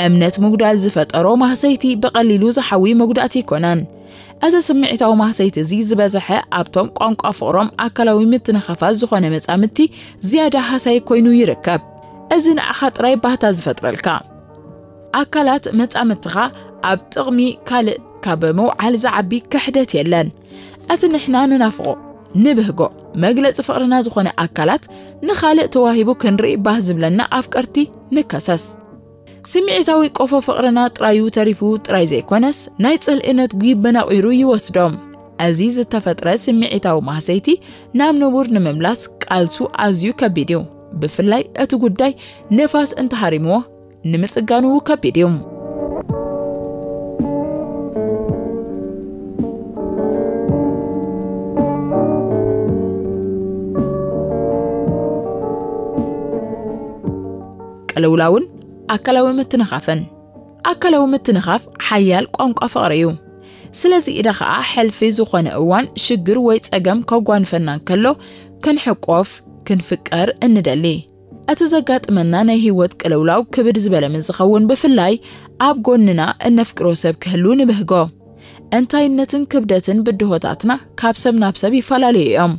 እምነት ምጉዳል ዝፈጠሮ ማህሰይቲ ብቐሊሉ ዝሓዊ መጉዳእቲ ኣይኮነን። እዚ ስምዒታዊ ማህሰይቲ እዚ ዝበዝሐ ኣብቶም ቋንቋ ፍቕሮም ኣካላዊ ምትንኻፋት ዝኾነ መጻምድቲ ዝያዳ ሃሳይ ኮይኑ ይርከብ። እዚ ንዓኻ ጥራይ ባህታ ዝፈጥረልካ። ኣካላት መጻምድትኻ ኣብ ጥቕሚ ካልእ ካብ ምውዓል ዝዓቢ ክሕደት የለን። እቲ ንሕና ንናፍቖ፣ ንብህጎ፣ መግለጺ ፍቕርና ዝኾነ ኣካላት ንኻልእ ተዋሂቡ ክንርኢ ባህ ዝብለና ኣፍቀርቲ ንከሰስ። ስምዒታዊ ቆፎ ፍቕርና ጥራዩ ተሪፉ ጥራይ ዘይኮነስ፣ ናይ ጽልእነት ጉይበ ናቑሩ ይወስዶም። እዚ ዝተፈጥረ ስምዒታዊ ማህሰይቲ ናብ ንቡር ንምምላስ ቃልሱ ኣዝዩ ከቢድ እዩ። ብፍላይ እቲ ጉዳይ ነፋስ እንተሃሪምዎ ንምጽጋኑ ከቢድ እዩ። ቅልውላውን ኣካላዊ ምትንኻፍን። ኣካላዊ ምትንኻፍ ሓያል ቋንቋ ፍቕሪ እዩ። ስለዚ ኢዳ ኸኣ ሕልፊ ዝኾነ እዋን ሽግር ወይ ጸገም ከጓንፈና እንከሎ ክንሕቆፍ፣ ክንፍቀር እንደሊ። እቲ ዘጋጥመና ናይ ህይወት ቅልውላው ክብድ ዝበለ ምስ ዝኸውን ብፍላይ ኣብ ጎንና እነፍቅሮ ሰብ ክህሉ ንብህጎ። እንታይነትን ክብደትን ብድሆታትና ካብ ሰብ ናብ ሰብ ይፈላለዩ እዮም።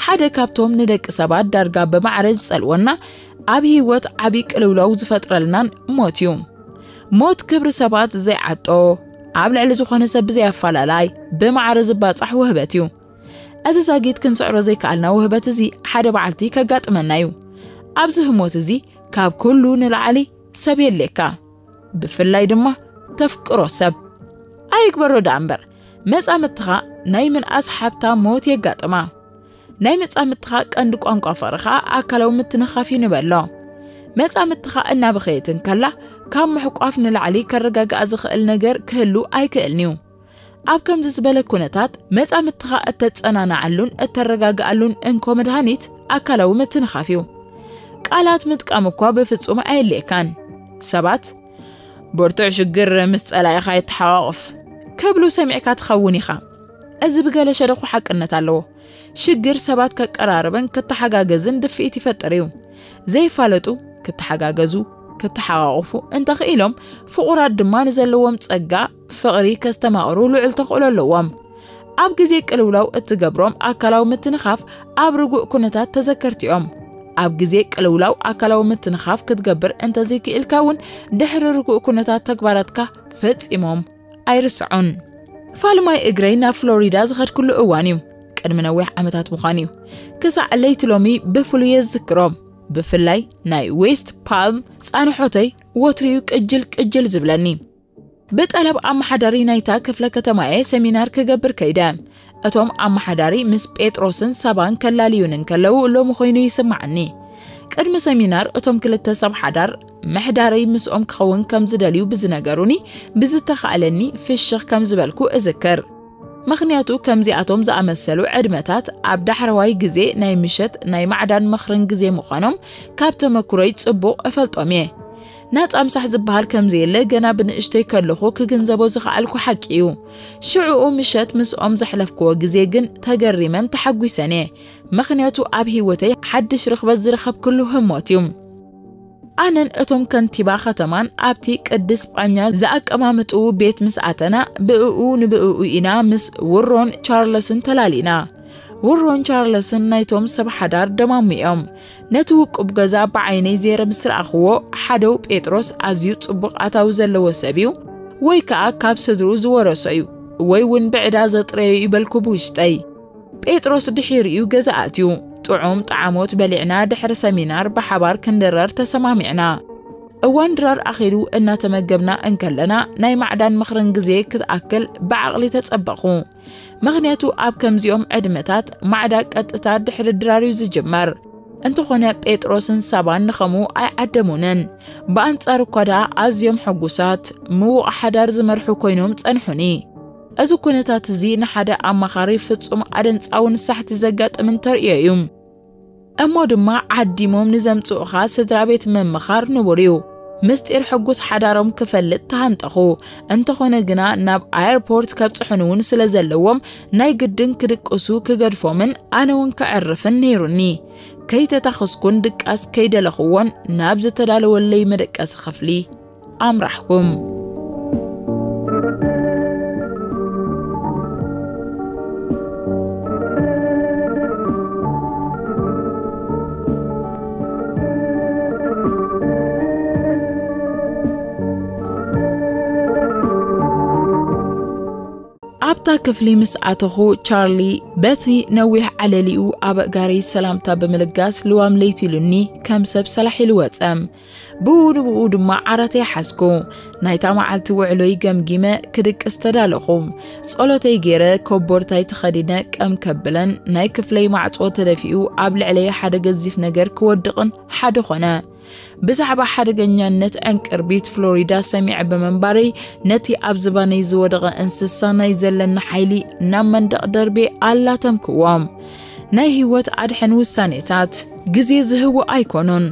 ሓደ ካብቶም ንደቂ ሰባት ዳርጋ ብማዕረ ዝጸልወና ኣብ ህይወት ዓቢ ቅልውላው ዝፈጥረልናን ሞት እዩ። ሞት ክብሪ ሰባት ዘይዓጦ፣ ኣብ ልዕሊ ዝኾነ ሰብ ብዘይ ኣፈላላይ ብማዕረ ዝባጻሕ ውህበት እዩ። እዚ ዛጊት ክንስዕሮ ዘይከኣልና ውህበት እዚ ሓደ በዓልቲ ከጋጥመና እዩ። ኣብዚ ህሞት እዚ ካብ ኩሉ ንላዕሊ ሰብ የድልየካ። ብፍላይ ድማ ተፍቅሮ ሰብ። ኣይግበሮ ደኣ እምበር፣ መጻምድትኻ ናይ ምንኣስ ሓብታ ሞት የጋጥማ። ናይ መጻምድትኻ ቀንዲ ቋንቋ ፍቕሪ ኸኣ ኣካላዊ ምትንኻፍ እዩ ንበሎ። መጻምድትኻ እናበኸየት እንከላ፣ ካብ ምሕቋፍ ንላዕሊ ከረጋግኣ ዝኽእል ነገር ክህሉ ኣይክእልን እዩ። ኣብ ከምዚ ዝበለ ኩነታት፣ መጻምድትኻ እተጸናንዓሉን እተረጋግኣሉን እንኮ መድሃኒት ኣካላዊ ምትንኻፍ እዩ። ቃላት ምጥቃም እኳ ብፍጹም ኣየድልየካን። ሰባት፣ "ብርቱዕ ሽግር ምስ ጸላኢኻ የተሓቋቕፍ" ክብሉ ሰሚዕካ ትኸውን ኢኻ። እዚ ብገለ ሸነኹ ሓቅነት ኣለዎ። ሽግር ሰባት ከቀራርብን ክተሓጋገዝን ድፍኢት ይፈጥር እዩ። ዘይፋለጡ ክተሓጋገዙ፣ ክተሓቋቑፉ እንተኽኢሎም፣ ፍቑራት ድማ ንዘለዎም ጸጋ ፍቕሪ ከስተማቕሩ ልዑል ተኽእሎ ኣለዎም። ኣብ ግዜ ቅልውላው እትገብሮም ኣካላዊ ምትንኻፍ ኣብ ርጉእ ኩነታት ተዘከርቲ እዮም። ኣብ ግዜ ቅልውላው ኣካላዊ ምትንኻፍ ክትገብር እንተዘይክኢልካ እውን፣ ድሕሪ ርጉእ ኩነታት ተግባራትካ ፈጺሞም ኣይርስዖን። ፋልማይ እግረይ ናብ ፍሎሪዳ ዝኸድኩሉ እዋን እዩ። ቅድሚ ነዊሕ ዓመታት ምዃን እዩ። ክሳዕ ለይቲ ሎሚ ብፍሉይ የዝክሮ። ብፍላይ ናይ ዌስት ፓልም ጻንሖተይ ወትሩ እዩ ቅጅል ቅጅል ዝብለኒ። ብጠለብ ኣመሓዳሪ ናይታ ክፍለ ከተማ እየ ሰሚናር ክገብር ከይደ። እቶም ኣመሓዳሪ ምስ ጴጥሮስን ሳባን ከላልዩኒ እንከለዉ ሎሚ ኮይኑ ይስምዓኒ። ቅድሚ ሰሚናር እቶም ክልተ ሰብ ሓዳር ምሕዳረይ ምስኦም ክኸውን ከም ዝደልዩ ብዝነገሩኒ፣ ብዝተኻእለኒ ፍሽኽ ከም ዝበልኩ እዝክር። ምኽንያቱ ከምዚኣቶም ዝኣመሰሉ ዕድመታት ኣብ ዳሕረዋይ ግዜ ናይ ምሸት ናይ ማዕዳን ምኽርን ግዜ ምዃኖም ካብ ተመክሮይ ጽቡቕ እፈልጦም እየ። ናጻ ምሳሕ ዝበሃል ከም ዘየለ ገና ብንእሽተይ ከለኹ ክግንዘቦ ዝኸኣልኩ ሓቂ እዩ። ሽዑኡ ምሸት ምስኦም ዘሕለፍክዎ ግዜ ግን ተገሪመን ተሓጒሰን እየ። ምኽንያቱ ኣብ ህይወተይ ሓድሽ ርኽበት ዝረኸብክሉ ህሞት እዩ። ኣነን እቶም ከንቲባ ከተማን ኣብቲ ቅዲ ስጳኛ ዝኣቀማምጥኡ ቤት ምስ ኣተና፣ ብእኡ ንብእኡ ኢና ምስ ውሮን ቻርለስን ተላሊና። ውሮን ቻርለስን ናይቶም ሰብ ሓዳር ደማሙ እዮም። ነቲ ውቁብ ገዛ ብዓይነይ ዜረ ምስ ረኣኽዎ፣ ሓደው ጴጥሮስ ኣዝዩ ጽቡቕ ኣታዊ ዘለዎ ሰብ እዩ፣ ወይ ከኣ ካብ ስድርኡ ዝወረሶ እዩ፣ ወይ እውን ብዕዳ ዘጥረዮ ይበልኩ ብውሽጠይ። ጴጥሮስ ድሒሩ'ዩ ገዛ ኣትዩ። ጥዑም ጣዕሞት በሊዕና ድሕሪ ሰሚናር ብሓባር ክንድረር ተሰማሚዕና። እዋን ድራር ኣኺሉ እናተመገብና እንከለና ናይ ማዕዳን ምኽርን ግዜ ክትኣክል ብዓቕሊ ተጸበኹ። ምኽንያቱ ኣብ ከምዚኦም ዕድመታት ማዕዳ ቀጥታ ድሕሪ ድራር እዩ ዝጅመር። እንተኾነ ጴጥሮስን ሳባን ንኸምኡ ኣይዓደሙንን። ብኣንጻር እኳ ደኣ ኣዝዮም ሕጉሳት፣ ምዉቕ ሓዳር ዝመርሑ ኮይኖም ጸንሑኒ። እዚ ኩነታት እዚ ንሓደ ኣማኻሪ ፍጹም ኣደንጻውን ሳሕቲ ዘጋጥምን ተርእዮ እዩ። እሞ ድማ ዓዲሞም ንዘምጽኡኻ ስድራ ቤት ምምኻር ንቡር እዩ። ምስጢር ሕጉስ ሓዳሮም ክፈልጥ ተሃንጠኹ። እንተኾነ ግና ናብ ኣየርፖርት ከብጽሑን እውን ስለ ዘለዎም ናይ ግድን ክድቅሱ ክገድፎምን ኣነ እውን ክዕርፍን ነይሩኒ። ከይተታኸስኩን ድቃስ ከይደለኽዎን ናብ ዝተዳለወለይ መደቀሲ ክፍሊ ኣምራሕኩም። ኣብታ ክፍሊ ምስ ኣተኹ፣ ቻርሊ በቲ ነዊሕ ዓለሊኡ ኣብ ኣእጋረይ ሰላምታ ብምልጋስ ልዋም ለይቲ ኢሉኒ ከም ሰብ ሰላሕ ኢሉ ወጸ። ብኡ ንብኡ ድማ ዓራተይ ሓዝኩ። ናይታ መዓልቲ ውዕሎይ ገምጊመ ክድቅስ ተዳለኹ። ጸሎተይ ገይረ ኮቦርታይ ተኸዲነ ቀም ከብለን ናይ ክፍለይ ማዕጾ ተደፊኡ ኣብ ልዕለይ ሓደ ገዚፍ ነገር ክወድቕን ሓደ ኾነ። ብዛዕባ ሓደገኛነት ዕንቅርቢት ፍሎሪዳ ሰሚዐ ብምንባረይ ነቲ ኣብ ዝባነይ ዝወደቐ እንስሳ ናይ ዘለኒ ሓይሊ ናብ መንደቕ ደርቤ ኣላተምክዎ። ናይ ህይወት ኣድሕን ውሳኔታት ግዜ ዝህቡ ኣይኮኑን።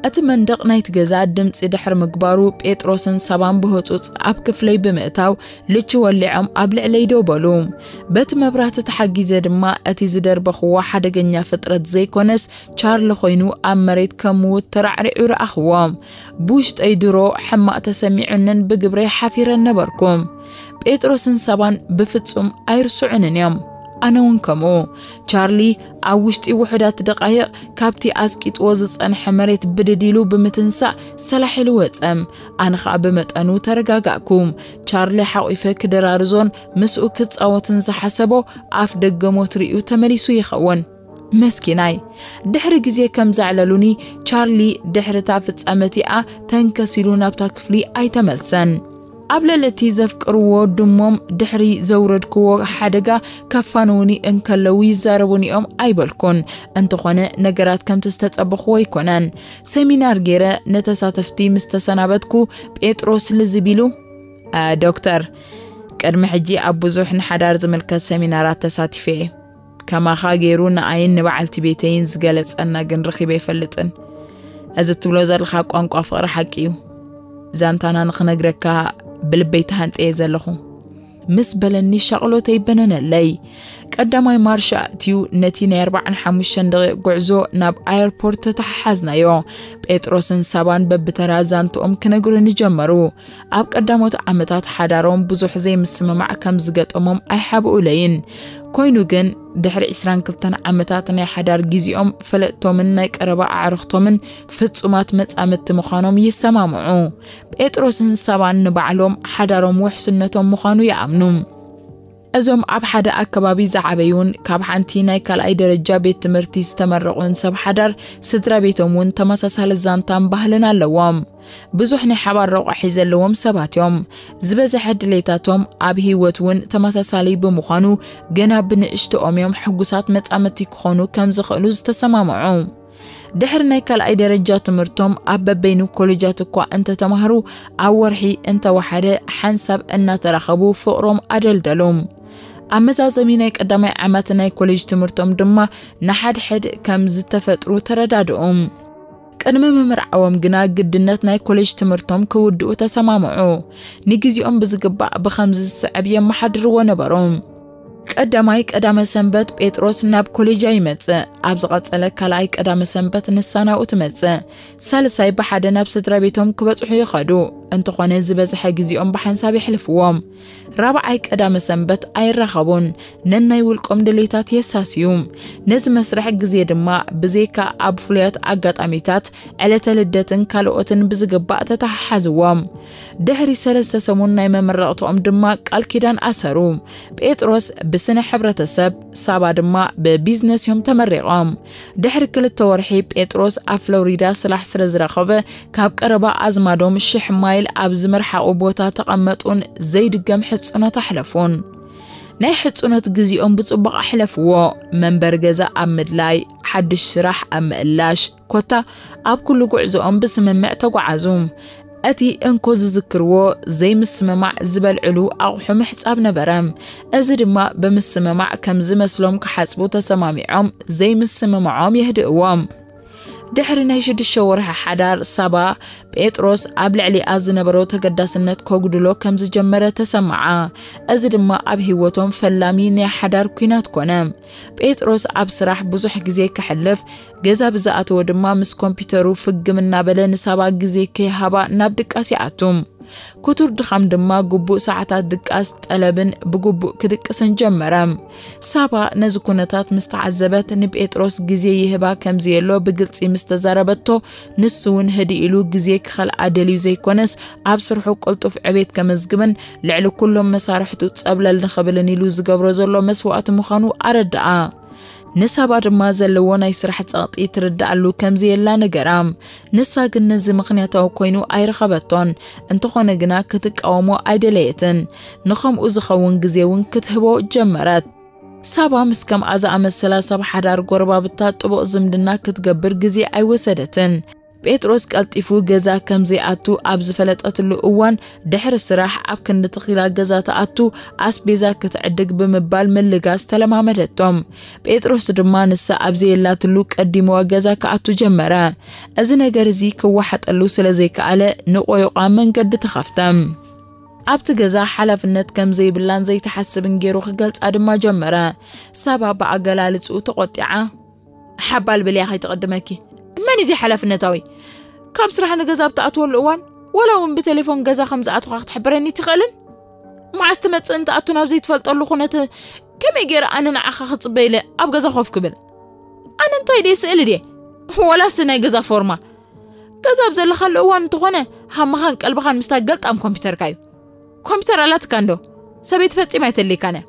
እቲ መንደቕ ናይቲ ገዛ ድምጺ ድሕሪ ምግባሩ ጴጥሮስን ሳባን ብህጹጽ ኣብ ክፍለይ ብምእታው ልቺ ወሊዖም ኣብ ልዕለይ ደው በሉ። በቲ መብራህቲ ተሓጊዘ ድማ እቲ ዝደርበኽዎ ሓደገኛ ፍጥረት ዘይኮነስ ቻርሊ ኮይኑ ኣብ መሬት ከም ምዉት ተራዕሪዑ ረኣኽዎ። ብውሽጠይ ድሮ ሕማቕ ተሰሚዑንን ብግብረይ ሓፊረን ነበርኩ። ጴጥሮስን ሳባን ብፍጹም ኣይርስዑንን እዮም። ኣነ እውን ከምኡ። ቻርሊ ኣብ ውሽጢ ውሑዳት ደቓይቕ ካብቲ ኣስቂጥዎ ዝጸንሐ መሬት ብድድ ኢሉ ብምትንሳእ ሰላሕ ኢሉ ወጸ። ኣነ ኸኣ ብመጠኑ ተረጋጋእኩ። ቻርሊ ሓቒፈ ክደራርዞን ምስኡ ክጻወትን ዝሓሰቦ ኣፍ ደገ ሞት ርእዩ ተመሊሱ ይኸውን። መስኪናይ። ድሕሪ ግዜ ከም ዘዕለሉኒ፣ ቻርሊ ድሕሪ እታ ፍጻመ እቲኣ ተንከስ ኢሉ ናብታ ክፍሊ ኣይተመልሰን። ኣብ ልዕሊ እቲ ዘፍቅርዎ ድሞም ድሕሪ ዘውረድክዎ ሓደጋ ከፋንዉኒ እንከለዉ ይዛረቡኒ እዮም ኣይበልኩን። እንተኾነ ነገራት ከምቲ ዝተጸበኽዎ ኣይኮነን። ሰሚናር ገይረ ንተሳተፍቲ ምስ ተሰናበትኩ ጴጥሮስ ልዝብ ኢሉ፣ "እ፣ ዶክተር፣ ቅድሚ ሕጂ ኣብ ብዙሕ ንሓዳር ዝምልከት ሰሚናራት ተሳቲፈ እየ። ከማኻ ገይሩ ንኣይን ንበዓልቲ ቤተይን ዝገለጸና ግን ረኺበ ኣይፈልጥን። እዚ እትብሎ ዘለኻ ቋንቋ ፍቕሪ ሓቂ እዩ። ዛንታና ንኽነግረካ ብልበይ ተሃንጠየ ዘለኹ" ምስ በለኒ ሻቕሎተይ በነነለይ። ቀዳማይ ማርሽ ኣእትዩ ነቲ ናይ ኣርባዓን ሓሙሽተን ደቂቕ ጉዕዞ ናብ ኣየርፖርት ተተሓሓዝናዮ። ጴጥሮስን ሳባን በብተራ ዛንትኦም ክነግሩኒ ጀመሩ። ኣብ ቀዳሞት ዓመታት ሓዳሮም ብዙሕ ዘይምስምማዕ ከም ዝገጠሞም ኣይሓብኡለይን። ኮይኑ ግን፣ ድሕሪ ዕስራን ክልተን ዓመታት ናይ ሓዳር ግዜኦም፣ ፈለጥቶምን ናይ ቀረባ ኣዕሩኽቶምን ፍጹማት መጻምድቲ ምዃኖም ይሰማምዑ። ጴጥሮስን ሳባን ንባዕሎም ሓዳሮም ውሕስነቶም ምዃኑ ይኣምኑ። እዞም ኣብ ሓደ ኣከባቢ ዝዓበዩን ካብ ሓንቲ ናይ ካልኣይ ደረጃ ቤት ትምህርቲ ዝተመረቑን ሰብ ሓዳር፣ ስድራ ቤቶም እውን ተመሳሳሊ ዛንታን ባህልን ኣለዎም። ብዙሕ ናይ ሓባር ረቋሒ ዘለዎም ሰባት እዮም። ዝበዝሐ ድሌታቶም ኣብ ህይወት እውን ተመሳሳሊ ብምዃኑ፣ ገና ብንእሽቶኦም እዮም ሕጉሳት መጻምድቲ ክኾኑ ከም ዝኽእሉ ዝተሰማምዑ። ድሕሪ ናይ ካልኣይ ደረጃ ትምህርቶም ኣብ በበይኑ ኮሌጃት እኳ እንተተማህሩ፣ ኣብ ወርሒ እንተወሓደ ሓንሳብ እናተራኸቡ ፍቕሮም ኣደልደሉ። ኣብ መዛዘሚ ናይ ቀዳማይ ዓመት ናይ ኮሌጅ ትምህርቶም ድማ ንሓድሕድ ከም ዝተፈጥሩ ተረዳድኡ። ቅድሚ ምምርዓዎም ግና ግድነት ናይ ኮሌጅ ትምህርቶም ክውድኡ ተሰማምዑ። ንግዜኦም ብዝግባእ ብኸምዚ ዝስዕብ የመሓድርዎ ነበሩ። ቀዳማይ ቀዳመ ሰንበት ጴጥሮስ ናብ ኮሌጅ ኣይመጽእ። ኣብ ዝቐጸለ ካልኣይ ቀዳመ ሰንበት ንሳ ናብኡ ትመጽእ። ሳልሳይ ብሓደ ናብ ስድራ ቤቶም ክበጽሑ ይኸዱ። እንተኾነ ዝበዝሐ ግዜኦም ብሓንሳብ የሕልፍዎም። ራብዓይ ቀዳመ ሰንበት ኣይራኸቡን። ነናይ ውልቆም ድሌታት የሳስዩ። ነዚ መስርሕ ግዜ ድማ ብዘይካ ኣብ ፍሉያት ኣጋጣሚታት፣ ዕለተ ልደትን ካልኦትን ብዝግባእ ተተሓሓዝዎም። ድሕሪ ሰለስተ ሰሙን ናይ መመረቕትኦም ድማ ቃል ኪዳን ኣሰሩ። ጴጥሮስ ብስነ ሕብረተሰብ፣ ሳባ ድማ ብቢዝነስ እዮም ተመሪቖም። ድሕሪ ክልተ ወርሒ ጴጥሮስ ኣብ ፍሎሪዳ ስራሕ ስለ ዝረኸበ ካብ ቀረባ ኣዝማዶም ሽሕ ማይል ኣብ ዝምርሓቑ ቦታ ተቐመጡን ዘይድገም ሕጽኖት ኣሕለፉን። ናይ ሕጽኖት ግዜኦም ብጽቡቕ ኣሕለፍዎ። መንበሪ ገዛ ኣብ ምድላይ፣ ሓድሽ ስራሕ ኣብ ምእላሽ፣ ኮታ ኣብ ኩሉ ጉዕዞኦም ብስምምዕ ተጓዓዙ። እቲ እንኮ ዝዝክርዎ ዘይምስምማዕ ዝበልዕሉ ኣቑሑ ምሕጻብ ነበረ። እዚ ድማ ብምስምማዕ ከም ዝመስሎም ክሓጽቡ ተሰማሚዖም ዘይምስምማዖም የህድእዎም። ድሕሪ ናይ ሽዱሽተ ወርሒ ሓዳር፣ ሳባ ጴጥሮስ ኣብ ልዕሊኣ ዝነበሮ ተገዳስነት ከጉድሎ ከም ዝጀመረ ተሰምዓ። እዚ ድማ ኣብ ህይወቶም ፈላሚ ናይ ሓዳር ኲናት ኮነ። ጴጥሮስ ኣብ ስራሕ ብዙሕ ግዜ ከሕልፍ፣ ገዛ ብዝኣተወ ድማ ምስ ኮምፒውተሩ ፍግም እናበለ ንሳባ ግዜ ከይሃባ ናብ ድቃስ ይኣቱ። ክቱር ድኻም ድማ ግቡእ ሰዓታት ድቃስ ጠለብን ብግቡእ ክድቅስን ጀመረ። ሳባ ነዚ ኩነታት ምስ ተዓዘበት፣ ንጴጥሮስ ግዜ ይህባ ከም ዘየሎ ብግልጺ ምስ ተዛረበቶ፣ ንሱ እውን ህድእ ኢሉ ግዜ ክኸልኣ ደልዩ ዘይኮነስ፣ ኣብ ስርሑ ቅልጡፍ ዕቤት ከመዝግብን ልዕሊ ኩሎም መሳርሕቱ ጸብለል ንኽብልን ኢሉ ዝገብሮ ዘሎ መስዋእቲ ምዃኑ ኣረድኣ። ንሳባ ድማ ዘለዎ ናይ ስራሕ ጸቕጢ ትርድኣሉ ከም ዘየላ ነገራ። ንሳ ግን ነዚ ምኽንያታዊ ኮይኑ ኣይረኸበቶን። እንተኾነ ግና ክትቃወሞ ኣይደለየትን። ንኸምኡ ዝኸውን ግዜ እውን ክትህቦ ጀመረት። ሳባ ምስ ከምኣ ዝኣመሰላ ሰብ ሓዳር ጎረባብታ ጥቡቕ ዝምድና ክትገብር ግዜ ኣይወሰደትን። ጴጥሮስ ቀልጢፉ ገዛ ከም ዘይኣቱ ኣብ ዝፈለጠትሉ እዋን፣ ድሕሪ ስራሕ ኣብ ክንዲ ተኺላ ገዛ ትኣቱ፣ ኣስቤዛ ክትዕድግ ብምባል ምልጋስ ተለማመደቶም። ጴጥሮስ ድማ ንሳ ኣብ ዘየላትሉ ቀዲምዋ ገዛ ክኣቱ ጀመረ። እዚ ነገር እዚ ክወሓጠሉ ስለ ዘይከኣለ፣ ንቆይቋ መንገዲ ተኸፍተ። ኣብቲ ገዛ ሓላፍነት ከም ዘይብላን ዘይትሓስብን ገይሩ ክገልጻ ድማ ጀመረ። ሳባ ብኣገላልጽኡ ተቖጢዓ፣ ሓባል ብልያ ከይትቕድመኪ። መን እዩ ሓላፍነታዊ? ካብ ስራሕ ንገዛ ኣብ ትኣትወሉ እዋን፣ ወላ እውን ብቴሌፎን ገዛ ከም ዝኣትኻ ክትሕብረኒ ትኽእልን? መዓስ ትመጽእን ትኣቱን ኣብ ዘይትፈልጠሉ ኩነት፣ ከመይ ገይረ ኣነ ንዓኻ ክጽበ ኢለ ኣብ ገዛ ኮፍ ክብል? ኣነ እንታይ ድየ፣ ስእሊ ድየ? ወላስ ናይ ገዛ ፎርማ? ገዛ ኣብ ዘለኻሉ እዋን እንተኾነ፣ ሃምኻን ቀልብኻን ምስታ ገልጣም ኮምፒውተርካ እዩ። ኮምፒውተር ኣላትካ እንዶ? ሰበይቲ ፈጺማ ኣይተልይካን እያ።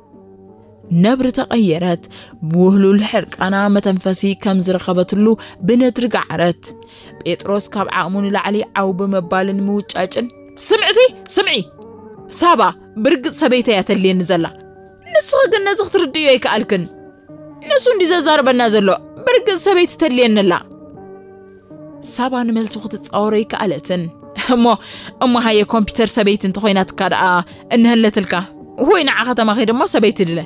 ነብሪ ተቐየረት። ብውህሉል ሕርቃና መተንፈሲ ከም ዝረኸበትሉ ብነድሪ ገዓረት። ጴጥሮስ ካብ ዓቕሙ ንላዕሊ ዓው ብምባልን ምውጫጭን፣ "ስምዕቲ፣ ስምዒ! ሳባ፣ ብርግጽ ሰበይቲ እያ ተልየኒ ዘላ። ንስኺ ግን ነዚ ክትርድእዮ ኣይከኣልክን። ንሱ እንዲ ዘዛርበና ዘሎ፣ ብርግጽ ሰበይቲ ተልየኒ ኣላ።" ሳባ ንመልሱ ክትጻወሮ ኣይከኣለትን። "እሞ፣ እሞ ሃየ ኮምፒውተር ሰበይቲ እንተኾይናትካ ደኣ እንሀለትልካ። ወይ ንዓ ከተማ ኸይደ እሞ ሰበይቲ ድለ።"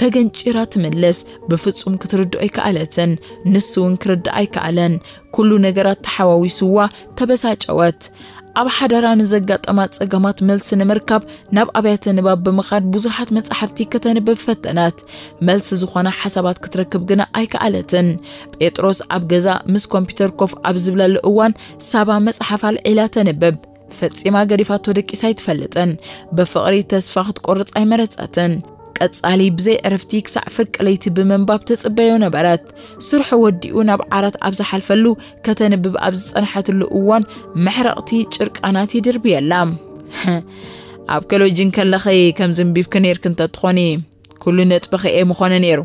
ተገንጪራ ትምልስ። ብፍጹም ክትርድኦ ኣይከኣለትን። ንሱ እውን ክርድኣ ኣይከኣለን። ኩሉ ነገራት ተሓዋዊስዋ፣ ተበሳጨወት። ኣብ ሓዳራ ንዘጋጠማ ጸገማት መልሲ ንምርካብ ናብ ኣብያተ ንባብ ብምኻድ ብዙሓት መጻሕፍቲ ከተንብብ ፈተነት። መልሲ ዝኾና ሓሳባት ክትረክብ ግና ኣይከኣለትን። ጴጥሮስ ኣብ ገዛ ምስ ኮምፒውተር ኮፍ ኣብ ዝብለሉ እዋን፣ ሳባ መጽሓፍ ኣልዒላ ተንብብ። ፈጺማ ገዲፋቶ ደቂሳ ኣይትፈልጥን። ብፍቕሪ ተስፋ ክትቆርጽ ኣይመረጸትን። ቀጻሊ ብዘይ ዕረፍቲ ክሳዕ ፍርቂ ለይቲ ብምንባብ ትጽበዮ ነበረት። ስርሑ ወዲኡ ናብ ዓራት ኣብ ዝሓልፈሉ፣ ከተንብብ ኣብ ዝጸንሐትሉ እዋን፣ መሕረቕቲ ጭርቃናት ይድርብየላ። "ኣብ ኮሌጅ እንከለኺ ከም ዘንቢብኪ ነይርኪ እንተትኾኒ፣ ኩሉ ነጥብኺ ኤ ምኾነ ነይሩ"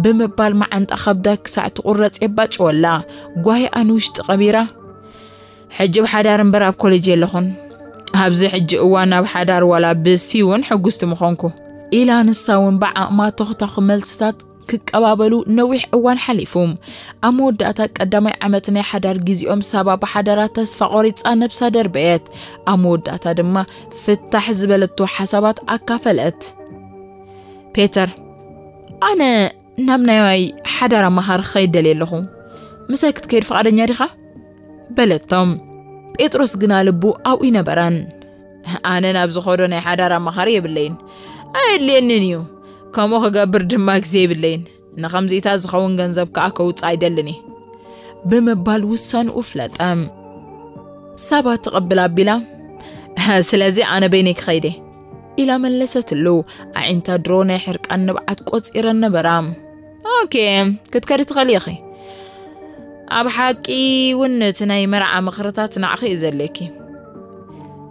ብምባል መዓንጣ ከብዳ ክሳዕ ትቑረጽ የባጭወላ። ጓሂኣ ንውሽጢ ቀቢራ፣ "ሕጂ ብሓዳር እምበር ኣብ ኮሌጅ የለኹን። ኣብዚ ሕጂ እዋን ኣብ ሓዳር ዋላ ብሲ እውን ሕጉስቲ ምኾንኩ" ኢላ፣ ንሳ እውን ብዓቕማ ተኹታኹ መልስታት ክቀባበሉ ነዊሕ እዋን ሓሊፉ። ኣብ መወዳእታ ቀዳማይ ዓመት ናይ ሓዳር ግዜኦም፣ ሳባ ብሓዳራ ተስፋ ቆሪጻ ነብሳ ደርበየት። ኣብ መወዳእታ ድማ ፍታሕ ዝበለቶ ሓሳባት ኣካፈለት። "ፔተር፣ ኣነ ናብ ናይ ሓዳር ኣማኻሪ ክኸይድ ደልየ ኣለኹ። ምሳይ ክትከይድ ፍቓደኛ ዲኻ?" በለቶም። ጴጥሮስ ግና ልቡ ኣብኡ ኣይነበረን። "ኣነ ናብ ዝኸዶ ናይ ሓዳር ኣማኻሪ የብለይን፣ ኣየድልየንን እዩ። ከምኡ ክገብር ድማ ግዜ የብለይን። ንኸምዚእታ ዝኸውን ገንዘብ ከኣ ከውጽእ ኣይደልን እየ" ብምባል ውሳንኡ ፍለጠ። ሳባ ትቕብል ኣቢላ፣ "ስለዚ ኣነ በይነይ ክኸይድ እየ" ኢላ መለሰትሉ። ኣዒንታ ድሮ ናይ ሕርቃን ንብዓት ቆጺረን ነበራ። "ኦኬ፣ ክትከዲ ትኽእሊ ኢኺ። ኣብ ሓቂ እውን እቲ ናይ መርዓ ምኽርታት ንዓኺ እዩ ዘድልየኪ"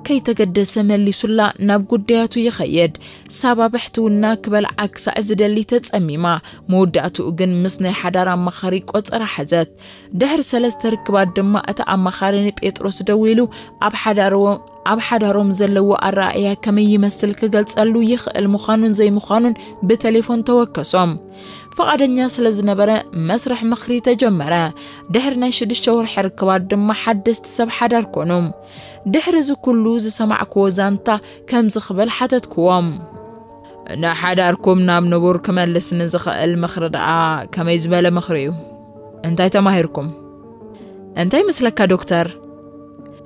ከይተገደሰ መሊሱላ ናብ ጉዳያቱ ይኸይድ። ሳባ ብሕትውና ክበልዓ ክሳዕ ዝደሊ ተጸሚማ። መወዳእትኡ ግን ምስ ናይ ሓዳር ኣማኻሪ ቆጸራ ሓዘት። ድሕሪ ሰለስተ ርክባት ድማ እቲ ኣማኻሪ ንጴጥሮስ ደዊሉ ኣብ ሓዳርዎ-፣ ኣብ ሓዳሮም ዘለዎ ኣረኣእያ ከመይ ይመስል ክገልጸሉ ይኽእል ምዃኑን ዘይምዃኑን ብቴሌፎን ተወከሶም። ፍቓደኛ ስለ ዝነበረ መስርሕ ምኽሪ ተጀመረ። ድሕሪ ናይ ሽዱሽተ ወርሒ ርክባት ድማ ሓደስቲ ሰብ ሓዳር ኮኑ። ድሕሪ እዚ ኩሉ ዝሰማዕክዎ ዛንታ ከምዚ ክብል ሓተትክዎም። "ንሓዳርኩም ናብ ንቡር ክመልስ ንዝኽእል ምኽሪ ደኣ ከመይ ዝበለ ምኽሪ እዩ? እንታይ ተማሂርኩም?" እንታይ ይመስለካ ዶክተር?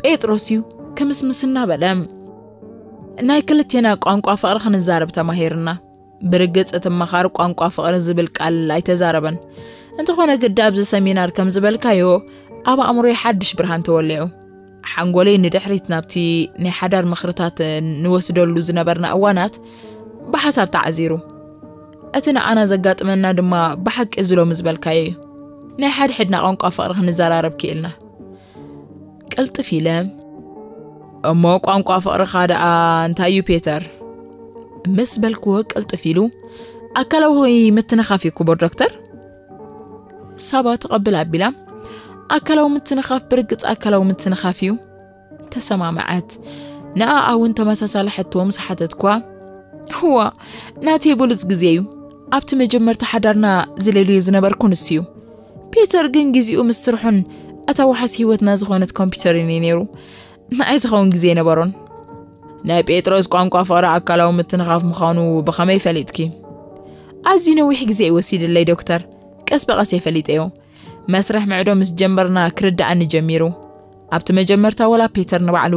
ጴጥሮስ እዩ ክምስምስ እናበለ፣ ናይ ክልቴና ቋንቋ ፍቕሪ ክንዛረብ ተማሂርና። ብርግጽ እቲ መኻር ቋንቋ ፍቕሪ ዝብል ቃል ኣይተዛረበን። እንተኾነ ግዳ ኣብዚ ሰሚናር ከም ዝበልካዮ ኣብ ኣእምሮይ ሓድሽ ብርሃን ተወሊዑ። ሓንጎለይ ንድሕሪት ናብቲ ናይ ሓዳር ምኽርታት ንወስደሉ ዝነበርና እዋናት ብሓሳብ ተዓዚሩ። እቲ ንኣና ዘጋጥመና ድማ ብሓቂ እዚ ሎሚ ዝበልካዮ እዩ። ናይ ሓድሕድና ቋንቋ ፍቕሪ ክንዘራረብ ክኢልና። ቅልጥፍ ኢለ፣ እሞ ቋንቋ ፍቕርኻ ደኣ እንታይ እዩ ፔተር? ምስ በልክዎ ቅልጥፍ ኢሉ፣ ኣካላዊ ምትንኻፍ እዩ ክቡር ዶክተር። ሳባ ተቐብል ኣቢላ፣ ኣካላዊ ምትንኻፍ ብርግጽ ኣካላዊ ምትንኻፍ እዩ። ተሰማመዐት። ንኣኣ እውን ተመሳሳሊ ሕቶ ምስ ሓተትኳ፣ እዋ፣ ናተይ ብሉጽ ግዜ እዩ። ኣብቲ መጀመርታ ሓዳርና ዝለልዮ ዝነበርኩ ንሱ እዩ። ፒተር ግን ግዜኡ ምስ ስርሑን እታ ዋሓስ ህይወትና ዝኾነት ኮምፒውተርን እዩ ነይሩ። ንኣይ ዝኸውን ግዜ ኣይነበሮን። ናይ ጴጥሮስ ቋንቋ ፍቕሪ ኣካላዊ ምትንኻፍ ምዃኑ ብኸመይ ፈሊጥኪ? ኣዝዩ ነዊሕ ግዜ እዩ ወሲድለይ ዶክተር። ቀስ ብቐስ እየ ፈሊጠዮ። መስርሕ ምዕዶ ምስ ጀመርና ክርድኣኒ ጀሚሩ። ኣብቲ መጀመርታ ወላ ፒተር ንባዕሉ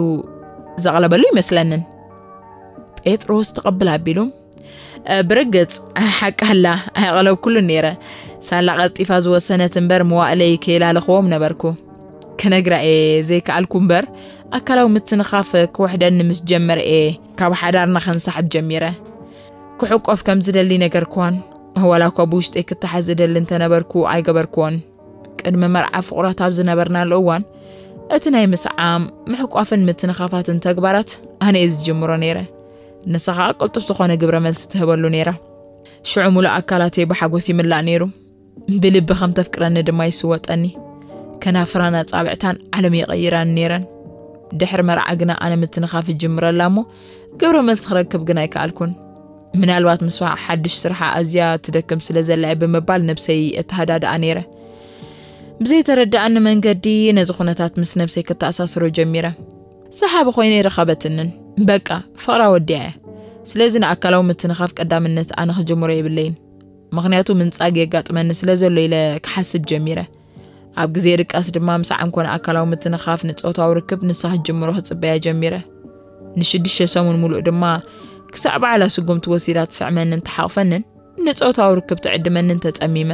ዘቕለበሉ ይመስለንን። ጴጥሮስ ተቐብል ኣቢሉ፣ "እ፣ ብርግጽ፣ ሓቃላ፣ ኣየቕለብኩሉን ነይረ። ሳላ ቀልጢፋ ዝወሰነት እምበር መዋእለይ ከየላለኽዎም ነበርኩ። ክነግራ እየ ዘይከኣልኩ እምበር፣ ኣካላዊ ምትንኻፍ ክውሕደኒ ምስ ጀመረ እየ ካብ ሓዳርና ከንሳሕብ ጀሚረ። ክሕቆፍ ከም ዝደሊ ነገርክዋን፣ ዋላ እኳ ብውሽጠይ ክተሓዝ እደሊ እንተነበርኩ ኣይገበርክዎን። ቅድሚ መርዓ ፍቑራት ኣብ ዝነበርናሉ እዋን፣ እቲ ናይ ምስዓም፣ ምሕቋፍን ምትንኻፋትን ተግባራት ኣነ እየ ዝጅምሮ ነይረ። ንሳ ኸኣ ቅልጡፍ ዝኾነ ግብረ መልሲ ትህበሉ ነይራ። ሽዑ ሙሉእ ኣካላተይ ብሓጎስ ይምላእ ነይሩ። ብልቢ ከም ተፍቅረኒ ድማ ይስወጠኒ። ከናፍራን ኣጻብዕታን ዓለም ይቐይራን ነይረን። ድሕሪ መርዓ ግና ኣነ ምትንኻፍ ይጅምረላ እሞ፣ ግብረ መልሲ ክረክብ ግን ኣይከኣልኩን። ምናልባት ምስዋ ሓድሽ ስርሓ ኣዝያ ትደክም ስለ ዘላ እየ ብምባል ነብሰይ እተሃዳድኣ ነይረ። ብዘይተረድኣኒ መንገዲ ነዚ ኩነታት ምስ ነብሰይ ክተኣሳስሮ ጀሚረ። ሰሓቢ ኮይነ ይረኸበትንን። በቃ፣ ፍቕራ ወዲኣ እያ። ስለዚ ንኣካላዊ ምትንኻፍ ቀዳምነት ኣነ ክጅምሮ የብለይን። ምኽንያቱ ምንጻግ የጋጥመኒ ስለ ዘሎ ኢለ ክሓስብ ጀሚረ። ኣብ ግዜ ድቃስ ድማ ምስዓም ኮነ ኣካላዊ ምትንኻፍ ንጾታዊ ርክብ ንሳ ክትጅምሮ ክጽበያ ጀሚረ። ንሽዱሽተ ሰሙን ሙሉእ ድማ ክሳዕ ባዕላ ስጉምቲ ወሲዳ ትስዕመንን ትሓቕፈንን ንጾታዊ ርክብ ትዕድመንን ተጸሚመ።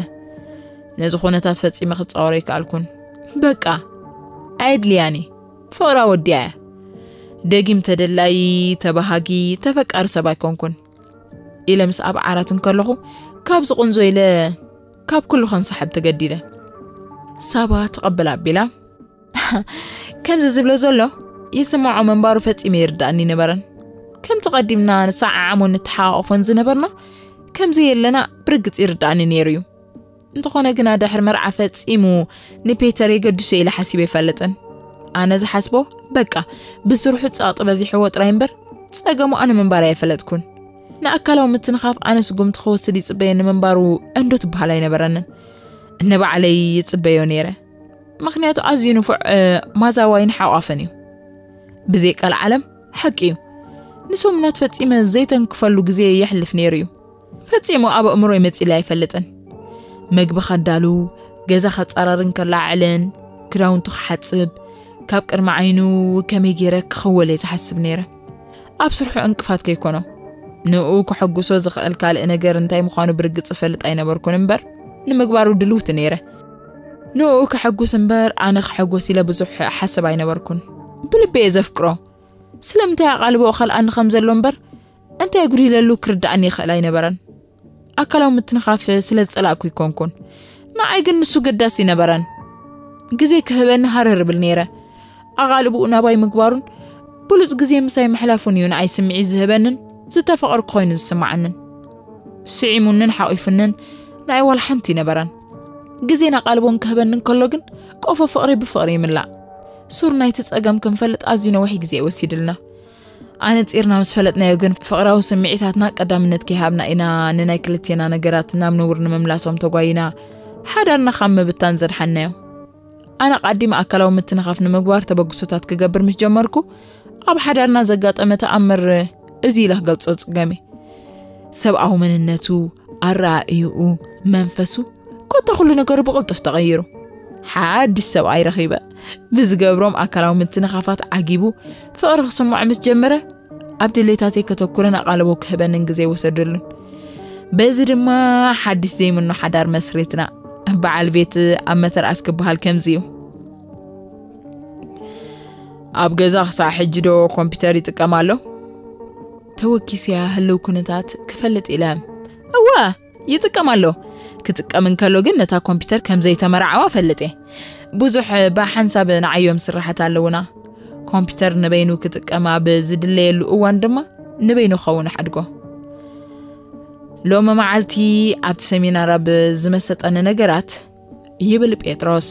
ነዚ ኩነታት ፈጺመ ክጻወሮ ኣይከኣልኩን። በቃ፣ ኣየድልያን እዩ። ፍቕራ ወዲኣ እያ። ደጊም ተደላዪ፣ ተባሃጊ፣ ተፈቃሪ ሰብ ኣይኮንኩን። ኢለ ምስ ኣብ ዓራት እንከለኹ፣ ካብዚ ቁንዞ ኢለ ካብ ኩሉ ከንሳሕብ ተገዲደ። ሳባ ተቐብል ኣቢላ፣ "ከምዚ ዝብሎ ዘሎ ይስምዖ ምንባሩ ፈጺመ ይርድኣኒ ነበረን። ከምቲ ቀዲምና ንሰዓዓሞን ንተሓቋቖፎን ዝነበርና፣ ከምዚ የለና ብርግጽ ይርድኣኒ ነይሩ እዩ። እንተኾነ ግና ድሕሪ መርዓ ፈጺሙ ንፔተር የገድሶ ኢለ ሓሲበ ኣይፈልጥን። ኣነ ዝሓስቦ፣ በቃ፣ ብስርሑ ጸቕጢ በዚሕዎ ጥራይ እምበር፣ ጸገሙ ኣነ ምንባር ኣይፈለጥኩን። ንኣካላዊ ምትንኻፍ ኣነ ስጉምቲ ክወስድ ይጽበየኒ ምንባሩ እንዶ ትበሃል ኣይነበረንን። ንባዕለይ ይጽበዮ ነይረ። ምኽንያቱ ኣዝዩ ንፉዕ፣ እ፣ ማዛዋይን ሓቋፍን እዩ። ብዘይ ቀልዓለም ሓቂ እዩ። ንሰሙናት ፈጺመ ዘይተንክፈሉ ግዜ የሕልፍ ነይሩ እዩ። ፈጺሙ ኣብ ኣእምሮይ መጺሉ ኣይፈልጥን። መግቢ ከዳሉ፣ ገዛ ከጻራርን ከለዓዕልን፣ ክዳውንቱ ክሓጽብ፣ ካብ ቅድሚ ዓይኑ ከመይ ገይረ ክኽወል እየ ዝሓስብ ነይረ። ኣብ ስርሑ ዕንቅፋት ከይኮኖ። ንኡ ከሐጉሶ ዝኽእል ካልእ ነገር እንታይ ምዃኑ ብርግጽ እፈልጥ ኣይነበርኩን እምበር፣ ንምግባሩ ድልውቲ ነይረ። ንኡ ከሐጉስ እምበር፣ ኣነ ክሐጎስ ኢለ ብዙሕ ሓስብ ኣይነበርኩን። ብልቢ እየ ዘፍቅሮ። ስለምንታይ ኣቓልቦ ኸልኣኒ ከም ዘሎ እምበር፣ እንታይ ኣጉዲለሉ ክርድኣኒ ይኽእል ኣይነበረን። ኣካላዊ ምትንኻፍ ስለ ዝጸላእኩ ኣይኮንኩን። ንዓይ ግን ንሱ ገዳሲ ይነበረን። ግዜ ክህበኒ ሃረር እብል ነይረ። ኣቓልብኡ ናባይ ምግባሩን ብሉጽ ግዜ ምሳይ ምሕላፉን እዩ ንዓይ ስምዒት ዝህበንን ዝተፈቐርኩ ኮይኑ ዝስምዓንን። ስዒሙንን ሓቒፉንን ንዓይ ዋላ ሓንቲ ይነበረን። ግዜን ኣቓልቦን ክህበኒ እንከሎ ግን ቆፎ ፍቕሪ ብፍቕሪ ይምላእ። ሱር ናይቲ ጸገም ክንፈልጥ ኣዝዩ ነዊሕ ግዜ ወሲድልና። ኣነጺርና ምስ ፈለጥናዮ ግን ፍቕራዊ ስምዒታትና ቀዳምነት ከይሃብና ኢና ንናይ ክልቴና ነገራት ናብ ንቡር ንምምላሶም ተጓይና ሓዳርና ካብ ምብታን ዘድሓንናዮ። ኣነ ኣቐዲመ ኣካላዊ ምትንኻፍ ንምግባር ተበግሶታት ክገብር ምስ ጀመርኩ፣ ኣብ ሓዳርና ዘጋጠመ ተኣምር እዚ ኢለ ክገልጾ ዝጽገም እየ። ሰብኣዊ መንነቱ፣ ኣረኣእይኡ፣ መንፈሱ፣ ኮታ ኩሉ ነገሩ ብቕልጡፍ ተቐይሩ። ሓድሽ ሰብኣይ ረኺበ። ብዝገብሮም ኣካላዊ ምትንኻፋት ዓጊቡ ፍቕሪ ክስምዖ ምስ ጀመረ፣ ኣብ ድሌታተይ ከተኩርን ኣቓልቦ ክህበንን ግዜ ወሰደሉን። በዚ ድማ ሓድሽ ዘይምኖ ሓዳር መስሪትና። በዓል ቤት ኣብ መተርኣስ ክበሃል ከምዚ እዩ። ኣብ ገዛ ክሳዕ ሕጂ ዶ ኮምፒተር ይጥቀም ኣሎ? ተወኪስያ ህልው ኩነታት ክፈልጥ ኢለ። እወ፣ ይጥቀም ኣሎ። ክጥቀም እንከሎ ግን ነታ ኮምፒተር ከም ዘይተመራዓዋ ፈልጥ እየ። ብዙሕ ብሓንሳብ ንዓዮም ስራሓት ኣለውና። ኮምፒተር ንበይኑ ክጥቀም ኣብ ዝድለየሉ እዋን ድማ ንበይኑ ክኸውን ሓድጎ። ሎሚ መዓልቲ ኣብቲ ሰሚናር ኣብ ዝመሰጠኒ ነገራት፣ ይብል ጴጥሮስ።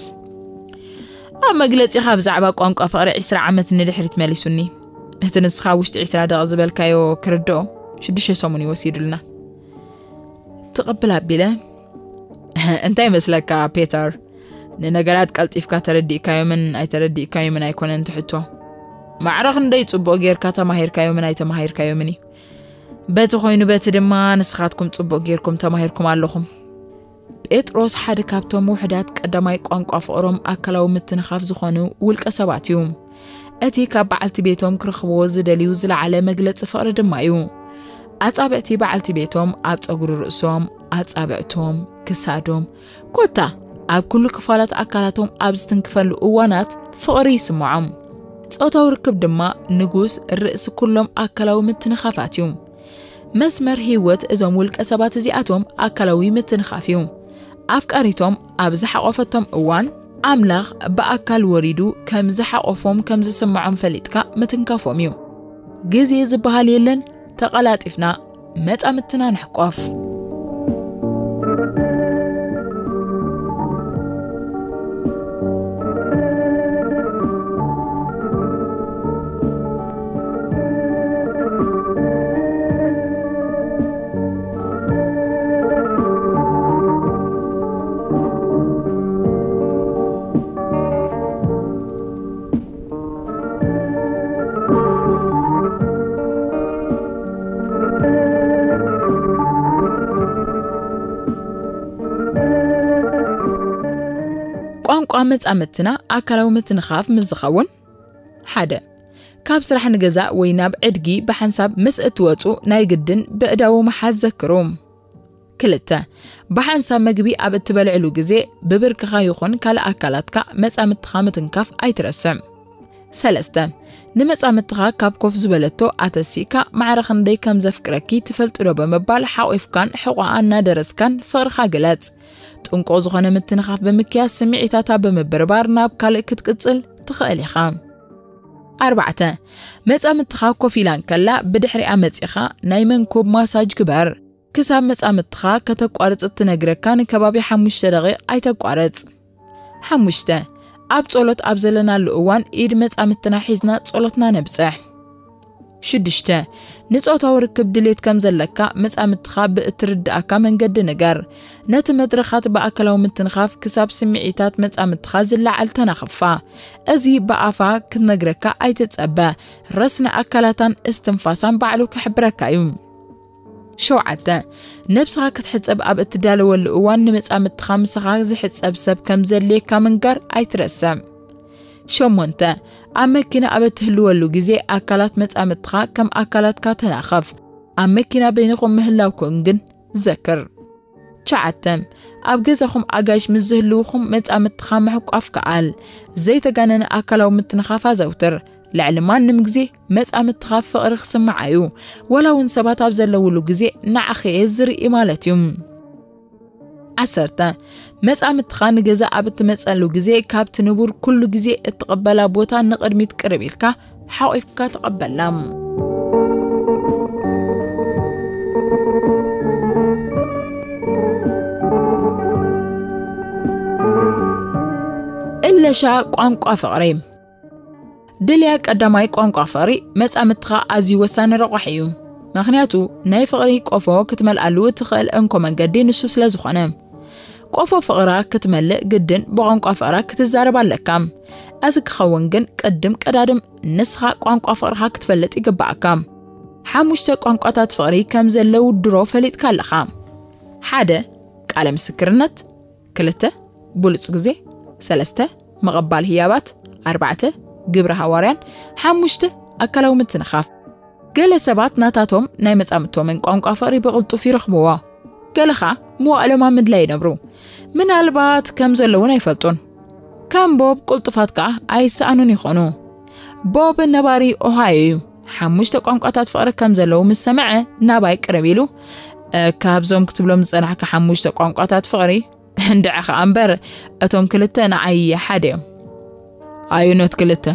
ኣብ መግለጺኻ ብዛዕባ ቋንቋ ፍቕሪ ዕስራ ዓመት ንድሕሪት መሊሱኒ። እቲ ንስኻ ውሽጢ ዕስራ ደቂቕ ዝበልካዮ ክርድኦ ሽዱሽተ ሰሙን እዩ ወሲዱልና። ትቕብል ኣቢለ፣ እንታይ ይመስለካ ፔተር? ንነገራት ቀልጢፍካ ተረዲእካዮምን ኣይተረዲእካዮምን ኣይኮነን እቲ ሕቶ። ማዕረ ክንደይ ጽቡቕ ጌርካ ተማሂርካዮምን ኣይተማሂርካዮምን እዩ። በቲ ኮይኑ በቲ ድማ ንስኻትኩም ጽቡቕ ጌርኩም ተማሂርኩም ኣለኹም። ጴጥሮስ ሓደ ካብቶም ውሑዳት ቀዳማይ ቋንቋ ፍቕሮም ኣካላዊ ምትንኻፍ ዝኾኑ ውልቀ ሰባት እዩ። እቲ ካብ በዓልቲ ቤቶም ክረኽብዎ ዝደልዩ ዝለዓለ መግለጺ ፍቕሪ ድማ እዩ። ኣጻብዕቲ በዓልቲ ቤቶም ኣብ ጸጉሪ ርእሶም፣ ኣጻብዕቶም፣ ክሳዶም፣ ኮታ ኣብ ኩሉ ክፋላት ኣካላቶም ኣብ ዝትንክፈሉ እዋናት ፍቕሪ ይስምዖም። ጾታዊ ርክብ ድማ ንጉስ ርእሲ ኩሎም ኣካላዊ ምትንኻፋት እዩ። መስመር ህይወት እዞም ውልቀ ሰባት እዚኣቶም ኣካላዊ ምትንኻፍ እዩ። ኣፍቃሪቶም ኣብ ዝሓቖፈቶም እዋን ኣምላኽ ብኣካል ወሪዱ ከም ዝሓቖፎም ከም ዝስምዖም ፈሊጥካ ምትንካፎም እዩ። ግዜ ዝበሃል የለን፣ ተቐላጢፍና መጻምትና ንሕቆፍ። ቋንቋ መጻምድትና ኣካላዊ ምትንኻፍ ምስ ዝኸውን፣ ሓደ፣ ካብ ስራሕ ንገዛ ወይ ናብ ዕድጊ ብሓንሳብ ምስ እትወጹ ናይ ግድን ብእዳዉ ምሓዝ ዘክሩ። ክልተ፣ ብሓንሳብ መግቢ ኣብ እትበልዕሉ ግዜ ብብርክኻ ይኹን ካልእ ኣካላትካ መጻምድትኻ ምትንካፍ ኣይትረስዕ። ሰለስተ፣ ንመጻምድትኻ ካብ ኮፍ ዝበለቶ ኣተሲእካ ማዕረ ክንደይ ከም ዘፍቅረኪ ትፈልጢ ዶ ብምባል ሓቑፍካን ሕቖኣ እናደረስካን ፍቕርኻ ግለጽ። ጥንቁቕ ዝኾነ ምትንኻፍ ብምክያስ ስምዒታታ ብምብርባር ናብ ካልእ ክትቅጽል ትኽእል ኢኻ። ኣርባዕተ፣ መጻምድትኻ ኮፍ ኢላ እንከላ ብድሕሪኣ መጺኻ ናይ መንኮብ ማሳጅ ግበር። ክሳብ መጻምድትኻ ከተቋርጽ እትነግረካ ንከባቢ ሓሙሽተ ደቂቕ ኣይተቋርጽ። ሓሙሽተ፣ ኣብ ጸሎት ኣብ ዘለናሉ እዋን ኢድ መጻምድትና ሒዝና ጸሎትና ነብጽሕ። ሽዱሽተ፣ ንጾታዊ ርክብ ድሌት ከም ዘለካ መጻምድትኻ ብእትርድኣካ መንገዲ ንገር። ነቲ መድረኻት ብኣካላዊ ምትንኻፍ ክሳብ ስምዒታት መጻምድትኻ ዝለዓል ተናኽፋ። እዚ ብኣፋ ክትነግረካ ኣይትጸበ። ረስኒ ኣካላታን እስትንፋሳን ባዕሉ ክሕብረካ እዩ። ሸውዓተ፣ ነብስኻ ክትሕጸብ ኣብ እትዳለወሉ እዋን ንመጻምድትኻ ምሳኻ ዝሕጸብ ሰብ ከም ዘድልየካ ምንጋር ኣይትረስዕ። ሸሞንተ፣ ኣብ መኪና ኣብ እትህልወሉ ግዜ ኣካላት መጻምድትኻ ከም ኣካላትካ ተናኸፍ። ኣብ መኪና በይንኹም ምህላውኩም ግን ዘክር። ትሽዓተ፣ ኣብ ገዛኹም ኣጋይሽ ምስ ዝህልውኹም መጻምድትኻ ምሕቋፍ ከኣል። ዘይተጋነነ ኣካላዊ ምትንኻፍ ኣዘውትር። ልዕሊ ማንም ግዜ መጻምድትኻ ፍቕሪ ክስምዓ እዩ። ዋላ እውን ሰባት ኣብ ዘለውሉ ግዜ ንዓኺ እየ ዝርኢ ማለት እዩ። ዓሰርተ፣ መጻምድትኻ ንገዛ ኣብ እትመጸሉ ግዜ ካብቲ ንቡር ኩሉ ግዜ እትቕበላ ቦታ ንቕድሚት ቅርብ ኢልካ ሓቑፍካ ተቐበላ። እለሻ ቋንቋ ፍቕሪ። ድልያ ቀዳማይ ቋንቋ ፍቕሪ መጻምድትኻ ኣዝዩ ወሳኒ ረቋሒ እዩ። ምኽንያቱ ናይ ፍቕሪ ቆፎ ክትመልኣሉ እትኽእል እንኮ መንገዲ ንሱ ስለ ዝኾነ። ቆፎ ፍቕራ ክትመልእ ግድን ብቋንቋ ፍቕራ ክትዛረብ ኣለካ። እዚ ክኸውን ግን ቅድም ቀዳድም ንስኻ ቋንቋ ፍቕርኻ ክትፈልጥ ይግብኣካ። ሓሙሽተ ቋንቋታት ፍቕሪ ከም ዘለዉ ድሮ ፈሊጥካ ኣለኻ። ሓደ፣ ቃለ ምስክርነት። ክልተ፣ ብሉጽ ግዜ። ሰለስተ፣ ምቕባል ህያባት። ኣርባዕተ፣ ግብረ ሃዋርያን። ሓሙሽተ፣ ኣካላዊ ምትንኻፍ። ገለ ሰባት ናታቶም ናይ መጻምድቶምን ቋንቋ ፍቕሪ ብቕልጡፍ ይረኽብዎ። ገለ ኸኣ መዋእሎም ኣብ ምድላይ ይነብሩ። ምናልባት ከም ዘሎ እውን ኣይፈልጡን። ከም ቦብ ቅልጡፋት ከኣ ኣይሰኣኑን ይኾኑ። ቦብ ነባሪ ኦሃዮ እዩ። ሓሙሽተ ቋንቋታት ፍቕሪ ከም ዘለዉ ምስ ሰምዐ ናባይ ቅርብ ኢሉ፣ "እ፣ ካብዞም ክትብሎም ዝጸናሕካ ሓሙሽተ ቋንቋታት ፍቕሪ እንድዒ ኸኣ እምበር፣ እቶም ክልተ ንዓይ ሓደ እዮም." "ኣየኖት ክልተ?"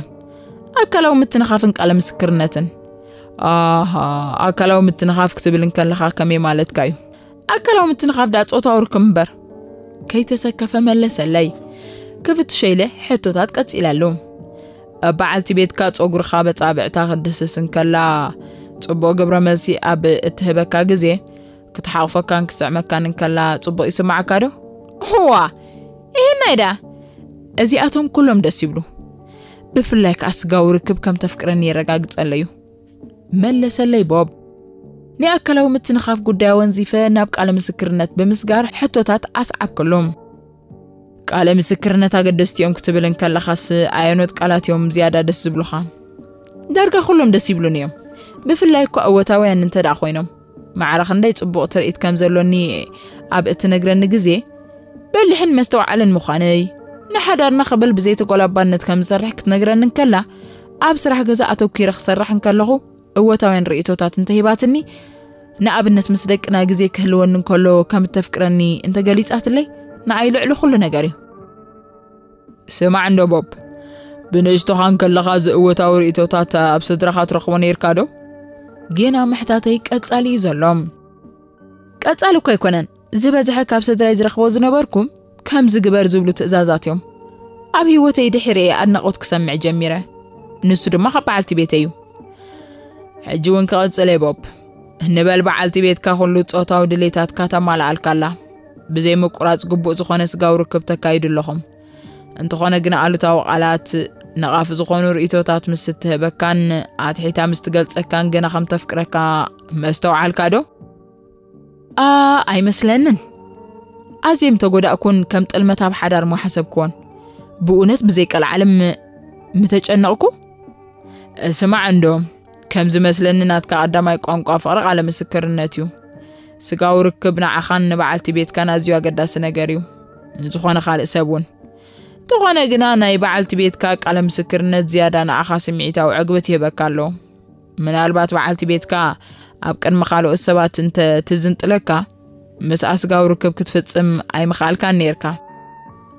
"ኣካላዊ ምትንኻፍን ቃለ ምስክርነትን?" "ኣሃ፣ ኣካላዊ ምትንኻፍ ክትብል እንከለኻ ከመይ ማለትካ እዩ?" "ኣካላዊ ምትንኻፍ ደኣ ጾታዊ ርክብ እምበር?" ከይተሰከፈ መለሰለይ። ክፍትሾ ኢለ ሕቶታት ቀጺለሉ። "በዓልቲ ቤትካ ጸጉርኻ በጻብዕታ ክትድስስ እንከላ፣ ጽቡቕ ግብረ መልሲ ኣብ እትህበካ ግዜ፣ ክትሓቕፈካን ክትስዕመካን እንከላ ጽቡቕ ይስምዓካ ዶ?" "እዋ፣ ይህናይ ደኣ!" "እዚኣቶም ኩሎም ደስ ይብሉ። ብፍላይ ከኣ ስጋዊ ርክብ ከም ተፍቅረኒ የረጋግጸለይ እዩ," መለሰለይ ቦብ። ናይ ኣካላዊ ምትንኻፍ ጉዳይ ኣወንዚፈ ናብ ቃለ ምስክርነት ብምስጋር ሕቶታት ኣስዓብክሉ። "ቃለ ምስክርነት ኣገደስቲ እዮም ክትብል እንከለኻስ ኣየኖት ቃላት እዮም ዝያዳ ደስ ዝብሉኻ?" "ዳርጋ ኩሎም ደስ ይብሉኒ እዮም፣ ብፍላይ እኳ እወታውያን እንተ ደኣ ኮይኖም። ማዕረ ክንደይ ጽቡቕ ትርኢት ከም ዘሎኒ ኣብ እትነግረኒ ግዜ፣ በሊሕን መስተውዓልን ምዃነይ፣ ንሓዳርና ክብል ብዘይተጎላባነት ከም ዝሰርሕ ክትነግረኒ እንከላ፣ ኣብ ስራሕ ገዛ ኣተኲረ ክሰርሕ እንከለኹ እወታውያን ርእይቶታት እንተሂባትኒ፣ ንኣብነት ምስ ደቅና ግዜ ክህልወኒ እንከሎ ከም እተፍቅረኒ እንተገሊጻትለይ፣ ንኣይ ልዕሊ ኩሉ ነገር እዩ." "ስማዕ እንዶ ቦብ፣ ብንእሽቶኻ እንከለኻ እዚ እወታዊ ርእይቶታት ኣብ ስድራኻ ትረኽቦ ነይርካ ዶ?" ጌና ምሕታተይ ቀጻሊ እዩ ዘሎ። "ቀጻሊ እኮ ኣይኮነን፣ ዝበዝሐ ካብ ስድራይ ዝረኽቦ ዝነበርኩ ከምዚ ግበር ዝብሉ ትእዛዛት እዮም። ኣብ ህይወተይ ድሒረ እየ ኣድናቖት ክሰምዕ ጀሚረ። ንሱ ድማ ካብ በዓልቲ ቤተይ እዩ። ሕጂ እውን ክቕጽል እየ ቦብ። ንበል በዓልቲ ቤትካ ኩሉ ጾታዊ ድሌታትካ ተማልኣልካ ኣላ። ብዘይ ምቁራጽ ግቡእ ዝኾነ ስጋዊ ርክብ ተካይዱ ኣለኹም። እንተኾነ ግን ኣሉታዊ ቃላት፣ ነቓፊ ዝኾኑ ርእይቶታት ምስ እትህበካን ኣትሒታ ምስ ትገልጸካን ገና ከም ተፍቅረካ መስተውዓልካ ዶ?" "ኣ፣ ኣይመስለንን። ኣዝየ ምተጎዳእኩን ከም ጥልመት ኣብ ሓዳር እሞ ሓሰብክዎን። ብእውነት ብዘይ ቀልዓለም ምተጨነቕኩ?" "ስማዕ እንዶ፣ ከም ዝመስለኒ ናትካ ቀዳማይ ቋንቋ ፍቕሪ ቃለ ምስክርነት እዩ። ስጋዊ ርክብ ንዓኻን ንበዓልቲ ቤትካን ኣዝዩ ኣገዳሲ ነገር እዩ። ንዝኾነ ካልእ ሰብ እውን። እንተኾነ ግና ናይ በዓልቲ ቤትካ ቃለ ምስክርነት ዝያዳ ንዓኻ ስምዒታዊ ዕግበት ይህበካ ኣሎ። ምናልባት በዓልቲ ቤትካ ኣብ ቅድሚ ካልኦት ሰባት እንተ ትዝንጥለካ፣ ምስኣ ስጋዊ ርክብ ክትፍጽም ኣይምኽኣልካን ነይርካ።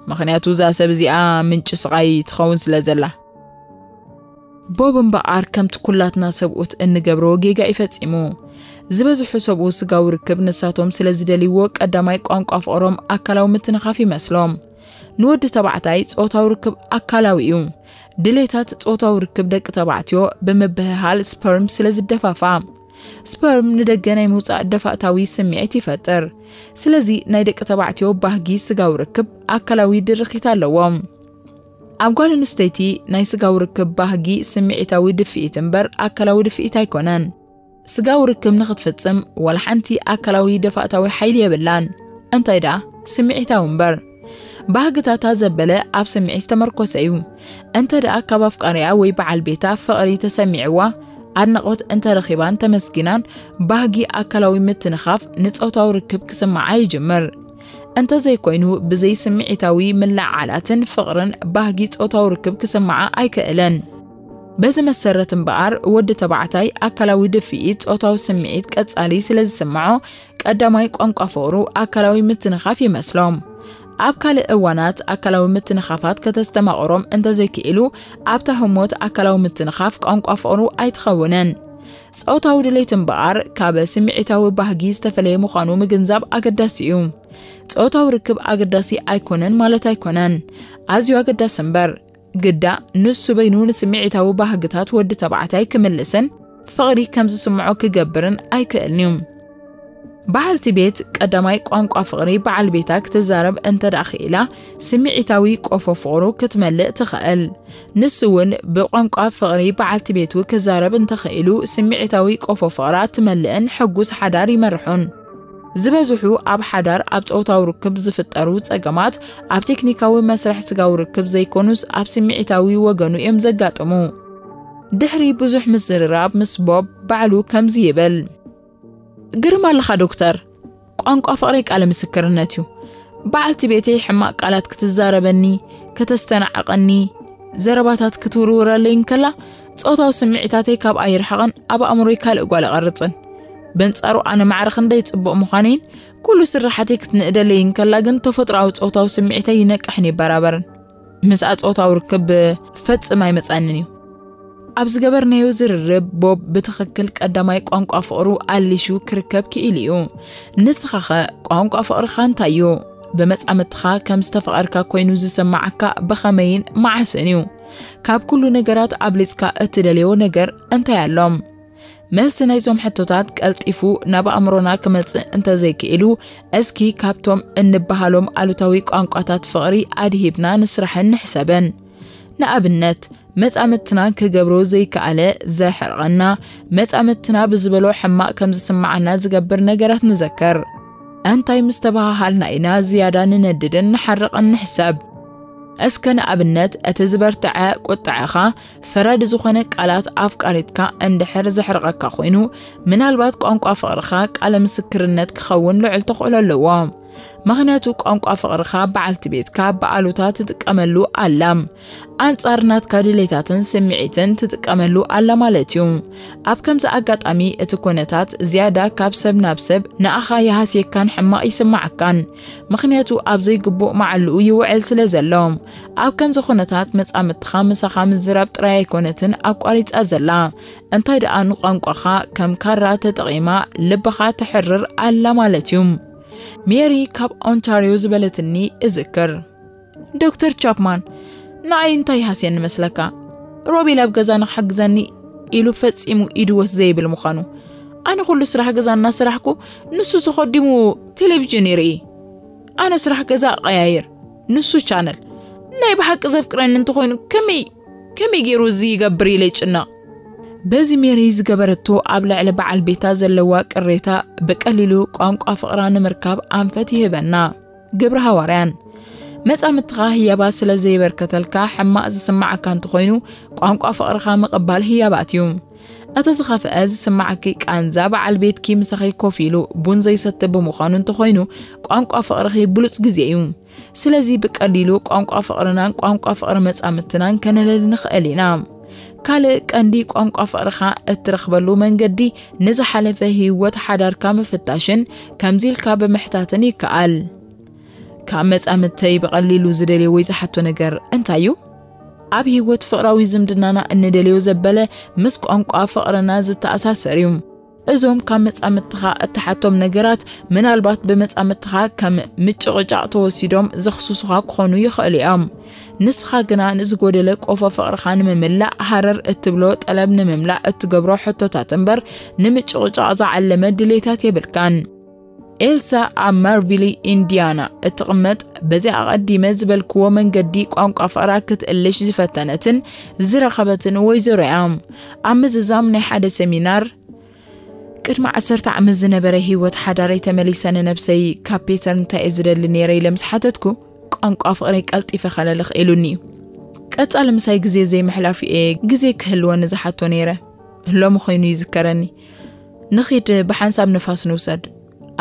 ምኽንያቱ እዛ ሰብ እዚኣ ምንጪ ስቓይ ትኸውን ስለ ዘላ." ቦብ እምበኣር ከምቲ ኩላትና ሰብኡት እንገብሮ ጌጋ እዩ ፈጺሙ። ዝበዝሑ ሰብኡት ስጋዊ ርክብ ንሳቶም ስለ ዝደልይዎ ቀዳማይ ቋንቋ ፍቕሮም ኣካላዊ ምትንኻፍ ይመስሎም። ንወዲ ተባዕታይ ጾታዊ ርክብ ኣካላዊ እዩ። ድሌታት ጾታዊ ርክብ ደቂ ተባዕትዮ ብምብህሃል ስፐርም ስለ ዝደፋፋ፣ ስፐርም ንደገ ናይ ምውጻእ ደፋእታዊ ስምዒት ይፈጥር። ስለዚ ናይ ደቂ ተባዕትዮ ባህጊ ስጋዊ ርክብ ኣካላዊ ድርኺት ኣለዎ። ኣብ ጓል ኣንስተይቲ ናይ ስጋዊ ርክብ ባህጊ ስምዒታዊ ድፍኢት እምበር ኣካላዊ ድፍኢት ኣይኮነን። ስጋዊ ርክብ ንኽትፍጽም ዋላ ሓንቲ ኣካላዊ ደፋእታዊ ሓይሊ የብላን። እንታይ ደኣ ስምዒታዊ እምበር። ባህግታታ ዘበለ ኣብ ስምዒት ዝተመርኮሰ እዩ። እንተ ደኣ ካብ ኣፍቃሪኣ ወይ በዓል ቤታ ፍቕሪ ተሰሚዕዋ፣ ኣድናቖት እንተ ረኺባን ተመስጊናን፣ ባህጊ ኣካላዊ ምትንኻፍ ንጾታዊ ርክብ ክስምዓ ይጅምር። እንተ ዘይኮይኑ፣ ብዘይ ስምዒታዊ ምልዕዓላትን ፍቕርን ባህጊ ጾታዊ ርክብ ክስምዓ ኣይክእልን። በዚ መሰረት እምበኣር፣ ወዲ ተባዕታይ ኣካላዊ ድፍኢት ጾታዊ ስምዒት ቀጻሊ ስለ ዝስምዖ፣ ቀዳማይ ቋንቋ ፍቕሩ ኣካላዊ ምትንኻፍ ይመስሎ። ኣብ ካልእ እዋናት ኣካላዊ ምትንኻፋት ከተስተማቕሮም እንተዘይክኢሉ፣ ኣብታ ህሞት ኣካላዊ ምትንኻፍ ቋንቋ ፍቕሩ ኣይትኸውንን። ጾታዊ ድሌት እምበኣር ካብ ስምዒታዊ ባህጊ ዝተፈለየ ምዃኑ ምግንዛብ ኣገዳሲ እዩ። ጾታዊ ርክብ ኣገዳሲ ኣይኮነን ማለት ኣይኮነን። ኣዝዩ ኣገዳሲ እምበር፣ ግዳ ንሱ በይኑ ንስምዒታዊ ባህግታት ወዲ ተባዕታይ ክምልስን ፍቕሪ ከም ዝስምዖ ክገብርን ኣይክእልን እዩ። በዓልቲ ቤት ቀዳማይ ቋንቋ ፍቕሪ በዓል ቤታ ክትዛረብ እንተ ደኣ ክኢላ፣ ስምዒታዊ ቆፎ ፍቕሩ ክትመልእ ትኽእል። ንሱ እውን ብቋንቋ ፍቕሪ በዓልቲ ቤቱ ክዛረብ እንተኽኢሉ፣ ስምዒታዊ ቆፎ ፍቕራ ትመልእን ሕጉስ ሓዳር ይመርሑን። ዝበዝሑ ኣብ ሓዳር ኣብ ጾታዊ ርክብ ዝፍጠሩ ጸገማት ኣብ ቴክኒካዊ መስርሕ ስጋዊ ርክብ ዘይኮኑስ ኣብ ስምዒታዊ ወገኑ እዮም ዘጋጥሙ። ድሕሪ ብዙሕ ምዝርራብ ምስ ቦብ ባዕሉ ከምዚ ይብል። ግርም ኣለኻ ዶክተር። ቋንቋ ፍቕረይ ቃለ ምስክርነት እዩ። በዓልቲ ቤተይ ሕማቕ ቃላት ክትዛረበኒ፣ ከተስተናዕቐኒ፣ ዘረባታት ክትውርውረለይ እንከላ፣ ጾታዊ ስምዒታተይ ካብኣ ይርሕቕን ኣብ ኣእምሮይ ካልእ ጓል እቐርጽን። በንጻሩ ኣነ ማዕረ ክንደይ ጽቡቕ ምዃነይን ኩሉ ስራሓተይ ክትንእደለይ እንከላ ግን ተፈጥሮኣዊ ጾታዊ ስምዒተይ ይነቅሕን ይበራበርን። ምስኣ ጾታዊ ርክብ ፈጽም ኣይመጻንን እዩ። ኣብ ዝገበርናዮ ዝርርብ ቦብ ብትኽክል ቀዳማይ ቋንቋ ፍቕሩ ኣሊሹ ክርከብ ክኢሉ እዩ። ንስኻኸ ቋንቋ ፍቕርኻ እንታይ እዩ? ብመጻምድትኻ ከም ዝተፈቐርካ ኮይኑ ዝስምዓካ ብኸመይን መዓስን እዩ? ካብ ኩሉ ነገራት ኣብሊጽካ እትደልዮ ነገር እንታይ ኣሎ? መልሲ ናይዞም ሕቶታት ቀልጢፉ ናብ ኣእምሮና ክመጽእ እንተዘይክኢሉ፣ እስኪ ካብቶም እንበሃሎም ኣሉታዊ ቋንቋታት ፍቕሪ ኣድሂብና ንስራሕን ንሕሰብን። ንኣብነት፣ መጻምድትና ክገብሮ ዘይከኣለ ዘሕርቐና፣ መጻምድትና ብዝበሎ ሕማቕ ከም ዝስምዓና ዝገብር ነገራት ንዘክር። እንታይ ምስ ተበሃሃልና ኢና ዝያዳ ንነድድን ንሓርቕን ንሕሰብ? እስከ ንኣብነት፣ እቲ ዝበርትዐ ቁጥዐኻ፣ ፈራዲ ዝኾነ ቃላት ኣፍቃሪትካ እንድሕር ዘሕርቐካ ኮይኑ፣ ምናልባት ቋንቋ ፍቕርኻ ቃለ ምስክርነት ክኸውን ልዑል ተኽእሎ ኣለዎ። ምኽንያቱ ቋንቋ ፍቕርኻ በዓልቲ ቤትካ ብኣሉታ ትጥቀመሉ ኣላ። ኣንጻር ናትካ ድሌታትን ስምዒትን ትጥቀመሉ ኣላ ማለት እዩ። ኣብ ከምዚ ኣጋጣሚ እቲ ኩነታት ዝያዳ ካብ ሰብ ናብ ሰብ ንኣኻ ይሃስየካን ሕማቕ ይስምዓካን። ምኽንያቱ ኣብ ዘይግቡእ መዓልኡ ይውዕል ስለ ዘሎ። ኣብ ከምዚ ኩነታት መጻምድትኻ ምሳኻ ምዝራብ ጥራይ ኣይኮነትን ኣቋሪጻ ዘላ። እንታይ ደኣ ንቋንቋኻ ከም ካራ ተጠቒማ ልብኻ ተሕርር ኣላ ማለት እዩ። ሜሪ ካብ ኦንታርዮ ዝበለትኒ እዝክር። ዶክተር ቻፕማን፣ ንኣይ እንታይ ይሃስየኒ መስለካ? ሮቤል ኣብ ገዛ ንክሕግዘኒ ኢሉ ፈጺሙ ኢዱ ወስ ዘይብል ምዃኑ። ኣነ ኩሉ ስራሕ ገዛ እናሰራሕኩ ንሱ ተኸዲሙ ቴሌቪዥን ይርኢ። ኣነ ስራሕ ገዛ እቐያይር፣ ንሱ ቻነል። ናይ ብሓቂ ዘፍቅረኒ እንተኾይኑ ከመይ፣ ከመይ ገይሩ እዚ ይገብር ኢለ ይጭነቕ። በዚ ሜሪ ዝገበረቶ ኣብ ልዕሊ በዓል ቤታ ዘለዋ ቅሬታ ብቀሊሉ ቋንቋ ፍቕራ ንምርካብ ኣንፈት ይህበና። ግብረ ሃዋርያን። መጻምድትኻ ህያባት ስለ ዘይበርከተልካ ሕማቕ ዝስምዓካ እንተኾይኑ፣ ቋንቋ ፍቕርኻ ምቕባል ህያባት እዩ። እቲ ዝኸፍአ ዝስምዓኪ ቃንዛ በዓል ቤትኪ ምሳኺ ኮፍ ኢሉ ቡን ዘይሰቲ ብምዃኑ እንተኾይኑ፣ ቋንቋ ፍቕርኺ ብሉጽ ግዜ እዩ። ስለዚ ብቀሊሉ ቋንቋ ፍቕርናን ቋንቋ ፍቕሪ መጻምድትናን ከነለሊ ንኽእል ኢና። ካልእ ቀንዲ ቋንቋ ፍቕርኻ እትረኽበሉ መንገዲ ንዝሓለፈ ህይወት ሓዳርካ ምፍታሽን ከምዚ ኢልካ ብምሕታትን ይከኣል። ካብ መጻምድተይ ብቐሊሉ ዝደልዮ ወይ ዝሓቶ ነገር እንታይ እዩ? ኣብ ህይወት ፍቕራዊ ዝምድናና እንደልዮ ዘበለ ምስ ቋንቋ ፍቕርና ዝተኣሳሰር እዩ። እዞም ካብ መጻምድትኻ እትሓቶም ነገራት ምናልባት ብመጻምድትኻ ከም ምጭቕጫቕ ተወሲዶም ዘኽስሱኻ ክኾኑ ይኽእሉ እዮም። ንስኻ ግና ንዝጎደለ ቆፎ ፍቕርኻ ንምምላእ ሃረር እትብሎ ጠለብ ንምምላእ እትገብሮ ሕቶታት እምበር ንምጭቕጫቕ ዝዓለመ ድሌታት የብልካን። ኤልሳ ኣብ ማርቪሊ ኢንዲያና እትቕመጥ በዚ ኣቐዲመ ዝበልክዎ መንገዲ ቋንቋ ፍቕራ ክትእልሽ ዝፈተነትን ዝረኸበትን ወይዘሮ እያ። ኣብ ምዝዛም ናይ ሓደ ሰሚናር ቅድሚ ዓሰርተ ዓመት ዝነበረ ህይወት ሓዳረይ ተመሊሰ ንነብሰይ ካብ ፔተር እንታይ እየ ዝደሊ ነይረ ኢለ ምስ ሓተትኩ ቋንቋ ፍቕረይ ቀልጢፈ ከለልኽ ኢሉኒ እዩ። ቀጻሊ ምሳይ ግዜ ዘይምሕላፉ እየ ግዜ ክህልወኒ ዝሓቶ ነይረ። ሎሚ ኮይኑ ይዝከረኒ። ንኺድ ብሓንሳብ ንፋስ ንውሰድ።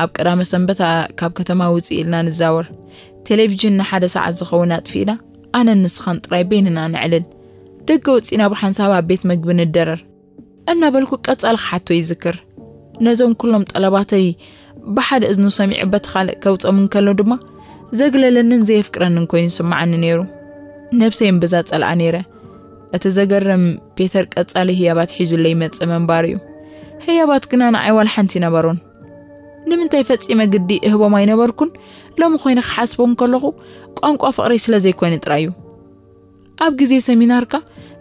ኣብ ቀዳመ ሰንበት ካብ ከተማ ውፅእ ኢልና ንዛወር። ቴሌቪዥን ንሓደ ሰዓት ዝኸውን ኣጥፊእና ኣነን ንስኻን ጥራይ በይንና ነዕልል። ደገ ወፂና ብሓንሳብ ኣብ ቤት መግቢ ንደረር። እናበልኩ ቀጻሊ ክሓቶ ይዝክር። ነዞም ኩሎም ጠለባተይ ብሓደ እዝኑ ሰሚዑ በቲ ካልእ ከውጾም እንከሎ ድማ ዘግለለንን ዘየፍቅረንን ኮይኑ ይስምዓኒ ነይሩ። ነብሰይ እምብዛ ጸልኣ ነይረ። እቲ ዘገርም ፔተር ቀጻሊ ህያባት ሒዙለይ ይመጽእ ምንባሩ እዩ። ህያባት ግና ንዓይ ዋላ ሓንቲ ነበሩን። ንምንታይ ፈጺመ ግዲ እህቦም ኣይነበርኩን፣ ሎሚ ኮይነ ክሓስቦ እንከለኹ ቋንቋ ፍቕረይ ስለ ዘይኮነ ጥራይ እዩ። ኣብ ግዜ ሰሚናርካ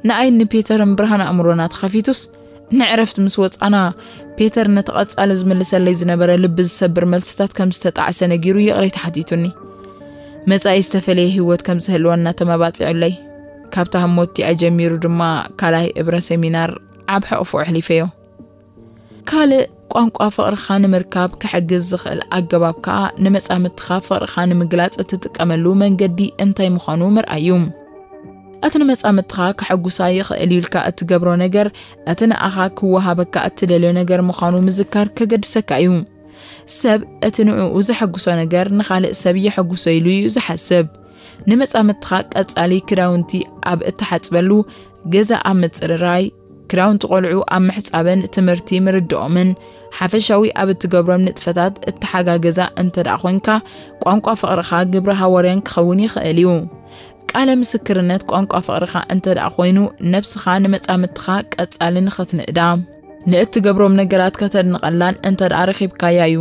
ንኣይን ንፔተርን ብርሃን ኣእምሮና ተኸፊቱስ፣ ንዕረፍቲ ምስ ወጻና፣ ፔተር ነቲ ቀጻሊ ዝምልሰለይ ዝነበረ ልቢ ዝሰብር መልስታት ከም ዝተጣዕሰ ነጊሩ ይቕሬታ ሓቲቱኒ። መጻኢ ዝተፈለየ ህይወት ከም ዝህልወና ተመባጺዑለይ። ካብታ ህሞት እቲኣ ጀሚሩ ድማ ካልኣይ እብረ ሰሚናር ኣብ ሕቕፉ ኣሕሊፈዮ። ካልእ ቋንቋ ፍቕርኻ ንምርካብ ክሕግዝ ዝኽእል ኣገባብ ከኣ ንመጻምድትኻ ፍቕርኻ ንምግላጽ እትጥቀመሉ መንገዲ እንታይ ምዃኑ ምርኣይ እዩ። እቲ ንመጻምድትኻ ከሐጉሳ ይኽእል እዩ ኢልካ እትገብሮ ነገር፣ እቲ ንኣኻ ክወሃበካ እትደልዮ ነገር ምዃኑ ምዝካር ከገድሰካ እዩ። ሰብ እቲ ንዕኡ ዘሐጉሶ ነገር ንኻልእ ሰብ የሐጉሶ ኢሉ እዩ ዝሓስብ። ንመጻምድትኻ ቀጻሊ ክዳውንቲ ኣብ እትሓጽበሉ፣ ገዛ ኣብ ምጽርራይ፣ ክዳውንቲ ቆልዑ ኣብ ምሕጻብን ትምህርቲ ምርድኦምን ሓፈሻዊ ኣብ እትገብሮም ንጥፈታት እተሓጋገዛ እንተ ደኣ ኾንካ፣ ቋንቋ ፍቕርኻ ግብረ ሃዋርያን ክኸውን ይኽእል እዩ። ቃለ ምስክርነት ቋንቋ ፍቕርኻ እንተ ደኣ ኾይኑ፣ ነብስኻ ንመጻምድትኻ ቀጻሊ ንኽትንእዳ፣ ንእትገብሮም ነገራት ከተድንቐላን እንተ ደኣ ረኺብካያ እዩ።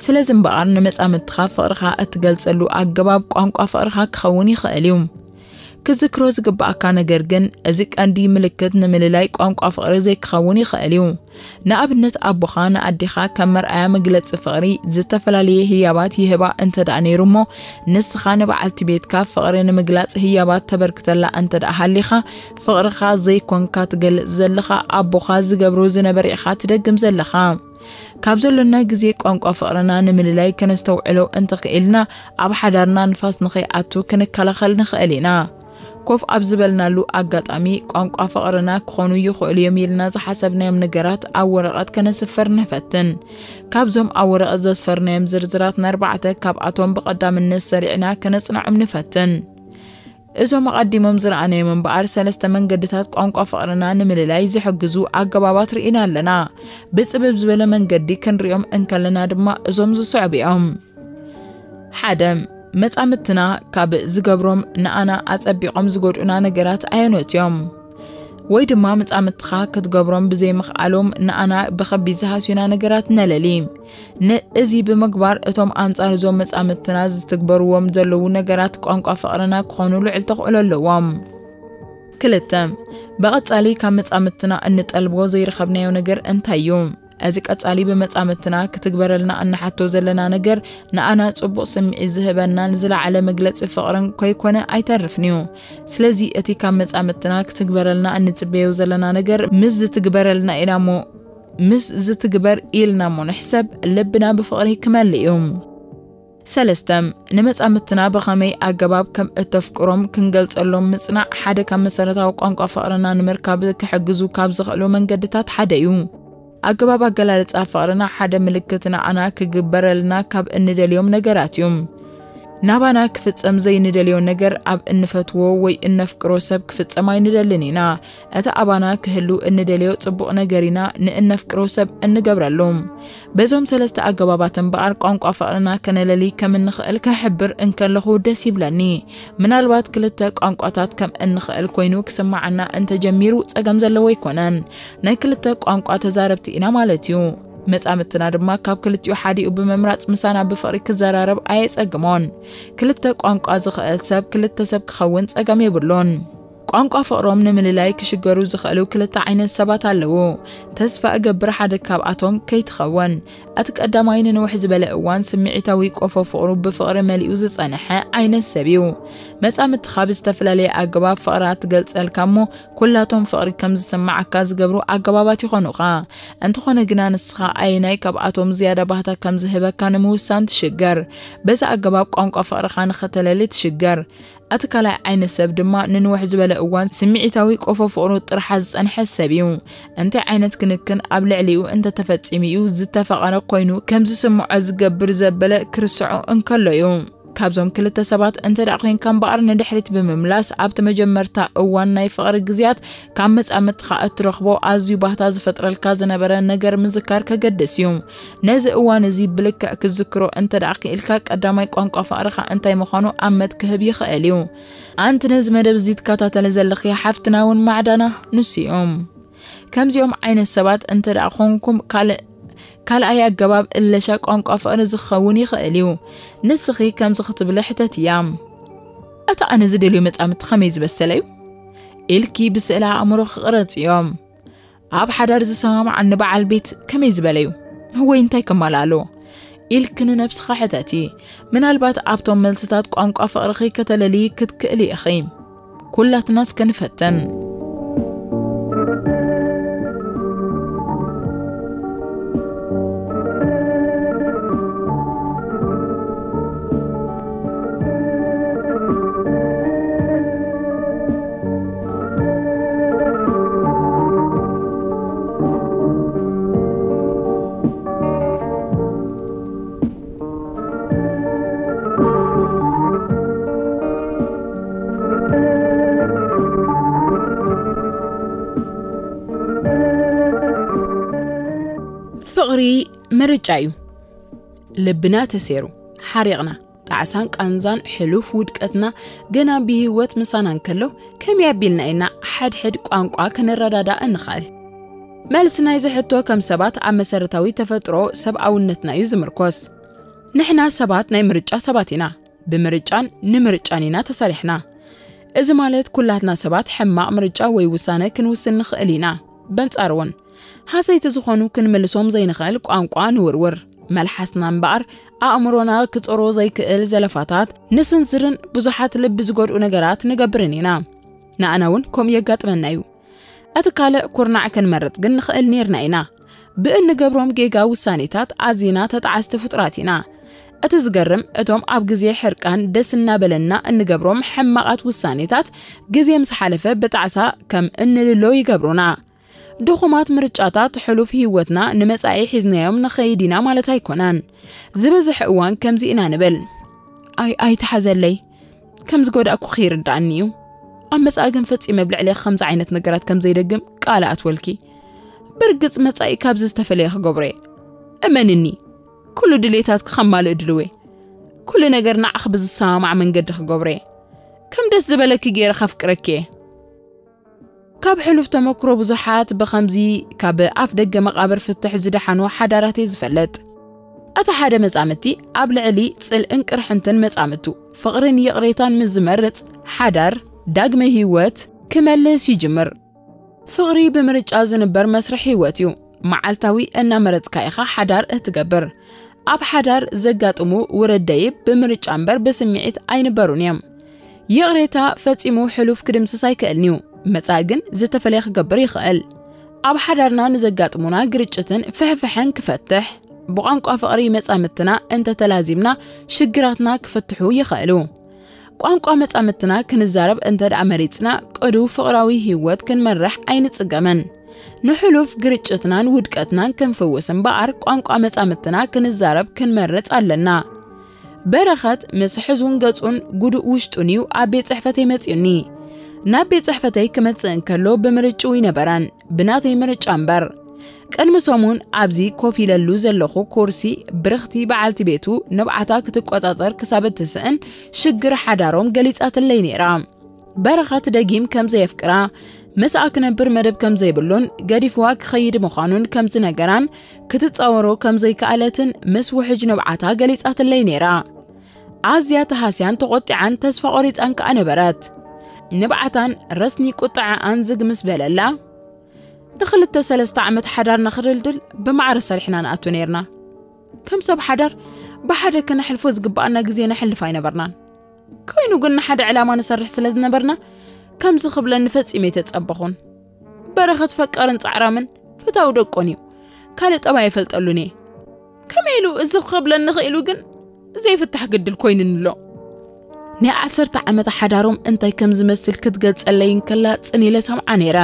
ስለዚ እምበኣር ንመጻምድትኻ ፍቕርኻ እትገልጸሉ ኣገባብ ቋንቋ ፍቕርኻ ክኸውን ይኽእል እዩ። ክዝክሮ ዝግብኣካ ነገር ግን፣ እዚ ቀንዲ ምልክት ንምልላይ ቋንቋ ፍቕሪ ዘይክኸውን ይኽእል እዩ። ንኣብነት፣ ኣቦኻ ንኣዴኻ ከም መርኣያ መግለጺ ፍቕሪ ዝተፈላለየ ህያባት ይህባ እንተ ደኣ ነይሩ እሞ፣ ንስኻ ንበዓልቲ ቤትካ ፍቕሪ ንምግላጽ ህያባት ተበርክተላ እንተ ደኣ ሃሊኻ፣ ፍቕርኻ ዘይኮንካ ትገልጽ ዘለኻ፣ ኣቦኻ ዝገብሮ ዝነበረ ኢኻ ትደግም ዘለኻ። ካብ ዘሎና ግዜ ቋንቋ ፍቕርና ንምልላይ ከነስተውዕሎ እንተኽኢልና፣ ኣብ ሓዳርና ንፋስ ንኸይኣቱ ክንከላኸል ንኽእል ኢና። ኮፍ ኣብ ዝበልናሉ ኣጋጣሚ፣ ቋንቋ ፍቕርና ክኾኑ ይኽእሉ እዮም ኢልና ዝሓሰብናዮም ነገራት ኣብ ወረቐት ከነስፍር ንፈትን። ካብዞም ኣብ ወረቐት ዘስፈርናዮም ዝርዝራት፣ ንኣርባዕተ ካብኣቶም ብቐዳምነት ሰሪዕና ከነጽንዖም ንፈትን። እዞም ኣቐዲሞም ዝረኣናዮም እምበኣር፣ ሰለስተ መንገድታት ቋንቋ ፍቕርና ንምልላይ ዝሕግዙ ኣገባባት ርኢና ኣለና። ብጽብብ ዝበለ መንገዲ ክንሪኦም እንከለና ድማ፣ እዞም ዝስዕቡ እዮም። ሓደ፣ መጻምድትና ካብ ዝገብሮም ንኣና ኣጸቢቖም ዝጎድኡና ነገራት ኣየኖት እዮም? ወይ ድማ መጻምድትኻ ክትገብሮም ብዘይምኽኣሎም ንኣና ብኸቢድ ዝሃስዩና ነገራት ነለሊ። ን-፣ እዚ ብምግባር እቶም ኣንጻር እዞም መጻምድትና ዝትግበርዎም ዘለዉ ነገራት ቋንቋ ፍቕርና ክኾኑ ልዑል ተኽእሎ ኣለዎም። ክልተ፣ ብቐጻሊ ካብ መጻምድትና እንጠልቦ ዘይረኸብናዮ ነገር እንታይ እዩ? እዚ ቀጻሊ ብመጻምድትና ክትግበረልና እንሓቶ ዘለና ነገር ንኣና ጽቡቕ ስምዒት ዝህበናን ዝለዓለ መግለጺ ፍቕርን ከይኮነ ኣይተርፍን እዩ። ስለዚ እቲ ካብ መጻምድትና ክትግበረልና እንጽበዮ ዘለና ነገር ምስ ዝትግበረልና ኢና እሞ፣ ምስ ዝትግበር ኢልና እሞ ንሕሰብ፣ ልብና ብፍቕሪ ክመልእ እዩ። ሰለስተ፣ ንመጻምድትና ብኸመይ ኣገባብ ከም እተፍቅሮም ክንገልጸሎም ምጽናዕ ሓደ ካብ መሰረታዊ ቋንቋ ፍቕርና ንምርካብ ክሕግዙ ካብ ዝኽእሉ መንገድታት ሓደ እዩ። ኣገባብ ኣገላልጻ ፍቕርና ሓደ ምልክት ንዓና ክግበረልና ካብ እንደልዮም ነገራት እዩ። ናባና ክፍጸም ዘይንደልዮ ነገር ኣብ እንፈትዎ ወይ እነፍቅሮ ሰብ ክፍጸም ኣይንደልን ኢና። እቲ ኣባና ክህሉ እንደልዮ ጽቡቕ ነገር ኢና ንእነፍቅሮ ሰብ እንገብረሉ። በዞም ሰለስተ ኣገባባት እምበኣር ቋንቋ ፍቕርና ከነለሊ ከም እንኽእል ክሕብር እንከለኹ ደስ ይብለኒ። ምናልባት ክልተ ቋንቋታት ከም እንኽእል ኮይኑ ክስምዓና እንተጀሚሩ ጸገም ዘለዎ ኣይኮነን። ናይ ክልተ ቋንቋ ተዛረብቲ ኢና ማለት እዩ። መጻምድትና ድማ ካብ ክልቲኡ ሓዲኡ ብምምራጽ ምሳና ብፍቕሪ ክዘራረብ ኣየጸግሞን። ክልተ ቋንቋ ዝኽእል ሰብ ክልተ ሰብ ክኸውን ጸገም የብሉን። ቋንቋ ፍቕሮም ንምልላይ ክሽገሩ ዝኽእሉ ክልተ ዓይነት ሰባት ኣለዉ። ተስፋ እገብር ሓደ ካብኣቶም ከይትኸውን። እቲ ቀዳማይ ንንውሕ ዝበለ እዋን ስምዒታዊ ቆፎ ፍቕሩ ብፍቕሪ መሊኡ ዝጸንሐ ዓይነት ሰብ እዩ። መጻምድትኻ ብዝተፈላለየ ኣገባብ ፍቕራ ትገልጸልካ እሞ፣ ኩላቶም ፍቕሪ ከም ዝስምዓካ ዝገብሩ ኣገባባት ይኾኑኻ። እንተኾነ ግና ንስኻ ኣየናይ ካብኣቶም ዝያዳ ባህታ ከም ዝህበካ ንምውሳን ትሽገር። በዚ ኣገባብ ቋንቋ ፍቕርኻ ንኸተለሊ ትሽገር። እቲ ካልኣይ ዓይነት ሰብ ድማ ንንውሕ ዝበለ እዋን ስምዒታዊ ቆፎ ፍቕሩ ጥርሓ ዝጸንሐ ሰብ እዩ። እንታይ ዓይነት ክንክን ኣብ ልዕሊኡ እንተተፈጺሙ እዩ ዝተፈቐረ ኮይኑ ከም ዝስምዖ ዝገብር ዘበለ ክርስዖ እንከሎ እዩ። ካብዞም ክልተ ሰባት እንተ ደኣ ኮይንካ እምበኣር ንድሕሪት ብምምላስ ኣብቲ መጀመርታ እዋን ናይ ፍቕሪ ግዜያት ካብ መጻምድትኻ እትረኽቦ ኣዝዩ ባህታ ዝፈጥረልካ ዝነበረ ነገር ምዝካር ከገድስ እዩ። ነዚ እዋን እዚ ብልክዕ ክትዝክሮ እንተ ደኣ ክኢልካ ቀዳማይ ቋንቋ ፍቕርኻ እንታይ ምዃኑ ኣመት ክህብ ይኽእል እዩ። ኣንቲ ነዚ መደብ እዚ ትከታተሊ ዘለኺ ሓፍትና እውን ማዕዳና ንሱ እዩ። ከምዚኦም ዓይነት ሰባት እንተ ደኣ ኾንኩም ካልእ ካልኣይ ኣገባብ እለሻ ቋንቋ ፍቕሪ ዝኸውን ይኽእል እዩ። ንስኺ ከምዚ ክትብሊ ሕተትያ። "እቲ ኣነ ዝደልዮ መጻምድቲ ከመይ ዝበሰለ እዩ?" ኢልኪ ብስእለ ኣእምሮ ክቕረጽ እዮም። "ኣብ ሓዳር ዝሰማምዓኒ በዓል ቤት ከመይ ዝበለ እዩ? ወይ እንታይ ከማልእ ኣለዎ?" ኢልኪ ንነብስኻ ሕተቲ። ምናልባት ኣብቶም መልስታት ቋንቋ ፍቕርኺ ከተለልዪ ክትክእሊ ኢኺ። ኩላትና እስከ ንፈትን። ምርጫ እዩ። ልብና ተሴሩ፣ ሓሪቕና፣ ጣዕሳን ቃንዛን ሕሉፍ ውድቀትና ገና ብህይወት ምሳና እንከሎ፣ ከመይ ኣቢልና ኢና ሓድሕድ ቋንቋ ክንረዳዳእ እንኽእል? መልሲ ናይዚ ሕቶ ከም ሰባት ኣብ መሰረታዊ ተፈጥሮ ሰብኣውነትና እዩ ዝምርኮስ። ንሕና ሰባት ናይ ምርጫ ሰባት ኢና። ብምርጫን ንምርጫን ኢና ተሰሪሕና። እዚ ማለት ኩላትና ሰባት ሕማቕ ምርጫ ወይ ውሳነ ክንውስን ንኽእል ኢና። በንጻሩ እውን፣ ሃሰይቲ ዝኾኑ ክንምልሶም ዘይንኽእል ቋንቋ ንውርውር። መልሓስና እምበኣር ኣእምሮና ክጾሮ ዘይክእል ዘለፋታት ንስንዝርን ብዙሓት ልቢ ዝጎድኡ ነገራት ንገብርን ኢና። ንኣና እውን ከምኡ የጋጥመና እዩ። እቲ ካልእ ኩርናዕ ክንመርጽ ግን ንኽእል ኔርና ኢና። ብእንገብሮም ጌጋ ውሳኔታት ኣዚና ተጣዓስቲ ፍጡራት ኢና። እቲ ዝገርም፣ እቶም ኣብ ግዜ ሕርቃን ደስ እናበለና እንገብሮም ሕማቓት ውሳኔታት፣ ግዜ ምስ ሓለፈ ብጣዕሳ ከም እንልሎ ይገብሩና። ድኹማት ምርጫታት ሕሉፍ ህይወትና ንመጻኢ ሒዝናዮም ንኸይድ ኢና ማለት ኣይኮነን። ዝበዝሕ እዋን ከምዚ ኢና ንብል። ኣይ፣ ኣይትሓዘለይ። ከም ዝጎዳእኩ ይርዳእኒ እዩ። ኣብ መጻኢ ግን ፈጺመ ኣብ ልዕሌ ከምዚ ዓይነት ነገራት ከም ዘይደግም ቃል ኣትወልኪ። ብርግጽ መጻኢ ካብዚ ዝተፈለየ ክገብሮ እየ። እመንኒ፣ ኩሉ ድሌታትኪ ከማልእ ድልው እየ። ኩሉ ነገር ንዓኺ ብዝሰማማዕ መንገዲ ክገብሮ እየ። ከም ደስ ዝበለኪ ገይረ ከፍቅረኪ እየ። ካብ ሕሉፍ ተመክሮ ብዙሓት ብኸምዚ ካብ ኣፍ ደገ መቓብር ፍትሕ ዝደሓኑ ሓዳራት እየ ዝፈልጥ። እቲ ሓደ መጻምድቲ ኣብ ልዕሊ ጽልእን ቅርሕንትን መጻምድቱ ፍቕርን ይቕሬታን ምስ ዝመርጽ፣ ሓዳር ዳግመ ህይወት ክመልስ ይጅምር። ፍቕሪ ብምርጫ ዝንበር መስርሕ ህይወት እዩ። መዓልታዊ እናመረጽካ ኢኻ ሓዳር እትገብር። ኣብ ሓዳር ዘጋጥሙ ውረድ ደይብ ብምርጫ እምበር ብስምዒት ኣይንበሩን እዮም። ይቕሬታ ፈጺሙ ሕሉፍ ክድምስስ ኣይክእልን እዩ። መጻኢ ግን ዝተፈለየ ክገብር ይኽእል። ኣብ ሓዳርና ንዘጋጥሙና ግርጭትን ፍሕፍሕን ክፈትሕ፣ ብቋንቋ ፍቕሪ መጻምድትና እንተተላዚምና ሽግራትና ክፍትሑ ይኽእሉ። ቋንቋ መጻምድትና ክንዛረብ እንተ ደኣ መሪጽና፣ ቅዱው ፍቕራዊ ህይወት ክንመርሕ ኣይንጽገምን። ንሕሉፍ ግርጭትናን ውድቀትናን ክንፍውስ እምበኣር፣ ቋንቋ መጻምድትና ክንዛረብ ክንመርጽ ኣለና። በረኸት ምስ ሕዙን ገጹን ጉዱእ ውሽጡን እዩ ኣብ ቤት ጽሕፈተይ መጺኡኒ። ናብ ቤት ጽሕፈተይ ክመጽእ እንከሎ ብምርጭኡ ኣይነበረን፣ ብናተይ ምርጫ እምበር። ቅድሚ ሰሙን ኣብዚ ኮፍ ኢለሉ ዘለኹ ኩርሲ፣ ብርኽቲ በዓልቲ ቤቱ ንብዓታ ክትቆጻጸር ክሳብ እትስእን ሽግር ሓዳሮም ገሊጻትለይ ነይራ። በረኸት ደጊም ከም ዘየፍቅራ፣ ምስኣ ክነብር መደብ ከም ዘይብሉን ገዲፍዋ ክኸይድ ምዃኑን ከም ዝነገራን ክትጻወሮ ከም ዘይከኣለትን ምስ ውሕጅ ንብዓታ ገሊጻትለይ ነይራ። ኣዝያ ተሃስያን ተቖጢዓን ተስፋ ቆሪጻን ከኣ ነበረት። ንብዓታን ረስኒ ቁጥዐኣን ዝግ ምስ በለላ፣ ንኽልተ ሰለስተ ዓመት ሓዳርና ክድልድል ብማዕረ ሰሪሕና ንኣቱ ነይርና። ከም ሰብ ሓዳር ብሓደ ክነሕልፎ ዝግብኣና ግዜ ነሕልፍ ኣይነበርናን። ኮይኑ ግን ንሓደ ዕላማ ንሰርሕ ስለ ዝነበርና፣ ከምዚ ክብለኒ ፈጺመ ኣይተጸበኹን። በረኸት ፈቃርን ጻዕራምን ፈታዊ ደቆን እዩ። ካልእ ጠባይ ኣይፈልጠሉን እየ። ከመይ ኢሉ እዚ ክብለኒ ኽኢሉ ግን ዘይፍታሕ ግድል ኮይኑኒ ኣሎ። ናይ ዓሰርተ ዓመት ሓዳሮም እንታይ ከም ዝመስል ክትገልጸለይ እንከላ ጽን ኢለ ሰምዓ ነይረ።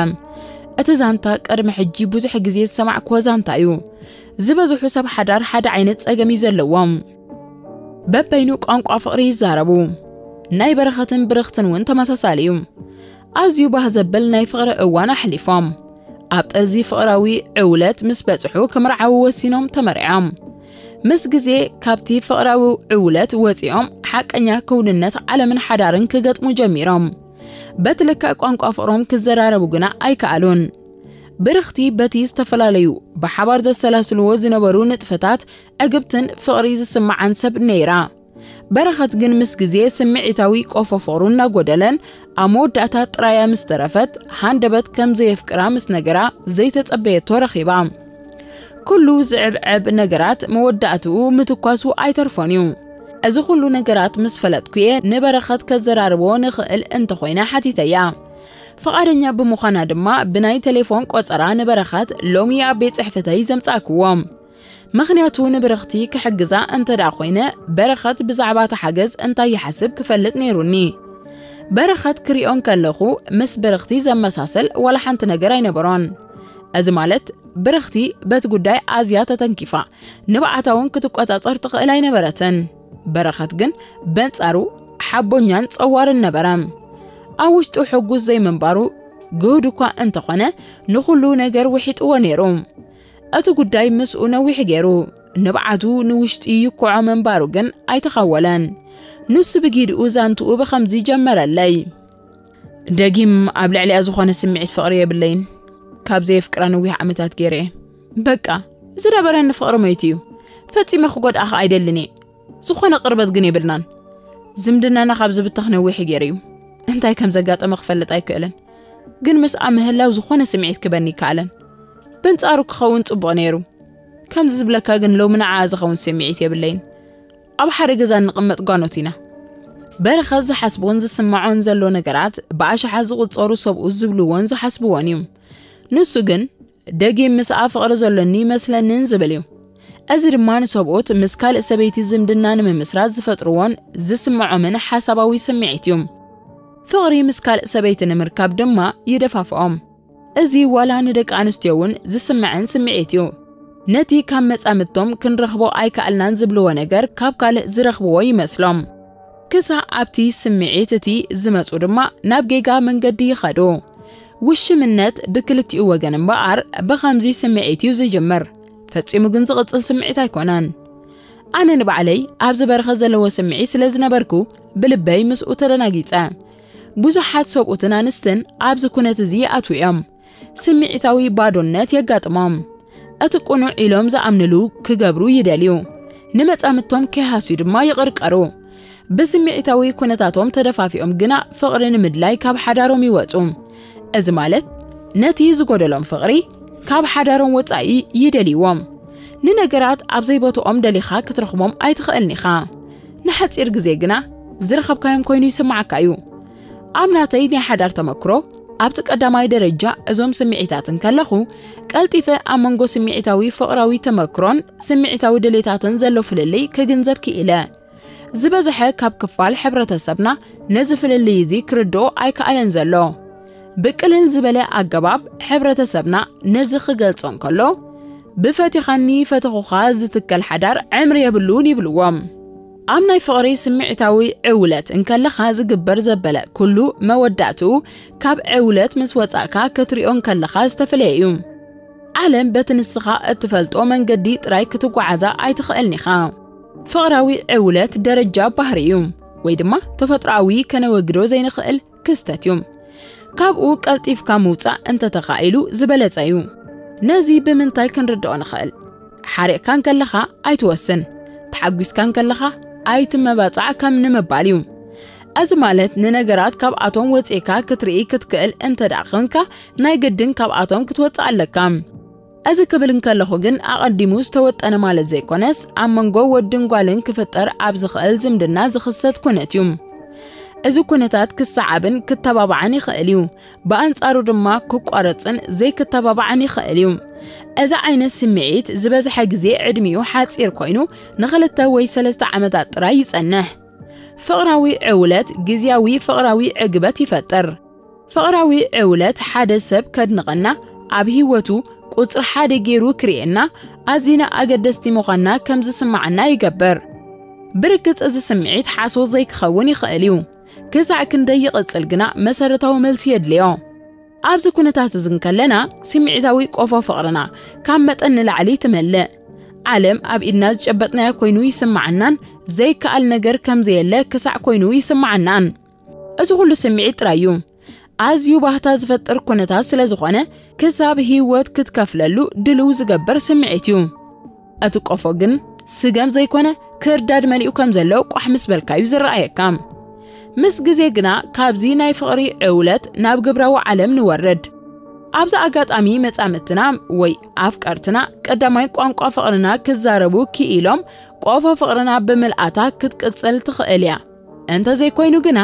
እቲ ዛንታ ቅድሚ ሕጂ ብዙሕ ግዜ ዝሰማዕክዎ ዛንታ እዩ። ዝበዝሑ ሰብ ሓዳር ሓደ ዓይነት ጸገም እዩ ዘለዎም። በበይኑ ቋንቋ ፍቕሪ ይዛረቡ። ናይ በረኸትን ብርኽትን እውን ተመሳሳሊ እዩ። ኣዝዩ ባህ ዘብል ናይ ፍቕሪ እዋን ኣሕሊፎም። ኣብ ጠርዚ ፍቕራዊ ዕውለት ምስ በጽሑ ክምርዓዉ ወሲኖም ተመርዕዮም። ምስ ግዜ ካብቲ ፍቕራዊ ዕውለት ወጺኦም ሓቀኛ ክውንነት ዓለምን ሓዳርን ክገጥሙ ጀሚሮም። በቲ ልክዕ ቋንቋ ፍቕሮም ክዘራረቡ ግና ኣይከኣሉን። ብርኽቲ በቲ ዝተፈላለዩ ብሓባር ዘሰላስልዎ ዝነበሩ ንጥፈታት ዕግብትን ፍቕሪ ዝስምዓን ሰብ ነይራ። በረኸት ግን ምስ ግዜ ስምዒታዊ ቆፎፎሩ እናጎደለን ኣብ መወዳእታ ጥራያ ምስ ተረፈት ሃንደበት ከም ዘየፍቅራ ምስ ነገራ ዘይተጸበየቶ ረኺባ። ኩሉ ዝዕብዕብ ነገራት መወዳእትኡ ምትኳሱ ኣይተርፎን እዩ። እዚ ኩሉ ነገራት ምስ ፈለጥኩ እየ ንበረኸት ከዘራርቦ ንኽእል እንተኾይነ ሓቲተያ። ፍቓደኛ ብምዃና ድማ ብናይ ቴሌፎን ቆጸራ ንበረኸት ሎሚ ኣብ ቤት ጽሕፈተይ ዘምጻእክዎ። ምኽንያቱ ንብርኽቲ ክሕግዛ እንተ ደኣ ኮይነ፣ በረኸት ብዛዕባ እቲ ሓገዝ እንታይ ይሓስብ ክፈልጥ ነይሩኒ። በረኸት ክሪኦ እንከለኹ ምስ ብርኽቲ ዘመሳሰል ዋላ ሓንቲ ነገር ኣይነበሮን። እዚ ማለት ብርኽቲ በቲ ጉዳይ ኣዝያ ተተንኪፋ፣ ንብዓታ እውን ክትቆጻጸር ትኽእል ኣይነበረትን። በረኸት ግን በንጻሩ ሓቦኛን ጸዋርን ነበረ። ኣብ ውሽጡ ሕጉስ ዘይምንባሩ ግሁድ እኳ እንተኾነ፣ ንኹሉ ነገር ውሒጥዎ ነይሩ። እቲ ጉዳይ ምስኡ ነዊሕ ገይሩ ንብዓቱ ንውሽጢ ይኩዖ ምንባሩ ግን ኣይተኻወለን። ንሱ ብጊድኡ ዛንትኡ ብኸምዚ ጀመረለይ። ደጊም ኣብ ልዕሊኣ ዝኾነ ስምዒት ፍቕሪ የብለይን። ካብ ዘየፍቅራ ነዊሕ ዓመታት ገይረ እየ። በቃ፣ ዝነበረኒ ፍቕሪ መይቱ እዩ። ፈጺመ ክጎድኣኻ ኣይደልን እየ። ዝኾነ ቅርበት ግን የብልናን። ዝምድናና ካብ ዝብተኽ ነዊሕ ገይሩ እዩ። እንታይ ከም ዘጋጠመ ክፈልጥ ኣይክእልን። ግን ምስኣ ምህላው ዝኾነ ስምዒት ክበኒ ይከኣለን። በንጻሩ ክኸውን ጽቡቕ ነይሩ። ከምዚ ዝብለካ ግን ሎሚ ንዓኣ ዝኸውን ስምዒት የብለይን። ኣብ ሓደ ገዛ እንቕመጥ ጓኖት ኢና። በረኸት ዝሓስቦን ዝስምዖን ዘሎ ነገራት ብኣሽሓት ዝቑጸሩ ሰብኡት ዝብልዎን ዝሓስብዎን እዩ። ንሱ ግን ደጊም ምስኣ ፍቕሪ ዘሎኒ ይመስለንን ዝብል እዩ። እዚ ድማ ንሰብኡት ምስ ካልእ ሰበይቲ ዝምድና ንምምስራት ዝፈጥርዎን ዝስምዖምን ሓሳባዊ ስምዒት እዩ። ፍቕሪ ምስ ካልእ ሰበይቲ ንምርካብ ድማ ይደፋፍኦም። እዚ ዋላ ንደቂ ኣንስትዮ እውን ዝስምዐን ስምዒት እዩ። ነቲ ካብ መጻምድቶም ክንረኽቦ ኣይከኣልናን ዝብልዎ ነገር ካብ ካልእ ዝረኽብዎ ይመስሎም። ክሳዕ ኣብቲ ስምዒት እቲ ዝመጹ ድማ ናብ ጌጋ መንገዲ ይኸዱ። ውሽምነት ብክልቲኡ ወገን እምበኣር ብኸምዚ ስምዒት እዩ ዝጅምር። ፈጺሙ ግን ዝቕጽል ስምዒት ኣይኮነን። ኣነ ንባዕለይ ኣብዚ በረኸት ዘለዎ ስምዒት ስለ ዝነበርኩ ብልበይ ምስኡ ተደናጊጸ። ብዙሓት ሰብኡትን ኣንስትን ኣብዚ ኩነት እዚ ይኣትዉ እዮም። ስምዒታዊ ባዶነት የጋጥሞም። እቲ ቅኑዕ ኢሎም ዝኣምንሉ ክገብሩ ይደልዩ። ንመጻምድቶም ከይሃስዩ ድማ ይቕርቀሩ። ብስምዒታዊ ኩነታቶም ተደፋፊኦም ግና ፍቕሪ ንምድላይ ካብ ሓዳሮም ይወጹ። እዚ ማለት ነቲ ዝጎደሎም ፍቕሪ ካብ ሓዳሮም ወጻኢ ይደልይዎም። ንነገራት ኣብ ዘይቦትኦም ደሊኻ ክትረኽቦም ኣይትኽእልን ኢኻ። ንሓጺር ግዜ ግና ዝረኸብካዮም ኮይኑ ይስምዓካ እዩ። ኣብ ናተይ ናይ ሓዳር ተመክሮ፣ ኣብቲ ቀዳማይ ደረጃ እዞም ስምዒታት እንከለኹ፣ ቀልጢፈ ኣብ መንጎ ስምዒታዊ ፍቕራዊ ተመክሮን ስምዒታዊ ድሌታትን ዘሎ ፍልልይ ክግንዘብ ክኢለ። ዝበዝሐ ካብ ክፋል ሕብረተሰብና ነዚ ፍልልይ እዚ ክርድኦ ኣይከኣለን ዘሎ። ብቅልል ዝበለ ኣገባብ ሕብረተሰብና ነዚ ክገልጾ እንከሎ፣ ብፈቲኻኒ ፈተኹኻ ዝትከል ሓዳር ዕምሪ የብሉን ይብልዎም። ኣብ ናይ ፍቕሪ ስምዒታዊ ዕውለት እንከለኻ ዝግበር ዘበለ ኩሉ መወዳእትኡ ካብ ዕውለት ምስ ወጻእካ ክትሪኦ እንከለኻ ዝተፈለየ እዩ። ዓለም በቲ ንስኻ እትፈልጦ መንገዲ ጥራይ ክትጓዓዛ ኣይትኽእልን ኢኻ። ፍቕራዊ ዕውለት ደረጃ ባህሪ እዩ፣ ወይ ድማ ተፈጥሮኣዊ ከነወግዶ ዘይንኽእል ክስተት እዩ። ካብኡ ቀልጢፍካ ምውጻእ እንተተኻኢሉ ዝበለጸ እዩ። ነዚ ብምንታይ ክንርድኦ ንኽእል? ሓሪቕካ እንከለኻ ኣይትወስን፣ ተሓጒስካ እንከለኻ ኣይትመባጻዕ ከም ንምባል እዩ። እዚ ማለት ንነገራት ካብኣቶም ወጺእካ ክትርኢ ክትክእል እንተ ደኣ ኾንካ ናይ ግድን ካብኣቶም ክትወጽእ ኣለካ። እዚ ክብል እንከለኹ ግን ኣቐዲሙ ዝተወጠነ ማለት ዘይኮነስ ኣብ መንጎ ወድን ጓልን ክፍጠር ኣብ ዝኽእል ዝምድና ዝኽሰት ኩነት እዩ። እዚ ኩነታት ክሰዓብን ክተባባዕን ይኽእል እዩ። ብኣንጻሩ ድማ ክቋረጽን ዘይክተባባዕን ይኽእል እዩ። እዚ ዓይነት ስምዒት ዝበዝሐ ግዜ ዕድሚኡ ሓጺር ኮይኑ ንኽልተ ወይ ሰለስተ ዓመታት ጥራይ ይጸንሕ። ፍቕራዊ ዕውለት ግዝያዊ ፍቕራዊ ዕግበት ይፈጥር። ፍቕራዊ ዕውለት ሓደ ሰብ ከድንቐና፣ ኣብ ህይወቱ ቁጽሪ ሓደ ገይሩ ክርእየና፣ ኣዚና ኣገደስቲ ምዃንና ከም ዝስምዓና ይገብር። ብርግጽ እዚ ስምዒት ሓሶት ዘይክኸውን ይኽእል እዩ። ክሳዕ ክንደይ ይቕጽል ግና መሰረታዊ መልሲ የድልዮ። ኣብዚ ኩነታት እዚ እንከለና፣ ስምዒታዊ ቆፎ ፍቕርና ካብ መጠን ንላዕሊ ትመልእ። ዓለም ኣብ ኢድና ዝጨበጥናዮ ኮይኑ ይስምዓናን ዘይከኣል ነገር ከም ዘየለ ክሳዕ ኮይኑ ይስምዓናን። እዚ ኩሉ ስምዒት ጥራይ እዩ። ኣዝዩ ባህታ ዝፈጥር ኩነታት ስለ ዝኾነ፣ ክሳብ ህይወት ክትከፍለሉ ድልው ዝገብር ስምዒት እዩ። እቲ ቆፎ ግን ስገም ዘይኮነ ክርዳድ መሊኡ ከም ዘሎ ቋሕ ምስ በልካዩ ዝረኣየካ። ምስ ግዜ ግና ካብዚ ናይ ፍቕሪ ዕውለት ናብ ግብራዊ ዓለም ንወርድ። ኣብዚ ኣጋጣሚ መጻምድትና ወይ ኣፍቀርትና ቀዳማይ ቋንቋ ፍቕርና ክዛረቡ ክኢሎም ቆፎ ፍቕርና ብምልኣታ ክትቅጽል ትኽእል እያ። እንተ ዘይኮይኑ ግና፣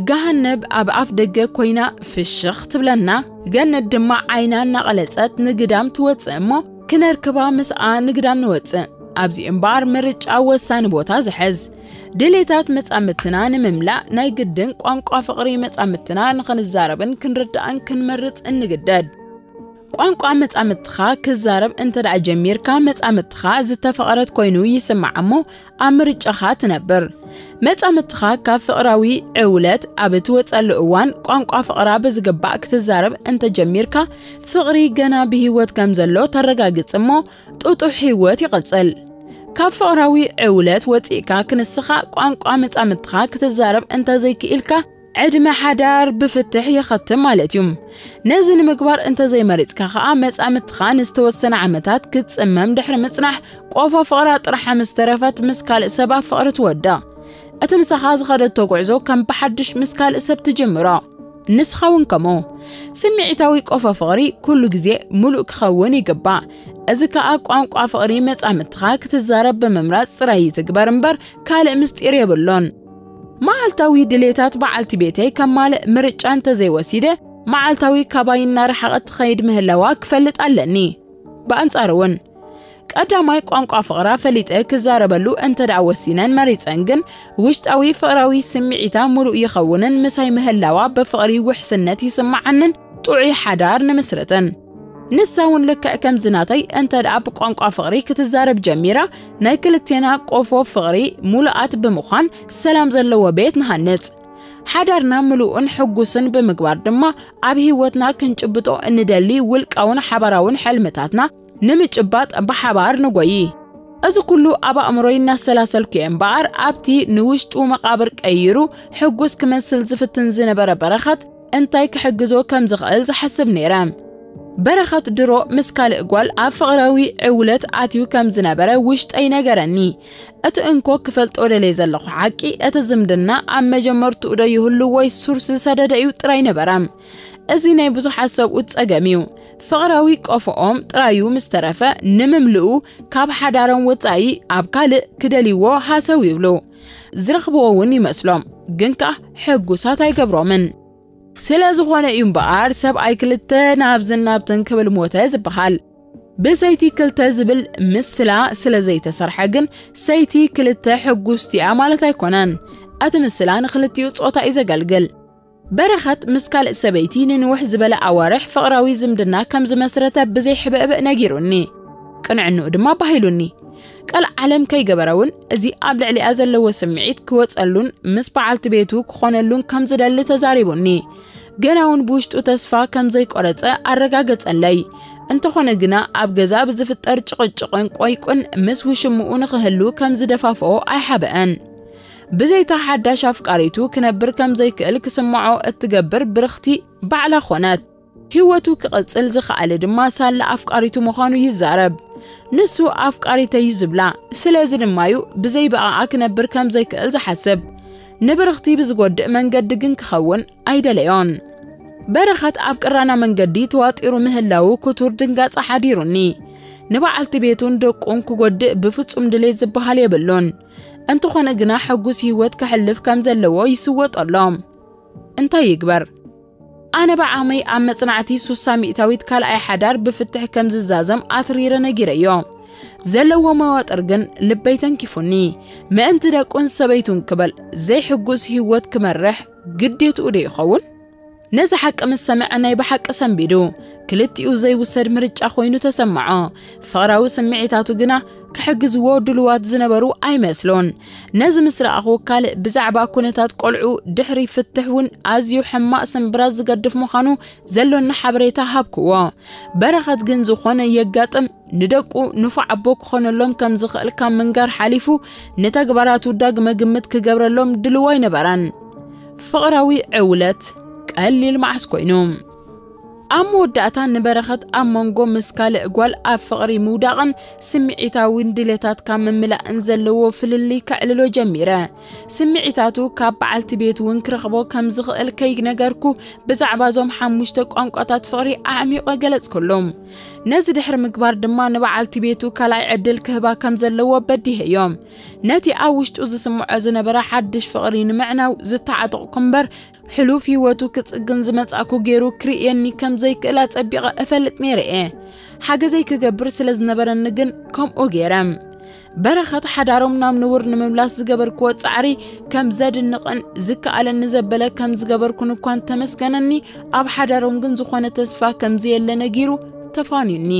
ገሃነብ ኣብ ኣፍ ደገ ኮይና ፍሽኽ ትብለና፣ ገነት ድማ ዓይና እናቐለጸት ንግዳም ትወጽእ እሞ፣ ክነርክባ ምስኣ ንግዳም ንወጽእ። ኣብዚ እምበኣር ምርጫ ወሳኒ ቦታ ዝሕዝ። ድሌታት መጻምድትና ንምምላእ ናይ ግድን ቋንቋ ፍቕሪ መጻምድትና ንኽንዛረብን ክንርዳእን ክንመርጽ እንግደድ። ቋንቋ መጻምድትኻ ክዛረብ እንተ ደኣ ጀሚርካ፣ መጻምድትኻ ዝተፈቐረት ኮይኑ ይስማዓ እሞ ኣብ ምርጫኻ ትነብር። መጻምድትኻ ካብ ፍቕራዊ ዕውለት ኣብ እትወጸሉ እዋን፣ ቋንቋ ፍቕራ ብዝግባእ ክትዛረብ እንተ ጀሚርካ፣ ፍቕሪ ገና ብህይወት ከም ዘሎ ተረጋግጽ እሞ ጥጡሕ ህይወት ይቕጽል። ካብ ፍቕራዊ ዕውለት ወጺእካ ክንስኻ ቋንቋ መጻምድትኻ ክትዛረብ እንተ ዘይክኢልካ፣ ዕድመ ሓዳር ብፍትሕ ይኸትም ማለት እዩ። ነዚ ንምግባር እንተ ዘይመሪጽካ ኸኣ፣ መጻምድትኻ ንዝተወሰነ ዓመታት ክትጽመም ድሕሪ ምጽናሕ፣ ቆፎ ፍቕራ ጥርሓ ምስ ተረፈት፣ ምስ ካልእ ሰብ ኣብ ፍቕሪ ትወድቕ። እቲ ምሳኻ ዝኸደቶ ጉዕዞ ከም ብሓድሽ ምስ ካልእ ሰብ ትጅምሮ። ንስኻ እውን ከምኡ። ስምዒታዊ ቆፎ ፍቕሪ ኩሉ ግዜ ምሉእ ክኸውን ይግባእ። እዚ ከኣ ቋንቋ ፍቕሪ መጻምድትኻ ክትዛረብ ብምምራጽ ጥራይ ይትግበር እምበር፣ ካልእ ምስጢር የብሉን። መዓልታዊ ድሌታት በዓልቲ ቤተይ ከማልእ ምርጫ እንተ ዘይወሲደ፣ መዓልታዊ ካባይ እናረሓቐት ትኸይድ ምህላዋ ክፈልጥ ኣለኒ። ብኣንጻሩ እውን፣ ቀዳማይ ቋንቋ ፍቕራ ፈሊጠ ክዛረበሉ እንተ ደኣ ወሲነን መሪጸን ግን፣ ውሽጣዊ ፍቕራዊ ስምዒታ ምሉእ ይኸውንን ምሳይ ምህላዋ ብፍቕሪ ውሕስነት ይስምዓንን ጥዑይ ሓዳር ንምስርትን። ንሳ እውን ልክዕ ከምዚ ናተይ እንተ ደኣ ብቋንቋ ፍቕሪ ክትዛረብ ጀሚራ፣ ናይ ክልቴና ቆፎ ፍቕሪ ምሉኣት ብምዃን ሰላም ዘለዎ ቤት ንሃንጽ። ሓዳርና ምሉእን ሕጉስን ብምግባር ድማ ኣብ ህይወትና ክንጭብጦ እንደሊ ውልቃውን ሓባራውን ሕልምታትና ንምጭባጥ ብሓባር ንጎዪ። እዚ ኩሉ ኣብ ኣእምሮይ እናሰላሰልኩ እየ እምበኣር፣ ኣብቲ ንውሽጡ መቓብር ቀይሩ ሕጉስ ክመስል ዝፍትን ዝነበረ በረኸት እንታይ ክሕግዞ ከም ዝኽእል ዝሓስብ ነይረ። በረኸት ድሮ ምስ ካልእ ጓል ኣብ ፍቕራዊ ዕውለት ኣትዩ ከም ዝነበረ ውሽጠይ ነገረኒ። እቲ እንኮ ክፈልጦ ደልየ ዘለኹ ሓቂ፣ እቲ ዝምድና ኣብ መጀመርትኡ ዶ ይህሉ ወይስ ሱር ዝሰደደ እዩ ጥራይ ነበረ። እዚ ናይ ብዙሓት ሰብኡት ጸገም እዩ። ፍቕራዊ ቆፎኦም ጥራዩ ምስ ተረፈ፣ ንምምልኡ ካብ ሓዳሮም ወጻኢ ኣብ ካልእ ክደልይዎ ሃሰው ይብሉ። ዝረኽብዎ እውን ይመስሎም፣ ግን ከኣ ሕጉሳት ኣይገብሮምን። ስለ ዝኾነ እዩ እምበኣር፣ ሰብኣይ ክልተ ናብዝን ናብትን ክብል ሞተ ዝበሃል። ብሰይቲ ክልተ ዝብል ምስላ ስለ ዘይተሰርሐ ግን፣ ሰይቲ ክልተ ሕጉስቲ እያ ማለት ኣይኮነን። እቲ ምስላ ንኽልቲኡ ጾታ እዩ ዘገልግል። በረኸት ምስ ካልእ ሰበይቲ ንንውሕ ዝበለ ኣዋርሕ ፍቕራዊ ዝምድና ከም ዝመስረተ ብዘይ ሕብእብእ ነጊሩኒ። ቅንዕንኡ ድማ ባሂሉኒ። ቀልዓለም ከይገበረ እውን፣ እዚ ኣብ ልዕሊኣ ዘለዎ ስምዒት ክወጸሉን ምስ በዓልቲ ቤቱ ክኾነሉን ከም ዝደሊ ተዛሪቡኒ። ገና እውን ብውሽጡ ተስፋ ከም ዘይቆረጸ ኣረጋገጸለይ። እንተኾነ ግና፣ ኣብ ገዛ ብዝፍጠር ጭቕጭቕን ቆይቁን ምስ ውሽምኡ ንኽህሉ ከም ዝደፋፍኦ ኣይሓበአን። ብዘይታ ሓዳሽ ኣፍቃሪቱ ክነብር ከም ዘይክእል ክስምዖ እትገብር ብርኽቲ ባዕላ ኾነት። ህይወቱ ክቕጽል ዝኸኣለ ድማ ሳላ ኣፍቃሪቱ ምዃኑ ይዛረብ። ንሱ ኣፍቃሪተይ እዩ ዝብላ፣ ስለዚ ድማ እዩ ብዘይ ብኣኣ ክነብር ከም ዘይክእል ዝሓስብ። ንብርኽቲ ብዝጎድእ መንገዲ ግን ክኸውን ኣይደለዮን። በረኸት ኣብ ቅራና መንገዲ ተዋጢሩ ምህላዉ ክቱር ድንጋጸ ሓዲሩኒ። ንበዓልቲ ቤቱን ደቁን ክጎድእ ብፍጹም ድሌት ዝበሃል የብሉን። እንተኾነ ግና ሕጉስ ህይወት ከሕልፍ ከም ዘለዎ ይስወጠሎም። እንታይ ይግበር? ኣነ ብዓቕመይ ኣብ መጽናዕቲ ሱሳ ሚእታዊት ካልኣይ ሓዳር ብፍትሕ ከም ዝዛዘም ኣትሪረ ነጊረዮ። ዘለዎ መዋጥር ግን ልበይ ተንኪፉኒ። ምእንቲ ደቁን ሰበይቱን ክበል ዘይሕጉስ ህይወት ክመርሕ ግዴትኡ ዶ ይኸውን? ነዚ ሓቂ ምስ ሰምዐ ናይ ብሓቂ ሰንቢዱ። ክልቲኡ ዘይውሰድ ምርጫ ኮይኑ ተሰምዖ። ፍቕራዊ ስምዒታቱ ግና ክሕግዝዎ ድሉዋት ዝነበሩ ኣይመስሉን። ነዚ ምስ ረኣኹ ካልእ ብዛዕባ ኩነታት ቆልዑ ድሕሪ ፍትሕ እውን ኣዝዩ ሕማቕ ስምብራት ዝገድፍ ምዃኑ ዘሎኒ ሓበሬታ ሃብክዎ። በረኸት ግን ዝኾነ የጋጥም ንደቁ ንፉዕ ኣቦ ክኾነሎም ከም ዝኽእል ካብ ምንጋር ሓሊፉ ንተግባራቱ ዳግመ ግምት ክገብረሎም ድልው ኣይነበረን። ፍቕራዊ ዕውለት ቀሊል መዓስ ኮይኑ። ኣብ መወዳእታ ንበረኸት ኣብ መንጎ ምስ ካልእ ጓል ኣብ ፍቕሪ ምውዳቕን ስምዒታዊ ድሌታትካ ምምላእን ዘለዎ ፍልልይ ከዕልሎ ጀሚረ። ስምዒታቱ ካብ በዓልቲ ቤት እውን ክረኽቦ ከም ዝኽእል ከይነገርኩ ብዛዕባ እዞም ሓሙሽተ ቋንቋታት ፍቕሪ ኣዕሚቑ ገለጽኩሉ። ነዚ ድሕሪ ምግባር ድማ ንበዓልቲ ቤቱ ካልኣይ ዕድል ክህባ ከም ዘለዎ በዲሀዮ። ነቲ ኣብ ውሽጡ ዝስምዖ ዝነበረ ሓድሽ ፍቕሪ ንምዕናው ዝተዓጠቕኩ እምበር፣ ሕሉፍ ህይወቱ ክጽግን ዝመጻእኩ ገይሩ ክርእየኒ ከም ዘይክእል ኣጸቢቐ እፈልጥ ነይረ እየ። ሓገዘይ ክገብር ስለ ዝነበረኒ ግን ከምኡ ገይረ። በረኸት ሓዳሮም ናብ ንቡር ንምምላስ ዝገበርክዎ ጻዕሪ ከም ዘድንቕን ዝከኣለኒ ዘበለ ከም ዝገበርኩን እኳ እንተመስገነኒ፣ ኣብ ሓዳሮም ግን ዝኾነ ተስፋ ከም ዘየለ ነጊሩ ተፋንዩኒ።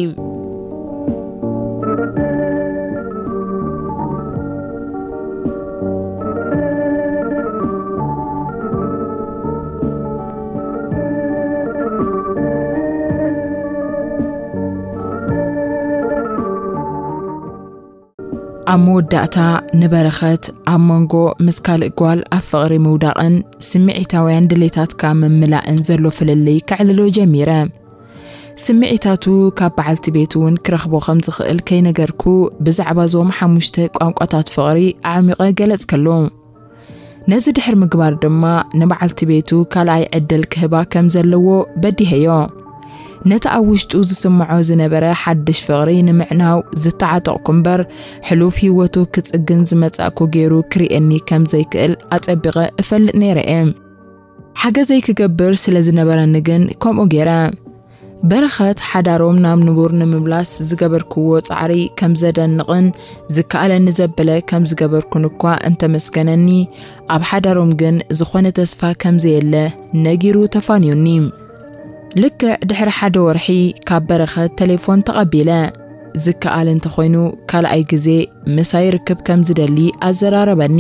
ኣብ መወዳእታ፣ ንበረኸት ኣብ መንጎ ምስ ካልእ ጓል ኣብ ፍቕሪ ምውዳቕን ስምዒታውያን ድሌታትካ ምምላእን ዘሎ ፍልልይ ከዕልሎ ጀሚረ። ስምዒታቱ ካብ በዓልቲ ቤቱ እውን ክረኽቦ ከም ዝኽእል ከይነገርኩ፣ ብዛዕባ እዞም ሓሙሽተ ቋንቋታት ፍቕሪ ኣዕሚቐ ገለጽከሉ። ነዚ ድሕሪ ምግባር ድማ፣ ንበዓልቲ ቤቱ ካልኣይ ዕድል ክህባ ከም ዘለዎ በዲሀዮ። ነቲ ኣብ ውሽጡ ዝስምዖ ዝነበረ ሓድሽ ፍቕሪ ንምዕናው ዝተዓጠቕኩ እምበር፣ ሕሉፍ ህይወቱ ክጽግን ዝመጻእኩ ገይሩ ክርእየኒ ከም ዘይክእል ኣጸቢቐ እፈልጥ ነይረ እየ። ሓገዘይ ክገብር ስለ ዝነበረኒ ግን ከምኡ ገይረ። በረኸት ሓዳሮም ናብ ንቡር ንምምላስ ዝገበርክዎ ጻዕሪ ከም ዘደንቕን ዝከኣለኒ ዘበለ ከም ዝገበርኩን እኳ እንተመስገነኒ፣ ኣብ ሓዳሮም ግን ዝኾነ ተስፋ ከም ዘየለ ነጊሩ ተፋንዩኒ። ልክዕ ድሕሪ ሓደ ወርሒ ካብ በረኸት ቴሌፎን ተቐቢለ። ዝከኣል እንተኾይኑ ካልኣይ ግዜ ምሳይ ርክብ ከም ዝደሊ ኣዘራረበኒ።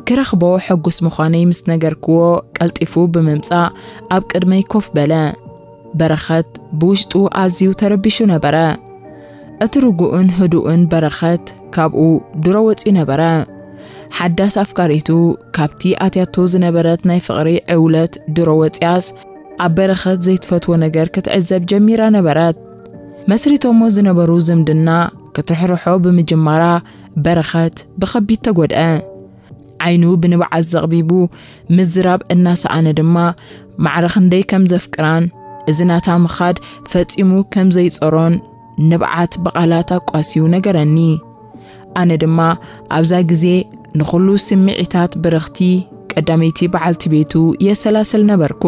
ክረኽቦ ሕጉስ ምዃነይ ምስ ነገርክዎ፣ ቀልጢፉ ብምምጻእ ኣብ ቅድመይ ኮፍ በለ። በረኸት ብውሽጡ ኣዝዩ ተረቢሹ ነበረ። እቲ ርጉእን ህዱእን በረኸት ካብኡ ድሮ ወጺኡ ነበረ። ሓዳስ ኣፍቃሪቱ ካብቲ ኣትያቶ ዝነበረት ናይ ፍቕሪ ዕውለት ድሮ ወጺኣስ፣ ኣብ በረኸት ዘይትፈትዎ ነገር ክትዕዘብ ጀሚራ ነበረት። መስሪቶሞ ዝነበሩ ዝምድና ክትርሕርሖ ብምጅማራ፣ በረኸት ብኸቢድ ተጎድአ። ዓይኑ ብንብዓት ዘቕቢቡ ምዝራብ እናሰኣነ ድማ፣ ማዕረ ክንደይ ከም ዘፍቅራን፣ እዚ ናታ ምኻድ ፈጺሙ ከም ዘይጸሮን ንብዓት ብቓላት ኣቋስዩ ነገረኒ። ኣነ ድማ ኣብዛ ግዜ ንኹሉ ስምዒታት ብርኽቲ ቀዳመይቲ በዓልቲ ቤቱ የሰላስል ነበርኩ።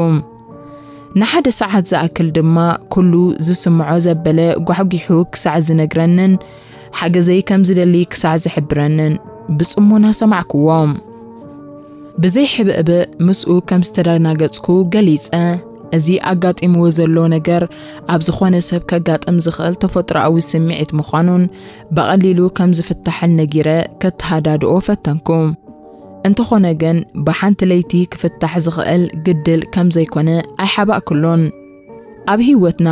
ንሓደ ሰዓት ዝኣክል ድማ ኩሉ ዝስምዖ ዘበለ ጓሕጒሑ ክሳዕ ዝነግረንን ሓገዘይ ከም ዝደሊ ክሳዕ ዝሕብረንን ብጽሞና ሰማዕክዎ። ብዘይ ሕብእብእ ምስኡ ከም ዝተደናገጽኩ ገሊጸ። እዚ ኣጋጢምዎ ዘሎ ነገር ኣብ ዝኾነ ሰብ ከጋጥም ዝኽእል ተፈጥሮኣዊ ስምዒት ምዃኑን ብቐሊሉ ከም ዝፍታሕን ነጊረ ከተሃዳድኦ ፈተንኩ። እንተኾነ ግን፣ ብሓንቲ ለይቲ ክፍታሕ ዝኽእል ግድል ከም ዘይኮነ ኣይሓባእክሉን። ኣብ ህይወትና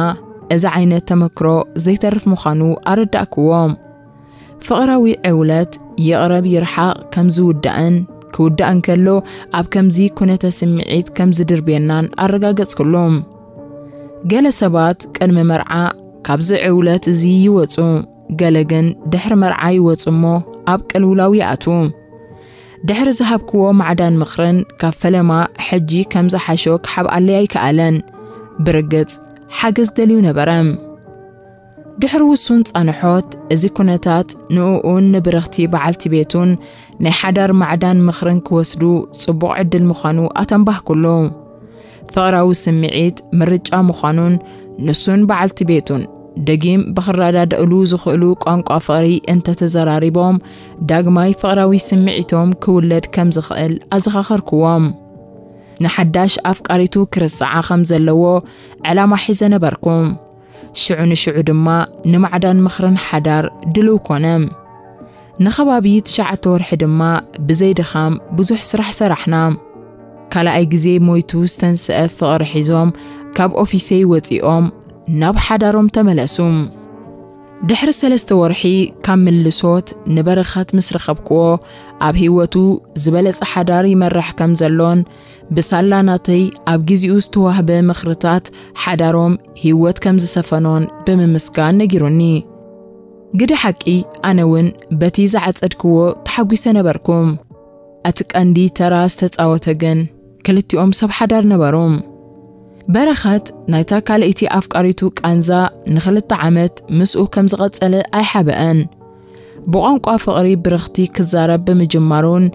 እዚ ዓይነት ተመክሮ ዘይተርፍ ምዃኑ ኣረዳእክዎ። ፍቕራዊ ዕውለት ይቕረብ ይርሓቕ ከም ዝውዳእን ክውዳእ እንከሎ ኣብ ከምዚ ኩነተ ስምዒት ከም ዝድርብየናን ኣረጋገጽክሉ። ገለ ሰባት ቅድሚ መርዓ ካብዚ ዕውለት እዚ ይወጹ፣ ገለ ግን ድሕሪ መርዓ ይወጹ እሞ ኣብ ቅልውላው ይኣትዉ። ድሕሪ ዝሃብክዎ ማዕዳን ምኽርን ካብ ፈለማ ሕጂ ከም ዝሓሾ ክሓብኣለይ ኣይከኣለን። ብርግጽ ሓገዝ ደልዩ ነበረ። ድሕሪ ውሱን ጻንሖት፣ እዚ ኩነታት ንእኡን ንብርኽቲ በዓልቲ ቤቱን ናይ ሓዳር ማዕዳን ምኽርን ክወስዱ ጽቡቕ ዕድል ምዃኑ ኣተንባህኩሉ። ፍቕራዊ ስምዒት ምርጫ ምዃኑን ንሱን በዓልቲ ቤቱን ደጊም ብኽረዳድእሉ ዝኽእሉ ቋንቋ ፍቕሪ እንተተዘራሪቦም፣ ዳግማይ ፍቕራዊ ስምዒቶም ክውለድ ከም ዝኽእል ኣዘኻኸርክዎም። ንሓዳሽ ኣፍቃሪቱ ክርስዓ ከም ዘለዎ ዕላማ ሒዘ ነበርኩ። ሽዑ ንሽዑ ድማ ንማዕዳን ምኽርን ሓዳር ድልው ኮነ። ንኸባቢ ትሽዓተ ወርሒ ድማ ብዘይ ድኻም ብዙሕ ስራሕ ሰራሕና። ካልኣይ ግዜ ሞይቱ ዝተንስአ ፍቕሪ ሒዞም ካብ ኦፊሰይ ወጺኦም ናብ ሓዳሮም ተመለሱ። ድሕሪ ሰለስተ ወርሒ ካብ ምልሶት ንበረኸት ምስ ረኸብክዎ፣ ኣብ ህይወቱ ዝበለጸ ሓዳር ይመርሕ ከም ዘሎን ብሳላ ናተይ ኣብ ግዜኡ ዝተዋህበ ምኽርታት ሓዳሮም ህይወት ከም ዝሰፈኖን ብምምስጋን ነጊሩኒ። ግደ ሓቂ፣ ኣነ እውን በቲ ዝዓጸድክዎ ተሓጒሰ ነበርኩ። እቲ ቀንዲ ተራ ዝተጻወተ ግን ክልቲኦም ሰብ ሓዳር ነበሩ። በረኸት ናይታ ካልኣይቲ ኣፍቃሪቱ ቃንዛ ንኽልተ ዓመት ምስኡ ከም ዝቐጸለ ኣይሓበአን። ብቋንቋ ፍቕሪ ብርኽቲ ክዛረብ ብምጅማሩን፣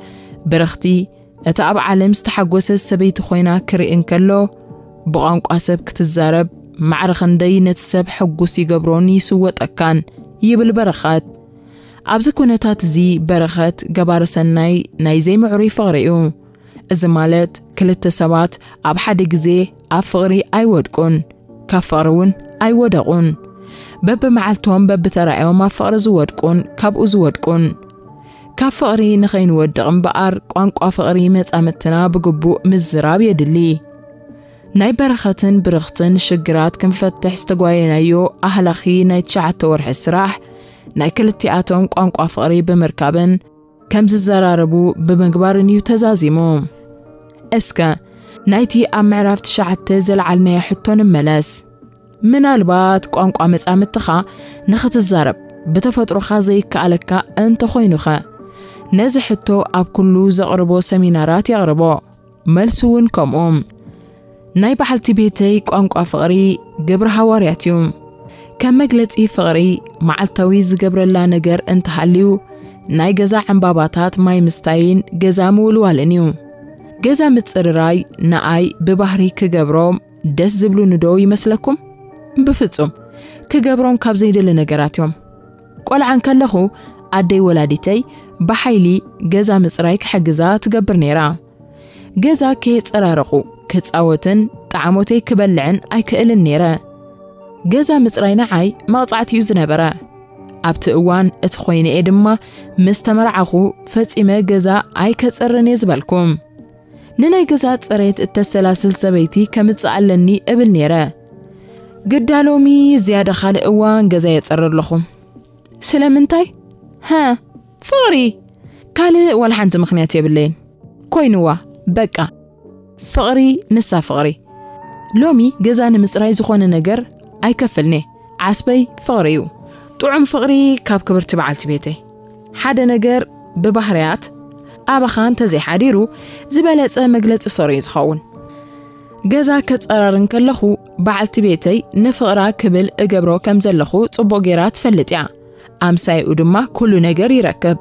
ብርኽቲ እታ ኣብ ዓለም ዝተሓጎሰት ሰበይቲ ኮይና ክርኢ እንከሎ፣ ብቋንቋ ሰብ ክትዛረብ ማዕረ ክንደይ ነቲ ሰብ ሕጉስ ይገብሮን ይስወጠካን፣ ይብል በረኸት። ኣብዚ ኩነታት እዚ በረኸት ገባሪ ሰናይ ናይ ዘይምዕሩይ ፍቕሪ እዩ። እዚ ማለት ክልተ ሰባት ኣብ ሓደ ግዜ ኣብ ፍቕሪ ኣይወድቁን፣ ካብ ፍቕሪ እውን ኣይወደቑን። በብመዓልቶም በብተራኦም ኣብ ፍቕሪ ዝወድቁን ካብኡ ዝወድቁን። ካብ ፍቕሪ ንኸይንወድቕ እምበኣር፣ ቋንቋ ፍቕሪ መጻምድትና ብግቡእ ምዝራብ የድሊ። ናይ በረኸትን ብርኽትን ሽግራት ክንፈትሕ ዝተጓየናዮ ኣህላኺ ናይ ትሽዓተ ወርሒ ስራሕ፣ ናይ ክልቲኣቶም ቋንቋ ፍቕሪ ብምርካብን ከም ዝዘራረቡ ብምግባርን እዩ ተዛዚሙ። እስከ ናይቲ ኣብ ምዕራፍ ትሽዓተ ዘልዓልናዮ ሕቶ ንመለስ። ምናልባት ቋንቋ መጻምድትኻ ንኽትዛረብ ብተፈጥሮኻ ዘይከኣለካ እንተኾይኑኸ? ነዚ ሕቶ ኣብ ኩሉ ዘቕርቦ ሰሚናራት የቕርቦ። መልሱ እውን ከምኡ። ናይ በዓልቲ ቤተይ ቋንቋ ፍቕሪ ግብሪ ሃዋርያት እዩ። ከም መግለጺ ፍቕሪ መዓልታዊ ዝገብረላ ነገር እንተሃልዩ፣ ናይ ገዛ ዕምባባታት ማይ ምስታይን ገዛ ምውልዋልን እዩ። ገዛ ምጽርራይ ንኣይ ብባህሪ ክገብሮም ደስ ዝብሉኒ ዶ ይመስለኩም? ብፍጹም። ክገብሮም ካብ ዘይደሊ ነገራት እዮም። ቆልዓ እንከለኹ ኣደይ ወላዲተይ ብሓይሊ ገዛ ምጽራይ ክሕግዛ ትገብር ነይራ። ገዛ ከየጸራረኹ ክጻወትን ጣዕሞተይ ክበልዕን ኣይክእልን ነይረ። ገዛ ምጽራይ ንዓይ መቕጻዕቲ እዩ ዝነበረ። ኣብቲ እዋን እቲ ኮይነ እየ ድማ ምስ ተመርዓኹ ፈጺመ ገዛ ኣይከጸርን እየ ዝበልኩ። ንናይ ገዛ ጽሬት እተሰላስል ሰበይቲ ከምጽእ ኣለኒ እብል ነይረ። ግዳ ሎሚ ዝያዳ ካልእ እዋን ገዛ የጸሪ ኣለኹ። ስለምንታይ? ሃ፣ ፍቕሪ። ካልእ ዋላ ሓንቲ ምኽንያት የብለይን። ኮይንዋ፣ በቃ። ፍቕሪ፣ ንሳ ፍቕሪ። ሎሚ ገዛ ንምጽራይ ዝኾነ ነገር ኣይከፍልኔ። ዓስበይ ፍቕሪ እዩ። ጥዑም ፍቕሪ ካብ ክብርቲ በዓልቲ ቤተይ። ሓደ ነገር ብባህርያት ኣባኻ እንተዘይሓዲሩ ዝበለጸ መግለጺ ፍቕሪ እዩ ዝኸውን። ገዛ ከጸራርን ከለኹ በዓልቲ ቤተይ ንፍቕራ ክብል እገብሮ ከም ዘለኹ ጽቡቕ ጌራ ትፈልጥ እያ። ኣምሳይኡ ድማ ኩሉ ነገር ይረክብ።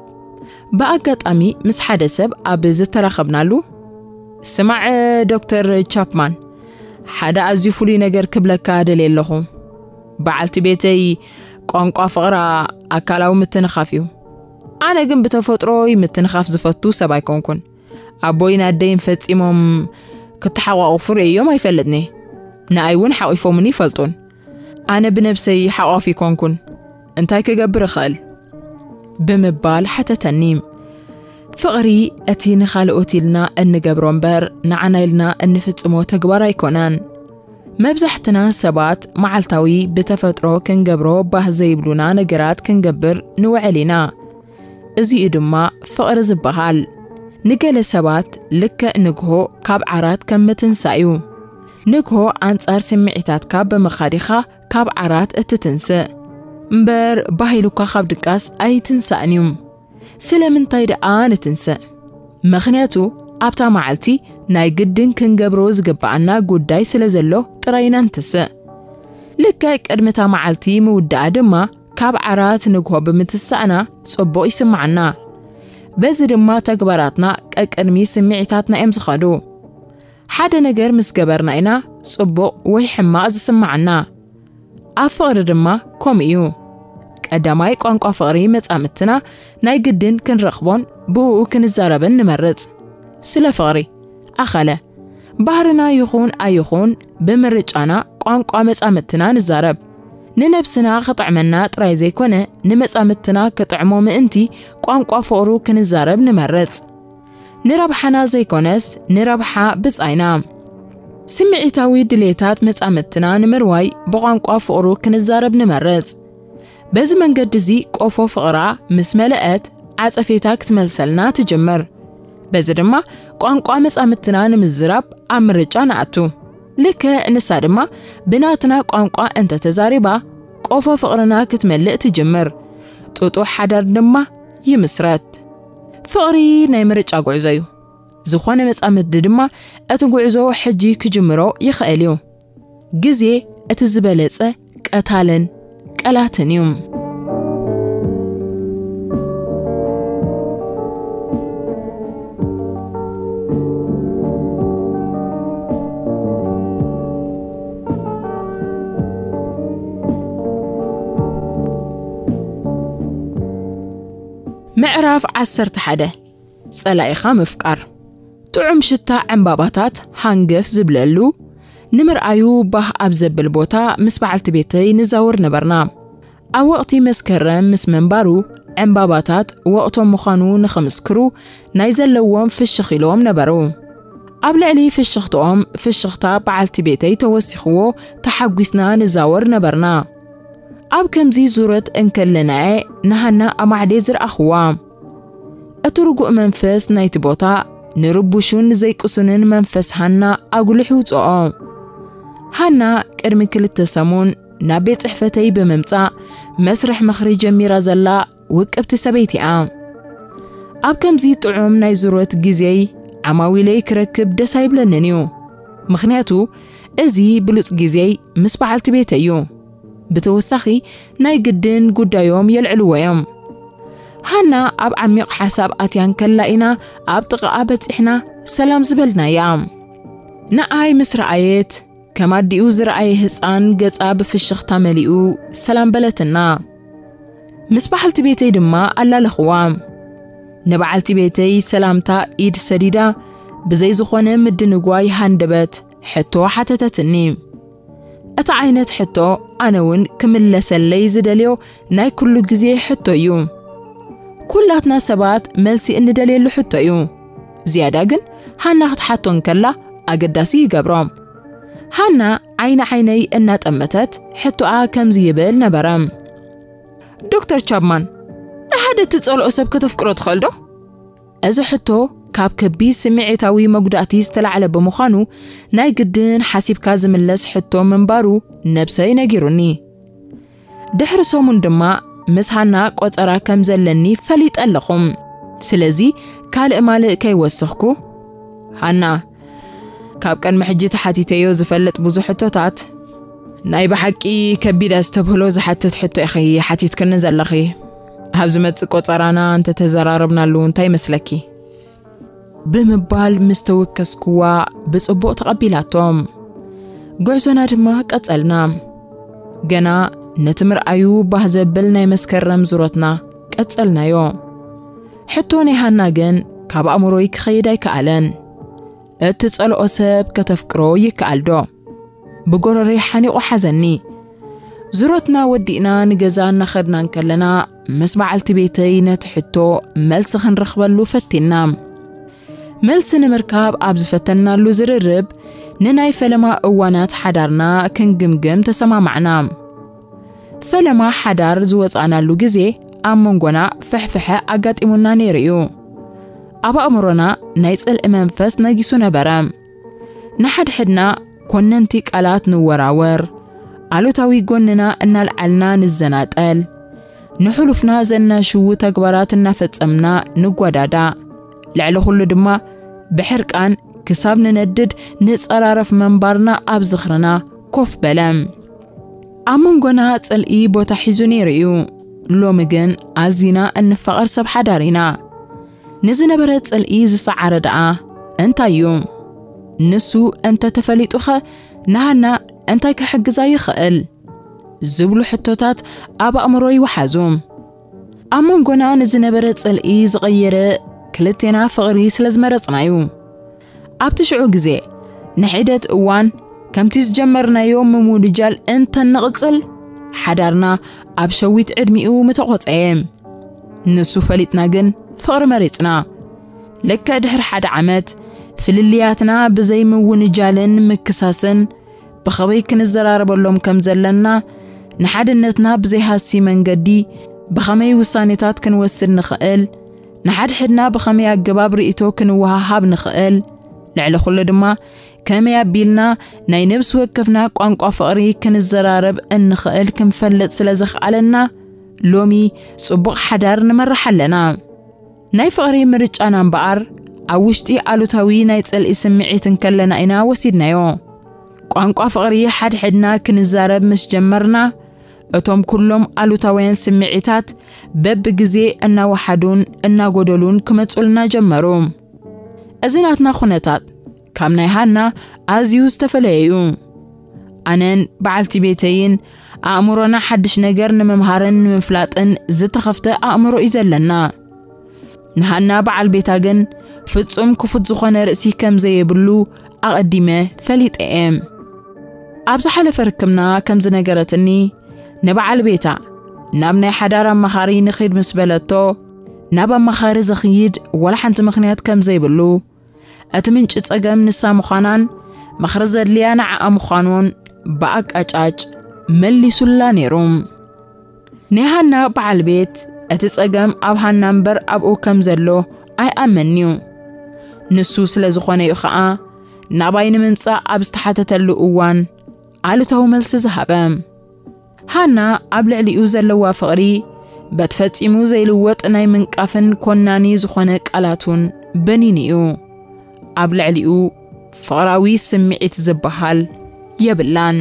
ብኣጋጣሚ ምስ ሓደ ሰብ ኣብ ዝተራኸብናሉ፣ "ስማዕ ዶክተር ቻፕማን፣ ሓደ ኣዝዩ ፍሉይ ነገር ክብለካ ደልየ ኣለኹ። በዓልቲ ቤተይ ቋንቋ ፍቕራ ኣካላዊ ምትንኻፍ እዩ። ኣነ ግን ብተፈጥሮይ ምትንኻፍ ዝፈቱ ሰብ ኣይኮንኩን። ኣቦይን ኣደይን ፈጺሞም ክተሓቋቑፉ ርእዮም ኣይፈልጥኒ። ንኣይ እውን ሓቒፎምኒ ይፈልጡን። ኣነ ብነብሰይ ሓቋፍ ይኮንኩን። እንታይ ክገብር እኽእል?" ብምባል ሓተተኒ። ፍቕሪ እቲ ንኻልኦት ኢልና እንገብሮ እምበር ንዓና ኢልና እንፍጽሞ ተግባር ኣይኮነን። መብዛሕትና ሰባት መዓልታዊ ብተፈጥሮ ክንገብሮ ባህ ዘይብሉና ነገራት ክንገብር ንውዕል ኢና። እዚኡ ድማ ፍቕሪ ዝበሃል። ንገለ ሰባት ልክዕ ንግሆ ካብ ዓራት ከም ምትንሳእ እዩ። ንግሆ ኣንጻር ስምዒታትካ ብምኻድ ኢኻ ካብ ዓራት እትትንስእ። እምበር ባህ ኢሉካ ካብ ድቃስ ኣይትንሳእን እዩ። ስለምንታይ ደኣ ንትንስእ? ምኽንያቱ ኣብታ መዓልቲ ናይ ግድን ክንገብሮ ዝግብኣና ጉዳይ ስለ ዘሎ ጥራይ ኢና ንትንስእ። ልክዕ ቅድሚ እታ መዓልቲ ምውዳኣ ድማ ካብ ዓራት ንግሆ ብምትሳእና ጽቡቕ ይስምዓና። በዚ ድማ ተግባራትና ቀቅድሚ ስምዒታትና እዮም ዝኸዱ። ሓደ ነገር ምስ ገበርና ኢና ጽቡቕ ወይ ሕማቕ ዝስምዓና። ኣብ ፍቕሪ ድማ ከምኡ እዩ። ቀዳማይ ቋንቋ ፍቕሪ መጻምድትና ናይ ግድን ክንረኽቦን ብእኡ ክንዛረብን ንመርጽ። ስለ ፍቕሪ፣ ኣኸለ፣ ባህርና ይኹን ኣይኹን ብምርጫና ቋንቋ መጻምድትና ንዛረብ። ንነብስና ክጥዕመና ጥራይ ዘይኮነ ንመጻምድትና ክጥዕሞ ምእንቲ ቋንቋ ፍቕሩ ክንዛረብ ንመርጽ። ንረብሓና ዘይኮነስ ንረብሓ ብጻይና። ስምዒታዊ ድሌታት መጻምድትና ንምርዋይ ብቋንቋ ፍቕሩ ክንዛረብ ንመርጽ። በዚ መንገዲ እዚ ቆፎ ፍቕራ ምስ መለአት ዓጸፌታ ክትመልሰልና ትጅምር። በዚ ድማ ቋንቋ መጻምድትና ንምዝራብ ኣብ ምርጫ ንኣቱ። ልክዕ ንሳ ድማ ብናትና ቋንቋ እንተተዛሪባ ቆፎ ፍቕርና ክትመልእ ትጅምር። ጥጡሕ ሓዳር ድማ ይምስረት። ፍቕሪ ናይ ምርጫ ጉዕዞ እዩ። ዝኾነ መጻምዲ ድማ እቲ ጉዕዞ ሕጂ ክጅምሮ ይኽእል እዩ። ግዜ እቲ ዝበለጸ ቀታልን ቀላትን እዩ። ምዕራፍ ዓሰርተ ሓደ። ጸላኢኻ ምፍቃር። ጥዑም ሽታ ዕምባባታት ሃንገፍ ዝብለሉ፣ ንምርኣዩ ባህ ኣብ ዘብል ቦታ ምስ በዓልቲ ቤተይ ንዛወር ነበርና። ኣብ ወቕቲ መስከረም ምስ ምንባሩ፣ ዕምባባታት ወቕቶም ምዃኑ ንኽምስክሩ፣ ናይ ዘለዎም ፍሽኽ ኢሎም ነበሩ። ኣብ ልዕሊ ፍሽኽትኦም ፍሽኽታ በዓልቲ ቤተይ ተወሲኽዎ፣ ተሓጒስና ንዛወር ነበርና። ኣብ ከምዚ ዙረት እንከለና'የ ንሃና ኣማዕዴ ዝረኣኽዋ። እቲ ርጉእ መንፈስ ናይቲ ቦታ፣ ንርቡሹን ዘይቅሱንን መንፈስ ሃና ኣጉሊሑ ይውጽኦ። ሃና ቅድሚ ክልተ ሰሙን ናብ ቤት ጽሕፈተይ ብምምጻእ መስርሕ ምኽሪ ጀሚራ ዘላ ውቅብቲ ሰበይቲ እያ። ኣብ ከምዚ ጥዑም ናይ ዙረት ግዜይ ዓማዊለይ ክረክብ ደስ ኣይብለንን እዩ። ምኽንያቱ እዚ ብሉጽ ግዜይ ምስ በዓልቲ ቤተይ እዩ። ብተወሳኺ ናይ ግድን ጉዳዮም የልዕልዎ እዮም። ሃና ኣብ ዓሚቕ ሓሳብ ኣትያ እንከላ ኢና ኣብ ጥቓኣ በጺሕና ሰላም ዝበልናያ። ንኣይ ምስ ረኣየት፣ ከም ኣዲኡ ዝረኣየ ህጻን ገጻ ብፍሽኽታ መሊኡ ሰላም በለትና። ምስ በዓልቲ ቤተይ ድማ ኣላለኽዋ። ንበዓልቲ ቤተይ ሰላምታ ኢድ ሰዲዳ፣ ብዘይ ዝኾነ ምድንጓይ ሃንደበት ሕቶ ሓተተትኒ። እቲ ዓይነት ሕቶ ኣነ እውን ክምለሰለይ ዝደልዮ ናይ ኩሉ ግዜ ሕቶ እዩ። ኩላትና ሰባት መልሲ እንደልየሉ ሕቶ እዩ። ዝያዳ ግን ሃና ክትሓቶ እንከላ ኣገዳሲ ይገብሮ። ሃና ዓይኒ ዓይነይ እናጠመተት ሕቶኣ ከምዚ ይብል ነበረ። ዶክተር ቻፕማን፣ ንሓደ እትጸልኦ ሰብ ከተፍቅሮ ትኽእል ዶ? እዚ ሕቶ ካብ ከቢድ ስምዒታዊ መጉዳእቲ ዝተላዕለ ብምዃኑ ናይ ግድን ሓሲብካ ዝምለስ ሕቶ ምንባሩ ነብሰይ ነጊሩኒ። ድሕሪ ሰሙን ድማ ምስ ሃና ቆጸራ ከም ዘለኒ ፈሊጠ ኣለኹ። ስለዚ ካልእ ማልእ ከይወሰኽኩ፣ ሃና፣ ካብ ቀድሚ ሕጂ ተሓቲተዮ ዝፈልጥ ብዙሕ ሕቶታት፣ ናይ ብሓቂ ከቢድ ኣስተብህሎ ዝሓትት ሕቶ ኢኺ ሓቲትክኒ ዘለኺ። ኣብ ዝመጽእ ቆጸራና እንተተዘራረብናሉ እንታይ ይመስለኪ? ብምባል ምስ ተወከስኩዋ ብጽቡቕ ተቐቢላቶ። ጉዕዞና ድማ ቀጸልና። ገና ነቲ ምርኣዩ ባህ ዘብል ናይ መስከረም ዙረትና ቀጸልናዮ። ሕቶ ናይ ሃና ግን ካብ ኣእምሮይ ክኸይድ ኣይከኣለን። እትጸልኦ ሰብ ከተፍቅሮ ይከኣል ዶ? ብጎረረይ ሓኒቑ ሓዘኒ። ዙረትና ወዲእና ንገዛ እናኸድና እንከለና፣ ምስ በዓልቲ ቤተይ ነቲ ሕቶ መልሲ ክንረኽበሉ ፈቲንና። መልሲ ንምርካብ ኣብ ዝፈተንናሉ ዝርርብ፣ ንናይ ፈለማ እዋናት ሓዳርና ክንግምግም ተሰማማዕና። ፈለማ ሓዳር ዝወጻእናሉ ግዜ፣ ኣብ መንጎና ፍሕፍሐ ኣጋጢሙና ነይሩ እዩ። ኣብ ኣእምሮና ናይ ጽልኢ መንፈስ ነጊሱ ነበረ። ንሓድሕድና ኮነንቲ ቃላት ንወራወር፣ ኣሉታዊ ጎንና እናልዓልና ንዘናጠል፣ ንሕሉፍና ዘናሽዉ ተግባራት እናፈጸምና ንጓዳዳእ፣ ልዕሊ ኩሉ ድማ ብሕርቃን ክሳብ ንነድድ ንጸራረፍ ምንባርና ኣብ ዝኽርና ኮፍ በለ። ኣብ መንጎና ጽልኢ ቦታ ሒዙ ነይሩ እዩ። ሎሚ ግን ኣዚና እንፋቐር ሰብ ሓዳር ኢና። ንዝነበረ ጽልኢ ዝሰዓረ ደኣ እንታይ እዩ? ንሱ እንተ ተፈሊጡኸ ንሃና እንታይ ክሕግዛ ይኽእል? ዝብሉ ሕቶታት ኣብ ኣእምሮይ ወሓዙ። ኣብ መንጎና ንዝነበረ ጽልኢ ዝቐየረ ክልቴና ፍቕሪ ስለ ዝመረጽናዩ። ኣብቲ ሽዑ ግዜ ንሒደት እዋን ከምቲ ዝጀመርናዮ ምምውድጃል እንተንቕጽል፣ ሓዳርና ኣብ ሸዊት ዕድሚኡ ምተቖጸየ። ንሱ ፈሊጥና ግን ፍቕሪ መሪጽና። ልክዕ ድሕሪ ሓደ ዓመት ፍልልያትና ብዘይ ምውንጃልን ምክሳስን ብኸመይ ክንዘራረበሎም ከም ዘለና፣ ንሓድነትና ብዘይሃሲ መንገዲ ብኸመይ ውሳኔታት ክንወስድ ንኽእል፣ ንሓድሕድና ብኸመይ ኣገባብ ርእይቶ ክንወሃሃብ ንኽእል፣ ልዕሊ ኩሉ ድማ ከመይ ኣቢልና ናይ ነብሲ ወከፍና ቋንቋ ፍቕሪ ክንዘራረብ እንኽእል ክንፈልጥ ስለ ዘኽኣለና፣ ሎሚ ጽቡቕ ሓዳር ንመርሕ ኣለና። ናይ ፍቕሪ ምርጫና እምበኣር፣ ኣብ ውሽጢ ኣሉታዊ ናይ ጽልኢ ስምዒት እንከለና ኢና ወሲድናዮ። ቋንቋ ፍቕሪ ሓድሕድና ክንዛረብ ምስ ጀመርና፣ እቶም ኩሎም ኣሉታውያን ስምዒታት በብግዜ እናወሓዱን እናጎደሉን ክመጹልና ጀመሩ። እዚ ናትና ኩነታት ካብ ናይ ሃና ኣዝዩ ዝተፈለየ እዩ። ኣነን በዓልቲ ቤተይን ኣእምሮና ሓድሽ ነገር ንምምሃርን ንምፍላጥን ዝተኸፍተ ኣእምሮ እዩ ዘለና። ንሃና በዓል ቤታ ግን ፍጹም ክፉት ዝኾነ ርእሲ ከም ዘየብሉ ኣቐዲመ ፈሊጠ እየ። ኣብ ዝሓለፈ ርክብና ከም ዝነገረትኒ፣ ንበዓል ቤታ ናብ ናይ ሓዳር ኣማኻሪ ንኺድ ምስ በለቶ፣ ናብ ኣማኻሪ ዝኽይድ ዋላ ሓንቲ ምኽንያት ከም ዘይብሉ፣ እቲ ምንጪ ጸገም ንሳ ምዃናን ምኽሪ ዘድልያ ንዓኣ ምዃኑን ብኣቃጫጭ መሊሱላ ነይሩ። ናይ ሃና በዓል ቤት እቲ ጸገም ኣብ ሃና እምበር ኣብኡ ከም ዘሎ ኣይኣመንን'ዩ። ንሱ ስለ ዝኾነ እዩ ኸኣ ናባይ ንምምጻእ ኣብ ዝተሓተተሉ እዋን ኣሉታዊ መልሲ ዝሃበ። ሃና ኣብ ልዕሊኡ ዘለዋ ፍቕሪ በቲ ፈጺሙ ዘይልወጥ ናይ ምንቃፍን ኮናኒ ዝኾነ ቃላቱን በኒኑ እዩ። ኣብ ልዕሊኡ ፍቕራዊ ስምዒት ዝበሃል የብላን።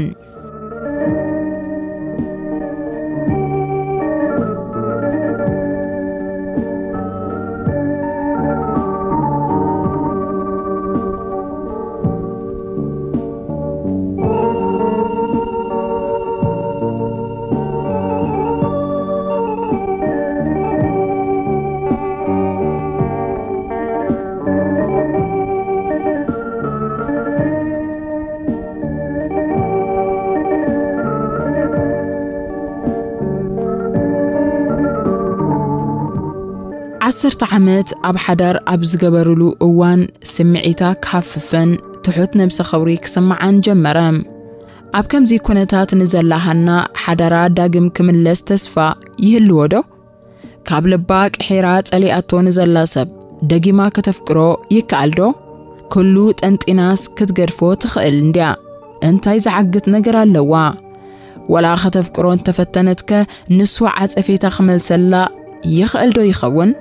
ዓሰርተ ዓመት ኣብ ሓዳር ኣብ ዝገበርሉ እዋን፣ ስምዒታ ክሃፍፈን ትሑት ነብሰ ኽብሪ ክስምዓን ጀመረ። ኣብ ከምዚ ኩነታት ንዘላ ሃና፣ ሓዳራ ዳግም ክምለስ ተስፋ ይህልዎ ዶ? ካብ ልባ ቅሒራ ጸሊኣቶ ንዘላ ሰብ ደጊማ ከተፍቅሮ ይከኣል ዶ? ኩሉ ጠንጢናስ ክትገድፎ ትኽእል እንድያ። እንታይ ዝዓግት ነገር ኣለዋ? ወላ ከተፍቅሮ እንተፈተነትከ፣ ንሱ ዓጸፌታ ክመልሰላ ይኽእል ዶ ይኸውን?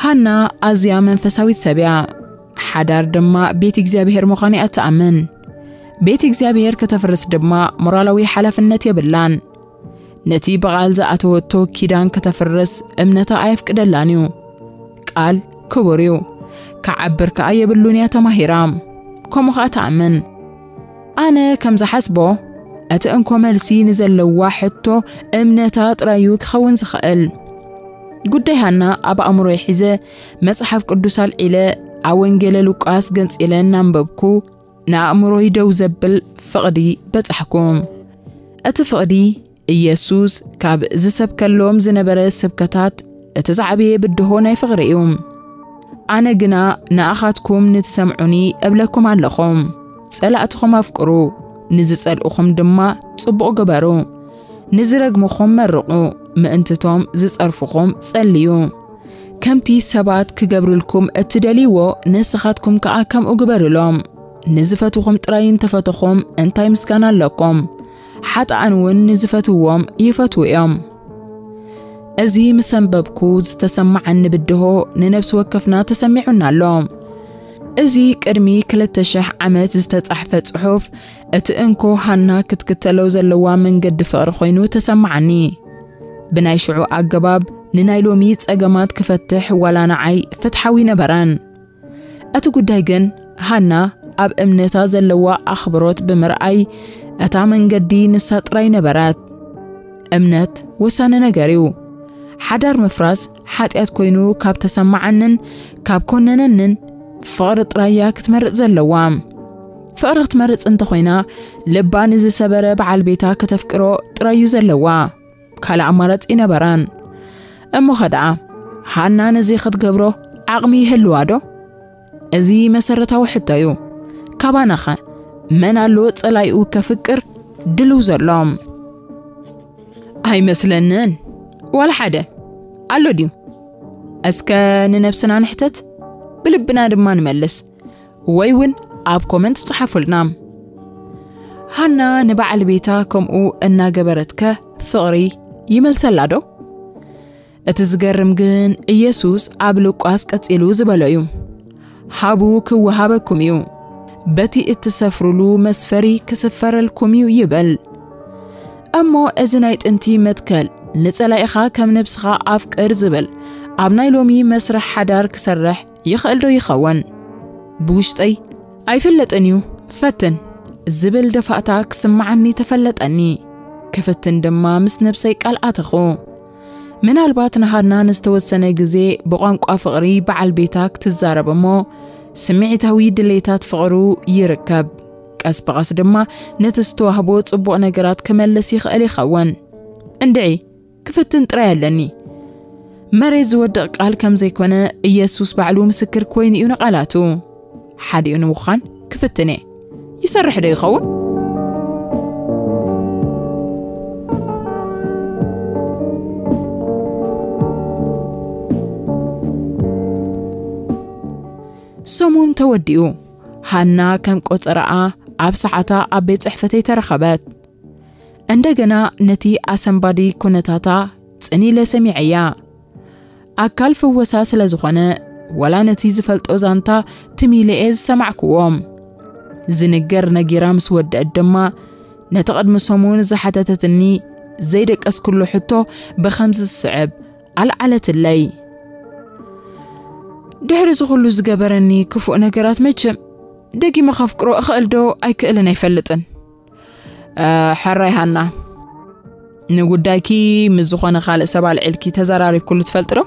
ሃና ኣዝያ መንፈሳዊት ሰብ እያ። ሓዳር ድማ ቤት እግዚኣብሔር ምዃኑ እያ ትኣምን። ቤት እግዚኣብሔር ከተፍርስ ድማ ሞራላዊ ሓላፍነት የብላን። ነቲ ብቓል ዝኣተወቶ ኪዳን ከተፍርስ እምነታ ኣየፍቅደላን እዩ። ቃል ክቡር እዩ። ክዓብር ከኣ የብሉን እያ ተማሂራ። ከምኡ ኸኣ ትኣምን። ኣነ ከም ዝሓስቦ፣ እቲ እንኮ መልሲ ንዘለዋ ሕቶ እምነታ ጥራይ እዩ ክኸውን ዝኽእል። ጉዳይ ሃና ኣብ ኣእምሮይ ሒዘ፣ መጽሓፍ ቅዱስ ኣልዒለ፣ ኣብ ወንጌለ ሉቃስ ገንጺለ እናንበብኩ፣ ንኣእምሮይ ደው ዘብል ፍቕዲ በጻሕኩ። እቲ ፍቕዲ፣ ኢየሱስ ካብ ዝሰብከሎም ዝነበረ ስብከታት እቲ ዝዓበየ ብድሆ ናይ ፍቕሪ እዩ። ኣነ ግና ንኣኻትኩም ንትሰምዑኒ እብለኩም ኣለኹ፣ ጸላእትኹም ኣፍቅሩ፣ ንዝጸልእኹም ድማ ጽቡቕ ግበሩ፣ ንዝረግምኹም መርቑ፣ ምእንትቶም ዝጸርፍኹም ጸልዩ። ከምቲ ሰባት ክገብርልኩም እትደልይዎ፣ ንስኻትኩም ከኣ ከምኡ ግበሩሎም። ንዝፈትውኹም ጥራይ እንተፈተኹም እንታይ ምስጋና ኣለኩም? ሓጥኣን እውን ንዝፈትውዎም ይፈትዉ እዮም። እዚ ምስ ኣንበብኩ ዝተሰማዓኒ ብድሆ ንነፍሲ ወከፍና ተሰሚዑና ኣሎ። እዚ ቅድሚ ክልተ ሽሕ ዓመት ዝተጻሕፈ ጽሑፍ፣ እቲ እንኮ ሃና ክትክተሎ ዘለዋ መንገዲ ፍቕሪ ኮይኑ ተሰማዓኒ። ብናይ ሽዑ ኣገባብ ንናይ ሎሚ ጸገማት ክፈትሕ ዋላ ንዓይ ፍትሓዊ ነበረን። እቲ ጉዳይ ግን፣ ሃና ኣብ እምነታ ዘለዋ ኣኽብሮት ብምርኣይ፣ እታ መንገዲ ንሳ ጥራይ ነበረት። እምነት ወሳኒ ነገር እዩ። ሓዳር ምፍራስ ሓጢኣት ኮይኑ ካብ ተሰማዓንን ካብ ኮነነንን፣ ፍቕሪ ጥራይ እያ ክትመርጽ ዘለዋ። ፍቕሪ ክትመርጽ እንተኾይና፣ ልባ ንዝሰበረ በዓል ቤታ ከተፍቅሮ ጥራይ እዩ ዘለዋ። ካልእ ኣማራጺ ኣይነበራን። እሞኸ ደኣ፣ ሃና ነዚ ክትገብሮ ዓቕሚ ይህልዋ ዶ? እዚ መሰረታዊ ሕቶ እዩ። ካባናኸ መን ኣሎ ጸላኢኡ ከፍቅር ድልው ዘሎ? ኣይመስለንን። ዋላ ሓደ። ኣሎ ድዩ? እስከ ንነብስና ንሕተት፣ ብልብና ድማ ንመልስ። ወይ እውን ኣብ ኮመንት ጸሓፉልና። ሃና ንበዓል ቤታ ከምኡ እናገበረትከ ፍቕሪ ይመልሰላ ዶ? እቲ ዝገርም ግን፣ ኢየሱስ ኣብ ሉቃስ ቀጺሉ ዝበሎ እዩ፣ "ሃቡ ክወሃበኩም እዩ፣ በቲ እትሰፍሩሉ መስፈሪ ክስፈረልኩም እዩ" ይብል። እሞ እዚ ናይ ጥንቲ መትከል፣ "ንጸላኢኻ ከም ነብስኻ ኣፍቅር" ዝብል፣ ኣብ ናይ ሎሚ መስርሕ ሓዳር ክሰርሕ ይኽእል ዶ ይኸውን? ብውሽጠይ "ኣይፍለጥን እዩ፣ ፈትን" ዝብል ደፋእታ ክስምዓኒ ተፈለጠኒ። ክፍትን ድማ ምስ ነብሰይ ቃል ኣተኹ። ምናልባት ንሃና ንዝተወሰነ ግዜ ብቋንቋ ፍቕሪ በዓል ቤታ ክትዛረብ እሞ፣ ስምዒታዊ ድሌታት ፍቕሩ ይርከብ። ቀስ ብቐስ ድማ ነቲ ዝተዋህቦ ጽቡቕ ነገራት ክመልስ ይኽእል ይኸውን። እንድዒ፣ ክፍትን ጥራይ ኣለኒ። መሬት ዝወድቕ ቃል ከም ዘይኮነ ኢየሱስ ባዕሉ ምስክር ኮይኑ እዩ ንቓላቱ። ሓዲኡ ንምዃን ክፍትን እየ። ይሰርሕ ዶ ይኸውን? ሰሙን ተወዲኡ። ሃና ከም ቆጸራኣ ኣብ ሰዓታ ኣብ ቤት ጽሕፈተይ ተረኸበት። እንደገና ነቲ ኣሰንባዲ ኩነታታ ጽን ኢለ ሰሚዐያ። ኣካል ፍወሳ ስለ ዝኾነ፣ ወላ ነቲ ዝፈልጦ ዛንታ ትም ኢለ እየ ዝሰማዕክዎ። ዝንገር ነጊራ ምስ ወደአት ድማ፣ ነቲ ቅድሚ ሰሙን ዝሓተተትኒ ዘይደቀስክሉ ሕቶ ብኸምዚ ዝስዕብ ኣልዓለትለይ። ድሕሪ እዚ ኩሉ ዝገበረኒ ክፉእ ነገራት መቸም ደጊመ ከፍቅሮ እኽእል ዶ ኣይክእልን ኣይፈልጥን። እ፣ ሕራይ ሃና፣ ንጉዳይኪ ምስ ዝኾነ ካልእ ሰብ ኣልዒልኪ ተዘራሪብኩሉ ትፈልጢ ዶ?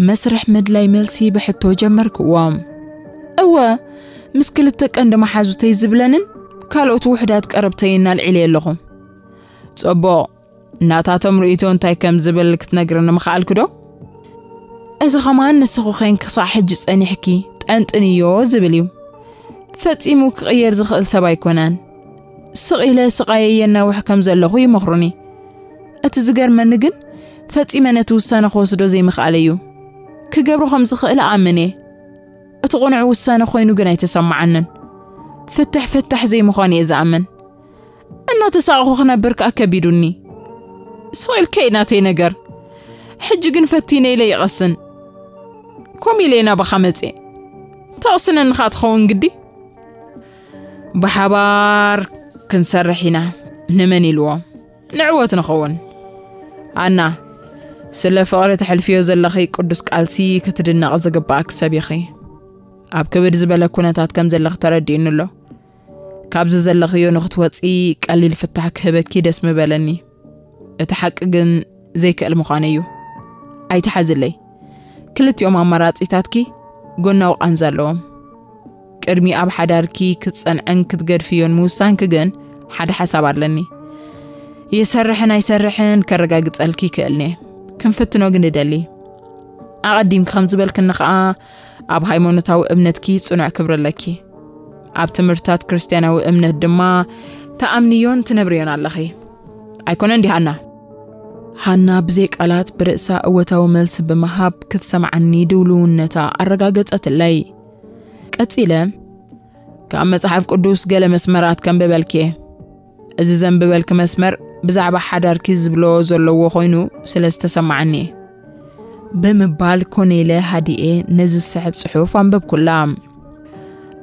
መስርሕ ምድላይ መልሲ ብሕቶ ጀመርክዎ። እወ፣ ምስ ክልተ ቀንዲ መሓዙተይ ዝብለንን ካልኦት ውሑዳት ቀረብተይን ኣልዒለ ኣለኹ። ጽቡቕ፣ ናታቶም ርእይቶ እንታይ ከም ዝብል ክትነግርኒ ምኸኣልኪ ዶ? እዚ ኸማን ንስኺ ኼንኪ ክሳዕ ሕጂ ጸኒሕኪ ጠንጥንዮ ዝብል እዩ። ፈጺሙ ክቕየር ዝኽእል ሰብ ኣይኮነን። ስቕ ኢለ ስቓየይ የናውሕ ከም ዘለኹ ይመኽሩኒ። እቲ ዝገርመኒ ግን ፈጺመ ነቲ ውሳነ ክወስዶ ዘይምኽኣለይ እዩ። ክገብሮ ከም ዝኽእል እኣምን እየ። እቲ ቅኑዕ ውሳነ ኮይኑ ግን ኣይተሰማዓንን። ፍትሕ ፍታሕ ዘይምዃኑ እየ ዝኣምን። እናተሳቕኹ ክነብር ከኣ ከቢዱኒ። ስቕ ኢልከ እዩ ናተይ ነገር። ሕጂ ግን ፈቲነ ኢለ ይቐስን። ከምኡ ኢለ ናባኻ መጽየ። ተቕስነኒ ኸኣ ትኸውን ግዲ። ብሓባር ክንሰርሕ ኢና። ንመን ኢልዎ? ንዕወት ንኸውን። ኣና፣ ስለ ፍቕሪ ተሕልፍዮ ዘለኺ ቅዱስ ቃልሲ ክትድነቒ ዝግባኣኪ ሰብ ኢኺ። ኣብ ክብድ ዝበለ ኩነታት ከም ዘለኺ ተረዲኡኒ ኣሎ። ካብዚ ዘለኽዮ ንኽትወጺ ቀሊል ፍታሕ ክህበኪ ደስ ምበለኒ። እቲ ሓቂ ግን ዘይክእል ምዃነይ እዩ። ኣይትሓዝለይ። ክልቲኦም ኣማራጺታትኪ ጎናዊ ቃንዛ ኣለዎም። ቅድሚ ኣብ ሓዳርኪ ክትጸንዕን ክትገድፍዮን ምውሳንኪ ግን ሓደ ሓሳብ ኣለኒ። ይሰርሕን ኣይሰርሕን ከረጋግጸልኪ ይክእልኒ። ክንፍትኖ ግን እደሊ። ኣቐዲምኪ ከም ዝበልክኒ ኸኣ ኣብ ሃይማኖታዊ እምነትኪ ጽኑዕ ክብሪ ኣለኪ። ኣብ ትምህርትታት ክርስትያናዊ እምነት ድማ ትኣምንዮን ትነብርዮን ኣለኺ። ኣይኮነን ድዩ ሃና? ሃና ብዘይ ቃላት ብርእሳ እወታዊ መልሲ ብምሃብ ክትሰምዓኒ ድውልውነታ ኣረጋገጸትለይ። ቀጺለ፣ ካብ መጽሓፍ ቅዱስ ገለ መስመራት ከንብበልኪ እየ። እዚ ዘንብበልኪ መስመር ብዛዕባ ሓዳርኪ ዝብሎ ዘለዎ ኮይኑ ስለ ዝተሰማዓኒ እየ። ብምባል ኮነ ኢለ ሃዲኤ ነዚ ዝስሕብ ጽሑፍ ኣንበብኩላ።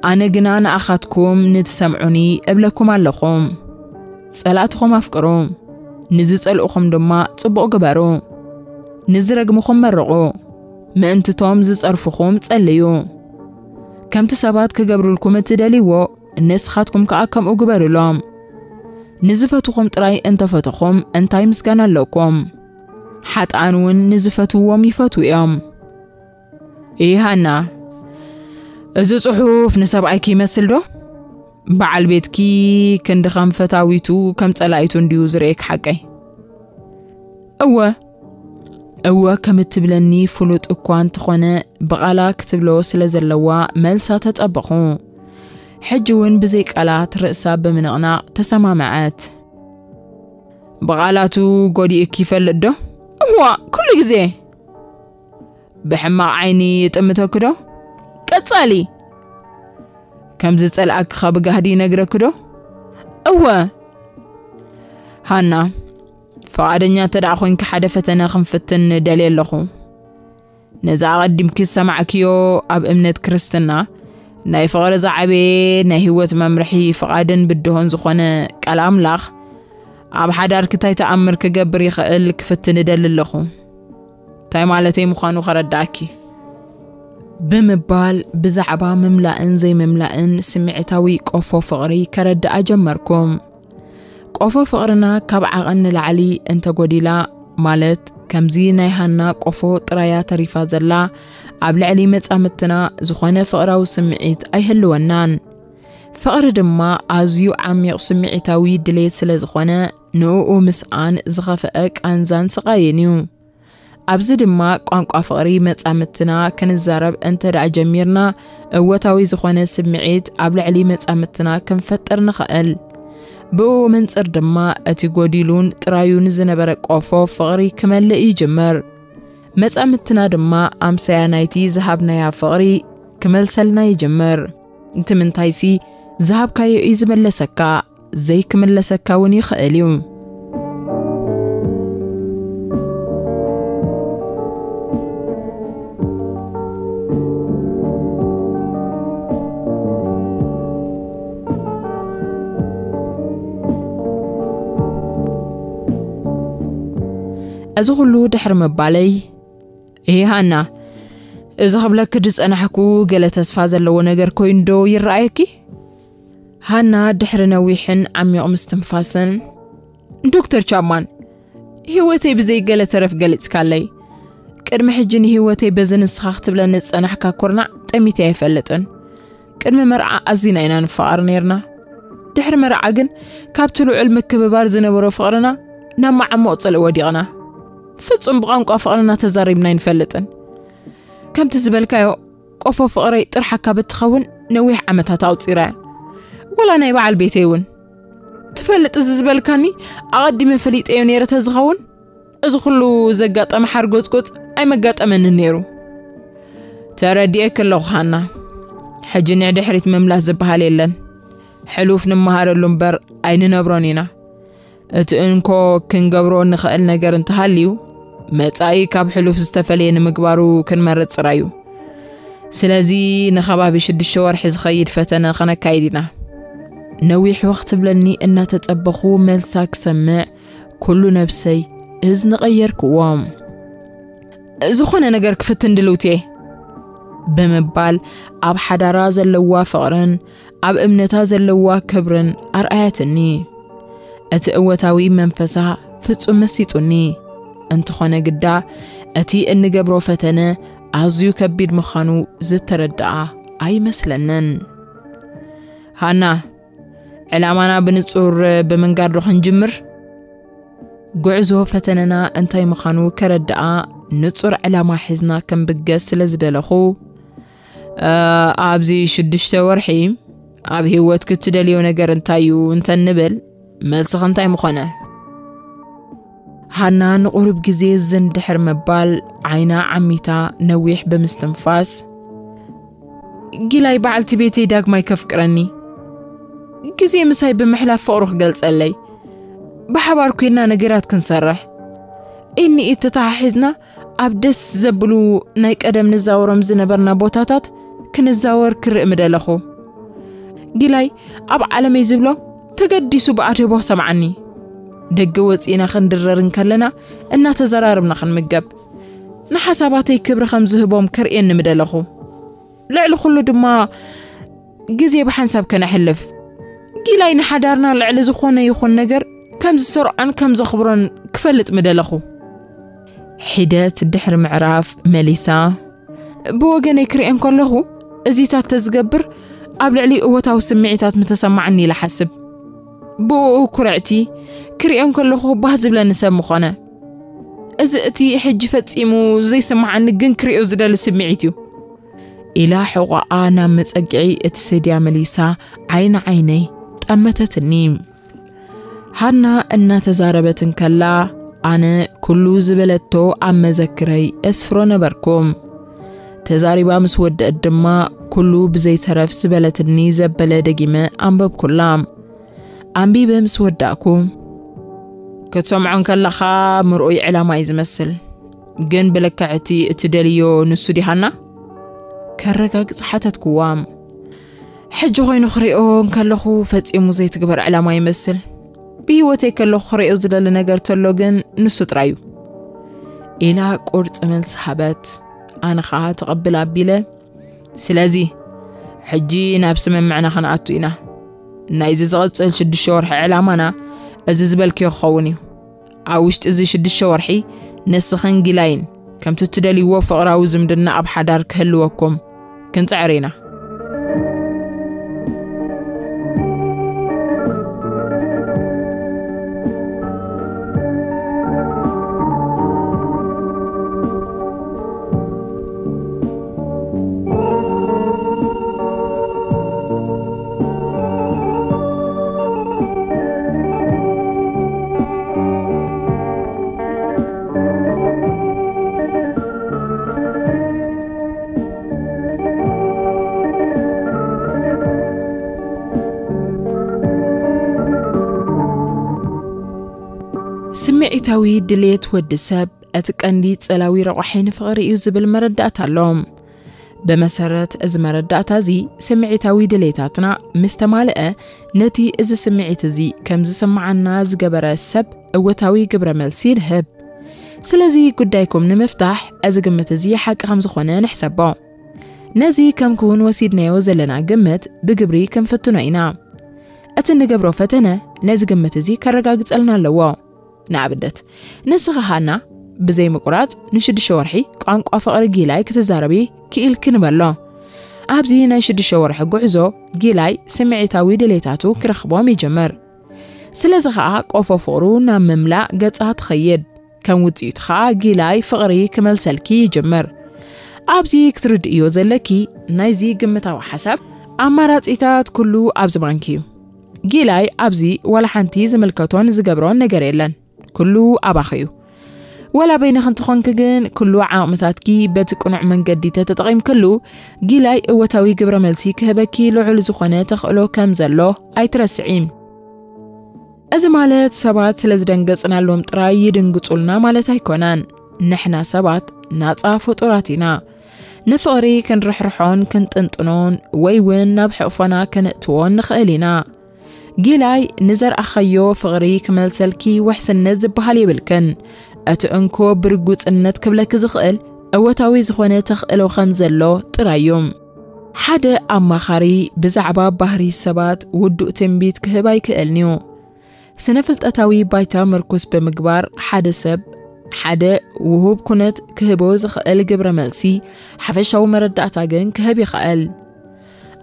ኣነ ግና ንኣኻትኩም ንትሰምዑኒ እብለኩም ኣለኹ። ጸላእትኹም ኣፍቅሩ፣ ንዝጸልኡኹም ድማ ጽቡቕ ግበሩ። ንዝረግምኹም መርቑ፣ ምእንትቶም ዝጸርፉኹም ጸልዩ። ከምቲ ሰባት ክገብሩልኩም እትደልይዎ፣ ንስኻትኩም ከኣ ከምኡ ግበሩሎም። ንዝፈትኹም ጥራይ እንተፈትኹም እንታይ ምስጋና ኣለኩም? ሓጥኣን እውን ንዝፈትውዎም ይፈትዉ እዮም። ኢሃና፣ እዚ ጽሑፍ ንሰብኣይኪ ይመስል ዶ? በዓል ቤትኪ ክንዲ ከም ፈታዊቱ ከም ጸላኢቱ እንድዩ ዝርእየኪ ሓቀይ? እወ፣ እወ ከም እትብለኒ ፍሉጥ እኳ እንተኾነ ብቓላ ክትብሎ ስለ ዘለዋ መልሳ ተጸበኹ። ሕጂ እውን ብዘይ ቃላት ርእሳ ብምንቕናቕ ተሰማመዐት። ብቓላቱ ጎዲእኪ ይፈልጥ ዶ? እዋ፣ ኩሉ ግዜ። ብሕማቕ ዓይኒ ይጥምተኪ ዶ? ቀጻሊ። ከም ዝጸልኣኪ ኸ ብጋህዲ ይነግረኪ ዶ? እወ። ሃና፣ ፍቓደኛ እንተ ደኣ ኾይንኪ ሓደ ፈተነ ክንፍትን ደልየ ኣለኹ። ነዚ ኣቐዲምኪ ዝሰማዕክዮ ኣብ እምነት ክርስትና ናይ ፍቕሪ ዝዓበየ ናይ ህይወት መምርሒ ፍቓድን ብድሆን ዝኾነ ቃል ኣምላኽ ኣብ ሓዳርኪ እንታይ ተኣምር ክገብር ይኽእል ክፍትን እደሊ ኣለኹ። እንታይ ማለተይ ምዃኑ ከረድኣኪ። ብምባል ብዛዕባ ምምላእን ዘይምምላእን ስምዒታዊ ቆፎ ፍቕሪ ከረድኣ ጀመርኩ። ቆፎ ፍቕርና ካብ ዓቐን ንላዕሊ እንተጎዲላ፣ ማለት ከምዚ ናይ ሃና ቆፎ ጥራያ ተሪፋ ዘላ፣ ኣብ ልዕሊ መጻምድትና ዝኾነ ፍቕራዊ ስምዒት ኣይህልወናን። ፍቕሪ ድማ ኣዝዩ ዓሚቕ ስምዒታዊ ድሌት ስለ ዝኾነ፣ ንእኡ ምስኣን ዝኸፍአ ቃንዛን ስቓይን እዩ። ኣብዚ ድማ ቋንቋ ፍቕሪ መጻምድትና ክንዛረብ እንተ ደኣ ጀሚርና፣ እወታዊ ዝኾነ ስምዒት ኣብ ልዕሊ መጻምድትና ክንፈጥር ንኽእል። ብእኡ መንጽር ድማ እቲ ጎዲሉን ጥራዩን ዝነበረ ቆፎ ፍቕሪ ክመልእ ይጅምር። መጻምድትና ድማ ኣምሳያ ናይቲ ዝሃብናያ ፍቕሪ ክመልሰልና ይጅምር። እንት ምንታይሲ፣ ዝሃብካዮ እዩ ዝመለሰካ፣ ዘይክምለሰካ እውን ይኽእል እዩ። እዚ ኩሉ ድሕሪ ምባለይ፣ "እሂ ሃና፣ እዚ ክብለኪ ዝጸናሕኩ ገለ ተስፋ ዘለዎ ነገር ኮይኑ ዶ ይረኣየኪ?" ሃና ድሕሪ ነዊሕን ዓሚቕ ምስትንፋስን፣ "ዶክተር ቻፕማን፣ ህይወተይ ብዘይ ገለ ተረፍ ገሊጽካለይ። ቅድሚ ሕጂ ንህይወተይ በዚ ንስኻ ክትብለኒ ዝጸናሕካ ኩርናዕ ጠሚተ ኣይፈልጥን። ቅድሚ መርዓ ኣዚና ኢና ንፋቐር ነይርና። ድሕሪ መርዓ ግን ካብቲ ልዑል ምክብባር ዝነበሮ ፍቕርና ናብ መዓሙቕ ጽልኢ ወዲቕና። ፍጹም ብቋንቋ ፍቕርና ተዛሪብና ኣይንፈልጥን። ከምቲ ዝበልካዮ ቆፎ ፍቕረይ ጥርሓካ ብትኸውን ነዊሕ ዓመታት ኣውጺራ እያ። ወላ ናይ በዓል ቤተይ እውን። ትፈልጥ፣ እዚ ዝበልካኒ ኣቐዲመ ፈሊጠዮ ነይረ ተዝኸውን፣ እዚ ኩሉ ዘጋጠመ ሓርጎጽጎጽ ኣይመጋጠመንን ነይሩ። ተረዲኤኪ ኣለኹ ሃና። ሕጂ ንድሕሪት ምምላስ ዝበሃል የለን። ሕሉፍ ንመሃረሉ እምበር ኣይንነብሮን ኢና። እቲ እንኮ ክንገብሮ እንኽእል ነገር እንተሃልዩ፣ መጻኢ ካብ ሕሉፍ ዝተፈለየ ንምግባሩ ክንመርጽ ጥራይ እዩ። ስለዚ ንኸባቢ ሽዱሽተ ወርሒ ዝኸይድ ፈተነ ከነካይድ ኢና። ነዊሕ ወኽ ትብለኒ እናተጸበኹ መልሳ ክሰምዕ ኩሉ ነብሰይ እዝኒ ቀየርክዎ። ዝኾነ ነገር ክፍትን ድልውቲ እየ ብምባል ኣብ ሓዳራ ዘለዋ ፍቕርን ኣብ እምነታ ዘለዋ ክብርን ኣርኣያትኒ። እቲ እወታዊ መንፈሳ ፍጹም መሲጡኒ። እንተኾነ ግዳ እቲ እንገብሮ ፈተነ ኣዝዩ ከቢድ ምዃኑ ዝተረድኣ ኣይመስለንን። ሃና፣ ዕላማና ብንጹር ብምንጋር ዶ ክንጅምር? ጉዕዞ ፈተነና እንታይ ምዃኑ ከረድኣ ንጹር ዕላማ ሒዝና ክንብገስ ስለ ዝደለኹ፣ እ፣ ኣብዚ ሽዱሽተ ወርሒ ኣብ ህይወትኪ እትደልዮ ነገር እንታይ እዩ እንተንብል፣ መልስኺ እንታይ ምኾነ? ሃና ንቑሩብ ግዜ ዝን ድሕር ምባል ዓይና ዓሚታ ነዊሕ ብምስትንፋስ፣ ጊላይ በዓልቲ ቤተይ ዳግማይ ከፍቅረኒ፣ ግዜ ምሳይ ብምሕላፍ ፍቕሩ ክገልጸለይ፣ ብሓባር ኮይንና ነገራት ክንሰርሕ፣ ኢኒ ኢድ ተተሓሒዝና ኣብ ደስ ዘብሉ ናይ ቀደም ንዛወሮም ዝነበርና ቦታታት ክንዛወር ክርኢ ምደለኹ። ጊላይ ኣብ ዓለመይ ዝብሎ ተገዲሱ ብኣደቦ ሰምዓኒ። ደገ ወጺእና ክንድረር እንከለና እናተዘራረብና ክንምገብ፣ ንሓሳባተይ ክብሪ ከም ዝህቦም ከርእየኒ ምደለኹ። ልዕሊ ኩሉ ድማ ግዜ ብሓንሳብ ከነሕልፍ። ጊላይ ንሓዳርና ልዕሊ ዝኾነ ይኹን ነገር ከም ዝሰርዖን ከም ዘኽብሮን ክፈልጥ ምደለኹ። ሒደት ድሕሪ ምዕራፍ መሊሳ፣ ብወገነይ ክርእየን ከለኹ እዚታት ተዝገብር ኣብ ልዕሊ እወታዊ ስምዒታት ምተሰማዓኒ ኢለ ሓስብ። ብእኡ ኩርዕቲ ክርእየን ከለኹ ባህ ዝብለኒ ሰብ ምኾነ። እዚ እቲ ሕጂ ፈጺሙ ዘይስምዓኒ ግን ክርእዮ ዝደሊ ስምዒት እዩ። ኢላ ሕቖኣ ናብ መጸግዒ እቲ ሰድያ መሊሳ ዓይኒ ዓይነይ ጠመተትኒ። ሃና እናተዛረበት እንከላ ኣነ ኩሉ ዝበለቶ ኣብ መዘክረይ እስፍሮ ነበርኩ። ተዛሪባ ምስ ወደአት ድማ ኩሉ ብዘይተረፍ ዝበለትኒ ዘበለ ደጊመ ኣንበብኩላ። ኣንቢበ ምስ ወዳእኩ፣ ክትሰምዖ እንከለኻ ምርኡይ ዕላማ እዩ ዝመስል፣ ግን ብልክዕ እቲ እትደልዮ ንሱ ዲሃና? ከረጋግጽ ሓተትክዋ። ሕጂ ኮይኑ ክሪኦ እንከለኹ ፈጺሙ ዘይትግበር ዕላማ ይመስል። ብህይወተይ ከለኹ ክሪኦ ዝደሊ ነገር ተሎ ግን ንሱ ጥራይ እዩ። ኢላ ቁርጺ መልሲ ሃበት። ኣነ ኸኣ ተቐብል ኣቢለ፣ ስለዚ ሕጂ ናብ ስምምዕና ክንኣቱ ኢና። ናይዚ ዝቕጽል ሽዱሽተ ወርሒ ዕላማና እዚ ዝበልክዮ ክኸውን እዩ። ኣብ ውሽጢ እዚ ሽዱሽተ ወርሒ ንስኽን ጊላይን ከምቲ እትደልይዎ ፍቕራዊ ዝምድና ኣብ ሓዳር ክህልወኩም ክንጽዕር ኢና። ስምዒታዊ ድሌት ወዲ ሰብ እቲ ቀንዲ ጸላዊ ረቋሒ ንፍቕሪ እዩ ዝብል መረዳእታ ኣሎ። ብመሰረት እዚ መረዳእታ እዚ፣ ስምዒታዊ ድሌታትና ምስ ተማልአ፣ ነቲ እዚ ስምዒት እዚ ከም ዝስምዓና ዝገበረ ሰብ እወታዊ ግብረ መልሲ ንህብ። ስለዚ ጉዳይኩም ንምፍታሕ እዚ ግምት እዚ ሓቂ ከም ዝኾነ ንሕሰቦ። ነዚ ከም ክውን ወሲድናዮ ዘለና ግምት ብግብሪ ክንፍትኖ ኢና። እቲ እንገብሮ ፈተነ ነዚ ግምት እዚ ከረጋግጸልና ኣለዎ። ንኣብነት፣ ንስኺ ሃና ብዘይ ምቁራጽ ንሽዱሽተ ወርሒ ቋንቋ ፍቕሪ ጊላይ ክትዛረቢ ክኢልኪ ንበሎ። ኣብዚ ናይ ሽዱሽተ ወርሒ ጉዕዞ ጊላይ ስምዒታዊ ድሌታቱ ክረኽቦም ይጅምር። ስለዚ ኸኣ ቆፎ ፍቕሩ ናብ ምምላእ ገጻ ትኸይድ። ከም ውጽኢቱ ኸኣ ጊላይ ፍቕሪ ክመልሰልኪ ይጅምር። ኣብዚ ክትርድእዮ ዘለኪ ናይዚ ግምታዊ ሓሳብ ኣማራጺታት ኩሉ ኣብዚ ባንኪ እዩ። ጊላይ ኣብዚ ዋላ ሓንቲ ዝምልከቶን ዝገብሮን ነገር የለን። ኩሉ ኣባኺ እዩ። ወላ በይንኺ እንትኾንኪ ግን ኩሉ ዓቕምታትኪ በቲ ቅኑዕ መንገዲ ተተጠቒምክሉ፣ ጊላይ እወታዊ ግብረ መልሲ ክህበኪ ልዑል ዝኾነ ተኽእሎ ከም ዘሎ ኣይትረስዒ። እዚ ማለት ሰባት ስለ ዝደንገጽናሎም ጥራይ ይድንግጹልና ማለት ኣይኮነን። ንሕና ሰባት ናጻ ፍጡራት ኢና። ንፍቕሪ ክንርሕርሖን ክንጥንጥኖን ወይ እውን ናብ ሕቕፎና ከነእትዎን ንኽእል ኢና። ጊላይ ንዘርኣኻዮ ፍቕሪ ክመልሰልኪ ውሕስነት ዝበሃል የብልክን። እቲ እንኮ ብርጉጽነት ክብለኪ ዝኽእል እወታዊ ዝኾነ ተኽእሎ ከም ዘሎ ጥራይ እዩ። ሓደ ኣማኻሪ ብዛዕባ ባህሪ ሰባት ውዱእ ትንቢት ክህብ ኣይክእልን እዩ። ስነ ፍልጠታዊ ባይታ ምርኩስ ብምግባር ሓደ ሰብ ሓደ ውሁብ ኩነት ክህቦ ዝኽእል ግብረ መልሲ ሓፈሻዊ መረዳእታ ግን ክህብ ይኽእል።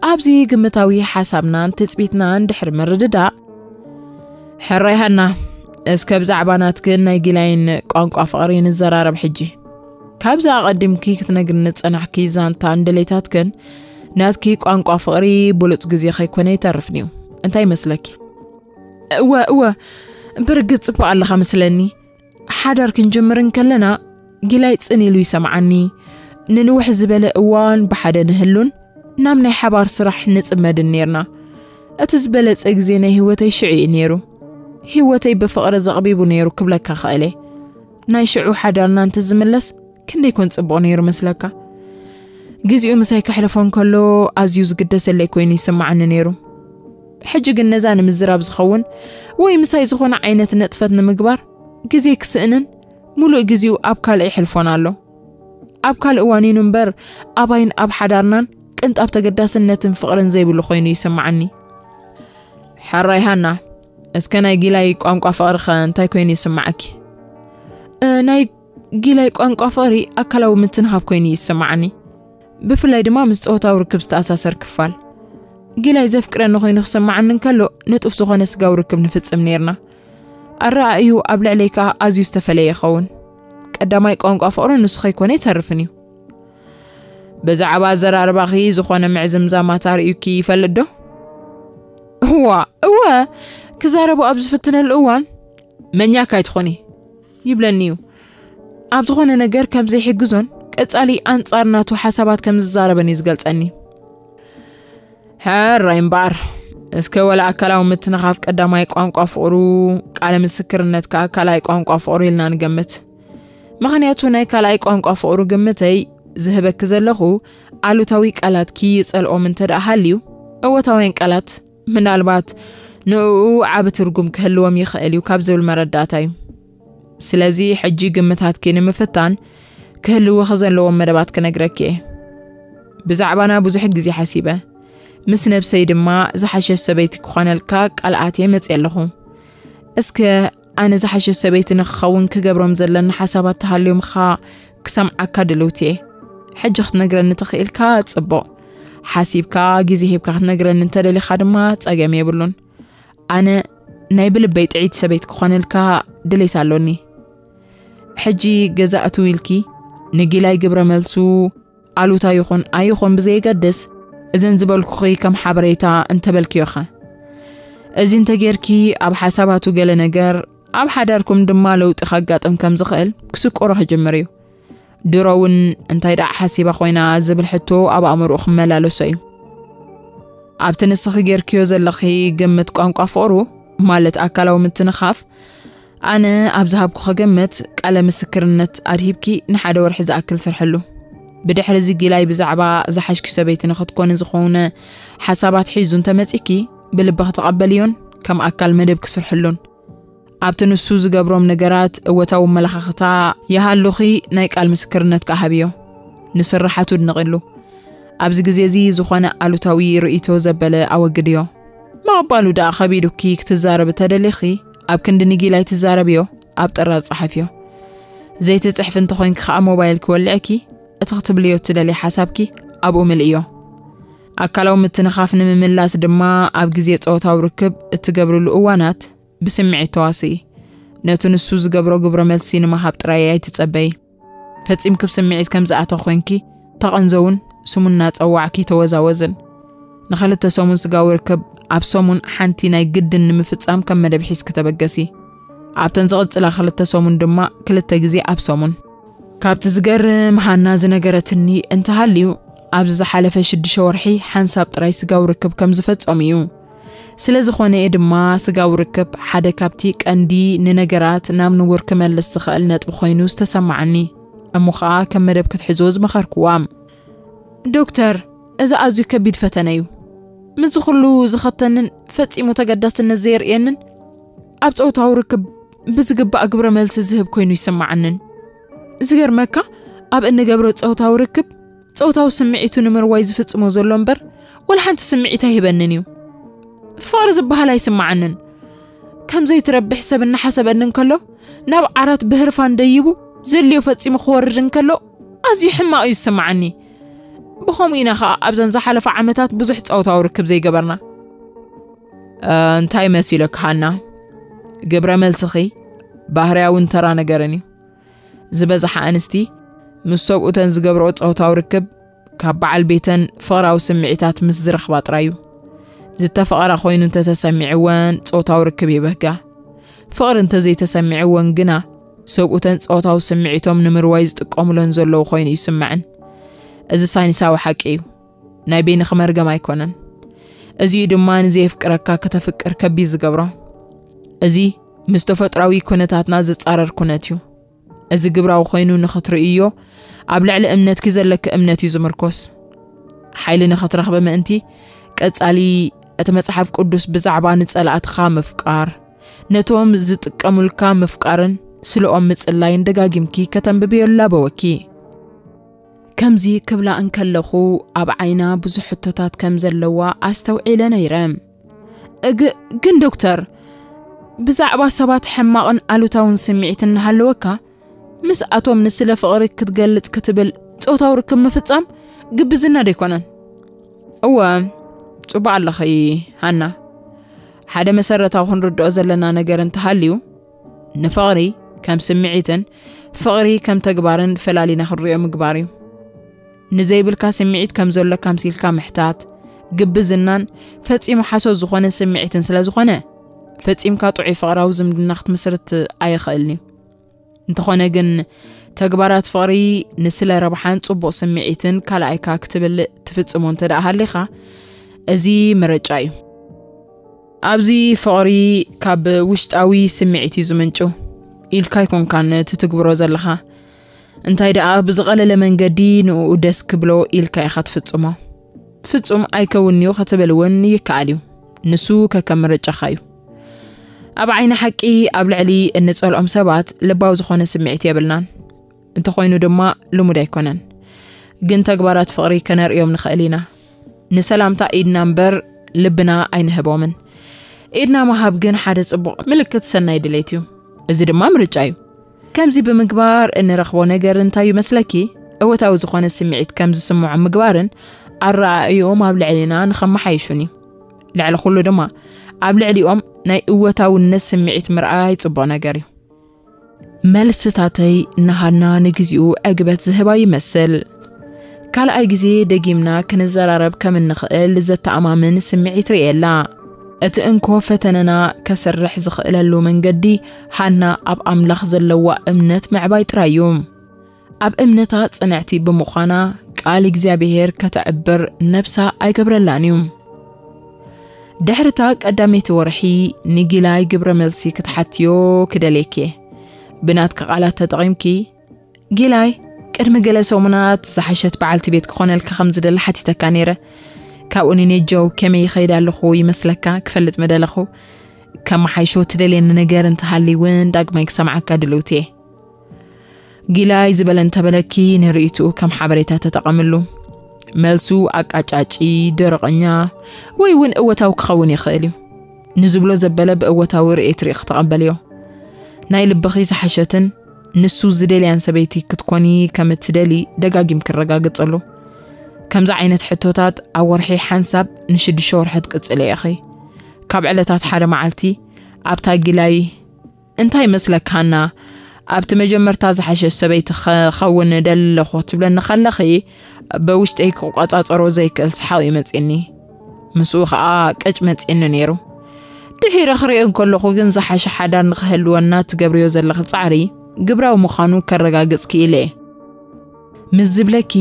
ኣብዚ ግምታዊ ሓሳብናን ትጽቢትናን ድሕሪ ምርድዳእ፣ ሕራይ ሃና፣ እስከ ብዛዕባ ናትክን ናይ ጊላይን ቋንቋ ፍቕሪ ንዘራረብ ሕጂ። ካብዚ ኣቐዲምኪ ክትነግርኒ ዝጸናሕኪ ዛንታን ድሌታትክን፣ ናትኪ ቋንቋ ፍቕሪ ብሉጽ ግዜ ከይኮነ ይተርፍን እዩ። እንታይ ይመስለኪ? እወ፣ እወ፣ ብርግጽ ጽቡቕ ኣለኻ መስለኒ። ሓዳር ክንጅምር እንከለና፣ ጊላይ ጽን ኢሉ ይሰምዓኒ። ንንውሕ ዝበለ እዋን ብሓደ ንህሉን ናብ ናይ ሓባር ስራሕ ንጽመድን ኔርና። እቲ ዝበለጸ ግዜ ናይ ህይወተይ ሽዑ እዩ ኔሩ። ህይወተይ ብፍቕሪ ዘቕቢቡ ኔሩ ክብለካ ክእል እየ። ናይ ሽዑ ሓዳርና እንተ ዝምለስ ክንደይ ኮን ጽቡቕ ኔሩ መስለካ? ግዜኡ ምሳይ ከሕልፎ እንከሎ ኣዝዩ ዝግደሰለይ ኮይኑ ይስምዓኒ ኔሩ። ሕጂ ግን ነዛ ንምዝራብ ዝኸውን ወይ ምሳይ ዝኾነ ዓይነት ንጥፈት ንምግባር ግዜ ክስእንን ሙሉእ ግዜኡ ኣብ ካልእ ይሕልፎን ኣሎ። ኣብ ካልእ ዋኒኑ እምበር ኣባይን ኣብ ሓዳርናን ቅንጣብ ተገዳስነትን ፍቕርን ዘይብሉ ኮይኑ ይስምዓኒ። ሕራይ ሃና፣ እስከ ናይ ጊላይ ቋንቋ ፍቕሪ ኸ እንታይ ኮይኑ ይስምዓኪ? እ፣ ናይ ጊላይ ቋንቋ ፍቕሪ ኣካላዊ ምትንኻፍ ኮይኑ ይስምዓኒ። ብፍላይ ድማ ምስ ጾታዊ ርክብ ዝተኣሳሰር ክፋል። ጊላይ ዘፍቅረኒ ኮይኑ ክስምዓኒ እንከሎ፣ ንጡፍ ዝኾነ ስጋዊ ርክብ ንፍጽም ኔርና። ኣረኣእዩ ኣብ ልዕለይ ከኣ ኣዝዩ ዝተፈለየ ይኸውን። ቀዳማይ ቋንቋ ፍቕሪ ንሱ ከይኮነ ይተርፍን እዩ። ብዛዕባ ኣዘራርባኺ ዝኾነ ምዕዝምዛማት ኣርእዩኪ ይፈልጥ ዶ? እዋ፣ እወ፣ ክዛረቡ ኣብ ዝፍትነሉ እዋን፣ "መኛካ ኣይትኾኒ" ይብለኒ እዩ። ኣብ ዝኾነ ነገር ከም ዘይሕግዞን ቀጻሊ ኣንጻር ናቱ ሓሳባት ከም ዝዛረብን እዩ ዝገልጸኒ። ሕራይ እምበኣር፣ እስከ ወላ ኣካላዊ ምትንኻፍ ቀዳማይ ቋንቋ ፍቕሩ፣ ቃለ ምስክርነት ከኣ ካልኣይ ቋንቋ ፍቕሩ ኢልና ንገምት። ምኽንያቱ ናይ ካልኣይ ቋንቋ ፍቕሩ ግምተይ ዝህበኪ ዘለኹ ኣሉታዊ ቃላትኪ ይጸልኦም እንተ ደኣ ሃልዩ፣ እወታውያን ቃላት ምናልባት ንእኡ ዓቢ ትርጉም ክህልዎም ይኽእል እዩ ካብ ዝብል መረዳእታ እዩ። ስለዚ ሕጂ ግምታትኪ ንምፍታን ክህልውኺ ዘለዎም መደባት ክነግረኪ እየ። ብዛዕባና ብዙሕ ግዜ ሓሲበ፣ ምስ ነብሰይ ድማ ዝሓሸት ሰበይቲ ክኾነልካ ቃል ኣትየ መጽየ ኣለኹ። እስከ ኣነ ዝሓሸት ሰበይቲ ንክኸውን ክገብሮም ዘለኒ ሓሳባት ተሃልዮምኻ ክሰምዓካ ድልውቲ እየ። ሕጂ ክትነግረኒ ተኽኢልካ ጽቡቕ። ሓሲብካ ግዜ ሂብካ ክትነግረኒ እንተደሊኻ ድማ ጸገም የብሉን። ኣነ ናይ ብልበይ ጥዕይቲ ሰበይቲ ክኾነልካ ድሌት ኣሎኒ። ሕጂ ገዛ እትው ኢልኪ ንጊላይ ግብረ መልሱ ኣሉታ ይኹን ኣይኹን ብዘየገድስ፣ እዘን ዝበልኩኺ ከም ሓበሬታ እንተበልክዮኸ? እዚ እንተጌርኪ ኣብ ሓሳባቱ ገለ ነገር፣ ኣብ ሓዳርኩም ድማ ለውጢ ከጋጥም ከም ዝኽእል ክስቆሮ ክጅምር እዩ። ድሮ እውን እንታይ ደኣ ሓሲባ ኮይና ዝብል ሕቶ ኣብ ኣእምሮኡ ክመላለሶ እዩ። ኣብቲ ንስኺ ጌርክዮ ዘለኺ ግምት ቋንቋ ፍቕሩ፣ ማለት ኣካላዊ ምትንኻፍ፣ ኣነ ኣብ ዝሃብኩ ክግምት፣ ቃለ ምስክርነት ኣድሂብኪ ንሓደ ወርሒ ዝኣክል ስርሐሉ። ብድሕሪ እዚ ጊላይ ብዛዕባ ዝሓሽኪ ሰበይቲ ንኽትኮኒ ዝኾነ ሓሳባት ሒዙ እንተመጺኪ፣ ብልቢ ክትቐበልዮን ከም ኣካል መደብ ክስርሕሉን። ኣብቲ ንሱ ዝገብሮም ነገራት እወታዊ ኣመለኻኽታ ይሃሉኺ፣ ናይ ቃል ምስክርነት ክሃብዮ። ንስርሓቱ ድንቕሉ። ኣብዚ ግዜ እዚ ዝኾነ ኣሉታዊ ርእይቶ ዘበለ ኣወግድዮ። ምቕባሉ ደኣ ከቢዱኪ ክትዛረብ እተደሊኺ፣ ኣብ ክንዲ ንጊላይ ትዛረብዮ፣ ኣብ ጥራዝ ጸሓፍዮ። ዘይትጽሕፊ እንተኾይንኪ ከኣ ሞባይል ክወልዐኪ፣ እቲ ክትብልዮ እትደልይ ሓሳብኪ ኣብኡ ምልእዮ። ኣካላዊ ምትንኻፍ ንምምላስ ድማ ኣብ ግዜ ጾታዊ ርክብ እትገብርሉ እዋናት ብስምዒት ተዋስኢ። ነቲ ንሱ ዝገብሮ ግብረ መልሲ ንምሃብ ጥራይ ኣይትጸበዪ። ፈጺምኪ ብስምዒት ከም ዝኣተኺ ኮይንኪ ተቐንዘውን ስሙ እናጸዋዕኪ ተወዛወዝን። ንኽልተ ሰሙን ስጋዊ ርክብ ኣብ ሰሙን ሓንቲ ናይ ግድን ንምፍጻም ከም መደብ ሒዝኪ ተበገሲ። ኣብተን ዝቕጽላ ክልተ ሰሙን ድማ ክልተ ግዜ ኣብ ሰሙን። ካብቲ ዝገርም ሃና ዝነገረትኒ እንተሃልዩ፣ ኣብዚ ዝሓለፈ ሽዱሽተ ወርሒ ሓንሳብ ጥራይ ስጋዊ ርክብ ከም ዝፈጸሙ እዩ። ስለ ዝኾነ እየ ድማ ስጋዊ ርክብ ሓደ ካብቲ ቀንዲ ንነገራት ናብ ንቡር ክመልስ ዝኽእል ነጥቢ ኮይኑ ዝተሰማዓኒ። እሞ ኸኣ ከም መደብ ክትሕዝዎ ዝመኸርክዋ። ዶክተር፣ እዚ ኣዝዩ ከቢድ ፈተነ እዩ። ምስዚ ኩሉ ዝኸተንን ፈጺሙ ተገዳስነት ዘየርእየንን ኣብ ጾታዊ ርክብ ብዝግባእ ግብረ መልሲ ዝህብ ኮይኑ ይስምዓንን። ዝገርመካ፣ ኣብ እንገብሮ ጾታዊ ርክብ ጾታዊ ስምዒቱ ንምርዋይ ዝፍጽሞ ዘሎ እምበር፣ ወላ ሓንቲ ስምዒት ኣይህበንን እዩ። ፍቕሪ ዝበሃል ኣይስምዓንን። ከም ዘይትረብሕ ሰብ እናሓሰበኒ እንከሎ፣ ናብ ዓራት ብህርፋን ደይቡ ዘልዮ ፈጺሙ ክወርድ እንከሎ፣ ኣዝዩ ሕማቕ እዩ ዝስምዓኒ። ብኸምኡ ኢና ኸኣ ኣብዘን ዝሓለፋ ዓመታት ብዙሕ ጾታዊ ርክብ ዘይገበርና። እ፣ እንታይ መሲለኪ ሃና? ግብረ መልስኺ ባህርያውን ተራ ነገርን እዩ። ዝበዝሓ ኣንስቲ ምስ ሰብኡተን ዝገብርኦ ጾታዊ ርክብ ካብ በዓል ቤተን ፍቕራዊ ስምዒታት ምስ ዝረኽባ ጥራይ እዩ። ዝተፈቐራ ኮይኑ እንተተሰሚዕወን ጾታዊ ርክብ ይበህጋ። ፍቕሪ እንተዘይተሰሚዕወን ግና ሰብኡተን ጾታዊ ስምዒቶም ንምርዋይ ዝጥቀሙለን ዘለዉ ኮይኑ ይስምዐን። እዚ ሳይንሳዊ ሓቂ እዩ። ናይ በይንኺ መርገም ኣይኮነን። እዚ'ዩ ድማ ንዘየፍቅረካ ከተፍቅር ከቢድ ዝገብሮ። እዚ ምስ ተፈጥሮኣዊ ኩነታትና ዝጻረር ኩነት እዩ። እዚ ግብራዊ ኮይኑ ንኽትርእዮ፣ ኣብ ልዕሊ እምነትኪ ዘለኪ እምነት እዩ ዝምርኮስ። ሓይሊ ንኽትረኽቢ ምእንቲ፣ ቀጻሊ እቲ መጽሓፍ ቅዱስ ብዛዕባ ንጸላእትኻ ምፍቃር፣ ነቶም ዝጥቀሙልካ ምፍቃርን ስለኦም ምጽላይን ደጋጊምኪ ከተንብብዮ ላበወኪ። ከምዚ ክብላ እንከለኹ፣ ኣብ ዓይና ብዙሕ ሕቶታት ከም ዘለዋ ኣስተውዒለ ነይረ። እግ-፣ ግን ዶክተር፣ ብዛዕባ ሰባት ሕማቕን ኣሉታውን ስምዒት እናሃለወካ፣ ምስኣቶም ንስለ ፍቕሪ ክትገልጽ ክትብል ጾታዊ ርክብ ምፍጻም ግብዝና ዶ ኣይኮነን? እወ፣ ጽቡቕ ኣለኺ ሃና። ሓደ መሰረታዊ ክንርድኦ ዘለና ነገር እንተሃልዩ፣ ንፍቕሪ ከም ስምዒትን ፍቕሪ ከም ተግባርን ፈላሊና ክንሪኦ ምግባር እዩ። ንዘይብልካ ስምዒት ከም ዘሎካ ኣምሲልካ ምሕታት፣ ግብዝናን ፈጺሙ ሓሶት ዝኾነ ስምዒትን ስለ ዝኾነ፣ ፈጺምካ ጥዑይ ፍቕራዊ ዝምድና ክትምስርት ኣይኽእልን እዩ። እንተኾነ ግን፣ ተግባራት ፍቕሪ ንስለ ረብሓን ጽቡቕ ስምዒትን ካልኣይካ ክትብል ትፍጽሞ እንተ ደኣ ሃሊኻ፣ እዚ ምርጫ እዩ። ኣብዚ ፍቕሪ ካብ ውሽጣዊ ስምዒት እዩ ዝምንጩ ኢልካ ኣይኮንካን ትትግብሮ ዘለኻ። እንታይ ደኣ ብዝቐለለ መንገዲ ንእኡ ደስ ክብሎ ኢልካ ኢኻ ትፍጽሞ። ፍጹም ኣይከውን'ዩ ክትብል እውን ይከኣል እዩ። ንሱ ከከም ምርጫኻ እዩ። ኣብ ዓይኒ ሓቂ፣ ኣብ ልዕሊ እንጸልኦም ሰባት ልባዊ ዝኾነ ስምዒት የብልናን። እንተኾይኑ ድማ ልሙድ ኣይኮነን። ግን ተግባራት ፍቕሪ ከነርእዮም ንኽእል ኢና። ንሰላምታ ኢድና እምበር ልብና ኣይንህቦምን። ኢድና ምሃብ ግን ሓደ ጽቡቕ ምልክት ሰናይ ድሌት እዩ። እዚ ድማ ምርጫ እዩ። ከምዚ ብምግባር እንረኽቦ ነገር እንታይ እዩ መስለኪ? እወታዊ ዝኾነ ስምዒት ከም ዝስምዖም ምግባርን ኣረኣእይኦም ኣብ ልዕሊና ንኸመሓይሹን እዩ። ልዕሊ ኩሉ ድማ ኣብ ልዕሊኦም ናይ እወታውነት ስምዒት ምርኣይ ጽቡቕ ነገር እዩ። መልስታተይ ንሃና ንግዚኡ ዕግበት ዝህባ ይመስል። ካልኣይ ግዜ ደጊምና ክንዘራረብ ከም እንኽእል ዘተኣማምን ስምዒት ርእየላ። እቲ እንኮ ፈተነና ከስርሕ ዝኽእለሉ መንገዲ፣ ሃና ኣብ ኣምላኽ ዘለዋ እምነት ምዕባይ ጥራይ እዩ። ኣብ እምነታ ጽንዕቲ ብምዃና፣ ቃል እግዚኣብሔር ከተዕብር ነብሳ ኣይገብረላን እዩ። ድሕርታ ቀዳመይቲ ወርሒ ንጊላይ ግብረ መልሲ ክትሓትዮ ክደልየኪ። ብናትኪ ቃላት ተጠቒምኪ፣ ጊላይ፣ ቅድሚ ገለ ሰሙናት ዝሓሸት በዓልቲ ቤት ክኾነልካ ከም ዝደሊ ሓቲተካ ነይረ። ካብኡ ንኔጀው ከመይ ይኸይድ ኣለኹ ይመስለካ ክፈልጥ ምደለኹ። ከመሓይሾ ትደልየኒ ነገር እንተሃልዩ እውን ዳግማይ ክሰምዓካ ድልውቲ እየ። ጊላይ ዝበለ እንተበለኪ ንርእይትኡ ከም ሓበሬታ ተጠቐምሉ። መልሱ ኣቃጫጪ፣ ደረቐኛ ወይ እውን እወታዊ ክኸውን ይኽእል እዩ። ንዝብሎ ዘበለ ብእወታዊ ርእየት ርኢኺ ተቐበልዮ። ናይ ልብኺ ዝሓሸትን ንሱ ዝደልያን ሰበይቲ ክትኮኒ ከም እትደሊ ደጋጊም ክረጋግጸሉ። ከምዚ ዓይነት ሕቶታት ኣብ ወርሒ ሓንሳብ ንሽዱሽተ ወርሒ ትቅጽልዮ ኢኺ። ካብ ዕለታት ሓደ መዓልቲ ኣብታ ጊላይ እንታይ ይመስለካ ሃና? ኣብቲ መጀመርታ ዝሓሸት ሰበይቲ ኸ-፣ ኸውን እደሊ ኣለኹ ትብለኒ ከለኺ፣ ብውሽጠይ ክቆጻጸሮ ዘይክእል ሰሓቕ እዩ መጺእኒ። ምስኡ ኸኣ ቅጭ መጺእኒ ነይሩ። ድሒረ ክርእዮ እንከለኹ ግን ዝሓሸ ሓዳር ንኽህልወና ትገብርዮ ዘለኺ ጻዕሪ ግብራዊ ምዃኑ ከረጋግጽ ክኢለ እየ። ምስ ዝብለኪ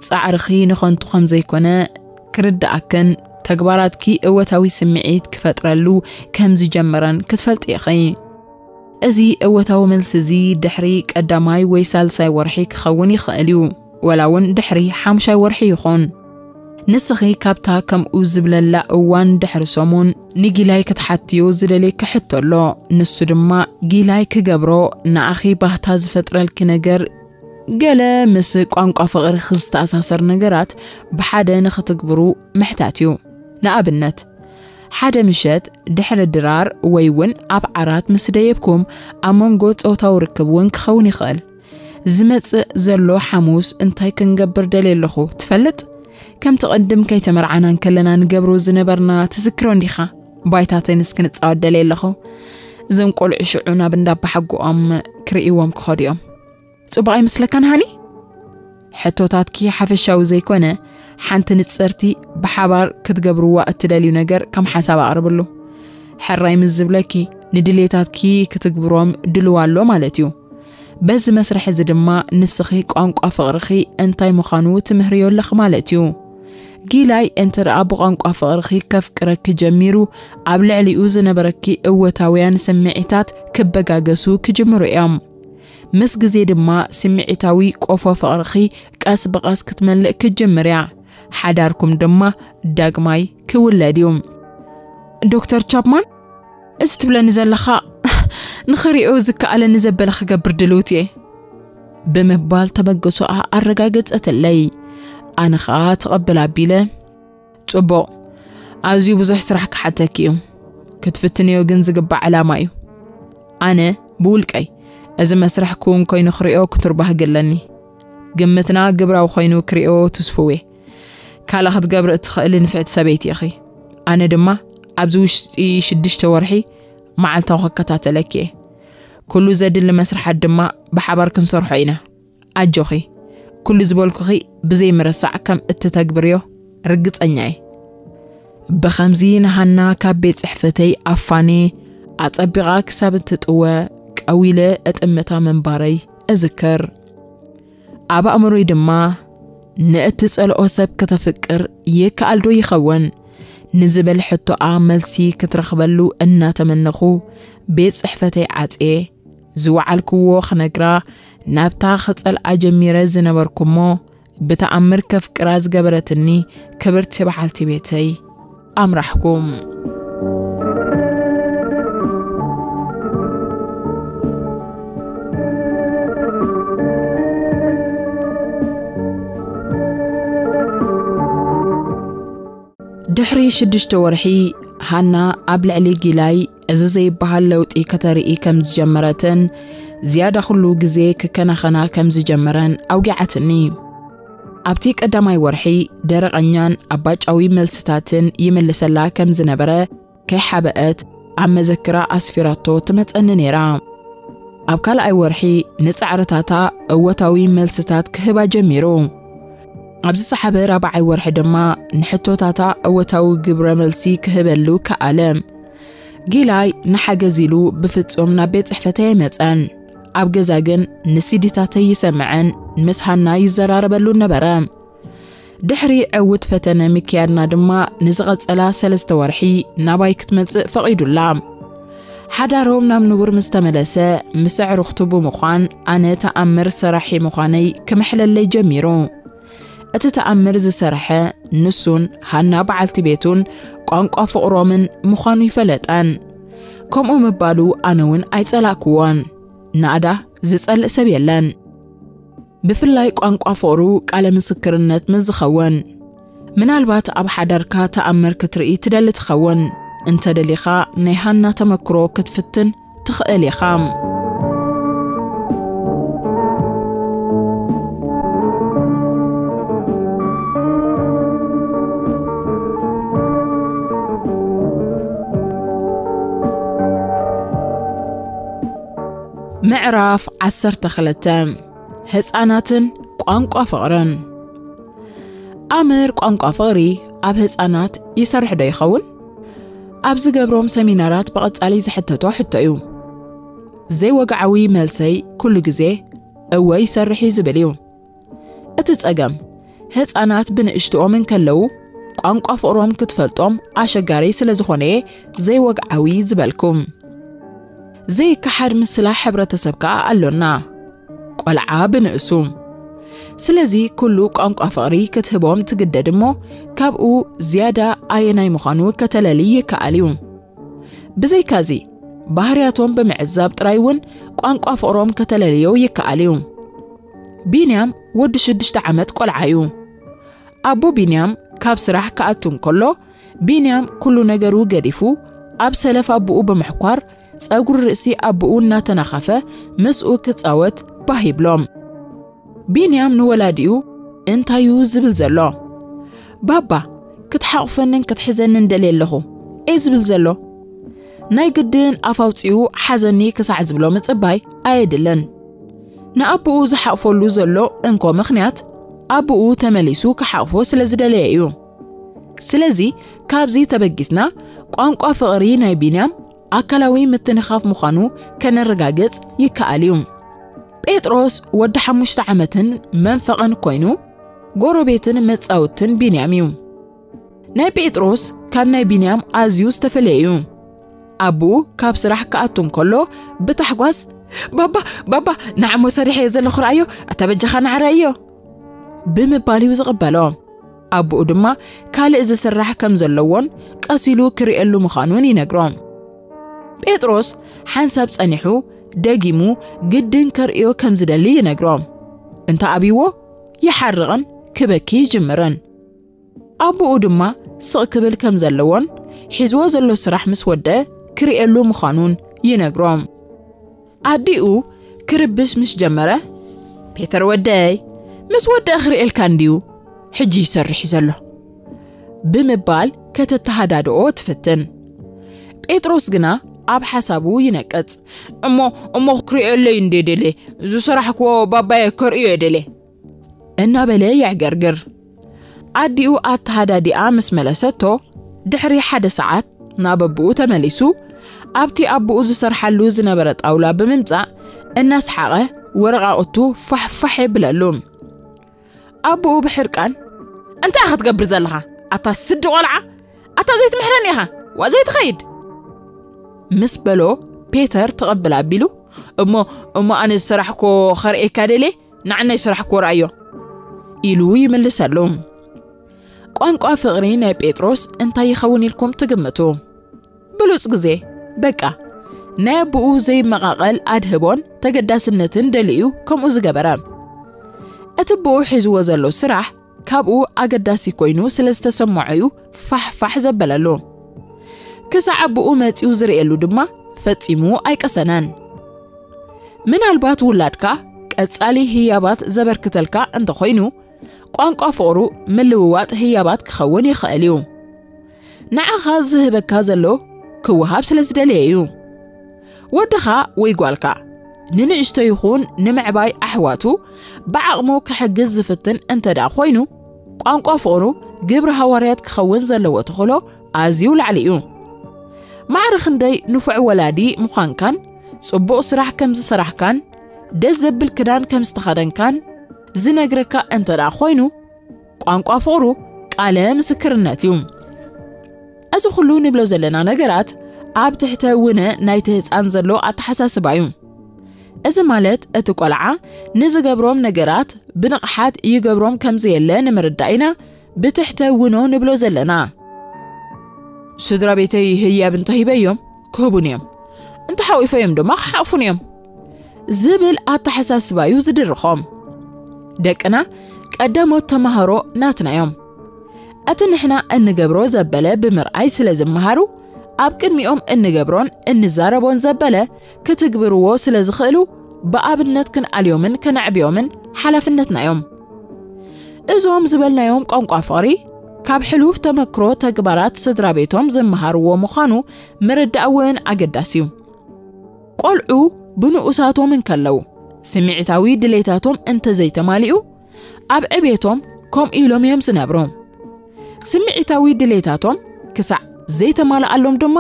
ጻዕርኺ ንኸንቱ ከም ዘይኮነ ክርድኣክን ተግባራትኪ እወታዊ ስምዒት ክፈጥረሉ ከም ዝጀመረን ክትፈልጢ ኢኺ። እዚ እወታዊ መልሲ እዚ ድሕሪ ቀዳማይ ወይ ሳልሳይ ወርሒ ክኸውን ይኽእል እዩ፣ ወላ እውን ድሕሪ ሓሙሻይ ወርሒ ይኹን። ንስኺ ካብታ ከምኡ ዝብለላ እዋን ድሕሪ ሰሙን ንጊላይ ክትሓትዮ ዝደልየኪ ሕቶ ኣሎ። ንሱ ድማ ጊላይ ክገብሮ ንኣኺ ባህታ ዝፈጥረልኪ ነገር ገለ ምስ ቋንቋ ፍቕርኺ ዝተኣሳሰር ነገራት ብሓደ ንኽትግብሩ ምሕታት እዩ። ንኣብነት፣ ሓደ ምሸት ድሕሪ ድራር ወይ እውን ኣብ ዓራት ምስ ደየብኩም ኣብ መንጎ ጾታዊ ርክብ እውን ክኸውን ይኽእል። ዝመጽእ ዘሎ ሓሙስ እንታይ ክንገብር ደልየ ኣለኹ ትፈልጥ? ከምቲ ቅድም ከይተመርዓና እንከለና ንገብሮ ዝነበርና ትዝክሮ እንዲኻ? ባይታ ቴኒስ ክንጻወት ደልየ ኣለኹ። እዞም ቆልዑ ሽዑ ናብ እንዳ ኣባሓጎኦም ክርእይዎም ክኸዱ እዮም። ጽቡቕ ኣይመስለካን ሃኒ? ሕቶታትኪ ሓፈሻዊ ዘይኮነ፣ ሓንቲ ንጽርቲ ብሓባር ክትገብርዋ እትደልዩ ነገር ከም ሓሳብ ኣቕርብሉ። ሕራይ ምስ ዝብለኪ፣ ንድሌታትኪ ክትግብሮም ድልዋ ኣሎ ማለት እዩ። በዚ መስርሕ እዚ ድማ ንስኺ ቋንቋ ፍቕርኺ እንታይ ምዃኑ ትምህርዮ ኣለኺ ማለት እዩ። ጊላይ እንተ ደኣ ብቋንቋ ፍቕርኺ ከፍቅረኪ ጀሚሩ፣ ኣብ ልዕሊኡ ዝነበረኪ እወታውያን ስምዒታት ክበጋገሱ ክጅምሩ እዮም። ምስ ግዜ ድማ ስምዒታዊ ቆፎ ፍቕርኺ ቀስ ብቐስ ክትመልእ ክትጅምር እያ። ሓዳርኩም ድማ ዳግማይ ክውለድ እዩ። ዶክተር ቻፕማን፣ እዚ ትብለኒ ዘለኻ ንኽሪኦ ዝከኣለኒ ዘበለ ክገብር ድልውቲ እየ፣ ብምባል ተበገሶኣ ኣረጋገጸትለይ። ኣነ ኸኣ ተቐብል ኣቢለ፣ ጽቡቕ፣ ኣዝዩ ብዙሕ ስራሕ ክሓተኪ እዩ። ክትፍትንዮ ግን ዝግባእ ዕላማ እዩ። ኣነ ብውልቀይ እዚ መስርሕ ክውን ኮይኑ ክሪኦ ክትርባህ ግለኒ። ግምትና ግብራዊ ኮይኑ ክሪኦ ትስፍው እየ። ካልእ ክትገብሪ እትኽእሊ ንፍዕቲ ሰበይቲ ኢኺ። ኣነ ድማ ኣብዚ ውሽጢ ሽዱሽተ ወርሒ መዓልታዊ ክከታተለኪ እየ። ኩሉ ዘድሊ መስርሓት ድማ ብሓባር ክንሰርሖ ኢና። ኣጆኺ፣ ኩሉ ዝበልኩኺ ብዘይ ምርሳዕ ከም እትተግብርዮ ርግጸኛ እየ። ብኸምዚ ንሃና ካብ ቤት ጽሕፈተይ ኣፋንየ ኣጸቢቓ ክሳብ እትጥወ ቀዊለ እጥምታ ምንባረይ እዝክር። ኣብ ኣእምሮይ ድማ ንእትጸልኦ ሰብ ከተፍቅር ይከኣል ዶ ይኸውን? ንዝብል ሕቶኣ መልሲ ክትረኽበሉ እናተመነኹ ቤት ጽሕፈተይ ዓጽየ ዝወዓልክዎ ክነግራ ናብታ ክጸልኣ ጀሚረ ዝነበርኩ እሞ ብተኣምር ከፍቅራ ዝገበረትኒ ክብርቲ በዓልቲ ቤተይ ኣምራሕኩ። ድሕሪ ሽዱሽተ ወርሒ፣ ሃና ኣብ ልዕሊ ጊላይ እዚ ዘይበሃል ለውጢ ከተርኢ ከም ዝጀመረትን ዝያዳ ኩሉ ግዜ ክከናኸና ከም ዝጀመረን ኣውጊዓትኒ። ኣብቲ ቀዳማይ ወርሒ፣ ደረቐኛን ኣባጫዊ መልስታትን ይምልሰላ ከም ዝነበረ ከይሓበአት ኣብ መዘክራ ኣስፊራቶ ትመጸኒ ነይራ። ኣብ ካልኣይ ወርሒ፣ ንጻዕርታታ እወታዊ መልስታት ክህባ ጀሚሩ። ኣብ ዝሰሓበ ራብዓይ ወርሒ ድማ፣ ንሕቶታታ እወታዊ ግብረ መልሲ ክህበሉ ከኣለ። ጊላይ ንሓገዝ ኢሉ ብፍጹም ናብ ቤት ጽሕፈተይ ኣይመጸን። ኣብ ገዛ ግን ንሲዲታተይ ይሰምዐን ምስ ሃና ይዘራረበሉ ነበረ። ድሕሪ ዕውት ፈተነ ምክያድና ድማ ንዝቐጸላ ሰለስተ ወርሒ ናባይ ክትመጽእ ፈቒዱላ። ሓዳሮም ናብ ንቡር ምስ ተመለሰ፣ ምስ ኣዕሩኽቱ ብምዃን ኣነ ተኣምር ሰራሒ ምዃነይ ክምሕለለይ ጀሚሩ። እቲ ተኣምር ዝሰርሐ ንሱን ሃና በዓልቲ ቤቱን ቋንቋ ፍቕሮምን ምዃኑ ይፈለጠን። ከምኡ ምባሉ ኣነ እውን ኣይጸላእክዎን። ናእዳ ዝጸልእ ሰብ የለን። ብፍላይ ቋንቋ ፍቕሩ ቃለ ምስክርነት ምስ ዝኸውን። ምናልባት ኣብ ሓዳርካ ተኣምር ክትርኢ ትደሊ ትኸውን። እንተ ደሊኻ ናይ ሃና ተመክሮ ክትፍትን ትኽእል ኢኻ። ምዕራፍ ዓሰርተ ክልተ። ህጻናትን ቋንቋ ፍቕርን። ኣምር ቋንቋ ፍቕሪ ኣብ ህጻናት ይሰርሕ ዶ ይኸውን? ኣብ ዝገብሮም ሰሚናራት ብቐጻሊ ዝሕተቶ ሕቶ እዩ። ዘይወግዓዊ መልሰይ ኩሉ ግዜ እወ ይሰርሕ እዩ ዝብል እዩ። እቲ ጸገም፣ ህጻናት ብንእሽትኦም እንከለዉ ቋንቋ ፍቕሮም ክትፈልጦም ኣሸጋሪ ስለ ዝኾነ እየ ዘይወግዓዊ ዝበልኩም። ዘይከሓድ ምስላ ሕብረተሰብ ከኣ ኣሎና። ቆልዓ ብንእሱ። ስለዚ ኩሉ ቋንቋ ፍቕሪ ክትህቦም ትግደድ እሞ፣ ካብኡ ዝያዳ ኣየናይ ምዃኑ ከተለሊ ይከኣል እዩ። ብዘይካዚ፣ ባህርያቶም ብምዕዛብ ጥራይ እውን ቋንቋ ፍቕሮም ከተለልዮ ይከኣል እዩ። ቢንያም ወዲ ሽዱሽተ ዓመት ቆልዓ እዩ። ኣቦ ቢንያም ካብ ስራሕ ክኣቱ እንከሎ፣ ቢንያም ኩሉ ነገሩ ገዲፉ፣ ኣብ ሰለፍ ኣቦኡ ብምሕኳር፣ ጸጉሪ ርእሲ ኣቦኡ እናተናኸፈ፣ ምስኡ ክጻወት ባህ ይብሎ። ቢንያም ንወላዲኡ፣ "እንታይ እዩ ዝብል ዘሎ? ባባ፣ ክትሓቑፈንን ክትሕዘንን ደልየ ኣለኹ" እየ ዝብል ዘሎ። ናይ ግድን ኣፍ ኣውጺኡ ሓዘኒ ክሳዕ ዝብሎ ምጽባይ ኣየድልን። ንኣቦኡ ዝሓቕፈሉ ዘሎ እንኮ ምኽንያት፣ ኣቦኡ ተመሊሱ ክሓቕፎ ስለ ዝደለየ እዩ። ስለዚ፣ ካብዚ ተበጊስና፣ ቋንቋ ፍቕሪ ናይ ቢንያም ኣካላዊ ምትንኻፍ ምዃኑ ከነረጋግጽ ይከኣል እዩ። ጴጥሮስ ወዲ ሓሙሽተ ዓመትን መንፈቕን ኮይኑ፣ ጎረቤትን መጻውትን ቢንያም እዩ። ናይ ጴጥሮስ ካብ ናይ ቢንያም ኣዝዩ ዝተፈለየ እዩ። ኣቦኡ ካብ ስራሕ ክኣቱ እንከሎ ብታሕጓስ፣ "ባባ፣ ባባ፣ ንዓሞ ሰሪሐ እየ ዘለኹ፣ ረኣዮ፣ ኣታ በጃኻ ንዓ ረኣዮ" ብምባል እዩ ዝቕበሎ። ኣቦኡ ድማ ካልእ ዝስራሕ ከም ዘለዎን ቀስ ኢሉ ክርእየሉ ምዃኑን ይነግሮ። ጴጥሮስ ሓንሳብ ጸኒሑ ደጊሙ ግድን ከርእዮ ከም ዝደሊ ይነግሮ። እንተ ኣብይዎ ይሓርቕን ክበኪ ይጅምርን። ኣቦኡ ድማ ስቕ ክብል ከም ዘለዎን ሒዝዎ ዘሎ ስራሕ ምስ ወደአ ክርእየሉ ምዃኑን ይነግሮ። ኣዲኡ ክርብሽ ምስ ጀመረ፣ "ፔተር ወደይ፣ ምስ ወደአ ክርእየልካ እንድዩ፣ ሕጂ ይሰርሕ እዩ ዘሎ" ብምባል ከተተሃዳድኦ ትፍትን። ጴጥሮስ ግና ኣብ ሓሳቡ ይነቅጽ። "እሞ፣ እሞ ክርእየለይ እንዴ ደልየ፣ ዝሰራሕክዎ ባባየ ከርእዮ እየ ደልየ" እናበለ የዕገርግር። ኣዲኡ ኣተሃዳዲኣ ምስ መለሰቶ፣ ድሕሪ ሓደ ሰዓት ናብ ኣቦኡ ተመሊሱ፣ ኣብቲ ኣቦኡ ዝሰርሓሉ ዝነበረ ጣውላ ብምምጻእ፣ እናሰሓቐ ወረቓቕቱ ፋሕፋሕ የብለሉ። ኣቦኡ ብሕርቃን፣ "እንታይ ኢኻ ትገብር ዘለኻ? ኣታ ስዲ ቆልዓ! ኣታ ዘይትምሕረኒ ኢኻ! ዋ ዘይትኸይድ!" ምስ በሎ፣ ፔተር ትቕብል ኣቢሉ፣ "እሞ፣ እሞ ኣነ ዝሰራሕኮ ኸርእየካ ደልየ፣ ንዓናይ ስራሕኮ ረኣዮ" ኢሉ ይምልሰሉ። ቋንቋ ፍቕሪ ናይ ጴጥሮስ እንታይ ይኸውን ኢልኩም ትግምቱ? ብሉጽ ግዜ፣ በቃ፣ ናይ ኣቦኡ ዘይመቓቐል ኣድህቦን ተገዳስነትን ደልዩ ከምኡ ዝገበረ። እቲ ብኡ ሒዝዎ ዘሎ ስራሕ ካብኡ ኣገዳሲ ኮይኑ ስለ ዝተሰምዖ እዩ ፋሕ ፋሕ ዘበለሉ። ክሳዕ ኣቦኡ መጺኡ ዝርእየሉ ድማ ፈጺሙ ኣይቀሰነን። ምናልባት ውላድካ ቀጻሊ ህያባት ዘበርክተልካ እንተኾይኑ፣ ቋንቋ ፍቕሩ ምልውዋጥ ህያባት ክኸውን ይኽእል እዩ። ንዓኻ ዝህበካ ዘሎ ክወሃብ ስለ ዝደለየ እዩ። ወድኻ ወይ ጓልካ ንንእሽቶ ይኹን ንምዕባይ ኣሕዋቱ ብዓቕሙ ክሕግዝ ዝፍትን እንተ ደኣ ኮይኑ፣ ቋንቋ ፍቕሩ ግብሪ ሃዋርያት ክኸውን ዘለዎ ተኽእሎ ኣዝዩ ላዕሊ እዩ። ማዕረ ክንደይ ንፉዕ ወላዲ ምዃንካን ጽቡቕ ስራሕ ከም ዝሰራሕካን ደስ ዘብል ክዳን ከም ዝተኸደንካን ዝነግረካ እንተ ደኣ ኮይኑ፣ ቋንቋ ፍቕሩ ቃለ ምስክርነት እዩ። እዚ ኩሉ ንብሎ ዘለና ነገራት ኣብ ትሕተ ውነ ናይቲ ህፃን ዘሎ ኣተሓሳስባ እዩ። እዚ ማለት እቲ ቆልዓ ንዝገብሮም ነገራት ብንቕሓት ይገብሮም ከም ዘየለ ንምርዳእ ኢና ብትሕተ ውኖ ንብሎ ዘለና። ስድራ ቤተይ ህያብ እንተሂበዮም ክህቡን እዮም፣ እንተሓቂፈዮም ድማ ክሓቕፉን እዮም ዝብል ኣተሓሳስባ እዩ ዝድርኾም። ደቅና ቀዳሞት ተማሃሮ ናትና እዮም። እቲ ንሕና እንገብሮ ዘበለ ብምርኣይ ስለ ዝመሃሩ፣ ኣብ ቅድሚኦም እንገብሮን እንዛረቦን ዘበለ ክትግብርዎ ስለ ዝኽእሉ፣ ብኣብነት ክንኣልዮምን ከነዕብዮምን ሓላፍነትና እዮም። እዞም ዝበልናዮም ቋንቋ ፍቕሪ ካብ ሕሉፍ ተመክሮ ተግባራት ስድራ ቤቶም ዝመሃርዎ ምዃኑ ምርዳእ እውን ኣገዳሲ እዩ። ቆልዑ ብንኡሳቶም እንከለዉ ስምዒታዊ ድሌታቶም እንተዘይተማሊኡ፣ ኣብ ዕቤቶም ከምኡ ኢሎም እዮም ዝነብሩ። ስምዒታዊ ድሌታቶም ክሳዕ ዘይተማልኣሎም ድማ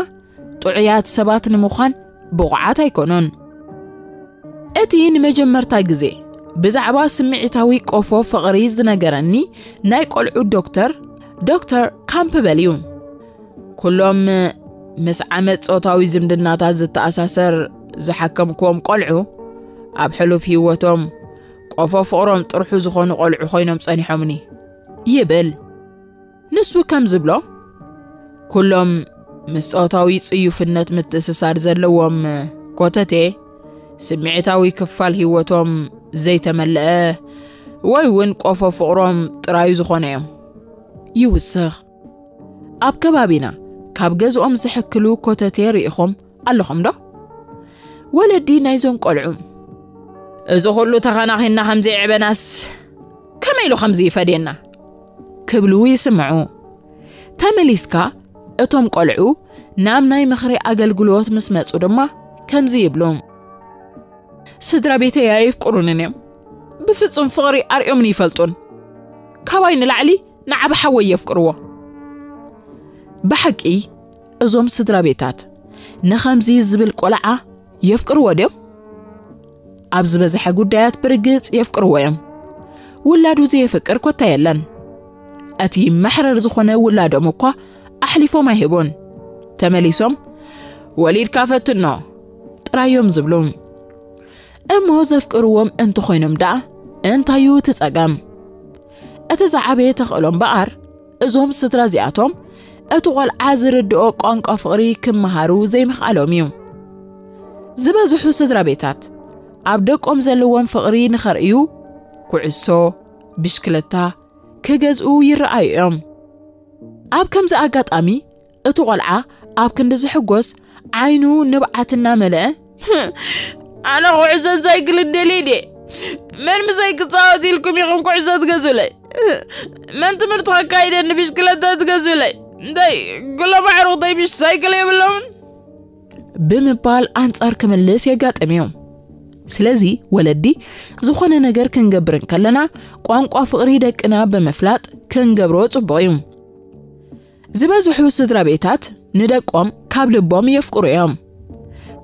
ጥዑያት ሰባት ንምዃን ብቑዓት ኣይኮኑን። እቲ ንመጀመርታ ግዜ ብዛዕባ ስምዒታዊ ቆፎ ፍቕሪ ዝነገረኒ ናይ ቆልዑ ዶክተር፣ ዶክተር ካምፕበል እዩ። ኩሎም ምስ ዓመት ጾታዊ ዝምድናታት ዝተኣሳሰር ዝሓከምክዎም ቆልዑ፣ ኣብ ሕሉፍ ህይወቶም ቆፎ ፍቕሮም ጥርሑ ዝኾኑ ቆልዑ ኮይኖም ጸኒሖምኒ ይብል። ንሱ ከም ዝብሎ፣ ኩሎም ምስ ጾታዊ ጽዩፍነት ምትእስሳር ዘለዎም ኮተቴ፣ ስምዒታዊ ክፋል ህይወቶም ዘይተመልአ ወይ እውን ቆፎ ፍቕሮም ጥራዩ ዝኾነ እዮም። ይውስኽ። ኣብ ከባቢና ካብ ገዝኦም ዝሕክሉ ኮተቴ ርኢኹም ኣለኹም ዶ? ወለዲ ናይዞም ቆልዑ፣ "እዚ ኩሉ ተኸናኺንና ከምዚ የዕበናስ ከመይ ኢሉ ከምዚ ይፈድየና?" ክብሉ ይስምዑ። ተመሊስካ እቶም ቆልዑ ናብ ናይ ምኽሪ ኣገልግሎት ምስ መጹ ድማ ከምዚ ይብሉ። ስድራ ቤተይ ኣየፍቅሩንን እዮም። ብፍጹም ፍቕሪ ኣርእዮምን ይፈልጡን። ካባይ ንላዕሊ ንዓቢ ሓወይ የፍቅርዎ። ብሓቂ እዞም ስድራ ቤታት ንኸምዚ ዝብል ቆልዓ የፍቅርዎ ድዮም? ኣብ ዝበዝሐ ጉዳያት ብርግጽ የፍቅርዎ እዮም። ውላዱ ዘየፍቅር ኮታ የለን። እቲ መሕረር ዝኾነ ውላዶም እኳ ኣሕሊፎም ኣይህቡን። ተመሊሶም፣ "ወሊድካ ፈትኖ" ጥራዮም ዝብሉ። እሞ ዘፍቅርዎም እንተኾይኖም ደኣ እንታዩ እቲ ጸገም? እቲ ዝዓበየ ተኽእሎ እምበኣር፣ እዞም ስድራ እዚኣቶም እቲ ቆልዓ ዝርድኦ ቋንቋ ፍቕሪ ክመሃሩ ዘይምኽኣሎም እዩ። ዝበዝሑ ስድራ ቤታት ኣብ ደቆም ዘለዎም ፍቕሪ ንኸርእዩ ኩዕሶ፣ ብሽክለታ ክገዝኡ ይረኣዩ እዮም። ኣብ ከምዚ ኣጋጣሚ እቲ ቆልዓ ኣብ ክንዲ ዝሕጎስ ዓይኑ ንብዓት እናመልአ፣ "ኣነ ኩዕሶን ሳይክልን ደልየ ድየ? መን ምሳይ ክጻወት ኢልኩም ኢኹም ኩዕሶ ትገዝኡለይ? መን ትምህርቲ ከካይደኒ ብሽክለታ ትገዝኡለይ? እንታይ ኩሎም ኣዕሩኽተይ ብሽ ሳይክል የብሎምን?" ብምባል ኣንጻር ክምልስ የጋጥም እዩ። ስለዚ ወለዲ ዝኾነ ነገር ክንገብር እንከለና ቋንቋ ፍቕሪ ደቅና ብምፍላጥ ክንገብሮ ጽቡቕ እዩ። ዝበዝሑ ስድራ ቤታት ንደቆም ካብ ልቦም የፍቅሩ እዮም።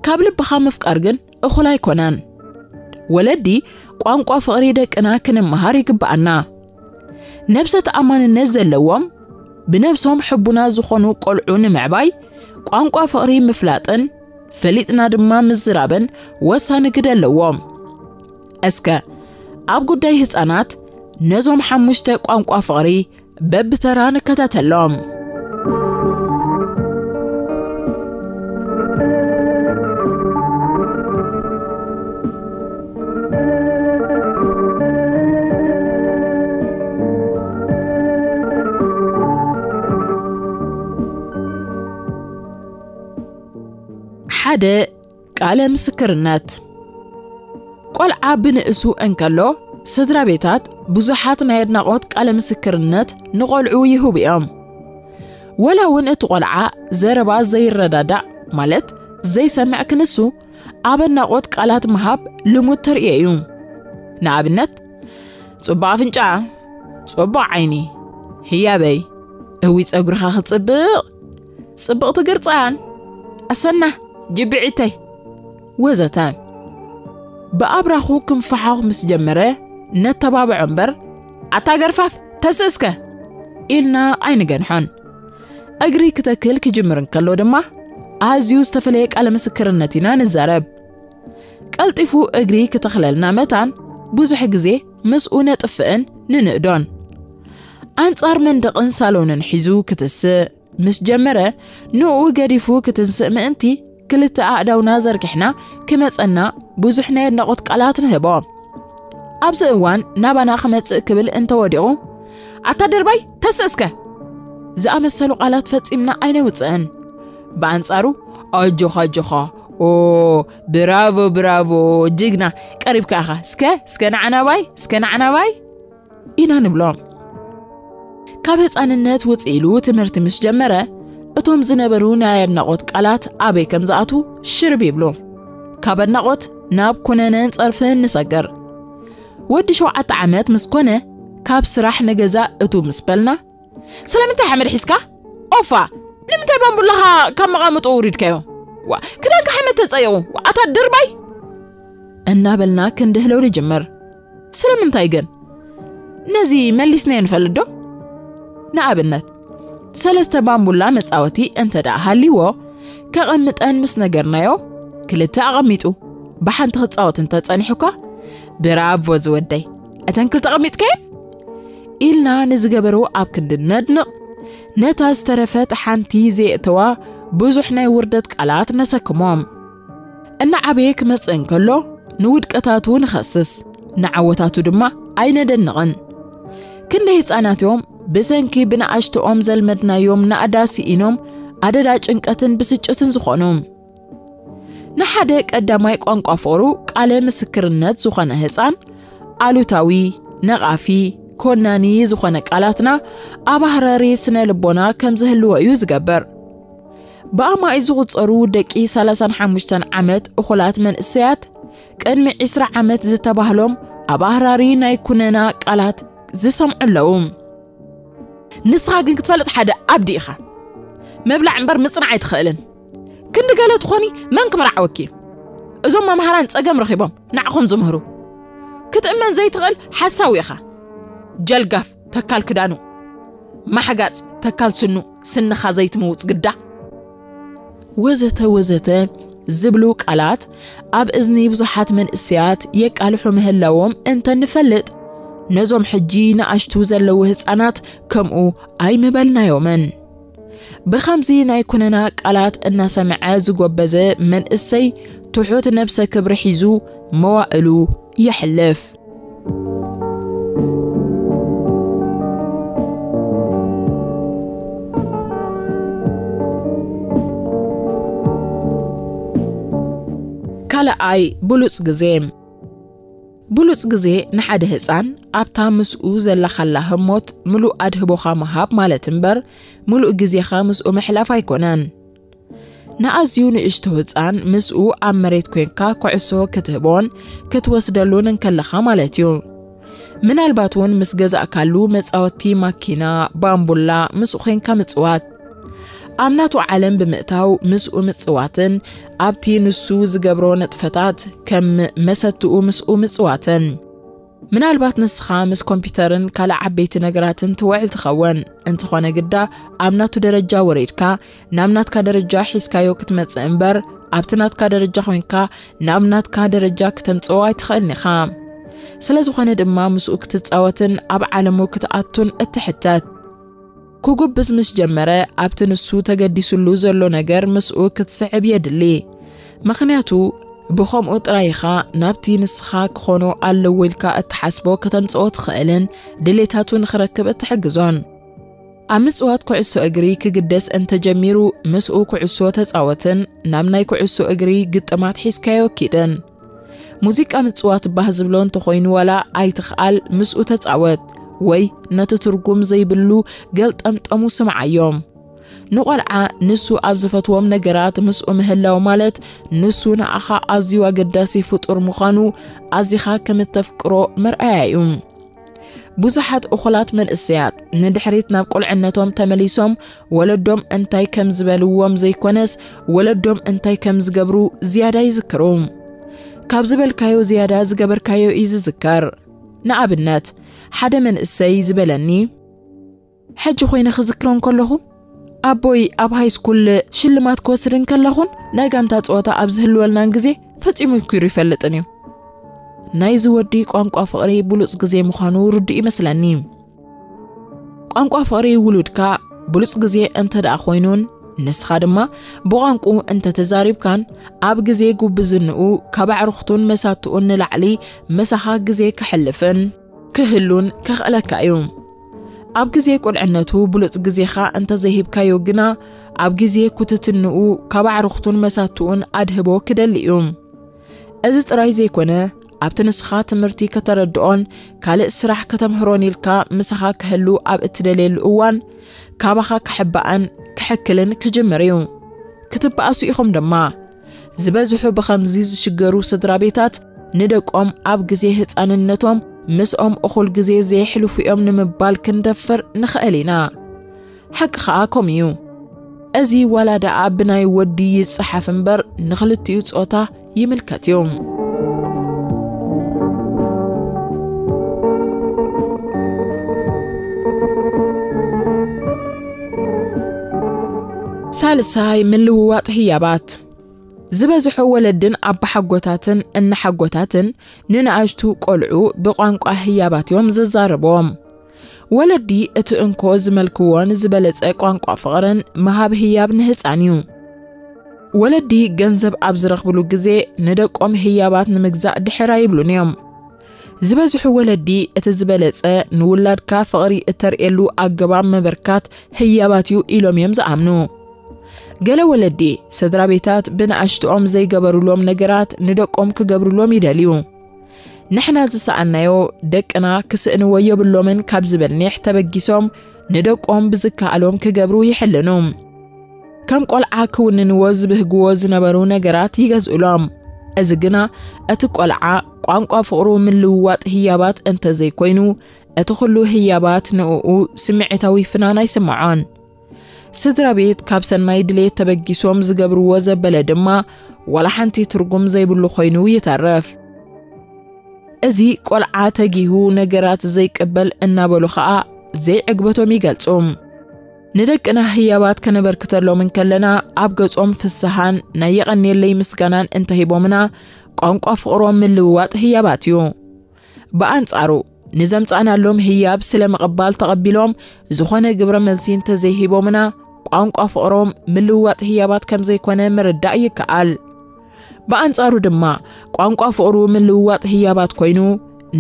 ካብ ልብኻ ምፍቃር ግን እኹል ኣይኮነን። ወለዲ ቋንቋ ፍቕሪ ደቅና ክንመሃር ይግብኣና። ነብሰ ተኣማንነት ዘለዎም ብነብሶም ሕቡና ዝኾኑ ቆልዑ ንምዕባይ ቋንቋ ፍቕሪ ምፍላጥን ፈሊጥና ድማ ምዝራብን ወሳኒ ግደ ኣለዎም። እስከ ኣብ ጉዳይ ህፃናት ነዞም ሓሙሽተ ቋንቋ ፍቕሪ በብተራ ንከታተሎም። ሓደ፣ ቃለ ምስክርነት። ቆልዓ ብንእሱ እንከሎ ስድራ ቤታት ብዙሓት ናይ ኣድናቖት ቃለ ምስክርነት ንቆልዑ ይህቡ እዮም። ወላ እውን እቲ ቆልዓ ዘረባ ዘይረዳዳእ ማለት ዘይሰምዕ ክንሱ ኣብ ኣድናቖት ቃላት ምሃብ ልሙድ ተርእዮ እዩ። ንኣብነት፣ "ጽቡቕ ኣፍንጫ፣ ጽቡቕ ዓይኒ፣ ህያበይ፣ እዊ ጸጉርኻ ክጽብቕ፣ ጽብቕቲ ግርጻን፣ ኣሰና ጅብዒተይ" ወዘተ። ብኣብራኹ ክንፈሓኹ ምስ ጀመረ ነተባብዖ እምበር፣ "ኣታ ገርፋፍ፣ "ተስእስከ!" ኢልና ኣይንገንሖን። እግሪ ክተክል ክጅምር እንከሎ ድማ ኣዝዩ ዝተፈለየ ቃለ ምስክርነት ኢና ንዛረብ። ቀልጢፉ እግሪ ክተኽለልና መታን ብዙሕ ግዜ ምስኡ ነጥፍእን ንንእዶን። ኣንጻር መንደቕን ሳሎንን ሒዙ ክትስእ ምስ ጀመረ፣ ንኡ ገዲፉ ክትንስእ ምእንቲ ክልተ ኣእዳውና ዘርጊሕና ክመጸና ብዙሕ ናይ ኣድናቖት ቃላት ንህቦ። ኣብዚ እዋን ናባና ክመጽእ ክብል እንተወዲቑ፣ "ኣታ ድርባይ፣ ተስእስከ!" ዝኣመሰሉ ቃላት ፈጺምና ኣይነውጽእን። ብኣንጻሩ፣ "ኣጆኻ፣ ኣጆኻ፣ ኦ፣ ብራቮ፣ ብራቮ፣ ጅግና፣ ቀሪብካ ኢኻ፣ እስከ፣ እስከ ንዓናባይ፣ እስከ ንዓናባይ" ኢና ንብሎ። ካብ ህፃንነት ውፅእ ኢሉ ትምህርቲ ምስ ጀመረ፣ እቶም ዝነበሩ ናይ ኣድናቖት ቃላት ኣበይ ከም ዝኣትዉ ሽርብ ይብሉ። ካብ ኣድናቖት ናብ ኩነነን ጸርፍን ንሰግር። ወዲ ሸውዓተ ዓመት ምስ ኮነ፣ ካብ ስራሕ ንገዛ እቱ ምስ በልና፣ "ስለምንታይ ሓመድ ሒዝካ? ኦፋ! ንምንታይ ባምቡላኻ ካብ መቓምጥኡ ውሪድካዮ? ዋ፣ ክዳንካ ሓመድ ተጸይቑ! ዋ፣ ኣታ ድርባይ!" እናበልና ክንድህለው ንጅምር። ስለምንታይ ግን? ነዚ መሊስናዮ ንፈልጥ ዶ? ንኣብነት፣ ሰለስተ ባምቡላ መጻወቲ እንተ ደኣ ሃልይዎ፣ ከቐምጠን ምስ ነገርናዮ፣ ክልተ ኣቐሚጡ፣ ብሓንቲ ክጻወት እንተ ጸኒሑ እኳ፣ "ብራቮ ዝወደይ፣ እተን ክልተ ኣቐሚጥካየን?" ኢልና ንዝገበሮ ኣብ ክንዲ ነድንቕ፣ ነታ ዝተረፈት ሓንቲ ዘየእተዋ ብዙሕ ናይ ውርደት ቃላት ነሰክሞም። እናዓበየ ክመጽእ እንከሎ፣ ንውድቀታቱ ንኸስስ፣ ንዓወታቱ ድማ ኣይነደንቕን። ክንደይ ህጻናት እዮም ብሰንኪ ብንኣሽትኦም ዘልመድናዮም ናእዳ ስኢኖም ኣደዳ ጭንቀትን ብስጭትን ዝኾኑ። ንሓደ ቀዳማይ ቋንቋ ፍቕሩ ቃለ ምስክርነት ዝኾነ ህጻን፣ ኣሉታዊ፣ ነቓፊ፣ ኮናኒ ዝኾነ ቃላትና ኣብ ኣህራሪ ስነ ልቦና ከም ዝህልዎ እዩ ዝገብር። ብኣማኢት ዝቑጸሩ ደቂ ሰላሳን ሓሙሽተን ዓመት እኹላት መንእሰያት፣ ቅድሚ ዕስራ ዓመት ዝተባህሎም ኣብ ኣህራሪ ናይ ኩነና ቃላት ዝሰምዑ ኣለዉ። ንስኻ ግን ክትፈልጥ ሓደ ኣብዲ ኢኻ። ምብላዕ እምበር ምጽናዕ ኣይትኽእልን። ክንዲ ገለ ትኾኒ መን ክምርዓወኪ? እዞም መምሃራን ጸገም ረኺቦም ንዓኹም ዝምህሩ። ክትእመን ዘይትኽእል ሓሳዊ ኢኻ። ጀልጋፍ ተካል ክዳኑ፣ ማሕጋጽ ተካል ስኑ፣ ስንኻ ዘይትምውጽ ግዳ። ወዘተ ወዘተ ዝብሉ ቃላት ኣብ እዝኒ ብዙሓት መንእሰያት የቃልሑ ምህላዎም እንተ ንፈልጥ፣ ነዞም ሕጂ ንኣሽቱ ዘለዉ ህጻናት ከምኡ ኣይምበልናዮምን። ብኸምዚ ናይ ኩነና ቃላት እናሰምዐ ዝጎበዘ መንእሰይ ትሑት ነብሰ ክብሪ ሒዙ መዋእሉ የሕልፍ። ካልኣይ ብሉጽ ግዜ። ብሉጽ ግዜ ንሓደ ህጻን ኣብታ ምስኡ ዘላኻላ ህሞት ምሉእ ኣድህቦኻ ምሃብ ማለት እምበር፣ ምሉእ ግዜኻ ምስኡ ምሕላፍ ኣይኮነን። ንኣዝዩ ንእሽቶ ህጻን ምስኡ ኣብ መሬት ኮንካ ኩዕሶ ክትህቦን ክትወስደሉን እንከለኻ ማለት እዩ። ምናልባት እውን ምስ ገዛእካሉ መጻወቲ ማኪና፣ ባምቡላ ምስኡ ኮንካ ምጽዋት። ኣብ ናቱ ዓለም ብምእታው ምስኡ ምጽዋትን ኣብቲ ንሱ ዝገብሮ ንጥፈታት ከም መሰትኡ ምስኡ ምጽዋትን። ምናልባት ንስኻ ምስ ኮምፒውተርን ካልእ ዓበይቲ ነገራትን ትውዕል ትኸውን። እንተኾነ ግዳ ኣብ ናቱ ደረጃ ወሪድካ ናብ ናትካ ደረጃ ሒዝካዮ ክትመጽእ እምበር ኣብቲ ናትካ ደረጃ ኮይንካ ናብ ናትካ ደረጃ ክተምጽኦ ኣይትኽእልን ኢኻ። ስለ ዝኾነ ድማ ምስኡ ክትጻወትን ኣብ ዓለሙ ክትኣቱን እትሕተት። ክጉብዝ ምስ ጀመረ ኣብቲ ንሱ ተገዲሱሉ ዘሎ ነገር ምስኡ ክትስዕብ የድሊ። ምኽንያቱ ብኸምኡ ጥራይ ኢኻ ናብቲ ንስኻ ክኾኖ ኣለዎ ኢልካ እትሓስቦ ከተምጽኦ ትኽእልን ድሌታቱ ንኽረክብ እትሕግዞን። ኣብ ምጽዋት ኩዕሶ እግሪ ክግደስ እንተጀሚሩ ምስኡ ኩዕሶ ተጻወትን ናብ ናይ ኩዕሶ እግሪ ግጥማት ሒዝካዮ ኪድን። ሙዚቃ ምጽዋት ባህ ዝብሎ እንተኾይኑ ዋላ ኣይትኽኣል ምስኡ ተጻወት ወይ ነቲ ትርጉም ዘይብሉ ገልጠምጠሙ ስምዓዮም። ንቖልዓ ንሱ ኣብ ዝፈትዎም ነገራት ምስኡ ምህላው ማለት ንሱ ንኣኻ ኣዝዩ ኣገዳሲ ፍጡር ምዃኑ ኣዚኻ ከም እተፍቅሮ መርኣያ እዩ። ብዙሓት እኹላት መንእሰያት ንድሕሪት ናብ ቁልዕነቶም ተመሊሶም ወለዶም እንታይ ከም ዝበልዎም ዘይኮነስ ወለዶም እንታይ ከም ዝገብሩ ዝያዳ ይዝክሩ። ካብ ዝበልካዮ ዝያዳ ዝገበርካዮ እዩ ዝዝከር። ንኣብነት፣ ሓደ መንእሰይ ዝበለኒ፣ ሕጂ ኮይነ ክዝክሮ እንከለኹ፣ ኣቦይ ኣብ ሃይስኩል ሽልማት ክወስድ እንከለኹን ናይ ጋንታ ጸወታ ኣብ ዝህልወልናን ግዜ ፈጺሙ ይኩሩ ይፈልጥን እዩ። ናይዚ ወዲ ቋንቋ ፍቕሪ ብሉጽ ግዜ ምዃኑ ርዱእ ይመስለኒ። ቋንቋ ፍቕሪ ውሉድካ ብሉጽ ግዜ እንተ ደኣ ኮይኑን፣ ንስኻ ድማ ብቋንቁ እንተ ተዛሪብካን፣ ኣብ ግዜ ጉብዝንኡ ካብ ኣዕሩኽቱን መሳትኡን ንላዕሊ ምሳኻ ግዜ ከሕልፍን ክህሉን ከኽእለካ እዩ። ኣብ ግዜ ቁልዕነቱ ብሉጽ ግዜኻ እንተ ዘይሂብካዮ ግና፣ ኣብ ግዜ ኩትትንኡ ካብ ኣዕሩኽቱን መሳትኡን ኣድህቦ ክደሊ እዩ። እዚ ጥራይ ዘይኮነ፣ ኣብቲ ንስኻ ትምህርቲ ከተረድኦን ካልእ ስራሕ ከተምህሮን ኢልካ ምሳኻ ክህሉ ኣብ እትደልየሉ እዋን፣ ካባኻ ክሕባእን ክሕክልን ክጅምር እዩ። ክትበኣሱ ኢኹም ድማ። ዝበዝሑ ብኸምዚ ዝሽገሩ ስድራ ቤታት ንደቆም ኣብ ግዜ ህጻንነቶም ምስኦም እኹል ግዜ ዘየሕልፉ እዮም ንምባል ክንደፍር ንኽእል ኢና። ሓቂ ኸኣ ከምኡ እዩ። እዚ ዋላ ደኣ ብናይ ወዲ ይጸሓፍ እምበር ንኽልቲኡ ጾታ ይምልከት እዩ። ሳልሳይ፣ ምልውዋጥ ህያባት። ዝበዝሑ ወለድን ኣባሓጎታትን እናሓጎታትን ንንኣሽቱ ቆልዑ ብቋንቋ ህያባት እዮም ዘዛርብዎም። ወለዲ እቲ እንኮ ዝመልክዎን ዝበለጸ ቋንቋ ፍቕርን ምሃብ ህያብ ንህጻን እዩ። ወለዲ ገንዘብ ኣብ ዝረኽብሉ ግዜ ንደቆም ህያባት ንምግዛእ ድሕር ኣይብሉን እዮም። ዝበዝሑ ወለዲ እቲ ዝበለጸ ንውላድካ ፍቕሪ እተርእየሉ ኣገባብ ምብርካት ህያባት እዩ ኢሎም እዮም ዝኣምኑ። ገለ ወለዲ፣ ስድራ ቤታት ብንኣሽትኦም ዘይገበሩሎም ነገራት ንደቆም ክገብሩሎም ይደልዩ። ንሕና ዝሰኣናዮ ደቅና ክስእንዎ የብሎምን ካብ ዝብል ኒሕ ተበጊሶም ንደቆም ብዝከኣሎም ክገብሩ ይሕልኑ። ከም ቆልዓ ክውንንዎ ዝብህግዎ ዝነበሩ ነገራት ይገዝኡሎም። እዚ ግና እቲ ቆልዓ ቋንቋ ፍቕሩ ምልውዋጥ ህያባት እንተዘይኮይኑ፣ እቲ ኩሉ ህያባት ንእኡ ስምዒታዊ ፍናን ኣይስምዖን። ስድራ ቤት ካብ ሰናይ ድሌት ተበጊሶም ዝገብርዎ ዘበለ ድማ ዋላ ሓንቲ ትርጉም ዘይብሉ ኮይኑ ይተርፍ። እዚ ቆልዓ ተጊሁ ነገራት ዘይቅበል እናበሉ ኸኣ ዘይዕግበቶም ይገልጹ። ንደቅና ህያባት ከነበርክተሎም እንከለና ኣብ ገጾም ፍስሃን ናይ የቐንየለይ ምስጋናን እንተሂቦምና ቋንቋ ፍቕሮም ምልውዋጥ ህያባት እዩ። ብኣንጻሩ ንዘምጻእናሎም ህያብ ስለ ምቕባል ተቐቢሎም ዝኾነ ግብረ መልሲ እንተዘይሂቦምና ቋንቋ ፍቕሮም ምልውዋጥ ህያባት ከም ዘይኮነ ምርዳእ ይከኣል። ብኣንጻሩ ድማ ቋንቋ ፍቕሩ ምልውዋጥ ህያባት ኮይኑ፣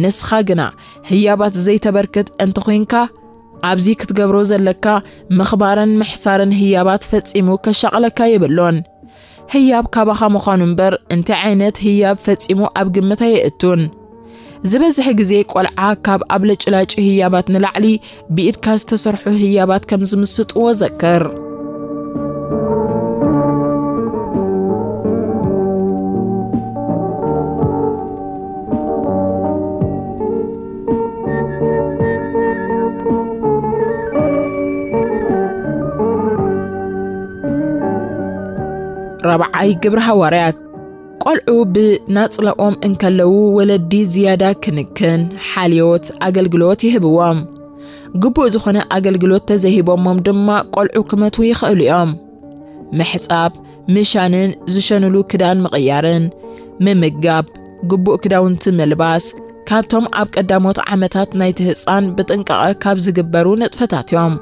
ንስኻ ግና ህያባት ዘይተበርክት እንተኾይንካ፣ ኣብዚ ክትገብሮ ዘለካ ምኽባርን ምሕሳርን ህያባት ፈጺሙ ከሻቕለካ የብሉን። ህያብ ካባኻ ምዃኑ እምበር፣ እንታይ ዓይነት ህያብ ፈጺሙ ኣብ ግምት ኣየእቱን። ዝበዝሕ ግዜ ቆልዓ ካብ ኣብለጭላጭ ህያባት ንላዕሊ ብኢድካ ዝተሰርሑ ህያባት ከም ዝምስጥዎ ዘክር። ራብዓይ፣ ግብሪ ሃዋርያት። ቆልዑ ብናጽላኦም እንከለዉ ወለዲ ዝያዳ ክንክን፣ ሓልዮት፣ ኣገልግሎት ይህብዎም። ግቡእ ዝኾነ ኣገልግሎት ተዘይሂቦሞም ድማ ቆልዑ ክመትዉ ይኽእሉ እዮም። ምሕጻብ፣ ምሻንን ዝሸንሉ ክዳን ምቕያርን፣ ምምጋብ፣ ግቡእ ክዳውንቲ ምልባስ፣ ካብቶም ኣብ ቀዳሞት ዓመታት ናይቲ ህጻን ብጥንቃቐ ካብ ዝግበሩ ንጥፈታት እዮም።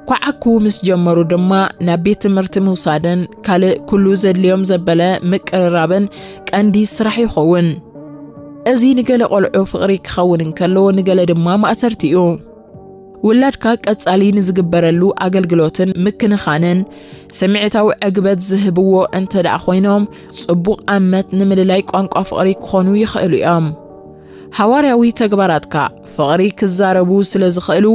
ኳዓኩ ምስ ጀመሩ ድማ ናብ ቤት ትምህርቲ ምውሳድን ካልእ ኩሉ ዘድልዮም ዘበለ ምቅርራብን ቀንዲ ስራሕ ይኸውን። እዚ ንገለ ቆልዑ ፍቕሪ ክኸውን እንከሎ፣ ንገለ ድማ ማእሰርቲ እዩ። ውላድካ ቀጻሊ ንዝግበረሉ ኣገልግሎትን ምክንኻንን ስምዒታዊ ዕግበት ዝህብዎ እንተ ደኣ ኮይኖም፣ ጽቡቕ ኣመት ንምልላይ ቋንቋ ፍቕሪ ክኾኑ ይኽእሉ እዮም። ሃዋርያዊ ተግባራትካ ፍቕሪ ክዛረቡ ስለ ዝኽእሉ፣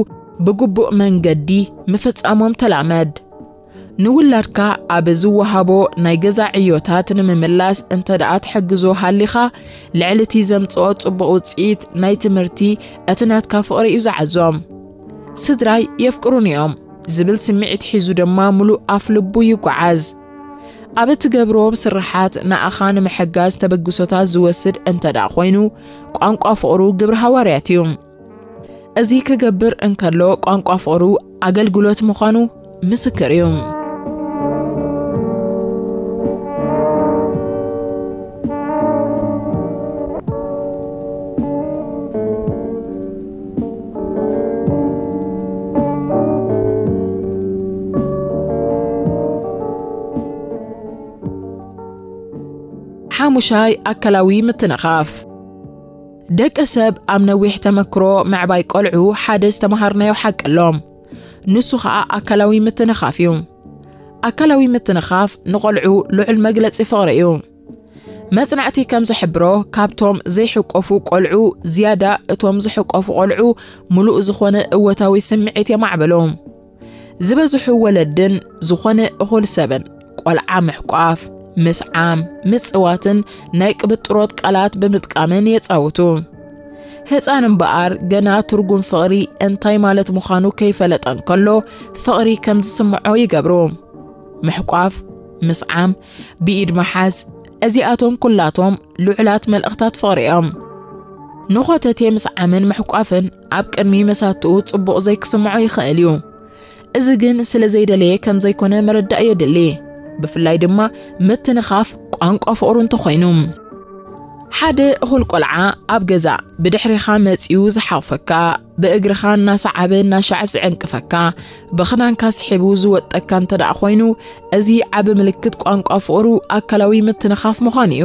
ብግቡእ መንገዲ ምፍጻሞም ተላመድ። ንውላድካ ኣብ ዝወሃቦ ናይ ገዛ ዕዮታት ንምምላስ እንተ ደኣ ትሕግዞ ሃሊኻ፣ ልዕሊ እቲ ዘምጽኦ ጽቡቕ ውጽኢት ናይ ትምህርቲ፣ እቲ ናትካ ፍቕሪ እዩ ዝዓዞም። ስድራይ የፍቅሩኒ እዮም ዝብል ስምዒት ሒዙ ድማ ምሉእ ኣፍ ልቡ ይጓዓዝ። ኣብ እትገብርዎም ስርሓት ንኣኻ ንምሕጋዝ ተበግሶታት ዝወስድ እንተ ደኣ ኮይኑ፣ ቋንቋ ፍቕሩ ግብሪ ሃዋርያት እዩ። እዚ ክገብር እንከሎ ቋንቋ ፍቕሩ ኣገልግሎት ምዃኑ ምስክር እዩ። ሓሙሻይ፣ ኣካላዊ ምትንኻፍ። ደቂ ሰብ ኣብ ነዊሕ ተመክሮ ምዕባይ ቆልዑ ሓደ ዝተምሃርናዮ ሓቂ ኣሎም። ንሱ ኸኣ ኣካላዊ ምትንኻፍ እዩ። ኣካላዊ ምትንኻፍ ንቆልዑ ልዑል መግለጺ ፍቕሪ እዩ። መጽናዕቲ ከም ዝሕብሮ፣ ካብቶም ዘይሕቆፉ ቆልዑ ዝያዳ እቶም ዝሕቆፉ ቆልዑ ምሉእ ዝኾነ እወታዊ ስምዒት የማዕብሉ። ዝበዝሑ ወለድን ዝኾነ እኹል ሰብን ቆልዓ ምሕቋፍ፣ ምስዓም፣ ምጽዋትን ናይ ቅብጥሮት ቃላት ብምጥቃምን የጻውቱ። ህጻን እምበኣር ገና ትርጉም ፍቕሪ እንታይ ማለት ምዃኑ ከይፈለጠ እንከሎ ፍቕሪ ከም ዝስምዖ ይገብሩ። ምሕቋፍ፣ ምስዓም፣ ብኢድ ምሓዝ፣ እዚኣቶም ኩላቶም ልዑላት መልእኽታት ፍቕሪ እዮም። ንኾተቴ ምስዓምን ምሕቋፍን ኣብ ቅድሚ መሳትኡ ጽቡቕ ዘይክስምዖ ይኽእል እዩ። እዚ ግን ስለ ዘይደለየ ከም ዘይኮነ ምርዳእ የድሊ። ብፍላይ ድማ ምትንኻፍ ቋንቋ ፍቕሩ እንተኾይኑ። ሓደ እኹል ቆልዓ ኣብ ገዛ ብድሕሬኻ መጺኡ ዝሓቑፈካ፣ ብእግርኻ እናሰዓበ እናሻዕ ዝዕንቅፈካ፣ ብኽዳንካ ስሒቡ ዝወጠካ እንተ ደኣ ኮይኑ፣ እዚ ዓቢ ምልክት ቋንቋ ፍቕሩ ኣካላዊ ምትንኻፍ ምዃኑ እዩ።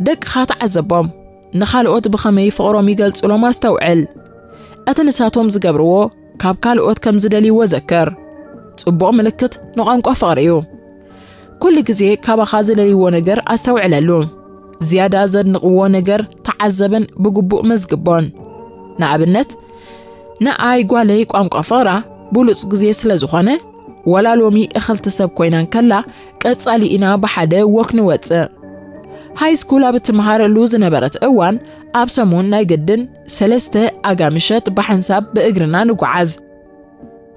ደቅኻ ተዓዘቦም። ንኻልኦት ብኸመይ ፍቕሮም ይገልጹሎም ኣስተውዕል። እቲ ንሳቶም ዝገብርዎ ካብ ካልኦት ከም ዝደልይዎ ዘክር። ጽቡቕ ምልክት ንቋንቋ ፍቕሪ እዩ። ኩሉ ግዜ ካባኻ ዝደልይዎ ነገር ኣስተውዕለሉ። ዝያዳ ዘድንቕዎ ነገር ተዓዘብን ብግቡእ መዝግቦን። ንኣብነት፣ ንኣይ ጓለይ ቋንቋ ፍቕራ ብሉጽ ግዜ ስለ ዝኾነ፣ ወላ ሎሚ እኽልቲ ሰብ ኮይና እንከላ፣ ቀጻሊ ኢና ብሓደ ወክ ንወጽእ። ሃይ ስኩል ኣብ እትመሃረሉ ዝነበረት እዋን፣ ኣብ ሰሙን ናይ ግድን ሰለስተ ኣጋ ምሸት ብሓንሳብ ብእግርና ንጓዓዝ።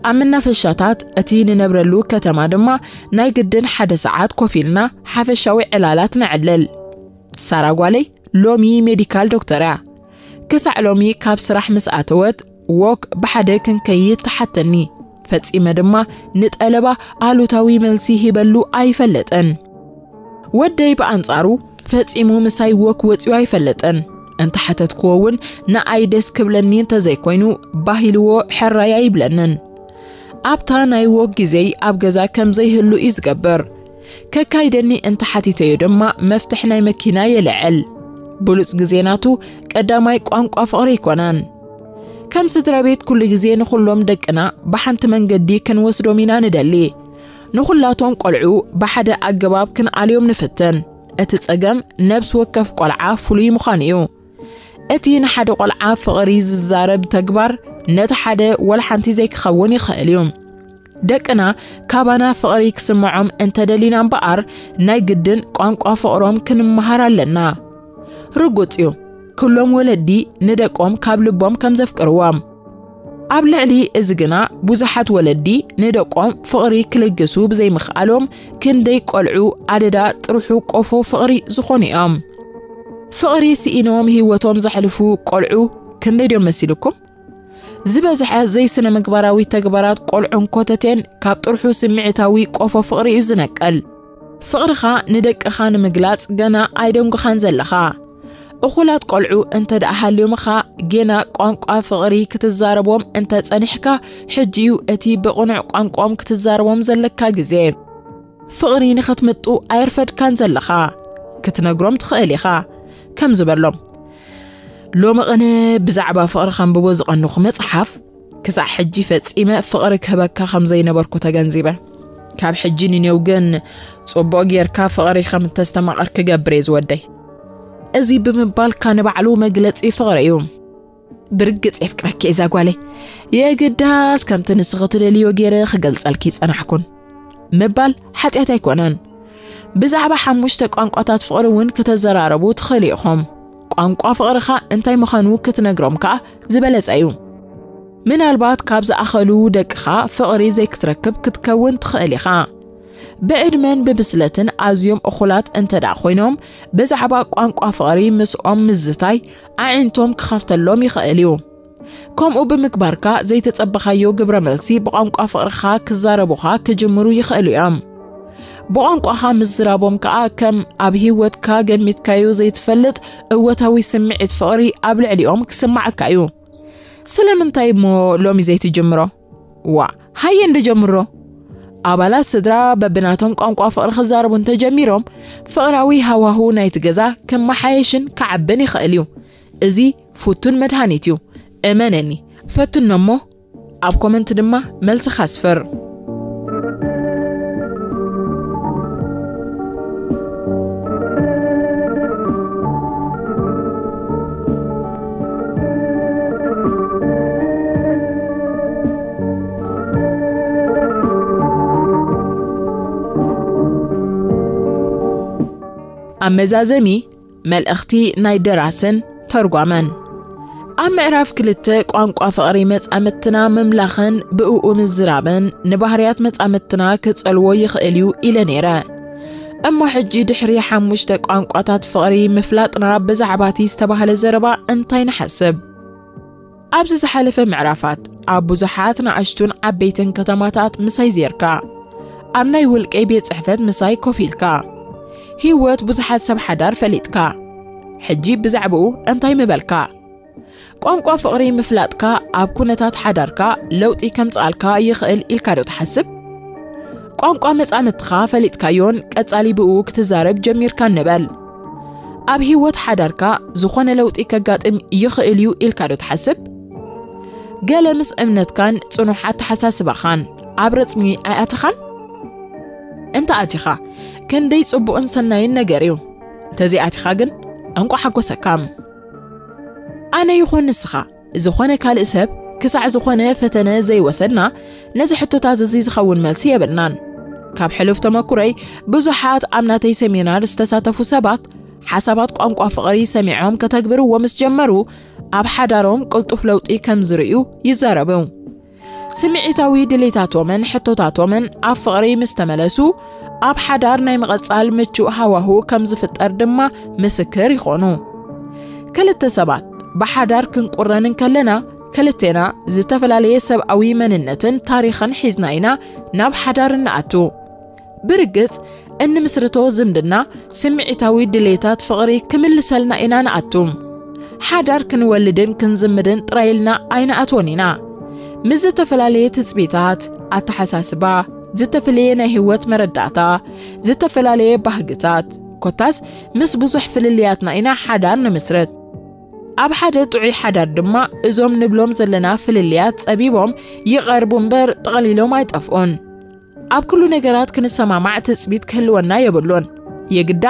ኣብ መናፈሻታት እቲ ንነብረሉ ከተማ ድማ ናይ ግድን ሓደ ሰዓት ኮፍ ኢልና ሓፈሻዊ ዕላላት ነዕልል። ሳራ ጓለይ ሎሚ ሜዲካል ዶክተር እያ። ክሳዕ ሎሚ ካብ ስራሕ ምስ ኣተወት፣ ዎክ ብሓደ ክንከይድ ትሓተኒ። ፈጺመ ድማ ንጠለባ ኣሉታዊ መልሲ ሂበሉ ኣይፈልጥን። ወደይ ብኣንጻሩ ፈጺሙ ምሳይ ዎክ ወጺኡ ኣይፈልጥን። እንተሓተትክዎ እውን ንኣይ ደስ ክብለኒ እንተዘይኮይኑ፣ ባህ ኢልዎ ሕራይ ኣይብለንን። ኣብታ ናይ ዎክ ግዜይ ኣብ ገዛ ከም ዘይህሉ እዩ ዝገብር። ከካይደኒ እንተሓቲተዮ ድማ መፍትሕ ናይ መኪና የልዕል። ብሉጽ ግዜ ናቱ ቀዳማይ ቋንቋ ፍቕሪ ኣይኮነን። ከም ስድራ ቤት ኩሉ ግዜ ንኹሎም ደቅና ብሓንቲ መንገዲ ክንወስዶም ኢና ንደሊ። ንኹላቶም ቆልዑ ብሓደ ኣገባብ ክንኣልዮም ንፍትን። እቲ ጸገም ነብሲ ወከፍ ቆልዓ ፍሉይ ምዃኑ እዩ። እቲ ንሓደ ቆልዓ ፍቕሪ ዝዛረብ ተግባር ነቲ ሓደ ወላ ሓንቲ ዘይክኸውን ይኽእል እዩ። ደቅና ካባና ፍቕሪ ክስምዖም እንተደሊና እምበኣር፣ ናይ ግድን ቋንቋ ፍቕሮም ክንመሃር ኣለና። ርጉጽ እዩ፣ ኩሎም ወለዲ ንደቆም ካብ ልቦም ከም ዘፍቅርዎም። ኣብ ልዕሊ እዚ ግና፣ ብዙሓት ወለዲ ንደቆም ፍቕሪ ክልግሱ ብዘይምኽኣሎም፣ ክንደይ ቆልዑ ኣደዳ ጥርሑ ቆፎ ፍቕሪ ዝኾኑ እዮም። ፍቕሪ ስኢኖም ህይወቶም ዘሕልፉ ቆልዑ ክንደይ ድዮም መሲልኩም? ዝበዝሐ ዘይስነ ምግባራዊ ተግባራት ቆልዑን ኮተቴን ካብ ጥርሑ ስምዒታዊ ቆፎ ፍቕሪ እዩ ዝነቅል። ፍቕርኻ ንደቅኻ ንምግላጽ ገና ኣይደንጎኻን ዘለኻ። እኹላት ቆልዑ እንተ ደኣ ሃልዮምኻ፣ ጌና ቋንቋ ፍቕሪ ክትዛረቦም እንተ ጸኒሕካ፣ ሕጂ እዩ እቲ ብቕኑዕ ቋንቋኦም ክትዛረቦም ዘለካ ግዜ። ፍቕሪ ንኽትምጡ ኣየርፈድካን ዘለኻ። ክትነግሮም ትኽእል ኢኻ። ከምዚ በሎም፣ "ሎሚ ቅነ ብዛዕባ ፍቕሪ ከንብቦ ዝቐንኹ መጽሓፍ፣ ክሳዕ ሕጂ ፈጺመ ፍቕሪ ክህበካ ከም ዘይነበርኩ ተገንዚበ። ካብ ሕጂ ንኔው ግን ጽቡቕ ጌርካ ፍቕሪ ከም እተስተማቐር ክገብር እየ ዝወደይ።" እዚ ብምባልካ ንባዕሉ መግለጺ ፍቕሪ እዩ። "ብርግጽ የፍቅረኪ እዛ ጓለይ። የግዳስ ከምቲ ንስኺ ትደልዮ ገይረ ክገልጸልኪ ይጸናሕኩን" ምባል ሓጢኣት ኣይኮነን። ብዛዕባ ሓሙሽተ ቋንቋታት ፍቕሪ እውን ከተዘራረቡ ትኽእሉ ኢኹም። ቋንቋ ፍቕርኻ እንታይ ምዃኑ ክትነግሮም ከኣ ዝበለጸ እዩ። ምናልባት ካብ ዝኣኸሉ ደቅኻ ፍቕሪ ዘይክትረክብ ክትከውን ትኽእል ኢኻ። ብዕድመን ብብስለትን ኣዝዮም እኹላት እንተ ደኣ ኮይኖም፣ ብዛዕባ ቋንቋ ፍቕሪ ምስኦም ምዝታይ ኣዒንቶም ክኸፍተሎም ይኽእል እዩ። ከምኡ ብምግባርካ ዘይተጸበኻዮ ግብረ መልሲ ብቋንቋ ፍቕርኻ ክዛረቡኻ ክጅምሩ ይኽእሉ እዮም። ብቋንቋኻ ምዝራቦም ከኣ ከም ኣብ ህይወትካ ገሚትካዮ ዘይትፈልጥ እወታዊ ስምዒት ፍቕሪ ኣብ ልዕሊኦም ክስምዓካ እዩ። ስለምንታይ እሞ ሎሚ ዘይትጅምሮ? ዋ፣ ሃየ እንዶ ጀምሮ። ኣባላት ስድራ በብናቶም ቋንቋ ፍቕሪ ክዛረቡ እንተጀሚሮም፣ ፍቕራዊ ሃዋሁ ናይቲ ገዛ ክመሓየሽን ክዓብን ይኽእል እዩ። እዚ ፍቱን መድሃኒት እዩ። እመነኒ፣ ፈትኖ እሞ ኣብ ኮመንት ድማ መልስኻ ስፍር። ኣመዛዘሚ መልእኽቲ ናይ ደራስን ተርጓመን። ኣብ ምዕራፍ ክልተ ቋንቋ ፍቕሪ መጻምድትና ምምላኽን ብእኡ ምዝራብን ንባህርያት መጻምድትና ክጸልዎ ይኽእል እዩ ኢለ ነይረ። እሞ ሕጂ ድሕሪ ሓሙሽተ ቋንቋታት ፍቕሪ ምፍላጥና ብዛዕባ እቲ ዝተባህለ ዘረባ እንታይ ንሓስብ? ኣብዚ ዝሓለፈ ምዕራፋት ኣብ ብዙሓት ንኣሽቱን ዓበይትን ከተማታት ምሳይ ዜርካ፣ ኣብ ናይ ውልቀይ ቤት ጽሕፈት ምሳይ ኮፍ ኢልካ፣ ህይወት ብዙሓት ሰብ ሓዳር ፈሊጥካ። ሕጂ ብዛዕባኡ እንታይ ምበልካ? ቋንቋ ፍቕሪ ምፍላጥካ ኣብ ኩነታት ሓዳርካ ለውጢ ከምጽኣልካ ይኽእል ኢልካ ዶ ትሓስብ? ቋንቋ መጻምድትኻ ፈሊጥካዮን ቀጻሊ ብኡ ክትዛረብ ጀሚርካን ንበል። ኣብ ህይወት ሓዳርካ ዝኾነ ለውጢ ከጋጥም ይኽእል እዩ ኢልካ ዶ ትሓስብ? ገለ ምስ እምነትካን ጽኑሕ ኣተሓሳስባኻን ኣብ ረጽሚ ኣይኣተኻን? እንተ ኣቲኻ፣ ክንደይ ጽቡቕን ሰናይን ነገር እዩ። እንተዘይኣቲኻ ግን፣ እንቋዕ ሓጎሰካ። ኣነ ይኹን ንስኻ፣ ዝኾነ ካልእ ሰብ፣ ክሳዕ ዝኾነ ፈተነ ዘይወሰድና፣ ነዚ ሕቶታት እዚ ዝኸውን መልሲ የብልናን። ካብ ሕሉፍ ተመኩረይ፣ ብዙሓት ኣብ ናተይ ሰሚናር ዝተሳተፉ ሰባት፣ ሓሳባት ቋንቋ ፍቕሪ ሰሚዖም ከተግብርዎ ምስ ጀመሩ፣ ኣብ ሓዳሮም ቅልጡፍ ለውጢ ከም ዝርእዩ ይዛረቡ። ስምዒታዊ ድሌታቶምን ሕቶታቶምን ኣብ ፍቕሪ ምስ ተመለሱ፣ ኣብ ሓዳር ናይ ምቕጻል ምቹእ ሃዋሁ ከም ዝፍጠር ድማ ምስክር ይኾኑ። ክልተ ሰባት ብሓዳር ክንቁረን እንከለና፣ ክልቴና ዝተፈላለየ ሰብኣዊ መንነትን ታሪኽን ሒዝና ኢና ናብ ሓዳር እንኣቱ። ብርግጽ፣ እንምስርቶ ዝምድና ስምዒታዊ ድሌታት ፍቕሪ ክምልሰልና ኢና ንኣቱ። ሓዳር ክንወልድን ክንዝምድን ጥራይ ኢልና ኣይንኣትዎን ኢና። ምስ ዝተፈላለየ ትጽቢታት፣ ኣተሓሳስባ፣ ዝተፈላለየ ናይ ህይወት መረዳእታ፣ ዝተፈላለየ ባህግታት፣ ኮታስ ምስ ብዙሕ ፍልልያትና ኢና ሓዳር ንምስርት። ኣብ ሓደ ጥዑይ ሓዳር ድማ እዞም ንብሎም ዘለና ፍልልያት ጸቢቦም ይቐርቡ እምበር ጠቕሊሎም ኣይጠፍኡን። ኣብ ኩሉ ነገራት ክንሰማማዕ ትጽቢት ክህልወና የብሉን። የግዳ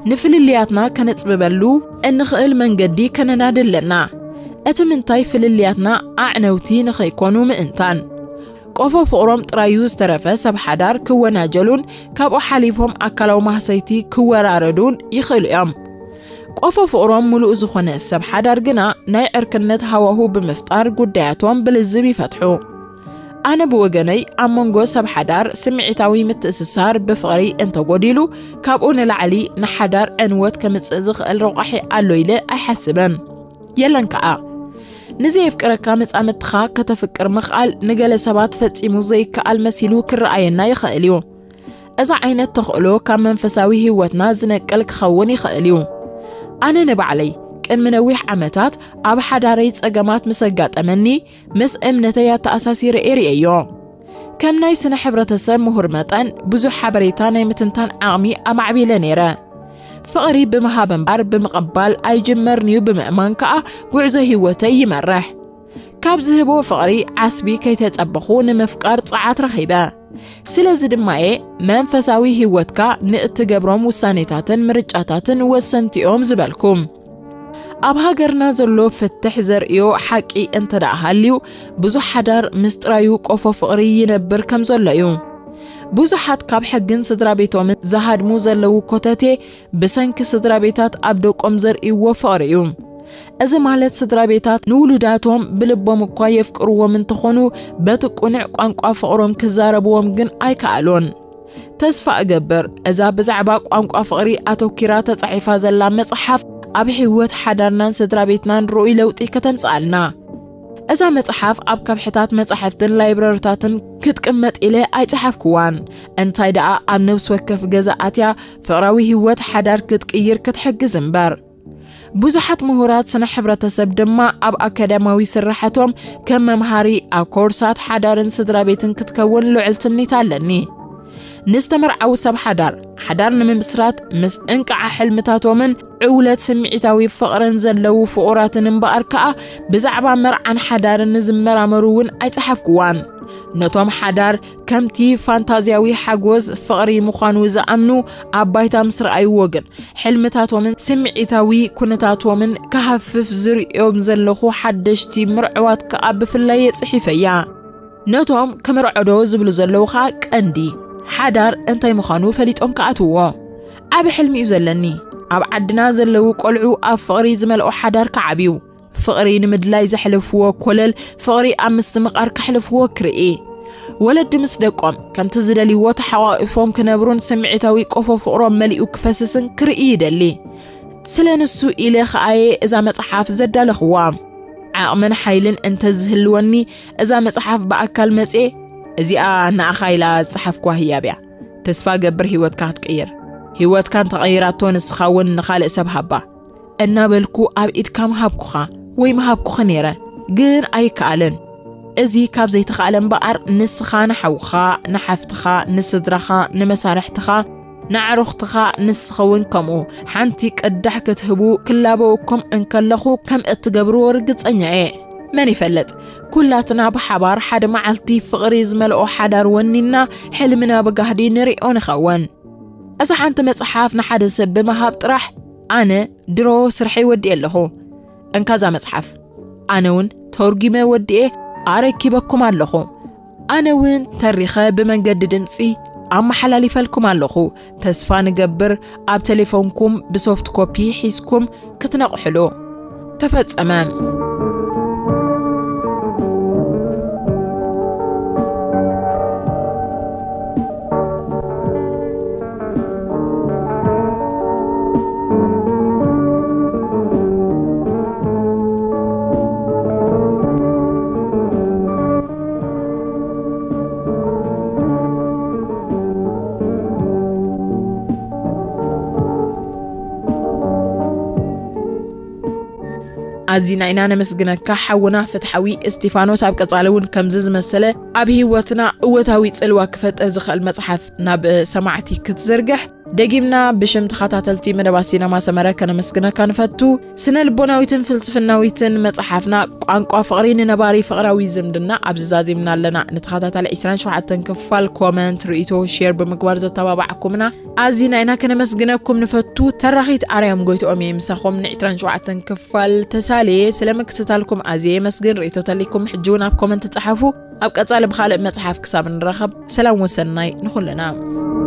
ንፍልልያትና ከነጽብበሉ እንኽእል መንገዲ ከነናዲ ኣለና። እቲ ምንታይ ፍልልያትና ኣዕነውቲ ንኸይኮኑ ምእንታን። ቆፎ ፍቕሮም ጥራዩ ዝተረፈ ሰብ ሓዳር ክወናጀሉን ካብኡ ሓሊፎም ኣካላዊ ማህሰይቲ ክወራረዱን ይኽእሉ እዮም። ቆፎ ፍቕሮም ምሉእ ዝኾነ ሰብ ሓዳር ግና ናይ ዕርክነት ሃዋሁ ብምፍጣር ጉዳያቶም ብልዝብ ይፈትሑ። ኣነ ብወገነይ ኣብ መንጎ ሰብ ሓዳር ስምዒታዊ ምትእስሳር ብፍቕሪ እንተጎዲሉ ካብኡ ንላዕሊ ንሓዳር ዕንወት ከምጽእ ዝኽእል ረቋሒ ኣሎ ኢለ ኣይሓስብን። የለን ከኣ። ንዘየፍቅረካ መጻምድትኻ ከተፍቅር ምኽኣል ንገለ ሰባት ፈጺሙ ዘይከኣል መሲሉ ክረኣየና ይኽእል እዩ። እዚ ዓይነት ተኽእሎ ካብ መንፈሳዊ ህይወትና ዝነቅል ክኸውን ይኽእል እዩ። ኣነ ንባዕለይ ቅድሚ ነዊሕ ዓመታት ኣብ ሓዳረይ ጸገማት ምስ ኣጋጠመኒ ምስ እምነተይ ኣተኣሳሲረ እየ ርእየዮ። ከም ናይ ስነ ሕብረተሰብ ምሁር መጠን ብዙሕ ሓበሬታ ናይ ምትንታን ዓቕሚ ኣማዕቢለ ነይረ። ፍቕሪ ብምሃብ እምበር ብምቕባል ኣይጅመርን'ዩ ብምእማን ከኣ ጉዕዞ ህይወተይ ይመርሕ። ካብ ዝህቦ ፍቕሪ ዓስቢ ከይተጸበኹ ንምፍቃር ጸዓት ረኺበ። ስለዚ ድማ እየ መንፈሳዊ ህይወትካ ንእትገብሮም ውሳኔታትን ምርጫታትን ወሰንቲኦም ዝበልኩ። ኣብ ሃገርና ዘሎ ፍትሕ ዘርእዮ ሓቂ እንተ ደኣ ሃልዩ፣ ብዙሕ ሓዳር ምስ ጥራዩ ቆፎ ፍቕሪ ይነብር ከም ዘሎ እዩ። ብዙሓት ካብ ሕግን ስድራ ቤቶምን ዝሃድሙ ዘለዉ ኮተቴ ብሰንኪ ስድራ ቤታት ኣብ ደቆም ዘርእይዎ ፍቕሪ እዩ። እዚ ማለት ስድራ ቤታት ንውሉዳቶም ብልቦም እኳ የፍቅርዎም እንተኾኑ፣ በቲ ቅኑዕ ቋንቋ ፍቕሮም ክዛረብዎም ግን ኣይከኣሉን። ተስፋ እገብር እዛ ብዛዕባ ቋንቋ ፍቕሪ ኣተኲራ ተጻሒፋ ዘላ መጽሓፍ ኣብ ህይወት ሓዳርናን ስድራ ቤትናን ርኡይ ለውጢ ከተምጽኣልና። እዛ መጽሓፍ ኣብ ከብሕታት መጻሕፍትን ላይብረርታትን ክትቅመጥ ኢለ ኣይጸሓፍኩዋን። እንታይ ደኣ ኣብ ነብሲ ወከፍ ገዛ ኣትያ ፍቕራዊ ህይወት ሓዳር ክትቅይር ክትሕግዝ እምበር። ብዙሓት ምሁራት ስነ ሕብረተሰብ ድማ ኣብ ኣካዳማዊ ስራሓቶም ከም መምሃሪ ኣብ ኮርሳት ሓዳርን ስድራ ቤትን ክትከውን ልዑል ትምኒት ኣለኒ። ንዝተመርዓዉ ሰብ ሓዳር፣ ሓዳር ንምምስራት ምስ እንቅዓ ሕልምታቶምን ዕውለት ስምዒታዊ ፍቕርን ዘለዉ ፍቑራትን እምበኣር ከኣ ብዛዕባ መርዓን ሓዳርን ንዝመራመሩ እውን ኣይጸሓፍኩዋን። ነቶም ሓዳር ከምቲ ፋንታዝያዊ ሓጎስ ፍቕሪ ምዃኑ ዝኣምኑ ኣብ ባይታ ምስ ረኣይዎ ግን፣ ሕልምታቶምን ስምዒታዊ ኩነታቶምን ክሃፍፍ ዝርእዮም ዘለኹ ሓደሽቲ ምርዕዋት ከኣ ብፍላይ እየ ጽሒፈያ። ነቶም ክምርዖ ዶ ዝብሉ ዘለዉ ኸኣ ቀንዲ ሓዳር እንታይ ምዃኑ ፈሊጦም ክኣትዎ። ዓቢ ሕልሚ እዩ ዘለኒ። ኣብ ዓድና ዘለዉ ቆልዑ ኣብ ፍቕሪ ዝመልኦ ሓዳር ክዓብዩ። ፍቕሪ ንምድላይ ዘሕለፍዎ ኮለል ፍቕሪ ኣብ ምስትምቓር ከሕልፍዎ ክርኢ። ወለዲ ምስ ደቆም ከምቲ ዝደልይዎ ተሓቋቒፎም ክነብሩን ስምዒታዊ ቆፎ ፍቕሮም መሊኡ ክፈስስን ክርኢ ይደሊ። ስለ ንሱ ኢለ ኸኣየ እዛ መጽሓፍ ዘዳለኽዋ። ዓቕምን ሓይልን እንተዝህልወኒ እዛ መጽሓፍ ብኣካል መጽየ እዚኣ ንኣኻ ኢላ ዝጸሓፍኳ ህያብ እያ። ተስፋ ገብር ህይወትካ ክትቅይር። ህይወትካ እንተቐይራቶ ንስኻ እውን ንኻልእ ሰብ ሃባ እናበልኩ ኣብ ኢድካ ምሃብኩኻ ወይ ምሃብኩኺ ነይረ፣ ግን ኣይከኣልን። እዚ ካብ ዘይተኻእለ እምበኣር ንስኻ ንሓውኻ፣ ንሓፍትኻ፣ ንስድራኻ፣ ንመሳርሕትኻ፣ ንኣዕሩኽትኻ፣ ንስኺ እውን ከምኡ ሓንቲ ቅዳሕ ክትህቡ ክላበወኩም እንከለኹ ከም እትገብርዎ ርግጸኛ እየ። መን ይፈልጥ? ኩላትና ብሓባር ሓደ መዓልቲ ፍቕሪ ዝመልኦ ሓዳር ወኒና ሕልምና ብጋህዲ ንሪኦ ንኸውን። እዛ ሓንቲ መጽሓፍ ንሓደ ሰብ ብምሃብ ጥራሕ ኣነ ድሮ ስርሐይ ወዲኤ ኣለኹ። እንካ እዛ መጽሓፍ ኣነ እውን ተርጒመ ወዲኤ ኣረኪበኩም ኣለኹ። ኣነ እውን ተሪኸ ብመንገዲ ድምፂ ኣመሓላሊፈልኩም ኣለኹ። ተስፋ ንገብር ኣብ ቴሌፎንኩም ብሶፍት ኮፒ ሒዝኩም ክትነቕሕሉ። ተፈጸመ። ኣዚና ኢና ነመስግነካ ሓውና ፍትሓዊ እስቲፋኖስ። ኣብ ቀጻሊ እውን ከምዚ ዝመሰለ ኣብ ህይወትና እወታዊ ጽልዋ ክፈጥር ዝኽእል መጽሓፍ ናብ ሰማዕቲ ክትዝርግሕ ደጊምና ብሽም ተኸታተልቲ መደባት ሲነማ ሰመረ ከነመስግነካ ንፈቱ። ስነ ልቦናዊትን ፍልስፍናዊትን መጽሓፍና ቋንቋ ፍቕሪ ንነባሪ ፍቕራዊ ዝምድና ኣብዚ ዛዚምና ኣለና። ንተኸታታሊ ዕስራን ሸውዓተን ክፋል ኮመንት፣ ርእይቶ፣ ሼር ብምግባር ዘተባባዕኩምና ኣዚና ኢና ከነመስግነኩም ንፈቱ። ተራኺት ኣርያም ጎይትኦም እየ ምሳኹም ንዕስራን ሸውዓተን ክፋል ተሳልየ። ስለ ምክትታልኩም ኣዝየ የመስግን። ርእይቶ ተሊኩም ሕጂ እውን ኣብ ኮመንት ጸሓፉ። ኣብ ቀጻሊ ብኻልእ መጽሓፍ ክሳብ ንራኸብ ሰላም ወሰናይ ንኹልና።